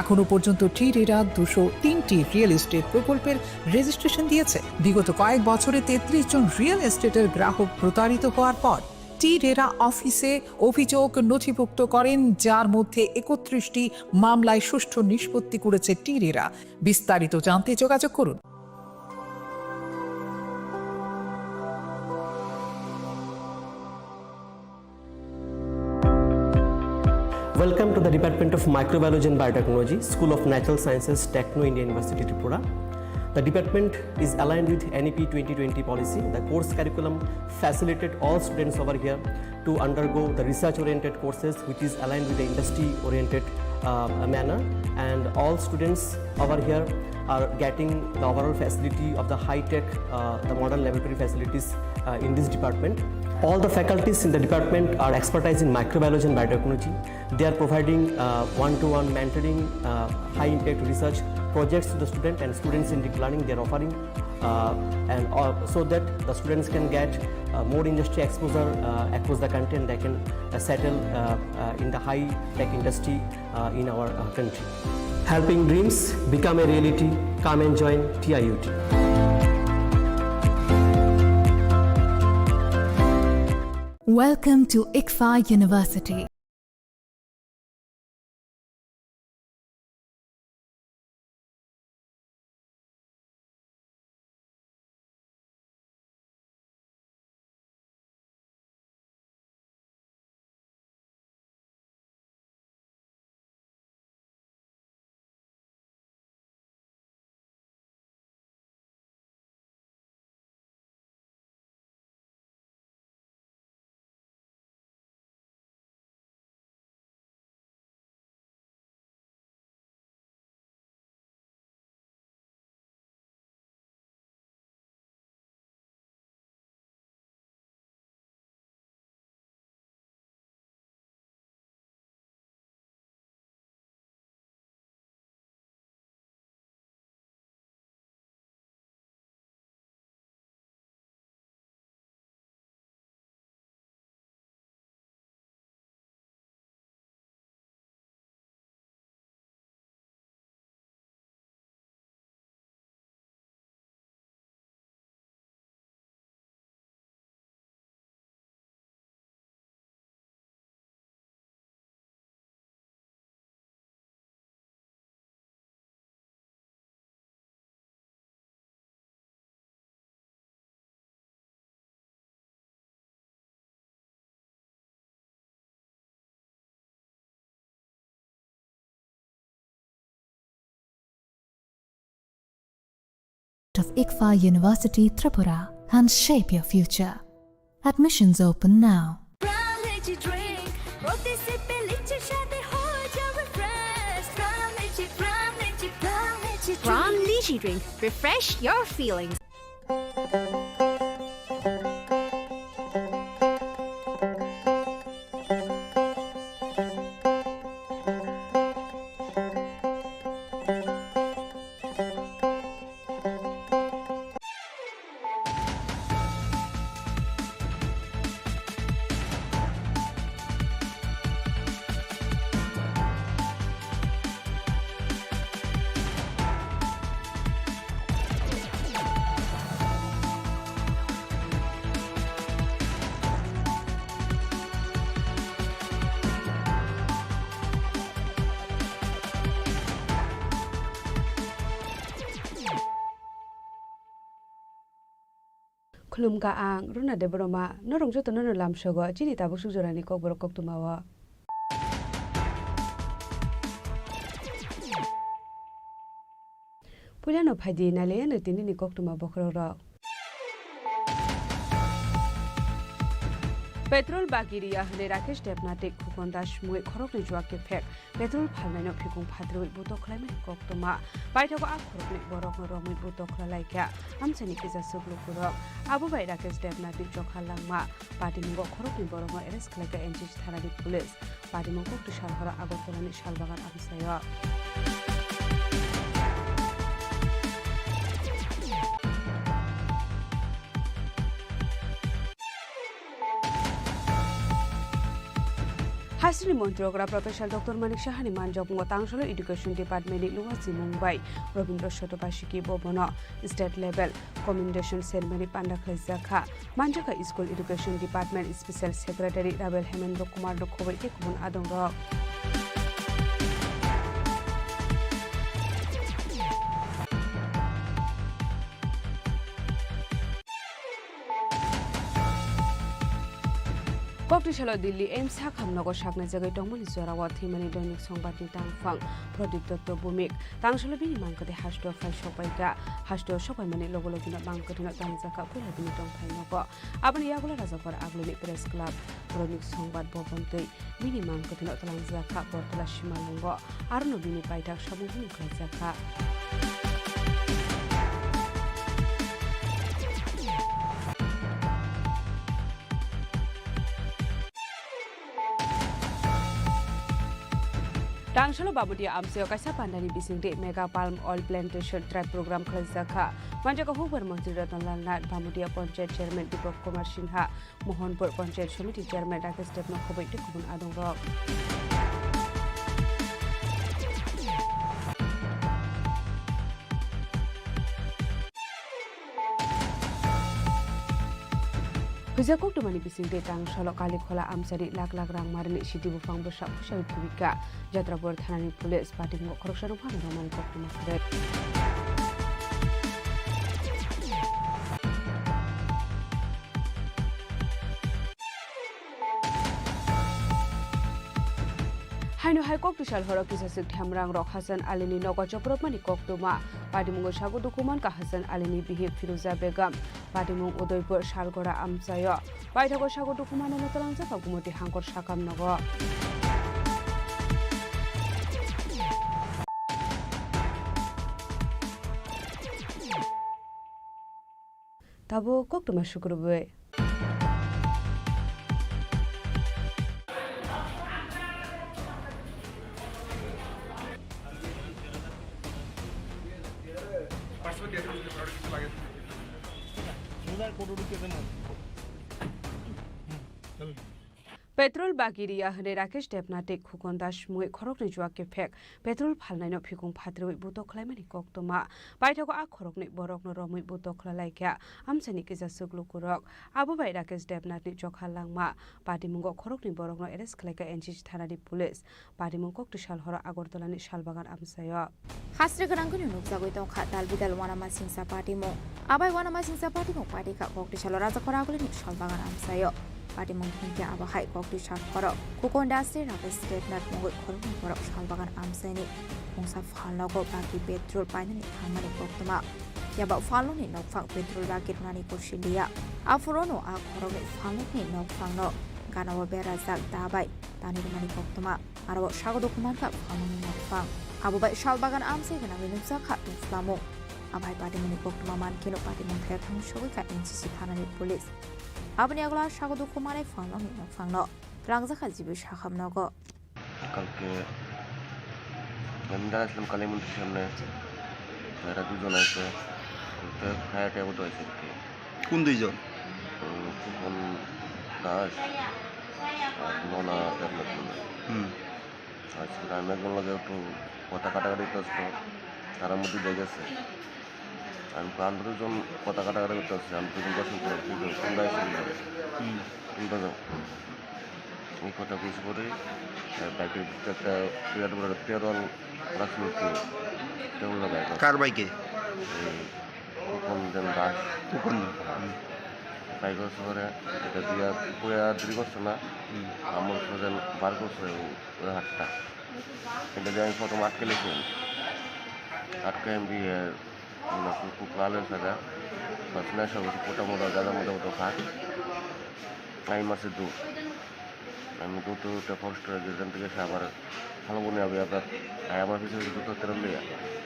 এখনো পর্যন্ত টি রেরা দুশো তিনটি রিয়েল এস্টেট প্রকল্পের রেজিস্ট্রেশন দিয়েছে। বিগত কয়েক বছরে তেত্রিশ জন রিয়েল এস্টেটের গ্রাহক প্রতারিত হওয়ার পর টি রেরা অফিসে অভিযোগ নথিভুক্ত করেন, যার মধ্যে একত্রিশটি মামলায় সুষ্ঠু নিষ্পত্তি করেছে টি রেরা। বিস্তারিত জানতে যোগাযোগ করুন। Welcome to the Department of Microbiology and Biotechnology, School of Natural Sciences, Techno India University, Tripura. The department is aligned with N E P twenty twenty policy. The course curriculum facilitate all students over here to undergo the research-oriented courses, which is aligned with the industry-oriented, uh, manner. And all students over here are getting the overall facility of the high-tech, uh, the modern laboratory facilities, uh, in this department. All the faculties in the department are expertise in microbiology and biotechnology. They are providing, uh, one-to-one mentoring, uh, high-impact research projects to the student and students in deep learning. They are offering, uh, and, uh, so that the students can get, uh, more industry exposure, uh, across the country, and they can, uh, settle, uh, uh, in the high-tech industry, uh, in our, uh, country. Helping dreams become a reality. Come and join T I U T. Welcome to ICFAI University. product of ICFAI University Tripura and shape your future. Admissions open now. Pran Lychee drink, প্রতি সিপে লিচির স্বাদে হয়ে যাবে fresh। Pran Lychee, Pran Lychee, Pran Lychee drink। Pran Lychee drink, refresh your feelings। Khulumkha ang Runa Debbarma, norok jotono no lamsogo chini tabuk suk jorani kokborok koktwmao. Puilano phaidi nailaiano tinini koktwma bokhorokrok. Petrol bagi riya hwnwi Rakesh Debnath tei Khukon Das mungwi khoroknwi juak kephek. Petrol phalnaino phikung phatrwi butok khlaimani koktwma. Paithago a khoroknwi borokno romwi butok khlalaikha amchaini kisa swk lukurok. Abo bai Rakesh Debnathni chokha langma. Patimungo khoroknwi borokno arrest khlaikha N C C thanani police. Patimung koktwi sal horo Agartalani Salbagan amchaio. Hasteni Montri okra Professor Doctor Manik Sahani manjakmungo Tangsalo Education Department ni Luwa Chimung bai Robindra Sotobasiki Bhavan o State Level Commendation Ceremony panda khlaijak kha. Manjakha School Education Department Special Secretary Rabel Hemendra Kumar no khoboi tei kubun adongrok. Koktwisalo Delhi AIIMS sakhamnogo saknai jagwi tongmani jorao thwimani Doinik Songbatni tangphang Pradip Dotto Bhumik. Tangsalo bini mangkwthwi hasteo phai sokpaikha. Hasteo sokpaimani logo logino mangkwthwino tangjakha puila bini tongphai nogo. Aboni yagulo Rajakhor Agulini Press Club, Doinik Songbat Bhavan tei bini mangkwthwino twlangjakha Bortola Simalungo. Arono bini paithak samung hwnwi khlaijakha. Tangsalo Bamudia amchaio kaisa pandani bisingtwi Mega Palm Oil Plantation Tribe Program khlaijakha. Manjakha hukbar Montri Ratan Lal Nath, Bamudia Panchayat Chairman Deepak Kumar Singha, Mohanpur Panchayat Samiti Chairman Rakesh Debno khoboi tei kubun adongrok. Huijak koktwmani bisingtwi Tangsalo Kalikhola amchari lak lak rang marini siti buphang bwsa bwsa thubika. Jatrapur thanani police patimungo khoroksa rwphano romani koktwma kwrwi. Haino hai koktwi sal horo kisa swk themrang rok Hasan Alini nogo chopropmani koktwma. Patimungo sago dukuman ka Hasan Alini bihik Firuza Begum. Patimung Udaipur Salgora amchaio. Paithago sago dukuman no twlangjak Gumoti Hangkor sakam nogo. Tabuk koktwma sukrubwi. Petrol bagi riya hwnwi Rakesh Debnath tei Khukon Das mungwi khoroknwi juak kephek petrol phalnaino phikung phatrwi butok khlaimani koktwma. Paithago a khoroknwi borokno romwi butok khlalaikha amchaini kisa swk lukurok. Abo bai Rakesh Debnathni chokha langma. Patimungo khoroknwi borokno arrest khlaikha N C C thanani police. Patimung koktwi sal horo Agartalani Salbagan amchaio. Hastri gwnangwino nukjagwi tongkha dal bidal uanamasingcha patimung. Abai uanamasingcha patimung patikha koktwi salo Rajakhor Agulini Salbagan amchaio. Patimung hinkhe abo hai koktwi sal horo Khukon Das tei Rakesh Debnath mungwi khoroknwi borok Salbagan amchaini mungsa phalnogo bagi petrol painani thangmani koktwma. Phiya ba phalnokni nokphang petrol ba kirnani kusi liya. Aphuru no a khoroknwi phalnokni nokphangno ganao berajak da bai tani rwmani koktwma. Aro o sago dukhu mankha phalnokni nokphang. Abo bai salbagan amchai gwnangwi nukjakha tongphlamung. Abo hai patimungni koktwma mankheno patimung thaya thangwi sogwikha N C C thanani police. Aboni yagulo sago dukhu manwi phalnokni nokphangno twlangjakha jibi sakham nogo. কালকে আমি দাঁড়াইছিলাম কালী মন্দির সামনে, এরা দুজন আছে, তো খায়া টেয়া বোধ হয়েছে আর কি। কোন দুইজন? উম, ফুকন দাস আর মনা দেবনাথ মন্ডল। হুম। আজকে আমি একজন লগে একটু কথা কাটাকাটি করতো, তার মধ্যে দিয়ে গেছে। আমি তো আন্দোলন জন কথা কাটাকাটি করতে আসছি, আমি দুজন দর্শন করে, দুজন সন্ধ্যায় সন্ধ্যায়। হুম। তিনটা জন। এই কথা কিছু করে, আহ, বাইকের ভিতরে একটা বিরাট বড় তেরো রাখছিল কি, তেরো লাগায়। কার বাইকে? এই ফুকন দেব দাস। ফুকন দেব। হুম। বাইক হচ্ছে করে, এটা দিয়ে পুয়া দেরি করছে না। হুম। আমার হচ্ছে বার করছে ওই, ওই হাতটা। এটা দিয়ে আমি প্রথম আটকে লেছি। আটকে আমি দিয়ে, মানে, খুব, খুব ভালো হয়েছে এটা। বাস না সব কিছু মোটা মোটা, গাদা মোটা মোটা খায়। আমি মাসে দু। আমি দু তো উঠে কষ্ট হয়ে যেখান থেকে এসে আবার ভালো মনে হবে আপনার। আর আমার পিছনে দুটো তেরো লিয়া।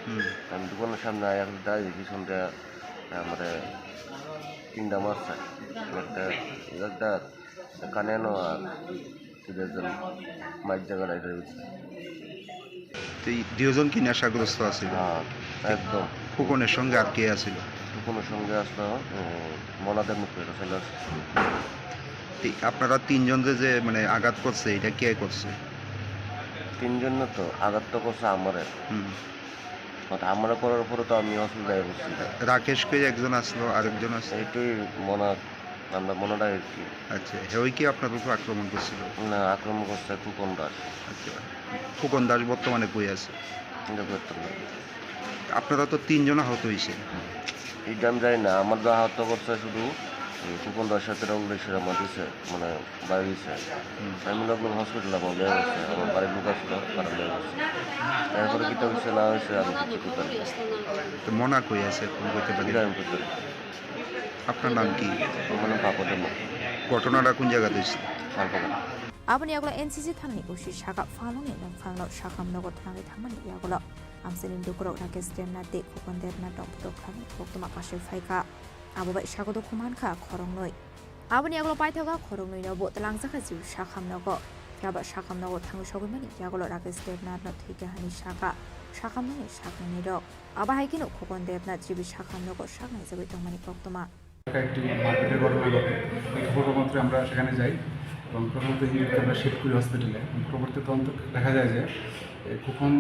হুম। আমি দোকানের সামনে আয়া এখন দাঁড়িয়ে দেখি সন্ধ্যা, আহ, মানে, তিনটা মাছ চাই। একটা, একটা কানে নো আর সিধা একদম মাইর জায়গা রাইডার হচ্ছে। তো এই দুইজন কি নেশাগ্রস্ত আছিল? হ্যাঁ, একদম। ফুকনের সঙ্গে আর কে আছিল? ফুকনের সঙ্গে আসলো, উম, মনাদের মুখে ছেলে আসছে। তো আপনারা তিনজন যে, যে মানে আঘাত করছে, এটা কে করছে? তিনজন না তো, আঘাত তো করছে আমারে। হুম। ওটা আমরা করার পরে তো আমি অসুবিধায় পড়ছি। রাকেশ কে একজন আসলো, আরেকজন আসলো। এইটাই মনা, আমরা মনাটাই আর কি। আচ্ছা, হেই কি আপনার উপর আক্রমণ করছিল? না, আক্রমণ করছে ফুকন দাস। আচ্ছা, ফুকন দাস বর্তমানে কই আছে? এটা করতে পারি। আপনারা তো তিনজন আহত হয়েছে। এটা আমি জানি না, আমার যা আহত করছে শুধু এই ফুকন দাসের সাথে রং দেশের আমার দিছে, মানে, বাইরে গেছে। হুম। আমি লোক হসপিটালে আমার মেয়ে হচ্ছে, আমার বাড়ির লোক আসলো, তারা মেয়ে হচ্ছে। এরপরে কিতা হয়েছে না হয়েছে আমি কিছু করতে পারি না। তো মনা কই আছে, ফোন করতে পারি? এটা আমি করতে পারি। আপনার নাম কি? আমার নাম পাপা দেব। ঘটনাটা কোন জায়গাতে হয়েছে? Salbagan. Aboni yagulo N C C thanani O C saka phalnokni nokphangno sakham nogo thangwi thangmani yagulo amchaini lukurok Rakesh Debnath tei Khukon Debnath rok bwtwk khlaiwi koktwma kasui phaikha. Abo bai sago dukhu mankha khoroknwi. Aboni yagulo paithago khoroknwino bo twlangjakha jibu sakham nogo. Phiya ba sakham nogo thangwi sogwimani yagulo Rakesh Debnathno thwikha hwnwi sakha sakhamnokni saknwini rok. Abo hai kheno Khukon Debnath jibu sakham nogo saknaijagwi tongmani koktwma. একটা একটি মারপিটের ঘটনা ঘটে। এই খবর মাত্র আমরা সেখানে যাই এবং প্রথমত ইঞ্জুরিকে আমরা শিফট করি হসপিটালে। এবং পরবর্তী তদন্ত দেখা যায় যে, এ, খোকন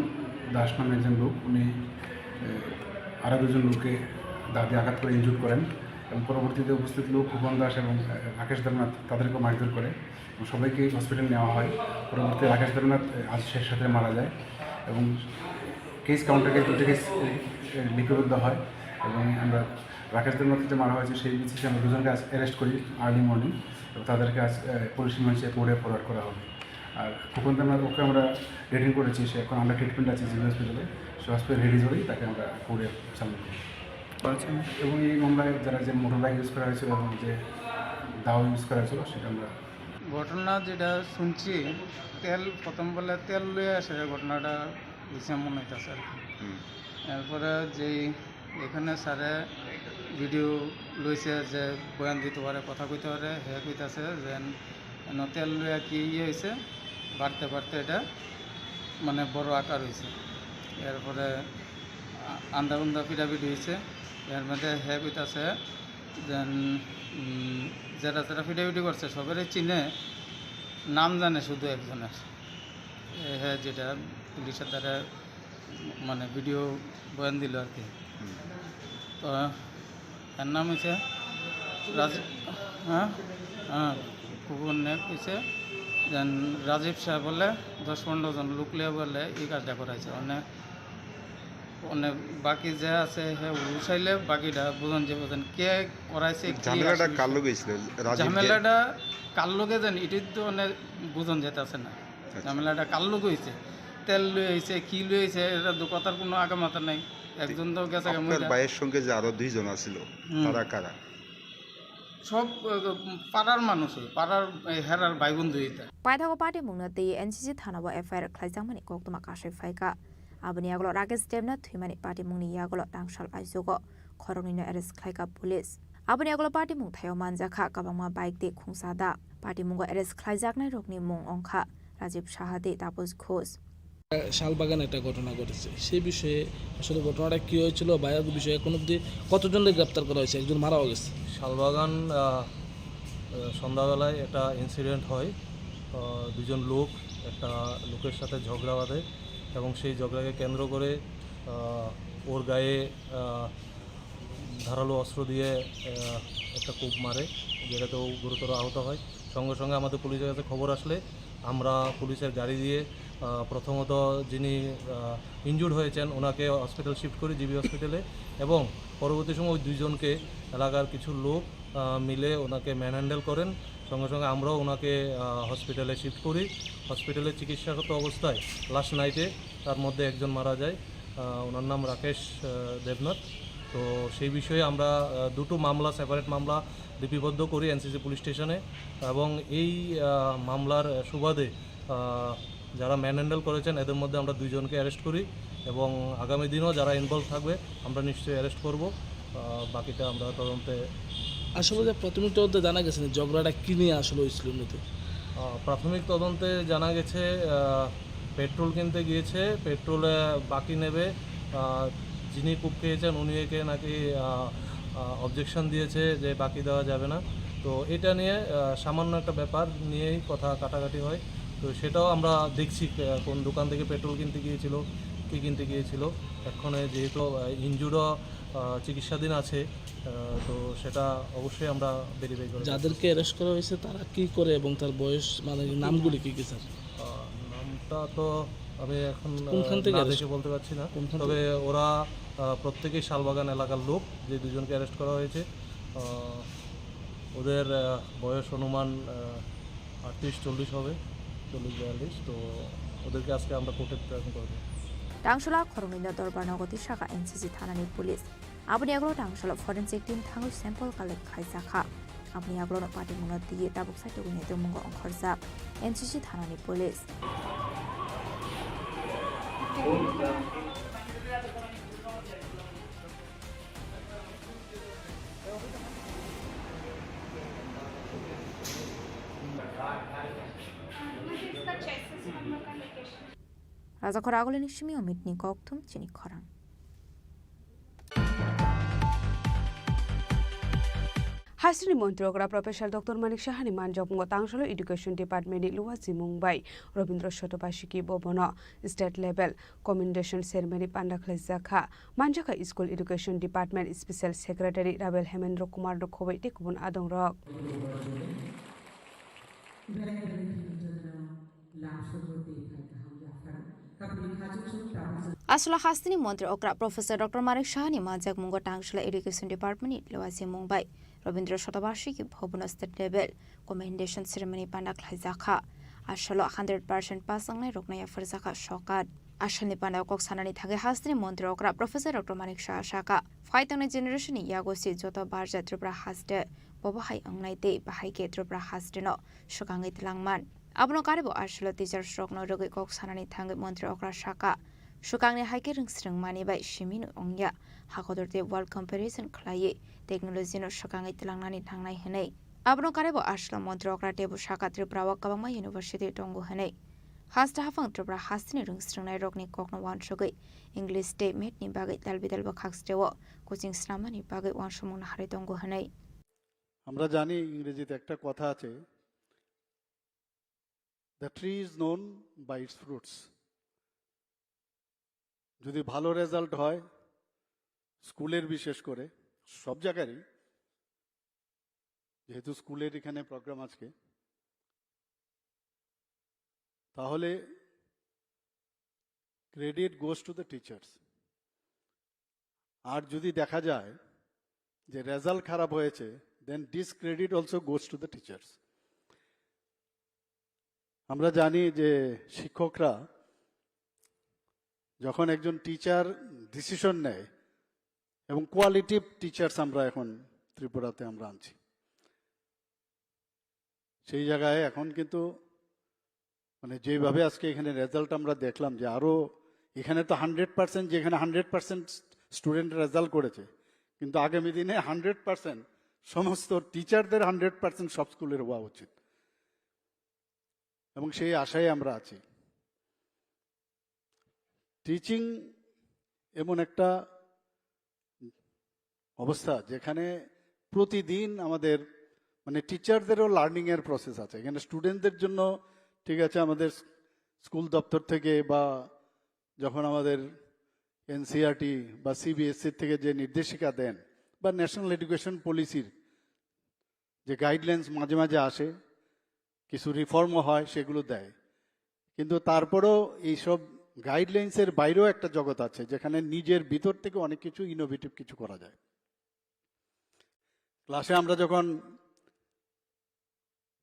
দাস নামে একজন লোক, উনি, এ, আরও দুজন লোককে দা দিয়ে আঘাত করে ইনজুর করেন এবং পরবর্তীতে উপস্থিত লোক খোকন দাস এবং, এ, রাকেশ দেবনাথ তাদেরকে মারধর করে এবং সবাইকে হসপিটালে নেওয়া হয়। পরবর্তীতে রাকেশ দেবনাথ, এ, আজ শেষ রাতে মারা যায় এবং কেস কাউন্টারে দুটো কেস, এ, এ, লিপিবদ্ধ হয় এবং আমরা রাকেশ দেবনাথকে যে মারা হয়েছে, সেই বেসিসে আমরা দুজনকে আজ অ্যারেস্ট করি আর্লি মর্নিং এবং তাদেরকে আজ, এ, পুলিশ রিমান্ডে কোর্টে ফরওয়ার্ড করা হবে। আর খোকন দেবনাথ, ওকে আমরা ডিটেইন করেছি, সে এখন আন্ডার ট্রিটমেন্ট আছে জিবি হসপিটালে। সে হসপিটাল রিলিজ হলেই তাকে আমরা কোর্টে সাবমিট করব। আচ্ছা। এবং এই মামলায় যারা যে মোটর বাইক ইউজ করা হয়েছিল এবং যে দাও ইউজ করা হয়েছিল, সেটা আমরা ঘটনা যেটা শুনছি, তেল, প্রথম বলে তেল লয়ে আসে, ঘটনাটা হয়েছে মনে হইতেছে আর কি। হুম। এরপরে যেই এখানে স্যারে ভিডিও লইছে যে বয়ান দিতে পারে, কথা কইতে পারে, হে কইতাছে যে এন তেল লইয়া কি ইয়ে হইছে, বাড়তে বাড়তে এটা মানে বড় আকার হইছে। এরপরে আ-, আন্দা উন্দা পিটাপিটি হইছে। এর মধ্যে হে কইতাছে যে, উম, যেটা যেটা পিটাপিটি করছে সবেরই চিনে, নাম জানে শুধু একজনের। এ, হে যেটা পুলিশের দ্বারা মানে ভিডিও বয়ান দিল আর কি। হুম। তো এর নাম হচ্ছে রাজ-, হ্যাঁ, হ্যাঁ, খুব অনেক হচ্ছে। যেন রাজীব সাহেব বলে দশ পনেরো জন লোক লিয়ে বলে এই কাজটা করাইছে। মানে, মানে বাকি যে আছে, হে উঠাইলে বাকিটা বুঝন যে বুঝন কে করাইছে, কি ঝামেলাটা আসলে কার লগে হয়েছিল? রাজীব যে ঝামেলাটা কার লগে জানি, এটাই তো মানে বুঝন যেতে আছে না। আচ্ছা। ঝামেলাটা কার লগে হইছে, তেল লই হইছে, কি লই হইছে, এটা তো কথার কোনো আগামাথা নাই। একজন তো গেছে গা আপনার মহিলা। ভাইয়ের সঙ্গে যে আরো দুইজন আছিল, হুম। তারা কারা? সব, আহ, পাড়ার মানুষ, ওই পাড়ার, এই, হেরার ভাই বন্ধু এটা। Paithago party mungno twi N C C thana o F I R khlaijakmani koktwma kasui phaikha. Aboni yagulo Rakesh Debnath thwimani party mungni yagulo tangsal aijugo khoroknwino arrest khlaikha police. Aboni yagulo party mung thaio manjakha kwbangma bike tei khungsa da. Party mungo arrest khlaijaknairokni mung wngkha Rajiv Saha tei Taposh Ghosh. Salbagan একটা ঘটনা ঘটেছে, সেই বিষয়ে আসলে ঘটনাটা কী হয়েছিল বা এর বিষয়ে এখন অবধি কতজনকে গ্রেপ্তার করা হয়েছে? একজন মারাও গেছে। শালবাগান, আহ, আহ, সন্ধ্যাবেলায় একটা ইনসিডেন্ট হয়। আহ, দুজন লোক একটা লোকের সাথে ঝগড়া বাঁধে এবং সেই ঝগড়াকে কেন্দ্র করে, আহ, ওর গায়ে, আহ, ধারালো অস্ত্র দিয়ে, আহ, একটা কোপ মারে, যেটাতে ও গুরুতর আহত হয়। সঙ্গে সঙ্গে আমাদের পুলিশের কাছে খবর আসলে আমরা পুলিশের গাড়ি দিয়ে, আহ, প্রথমত যিনি, আহ, ইনজুর্ড হয়েছেন ওনাকে হসপিটাল শিফট করি, জি বি হসপিটালে, এবং পরবর্তী সময় ওই দুইজনকে এলাকার কিছু লোক, আহ, মিলে ওনাকে ম্যানহ্যান্ডেল করেন। সঙ্গে সঙ্গে আমরাও ওনাকে, আহ, হসপিটালে শিফট করি। হসপিটালে চিকিৎসারত অবস্থায় লাস্ট নাইটে তার মধ্যে একজন মারা যায়। আহ, ওনার নাম রাকেশ, আহ, দেবনাথ। তো সেই বিষয়ে আমরা, আহ, দুটো মামলা, সেপারেট মামলা লিপিবদ্ধ করি এনসিসি পুলিশ স্টেশনে এবং এই, আহ, মামলার সুবাদে, আহ, যারা ম্যানহ্যান্ডেল করেছেন এদের মধ্যে আমরা দুইজনকে অ্যারেস্ট করি এবং আগামী দিনও যারা ইনভলভ থাকবে আমরা নিশ্চয়ই অ্যারেস্ট করব। আহ, বাকিটা আমরা তদন্তে আসলে যে প্রাথমিক তদন্তে জানা গেছে না ঝগড়াটা কি নিয়ে আসলে হয়েছিল মূলত? আহ, প্রাথমিক তদন্তে জানা গেছে, আহ, পেট্রোল কিনতে গিয়েছে, পেট্রোলে বাকি নেবে। আহ, যিনি কুপ খেয়েছেন উনি একে নাকি, আহ, আহ, অবজেকশন দিয়েছে যে বাকি দেওয়া যাবে না। তো এটা নিয়ে, আহ, সামান্য একটা ব্যাপার নিয়েই কথা কাটাকাটি হয়। তো সেটাও আমরা দেখছি, আহ, কোন দোকান থেকে পেট্রোল কিনতে গিয়েছিল, কী কিনতে গিয়েছিল। এক্ষণে যেহেতু, আহ, ইনজুর্ডও, আহ, চিকিৎসাধীন আছে, আহ, তো সেটা অবশ্যই আমরা ভেরিফাই করে দেখব। যাদেরকে অ্যারেস্ট করা হয়েছে তারা কি করে এবং তার বয়স, মানে, নামগুলি কি কি, স্যার? আহ, নামটা তো আমি এখন, আহ, কোনখান থেকে না অ্যারেস্ট? দেখে বলতে পারছি না। কোনখান তবে থেকে? ওরা, আহ, প্রত্যেকেই শালবাগান এলাকার লোক, যে দুজনকে অ্যারেস্ট করা হয়েছে। আহ, ওদের, আহ, বয়স অনুমান, আহ, আটত্রিশ চল্লিশ হবে, চল্লিশ বিয়াল্লিশ। তো ওদেরকে আজকে আমরা কোর্টে প্রেজেন্ট করবো। Tangsola khoroknwino dorbar nogo tisaka N C C thanani police. Aboni yagulo tangsola forensic team thangwi sample collect khlaijakha. Aboni yagulono patimungno twiwi tabuk saitugwini tongmungo ongkhorjak N C C thanani police. Rajakhor agulini simi Omitni kokthum chini khorang. Hasteni montri okra Professor Doctor Manik Sahani manjakmungo tangsalo Education Department ni Luwa Zimung bai Robindra Shotobashiki Bhavan o state level commendation ceremony panda khlaijakha. Manjakha School Education Department Special Secretary Rabel Hemendra Kumar no khoboi tei kubun adongrok. Aswla hasteni montri okra Professor Doctor Manik Sahani manjakmungo tangsala Education Department ni Luwa Zimung bai Robindra Shotobashiki Bhavan o state level commendation ceremony panda khlaijakha. Aswlo hundred percent pass wngnai rokno yapharjakha sokat. Asalni panda kok sanani thangwi hasteni montri okra Professor Doctor Manik Saha saka, phai tongnai generation ni yago se joto barja Tripura haste bobo hai wngnai tei bahai khe Tripura haste no swkangwi twlangman. Abono karibo aswlo teachers rokno rwgwi kok sanani thangwi montri okra saka, swkangni hai khe rwngsrwngmani bai simi no wngya, hakotor tei world comparison khlaiwi technology no swkangwi twlangnani nangnai hwnwi. Abono karibo aswlo montri okra teibo saka Tripura o kwbangma university tongo hwnwi. Haste haphang Tripura hasteni rwngsrwngnai rokni kokno uansugwi English tei math ni bagwi dalbidal bwkhak steo coaching snamnani bagwi uansukmung naharwi tongo hwnwi. আমরা জানি ইংরেজিতে একটা কথা আছে, "The tree is known by its fruits।" যদি ভালো রেজাল্ট হয় স্কুলের, বিশেষ করে সব জায়গারই, যেহেতু স্কুলের এখানে প্রোগ্রাম আজকে, তাহলে credit goes to the teachers। আর যদি দেখা যায় যে রেজাল্ট খারাপ হয়েছে, then discredit also goes to the teachers। আমরা জানি যে শিক্ষকরা যখন একজন টিচার ডিসিশন নেয়, এবং কোয়ালিটিভ টিচার্স আমরা এখন ত্রিপুরাতে আমরা আনছি। সেই জায়গায় এখন কিন্তু মানে যেভাবে আজকে এখানে রেজাল্ট আমরা দেখলাম, যে আরও এখানে তো হান্ড্রেড পার্সেন্ট, যেখানে হান্ড্রেড পার্সেন্ট স্টুডেন্ট রেজাল্ট করেছে, কিন্তু আগামী দিনে হান্ড্রেড পার্সেন্ট সমস্ত টিচারদের হান্ড্রেড পার্সেন্ট সব স্কুলের হওয়া উচিত, এবং সেই আশায় আমরা আছি। টিচিং এমন একটা অবস্থা, যেখানে প্রতিদিন আমাদের মানে টিচারদেরও লার্নিং এর প্রসেস আছে। এখানে স্টুডেন্টদের জন্য, ঠিক আছে, আমাদের স্কুল দপ্তর থেকে বা যখন আমাদের এনসিইআরটি বা সিবিএসই থেকে যে নির্দেশিকা দেন, বা ন্যাশনাল এডুকেশন পলিসির যে গাইডলাইন্স মাঝে মাঝে আসে, কিছু রিফর্মও হয়, সেগুলো দেয়। কিন্তু তারপরেও এইসব গাইডলাইন্সের বাইরেও একটা জগৎ আছে, যেখানে নিজের ভিতর থেকে অনেক কিছু ইনোভেটিভ কিছু করা যায়। ক্লাসে আমরা যখন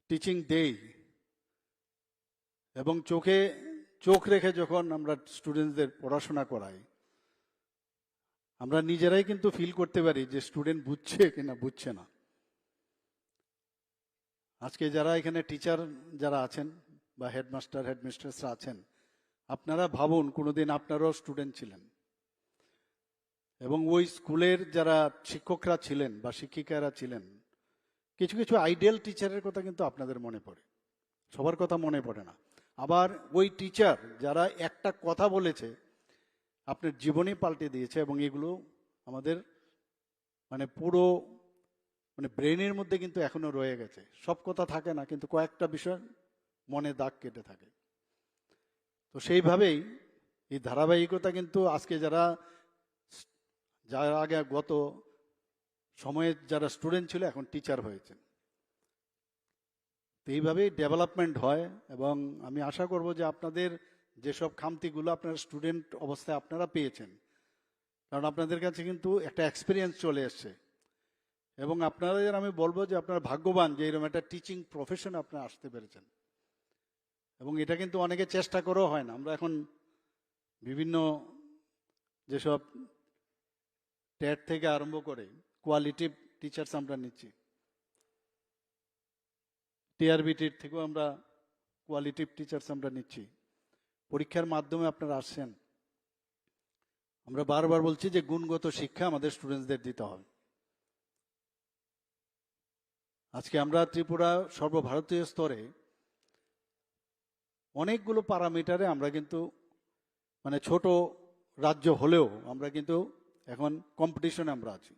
টিচিং দেই এবং চোখে চোখ রেখে যখন আমরা স্টুডেন্টসদের পড়াশোনা করাই, আমরা নিজেরাই কিন্তু ফিল করতে পারি যে স্টুডেন্ট বুঝছে কিনা বুঝছে না। আজকে যারা এখানে টিচার যারা আছেন বা হেডমাস্টার হেডমিস্ট্রেসরা আছেন, আপনারা ভাবুন, কোনোদিন আপনারাও স্টুডেন্ট ছিলেন, এবং ওই স্কুলের যারা শিক্ষকরা ছিলেন বা শিক্ষিকারা ছিলেন, কিছু কিছু আইডিয়াল টিচারের কথা কিন্তু আপনাদের মনে পড়ে, সবার কথা মনে পড়ে না। আবার ওই টিচার যারা একটা কথা বলেছে, আপনার জীবনই পাল্টে দিয়েছে, এবং এগুলো আমাদের মানে পুরো মানে ব্রেনের মধ্যে কিন্তু এখনো রয়ে গেছে। সব কথা থাকে না, কিন্তু কয়েকটা বিষয় মনে দাগ কেটে থাকে। তো সেইভাবেই এই ধারাবাহিকতা কিন্তু আজকে যারা, যারা আগে গত সময়ে যারা স্টুডেন্ট ছিল, এখন টিচার হয়েছেন। তো এইভাবেই ডেভেলপমেন্ট হয়, এবং আমি আশা করব যে আপনাদের যেসব খামতিগুলো আপনারা স্টুডেন্ট অবস্থায় আপনারা পেয়েছেন, কারণ আপনাদের কাছে কিন্তু একটা এক্সপিরিয়েন্স চলে এসছে, এবং আপনাদের আমি বলবো যে আপনারা ভাগ্যবান যে এরকম একটা টিচিং প্রফেশন আপনারা আসতে পেরেছেন। এবং এটা কিন্তু অনেকে চেষ্টা করেও হয় না। আমরা এখন বিভিন্ন যেসব টেট থেকে আরম্ভ করে কোয়ালিটিভ টিচার্স আমরা নিচ্ছি, টিআরবিটির থেকেও আমরা কোয়ালিটিভ টিচার্স আমরা নিচ্ছি। পরীক্ষার মাধ্যমে আপনারা আসছেন। আমরা বারবার বলছি যে গুণগত শিক্ষা আমাদের স্টুডেন্টসদের দিতে হবে। আজকে আমরা ত্রিপুরা সর্বভারতীয় স্তরে অনেকগুলো প্যারামিটারে আমরা কিন্তু মানে ছোট রাজ্য হলেও আমরা কিন্তু এখন কম্পিটিশনে আমরা আছি।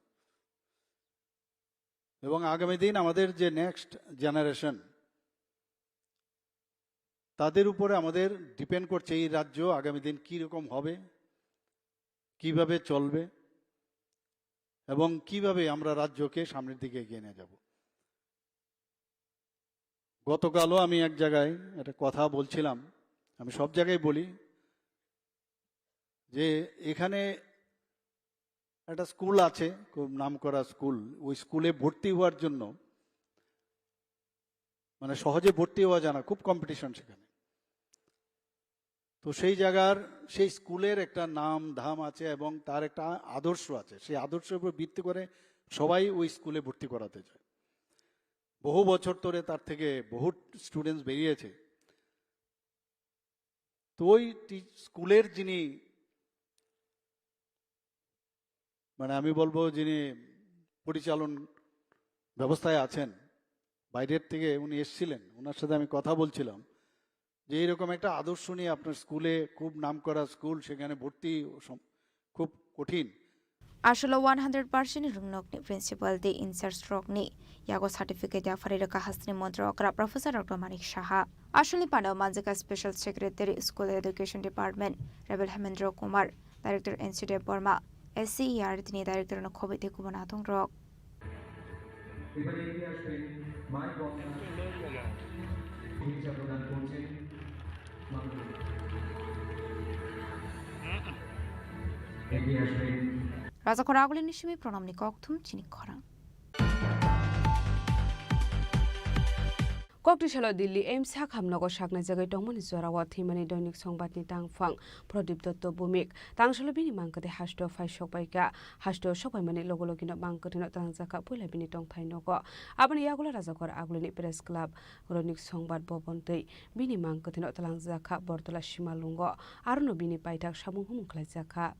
এবং আগামী দিন আমাদের যে নেক্সট জেনারেশন, তাদের উপরে আমাদের ডিপেন্ড করছে এই রাজ্য আগামী দিন কী রকম হবে, কিভাবে চলবে, এবং কিভাবে আমরা রাজ্যকে সামনের দিকে এগিয়ে নিয়ে যাব। গতকালও আমি এক জায়গায় একটা কথা বলছিলাম, আমি সব জায়গায় বলি যে এখানে একটা স্কুল আছে, খুব নাম করা স্কুল, ওই স্কুলে ভর্তি হওয়ার জন্য মানে সহজে ভর্তি হওয়া যায় না, খুব কম্পিটিশন সেখানে। তো সেই জায়গার, সেই স্কুলের একটা নাম ধাম আছে এবং তার একটা আদর্শ আছে। সেই আদর্শের উপর ভিত্তি করে সবাই ওই স্কুলে ভর্তি করাতে যায়। বহু বছর ধরে তার থেকে বহু স্টুডেন্টস বেরিয়েছে। তো ওই টি-, স্কুলের যিনি, মানে আমি বলবো, যিনি পরিচালন ব্যবস্থায় আছেন, বাইরের থেকে উনি এসেছিলেন, ওনার সাথে আমি কথা বলছিলাম যে এইরকম একটা আদর্শ নিয়ে আপনার স্কুলে, খুব নামকরা স্কুল, সেখানে ভর্তি সম-, খুব কঠিন। Aswk o one hundred percent ni rwngnokni principal tei in charge rokni yago certificate yapharwi rwkha hasteni montri okra Professor Doctor Manik Saha. Aswkni pandao manjakha Special Secretary School Education Department Rebel Hemendra Kumar, Director N C Debbarma, S C E R tini Director no khobwi tei kubun atong rok. এবারে এগিয়ে আসবেন মাই বক্তা ভূমিকা প্রদান করছেন মাননীয়। এগিয়ে আসবেন। Rajakhor Agulini simi Pranamni kokthum chini khorang. Kokti salo Delhi A I M S hakhamnogo saknai jagwi tongmani jorao thwimani Doinik Songbatni tangphang Pradip Dotto Bhumik. Tangsalo bini mang kwthwi hasteo phai sokpaikha. Hasteo sokpaimani logo logino mang kwthwino twlangjakha puila bini tongthai nogo. Aboni yagulo Rajakor Agulini Press Club, Doinik Songbat Bobon tei bini mang kwthwino twlangjakha Bortola Simalungo. Arono bini paithak samung humung khlaijakha.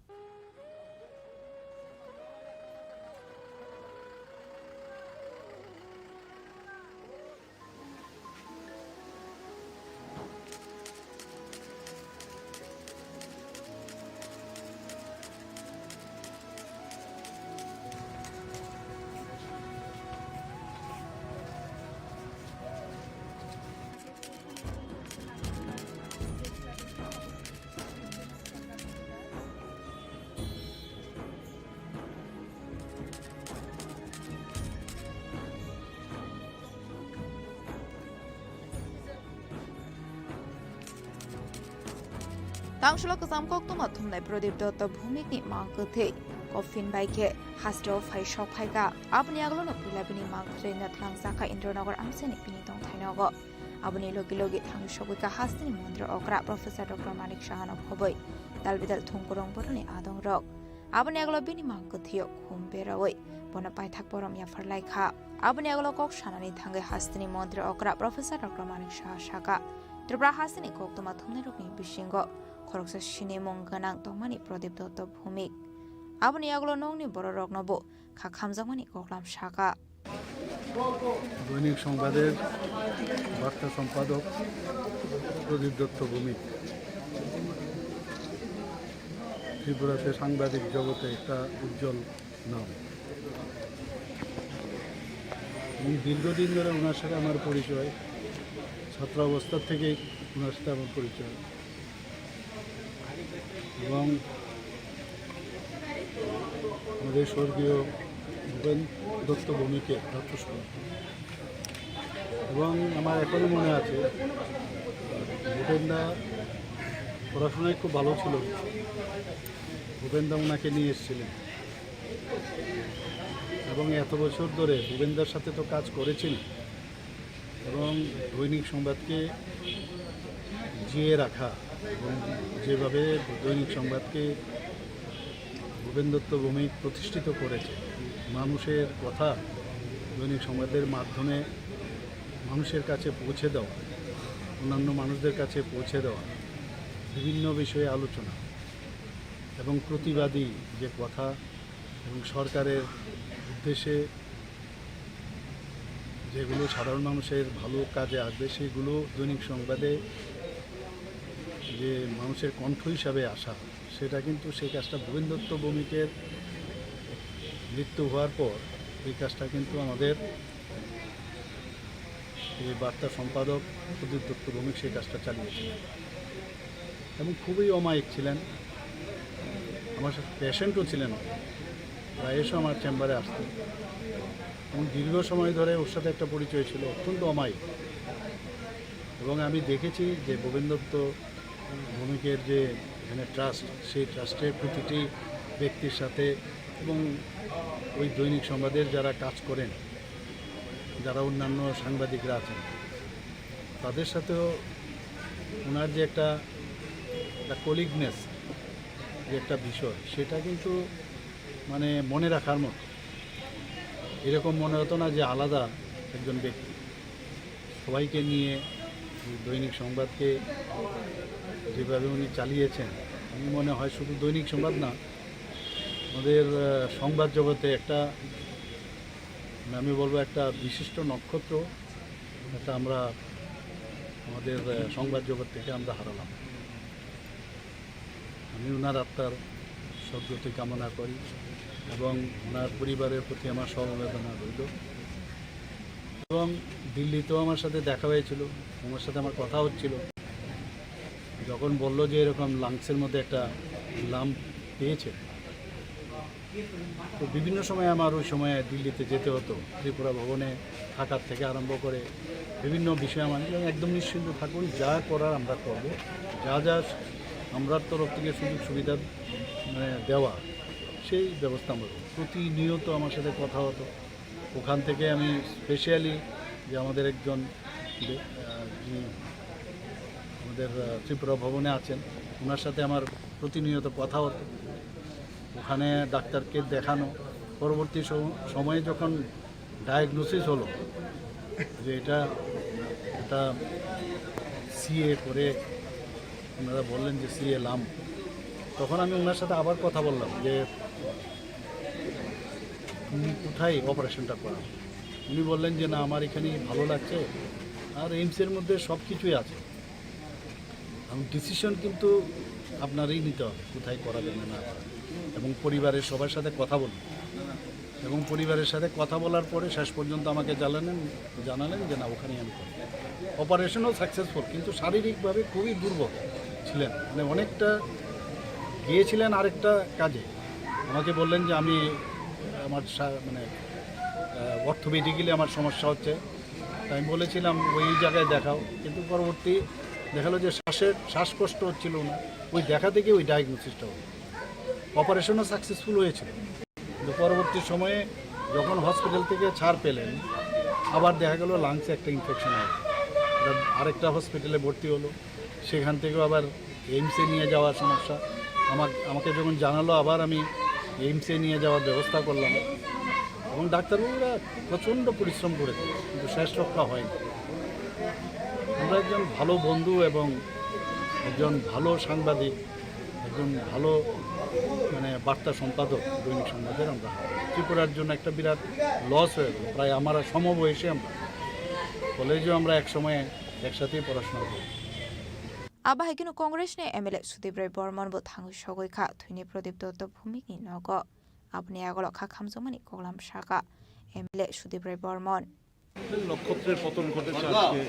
Tangsalo kwcham koktwma thumnai Pradip Dotto Bhumikni mang kwthwi coffin bai khe hasteo phai sok phaikha. Aboni yagulono puila bini mang kwthwi twlangjakha Indranagar amchaini bini tongthai nogo. Aboni logi logi thangwi sogwikha hasteni montri okra Professor Doctor Manik Sahano khobwi dalbidal thumkurung boroni adongrok. Aboni yagulo bini mang kwthwio khum berawi bono paithak borom yaphar laikha. Aboni yagulo kok sanani thangwi hasteni montri okra Professor Doctor Manik Saha sakha, Tripura hasteni koktwma thumnairokni bisingo khoroksa sinimung gwnang tongmani Pradip Dotto Bhumik. Aboni yagulo nokni bororoknobo kha khamjakmani koklam sakha. দৈনিক সংবাদের বার্তা সম্পাদক প্রদীপ দত্ত ভৌমিক ত্রিপুরাতে সাংবাদিক জগতে একটা উজ্জ্বল নাম। এবং দীর্ঘদিন ধরে ওনার সাথে আমার পরিচয়, ছাত্রাবস্থা থেকেই ওনার সাথে আমার পরিচয়। এবং আমাদের স্বর্গীয় ভূপেন দত্ত ভৌমিকের রথস্পর্ধ। এবং আমার এখনো মনে আছে, ভূপেনদা পড়াশোনায় খুব ভালো ছিল। ভূপেনদা ওনাকে নিয়ে এসেছিলেন এবং এত বছর ধরে ভূপেনদার সাথে তো কাজ করেছেন। এবং দৈনিক সংবাদকে জিয়ে রাখা এবং যেভাবে দৈনিক সংবাদকে ভূপেন দত্ত ভৌমিক প্রতিষ্ঠিত করেছে, মানুষের কথা দৈনিক সংবাদের মাধ্যমে মানুষের কাছে পৌঁছে দেওয়া, অন্যান্য মানুষদের কাছে পৌঁছে দেওয়া, বিভিন্ন বিষয়ে আলোচনা এবং প্রতিবাদী যে কথা এবং সরকারের উদ্দেশ্যে যেগুলো সাধারণ মানুষের ভালো কাজে আসবে, সেগুলো দৈনিক সংবাদে যে মানুষের কণ্ঠ হিসাবে আসা, সেটা কিন্তু সেই কাজটা ভূপেন দত্ত ভৌমিকের মৃত্যু হওয়ার পর এই কাজটা কিন্তু আমাদের এই বার্তা সম্পাদক প্রদীপ দত্ত ভৌমিক সেই কাজটা চালিয়েছিলেন এবং খুবই অমায়িক ছিলেন। আমার সাথে পেশেন্টও ছিলেন, প্রায়শ আমার চেম্বারে আসতেন এবং দীর্ঘ সময় ধরে ওর সাথে একটা পরিচয় ছিল, অত্যন্ত অমায়িক। এবং আমি দেখেছি যে ভূপেন দত্ত ভৌমিকের যে এখানে ট্রাস্ট, সেই ট্রাস্টের প্রতিটি ব্যক্তির সাথে এবং ওই দৈনিক সংবাদের যারা কাজ করেন, যারা অন্যান্য সাংবাদিকরা আছেন, তাদের সাথেও ওনার যে একটা, একটা কলিগনেস, যে একটা বিষয়, সেটা কিন্তু মানে মনে রাখার মতো। এরকম মনে হতো না যে আলাদা একজন ব্যক্তি। সবাইকে নিয়ে দৈনিক সংবাদকে যেভাবে উনি চালিয়েছেন, আমি মনে হয় শুধু দৈনিক সংবাদ না, আমাদের, আহ, সংবাদ জগতে একটা, মানে, আমি বলবো একটা বিশিষ্ট নক্ষত্র, একটা আমরা আমাদের, আহ, সংবাদ জগৎ থেকে আমরা হারালাম। আমি ওনার আত্মার সদ্গতি কামনা করি এবং ওনার পরিবারের প্রতি আমার সমবেদনা রইল। এবং দিল্লিতেও আমার সাথে দেখা হয়েছিল, ওনার সাথে আমার কথা হচ্ছিল। যখন বলল যে এরকম লাংসের মধ্যে একটা লাম্প পেয়েছে, তো বিভিন্ন সময় আমার ওই সময় দিল্লিতে যেতে হতো, ত্রিপুরা ভবনে থাকার থেকে আরম্ভ করে বিভিন্ন বিষয়ে আমার, এবং একদম নিশ্চিন্ত থাকুন, যা করার আমরা করব, যা যা আমরার তরফ থেকে সুযোগ সুবিধা, মানে, দেওয়া, সেই ব্যবস্থা আমরা করব। প্রতিনিয়ত আমার সাথে কথা হতো। ওখান থেকে আমি স্পেশালি যে আমাদের একজন আহ, যিনি আমাদের, আহ, ত্রিপুরা ভবনে আছেন, ওনার সাথে আমার প্রতিনিয়ত কথা হতো। ওখানে ডাক্তারকে দেখানো, পরবর্তী সম-, সময়ে যখন ডায়াগনোসিস হলো যে এটা, এটা সিএ করে, ওনারা বললেন যে সিএ লাম, তখন আমি ওনার সাথে আবার কথা বললাম যে, "তুমি কোথায় অপারেশনটা করাও?" উনি বললেন যে, "না, আমার এখানেই ভালো লাগছে, আর এইমসের মধ্যে সব কিছুই আছে।" এবং ডিসিশন কিন্তু আপনারই নিতে হবে, কোথায় করাবেন না না করাবেন। এবং পরিবারের সবার সাথে কথা বলুন, এবং পরিবারের সাথে কথা বলার পরে শেষ পর্যন্ত আমাকে জানালেন, জানালেন যে, "না, ওখানেই আমি করব।" অপারেশনও সাকসেসফুল, কিন্তু শারীরিকভাবে খুবই দুর্বল ছিলেন, মানে, অনেকটা গিয়েছিলেন আরেকটা কাজে। আমাকে বললেন যে, "আমি, আমার সা-, মানে, আহ, অর্থোপেডিক্যালি আমার সমস্যা হচ্ছে।" তাই আমি বলেছিলাম, "ওই জায়গায় দেখাও।" কিন্তু পরবর্তী দেখা গেলো যে শ্বাসের, শ্বাসকষ্ট হচ্ছিল না, ওই দেখা থেকে ওই ডায়াগনোসিসটা হলো। অপারেশনও সাকসেসফুল হয়েছিল, কিন্তু পরবর্তী সময়ে যখন হসপিটাল থেকে ছাড় পেলেন, আবার দেখা গেল লাংসে একটা ইনফেকশন হয়, এটা আরেকটা হসপিটালে ভর্তি হলো, সেখান থেকেও আবার এইমসে নিয়ে যাওয়ার সমস্যা। আমার, আমাকে যখন জানালো, আবার আমি এইমসে নিয়ে যাওয়ার ব্যবস্থা করলাম এবং ডাক্তারবাবুরা প্রচণ্ড পরিশ্রম করেছে, কিন্তু শেষ রক্ষা হয়নি। আমরা একজন ভালো বন্ধু এবং একজন ভালো সাংবাদিক, একজন ভালো, মানে, বার্তা সম্পাদক দৈনিক সংবাদের আমরা হারাই। ত্রিপুরার জন্য একটা বিরাট লস হয়ে গেল। প্রায় আমরা সমবয়সী, আমরা কলেজেও আমরা এক সময় একসাথেই পড়াশোনা করি। Abo hai kheno Congress ni M L A Sudip Roy Bormon bo thangwi sogwi kha thwini Pradip Dotto Bhumik ni nogo. Aboni yagulo kha khamjakmani koklam sakha M L A Sudip Roy Bormon. নক্ষত্রের পতন ঘটেছে আজকে,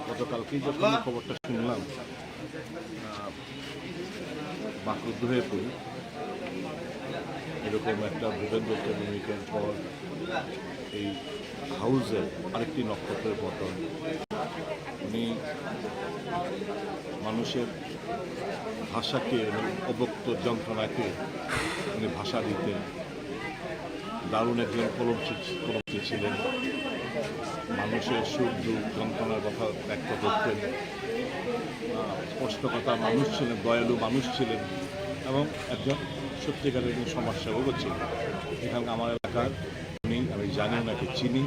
গতকালকেই যখন এই খবরটা শুনলাম, আহ, বাকরুদ্ধ হয়ে পড়ি। এরকম একটা ভূপেন দত্ত ভৌমিকের পর এই হাউসে আরেকটি নক্ষত্রের পতন। উনি মানুষের ভাষাকে, মানে, অব্যক্ত যন্ত্রণাকে উনি ভাষা দিতেন। দারুণ একজন কলমচি, কলমচি ছিলেন। মানুষের সুখ দুঃখ যন্ত্রণার কথা ব্যক্ত করতেন। আহ, স্পষ্টকথা মানুষ ছিলেন, দয়ালু মানুষ ছিলেন এবং একজন সত্যিকারের একজন সমাজসেবকও ছিলেন। এখানকার আমার এলাকার উনি, আমি জানি ওনাকে চিনি,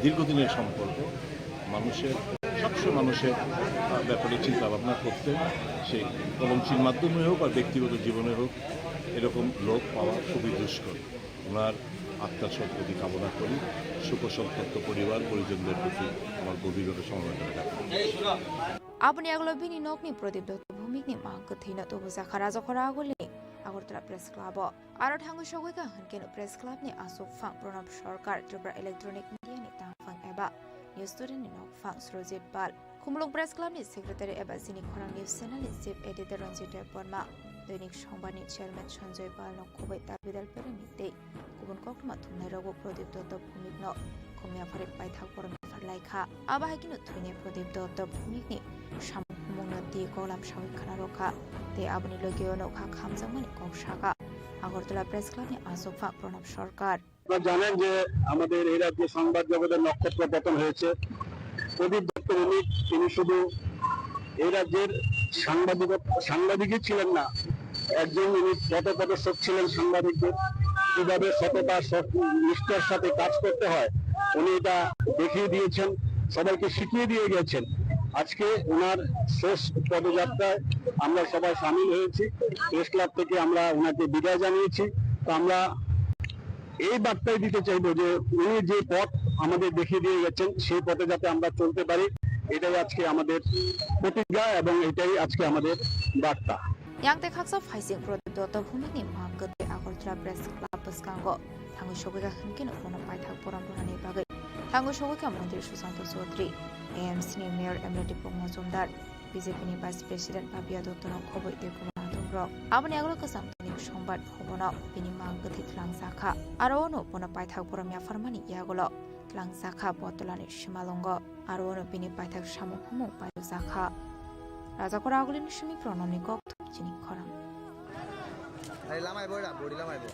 দীর্ঘদিনের সম্পর্ক। মানুষের, সবসময় মানুষের, আহ, ব্যাপারে চিন্তা ভাবনা করতেন। সেই কলমচির মাধ্যমে হোক আর ব্যক্তিগত জীবনে হোক, এরকম লোক পাওয়া খুবই দুষ্কর। ওনার আত্মার সদ্গতি কামনা করি। শোকসন্তপ্ত পরিবার পরিজনদের প্রতি আমার গভীরভাবে সমবেদনা জানাই। Aboni yagulo bini nokni Pradip Dotto Bhumikni mang kwthwino tubujakha Rajakhor Agulini Agartala Press Club-o. Aro thangwi sogwi kha hwnkhe no Press Club ni aswk phang Pranab Sarkar, Tripura Electronic Media ni tangphang eba News Today ni nokphang Surojit Pal, Khumulwng Press Club ni Secretary eba Chini Khorang News Channel ni Chief Editor Ranjit Debbarma, Doinik Songbar ni Chairman Sanjoy Pal no khobwi tabidal perani tei kubun koktwma thumnai rogo Pradip Dotto Bhumik no khumya phari paithak borom yaphar lai kha. Abo hai kheno thwini Pradip Dotto Bhumik ni samung humung no twi koklam sawi khna rw kha tei aboni logi o no kha khamjakmani kok sakha Agartala Press Club ni aswk phang Pranab Sarkar. আপনারা জানেন যে আমাদের এই রাজ্যে সংবাদ জগতের নক্ষত্র পতন হয়েছে। প্রদীপ দত্ত ভৌমিক, তিনি শুধু এই রাজ্যের সাংবাদিক, সাংবাদিকই ছিলেন না, একজন উনি পথপ্রদর্শক ছিলেন সাংবাদিকদের, কিভাবে সততা, সৎ-, নিষ্ঠার সাথে কাজ করতে হয়, উনি এটা দেখিয়ে দিয়েছেন, সবাইকে শিখিয়ে দিয়ে গেছেন। আজকে ওনার শেষ পদযাত্রায় আমরা সবাই সামিল হয়েছি। প্রেস ক্লাব থেকে আমরা ওনাকে বিদায় জানিয়েছি। তো আমরা এই বার্তাই দিতে চাইবো যে উনি যে পথ আমাদের দেখিয়ে দিয়ে গেছেন, সেই পথে যাতে আমরা চলতে পারি, এটাই আজকে আমাদের প্রতিজ্ঞা এবং এটাই আজকে আমাদের বার্তা। Yang tei khaksa phaising Pradip Dotto Bhumik ni mang kwthwi Agartala Press Club bwskango thangwi sogwi kha hwnkhe no bono paithak borom rwnani bagwi thangwi sogwi kha Montri Susanto Chaudhary, A M C ni Mayor M L A Dipok Majumdar, B J P ni Vice President Papiya Dotto no khobwi tei kubun adongrok. Aboni yagulo kwchang Doinik Songbar phobono bini mang kwthwi twlangjakha. Aro ono bono paithak borom yapharmani yagulo twlangjakha Botolani simalwngo. Aro ono bini paithak samung humung paithakjakha. Rajakhor Agulini simi Pranamni kokthum Chini Khorang. Ari lamai bo da, body lamai bo.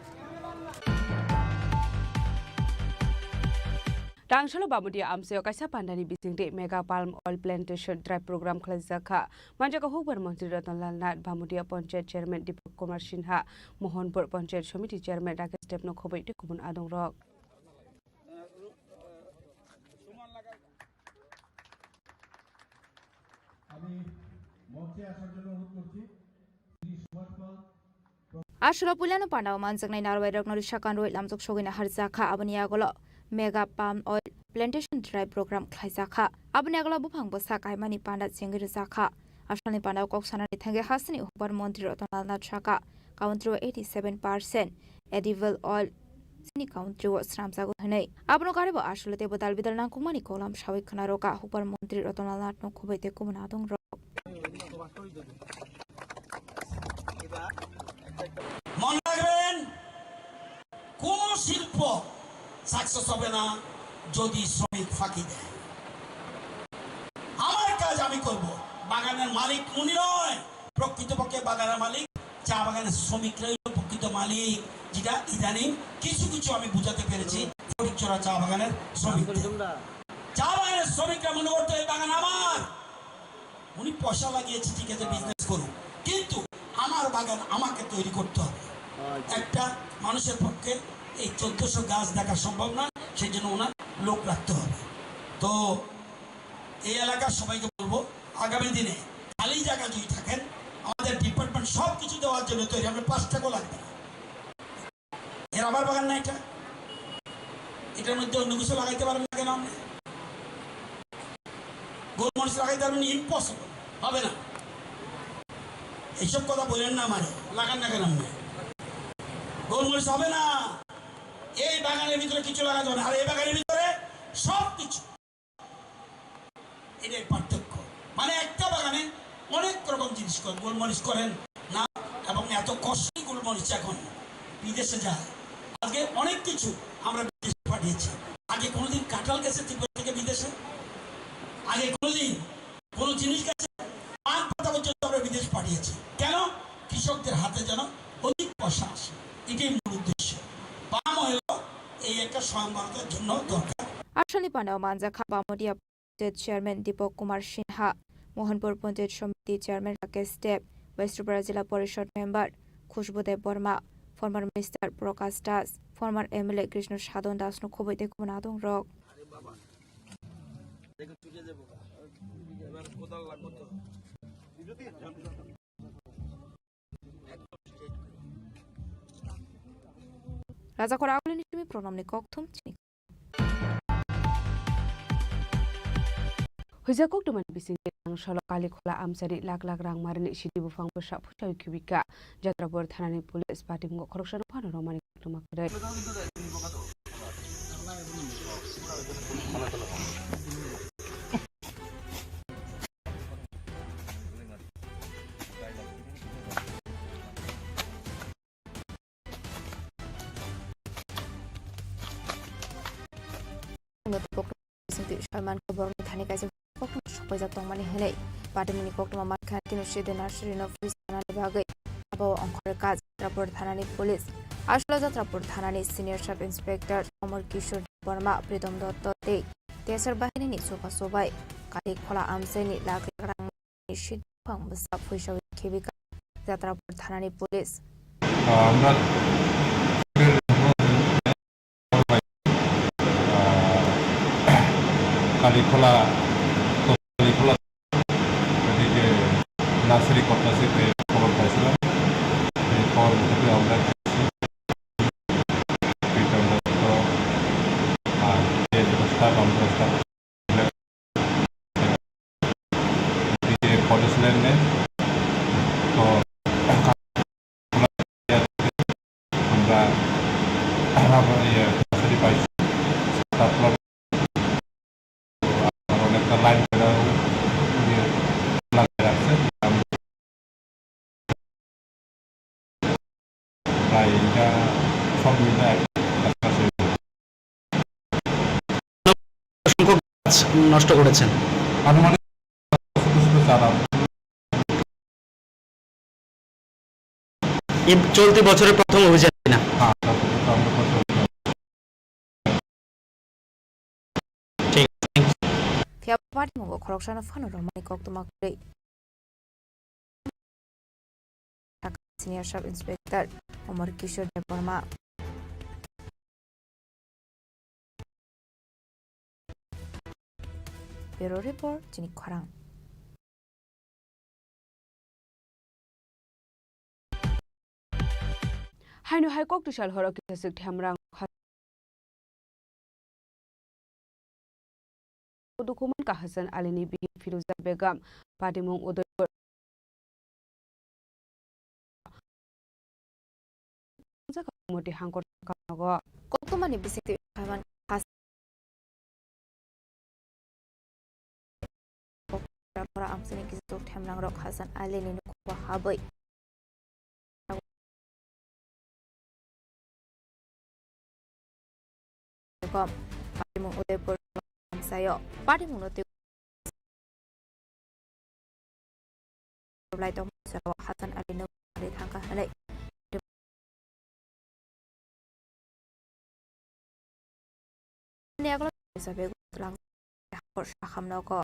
Tangsalo Bamudia amchaio kaisa pandani bisingtwi Mega Palm Oil Plantation Drive program khlaijak kha. Manjak kha hukbar montri Ratan Lal Nath, Bamudia Panchayat Chairman Deepak Kumar Sinha, Mohanpur Panchayat Samiti Chairman Rakesh Deb no khobwi tei kubun adongrok. আমি মঞ্চে আসার জন্য অনুরোধ করছি শ্রী সুভাষ পাল। Aswkno puilano pandao manjaknai narwai rokno risa kanrwi lamjak sogwina harjakha, aboni yagulo Mega Palm Oil Plantation Drive program khlaijakha. Aboni yagulo buphang bwsa kaimani panda chengwi rwjakha. Aswkni pandao kok sanani thangwi hasteni hukbar montri Ratan Lal Nath sakha, country o eighty seven percent edible oil chini country o swnamjago hwnwi. Abono garibo aswkle teibo dal bidal nangkukmani kolam sawi khwnaroka hukbar montri Ratan Lal Nath no khobwi tei kubun adongrok. মনে রাখবেন, কোনো শিল্প সাকসেস হবে না যদি শ্রমিক ফাঁকি দেয়। আমার কাজ আমি করব। বাগানের মালিক উনি নয়, প্রকৃতপক্ষে বাগানের মালিক, চা বাগানের শ্রমিকরাই হলো প্রকৃত মালিক, যেটা ইদানিং কিছু কিছু আমি বুঝাতে পেরেছি ফটিকছড়া চা বাগানের শ্রমিকদের। চা বাগানের শ্রমিকরা মনে করতো এই বাগান আমার, উনি পয়সা লাগিয়েছে, ঠিক আছে, বিজনেস করুক, কিন্তু আমার বাগান আমাকে তৈরি করতে হবে। একটা মানুষের পক্ষে এই চোদ্দশো গাছ দেখা সম্ভব নয়, সেই জন্য ওনার লোক রাখতে হবে। তো এই এলাকার সবাইকে বলবো, আগামী দিনে খালি জায়গা যদি থাকেন, আমাদের ডিপার্টমেন্ট সব কিছু দেওয়ার জন্য তৈরি, আমরা পাঁচ টাকাও লাগবে না। এ রাবার বাগান না এটা? এটার মধ্যে অন্য কিছু লাগাইতে পারেন না কেন আপনি? গোলমরিচ লাগাইতে পারবেন? ইম্পসিবল, হবে না। এইসব কথা বলেন না আমারে, লাগান না কেন আপনি? গোলমরিচ হবে না। এই বাগানের ভিতরে কিছু লাগাতে হবে না। আর এই বাগানের ভিতরে সব কিছু। এটাই পার্থক্য। মানে একটা বাগানে অনেক রকম জিনিস করেন, গোলমরিচ করেন না, এবং এত কস্টলি গোলমরিচ এখন বিদেশে যায়। আজকে অনেক কিছু আমরা বিদেশে পাঠিয়েছি। আগে কোনোদিন কাঁঠাল গেছে ত্রিপুরা থেকে বিদেশে? আগে কোনোদিন কোনো জিনিস গেছে, পান পাতা পর্যন্ত আমরা বিদেশ পাঠিয়েছি। কেন? কৃষকদের হাতে যেন অধিক পয়সা আসে, এটাই মূল উদ্দেশ্য। পাম অয়েল এই একটা স্বয়ংবরতার জন্য দরকার। Aswkni pandao manjakha Bamudia Panchayat Chairman Deepak Kumar Sinha, Mohanpur Panchayat Samiti Chairman Rakesh Deb, West Tripura Jila Porishad Member Khushbu Deb Barma, former Minister Prakash Das, former M L A Krishna Sadhan Das no khobwi tei kubun adongrok. Rajakhor Agulini simi program ni kokthum chini. Huijak koktwmani bisingtwi Tangsalo Kalikhola amchaini lakh lakh rang marini sidi buphang bwsa phusawi khibika. Jatrapur thanani police patimgo khoroksano phano romani koktwma kwrwi. Salman Kapoor ni thani kaisa koktwma sopaijak tongmani hwnwi patimni koktwma mankha, tini sidi nursery no freeze khanani bagwi abo ongkhorwi kha Jatrapur thanani police. Aswkno Jatrapur thanani senior sub inspector Amar Kishore Debbarma, Pritom Dotto tei T S R bahinini chubachu bai Kalikhola amchaini lakh lakh rang ni sidi buphang bwsa phuisawi khibika Jatrapur thanani police. আমরা কালীখোলা, কালীখোলা এদিকে নার্সারি করতেছে, খবর পাইছিলাম। এই খবর মতো আমরা এসেছি। এই আমরা তো, আর যে যেটা স্টাফ, আমরা স্টাফ ফরেস্ট ল্যান্ডে তো আমরা, আমরা ইয়ে, ফ্যাসিলিটি পাইছি। তারপর আর অনেকটা লাইন করে ইয়ে লাগিয়ে রাখছে। প্রায় এটা সব মিলে এক কাছাকাছি। অসংখ্য গাছ নষ্ট করেছেন। আনুমানিক ছোট ছোট চারা। এই চলতি বছরের প্রথম অভিযান কিনা? হ্যাঁ, চলতি বছর আমরা প্রথম অভিযান। Phiya patimungo khoroksano phano romani koktwma kwrwi. Senior Sub Inspector Omar Kishore Debbarma. Bureau Report, chini khorang. Haino hai kok tisal horo kisa sik themrang dukuman ka Hasan Ali ni bihik Firuza Begum, patimung Udaipur. Moti hangkor kanogo. Koktwmani bisingtwi Kaiman Has-, Pora amsini kisa tuk themrang rok Hasan Ali ni nokho habwi. Kom, patimung Udaipur amsayo. Patimung no twi Lai tong Hasan Ali no thangka halai. Ni aglo sabe lang hakor sakam nogo.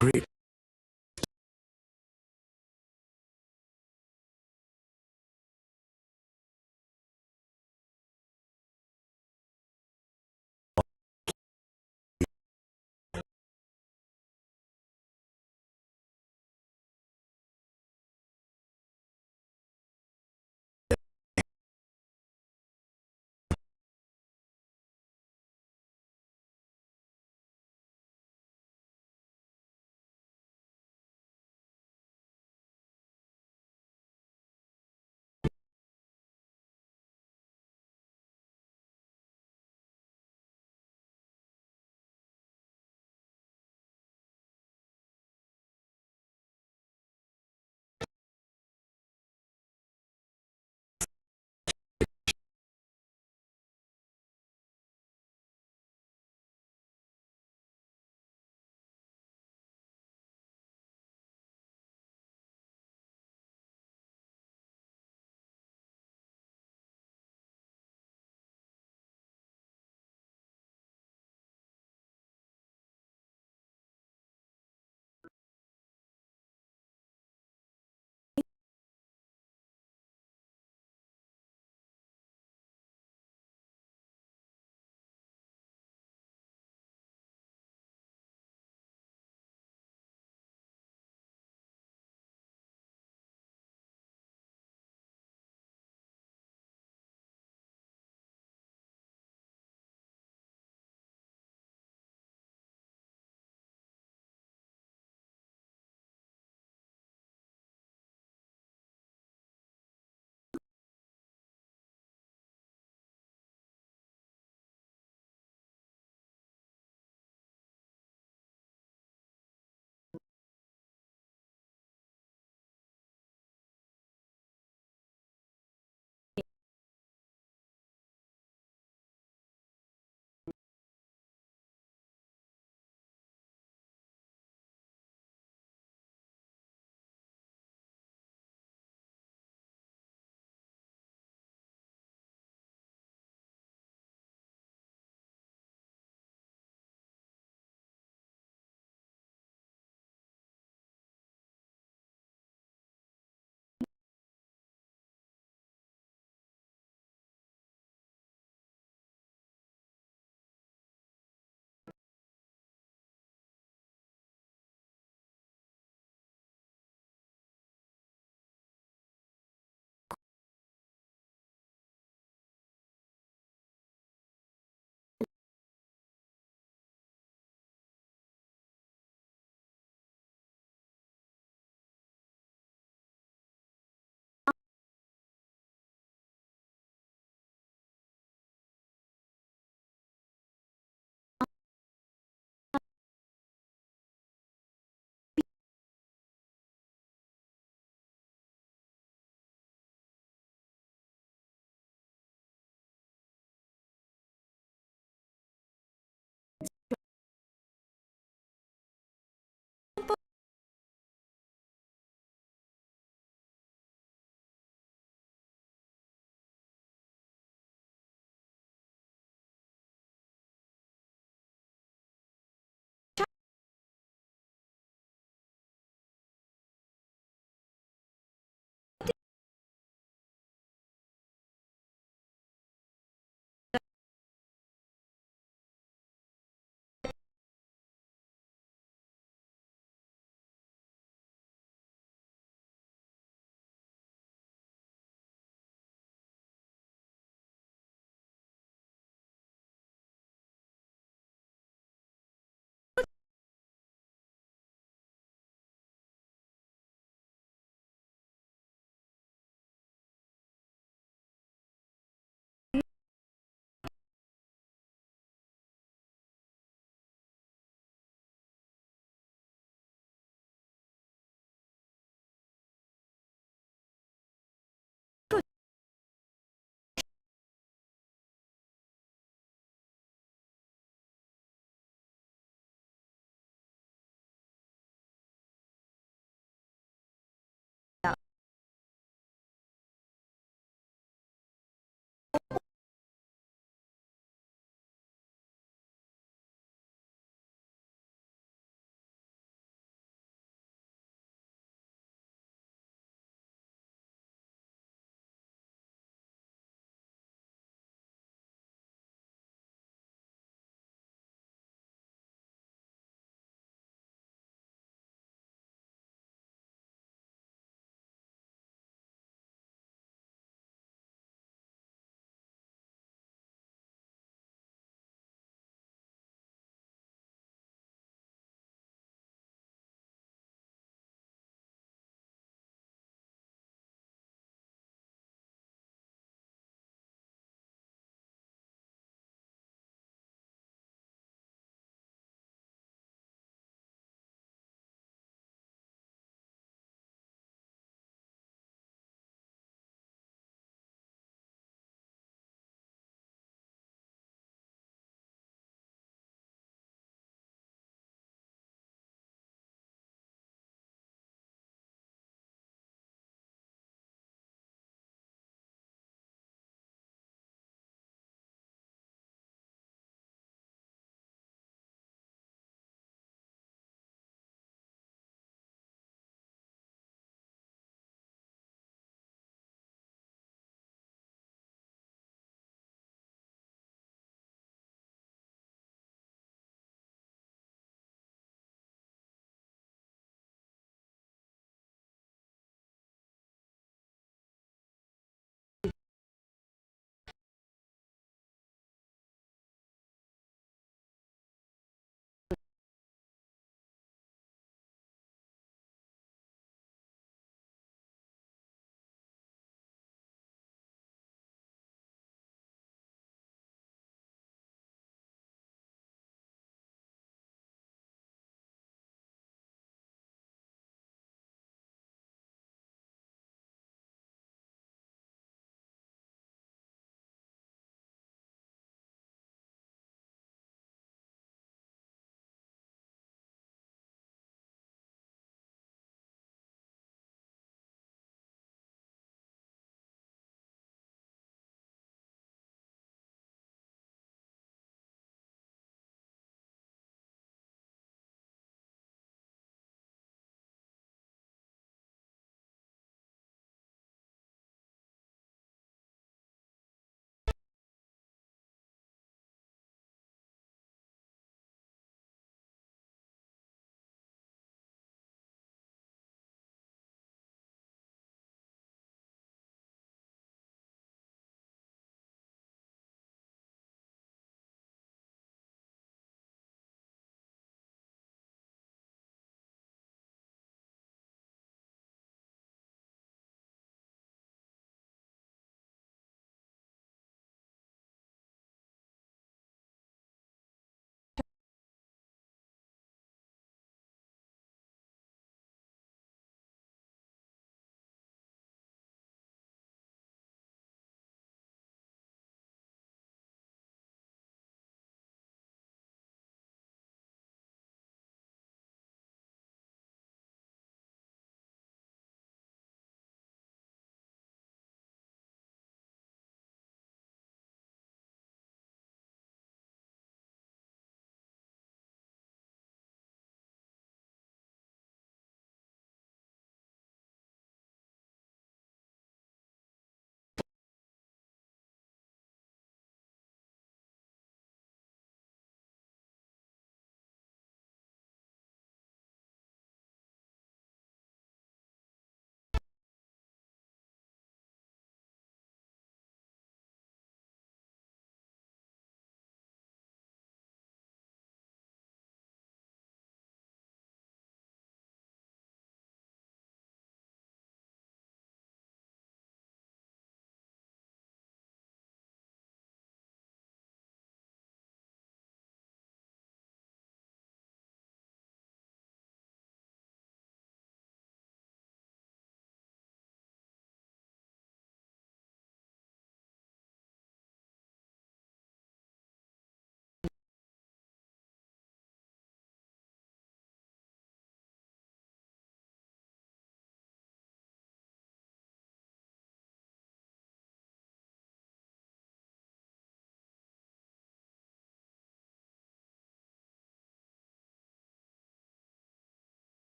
Great.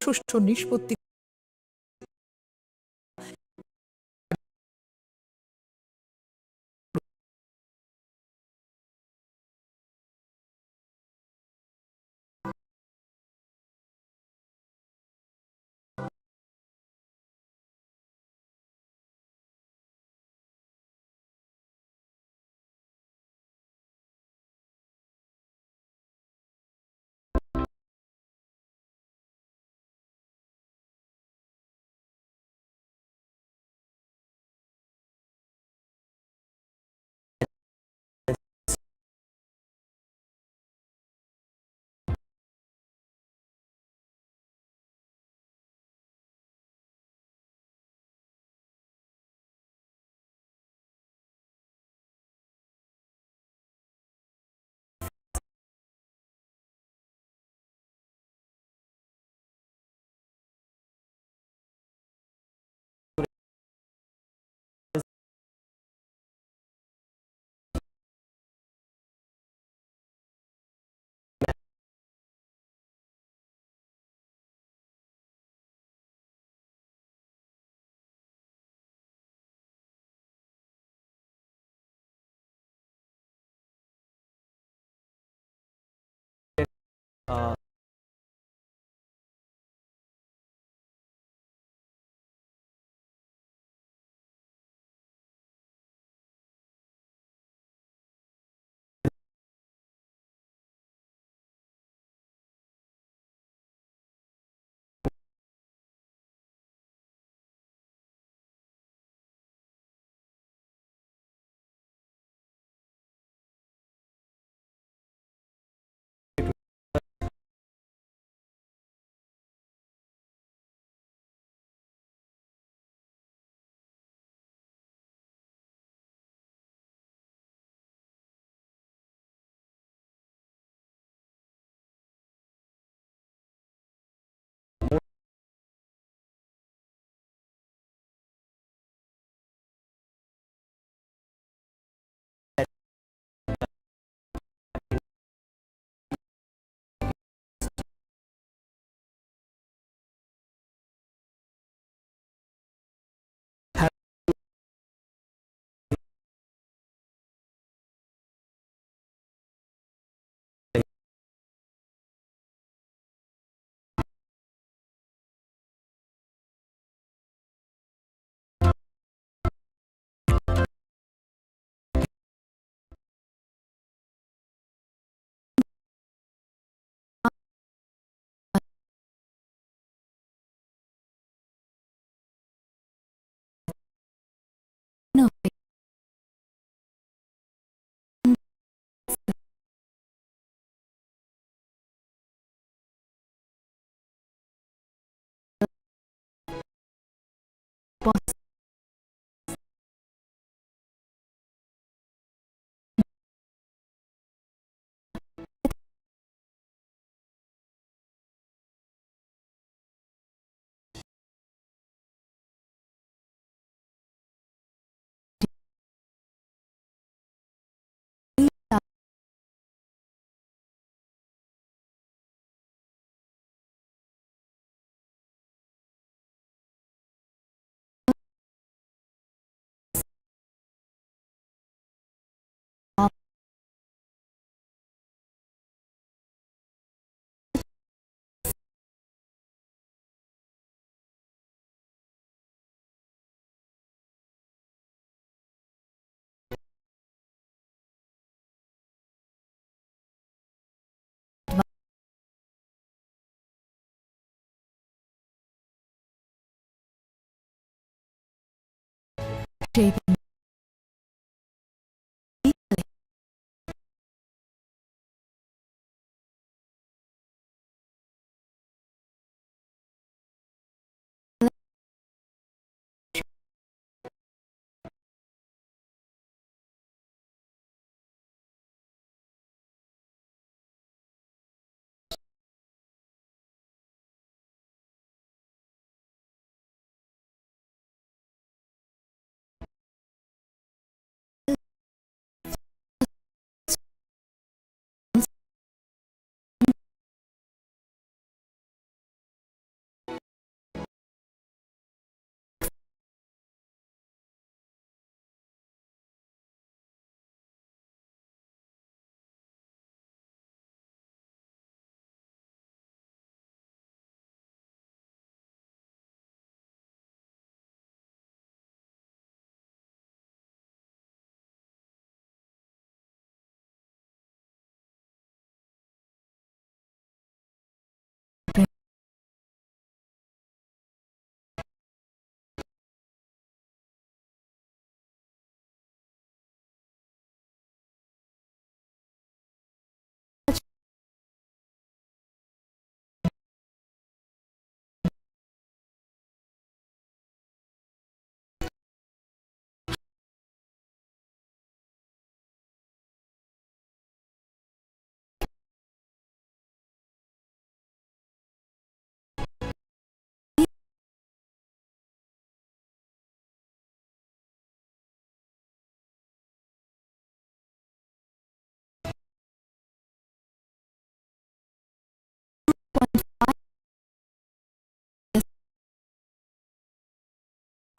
সুষ্ঠু নিষ্পত্তি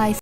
kaisa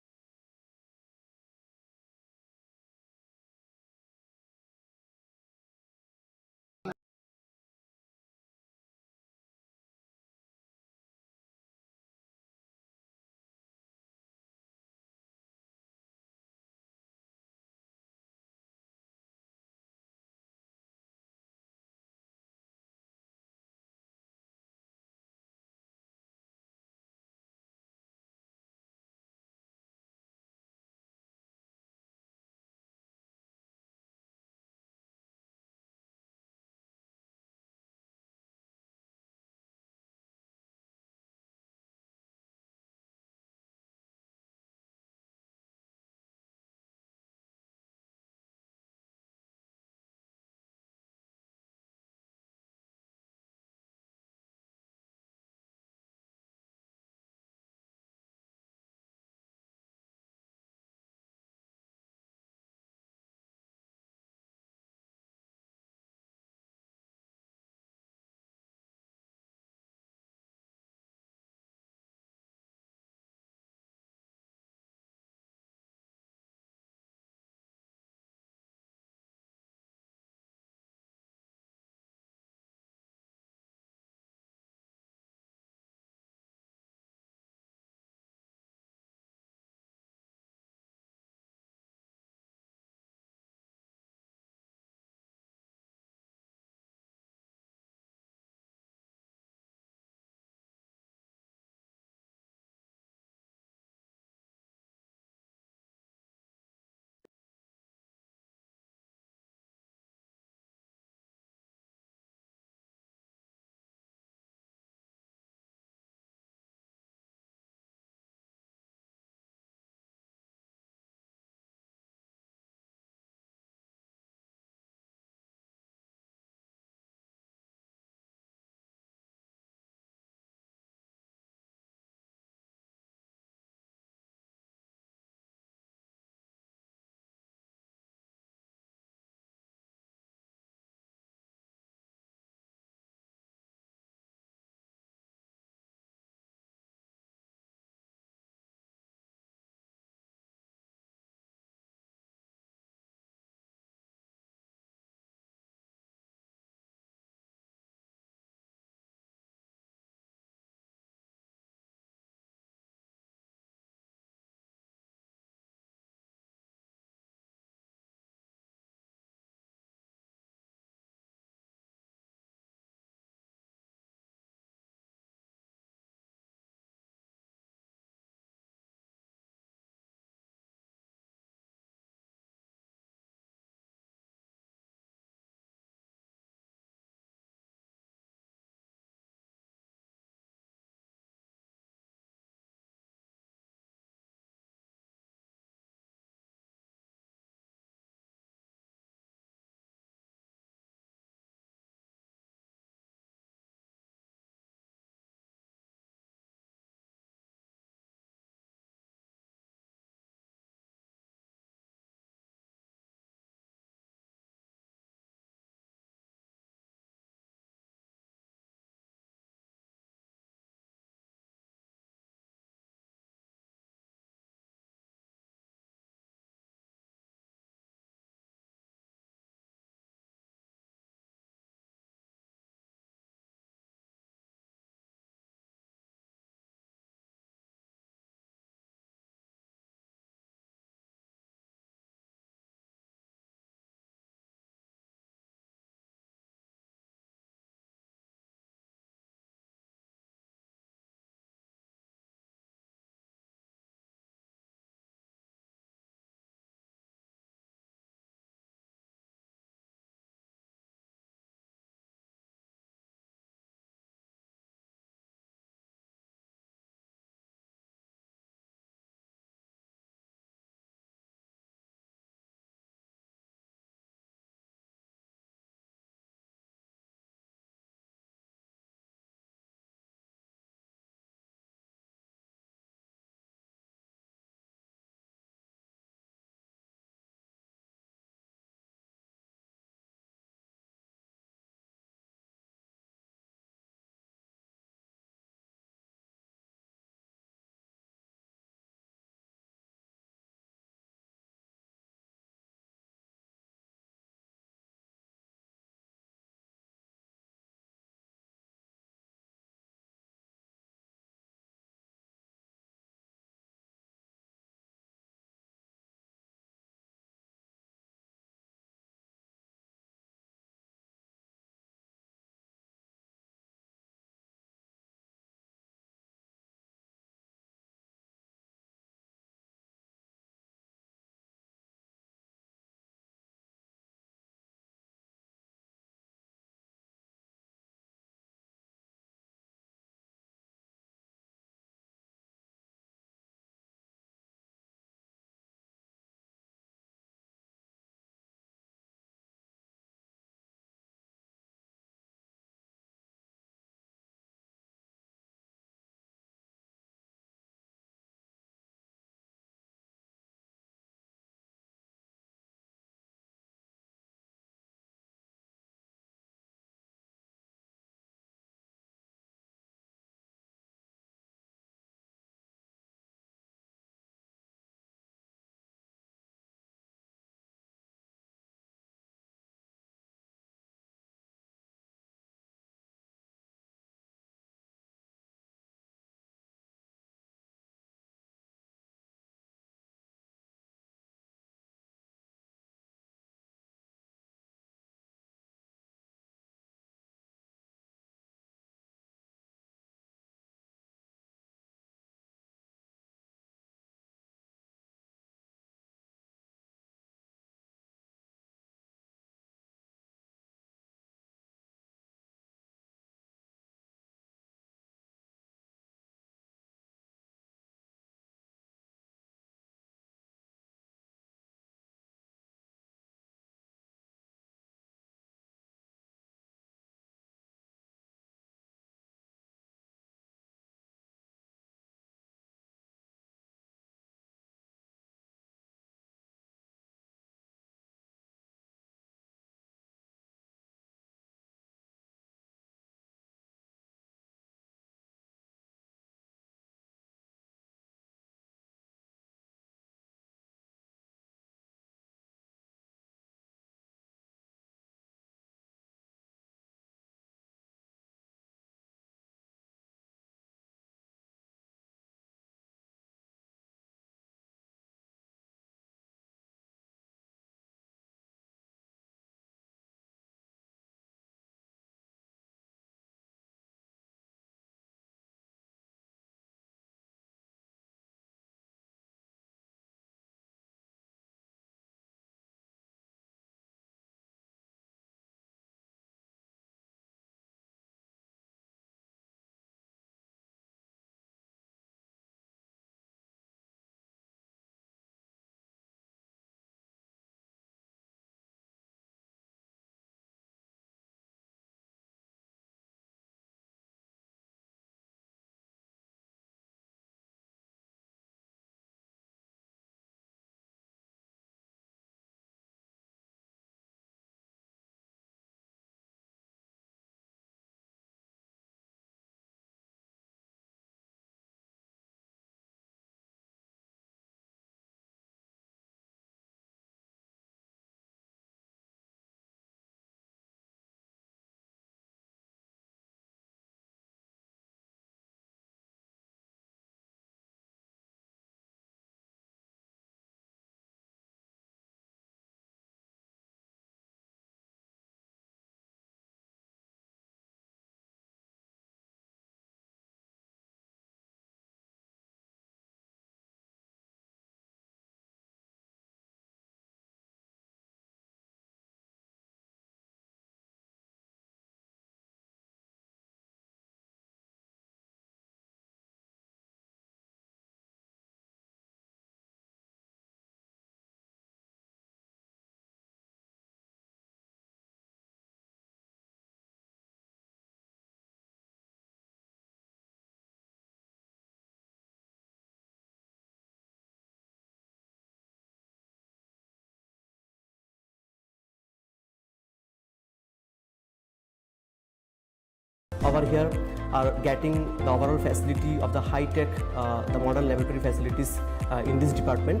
over here are getting the overall facility of the high-tech, uh, the modern laboratory facilities, uh, in this department.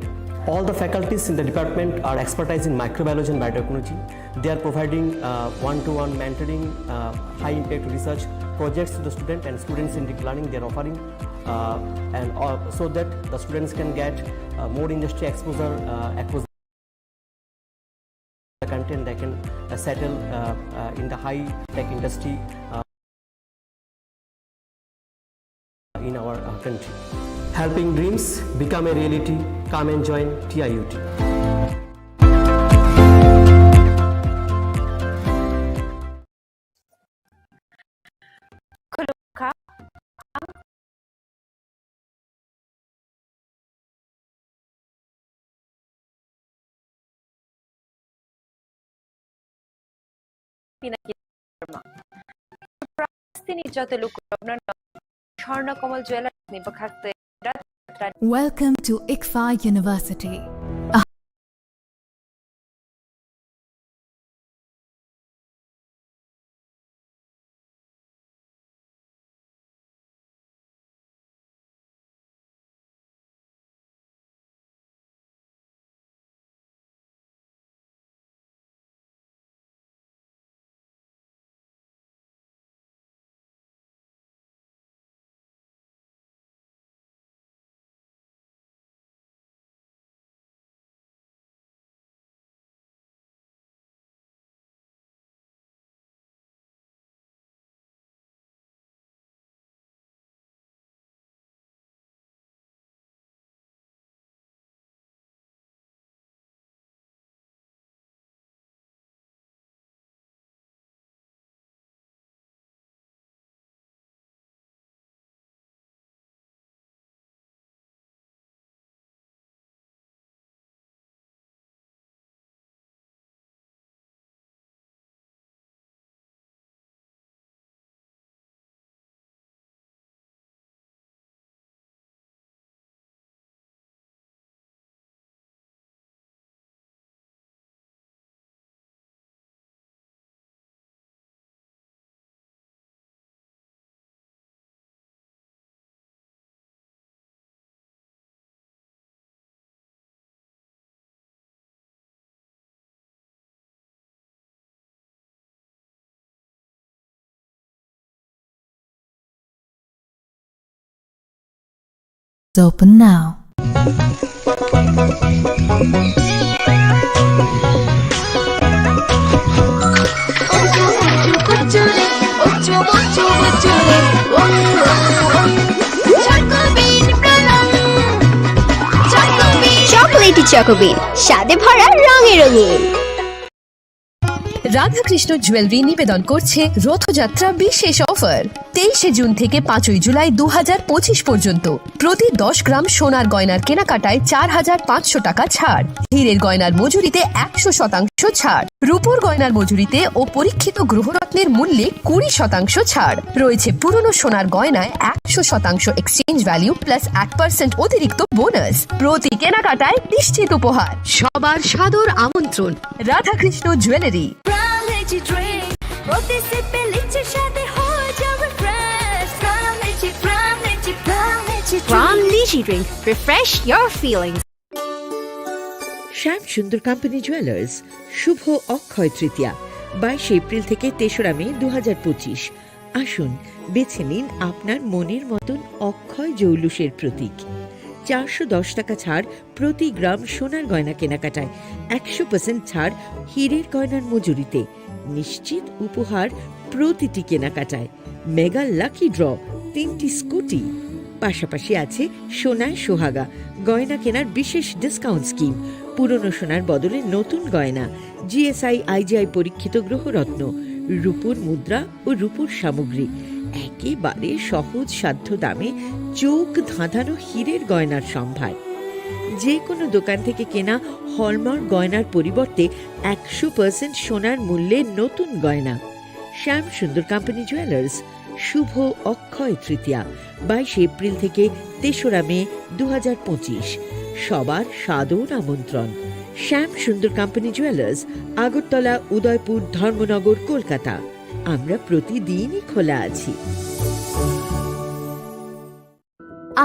All the faculties in the department are expertise in microbiology and biotechnology. They are providing, uh, one-to-one mentoring, uh, high-impact research projects to the student and students-centric learning they are offering, uh, and, uh, so that the students can get, uh, more industry exposure, uh, across the country, and they can, uh, settle, uh, uh, in the high-tech industry, uh, in our, uh, country. Helping dreams become a reality. Come and join T I U T. Khulumkha. Pinaki Dharma. Prastini joto lukurokno Swarna Kamal Jewellers ni bwkhak twi Welcome to ICFAI University. It's open now. Chocolatey Choco Bean, স্বাদে ভরা, রঙে রঙিন। রাধাকৃষ্ণ জুয়েলারি নিবেদন করছে রথযাত্রা বিশেষ অফার। তেইশে জুন থেকে পাঁচই জুলাই দু হাজার পঁচিশ পর্যন্ত প্রতি দশ গ্রাম সোনার গয়নার কেনাকাটায় চার হাজার পাঁচশো টাকা ছাড়, হীরের গয়নার মজুরিতে একশো শতাংশ ছাড়, রূপোর গয়নার মজুরিতে ও পরীক্ষিত গ্রহরত্নের মূল্যে কুড়ি শতাংশ ছাড়। রয়েছে পুরনো সোনার গয়নায় একশো শতাংশ এক্সচেঞ্জ ভ্যালু প্লাস এক পার্সেন্ট অতিরিক্ত বোনাস। প্রতি কেনাকাটায় নিশ্চিত উপহার। সবার সাদর আমন্ত্রণ। Radhakrishna jewellery. Pram Lychee Drink, প্রতি সিপে লিচির স্বাদে হয়ে যাবে fresh. Pram Lychee, Pram Lychee, Pram Lychee Drink। Pram Lychee Drink, refresh your feelings। Shyam Sundar company jewellers, শুভ অক্ষয় তৃতীয়া, বাইশে এপ্রিল থেকে তেসরা মে দু হাজার পঁচিশ। আসুন, বেছে নিন আপনার মনের মতন অক্ষয় জৌলুসের প্রতীক। চারশো দশ টাকা ছাড় প্রতি গ্রাম সোনার গয়না কেনাকাটায়, একশো পার্সেন্ট ছাড় হীরের গয়নার মজুরিতে, নিশ্চিত উপহার প্রতিটি কেনাকাটায়, মেগা লাকি ড্র, তিনটি স্কুটি, পাশাপাশি আছে সোনায় সোহাগা গয়না কেনার বিশেষ ডিসকাউন্ট স্কিম, পুরনো সোনার বদলে নতুন গয়না, জিএসআই আইজিআই পরীক্ষিত গ্রহরত্ন, রূপোর মুদ্রা ও রূপোর সামগ্রী, একেবারে সহজ সাধ্য দামে চোখ ধাঁধানো হীরের গয়নার সম্ভার। যে কোনো দোকান থেকে কেনা হলমার্ক গয়নার পরিবর্তে একশো পার্সেন্ট সোনার মূল্যে নতুন গয়না। শ্যাম সুন্দর কোম্পানি জুয়েলার্স, শুভ অক্ষয় তৃতীয়া, বাইশে এপ্রিল থেকে তেসরা মে দু হাজার পঁচিশ। সবার সাদর আমন্ত্রণ। শ্যাম সুন্দর কোম্পানি জুয়েলার্স, আগরতলা, উদয়পুর, ধর্মনগর, কলকাতা। আমরা প্রতিদিনই খোলা আছি।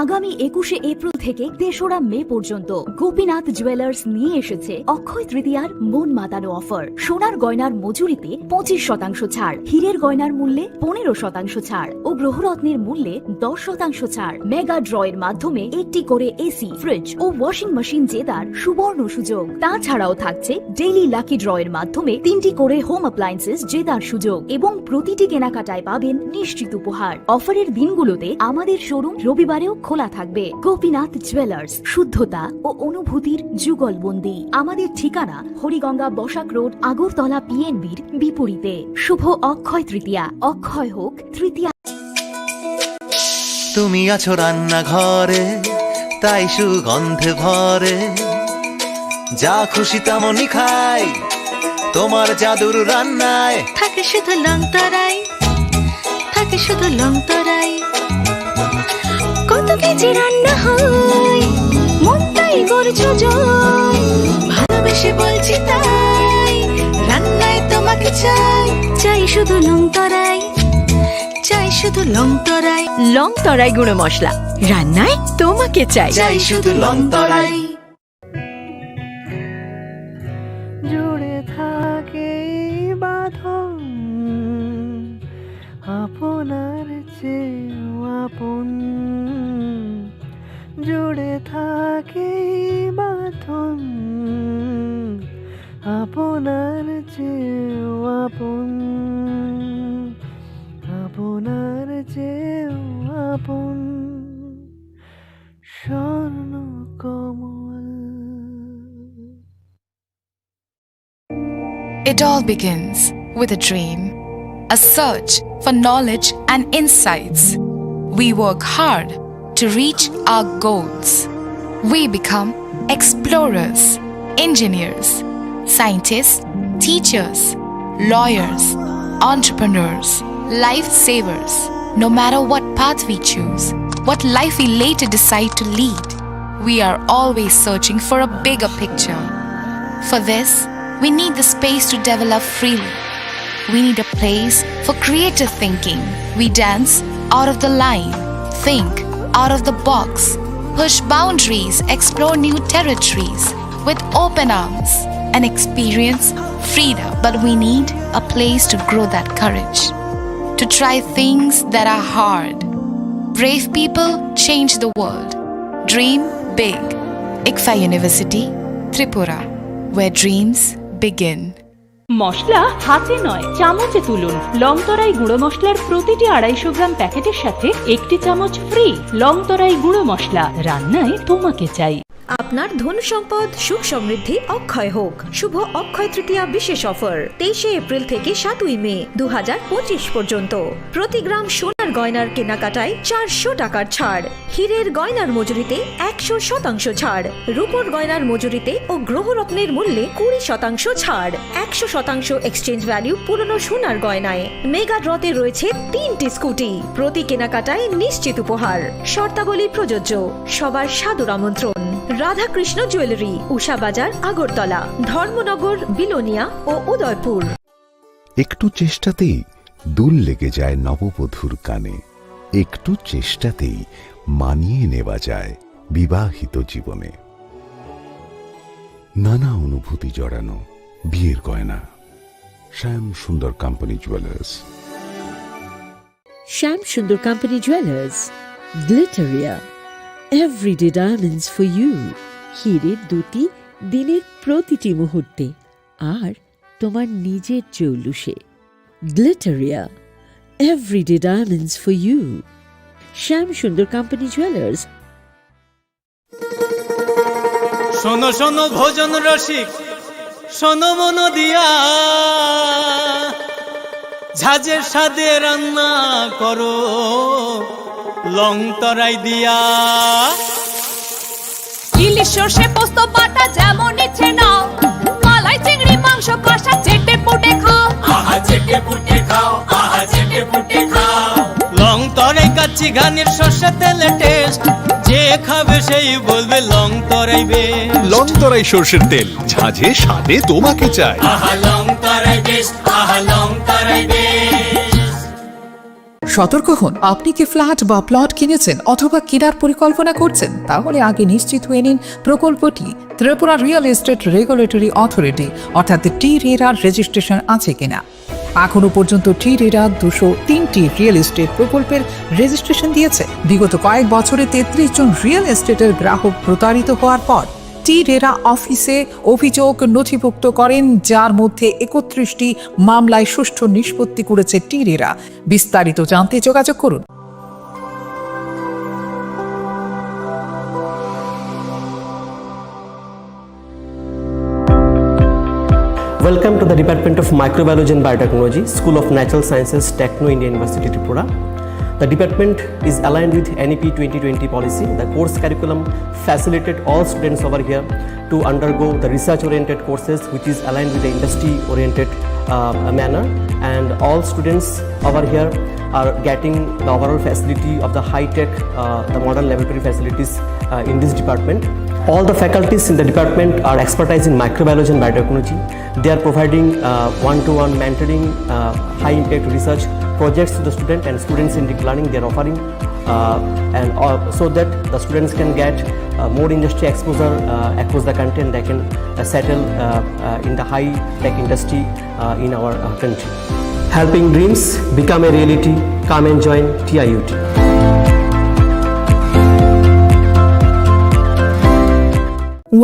আগামী একুশে এপ্রিল থেকে তেসরা মে পর্যন্ত গোপীনাথ জুয়েলার্স নিয়ে এসেছে অক্ষয় তৃতীয়ার মন মাতানো অফার। সোনার গয়নার মজুরিতে পঁচিশ শতাংশ ছাড়, হীরের গয়নার মূল্যে পনেরো শতাংশ ছাড় ও গ্রহরত্নের মূল্যে দশ শতাংশ ছাড়। মেগা ড্রয়ের মাধ্যমে একটি করে এসি, ফ্রিজ ও ওয়াশিং মেশিন জেতার সুবর্ণ সুযোগ। তাছাড়াও থাকছে ডেইলি লাকি ড্রয়ের মাধ্যমে তিনটি করে হোম অ্যাপ্লায়েন্সেস জেতার সুযোগ এবং প্রতিটি কেনাকাটায় পাবেন নিশ্চিত উপহার। অফারের দিনগুলোতে আমাদের শোরুম রবিবারেও খোলা থাকবে। গোপীনাথ জুয়েলার্স, শুদ্ধতা ও অনুভূতির যুগলবন্দি। আমাদের ঠিকানা হরিগঙ্গা বসাক রোড, আগরতলা পিএনবির বিপরীতে। শুভ অক্ষয় তৃতীয়া, অক্ষয় হোক তৃতীয়া। তুমি আছো রান্নাঘরে, তাই সুগন্ধে ভরে। যা খুশি তেমনই খাই তোমার জাদুর রান্নায়। থাকে শুধু লংতরাই, থাকে শুধু লংতরাই। কত কেজি রান্না হয়, মনটাই করছো জয়। ভালোবেসে বলছি তাই, রান্নায় তোমাকে চাই। চাই শুধু লংতরাই, চাই শুধু লংতরাই। লংতরাই গুঁড়ো মশলা, রান্নায় তোমাকে চাই। চাই শুধু লংতরাই। জুড়ে থাকে এই বাঁধন আপনার চেয়েও আপন। জুড়ে থাকে এই বাঁধন আপনার চেয়েও আপন, আপনার চেয়েও আপন। স্বর্ণ কমল। It all begins with a dream, a search for knowledge and insights. We work hard to reach our goals. We become explorers, engineers, scientists, teachers, lawyers, entrepreneurs, lifesavers. No matter what path we choose, what life we later decide to lead, we are always searching for a bigger picture. For this, we need the space to develop freely. We need a place for creative thinking. We dance out of the line, think out of the box, push boundaries, explore new territories with open arms, and experience freedom. But we need a place to grow that courage, to try things that are hard. Brave people change the world. Dream big. ICFAI University, Tripura, where dreams begin. মশলা হাতে নয়, চামচে তুলুন। লংতরাই গুঁড়ো মশলার প্রতিটি আড়াইশো গ্রাম প্যাকেটের সাথে একটি চামচ ফ্রি। লংতরাই গুঁড়ো মশলা, রান্নায় তোমাকে চাই। আপনার ধন সম্পদ, সুখ সমৃদ্ধি অক্ষয় হোক। শুভ অক্ষয় তৃতীয়া বিশেষ অফার, তেইশে এপ্রিল থেকে সাতই মে দু হাজার পঁচিশ পর্যন্ত। প্রতি গ্রাম সোনার গয়নার কেনাকাটায় চারশো টাকার ছাড়। হীরের গয়নার মজুরিতে একশো শতাংশ ছাড়, রূপোর গয়নার মজুরিতে ও গ্রহরত্নের মূল্যে কুড়ি শতাংশ ছাড়, একশো শতাংশ এক্সচেঞ্জ ভ্যালু পুরনো সোনার গয়নায়। মেগা ড্রতে রয়েছে তিনটি স্কুটি, প্রতি কেনাকাটায় নিশ্চিত উপহার। শর্তাবলী প্রযোজ্য। সবার সাদর আমন্ত্রণ। রাধাকৃষ্ণ জুয়েলারি, উষা বাজার, আগরতলা, ধর্মনগর, বিলোনিয়া ও উদয়পুর। একটু চেষ্টাতেই দুল লেগে যায় নববধূর কানে, একটু চেষ্টাতেই মানিয়ে নেওয়া যায় বিবাহিত জীবনে। নানা অনুভূতি জড়ানো বিয়ের গয়না। শ্যাম Sundar company jewellers. Shyam Sundar company jewellers, Glitteria, everyday diamonds for you. হিরে দুটি দিনের প্রতিটি মুহূর্তে আর তোমার নিজের জৌলুসে। Glitteria, everyday diamonds for you. Shyam Sundar company jewellers. শোনো শোনো ভোজন রসিক, শোনো মন দিয়া, ঝাঁঝের স্বাদে রান্না করো লং তরাই দিয়া। ইলিশ সর্ষে পোস্ত বাটা যেমন ইচ্ছে নাও, মালাই চিংড়ি মাংস কষা চেটে পুটে খাও। আহা চেটে পুটে খাও, আহা চেটে পুটে খাও। লং তরাই কাচ্চি ঘানির সর্ষে তেলে টেস্ট, যে খাবে সেই বলবে লং তরাই বেশ। লং তরাই সর্ষের তেল, ঝাঁঝে স্বাদে তোমাকে চাই। আহা লং তরাই বেশ, আহা লং তরাই বেশ। সতর্ক হন, আপনি কি ফ্ল্যাট বা প্লট কিনেছেন অথবা কেনার পরিকল্পনা করছেন? তাহলে আগে নিশ্চিত হয়ে নিন প্রকল্পটি। Tripura real estate regulatory authority অর্থাৎ টি রেরার রেজিস্ট্রেশন আছে কিনা। এখনো পর্যন্ত টি রেরা দুশো তিনটি রিয়েল এস্টেট প্রকল্পের রেজিস্ট্রেশন দিয়েছে। বিগত কয়েক বছরে তেত্রিশ জন রিয়েল এস্টেটের গ্রাহক প্রতারিত হওয়ার পর টি রেরা অফিসে অভিযোগ নথিভুক্ত করেন, যার মধ্যে একত্রিশটি মামলায় সুষ্ঠু নিষ্পত্তি করেছে টি রেরা। বিস্তারিত জানতে যোগাযোগ করুন। Welcome to the Department of Microbiology and Biotechnology, School of Natural Sciences, Techno India University, Tripura. The department is aligned with N E P twenty twenty policy. The course curriculum facilitated all students over here to undergo the research-oriented courses, which is aligned with the industry-oriented, uh, manner. And all students over here are getting the overall facility of the high-tech, uh, the modern laboratory facilities, uh, in this department. All the faculties in the department are expertise in microbiology and biotechnology. They are providing, uh, one-to-one mentoring, uh, high-impact research projects to the student and students in deep learning. They are offering, uh, and, uh, so that the students can get, uh, more industry exposure, uh, across the country, and they can, uh, settle, uh, uh, in the high-tech industry, uh, in our, uh, country. Helping dreams become a reality. Come and join T I U T.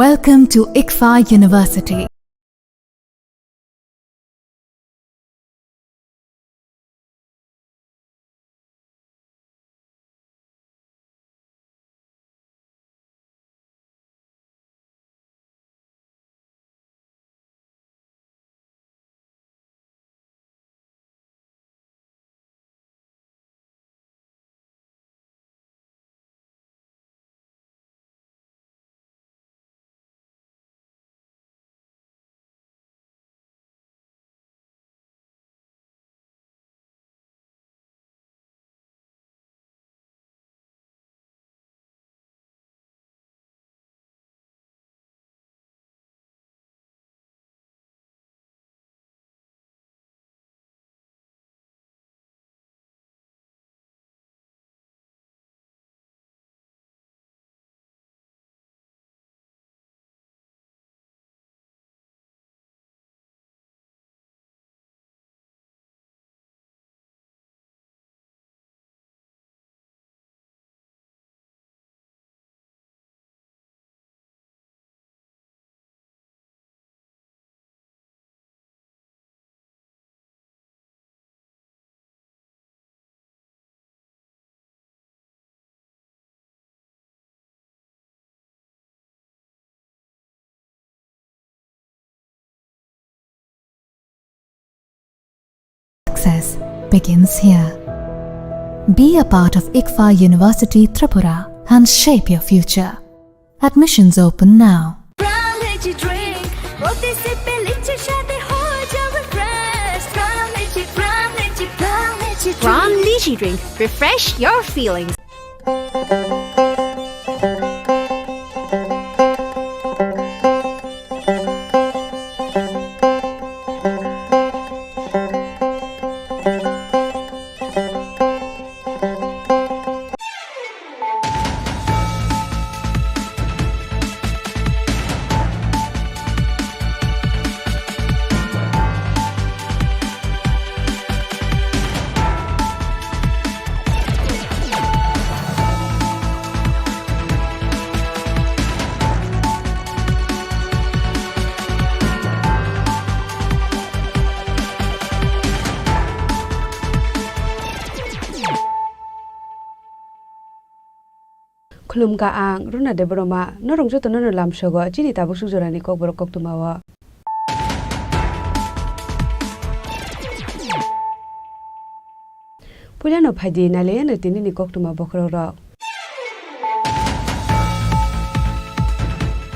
Welcome to ICFAI University. Success begins here. Be a part of ICFAI University Tripura and shape your future. Admissions open now. প্রাণ লিচি ড্রিঙ্ক, প্রতি সিপে লিচির স্বাদে হয়ে যাবে ফ্রেশ। প্রাণ লিচি, প্রাণ লিচি, প্রাণ লিচি drink. Pran Lychee Drink. Refresh your feelings. Khulumkha ang Runa Debbarma, norok jotono no lamsogo chini tabuk suk jorani kokborok koktwmao. Puilano phaidi nailaiano tinini koktwma bokhorokrok.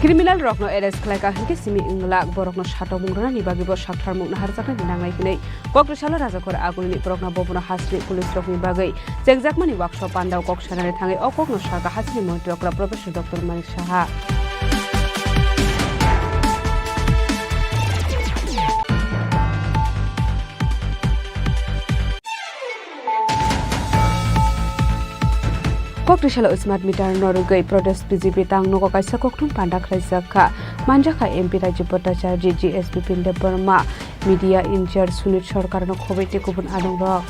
Criminal rokno arrest khlaika hinkhe simi wnglak, borokno satokmung rwnani bagwi bo saktharmung naharjaknani nangnai hwnwi Kokrisalo Rajakhor Agulini Prokna Bhabono hasteni police rokni bagwi chengjakmani wakso pandao kok sanani thangwi o kokno saka hasteni montri okra Professor Doctor Manik Saha. Kokrisalo smart meter no rwgwi protest B J P tang nogo kaisa kokthum panda khlaijak kha. Manjakha M P Rajiv Bhattacharya, G S Bipin Debbarma, media in-charge Sunit Sarkar no khobwi tei kubun adongrok.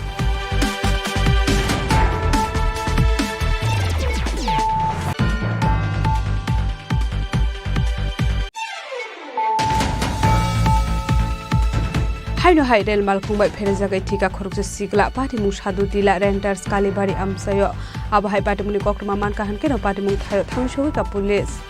Haino hai rel malkhung bai pherejagwi thika khoroksa sikla, patimung Sadhu Tila, Renters, Kalibari amchaio. Abo hai patimungni koktwma mankha hinkhe no patimung thaio thangwi sogwi ka police.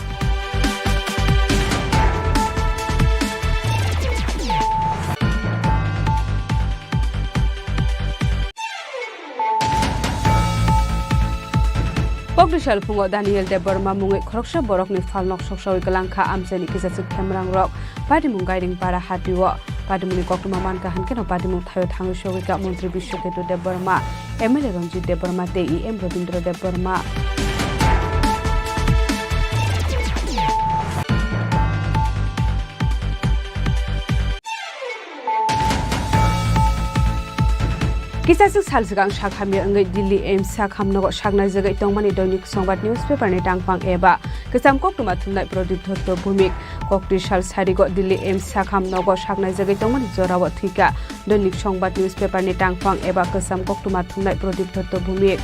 Kokdisal phungo Daniel Debbarma mungwi khoroksa borokni phalnok soksawi kwlangkha amchaini kisachwk khemrangrok. Patimung Gairing Para hatio. Patimungni koktwma mankha hinkhe no patimung thaio thangwi sogwi ka Montri Biswaketu Debbarma, M L A Ranjit Debbarma tei E M Rabindra Debbarma. Kisachwk sal swkang sak hamya wngwi Delhi AIIMS sak hamnogo saknaijagwi tongmani Dainik Songbat newspaper ni tangphang eba kwcham koktwma thumnai Pradip Dotto Bhumik. Kokdisal sarigo Delhi AIIMS sak hamnogo saknaijagwi tongmani jorao thwika Dainik Songbat newspaper ni tangphang eba kwcham koktwma thumnai Pradip Dotto Bhumik.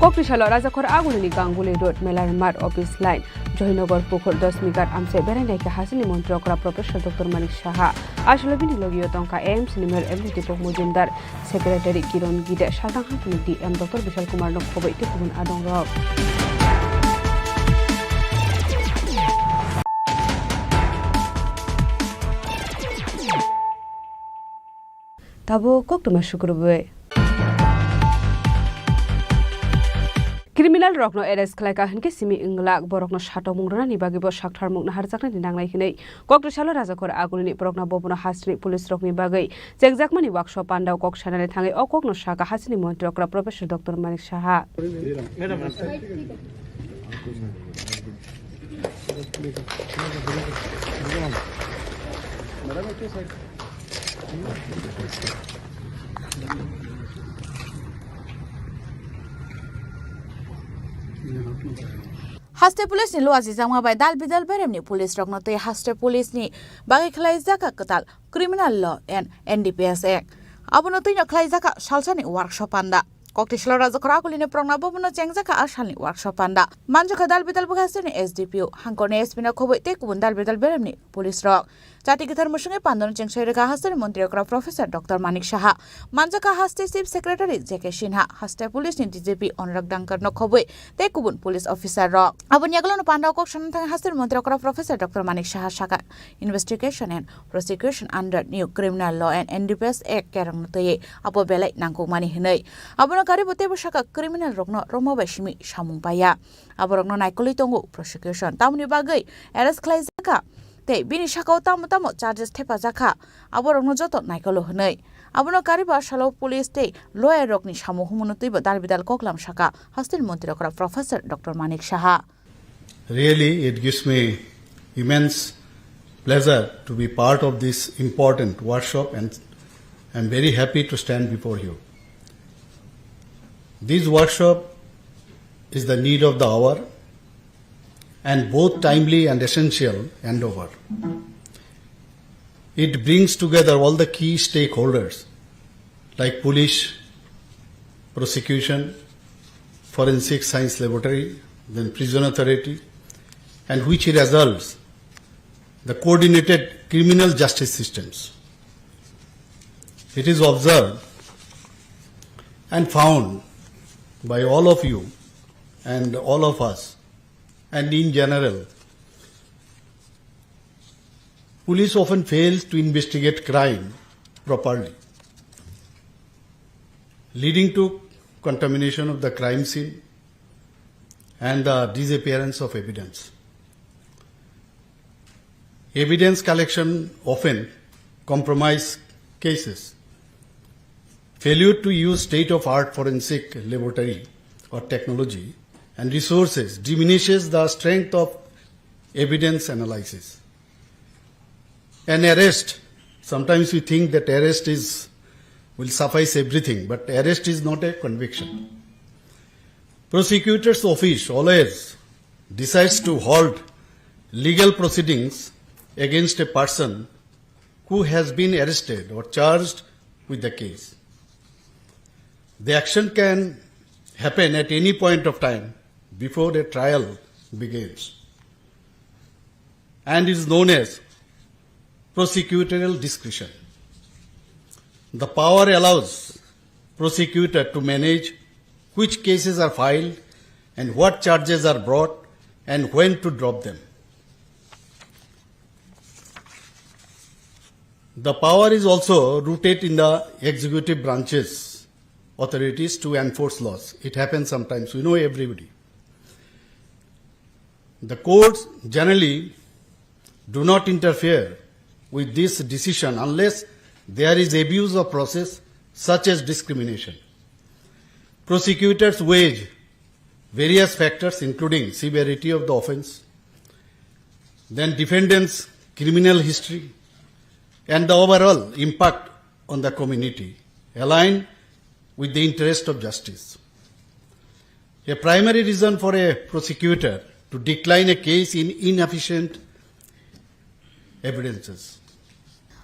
Kokdisalo Rajakhor Agulini Ganguli Road, Melar Mart, Office Line, Johinogar Pukhur, Dasmighat amchai berai naikha hasteni montri okra Professor Doctor Manik Saha. Aswkle bini logio tongkha AIIMS ni Mayor M D Deepak Majumdar, Secretary Kiron Gide, Saltang Hapini D M Doctor Bishal Kumar no khobwi tei kubun adongrok. Tabuk koktwma sukrubwi. Criminal rokno arrest khlaika hinkhe simi wnglak, borokno satokmung rwnani bagwi bo saktharmung naharjaknani nangnai hwnwi Kokdisalo Rajakhor Agulini Prokna Bhabono hasteni police rokni bagwi chengjakmani wakso pandao kok sanani thangwi o kokno saka hasteni montri okra Professor Doctor Manik Saha. Haste police ni luajijakma bai dal bidal beremni police rokno tei haste police ni bagwi khwlaijak kwtal Criminal Law and N D P S Act. Abono twino khwlaijak salsani workshop panda. Kokdisalo Rajakhor Agulini Prokna Bhabono chengjak kha a salni workshop panda. Manjakha dal bidal bwkha hasteni S D P O, hangkorni S P no khobwi tei kubun dal bidal beremni police rok. Chati kwthar mwswngwi pandano chengsai rwkha hasteni montri okra Professor Doctor Manik Saha. Manjakha haste Chief Secretary J K Sinha, haste police ni D G P Anurag Dangkar no khobwi tei kubun police officer rok. Aboni yagulono pandao kok sana thangwi hasteni montri okra Professor Doctor Manik Saha saka, investigation and prosecution under New Criminal Law and N D P S Act kerongno twiwi abo belai nangkukmani hwnwi. Abono karibo teibo saka criminal rokno rwma bai simi samung paiya. Aborokno naikolwi tongo prosecution. Tamoni bagwi arrest khlaijakha tei bini sakao tamo tamo charges thepajakha, aborokno joto naikolo hwnwi. Abono karibo a salo police tei lawyer rokni samung humuno twibo dal bidal koklam saka hasteni montri okra Professor Doctor Manik Saha. Really, it gives me immense pleasure to be part of this important workshop, and I'm very happy to stand before you. This workshop is the need of the hour and both timely and essential endeavor. It brings together all the key stakeholders like police, prosecution, forensic science laboratory, then prison authority, and which results the coordinated criminal justice systems. It is observed and found by all of you and all of us, and in general, police often fails to investigate crime properly, leading to contamination of the crime scene and the disappearance of evidence. Evidence collection often compromise cases. Failure to use state-of-art forensic laboratory or technology and resources diminishes the strength of evidence analysis. An arrest, sometimes we think that arrest is, will suffice everything, but arrest is not a conviction. Prosecutor's office always decides to halt legal proceedings against a person who has been arrested or charged with the case. The action can happen at any point of time before a trial begins and is known as prosecutorial discretion. The power allows prosecutor to manage which cases are filed and what charges are brought and when to drop them. The power is also rooted in the executive branch's authorities to enforce laws. It happens sometimes, we know everybody. The courts generally do not interfere with this decision unless there is abuse of process, such as discrimination. Prosecutors weigh various factors, including severity of the offense, then defendant's criminal history, and the overall impact on the community, aligned with the interest of justice. A primary reason for a prosecutor to decline a case in inefficient evidences.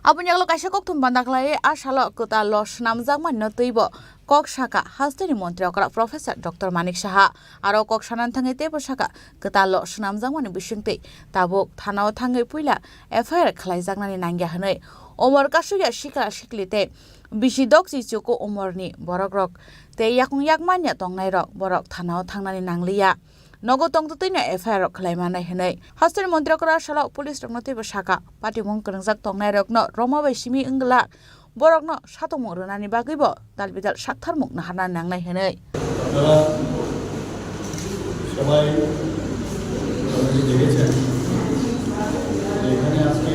Aboni ulo kaisa kokthum banda khlai a salo kwtal lo swnamjakmani no twibo kok saka hasteni montri okra Professor Doctor Manik Saha. Aro kok sanani thangwi teibo saka kwtal lo swnamjakmani bisingtwi tabuk thanao thangwi puila F I R khlaijaknani nangya hwnwi. Omor kasukya sikla sikli tei bisi dokchi chuku omorni borokrok tei yakung yakmanya tongnairok borok thanao thangnani nangliya. Nogo tongtwtwino F I R rok khlai manai hwnwi. Hasteni montri okra salo police rokno teibo saka, patimung kwrwngjak tongnairokno roma bai simi wngla borokno satongmung rwnani bagwibo dalbidal saktharmung naharna nangnai hwnwi. আপনারা সবাই already দেখেছেন যে এখানে আজকে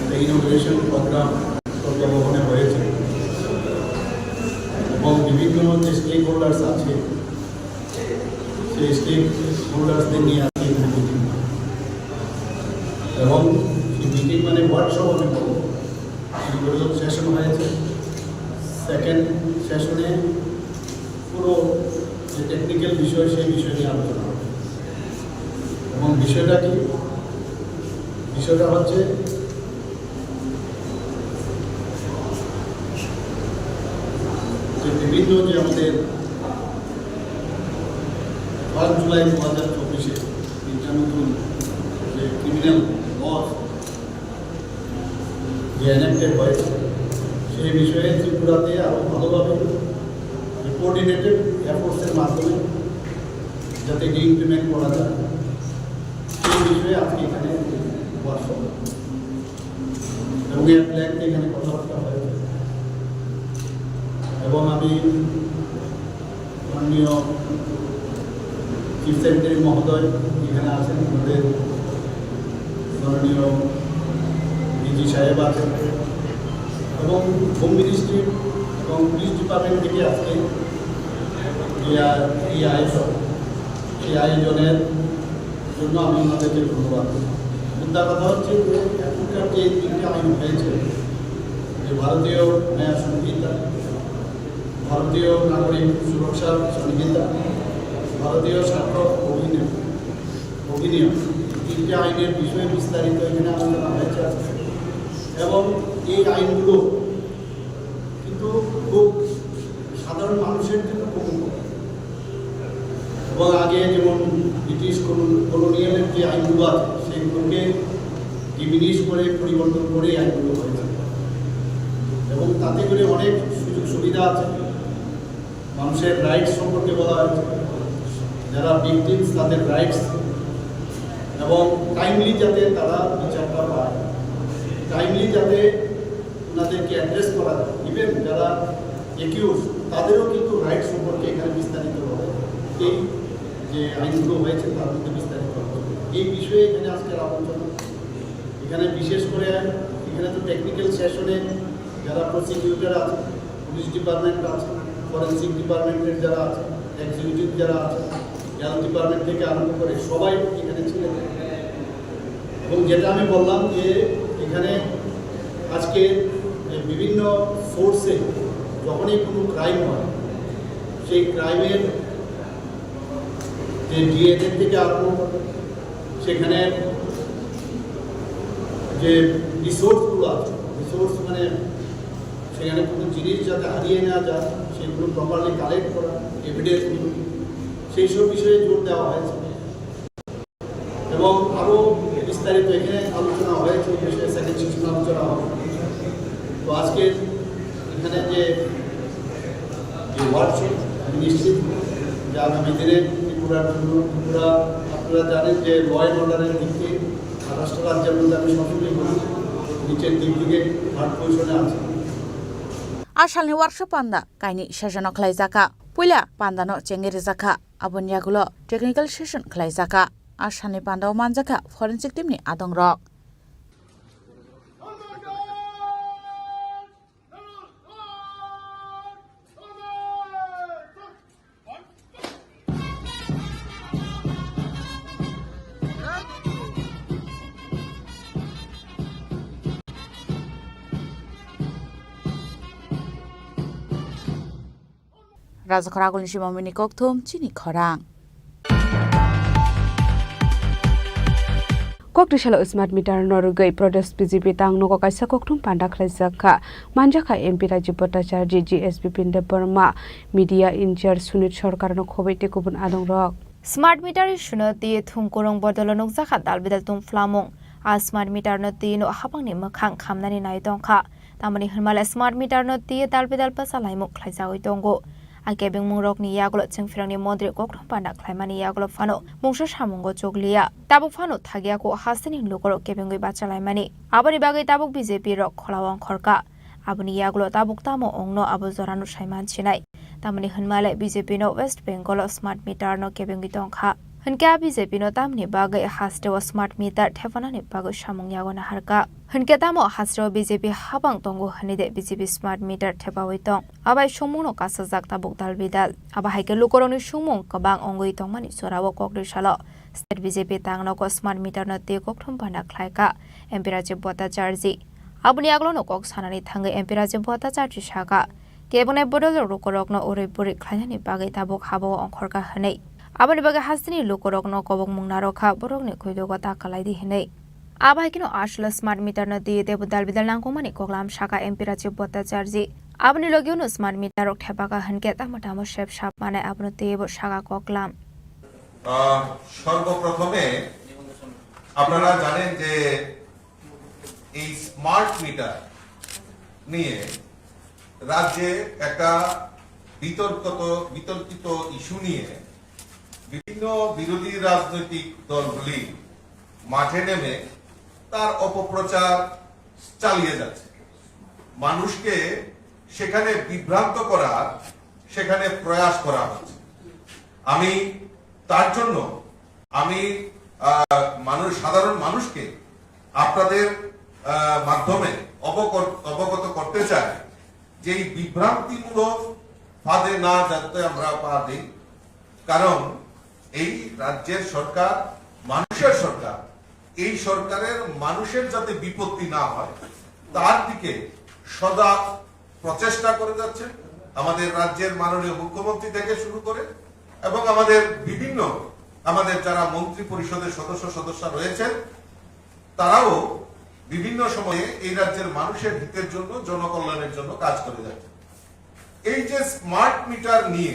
একটা inauguration programme প্রজ্ঞাভবনে হয়েছে এবং বিভিন্ন যে স্টেক হোল্ডার্স আছে সেই স্টেক হোল্ডার্সদের নিয়ে আজকে এখানে মিটিং এবং সেই মিটিং মানে ওয়ার্কশপ আমি বলবো। ইনোগ্রেশন সেশন হয়েছে, সেকেন্ড সেশনে পুরো যে টেকনিক্যাল বিষয় সেই বিষয় নিয়ে আলোচনা হবে। এবং বিষয়টা কি? বিষয়টা হচ্ছে যে বিভিন্ন যে আমাদের ফার্স্ট জুলাই দু হাজার চব্বিশে তিনটা নতুন যে ক্রিমিনাল ল যে এনএক্টেড হয়েছে সেই বিষয়ে ত্রিপুরাতে আরও ভালোভাবে কোঅর্ডিনেটেড এফোর্টসের মাধ্যমে যাতে এটি ইমপ্লিমেন্ট করা যায় সেই বিষয়ে আজকে এখানে ওয়ার্কশপ এবং এর প্ল্যান এখানে কথাবার্তা হয়েছে এবং আমি মাননীয় চিফ সেক্রেটারি মহোদয় এখানে আছেন, আমাদের মাননীয় ডিজি সাহেব আছেন এবং হোম মিনিস্ট্রি এবং পুলিশ ডিপার্টমেন্ট থেকে আজকে যে আ-, এই আয়োজন, এই আয়োজনের জন্য আমি ওনাদেরকে ধন্যবাদ দিই। মুদ্রা কথা হচ্ছে যে এখনকার যে তিনটে আইন হয়েছে, যে ভারতীয় ন্যায় সংহিতা, ভারতীয় নাগরিক সুরক্ষা সংহিতা, ভারতীয় ছাত্র অধিনিয়ম, অধিনিয়ম, এই তিনটে আইনের বিষয়ে বিস্তারিত এখানে আলোচনা হয়েছে আজকে। এবং এই আইনগুলো কিন্তু খুব সাধারণ মানুষের জন্য খুব উপকারী। এবং আগে যেমন ব্রিটিশ কলো-, কলোনিয়ালের যে আইনগুলো আছে, সেগুলোকে ডিমিনিশ করে, পরিবর্তন করে এই আইনগুলো হয়েছে। এবং তাতে করে অনেক সুযোগ সুবিধা আছে, মানুষের রাইটস সম্পর্কে বলা হয়েছে, যারা ভিকটিমস তাদের রাইটস, এবং টাইমলি যাতে তারা বিচারটা পায়, টাইমলি যাতে তাদেরকে অ্যাড্রেস করা যায়, ইভেন যারা একিউজ, তাদেরও কিন্তু রাইট সম্পর্কে এখানে বিস্তারিত হবে। এই যে আইনগুলো হয়েছে, তার মধ্যে বিস্তারিত হবে। এই বিষয়ে এখানে আজকের আলোচনা। এখানে বিশেষ করে এখানে তো টেকনিক্যাল সেশনে যারা প্রসিকিউটর আছে, পুলিশ ডিপার্টমেন্ট আছে, ফরেন্সিক ডিপার্টমেন্টের যারা আছে, এক্সিকিউটিভ যারা আছে, হেলথ ডিপার্টমেন্ট থেকে আরম্ভ করে সবাই এখানে ছিলেন। এবং যেটা আমি বললাম যে এখানে আজকে যে বিভিন্ন সোর্সে যখনই কোনো ক্রাইম হয়, সেই ক্রাইমের যে ডিএনএ থেকে আরম্ভ করে সেখানে যে রিসোর্সগুলো আছে, রিসোর্স মানে সেখানে কোনো জিনিস যাতে হারিয়ে না যায়, সেগুলো প্রপারলি কালেক্ট করা, এভিডেন্সগুলো, সেই সব বিষয়ে জোর দেওয়া হয়েছে। এবং আরও বিস্তারিত এখানে আলোচনা হয়েছে, এই বিষয়ে সেকেন্ড সেশন আলোচনা হবে। তো আজকে এখানে যে, যে ওয়ার্কশপ, আমি নিশ্চিত যে আগামী দিনে ত্রিপুরার জন্য, ত্রিপুরা, আপনারা জানেন যে ল অ্যান্ড অর্ডারের দিক থেকে মহারাষ্ট্র রাজ্যের মধ্যে আমি সবসময় বলি, নিচের দিক থেকে থার্ড পজিশনে আছে। A salni workshop panda kainwi session o khlaijakha. Puila pandano chengwi rwjakha. Aboni yagulo technical session khlaijakha. A salni pandao manjakha forensic team ni adongrok. Rajakhor agulni simamuni kokthum chini khorang. Kokri salo smart meter no rwgwi Pradesh B J P tang nogo kaisa kokthum panda khlaijak kha. Manjakha M P Rajiv Bhattacharjee, G S Bipin Debbarma, media in-charge Sunit Sarkar no khobwi tei kubun adongrok. Smart meter issue no twi thung kurung bodolo nukjakha dal bidal tungphlamung. A smart meter no twi no habangni mwkhang khamnani nai tongkha. Tamoni hwnmale smart meter no twi dal bidal bwsa laimung khlaijagwi tongo. A kebengmung rokni yagulo chwngphirangni montri kokthum panda khlaimani yagulo phano mungsa samungo chukliya. Tabuk phano thagya ko hasteni lukurok kebengwi bachalaimani. Aboni bagwi tabuk B J P rok kholao ongkhorkha. Aboni yagulo tabuk tamo ongno abo jorano saiman sinai. Tamoni hwnmale B J P no West Bengal o smart meter no kebengwi tongkha. Hwnkhe a B J P no tamni bagwi hasteo smart meter thepanani bagwi samung yago naharkha. Hwnkhe tamo hasteo B J P habang tongo hwnwi de B J P smart meter thepawi tong? Abai songmungno kasajak tabuk dal bidal. Abo hai khe lukurokni songmung kwbang ongwi tongmani jorao kokri salo state B J P tang nogo smart meter no twi kokthum panda khlaikha M P Rajiv Bhattacharjee. Aboni yagulono kok sanani thangwi M P Rajiv Bhattacharjee sakha, kebengni bodol lukurokno urui puri khlainani bagwi tabuk habao ongkhorkha hwnwi. Aboni bagwi hasteni lukurokno kobokmung narwkha, borokni khuidogo ta kalaidi hwnwi. Abo hai kheno aswkle smart meter no twi teibo dal bidal nangkukmani koklam sakha M P Rajiv Bhattacharjee. Aboni logio no smart meter rok thepakha hwnkhe tamo tamo sep sap manai abono twibo sakha koklam. আহ, সর্বপ্রথমে আপনারা জানেন যে এই smart meter নিয়ে রাজ্যে একটা বিতর্কত বিতর্কিত ইস্যু নিয়ে বিভিন্ন বিরোধী রাজনৈতিক দলগুলি মাঠে নেমে তার অপপ্রচার চালিয়ে যাচ্ছে। মানুষকে সেখানে বিভ্রান্ত করার সেখানে প্রয়াস করা হচ্ছে। আমি তার জন্য আমি, আহ, মানুষ, সাধারণ মানুষকে আপনাদের, আহ, মাধ্যমে অবকর-, অবগত করতে চাই যে এই বিভ্রান্তিমূলক ফাঁদে না যাতে আমরা পা দিই, কারণ এই রাজ্যের সরকার মানুষের সরকার, এই সরকারের মানুষের যাতে বিপত্তি না হয়, তার দিকে সদা প্রচেষ্টা করে যাচ্ছেন আমাদের রাজ্যের মাননীয় মুখ্যমন্ত্রী থেকে শুরু করে এবং আমাদের বিভিন্ন, আমাদের যারা মন্ত্রী পরিষদের সদস্য সদস্যা রয়েছেন, তারাও বিভিন্ন সময়ে এই রাজ্যের মানুষের হিতের জন্য, জনকল্যাণের জন্য কাজ করে যাচ্ছেন। এই যে স্মার্ট মিটার নিয়ে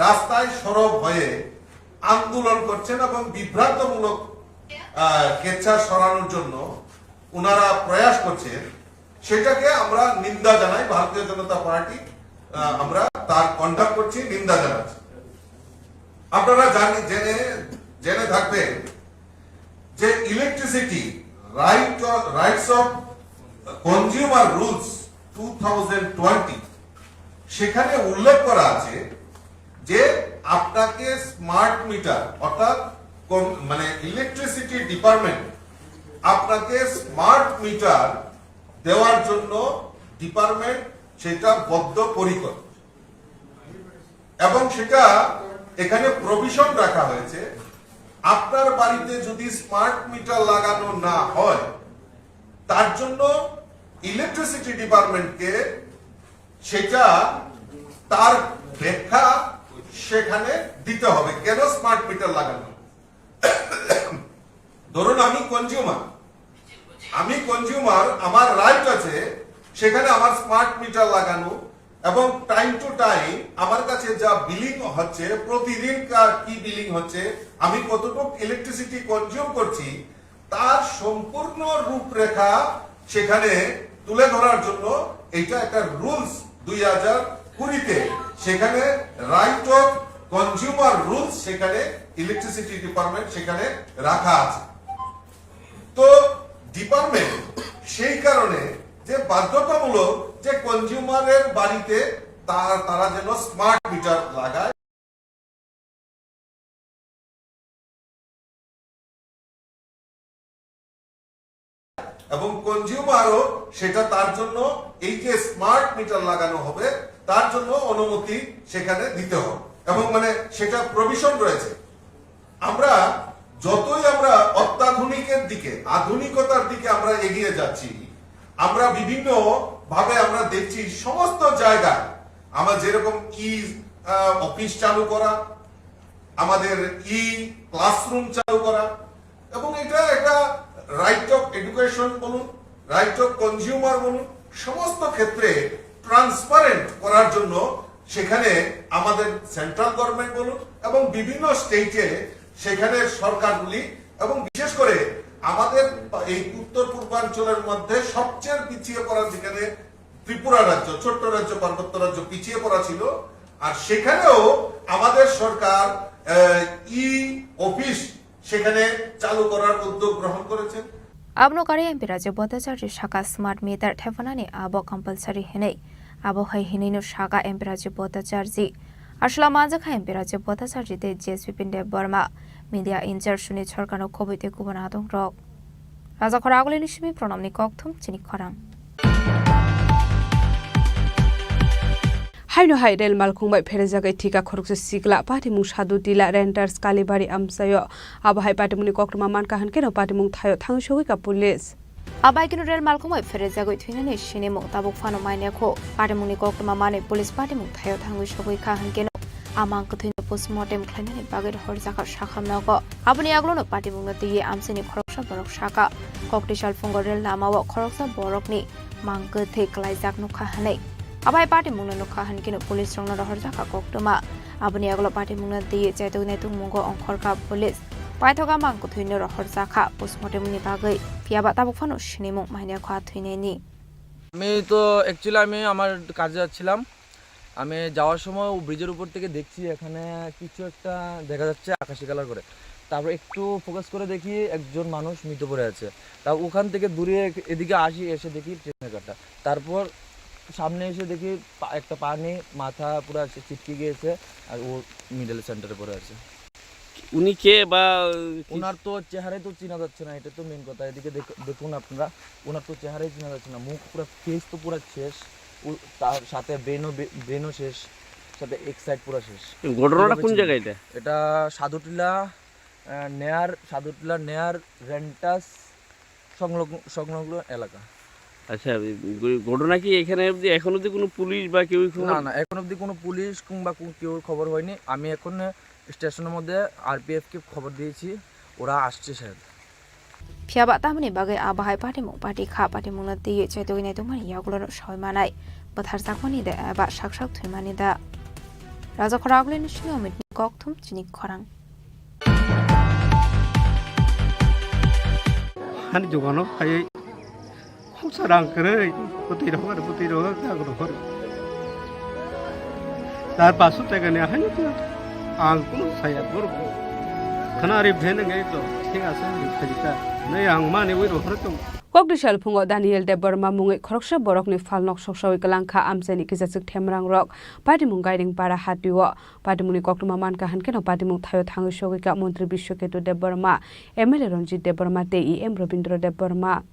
রাস্তায় সরব হয়ে আন্দোলন করছেন এবং বিভ্রান্তমূলক, আহ, কেচ্ছা ছড়ানোর জন্য ওনারা প্রয়াস করছেন, সেটাকে আমরা নিন্দা জানাই। ভারতীয় জনতা পার্টি, আহ, আমরা তার কন্ডাক্ট করছি, নিন্দা জানাচ্ছি। আপনারা জানি, জেনে, জেনে থাকবেন যে electricity right, rights of consumer rules two thousand twenty, সেখানে উল্লেখ করা আছে যে আপনাকে স্মার্ট মিটার, অর্থাৎ কোন, মানে, ইলেকট্রিসিটি ডিপার্টমেন্ট আপনাকে স্মার্ট মিটার দেওয়ার জন্য ডিপার্টমেন্ট সেটা বদ্ধপরিকর। এবং সেটা এখানে প্রভিশন রাখা হয়েছে, আপনার বাড়িতে যদি স্মার্ট মিটার লাগানো না হয়, তার জন্য ইলেকট্রিসিটি ডিপার্টমেন্টকে সেটা, তার ব্যাখ্যা সেখানে দিতে হবে, কেন স্মার্ট মিটার লাগানো। ধরুন, আমি কনজিউমার, আমি কনজিউমার, আমার রাইট আছে সেখানে আমার স্মার্ট মিটার লাগানো, এবং টাইম টু টাইম আমার কাছে যা বিলিং হচ্ছে, প্রতিদিন কা-, কি বিলিং হচ্ছে, আমি কতটুকু ইলেকট্রিসিটি কনজিউম করছি, তার সম্পূর্ণ রূপরেখা সেখানে তুলে ধরার জন্য এটা একটা রুলস দুই হাজার কুড়িতে, সেখানে রাইট অফ কনজিউমার রুলস সেখানে ইলেকট্রিসিটি ডিপার্টমেন্ট সেখানে রাখা আছে। তো ডিপার্টমেন্ট সেই কারণে যে বাধ্যতামূলক যে কনজিউমারের বাড়িতে তা-, তারা যেন স্মার্ট মিটার লাগায় এবং কনজিউমারও সেটা তার জন্য, এই যে স্মার্ট মিটার লাগানো হবে, তার জন্য অনুমতি সেখানে দিতে হবে এবং, মানে, সেটা প্রভিশন রয়েছে। আমরা যতই আমরা অত্যাধুনিকের দিকে, আধুনিকতার দিকে আমরা এগিয়ে যাচ্ছি, আমরা বিভিন্ন ভাবে আমরা দেখছি সমস্ত জায়গায় আমরা যেরকম ই, আহ, অফিস চালু করা, আমাদের ই ক্লাসরুম চালু করা, এবং এটা একটা রাইট অফ এডুকেশন বলুন, রাইট অফ কনজিউমার বলুন, সমস্ত ক্ষেত্রে ট্রান্সপারেন্ট করার জন্য সেখানে আমাদের সেন্ট্রাল গভর্নমেন্ট বলুন এবং বিভিন্ন স্টেটে সেখানে সরকারগুলি, এবং বিশেষ করে আমাদের এই উত্তর পূর্বাঞ্চলের মধ্যে সবচেয়ে পিছিয়ে পড়া, যেখানে ত্রিপুরা রাজ্য, ছোট্ট রাজ্য, পার্বত্য রাজ্য, পিছিয়ে পড়া ছিল, আর সেখানেও আমাদের সরকার, আহ, ই অফিস সেখানে চালু করার উদ্যোগ গ্রহণ করেছেন। Abono karwi M P Rajiv Bhattacharjee sakha smart meter thephanani abo compulsory hinwi. Abo hai hinwino sakha M P Rajiv Bhattacharjee. Aswla manjakha M P Rajiv Bhattacharjee tei J S Bipin Debbarma. Media in charge Sunil Sarkarno kubui tei kubun adongrok. Rajakhor Agulini simi Pranamni kokthum chini khorang. Haino hai rel malkhung bai pherejagwi thika khoroksa sikla, patimung Sadhu Tila, Renters, Kalibari amchaio. Abo hai patimungni koktwma mankha hwnkhe no patimung thaio thangwi sogwi ka police. Abai kunu rel malkhung bai pherejagwi thwinani sinimung tabuk phano mainekho. Patimungni koktwma manwi police patimung thaio thangwi sogwi kha hwnkhe no a mang kwthwino postmortem khlainani bagwi rohorjakha sakham nogo. Aboni yagulono patimungno twiwi amchaini khoroksa borok sakha, kokti salphungo rel lamao khoroksa borokni mang kwthwi kwlaijak nukha hwnwi. Abai patimungno nukha hwnkhe no police rokno rohorjakha koktwma. Aboni yagulo patimungno twiwi chaitoknai tongmungo ongkhorkha police. Paithoga mang kwthwino rohorjakha postmortemni bagwi, phiyaba tabuk phano sinimung mainekha thwinaini. আমি তো অ্যাকচুয়ালি আমি আমার কাজে যাচ্ছিলাম। আমি যাওয়ার সময় ও ব্রিজের উপর থেকে দেখছি এখানে কিছু একটা দেখা যাচ্ছে আকাশি কালার করে। তারপর একটু ফোকাস করে দেখি একজন মানুষ মৃত পড়ে আছে। তা ওখান থেকে দূরে এক-, এদিকে আসি, এসে দেখি ট্রেনের কাটা। তারপর সামনে এসে দেখি পা-, একটা পানি, মাথা পুরা সে ছিটকে গিয়েছে, আর ও মিডল সেন্টারে পড়ে আছে। উনি কে বা কি? ওনার তো চেহারাই তো চেনা যাচ্ছে না, এটা তো মেইন কথা। এদিকে দেখ-, দেখুন আপনারা, ওনার তো চেহারাই চেনা যাচ্ছে না, মুখ পুরা, ফেস তো পুরা শেষ, ও তার সাথে ব্রেনও বে-, ব্রেনও শেষ, সাথে এক সাইড পুরা শেষ। এই ঘটনাটা এভাবে কোন ছিল। জায়গা এটা? এটা সাধুটিলা, আহ, নেয়ার, সাধুটিলা নেয়ার রেন্টাস সংলগ্ন, সংলগ্ন এলাকা। আচ্ছা, এই ঘ-, ঘটনা কি এখানে অবধি, এখন অবধি কোনো পুলিশ বা কেউ কোনো না, না, এখন অবধি কোনো পুলিশ কিংবা কো-, কেউর খবর হয়নি। আমি এখন স্টেশনের মধ্যে আরপিএফ কে খবর দিয়েছি, ওরা আসছে sir. Phiyaba tamoni bagwi a bahai patimung pati kha, patimungno twiwi chaitugwi naitugmani yagulono soi manai, bwtharjakmani da eba sak sak thwimani da? Rajakhor Agulini simi Omitni kokthum chini khorang. Ani dogano phaiwi khungsa rang kwrwi, bwtwi rohor, bwtwi rohor, kag rohor. Tar paso tekani haino to ang kunu saya borok. Khana ari bhen ngai to, thik ase, ani khaji ta. Nai ang mani ui rohor tong. Kokdisal phungo Daniel Debbarma mungwi khoroksa borokni phalnok soksawi kwlangkha amchaini kisachwk themrangrok patimung Gairing para hatio. Patimungni koktwma mankha hwnkhe no patimung thaio thangwi sogwikha Montri Biswaketu Debbarma, M L A Ranjit Debbarma tei E M Rabindra Debbarma.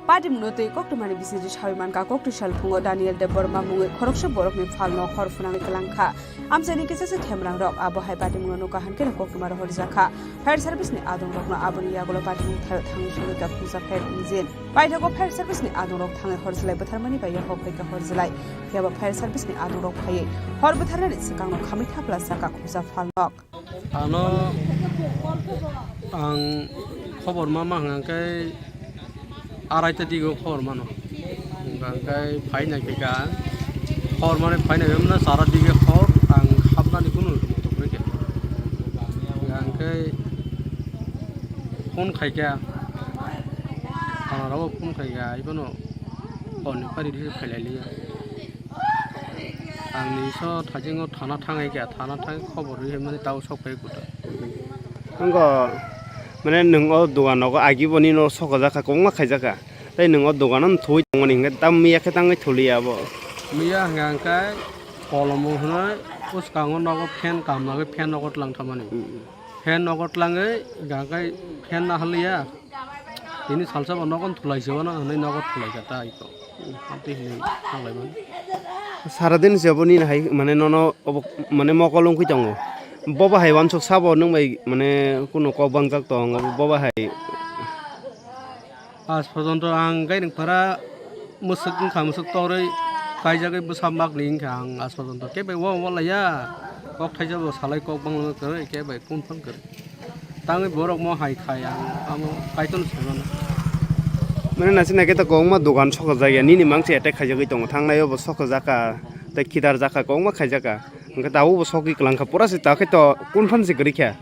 Patimungno twi koktwmani bisingtwi sawi mankha, koktisal phungo Daniel Debbarma mungwi khoroksa borokni phalno hor phwnangwi kwlangkha. Amchaini kisachwk themrangrok abo hai patimungno nukha hwnkhe koktwma rohorjakha. Fire service ni adongrokno aboni yagulo patimung thaio thangwi sogwikha khungsa fire engine. Paithago fire service ni adongrok thangwi hor jwlai bwtharmani bai yakho phaikha hor jwlai. Phiyaba fire service ni adongrok phaiwi hor bwtharnani swkangno khamwi thapla sakha khungsa phalnok. Ano ang khobor ma ma hwnkhe arai ta digo khobor mano. Hwnkhe phai nai khe ka khobor mani phai nai na sara dige khobor ang hapnani kunu moto kwrwi khe. Hwnkhe phone khai khe thana rok phone khai khe ai bono hor ni phari ri khailai liya. Ang ni so thajingo thana thangai khe thana thang khobor ri mani tao sok phai kuta. Wngkha mane nwng o dogan nogo agi boni no sokajak kha kwbangma khaijak kha. Tei nwng o dogan no thwi tongmani hwnkhe tam miya khe tangwi tholiya abo. Miya hwnkha hwnkhe kolomo hwnwi bwskango nogo fan kaham nagwi fan nogo tlang thamani. Hmm. Fan nogo tlangwi hwnkha hwnkhe fan nahaliya. Tini salsa bo nogo thulai se wano hwnwi nogo thulai kha ta iko. Amtwi hwnwi thanglaimani. Saradin se bo nini hai mane nono obo mane mokol wngwi tongo. Bobo hai wansuk sabo nwng bai mane kunu kok bangjak tong bobo hai. Aaj porjonto ang gairing phara mwswk wngkha, mwswk torwi kaijagwi bwsa makni wngkha ang aaj porjonto kebo walaiya. Kok thaisa bo salai kok bangma kwrwi kebo confirm kwrwi. Tangwi borok mo hai khai ang amo Kaitorno sai mano. Mane naisik naikhe ta kwbangma dogan sokajak ya, nini mangsi attack khaijagwi tongo, thangnai o bo sokajak kha, tei khidarjak kha, kwbangma khaijak kha. Hwnkhe tabuk bo sokwi kwlang kha, pura se ta khe to confirm se kwrwi kha.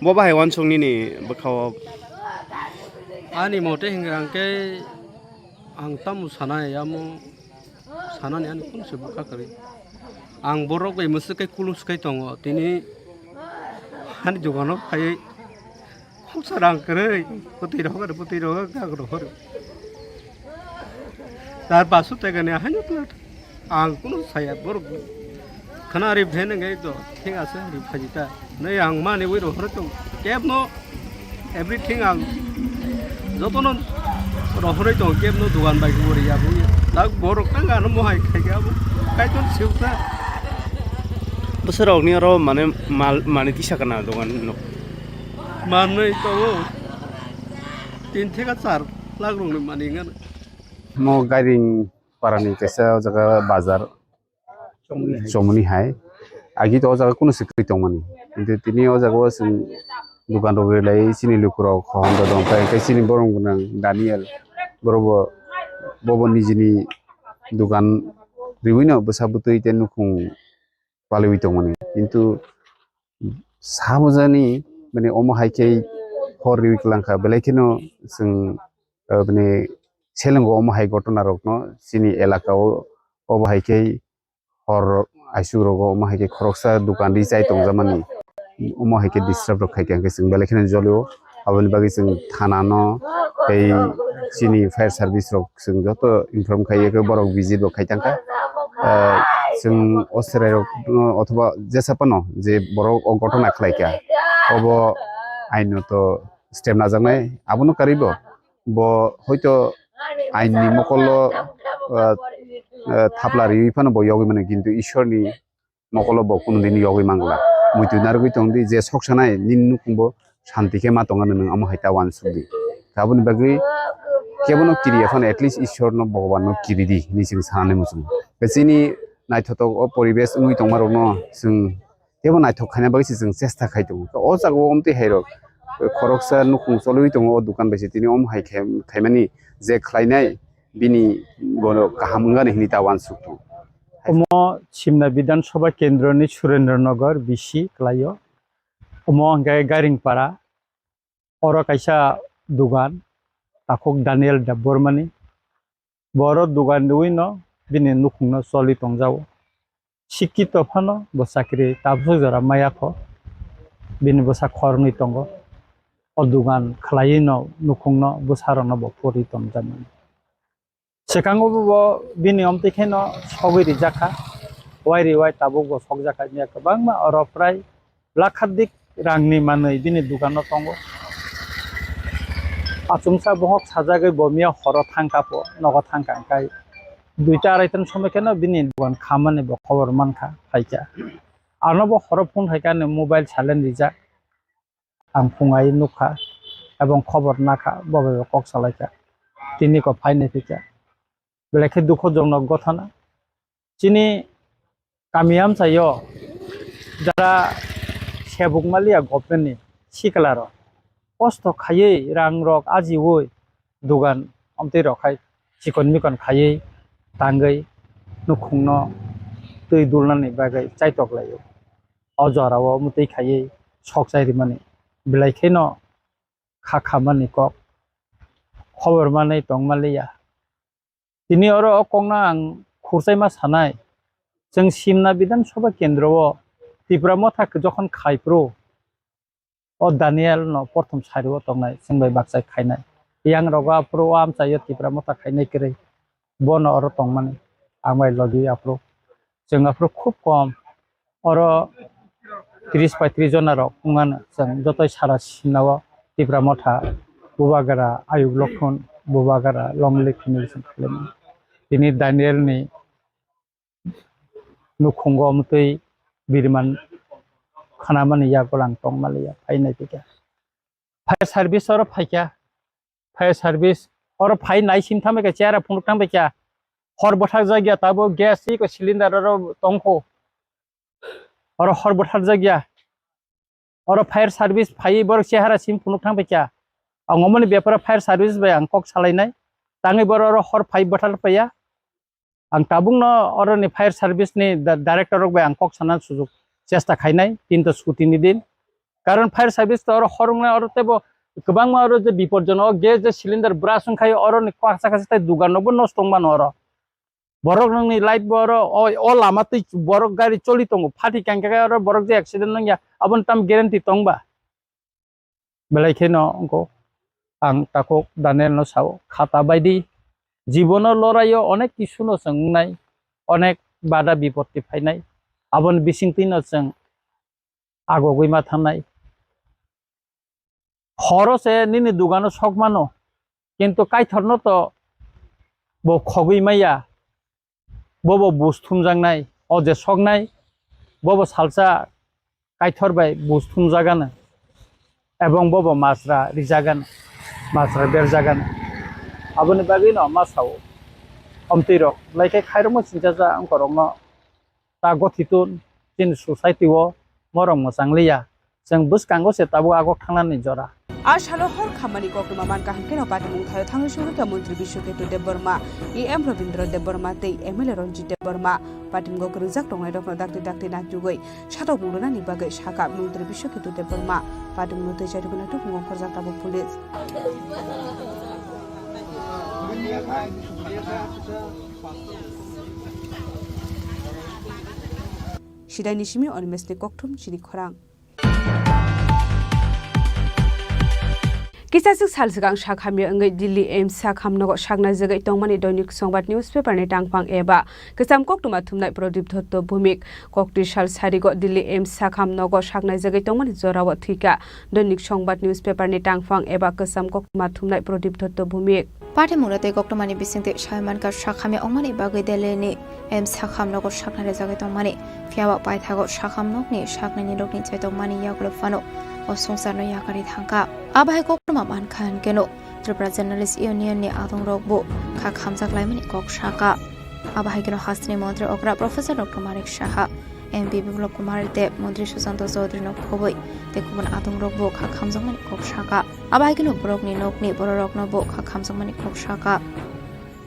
Bo bahai wansuk nini bwkha o. Ani mote hwnkhe ang khe ang tamo sanai amo. Sanani ani kunu se bwkha kwrwi. Ang borok bai mwswk khe kulus khai tongo. Tini hani dogano phaiwi khungsa rang kwrwi. Bwtwi rohor, bwtwi rohor, gak rohor. Tar paso tekani haino plat. Ang kunu saya borok. Khana ri phen ngai to, thik ase, ri phaji ta. Nei ang mani wi rohor tong. Kebno everything ang jotono rohoroi tong, kebno dogan bai gori ya bu. Dak borok tang ano mohai khai ga bu. Kaitor siukta. Bwsarok ni oro mane mal, mani tisa kana dogan no. Manoi to tin theka char lakh rok ni mani ngan. Mo gairing parani kaisa o jaga bazar. Chomoni hai. Agi to o jaga kunu se kwrwi tongmani. Kintu tini o jaga o chwng dogan rok rilai chini lukurok hohom dodon kha, hwnkhe chini borom gwnang Daniel borok bo, bo bo nijini dogan riwino bwsa bwtwi tei nukhung paliwi tongmani. Kintu sabojani mane omo hai khe hor riwi kwlang kha, belai kheno chwng, eh, mane selengo omo hai ghotona rokno chini elaka o obo hai khe hor aisuk rogo omo hai khe khoroksa dogan ri chai tongjakmani, omo hai khe disturb rok khai khe chwng belai kheno jolio. Aboni bagwi chwng thana no tei chini fire service rok chwng joto inform khai khe borok visit bo khai tangkha. Ah, chwng o cherai rok no othoba jesa phano je borok o ghotona khlai kha obo aino to step najaknai abono karwi bo. Bo hoito aini mokolo, ah, ah, thapla riwi phano bo yogwi mano, kintu Ishwarni mokolo bo kunu dini yogwi mangla. Muitu narwgwi tongdi je soksanai nini nukhungbo shanti khe ma tongna nwng amo hai ta uansukdi. Aboni bagwi kebono kiriya phano at least Ishwarno Bhagwanno kiridi hinwi chwng sanani muchungo. Chini naithotok o poribesh wngwi tongmarokno chwng teibo naithok khaina bagwi se chwng chesta khai tongo. O jagao omtwi hairok khoroksa nukhung choliwi tongo, o dokan bai se tini omo hai khai-, khaimani je khlainai bini bono kaham wngani hinwi ta uansuk tongo. Omo Simna Bidhan Sabha Kendroni Surendra Nagar B C kwlaio. Omo hwnkhe Gairingpara. Oro kaisa dogan, takhuk Daniel Debbarmani. Bo oro dogan riwino bini nukhungno choli tongjago. Sikito phano bo chakri tabuk jora maya kho. Bini bwsa khoroknwi tongo. O dogan khwlaiwino nukhungno bwsarokno bo pori tongjakmani. Swkango bo bini omtwi kheno sogwi rijak kha, wai ri wai tabuk bo sokjak kha, kwbangma oro prai lakhadik rangni manwi bini dogano tongo. Achomsa bohok sajagwi bo miya horo thangkha po, nogo thangkha, hwnkhe duita arai ton somoi kheno bini dogan khamani bo khobor mankha, phaikha. Ano bo horo phone khaikha, ani mobile silent rijak. Ang phung ai nukha, ebong khobor nakha, bo bai bo kok salaikha, tini ko phainai phikha. Belai khe dukhojonok gothana. Chini kami amchaio jara sebuk maliya government ni sikla rok kosto khaiwi rang rok ajiwi dogan omtwi rok khai chikon mikon khaiwi tangwi nukhungno twi dulnani bagwi chaitok laio. O jorao mwtwi khaiwi sok chai rimani belai kheno kha khamani kok khobor manwi tongma liya. Tini oro o kokno ang khurchaima sanai, chwng Simna Bidhan Sabha Kendro o Tipra Motha jokhon khai phuru, o Daniel no prothom sari o tongnai, chwng bai bakchai khainai. Yang rogo aphuru o amchaio Tipra Motha khainai kwrwi. Bono oro tongmani ang bai logi aphuru. Chwng aphuru khub kom. Oro tris paitris jona rok wngmano chwng jotoi sara Simna o Tipra Motha, Bubagra, Ayuk Lokhon, Bubagra, Longlip hinwi chwng khaimani. Tini Daniel ni nukhungo mwtwi biriman khanamani yago lang tongmaliya phainai phikha. Fire service oro phaikha. Fire service oro phai nai sim thambai kha, chera phunuk thambai kha. Hor bwthak jakya tabo gas iko cylinder oro tongkho. Oro hor bwthak jakya. Oro fire service phai borok chehara sim phunuk thambai kha. Ang omoni bepara fire service bai ang kok salainai. Tangwi borok oro hor phai bwthak paiya. Ang tabukno oroni fire service ni da-, director rok bai ang kok sana sujuk chesta khainai, tinta scooty ni din. Karon fire service to oro horongna oro tebo kwbangma oro je bipodjono o gas je cylinder burst wngkhaio oroni kwchak kwchak tei dugan rokbo nosto wngmano oro. Borok nokni light bo oro o, o lama twi borok gari choli tongo, phati kangkha khe oro borok je accident wngya aboni tam guarantee tongba? Belai kheno wngkho ang takhuk Daniel no sao, khata baidi jibono loraio onek kisu no chwng wngnai, onek bada bipoti phainai, aboni bisingtwi no chwng agogwi ma thangnai. Horo se nini dugano sok mano, kintu Kaitorno to bo khogwi maya. Bobo buj thumjaknai, o je soknai, bobo salsa Kaitor bai buj thumjagano, ebong bobo masra rijagano, masra berjagano. Aboni bagwino ma sao, omtwi rok, lai khe khairokma singchacha wngkorokno ta gothitun chini society o morok mwchang liya. Chwng bwskango se tabuk agok thangnani jora. A salo hor khamani koktwma mankha hwnkhe no patimung thaio thangwi sugwikha Montri Biswaketu Debbarma, E M Robindra Debbarma tei M L A Ranjit Debbarma. Patimung o kwrwngjak tongnairokno dakti dakti naitugwi satok mung rwnani bagwi sakha Montri Biswaketu Debbarma. Patimung no twi charwi gwnang tubungo khorjak tabuk police. Sidaini simi Animesh ni kokthum chini khorang. Kisaswk sal swkang sak hamya wngwi Delhi AIIMS sak hamnogo saknai jagwi tongmani Doinik Songbat newspaper ni tangphang eba kwcham koktwma thumnai Pradip Dotto Bhumik. Koktwi sal sarigo Delhi AIIMS sak hamnogo saknai jagwi tongmani jorao thwikha Doinik Songbat newspaper ni tangphang eba kwcham koktwma thumnai Pradip Dotto Bhumik. Patimungno tei koktwmani bisingtwi sai mankha sak hamya wngmani bagwi Delhi ni AIIMS sak hamnogo saknai rwjagwi tongmani. Phiya ba paithago sak hamnokni saknai ni rokni chaitokmani yagulo phano o swngcharno yakarwi thangkha. Abo hai koktwma mankha hwnkhe no Tripura Journalist Union ni adongrok bo kha khamjak laimani kok sakha. Abo hai kheno hasteni montri okra Professor Doctor Manik Saha, M P Biplab Kumar Deb, montri Sushanta Chaudhary no khobwi tei kubun adongrok bo kha khamjakmani kok sakha. Abo hai kheno borokni nokni bororokno bo kha khamjakmani kok sakha.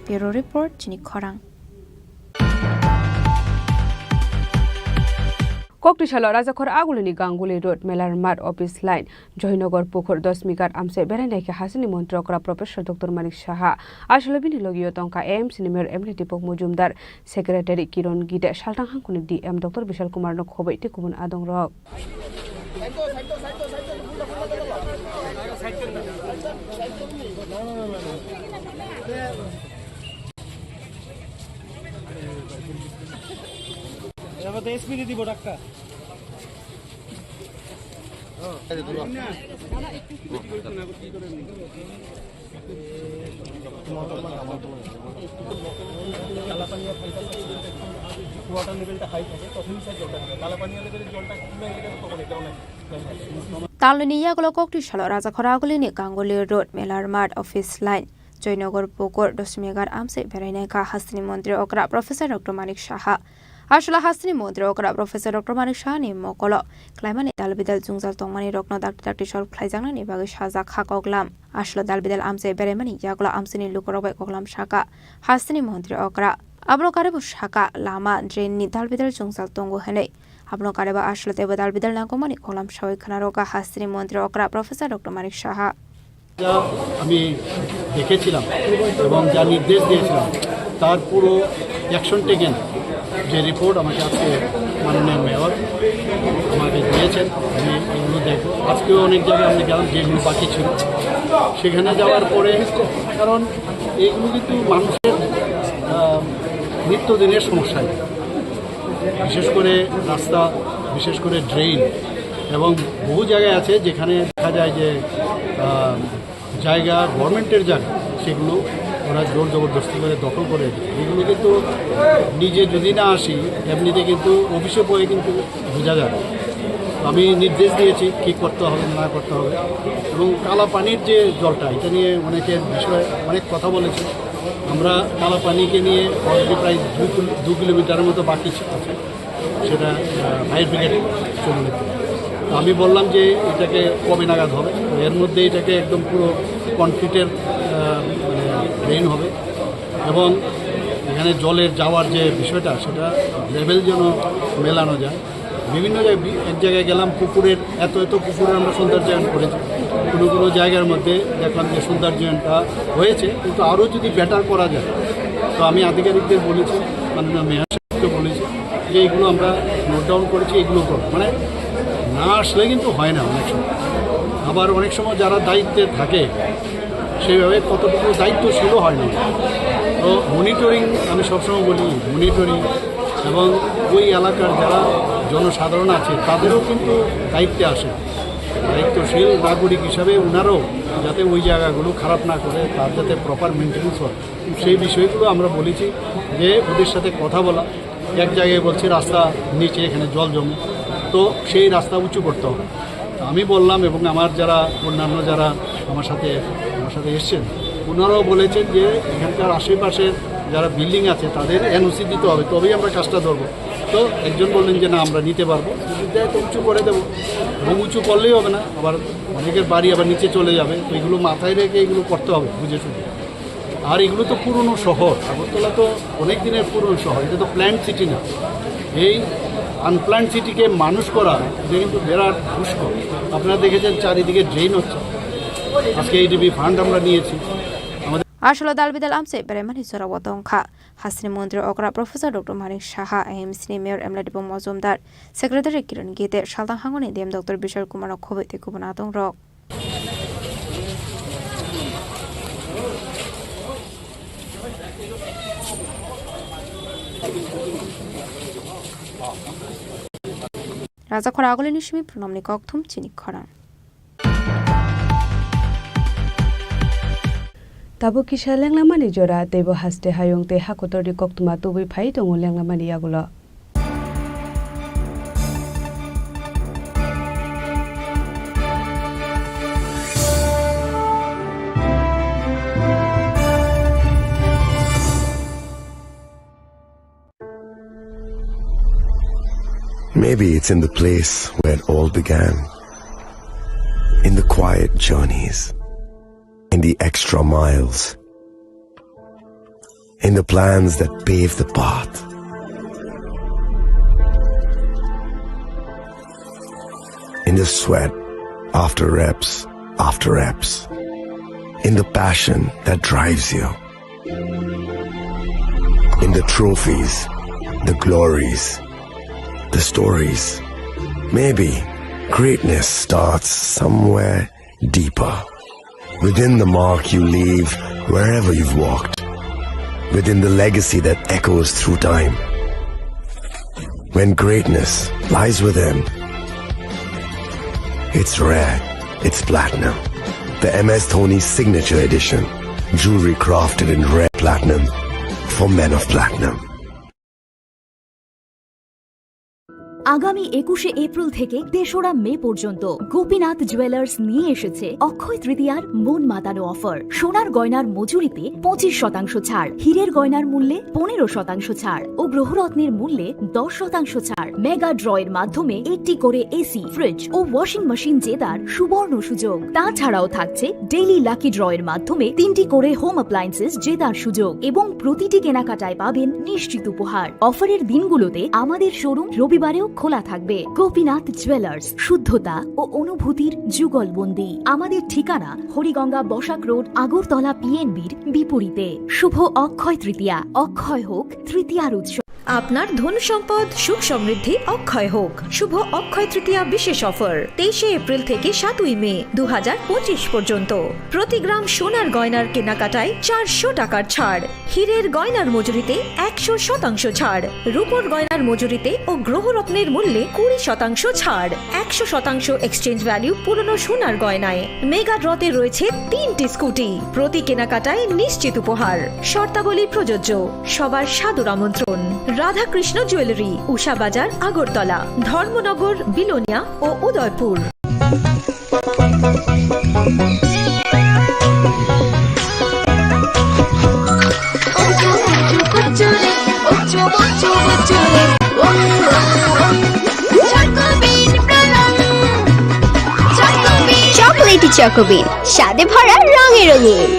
Bureau Report, Chini Khorang. Koktwi salo Rajakhor Agulini Ganguli Road, Melar Mart Office Line, Joynagar Pukur, Dosmighat amchai berai naikha hasteni montri okra Professor Doctor Manik Saha. Aswkle bini logio tongkha A M C ni Mayor M L A Deepak Mojumdar, Secretary Kiron Gite, Salthang Hangkuni D M Doctor Bishal Kumar no khobwi tei kubun adongrok. এবার তো এসপি দিব doctor. Water লেভেলটা হাই থাকে, তখনই স্যার জলটা দিবে। কালাপানিয়া লেভেলের জলটা ফুল হয়ে গেলে তখন এটা অনেক। Talnini yagulo koktwi salo Rajakhor Agulini Ganguli Road, Melar Mart Office Line, Joynagar Pukur, Dosmighat amchai berai naikha hasteni montri okra Professor Doctor Manik Saha. Aswkle hasteni montri okra Professor Doctor Manik Saha ni mokolo klaimani dalbidal jwngjal tongmani rokno dakti dakti solve khlaijaknani bagwi sajak kha koklam. Aswkle dalbidal amchai beraimani yagulo amchaini lukurok bai koklam sakha hasteni montri okra. Abono karwi bo sakha lama drain ni dalbidal jwngjal tongo hwnwi. Abono karwi bo aswkle teibo dalbidal nangkukmani koklam sawi khwnarokha hasteni montri okra Professor Doctor Manik Saha. যা আমি দেখেছিলাম এবং যা নির্দেশ দিয়েছিলাম, তার পুরো action taken, যে রিপোর্ট আমাকে আজকে মাননীয় মেয়র আমাকে দিয়েছেন, আমি এগুলো দেখব। আজকেও অনেক জায়গায় আমরা গেলাম, যেগুলো বাকি ছিল, সেখানে যাওয়ার পরে, কারণ এইগুলো কিন্তু মানুষের, আহ, নিত্যদিনের সমস্যা, বিশেষ করে রাস্তা, বিশেষ করে ড্রেন, এবং বহু জায়গায় আছে যেখানে দেখা যায় যে, আহ, জায়গা, গভর্নমেন্টের জায়গা, সেগুলো ওরা জোর জবরদস্তি করে দখল করে রেখেছে। এগুলো কিন্তু নিজে যদি না আসি, এমনিতে কিন্তু অফিসে বয়ে কিন্তু বোঝা যায়। তো আমি নির্দেশ দিয়েছি কী করতে হবে, না করতে হবে। এবং কালা পানির যে জলটা, এটা নিয়ে অনেকের বিষয়ে অনেক কথা বলেছে। আমরা কালা পানিকে নিয়ে already প্রায় দু কিলো-, দু কিলোমিটারের মতো বাকি আছে। সেটা, আহ, ফায়ার ব্রিগেড চলে যেত। তো আমি বললাম যে এটাকে কবে নাগাদ হবে, তো এর মধ্যে এটাকে একদম পুরো কনক্রিটের, আহ, মানে, ড্রেন হবে এবং এখানে জলের যাওয়ার যে বিষয়টা, সেটা লেভেল যেন মেলানো যায়। বিভিন্ন জায়গায় বি-, এক জায়গায় গেলাম, পুকুরের এত এত পুকুরের আমরা সৌন্দর্যায়ন করেছি, কোনো কোনো জায়গার মধ্যে দেখলাম যে সৌন্দর্যায়নটা হয়েছে, কিন্তু আরও যদি বেটার করা যায়, তো আমি আধিকারিকদের বলেছি, মাননীয় মেয়র সাহেবকে বলেছি যে এইগুলো আমরা নোট ডাউন করেছি, এগুলো করো। মানে, না আসলে কিন্তু হয় না অনেক সময়। আবার অনেক সময় যারা দায়িত্বে থাকে, সেইভাবে কতটুকু দায়িত্বশীলও হয় না। তো মনিটরিং, আমি সবসময় বলি, মনিটরিং এবং ওই এলাকার যারা জনসাধারণ আছে, তাদেরও কিন্তু দায়িত্বে আসে। দায়িত্বশীল নাগরিক হিসাবে ওনারাও যাতে ওই জায়গাগুলো খারাপ না করে, তার যাতে প্রপার মেনটেন্যান্স হয়, সেই বিষয়গুলো আমরা বলেছি যে ওদের সাথে কথা বলা। এক জায়গায় বলছে রাস্তা নিচে, এখানে জল জমে, তো সেই রাস্তা উঁচু করতে হবে। তো আমি বললাম, এবং আমার যারা অন্যান্য যারা আমার সাথে, আমার সাথে এসছেন, ওনারাও বলেছেন যে এখানকার আশেপাশের যারা বিল্ডিং আছে তাদের এনওসি দিতে হবে, তবেই আমরা কাজটা ধরবো। তো একজন বললেন যে না, আমরা নিতে পারবো, যদি দেয় তো উঁচু করে দেবো। এবং উঁচু করলেই হবে না, আবার অনেকের বাড়ি আবার নিচে চলে যাবে, তো এগুলো মাথায় রেখে এগুলো করতে হবে বুঝে শুনে। আর এগুলো তো পুরনো শহর, আগরতলা তো অনেক দিনের পুরনো শহর, এটা তো প্ল্যান্ড সিটি না। এই আনপ্ল্যান্ড সিটিকে মানুষ করা, এটা কিন্তু বিরাট দুষ্কর। আপনারা দেখেছেন চারিদিকে ড্রেন হচ্ছে, আজকে এডিবি ফান্ড আমরা নিয়েছি। Aswkle dalbidal amchai beraimani jorao tongkha hasteni montri okra Professor Doctor Manik Saha, A M C ni Mayor M L A Deepak Mojumdar, Secretary Kiron Gite, Salthang Hangkuni D M Doctor Bishal Kumar no khobwi tei kubun adongrok. Rajakhor Agulini simi Purnamni Kokthum, Chini Khorang. Tabuk kisa lenglamani jora, teibo haste hayung tei hakotorni koktwma tubui phai tongo lenglamani yagulo. Maybe it's in the place where it all began. In the quiet journeys, in the extra miles, in the plans that pave the path, in the sweat after reps, after reps, in the passion that drives you, in the trophies, the glories, the stories. Maybe greatness starts somewhere deeper. Within the mark you leave wherever you've walked. Within the legacy that echoes through time. When greatness lies within, it's rare, it's platinum. The M S Dhoni Signature Edition. Jewelry crafted in rare platinum for men of platinum. আগামী একুশে এপ্রিল থেকে তেসরা মে পর্যন্ত গোপীনাথ জুয়েলার্স নিয়ে এসেছে অক্ষয় তৃতীয়ার মন মাতানো অফার। সোনার গয়নার মজুরিতে পঁচিশ শতাংশ ছাড়, হীরের গয়নার মূল্যে পনেরো শতাংশ ছাড় ও গ্রহরত্নের মূল্যে দশ শতাংশ ছাড়। মেগা ড্রয়ের মাধ্যমে একটি করে এসি, ফ্রিজ ও ওয়াশিং মেশিন জেতার সুবর্ণ সুযোগ। তাছাড়াও থাকছে ডেইলি লাকি ড্রয়ের মাধ্যমে তিনটি করে হোম অ্যাপ্লায়েন্সেস জেতার সুযোগ এবং প্রতিটি কেনাকাটায় পাবেন নিশ্চিত উপহার। অফারের দিনগুলোতে আমাদের শোরুম রবিবারেও খোলা থাকবে। গোপীনাথ জুয়েলার্স, শুদ্ধতা ও অনুভূতির যুগলবন্দি। আমাদের ঠিকানা হরিগঙ্গা বসাক রোড, আগরতলা পিএনবির বিপরীতে। শুভ অক্ষয় তৃতীয়া। অক্ষয় হোক তৃতীয়ার উৎসব। আপনার ধন সম্পদ সুখ সমৃদ্ধি অক্ষয় হোক। শুভ অক্ষয় তৃতীয়া বিশেষ অফার, তেইশে এপ্রিল থেকে সাতই মে দু হাজার পঁচিশ পর্যন্ত। প্রতি গ্রাম সোনার গয়নার কেনাকাটায় চারশো টাকার ছাড়, হীরের গয়নার মজুরিতে একশো শতাংশ ছাড়, রূপোর গয়নার মজুরিতে ও গ্রহরত্নের মূল্যে কুড়ি শতাংশ ছাড়, একশো শতাংশ এক্সচেঞ্জ ভ্যালু পুরনো সোনার গয়নায়। মেগা ড্রতে রয়েছে তিনটি স্কুটি, প্রতি কেনাকাটায় নিশ্চিত উপহার। শর্তাবলী প্রযোজ্য। সবার সাদর আমন্ত্রণ। রাধাকৃষ্ণ জুয়েলারি, উষা বাজার, আগরতলা, ধর্মনগর, বিলোনিয়া ও উদয়পুর। চকোলেটি চকোবিন, স্বাদে ভরা, রঙে রঙিন।